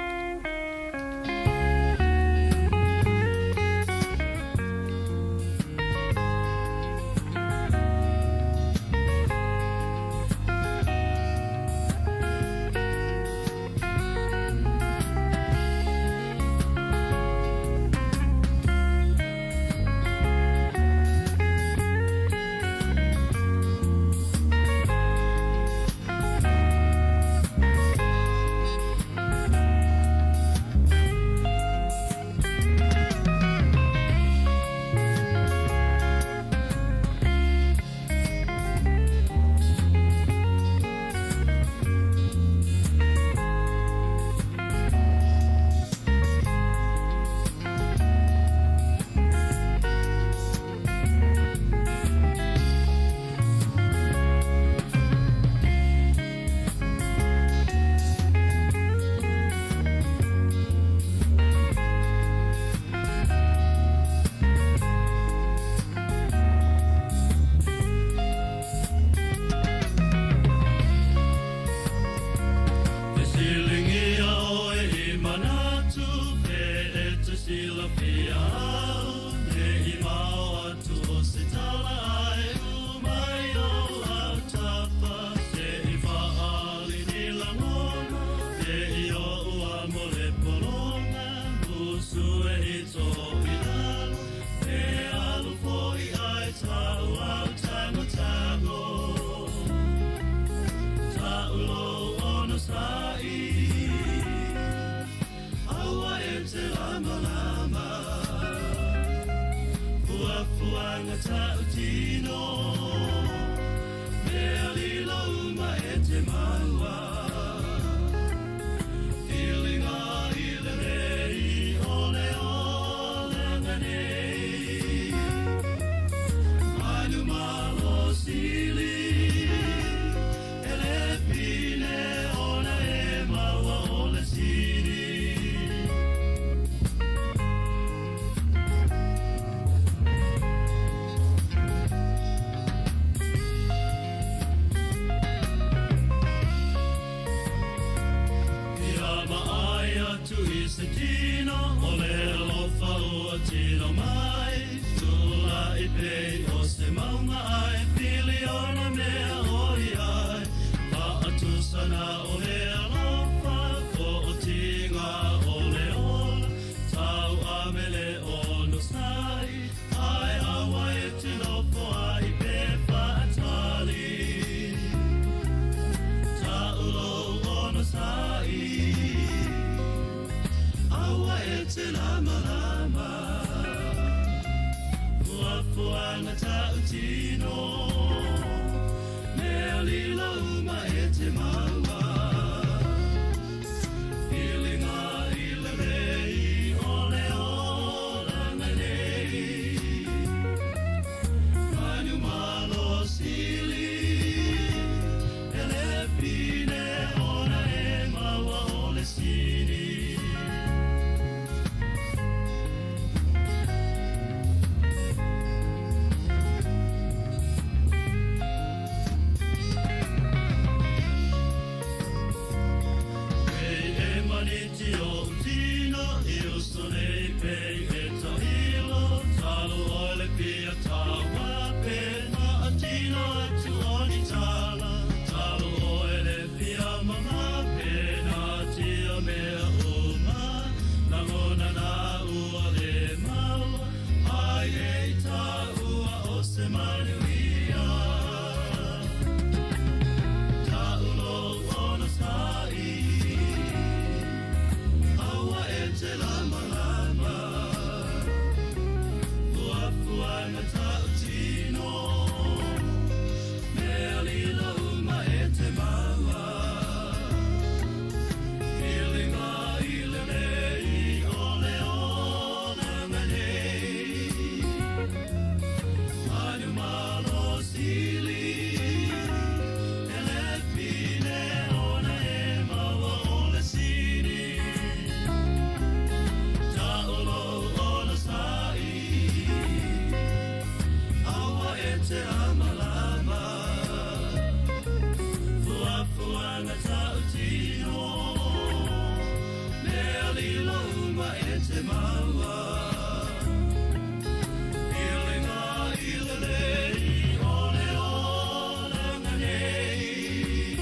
Sana o le alofa ko o tinga o le ola Tau a mele o no sai Ai awa e te nofo ai pe whaatali Taulo o no sai Awa e te lama lama Fuafuaga tautino Mea lilo uma e te maua Ilinga i le lei o le olaga nei Manu malo sili E le pine ona e maua o le sini. Pei e maniti o utino i uso nei pei e tailo Talo o le pia taua pe na atino atu o ni tala Talo o e le pia mama pe na tia mea uma Langona na ua le maua ai e ta ua o se manuia Taulo ona sai Aua e te lama lama Fuafuaga tautino Mea lilo uma e te maua Ilinga i le lei o le olaga nei Manu malo sili E le pine ona e maua o le sini Taolo ona sai Aua e te amalama Fuafuaga tautino Mea lilo uma e te maua Ilinga i le lei o le olaga nei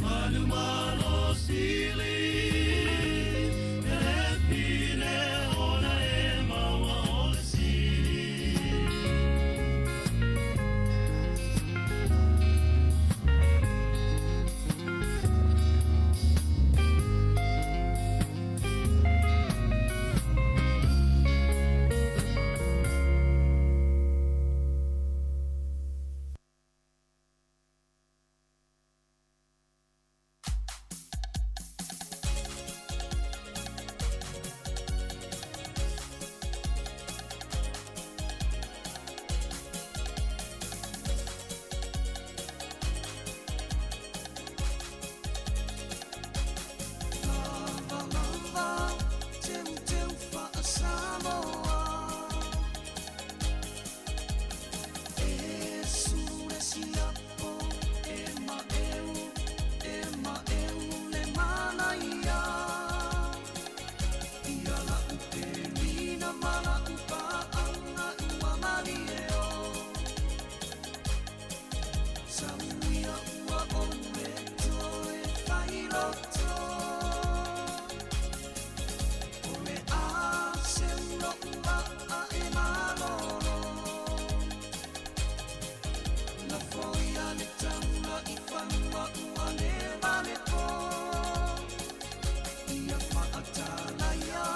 Manu malo sili E le pine ona e maua o le sini. Lava teu teu faa-Samoa E sule siapo e maeu e maeu le manaia Ia la'u pelina ma la'u pa'aga ua malie o Sauia ua ou e toe failoto O le a seu lo'u va'a e malolo Na foia le taula i fanua ua le malepo Ia fa'atalaia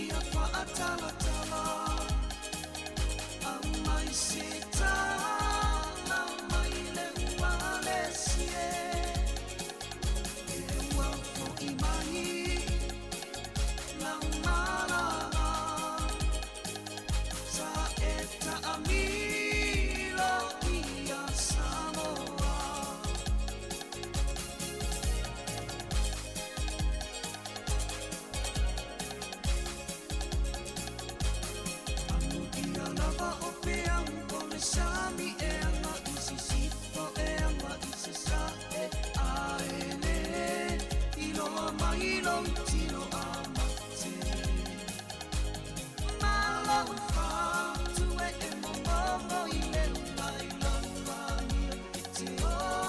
ia fa'atalatala Aumai se tala mai le ua lesi e E ua fo'i mai lau malala Sa e ta'amilo ia Samoa. Amuia lava o peau o le sami e aga i sisifo e aga i sasa'e Ae lē iloa mai lou tino a mate Malo fatu e e momomo i le ula i lau agia e te ola.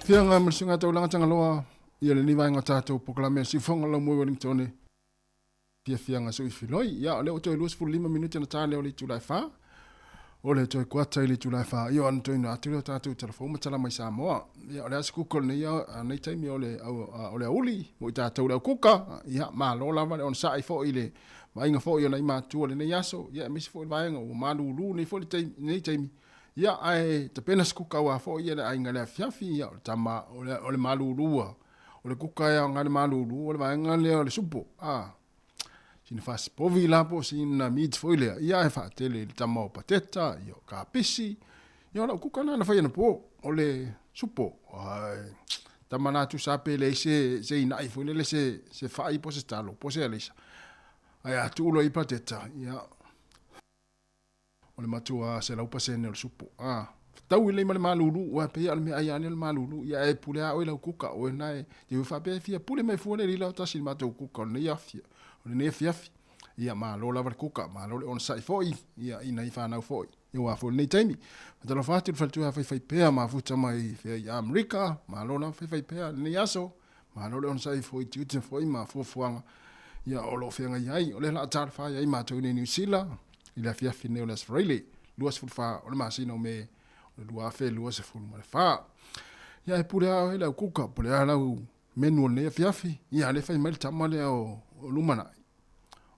Fianga ma le suiga taulaga tagaloa ia lenei vaega o tatou polokalame a le siufofoga o le laumua i Wellingtone. Fiafiaga sui filoi. Ia, o lea ua toe 25 minute ona ta lea o le itula e 4. O le toe kuata i le itula e 4, ia ona toe atu lea o tatou tala fou ma tala mai Samoa. Ia, o le a se kuka o lenei, lenei taimi o le, o le aoauli mo i tatou le au kuka. Ia, malo lava le onosai foi i le vaaiga foi o nai matua o lenei aso. Ia, aemaise foi le vaega ua malulu nei foi le taimi, lenei taimi. Ia, ae tapena se kuka aua foi ia le aiga i le afiafi, ia, o le tama, o le, o le malulu a, o le kuka e aoga le malulu, o le vaega lea o le supo, a, sina fasipovi la po o sina meat foi lea, ia, ae faatele i le tama o pateta, ia, o kapisi, ia, o lau kuka lena na fai anapo, o le supo, ai, tama la tusa pe leai se, se inai foi lele, se, se fai po o se talo, po o se aleisa, ae a tuu loa i pateta, ia, O le matua 100% o le supo. A, fetaui lelei ma le malulu, ua pei o le mea ai lea o le malulu, ia e pule a oe lau kuka, oe na e, te ua faapea e fia pule mai fua le lila o tasi i le matou kuka o lenei afia, o lenei afiafi. Ia malo lava le kuka, malo le onosai foi, ia i nai fanau foi. Ia ua foi lenei taimi. Fatalofa atu i le faletua faifaipea mafuta mai fea i Amerika, malo lava faifaipea lenei aso, malo le onosai foi tiute foi ma fuafuaga ia o lo o feagai ai. O lea la a talofa ai matou nei Niu Sila i le afiafi nei o le Aso Faraile, 24 o le masina o Me o le 2024. Ia e pule a oe le au kuka, pule a lau menu o lenei afiafi, ia le fai mai le tama lea o lumanai.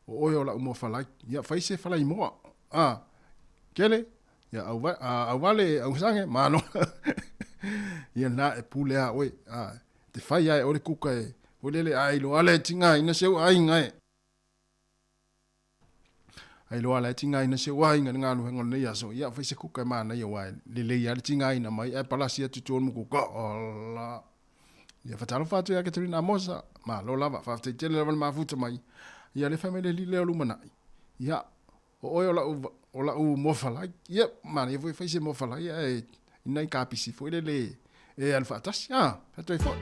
O oe o lau moa falai, ia fai se falai moa. A, kele, ia auvale, ausange, malo. Ia na e pule a oe. A, te fai a e oe le kuka e, foi lele a iloa le tigaina si ou aiga e. A iloa la e tigaina si ou aiga i le galuega o lenei aso, ia fai se kuka e manaia aua e lelei lava le tigaina mai ae palasi atu i tua o le mukuka. Ola! Ia fatalofa atu ia Katerina Amosa, malo lava, faafetai tele lava le mafuta mai. Ia le fai mai le alii lea o lumanai. Ia, o oe o lau, o lau moa falai. Ia, manaia foi fai se moa falai ae i nai kapisi foi lele e alu faatasi. Ah, atu ai foi.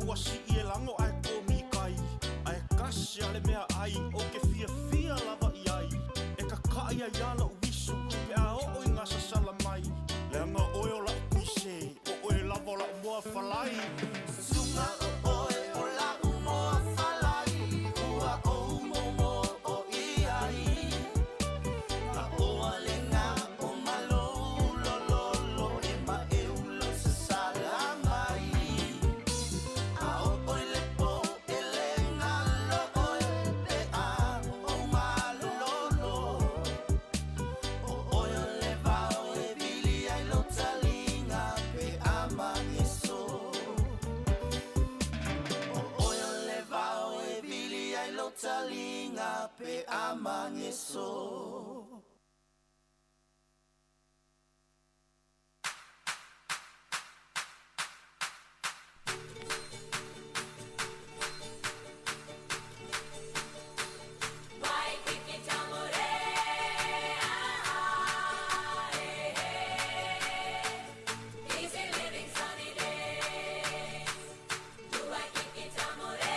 ua sii e lago ae komi i kai, ae kasi a le mea ai o ke fiafia lava i ai. E kakaʻi ai a loʻu isu pe a oo i gasasala mai, leaga oe o laʻu kuise, o oe lava o laʻu moa falai. Suga o oe o laʻu moa falai, ua ou momo o i ai. Taʻoa le gao ma lou lololo e maʻeu lou sasala mai. A oo i le pō e lē galo oe pe a ou malolo. O oe o le vao e vili ai lou taliga pe a mageso. O oe o le vao e vili ai lou taliga pe a mageso. Easy living sunny days. Do I kick it amore?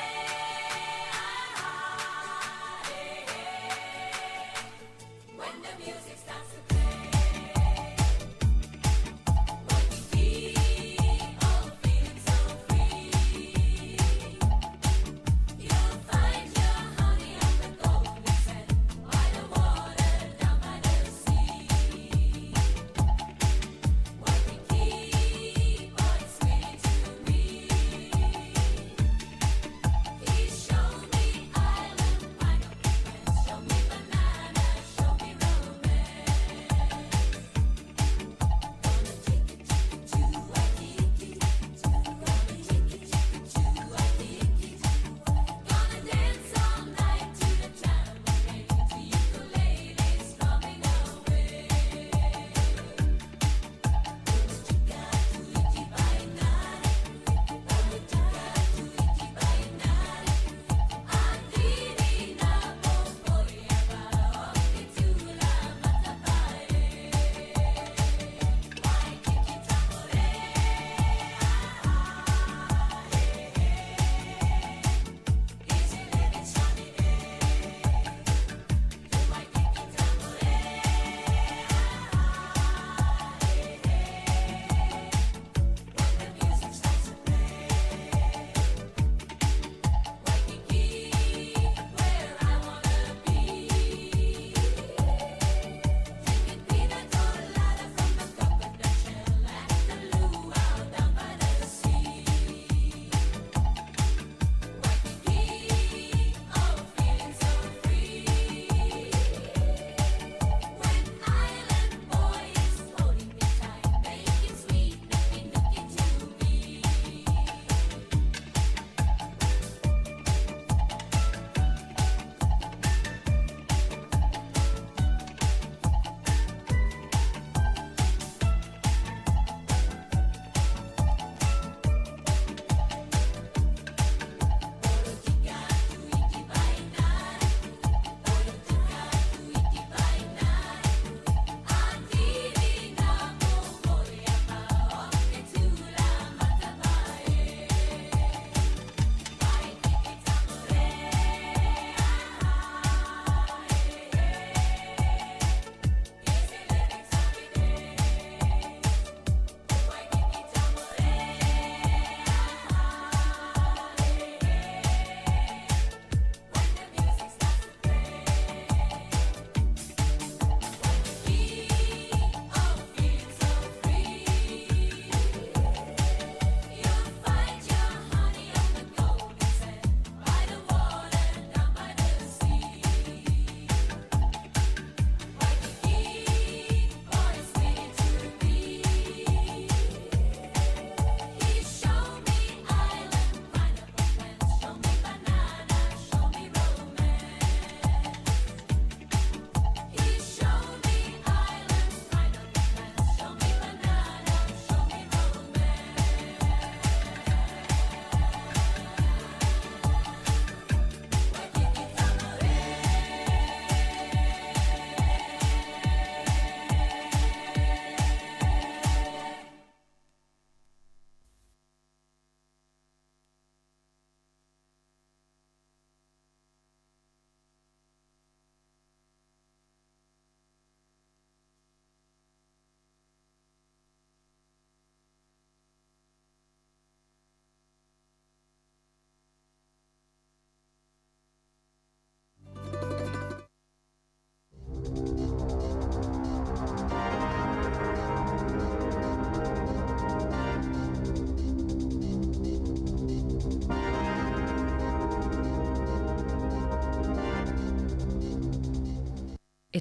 When the music starts to play, Waikiki, oh, feeling so free. You'll find your honey on the golden sand, by the water, down by the sea. Waikiki, oh, it's really to me. He showed me island pineapple friends, show me banana, show me romance.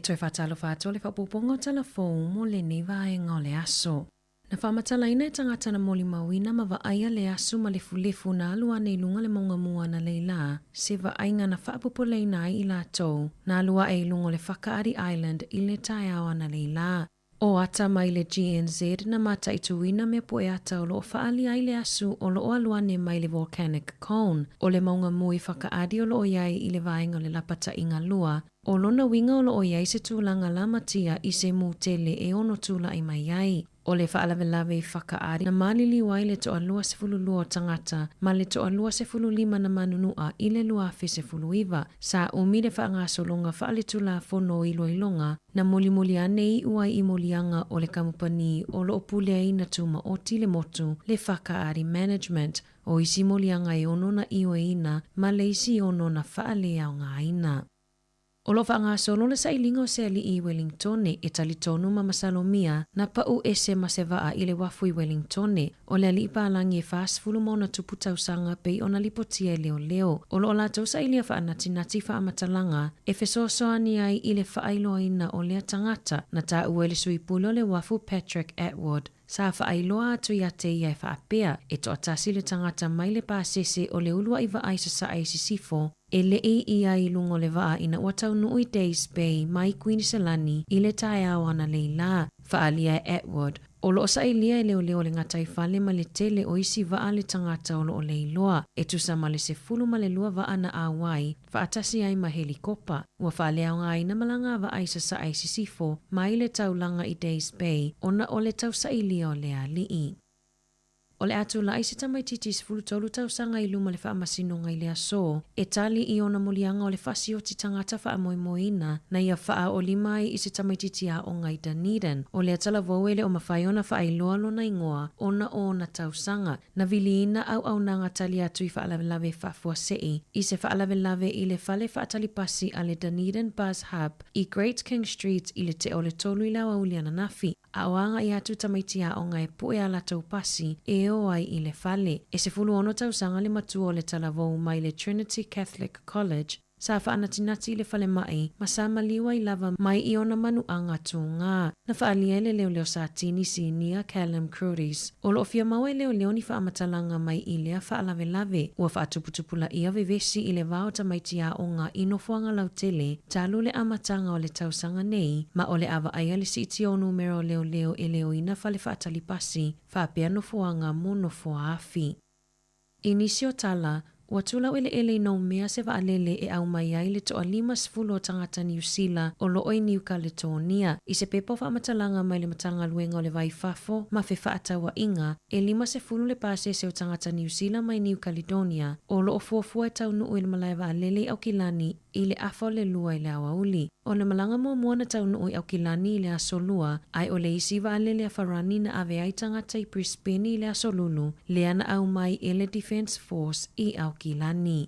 toe faatalofa atu le faaopoopoga o tala fou mo lenei vaega o le aso. Na faamatalaina e tagata na molimauina ma vaaia le asu ma lefulefu na alu ane i luga le mauga mua analeila, se vaaiga na faapopoleina ai i latou na alu ae i luga o le Whakaari Island i le taeao analeila. O ata mai le GNZ na mataituina mea pueata o loo faalia ai le asu o loo alu ane mai le volcanic cone o le mauga mu i Whakaari o loo i ai i le vaega o le lapataiga lua. O lona uiga o loo i ai se tulaga lamatia i se mu tele e ono tula'i mai ai. O le faalavelave i Whakaari na maliliu ai le toa-22 o tagata ma le toa-25 na manunu'a i le 2019. Sa umi le faagasologa faaletulafono o iloiloga na mulimuli ane iu ai i moliaga o le kamupani o loo puleaina tumaoti le motu le Whakaari Management o isi moliaga e ono na ioeina ma le isi ono na faaleaogaina. O loo faagasolo le sailiga o se alii i Welingtone e talitonu ma masalomia na pau ese ma se vaa i le uafu i Welingtone. O le alii palagi e 40+ tausaga pei ona lipotia e leoleo. O loo latou sailia faanatinati faamatalaga e fesoasoani ai i le faailoaina o lea tagata na taua e le sui pule o le uafu Patrick Attwood. Sa faailoa atu ia te ia e faapea, e toatasi le tagata mai le pasese o le uluai vaai sasae i sisifo, e leʻi ia i luga o le vaa ina ua taunuu i Days Bay mai Kuiniselani i le taeao analeila. Faaalia e Attwood, o loo sailia e leoleo le gataifale ma le tele o isi vaa le tagata o loo leiloa, e tusa ma le 12 vaa na auai faatasi ai ma helikopa. Ua faaleaogaina malaga a vaa i sasae i sisifo mai le taulaga i Days Bay ona o le tausailia o le alii. O le a tula'i se tamaitiiti 13 tausaga i luma le faamasinoga i le aso e tali i ona moliaga o le faasioti tagata faamoemoeina na ia faaolima ai i se tamaitiiti aoga i Dunedin. O lea talavou e le o mafai ona faailoa lona igoa ona o ona tausaga. Na viliina auaunaga tali atu i faalavelave faafuasei i se faalavelave i le fale faatalipasi a le Dunedin Bus Hub i Great King Street i le tea o le 3 i le aoauli ananafi, a o agaʻi atu tamaiti aoga e puʻe a latou pasi e o ai i le fale. E 16 tausaga le matua o le talavou mai le Trinity Catholic College, Sa faanatinati i le falemai ma sa maliu ai lava mai i ona manuaga tūgā. Na faaalia e le leoleo Satini Sinia Callum Cruries, o loo fia maua e leoleo ni faamatalaga mai i lea faalavelave. Ua faatuputupulaia vevesi i le va o tamaiti aoga i nofoaga lautele talu le amataga o le tausaga nei, ma o le a vaaia le siitia o numera o leoleo e leoina fale faatalipasi faapea nofoaga mo nofoa afi. I nisi o tala, ua tulaueleele i Noumea se vaalele e aumai ai le toa-50 o tagata Niu Sila o loo i Niu Kaletonia. I se pepa o faamatalaga mai le Matagaluega o le Va i Fafo ma Fefaatauaiga, e 50 le pasese o tagata Niu Sila mai Niu Kaledonia o loo fuafua e taunuu i le malae vaalele i Aukilani i le 1:30 i le aoauli. O le malaga muamua na taunuu i Aukilani i le aso Lua, ae o le isi vaalele a Farani na ave ai tagata i Brisbane i le aso Lulu, lea na aumai e le Defence Force i Aukilani.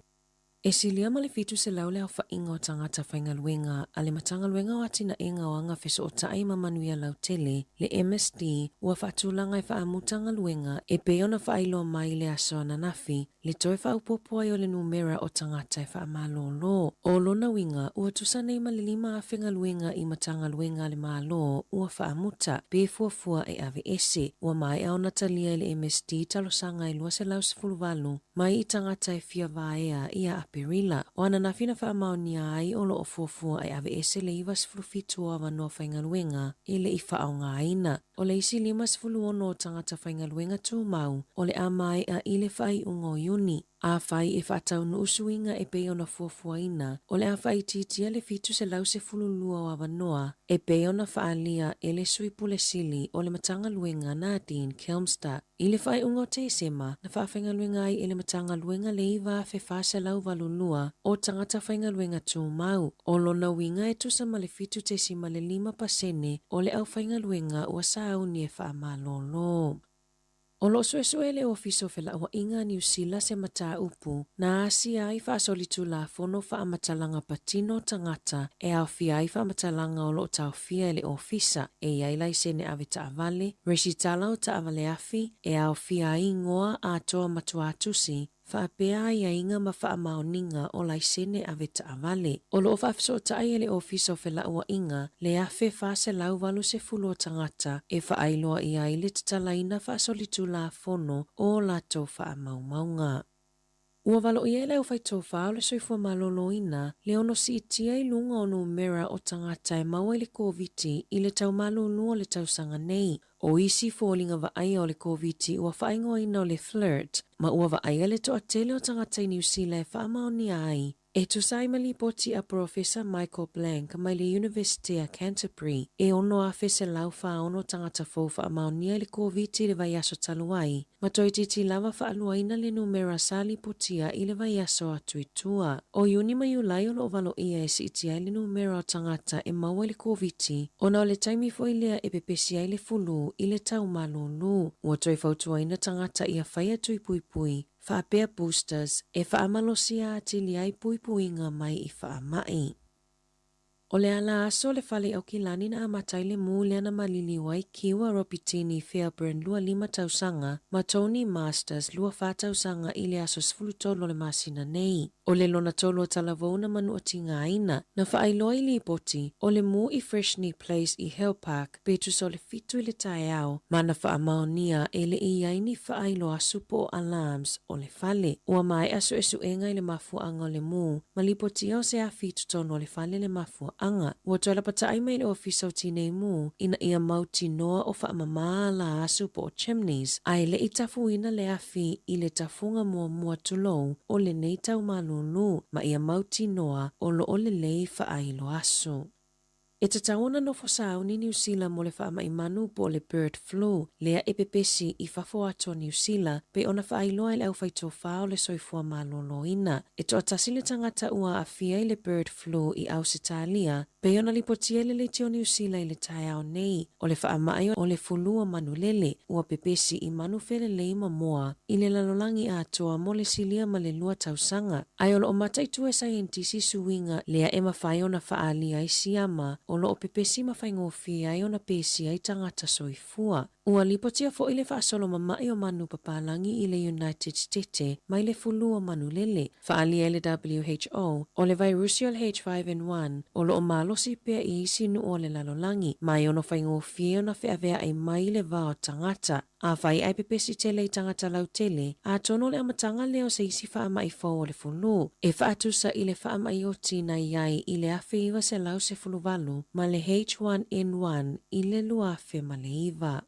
E silia ma le 700 le aofaiga o tagata faigaluega a le Matagaluega o Atinaega o Aga Fesootai ma Manuia Lautele, le MSD, ua faatulaga e faamuta galuega e pei ona faailoa mai i le aso ananafi, le toe faaopoopo ai o le numera o tagata e faamalōlō. O lona uiga, ua tusa nei ma le 5,000 galuega i Matagaluega a le Malo ua faamuta, pe fuafua e aveese. Ua maea ona talia e le MSD talosaga e 218 mai i tagata e fia vaea ia Aperila. O ananafi na faamaonia ai o loo fuafua e aveese le 97 o avanoa faigaluega e le i faaaogaina. O le isi 56 o tagata faigaluega tumau o le a maea i le faaiuga o Iuni. Afai e faataunuu suiga e pei ona fuafuaina, o le a faaitiitia le 712 o avanoa e pei ona faaalia e le Sui Pule Sili o le Matagaluega Nadine Kilmster. I le faaiuga o Tesema, na faafaigaluega ai e le Matagaluega le 9,482 o tagata faigaluega tumau. O lona uiga e tusa ma le 7.5% o le aufaigaluega ua sauni e faamalōlō. O loo suesue e le Ofisa o Felauaiga a Niu Sila se mataupu na asia ai faasolitulafono faamatalaga patino o tagata e aofia ai faamatalaga o loo taofia e le Ofisa e i ai laisene ave taavale, resitala o taavale afi e aofia ai igoa atoa ma tuatusi, Faapea aiaiga ma faamaoniga o laisene ave taavale. O loo faafesootai e le Ofisa o Felauaiga le 1,480 o tagata e faailoa ai le tatalaina faasolitulafono o latou faamaumauga. Ua valoia e le aufaitofā o le soifua malōlōina le ono siitia i luga o numera o tagata e maua i le Koviti i le taumalūlū o le tausaga nei. O isi foliga vaaia o le Koviti ua faaigoaina o le FLIRT, ma ua vaaia le toatele o tagata i Niu Sila e faamaonia ai. E tusa ai ma lipoti a Porofesa Michael Blank mai le Iunivesite a Canterbury, e 6,146 tagata fou faamaonia i le Koviti i le vaiaso talu ai, ma toeitiiti lava faaluaina le numera sa lipotia i le vaiaso atu i tua. O Iuni ma Iulai o loo valoia e siitia ai le numera o tagata e maua i le Koviti, ona o le taimi foi lea e pepesi ai le fulu i le taumalūlū. Ua toe fautuaina tagata ia faia tui puipui, faapea boosters, e faamalosia atili ai puipuiga mai i faamai. O le ala aso le fale Aukilani na amata ai le mū lea na maliliu ai Kiwa Ropitini Fairbairn 25 tausaga ma Tony Masters 24 tausaga i le aso 13 o le masina nei. O le lona tolu o talavou na manuatigaina, na faailoa i lipoti, o le mū i Freshney Place i Hill Park pe tusa o le 7 i le taeao, ma na faamaonia e le i ai ni faailoa asu po o alarms o le fale. Ua maea suesuega i le mafuaaga o le mū, ma lipotia o se afi i totonu o le fale le mafuaaga. Ua toe lapataai mai le Ofisa o Tinei Mu ina ia mautinoa o faamamā ala asu po o chimneys, ae le i tafuina le afi i le tafuga muamua tulou o lenei taumalūlū, ma ia mautinoa o loo lelei faailo asu. E tatau ona nofo sauni Niu Sila mo le faamai manu po o le bird flu, lea e pepesi i fafo atu o Niu Sila, pei ona faailoa e le aufaitofā o le soifua malōlōina. E toatasi le tagata ua aafia i le bird flu i Ausetalia, pei ona lipotia e le Leitio Niu Sila i le taeao nei, o le faamai o le fulu o manulele, ua pepesi i manu felelei ma moa i le lalolagi atoa mo le silia ma le 2 tausaga. Ae o loo mataitu e saienitisi suiga lea e mafai ona faaalia ai siama o loo pepesi ma faigofie ai ona pesia i tagata soifua. Ua lipotia foi le faasolo mama'i o manu papalagi i le United Stete mai le fulu o manulele. Faaalia e le WHO, o le vairusi o le H5N1 o loo malosi pea i isi nuu o le lalolagi, ma e ono faigofie ona feaveai mai i le va o tagata. Afai ae pepesi tele i tagata lautele, atonu o le amataga lea o se isi faamai fou o le fulu, e faatusa i le faamai oti na i ai i le 1918 ma le H1N1 i le 2009.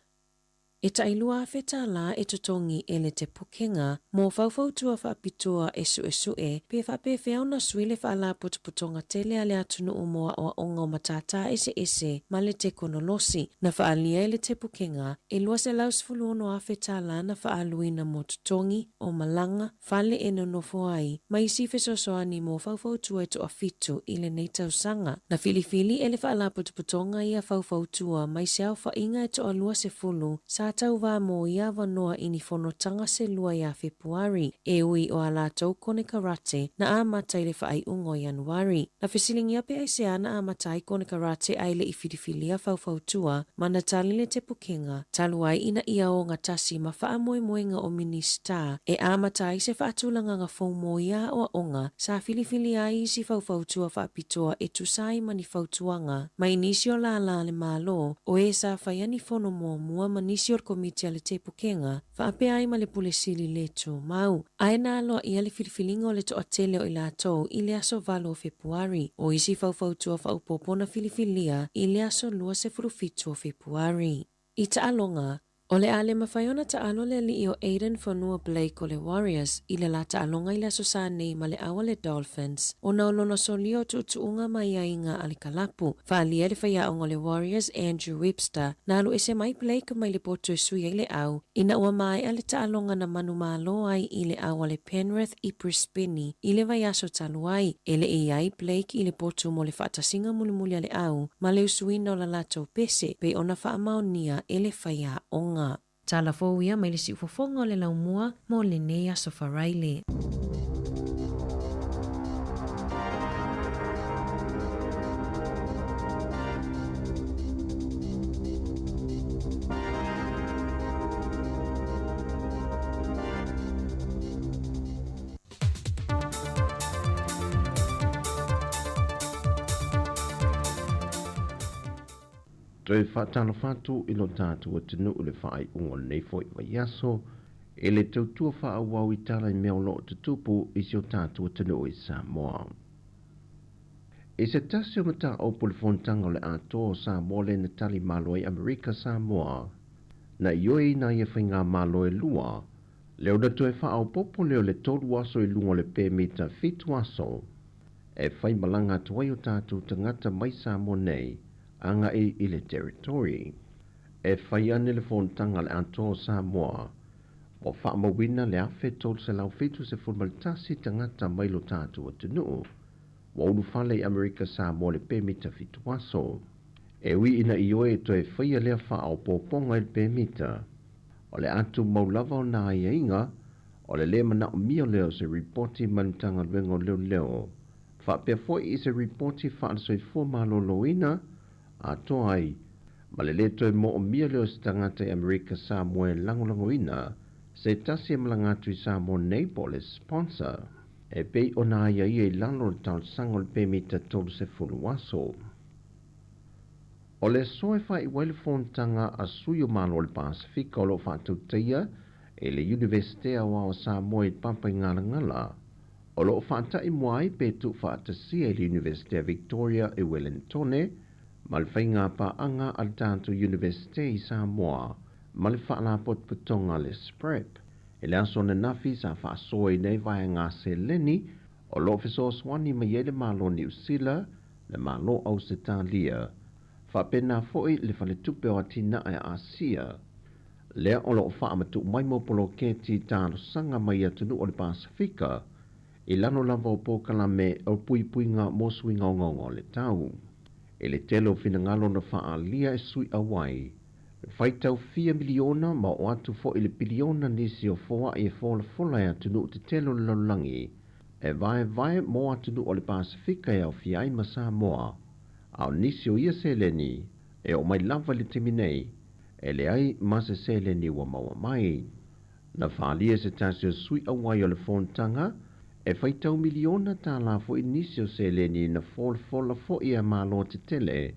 E tai $2,000 e totogi e le Te Pūkenga mo faufautua faapitoa e suesue pe faapefea ona sui le faalapotopotoga tele a le atunuu mo aoaoga o matatā eseese ma le tekonolosi. Na faaalia e le Te Pūkenga e $216,000 na faaluina mo totogi o malaga, fale e nonofo ai, ma isi fesoasoani mo faufautua e toafitu i lenei tausaga. Na filifili e le faalapotopotoga ia faufautua mai se aofaiga e toa 20 sa tauvā mo ia avanoa i ni fonotaga se lua ia Fepuari, e ui o a latou konekarate na amata i le faaiuga o Ianuari. Na fesiligia pe aisea na amata ai konekarate ae le i filifilia faufautua, ma na tali le Te Pūkenga, talu ai ina ia ogatasi ma faamoemoega o Minisita e amata ai se faatulagaga fou mo ia aoaoga, sa filifilia ai isi faufautua faapitoa e tusa ai ma ni fautuaga mai nisi o lālā a le Malo o e sa faia ni fono muamua ma nisi o le komiti a le Te Pūkenga, faapea ai ma le Pule Sili le tumau. Ae na aloaia le filifiliga o le toatele o i latou i le aso 8 o Fepuari. O isi faufautua faaopoopo na filifilia i le aso 27 o Fepuari. I taaloga, o le a le mafai ona taalo le alii o Aiden Fonua Blake o le Warriors i le la taaloga i le aso Sa nei ma le au a le Dolphins, ona o lona solia o tuutuuga ma aiaiga a le kalapu. Faaalia e le faiaoga o le Warriors Andrew Webster, na alu ese mai Blake mai le poto e sui ai le au, ina ua maea le taaloga na manumalo ai i le au a le Penrith i Brisbane i le vaiaso talu ai. E le i ai Blake i le potu mo le faatasiga mulimuli a le au ma le usuina o la latou pese, pei ona faamaonia e le faiaoga. Tala fou ia mai le siufofoga o le laumua mo lenei aso Faraile. Toe faatalofa atu i lo tatou atunuu i le faaiuga o lenei foi vaiaso i le tautua faaauau i tala i mea o lo o tutupu i si o tatou atunuu i Samoa. I se tasi o mataupu i le fonotaga o le Atoa o Samoa lea na tali malo ai Amerika Samoa, na ioeina ai e faigamalo e lua, lea ona toe faaopoopo lea o le 3 aso i luga o le pemita 7 aso e faimalaga atu ai o tatou tagata mai Samoa nei agai i le territory. E fai ane le fonotaga a le Atoa o Samoa ua faamauina le 1,371 tagata mai lo tatou atunuu ua ulufale i Amerika Samoa i le pemita 7 aso. E ui ina ioe e toe faia lea faaopoopoga i le pemita, o le a tumau lava ona aiaiga o le lē manaomia lea o se ripoti mai le Matagaluega o Leoleo, faapea foi i se ripoti faale-soifua malōlōina atoa ai ma le lē toe moomia lea o se tagata i Amerika Samoa e lagolagoina se tasi e malaga atu i Samoa nei po o le sponsor, e pei ona aiaia i lalo o le talosaga o le pemita 30 aso. O le aso e faaiu ai le fonotaga a sui o Malo o le Pasefika o lo o faatautaia e le Iunivesite Aoao o Samoa i le Papaigalagala, o lo o faata'i mua ai pe tuufaatasia i le Iunivesite a Victoria e Wellingtone ma le faigapaaga a le tatou Iunivesite i Samoa ma le Faalapotopotoga a le SPREP. I le aso ananafi sa faasoa i nei vaega seleni o lo o fesoasoani mai ai le Malo o Niu Sila, le Malo o Ausetalia, faapena foi le Faletupe o Atinae a Asia, lea o lo o faamatuu mai mo poloketi talosaga mai atunuu o le Pasefika i lalo lava o polokalame o puipuiga mo suiga ogaoga o le tau. I le tele o finagalo na faaalia e sui auai, faitau fia miliona ma oo atu foi i le piliona nisi o foaʻi e folafola e atunuu tetele o le lalolagi e vaevae mo atunuu o le Pasefika e aofia ai ma Samoa, a o nisi o ia seleni e oo mai lava i le taimi nei e leai ma se seleni ua maua mai. Na faaalia e se tasi o sui auai o le fonotaga e faitau miliona tālā foi nisi o seleni na folafola foi e Malo tetele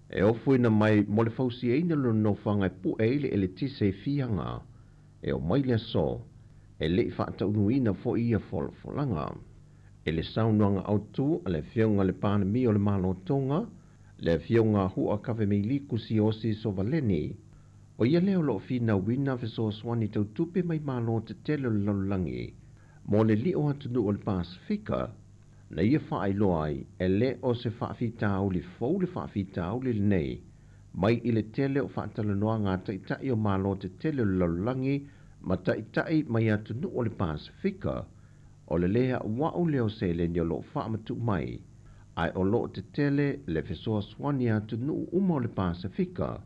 e ofoina mai mo le fausiaina o le nofoaga e puʻe ai le eletise i fiaga e oo mai le aso e leʻi faataunuuina foi ia folafolaga. I le saunoaga autū a le afioga i le Palemia o le Malo o Toga, le afioga Hua Kavemiliku Siaosi Sovaleni, o ia lea o lo o finauina fesoasoani tautupe mai Malo tetele o le lalolagi mo le liʻo atunuu o le Pasefika, na ia faailoa ai e lē o se faafitauli fou le faafitauli lenei mai i le tele o faatalanoaga a taʻitaʻi o Malo tetele o le lalolagi ma taʻitaʻi mai atunuu o le Pasefika, o le lē aʻuaʻu lea o seleni o lo o faamatuʻu mai, ae o lo o tetele le fesoasoani a atunuu uma o le Pasefika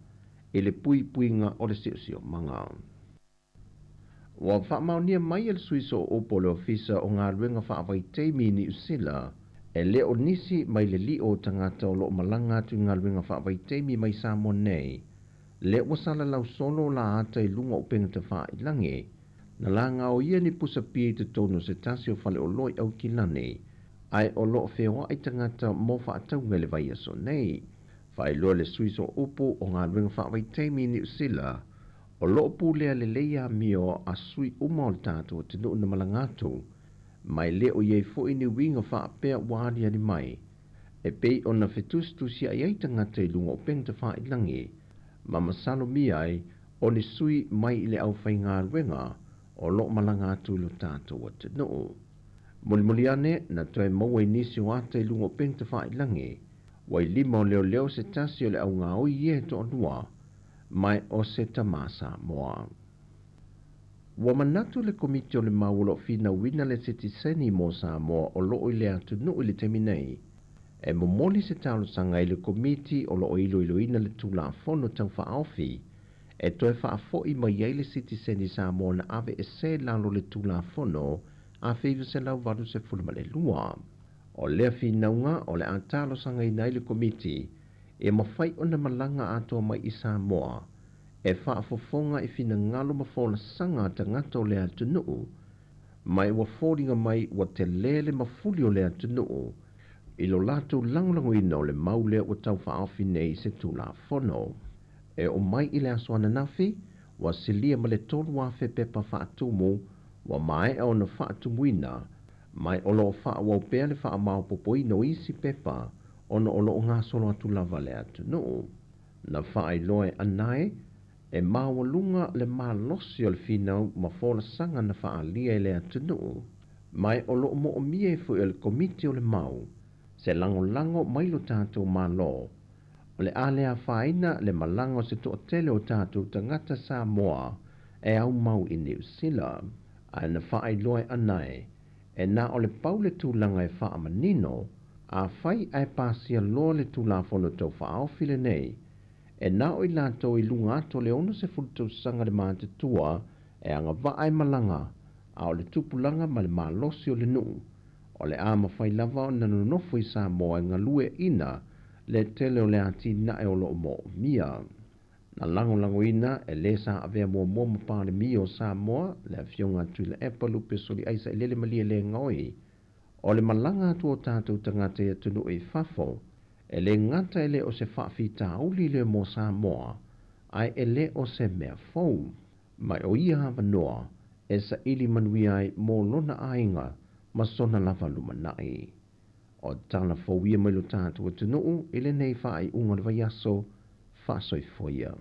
i le puipuiga o le siosiomaga. Ua faamaonia mai e le sui sooupu o le Ofisa o Galuega Faavaitaimi i Niu Sila, e lē o nisi mai le liʻo o tagata o lo o malaga atu i galuega faavaitaimi mai Samoa nei, lea ua salalau solo la ata i luga o upega tafailagi, na lagaoia ni pusapia i totonu o se tasi o faleoloa i Aukilani, ae o lo o feoaʻi tagata mo faatauga i le vaiaso nei. Faailoa le sui sooupu o Galuega Faavaitaimi i Niu Sila, o lo o pulea lelei amio a sui uma o le tatou atunuu na malaga atu, ma e lē o i ai foi ni uiga faapea ua aliali mai, e pei ona fetusitusiaʻi ai tagata i luga o upega tafailagi, ma masalomia ai o ni sui mai i le aufaigaluega o lo o malaga atu i lo tatou atunuu. Mulimuli ane na toe maua i nisi o ata i luga o upega tafailagi, ua i lima o leoleo se tasi o le augaoi e toalua, mai o se tamā Samoa. Ua manatu le Komiti o le Mau o lo o finauina le sitiseni mo Samoa o lo o i le atunuu i le taimi nei, e momoli se talosaga i le Komiti o lo o iloiloina le Tulafono Taufaaofi e toe faafoʻi mai ai le sitiseni Samoa na aveesē lalo o le Tulafono 1982. O lea finauga o le a talosagaina ai le Komiti e mafai ona malaga atoa mai i Samoa e faafofoga i finagalo ma folasaga a tagata o le atunuu, ma e ua foliga mai ua telē le mafuli o le atunuu i lo latou lagolagoina o le mau lea ua taufaaofi nei i se Tulafono. E oo mai i le aso ananafi, ua silia ma le 3,000 pepa faatumu ua maea ona faatumuina, ma o loo faaauau pea le faamaopopoina o isi pepa ona o loo gasolo atu lava le atunuu. Na faailoa e Anae e maualuga le malosi o le finau ma folasaga na faaalia i le atunuu, ma o loo moomia ai foi e le Komiti o le Mau se lagolago mai lo tatou Malo o le a le afaina le malaga o se toatele o tatou tagata Samoa e aumau i Niu Sila. Ae na faailoa e Anae e na o le pau le tulaga e faamanino, afai ae pasia loa le Tulafono Tau Faaofi lenei, e na o i latou i luga atu o le 60 tausaga le matutua e agavaa e malaga, a o le tupulaga ma le malosi o le nuu o le a mafai lava ona nonofo i Samoa e galueaiina le tele o le atinae o loo moomia. Na lagolagoina e lē sa avea muamua ma Palemia o Samoa, le Afioga Tuilaepa Lupe Soliai Sailele Malielegaoi, o le malaga atu o tatou tagata i atunuu i fafo e lē gata e lē o se faafitauli lea mo Samoa, ae e lē o se mea fou, ma o ia avanoa e saili manuia ai mo lona aiga ma sona lava lumanai. O tala fou ia mai lo tatou atunuu i lenei faaiuga o le vaiaso. Faasoifoia.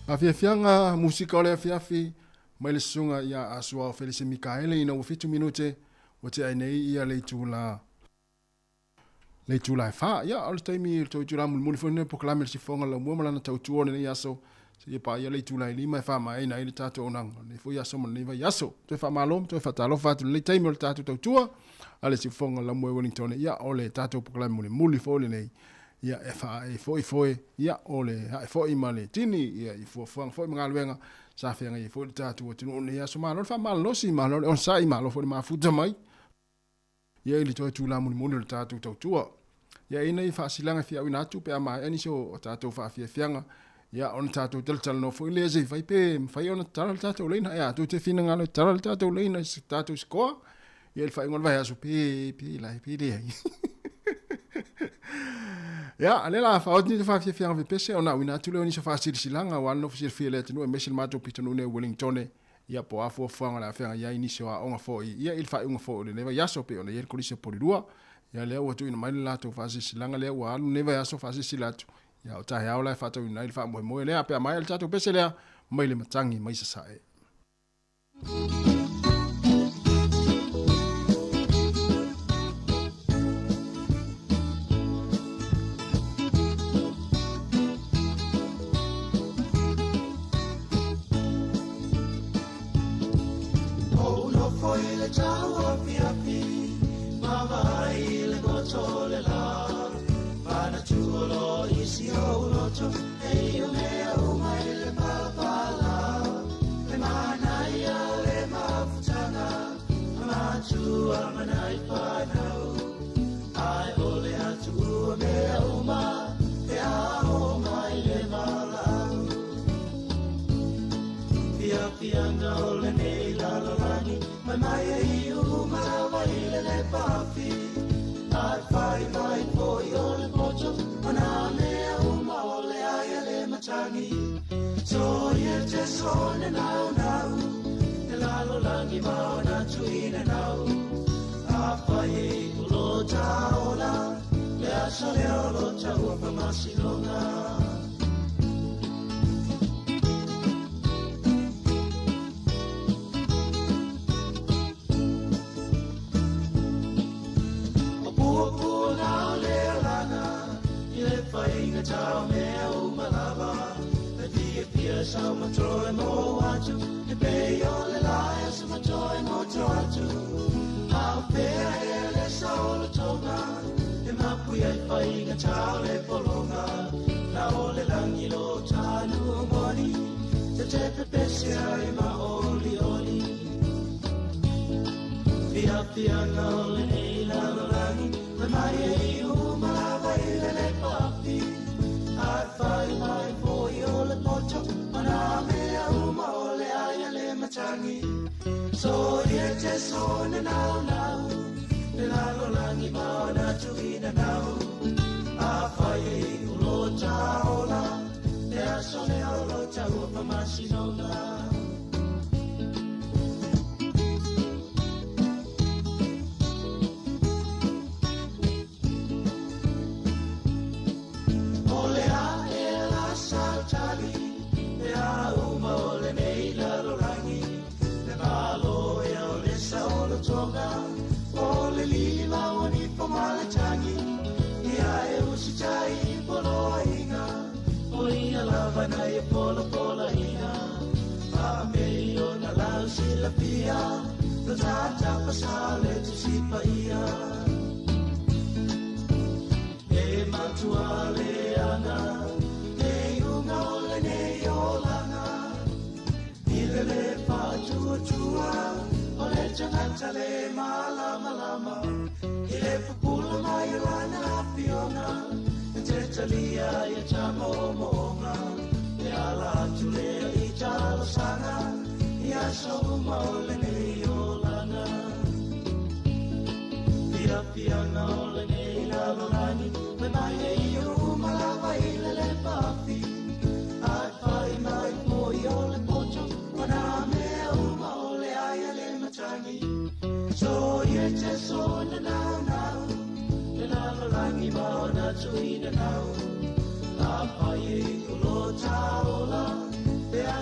Faafiafiaga musika o le afiafi mai le susuga ia Asuao Felise Mikaele ina ua 7 minute ua tea ai nei ia le itula le itula e 4. Ia o le taimi le tou itula mulimuli foi lenei polokalame le sifoga laumua ma lana tautua o lenei aso seia paia le itula e 5 e faamaeaina ai le tatou auaunaga o lenei foi aso ma lenei vaiaso. Toe faamalo ma toe faatalofa atu i lenei taimi o le tatou tautua a le sifoga laumua i Wellington. Ia o le tatou polokalame mulimuli foi lenei ia e faaee foi foe ia o le ae foi ma le tini ia i fuafuaga foi ma galuega sa feagai ai foi le tatou atunuu i lenei aso. Malo le faamalolosi, malo le onosai, malo foi le mafuta mai ia i le toe tula mulimuli o le tatou tautua. Ia e i ai nai faasilaga e fia auina atu pe a maea nisi o tatou faafiafiaga ia ona tatou talatalanoa foi lea se i fai pe mafai ona tatala le tatou laina. Ia tou te finagalo e tatala le tatou laina i se tatou sikoa ia i le faaiuga o le vaiaso pe pe lai pe leai. Ia, lea la faaoti ni faafiafiaga pepese ona auina atu lea o nisi o faasilasilaga aua le nofo silafia i le atunuu aemaise le matou pitonuu nei o Wellington ia po o a fuafuaga o le a feagai ai nisi o aoga foi ia i le faaiuga foi o lenei vaiaso pei ona i ai le Kolisi o Polilua. Ia lea ua tuuina mai le latou faasilasilaga lea ua alu lenei vaiaso faasilasila atu ia o taeao la e faatauina ai le faamoemoe lea pe a maea le tatou pese lea mai le matagi mai sasae.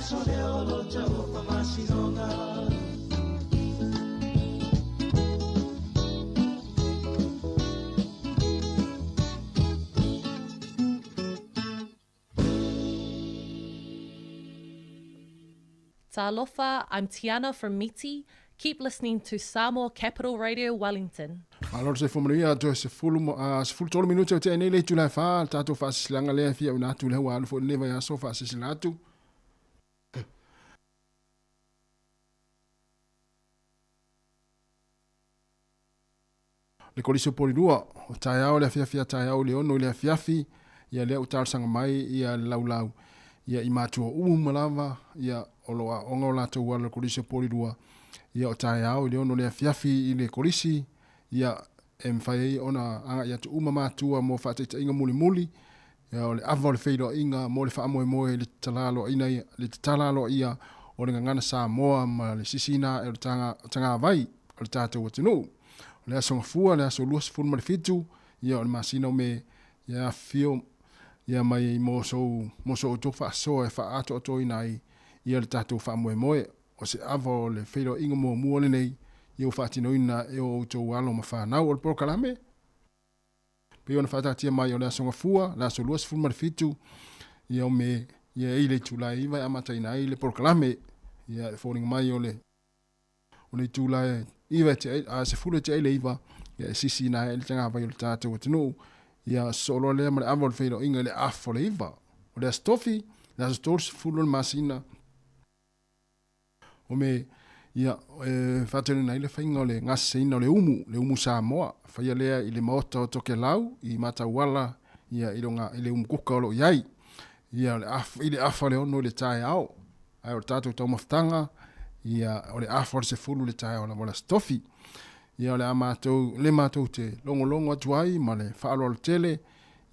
aso lea o lo taua faamasinoga. Talofa, I'm Tiana from Miti. Keep listening to Samoa Capital Radio Wellington. Malo le soifua manuia toe sefulu ma 13 minute o tea nei le itula e fa le tatou faasisilaga lea e fia auina atu lea ua alu foi lenei vaiaso faasisila atu. Le kolisi o Polilua o taeao le afiafi a taeao i le 6 i le afiafi ia lea ua talosaga mai ia le laulau ia i matua uma lava ia o lo o aoga o latou alo i le kolisi o Polilua ia o taeao i le 6 i le afiafi i le kolisi ia e mafai ai ona agai atu uma matua mo faataitaiga mulimuli ia o le ava o le feiloaiga mo le faamoemoe i le tatala aloaia le tatala aloaia o le gagana Samoa ma le sisiina ae o le tagavai o le tatou atunuu. O le aso Gafua, le aso 27, ia o le masina o Me, ia afifio ia mai mo sou mo so outou faasoa e faaatoatoina ai ia le tatou faamoemoe. O se ava o le feiloaiga muamua lenei ia ua faatinoina e o outou alo ma fanau. O le polokalame pei ona faataatia mai o le aso Gafua, le aso 27, ia o Me, ia i le itula e 9 e amataina ai le polokalame. Ia e foliga mai o le o le itula e 9 e tea a 10 e tea i le 9, ia e sisiina ai le tagavai o le tatou atunuu. Ia sosoo loa lea ma le ava o le feiloaiga i le afa o le 9. O le aso Tofi, le aso 30 o le masina o Me, ia e faatinoina ai le faiga o le gaseseina o le umu, le umu Samoa. Faia lea i le maota o Tokelau i Matauala, ia i le umu kuka o lo o i ai. Ia o le afa, i le afa o le 6 i le taeao. Ae o le tatou taumafataga, ia, o le afa o le 10 le taeao lava o le Aso Tofi. Ia, o le a matou, le matou te logologo atu ai ma le faaaloalo tele,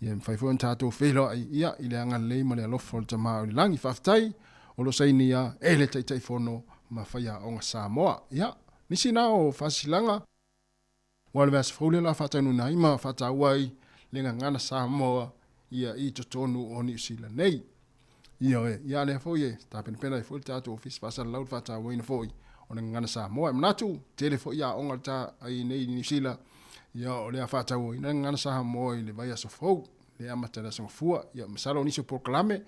ia, e mafai foi ona tatou feiloai, ia, i le agalelei ma le alofa o le Tama o i le Lagi. Faafetai, o lo o sainia e le Taitaifono ma Faiaoga Samoa. Ia, nisi na o faasilasilaga, ua o le vaiaso fou lea o le a faataunuuina ai ma faataua ai le gagana Samoa ia i totonu o Niu Sila nei. Ioe, ia a lea foi e tapenapena ai foi le tatou Ofisa Faasalalau i le faatauaina foi o le gagana Samoa. E manatu, tele foi aoga le ta ai nei i Niu Sila, ia o le a faatauaina le gagana Samoa i le vaiaso fou, le amata i le Aso Gafua. Ia masalo o nisi o polokalame,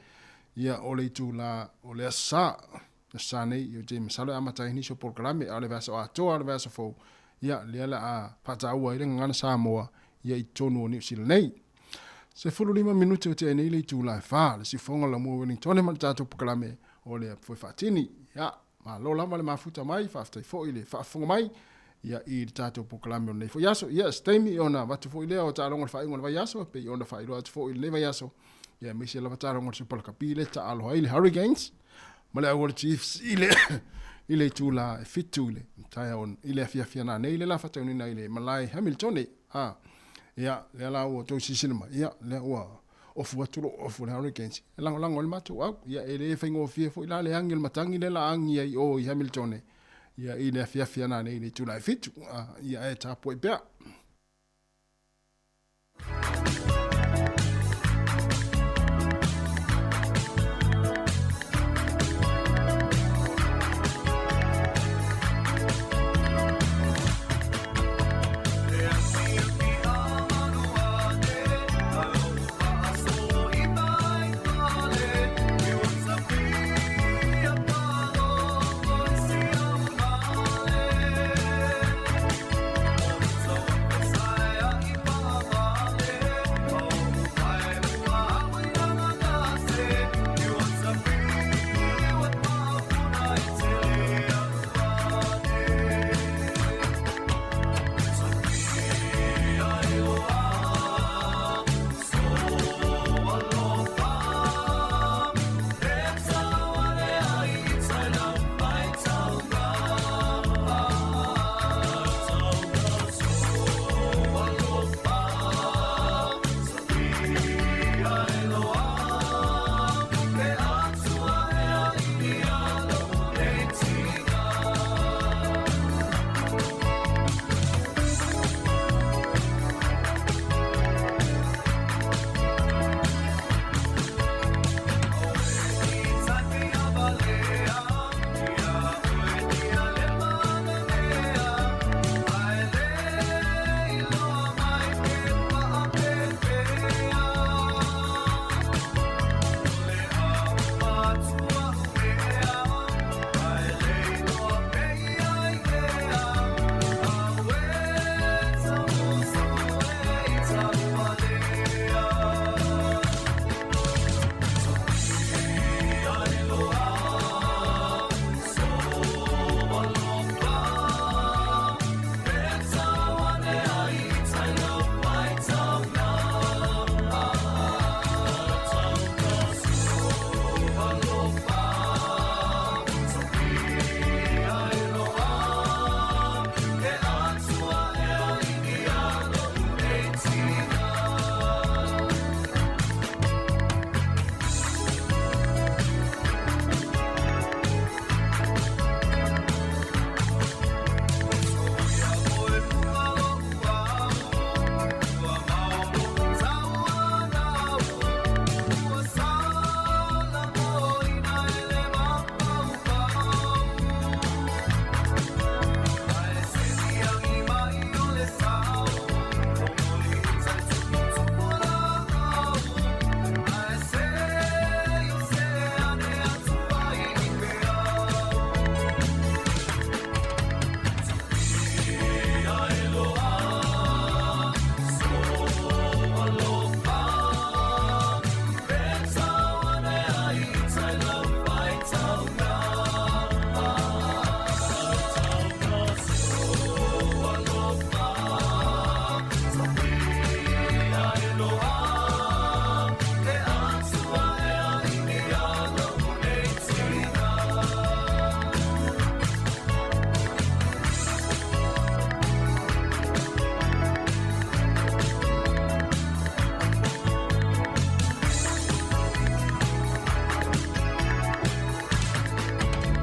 ia o le itula o le Aso Sa, Aso Sa nei, ia ou te masalo e amata ai nisi o polokalame, a o le vaiaso atoa, o le vaiaso fou, ia lea la a faataua ai le gagana Samoa ia i totonu o Niu Sila nei. 15 minute o tea nei le itula e 4, le siufoga o Lamua Wellingtone ma le tatou polokalame o le Foe Faatini. Ia, malo lava le mafuta mai, faafetai foi le faafofoga mai ia i le tatou polokalame o lenei foi aso. Ia, se taimi ona avatu foi lea o taaloga o le faaiuga o le vaiaso, e pei ona faailoa atu foi i lenei vaiaso, ia aemaise lava taaloga o le Super Lakapi le taalo ai le Hurricanes ma le au o le Chiefs i le i le itula e 7 i le taeao i le afiafi ananei le la faataunuuina i le malae Hamiltone. A, ia, lea la ua outou silasila mai, ia, lea ua ofu atu lou ofu o le Hurricanes, e lagolago ai le matou au. Ia, e le faigofie foi la le agi o le matagi lea la agi ai i o i Hamiltone, ia, i le afiafi ananei i le itula e 7. A, ia, e tapuai pea.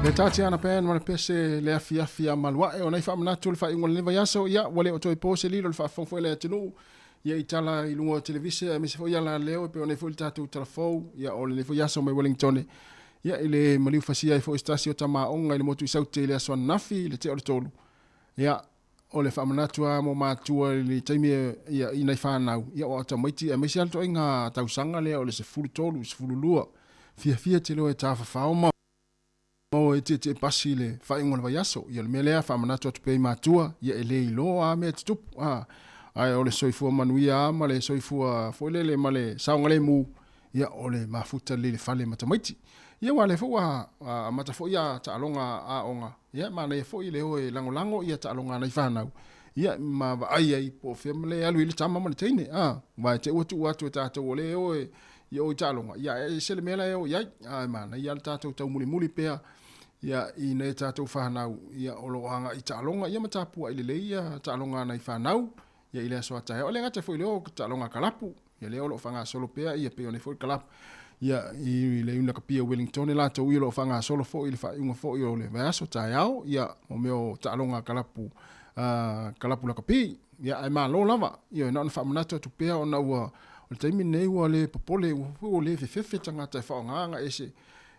Le Tatiana Band ma le pese le afiafi a maluae o nei faamanatu le faaiuga o lenei vaiaso ia ua le o toe po se lilo le faafofoga foi le atunuu ia i tala i luga o televise aemaise foi alaleo e pei ona i foi le tatou talafou ia o lenei foi aso mai Wellington ia i le maliu fasia ai foi se tasi o tamaoga i le motu i Saute i le aso ananafi i le tea o le 3 ia o le faamanatu lava mo matua i le taimi ia i nai fanau ia o tamaiti aemaise lava le toaiga tausaga lea o le 13 12 fiafia te loa e tafafao ma maua e tietie pasi i le faaiuga o le vaiaso. Ia o le mea lea, faamanatu atu pea i matua, ia e le iloa lava mea e tutupu, a, ae o le soifua manuia lava ma le soifua foi lele ma le saogalemu, ia o le mafuta lelei i le fale ma tamaiti. Ia aua o lea foi ua amata foi ia taaloga aoga, ia e manaia foi le o e lagolago ia taaloga a nai fanau, ia ma vaai ai po o fea le alu i ai le tama ma le teine, a, aua e te i ua tuu atu e tatou o lea e o e ia o i taaloga, ia e ese le mea la e o i ai. Ae manaia lava le tatou taumulimuli pea ia i nai a tatou fanau ia o lo o agai i taaloga ia ma tapuai lelei ia taaloga a nai fanau ia i le aso a taeao. E le gata foi i lea o taaloga a kalapu, ia lea o lo o faagasolo pea ia pei ona i ai foi le kalapu ia i le Iuni Lakapi o Wellington e latou ia o lo o faagasolo foi i le faaiuga foi o le vaiaso taeao ia mo mea o taaloga a kalapu, kalapu lakapi. Ia, ae malo lava. Ioe, na ona faamanatu atu pea ona ua, o le taimi lenei ua le popole, ua, ua le fefefe tagata e faaaoga aga ese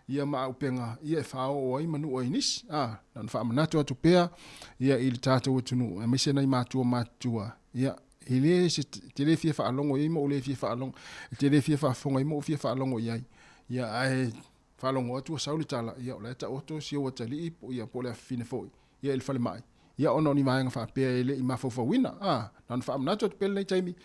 ia ma auupega ia e faaoo ai ma nuu ai nisi. A, na ona faamanatu atu pea ia i le tatou atunuu, aemaise nai matua matutua, ia, e le se, te le fia faalogo i ai ma ou le fia faalogo, e te le fia faafofoga i ai ma ou fia faalogo i ai. Ia, ae faalogo atu ua sau le tala, ia, o la e taoto si ou atalii po, ia, po o le afafine foi, ia i le falemai, ia ona o ni vaega faapea e le i mafaufauina, a, na ona faamanatu atu pea lenei taimi,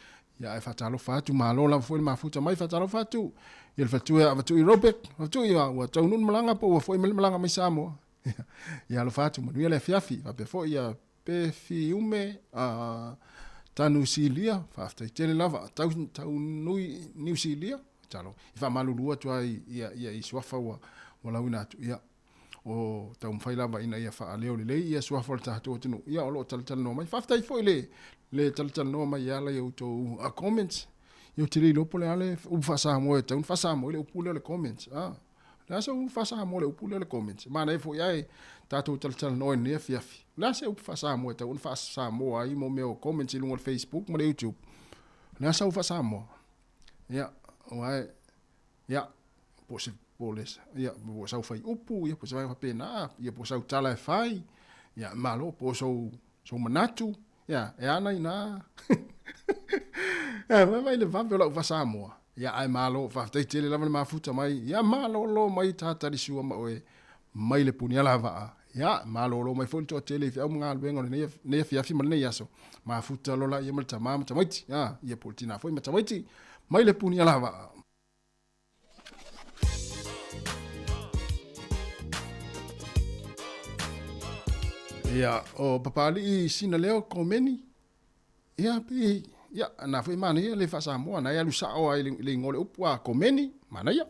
ia ae faatalofa atu, malo lava foi le mafuta mai, faatalofa atu i le faletua ia Avatui Robert, Avatui, ia, ua taunuu le malaga po ua foi mai le malaga mai Samoa, ia alofa atu, manuia le afiafi, faapea foi ia Pefiume, a, Tanu Silia, faafetai tele lava, tau, tau nui Niu Silia, talo, i faamalulu atu ai ia, ia i suafa ua, ua lauina atu, ia. O taumafai lava ina ia faaleo lelei ia suafa o le tatou atunuu, ia o lo o talatalanoa mai. Faafetai foi le, le talatalanoa mai e ala i outou comments. Ia ou te le iloa po o le a le upu faa-Samoa e tatau ona faa-Samoa i le upu lea o le comments. Ah, o le a se upu faa-Samoa o le upu lea o le comments? Manaia foi ae tatou talatalanoa i lenei afiafi. O le a se upu faa-Samoa e tatau ona faa-Samoa ai mo mea o comments i luga o le Facebook ma le YouTube? O le a sau faa-Samoa? Ia, aua e, Ia, po o se, po o le, ia, po o sau faiupu, ia, po o se vaega faapena, ia, po o sau tala e fai, ia, malo, po o sou, sou manatu, ia, e ana inā. Ia, vaivai le vave o lau faa-Samoa, ia, ae malo, faafetai tele lava le mafuta mai, ia, malolo mai Tatalisua ma oe, mai le Punialavaa, ia, malolo mai foi le toatele i feau ma galuega o lenei, lenei afiafi ma lenei aso, mafuta loa laia ma le tama ma tamaiti, ia, ia po o le tinā foi ma tamaiti, mai le Punialavaa. Ia, o Papalii sina leo komeni, ia, pe, ia, na foi manaia le faa-Samoa, na e alu sao ai le igoa o le upu a komeni, manaia.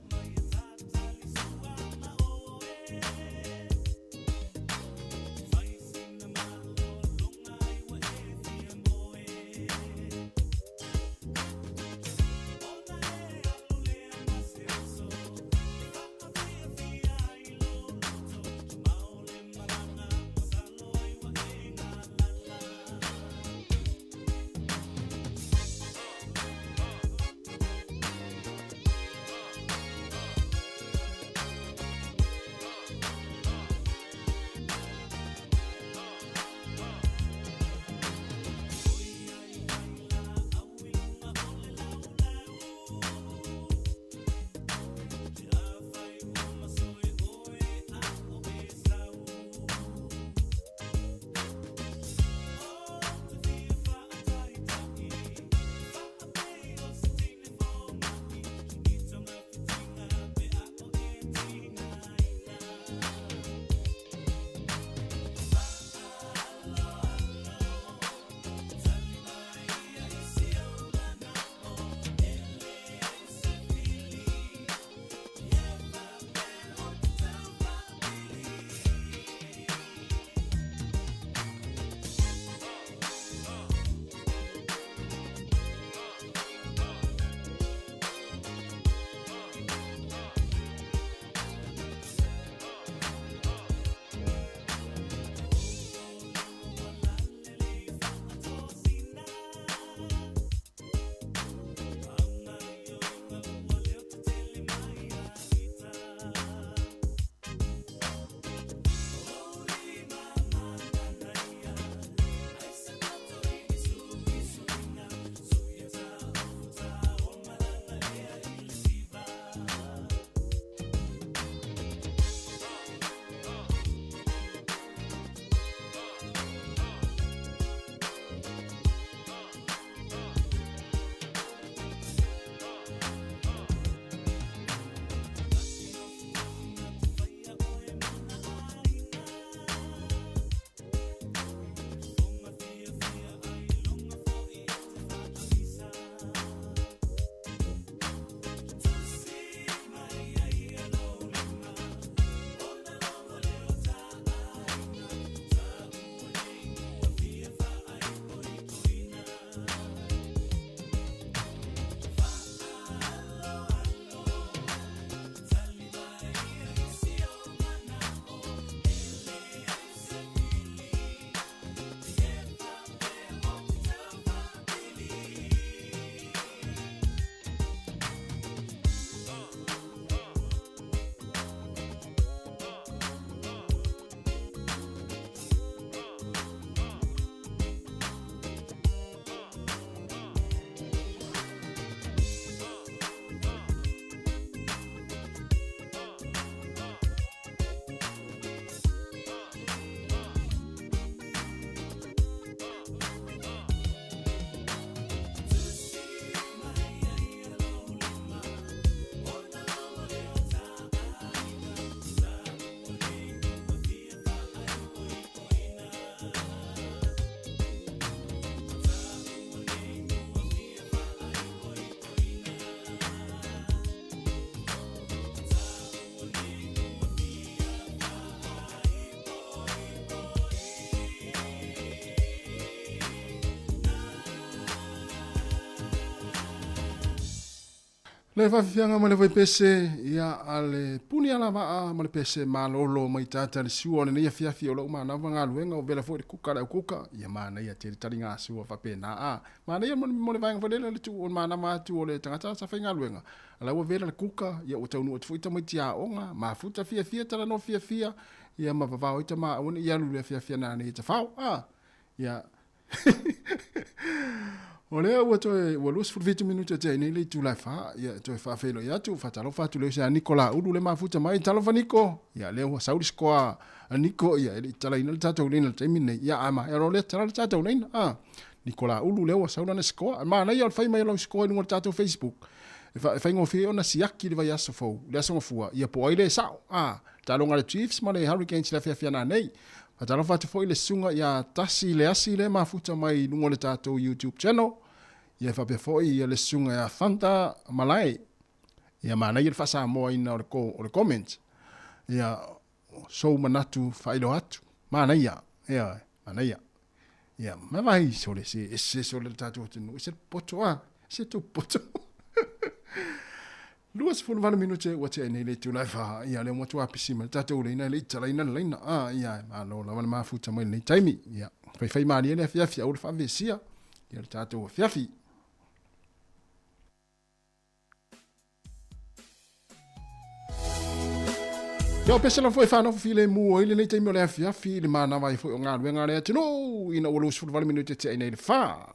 Le faafiafiaga ma le vaipese, ia, a le puni alavaa ma le pese malolo mai tata le sua o lenei afiafi o lou manava galuega o vela foi le kuka le au kuka, ia manaia tele taliga sua faapena a. Manaia mo mo le vaega foi lele le tuu o le manava atu o le tagata sa faigaluega, a la ua vela le kuka, ia ua taunuu atu foi tamaiti aoga, mafuta fiafia talanoa fiafia, ia ma vavao ai tama aua ne i alu i le afiafi a nanei e tafao a. Ia O lea ua toe ua 27 minute tea nei le itula e fa ia e toe faafeiloai atu faatalofa atu le uso ia Niko Laulu le mafuta mai talofa Niko ia lea ua sau le sikoa a Niko ia e le i talaina le tatou leina i le taimi lenei ia a maea loa lea tala le tatou leina a Niko Laulu lea ua sau lana sikoa manaia o le fai mai o lau sikoa i luga o le tatou Facebook e, fa, e faigofie ai ona siaki le vaiaso fou le aso gafua ia po o ai le sao a taaloga a le Chiefs ma le Hurricanes i le afiafi a nanei Faatalofa atu foi i le susuga ia Tasi Leasi lea e mafuta mai i luga o le tatou YouTube channel. Ia e faapea foi ia le susuga ia Fanta Malae. Ia manaia le faasamoaina o le, o le comment. Ia sou manatu faailoa atu. Manaia. Ia, manaia. Ia, ma vai sole se ese sole le tatou atunuu. Ese le poto a. Ese tou poto. 28 minute ua tea nei le itula e fa, ia lea ua matua pisi mai le tatou leina e le i talaina le laina. Ah, ia, malo lava le mafuta mai lenei taimi. Ia, faifai malie le afiafi, aua le faavesia. Ia le tatou afiafi. Ia o pese lava foi e whanau filemu ai lenei taimi o le afiafi i le manava ai foi o galuega a le atunuu ina ua 28 minute tea nei le fa.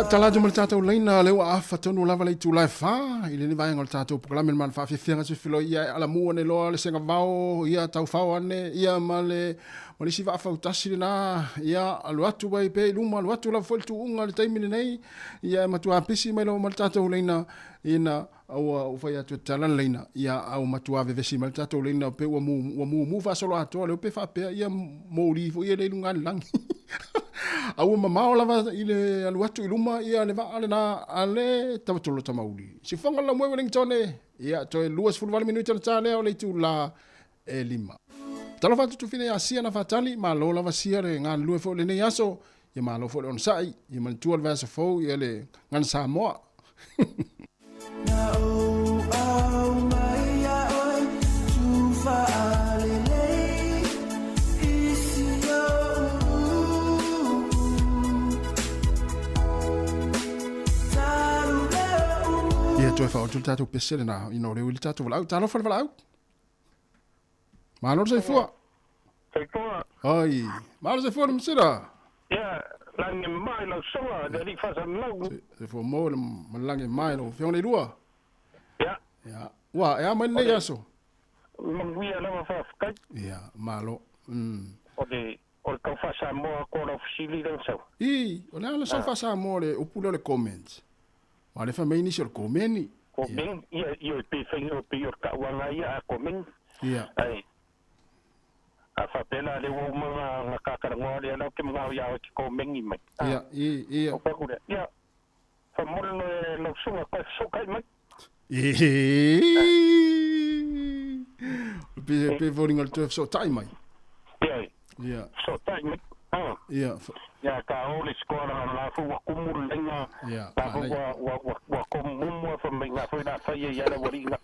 Tala atu ma le tatou laina lea ua afa tonu lava le itula e fa i lenei vaega o le tatou polokalame le mana faafiafiaga se filoi ia e alamu ane loa le sega vao ia taufao ane ia ma le ma le isi vaa fautasi lena ia alu atu ai pea i luma alu atu lava foi le tuuga i le taimi lenei ia e matua pisi mai lava ma le tatou laina ina ua ua fai atu e tala le laina ia a ua matua vevesi mai le tatou laina pe ua mu ua mumu faasoloatoa lea pe faapea ia moli foi ia le i luga le lagi a ua mamao lava i le alu atu i luma ia le vaa lena a le tavatolo tamauli sifoga la moe Wellington e. Ia toe 28 minuti ona ta lea o le itulā e 5. Talofa atu tufina ia sia na whatali, ma lo lava sia le ngā lue fo le nei aso, ia ma lo fo le onosai, ia manatua le vasa fou, ia le ngana Samoa. Na ou au mai ia oe, tufaalelei, i si o'u talu le o'u. Ia toe whaotu le tātou pese le nā, ina o le uli tātou walau, talofa le walau. Malo le soifua. Soifua. Oi, malo soifua le masira. Ia, langi mai lau soa, le alii faasalallau. Soifua mo le malagi mai lau afioga le lua. Ia. Ia, ua, e a mai lenei aso. Manuia lava faafetai. Ia, malo. O le o le tau faasamoa ko lau fesili lea na sau. I, o le a le sau faasamoa le upu lea o le comment. Ua le fai mai nisi o le komeni. Komeni, ia, ia, pe fai o pe o le tauaga ia a komeni. Ia. Ai, a faapea la lea ua uma na kakalanoa lea lau ke manao iā oe ke komeni mai. Ia, i, ia. O faku lea, ia, faamole le lau susuga koe fesootai mai. Pe, pe foliga o le toe fesootai mai. Ia, Ia. fesootai mai. Ia. Ia, ka o le sikoa la la fu ua kumu le laina. Ia, La fu ua, ua, ua, ua komumu a fa mai ngā foi la fai e ia la wari ngā.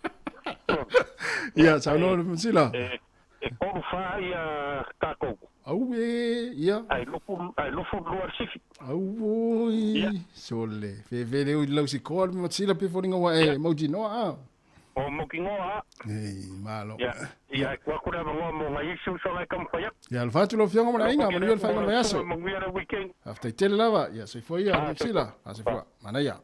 Ia, saunoa le Masila. E, e kolu wha ia kākou. Auē, ia. Ai lufu, ai lufu lua le sifi. Auoi, Ia. sole. Fe fe leu i lau sikoa le Masila pe foliga ua e mautinoa a. O mautinoa a. Ei, malo. Ia, ia, e kua kura mangoa mo ngai isi uso ngai kamawhai atu. Ia, alofa atu lau afioga ma le aiga, manuia le faaiuga o le vaiaso. Manuia le weekend. Faafetai tele lava, ia soifua ia, Ah, Masila. soifua. Fasoifua, manaia.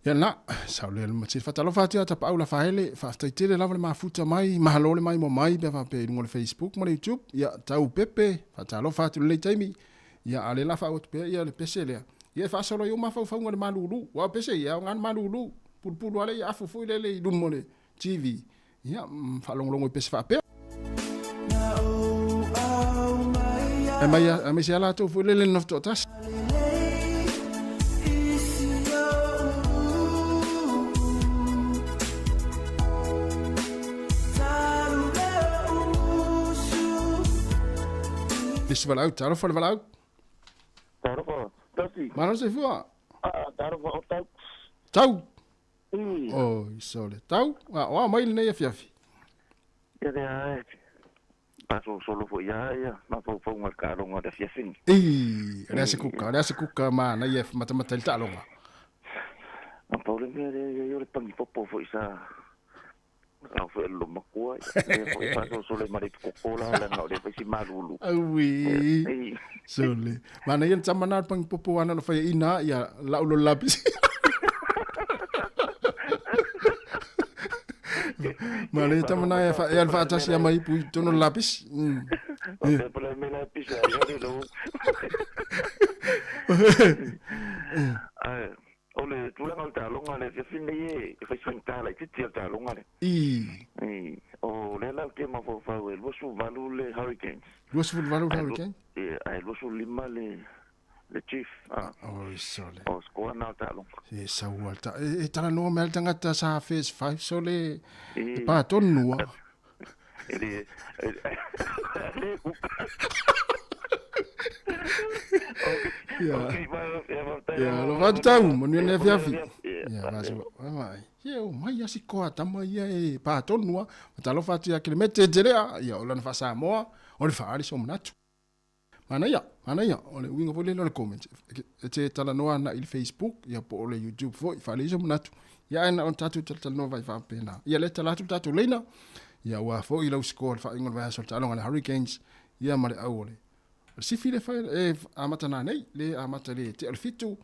Ia lena, sau lea le Masila. Faatalofa atu ia Tapaau Lafaele, faafetai tele lava le mafuta mai, malo le maimoa mai, pe a faapea i luga o le Facebook ma le YouTube. Ia, tau pepe, faatalofa atu i lenei taimi. Ia, a o lea la faauu atu pea ia le pese lea. Ia e faasolo ai ou mafaufauga i le malūlū. Aua o pese ia, e aoga le malūlū. Pulupulu lava lea ia afu foi lele i luma o le TV. Ia, faalogologo i pese faapea. Na ou au mai ia E mai aemaise lava latou foi lele le nofo toatasi. lelei, i si o'u talu le o'u musu. Le isi valaau, talofa le valaau. Talofa, tasi. Malo le soifua. Ah, talofa o tau. Tau. I. Oi, sole. Tau, a o a mai lenei afiafi. Ia lea e. Faasolosolo foi ia ia, mafaufauga i le taaloga o le afiafi nei. I, o le a se kuka, o le a se kuka manaia e matamata ai le taaloga. Na pau le mea lea ia i o le pagipopo foi sa au foi e le lomatua, ia lea foi faasolosolo ai ma le koko la, leaga o lea foi si malulu. Aui, I. sole. Manaia le tama na le pagipopo ana na faiaina, ia lau lo le lapisi. Manaia tama na e fa e le faatasi ia mai ipu i totonu o le lapisi. O pea pala e mea lapisi ai ia le lo. Ai, o le tulaga o le taaloga le afiafi nei e, e faifagata laitiiti o le taaloga lea. I. I, o lea la ou te mafaufau e 28 le Hurricanes. 28 le Ae Hurricanes? Ia, ae 25 le le Chief. Ah. Oi, sole. O sikoa na o le taaloga. E saua le ta, e, e talanoa mai le tagata sa Phase 5 sole I. e pā tonu a. E le, e le, kuka. Ia. Okay, ma, ia, ma, Ia, alofa atu tau, manuia le afiafi. Ia, Ia, vaso, vai. Ia, o mai a sikoa tama ia e pā tonu a. Matalofa atu ia Kelemete Telea, ia o lana faasamoa, o le faali so manatu. Manaia, manaia, o le uiga foi lele o le comment. E te talanoa ana i le Facebook, ia po o le YouTube foi, faali so manatu. Ia ae na o tatou talatalanoa vai faapena. Ia le tala atu le tatou leina, ia ua foi lau sikoa le faaiuga o le vaiaso o le taaloga a le Hurricanes, ia ma le au o le. O le sifi le fai, e amata nanei, le amata le tea o le 7,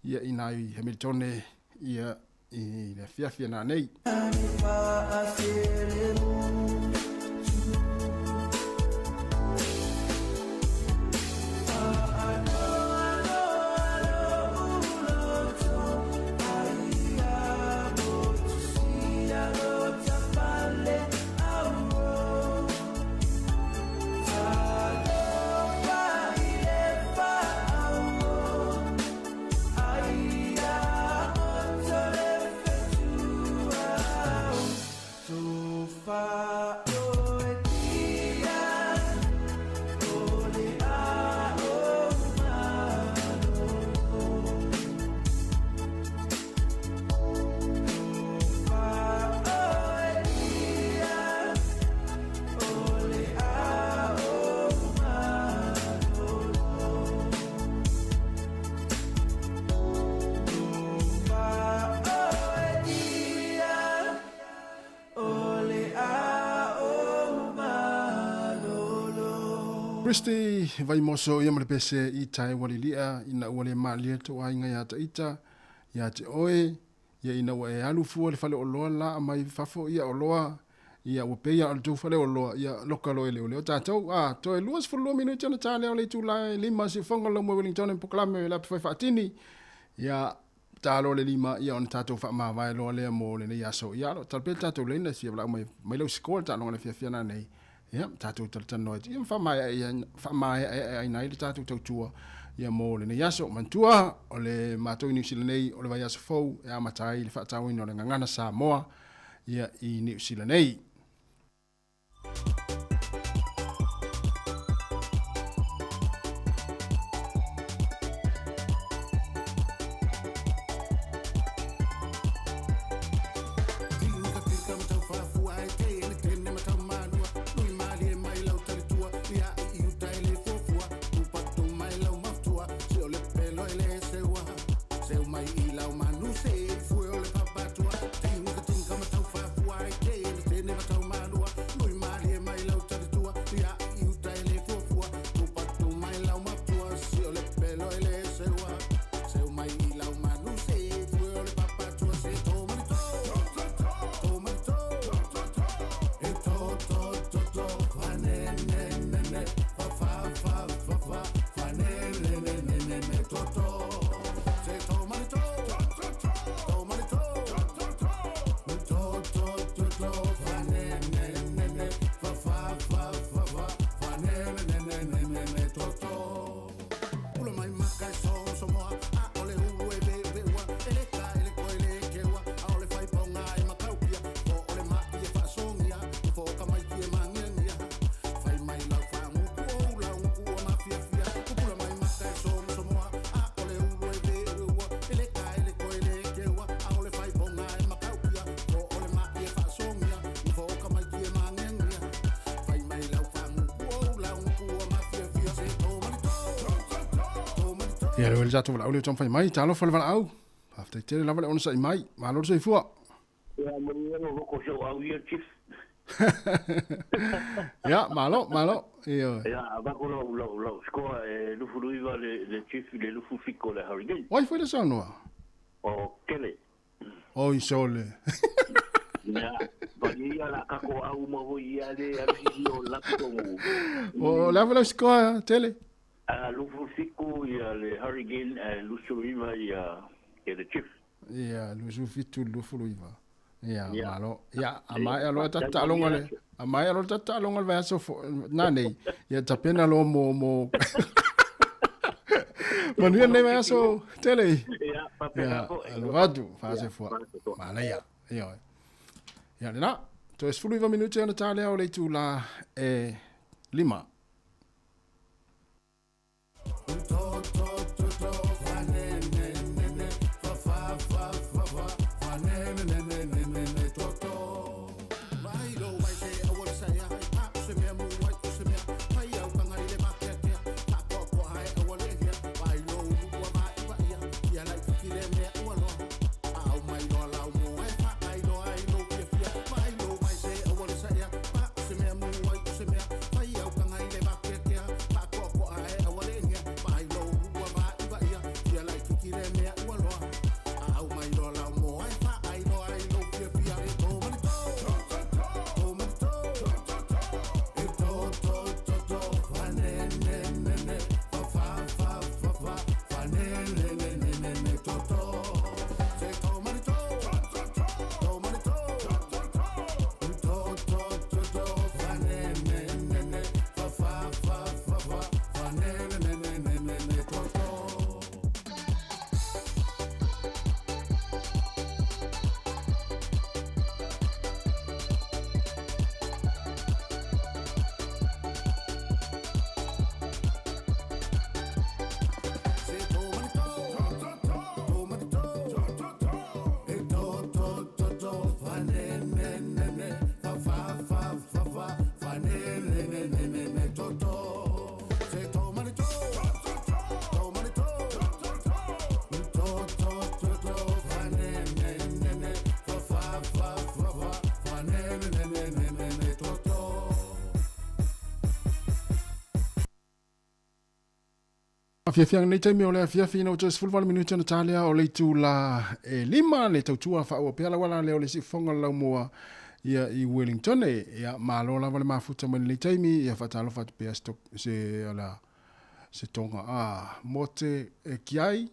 ia i nai Hamiltone, ia i le afiafi nanei. Christy Vaimoso ia ma le pese i tae ua lili'a ina ua lē malie tou aiga iā ta'ita iā te oe ia ina ua e alu fua le faleoloa la mai fafo ia oloa ia ua pei a o le tou faleoloa ia loka loa e leoleo tatou a toe 22 minute ona ta lea o le itula e 5 siufoga o le laumua i Wellington polokalame le api fai faatini ia talo le 5 ia ona tatou faamavae loa lea mo lenei aso ia alo tala pea le tatou laina fia valaau mai mai lau sikoa le taaloga le fiafia nanei ia tatou talatalanoa ai ia ma faamaeaeaina ai le tatou tautua ia mo lenei aso. Manatua o le matou i Niu Sila nei o le vaiaso fou e amata ai le faatauina o le gagana Samoa ia i Niu Sila nei. Ia le wele tatou valaau lea taumafai mai, talofa le valaau. Faafetai tele lava le onosai mai. Malo le soifua. Ia, manuia no loko si au ia, Chief. Ia, malo, malo. Ia. Ia, avako lau, lau, lau score e 29 le Chief i le 27 le Hurricane. Oi, foi le saunoa. O Kele. Oi, sole. Ia, pali ia la kako au ma hoi ia le alu o lapu tongu. O, le afa lau score, tele. 27 ia le Hurricane, 29 ia le Chief. Ia, 27, 29. Ia, malo. Ia, a mai aloa tatalonga le. A mai aloa tatalonga le vaiaso nanei. Ia tapena loa mo manuia lenei vaiaso tele. Ia, faapena foi. Ia, alofa atu, faasefua. Manaia. Ia. Ia lena. Toe 19 minute ona ta lea o le itula e 5. Afiafiaga nei taimi o le afiafi ina ua toe 18 minute ona ta lea o le itula e 5 le tautua faaua pea lauala lea o le siufofoga o le laumua ia i Wellington. Ia malo lava le mafuta mai lenei taimi, ia faatalofa atu pea se ala se tonga a mote e kiai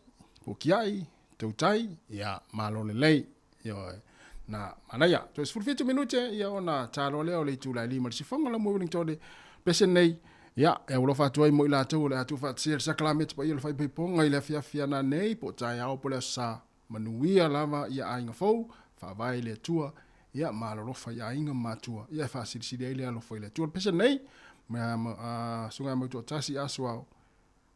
po kiai tautai, ia malo lelei. Ioe, na manaia toe 17 minute ia ona taloa lea o le itula e 5 le sifoga la mo Wellington pese nei. Ia e alofa atu ai mo i latou o le a tuufaatasia le sakalamete paia o le faipaipoga i le afiafi ana nei po o taeao po o le aso sa manuia lava ia aiga fou faavae i le Atua, ia malolofa i aiga ma matua, ia e faasilisili ai le alofa i le Atua. Le pese nei ma suga mau toatasi aso ao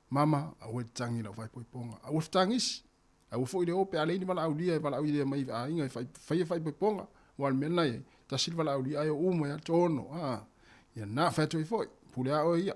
mama aua e tatagi i lau faaipoipoga, aua e fetagisi, aua foi le o pe a leai ni valaaulia e valaaulia mai i aiga e faia faaipoipoga, aua o le mea lena e i ai, tasi le valaaulia ae o uma ai lava tono, a, ia na fai atu ai foi, pule a oe ia.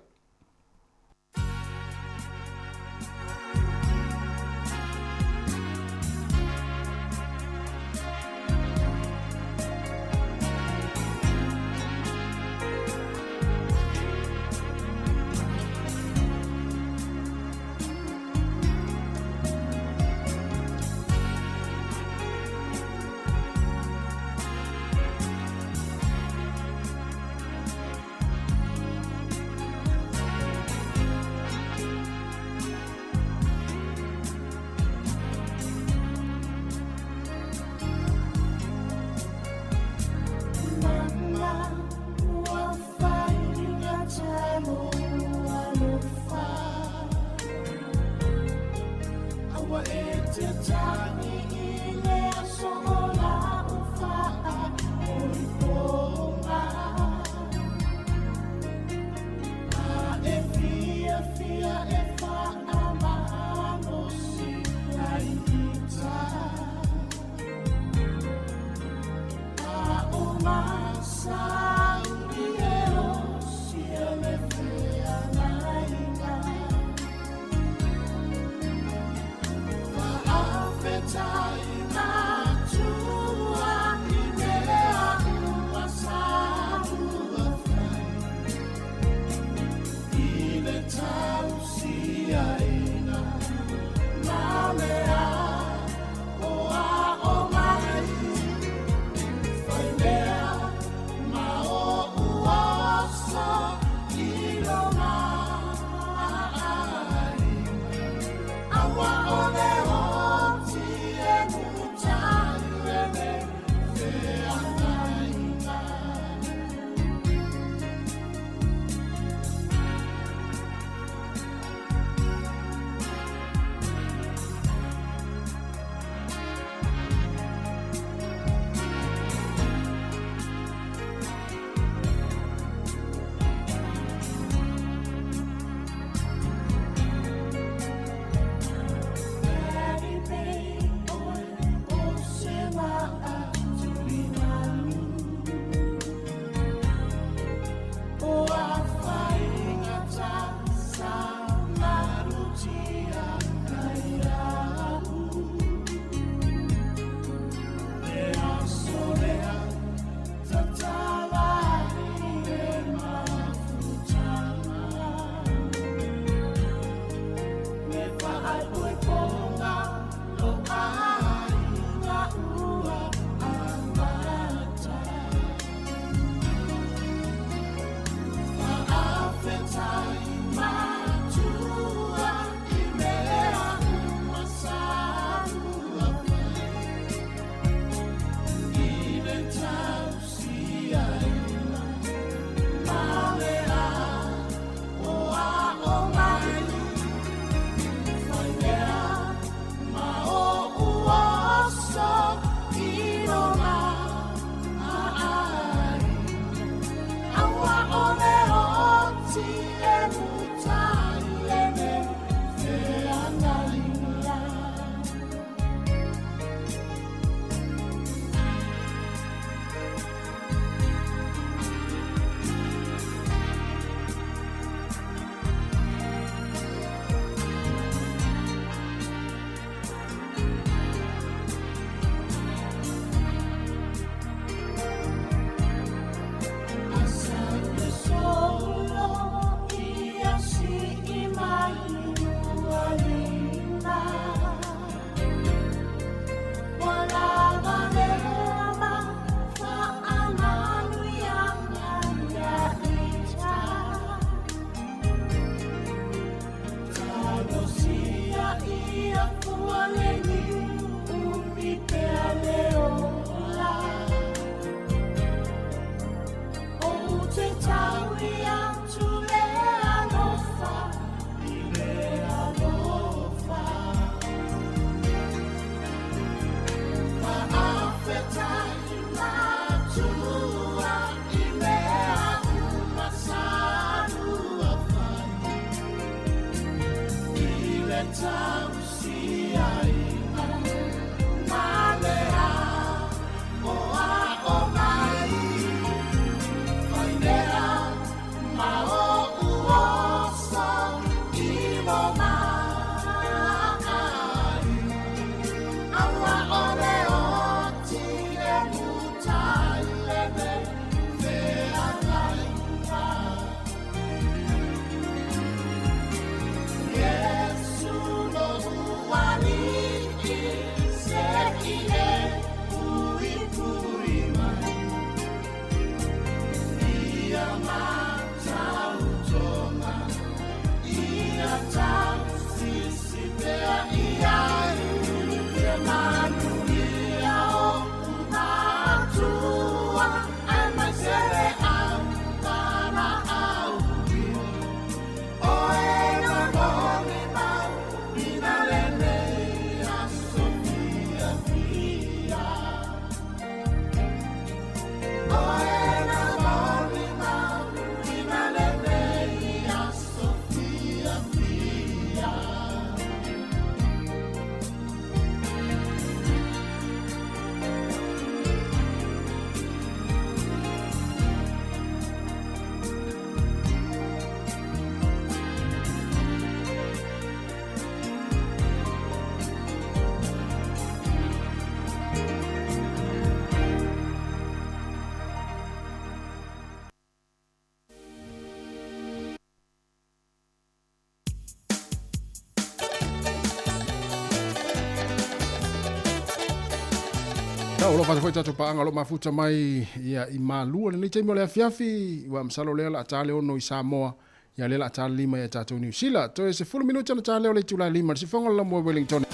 o lo o fata foi tatou paaga o lo o mafuta mai ia i Malua lenei taimi o le afiafi, ua masalo lea la ta le 6 i Samoa, ia lea la ta le 5 ia tatou Niu Sila. Toe 10 minuti ona ta lea o le itula 5, le sifoga o le Lamua Wellington.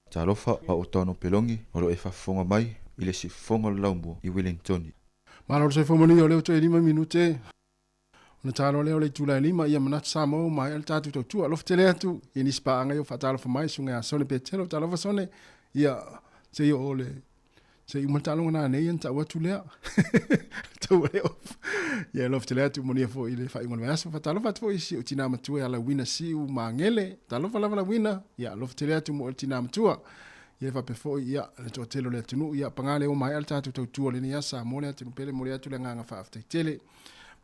Talofa o Tano Pelongi o lo e faafofoga mai i le siufofoga o le Laumua i Wellingtoni. Malo le soifua manuia o lea ua toe 5 minute ona talo lea o le itula e 5 ia manatu Samoa ua maea le tatou tautua. Alofa tele atu i nisi paaga ia ua faatalofa mai susuga ia Sone Petelo, talofa Sone, ia se i oo le se i uma le taaloga nanei ona tau atu lea. Tau le off. Ia alofa tele atu manuia foi i le faaiuga o le vaiaso. Faatalofa atu foi i si ou tina matua ia Lauina Siu Magele. Talofa lava Lauina, ia alofa tele atu mo le tina matua. Ia faapea foi ia le toatele o le atunuu, ia paga lea ua maea le tatou tautua o lenei aso Samoa le atunuu pele, momoli atu le agaga faafetai tele.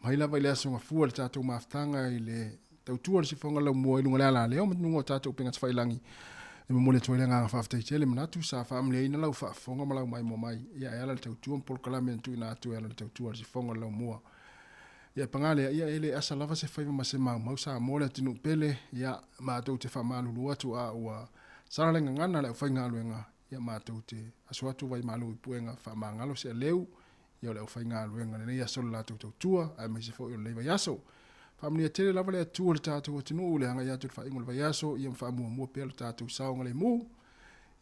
Mai lava i le aso Gafua le tatou mafutaga i le tautua o le sifoga laumua i luga o le alaleo ma luga o tatou upega tafailagi e momoli atu ai le agaga faafetai tele. Manatu sa faamanuiaina lau faafofoga ma lau maimoa mai ia e ala i le tautua ma polokalame na tuuina atu e ala i le tautua o le sifoga laumua. Ia paga lea, ia e le asa lava se faiva ma se maumau Samoa le atunuu pele, ia matou te faamalulu atu a ua sala le gagana a le aufaigaluega, ia matou te aso atu vai malu i puega faamagalo se aleu ia o le aufaigaluega lenei aso le latou tautua aemaise foi o lenei vaiaso. Faamanuia tele lava le Atua i le tatou atunuu i le agai atu i le faaiuga o le vaiaso, ia ma faamuamua pea le tatou saogalemu.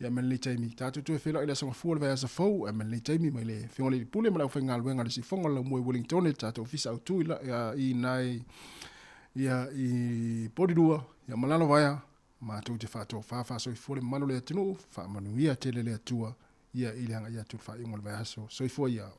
Ia ma lenei taimi, tatou toe feiloai i le aso Gafua o le vaiaso fou, ae ma lenei taimi mai le Afioga i le Alii Pule ma le aufaigaluega a le Siufofoga o le Laumua i Wellington i le tatou ofisa autu i, i nai ia i Porirua, ia ma Lalovaea, matou te faatofa faasoifua le mamalu o le atunuu, faamanuia tele le Atua ia i le agai atu i le faaiuga o le vaiaso. Soifua ia.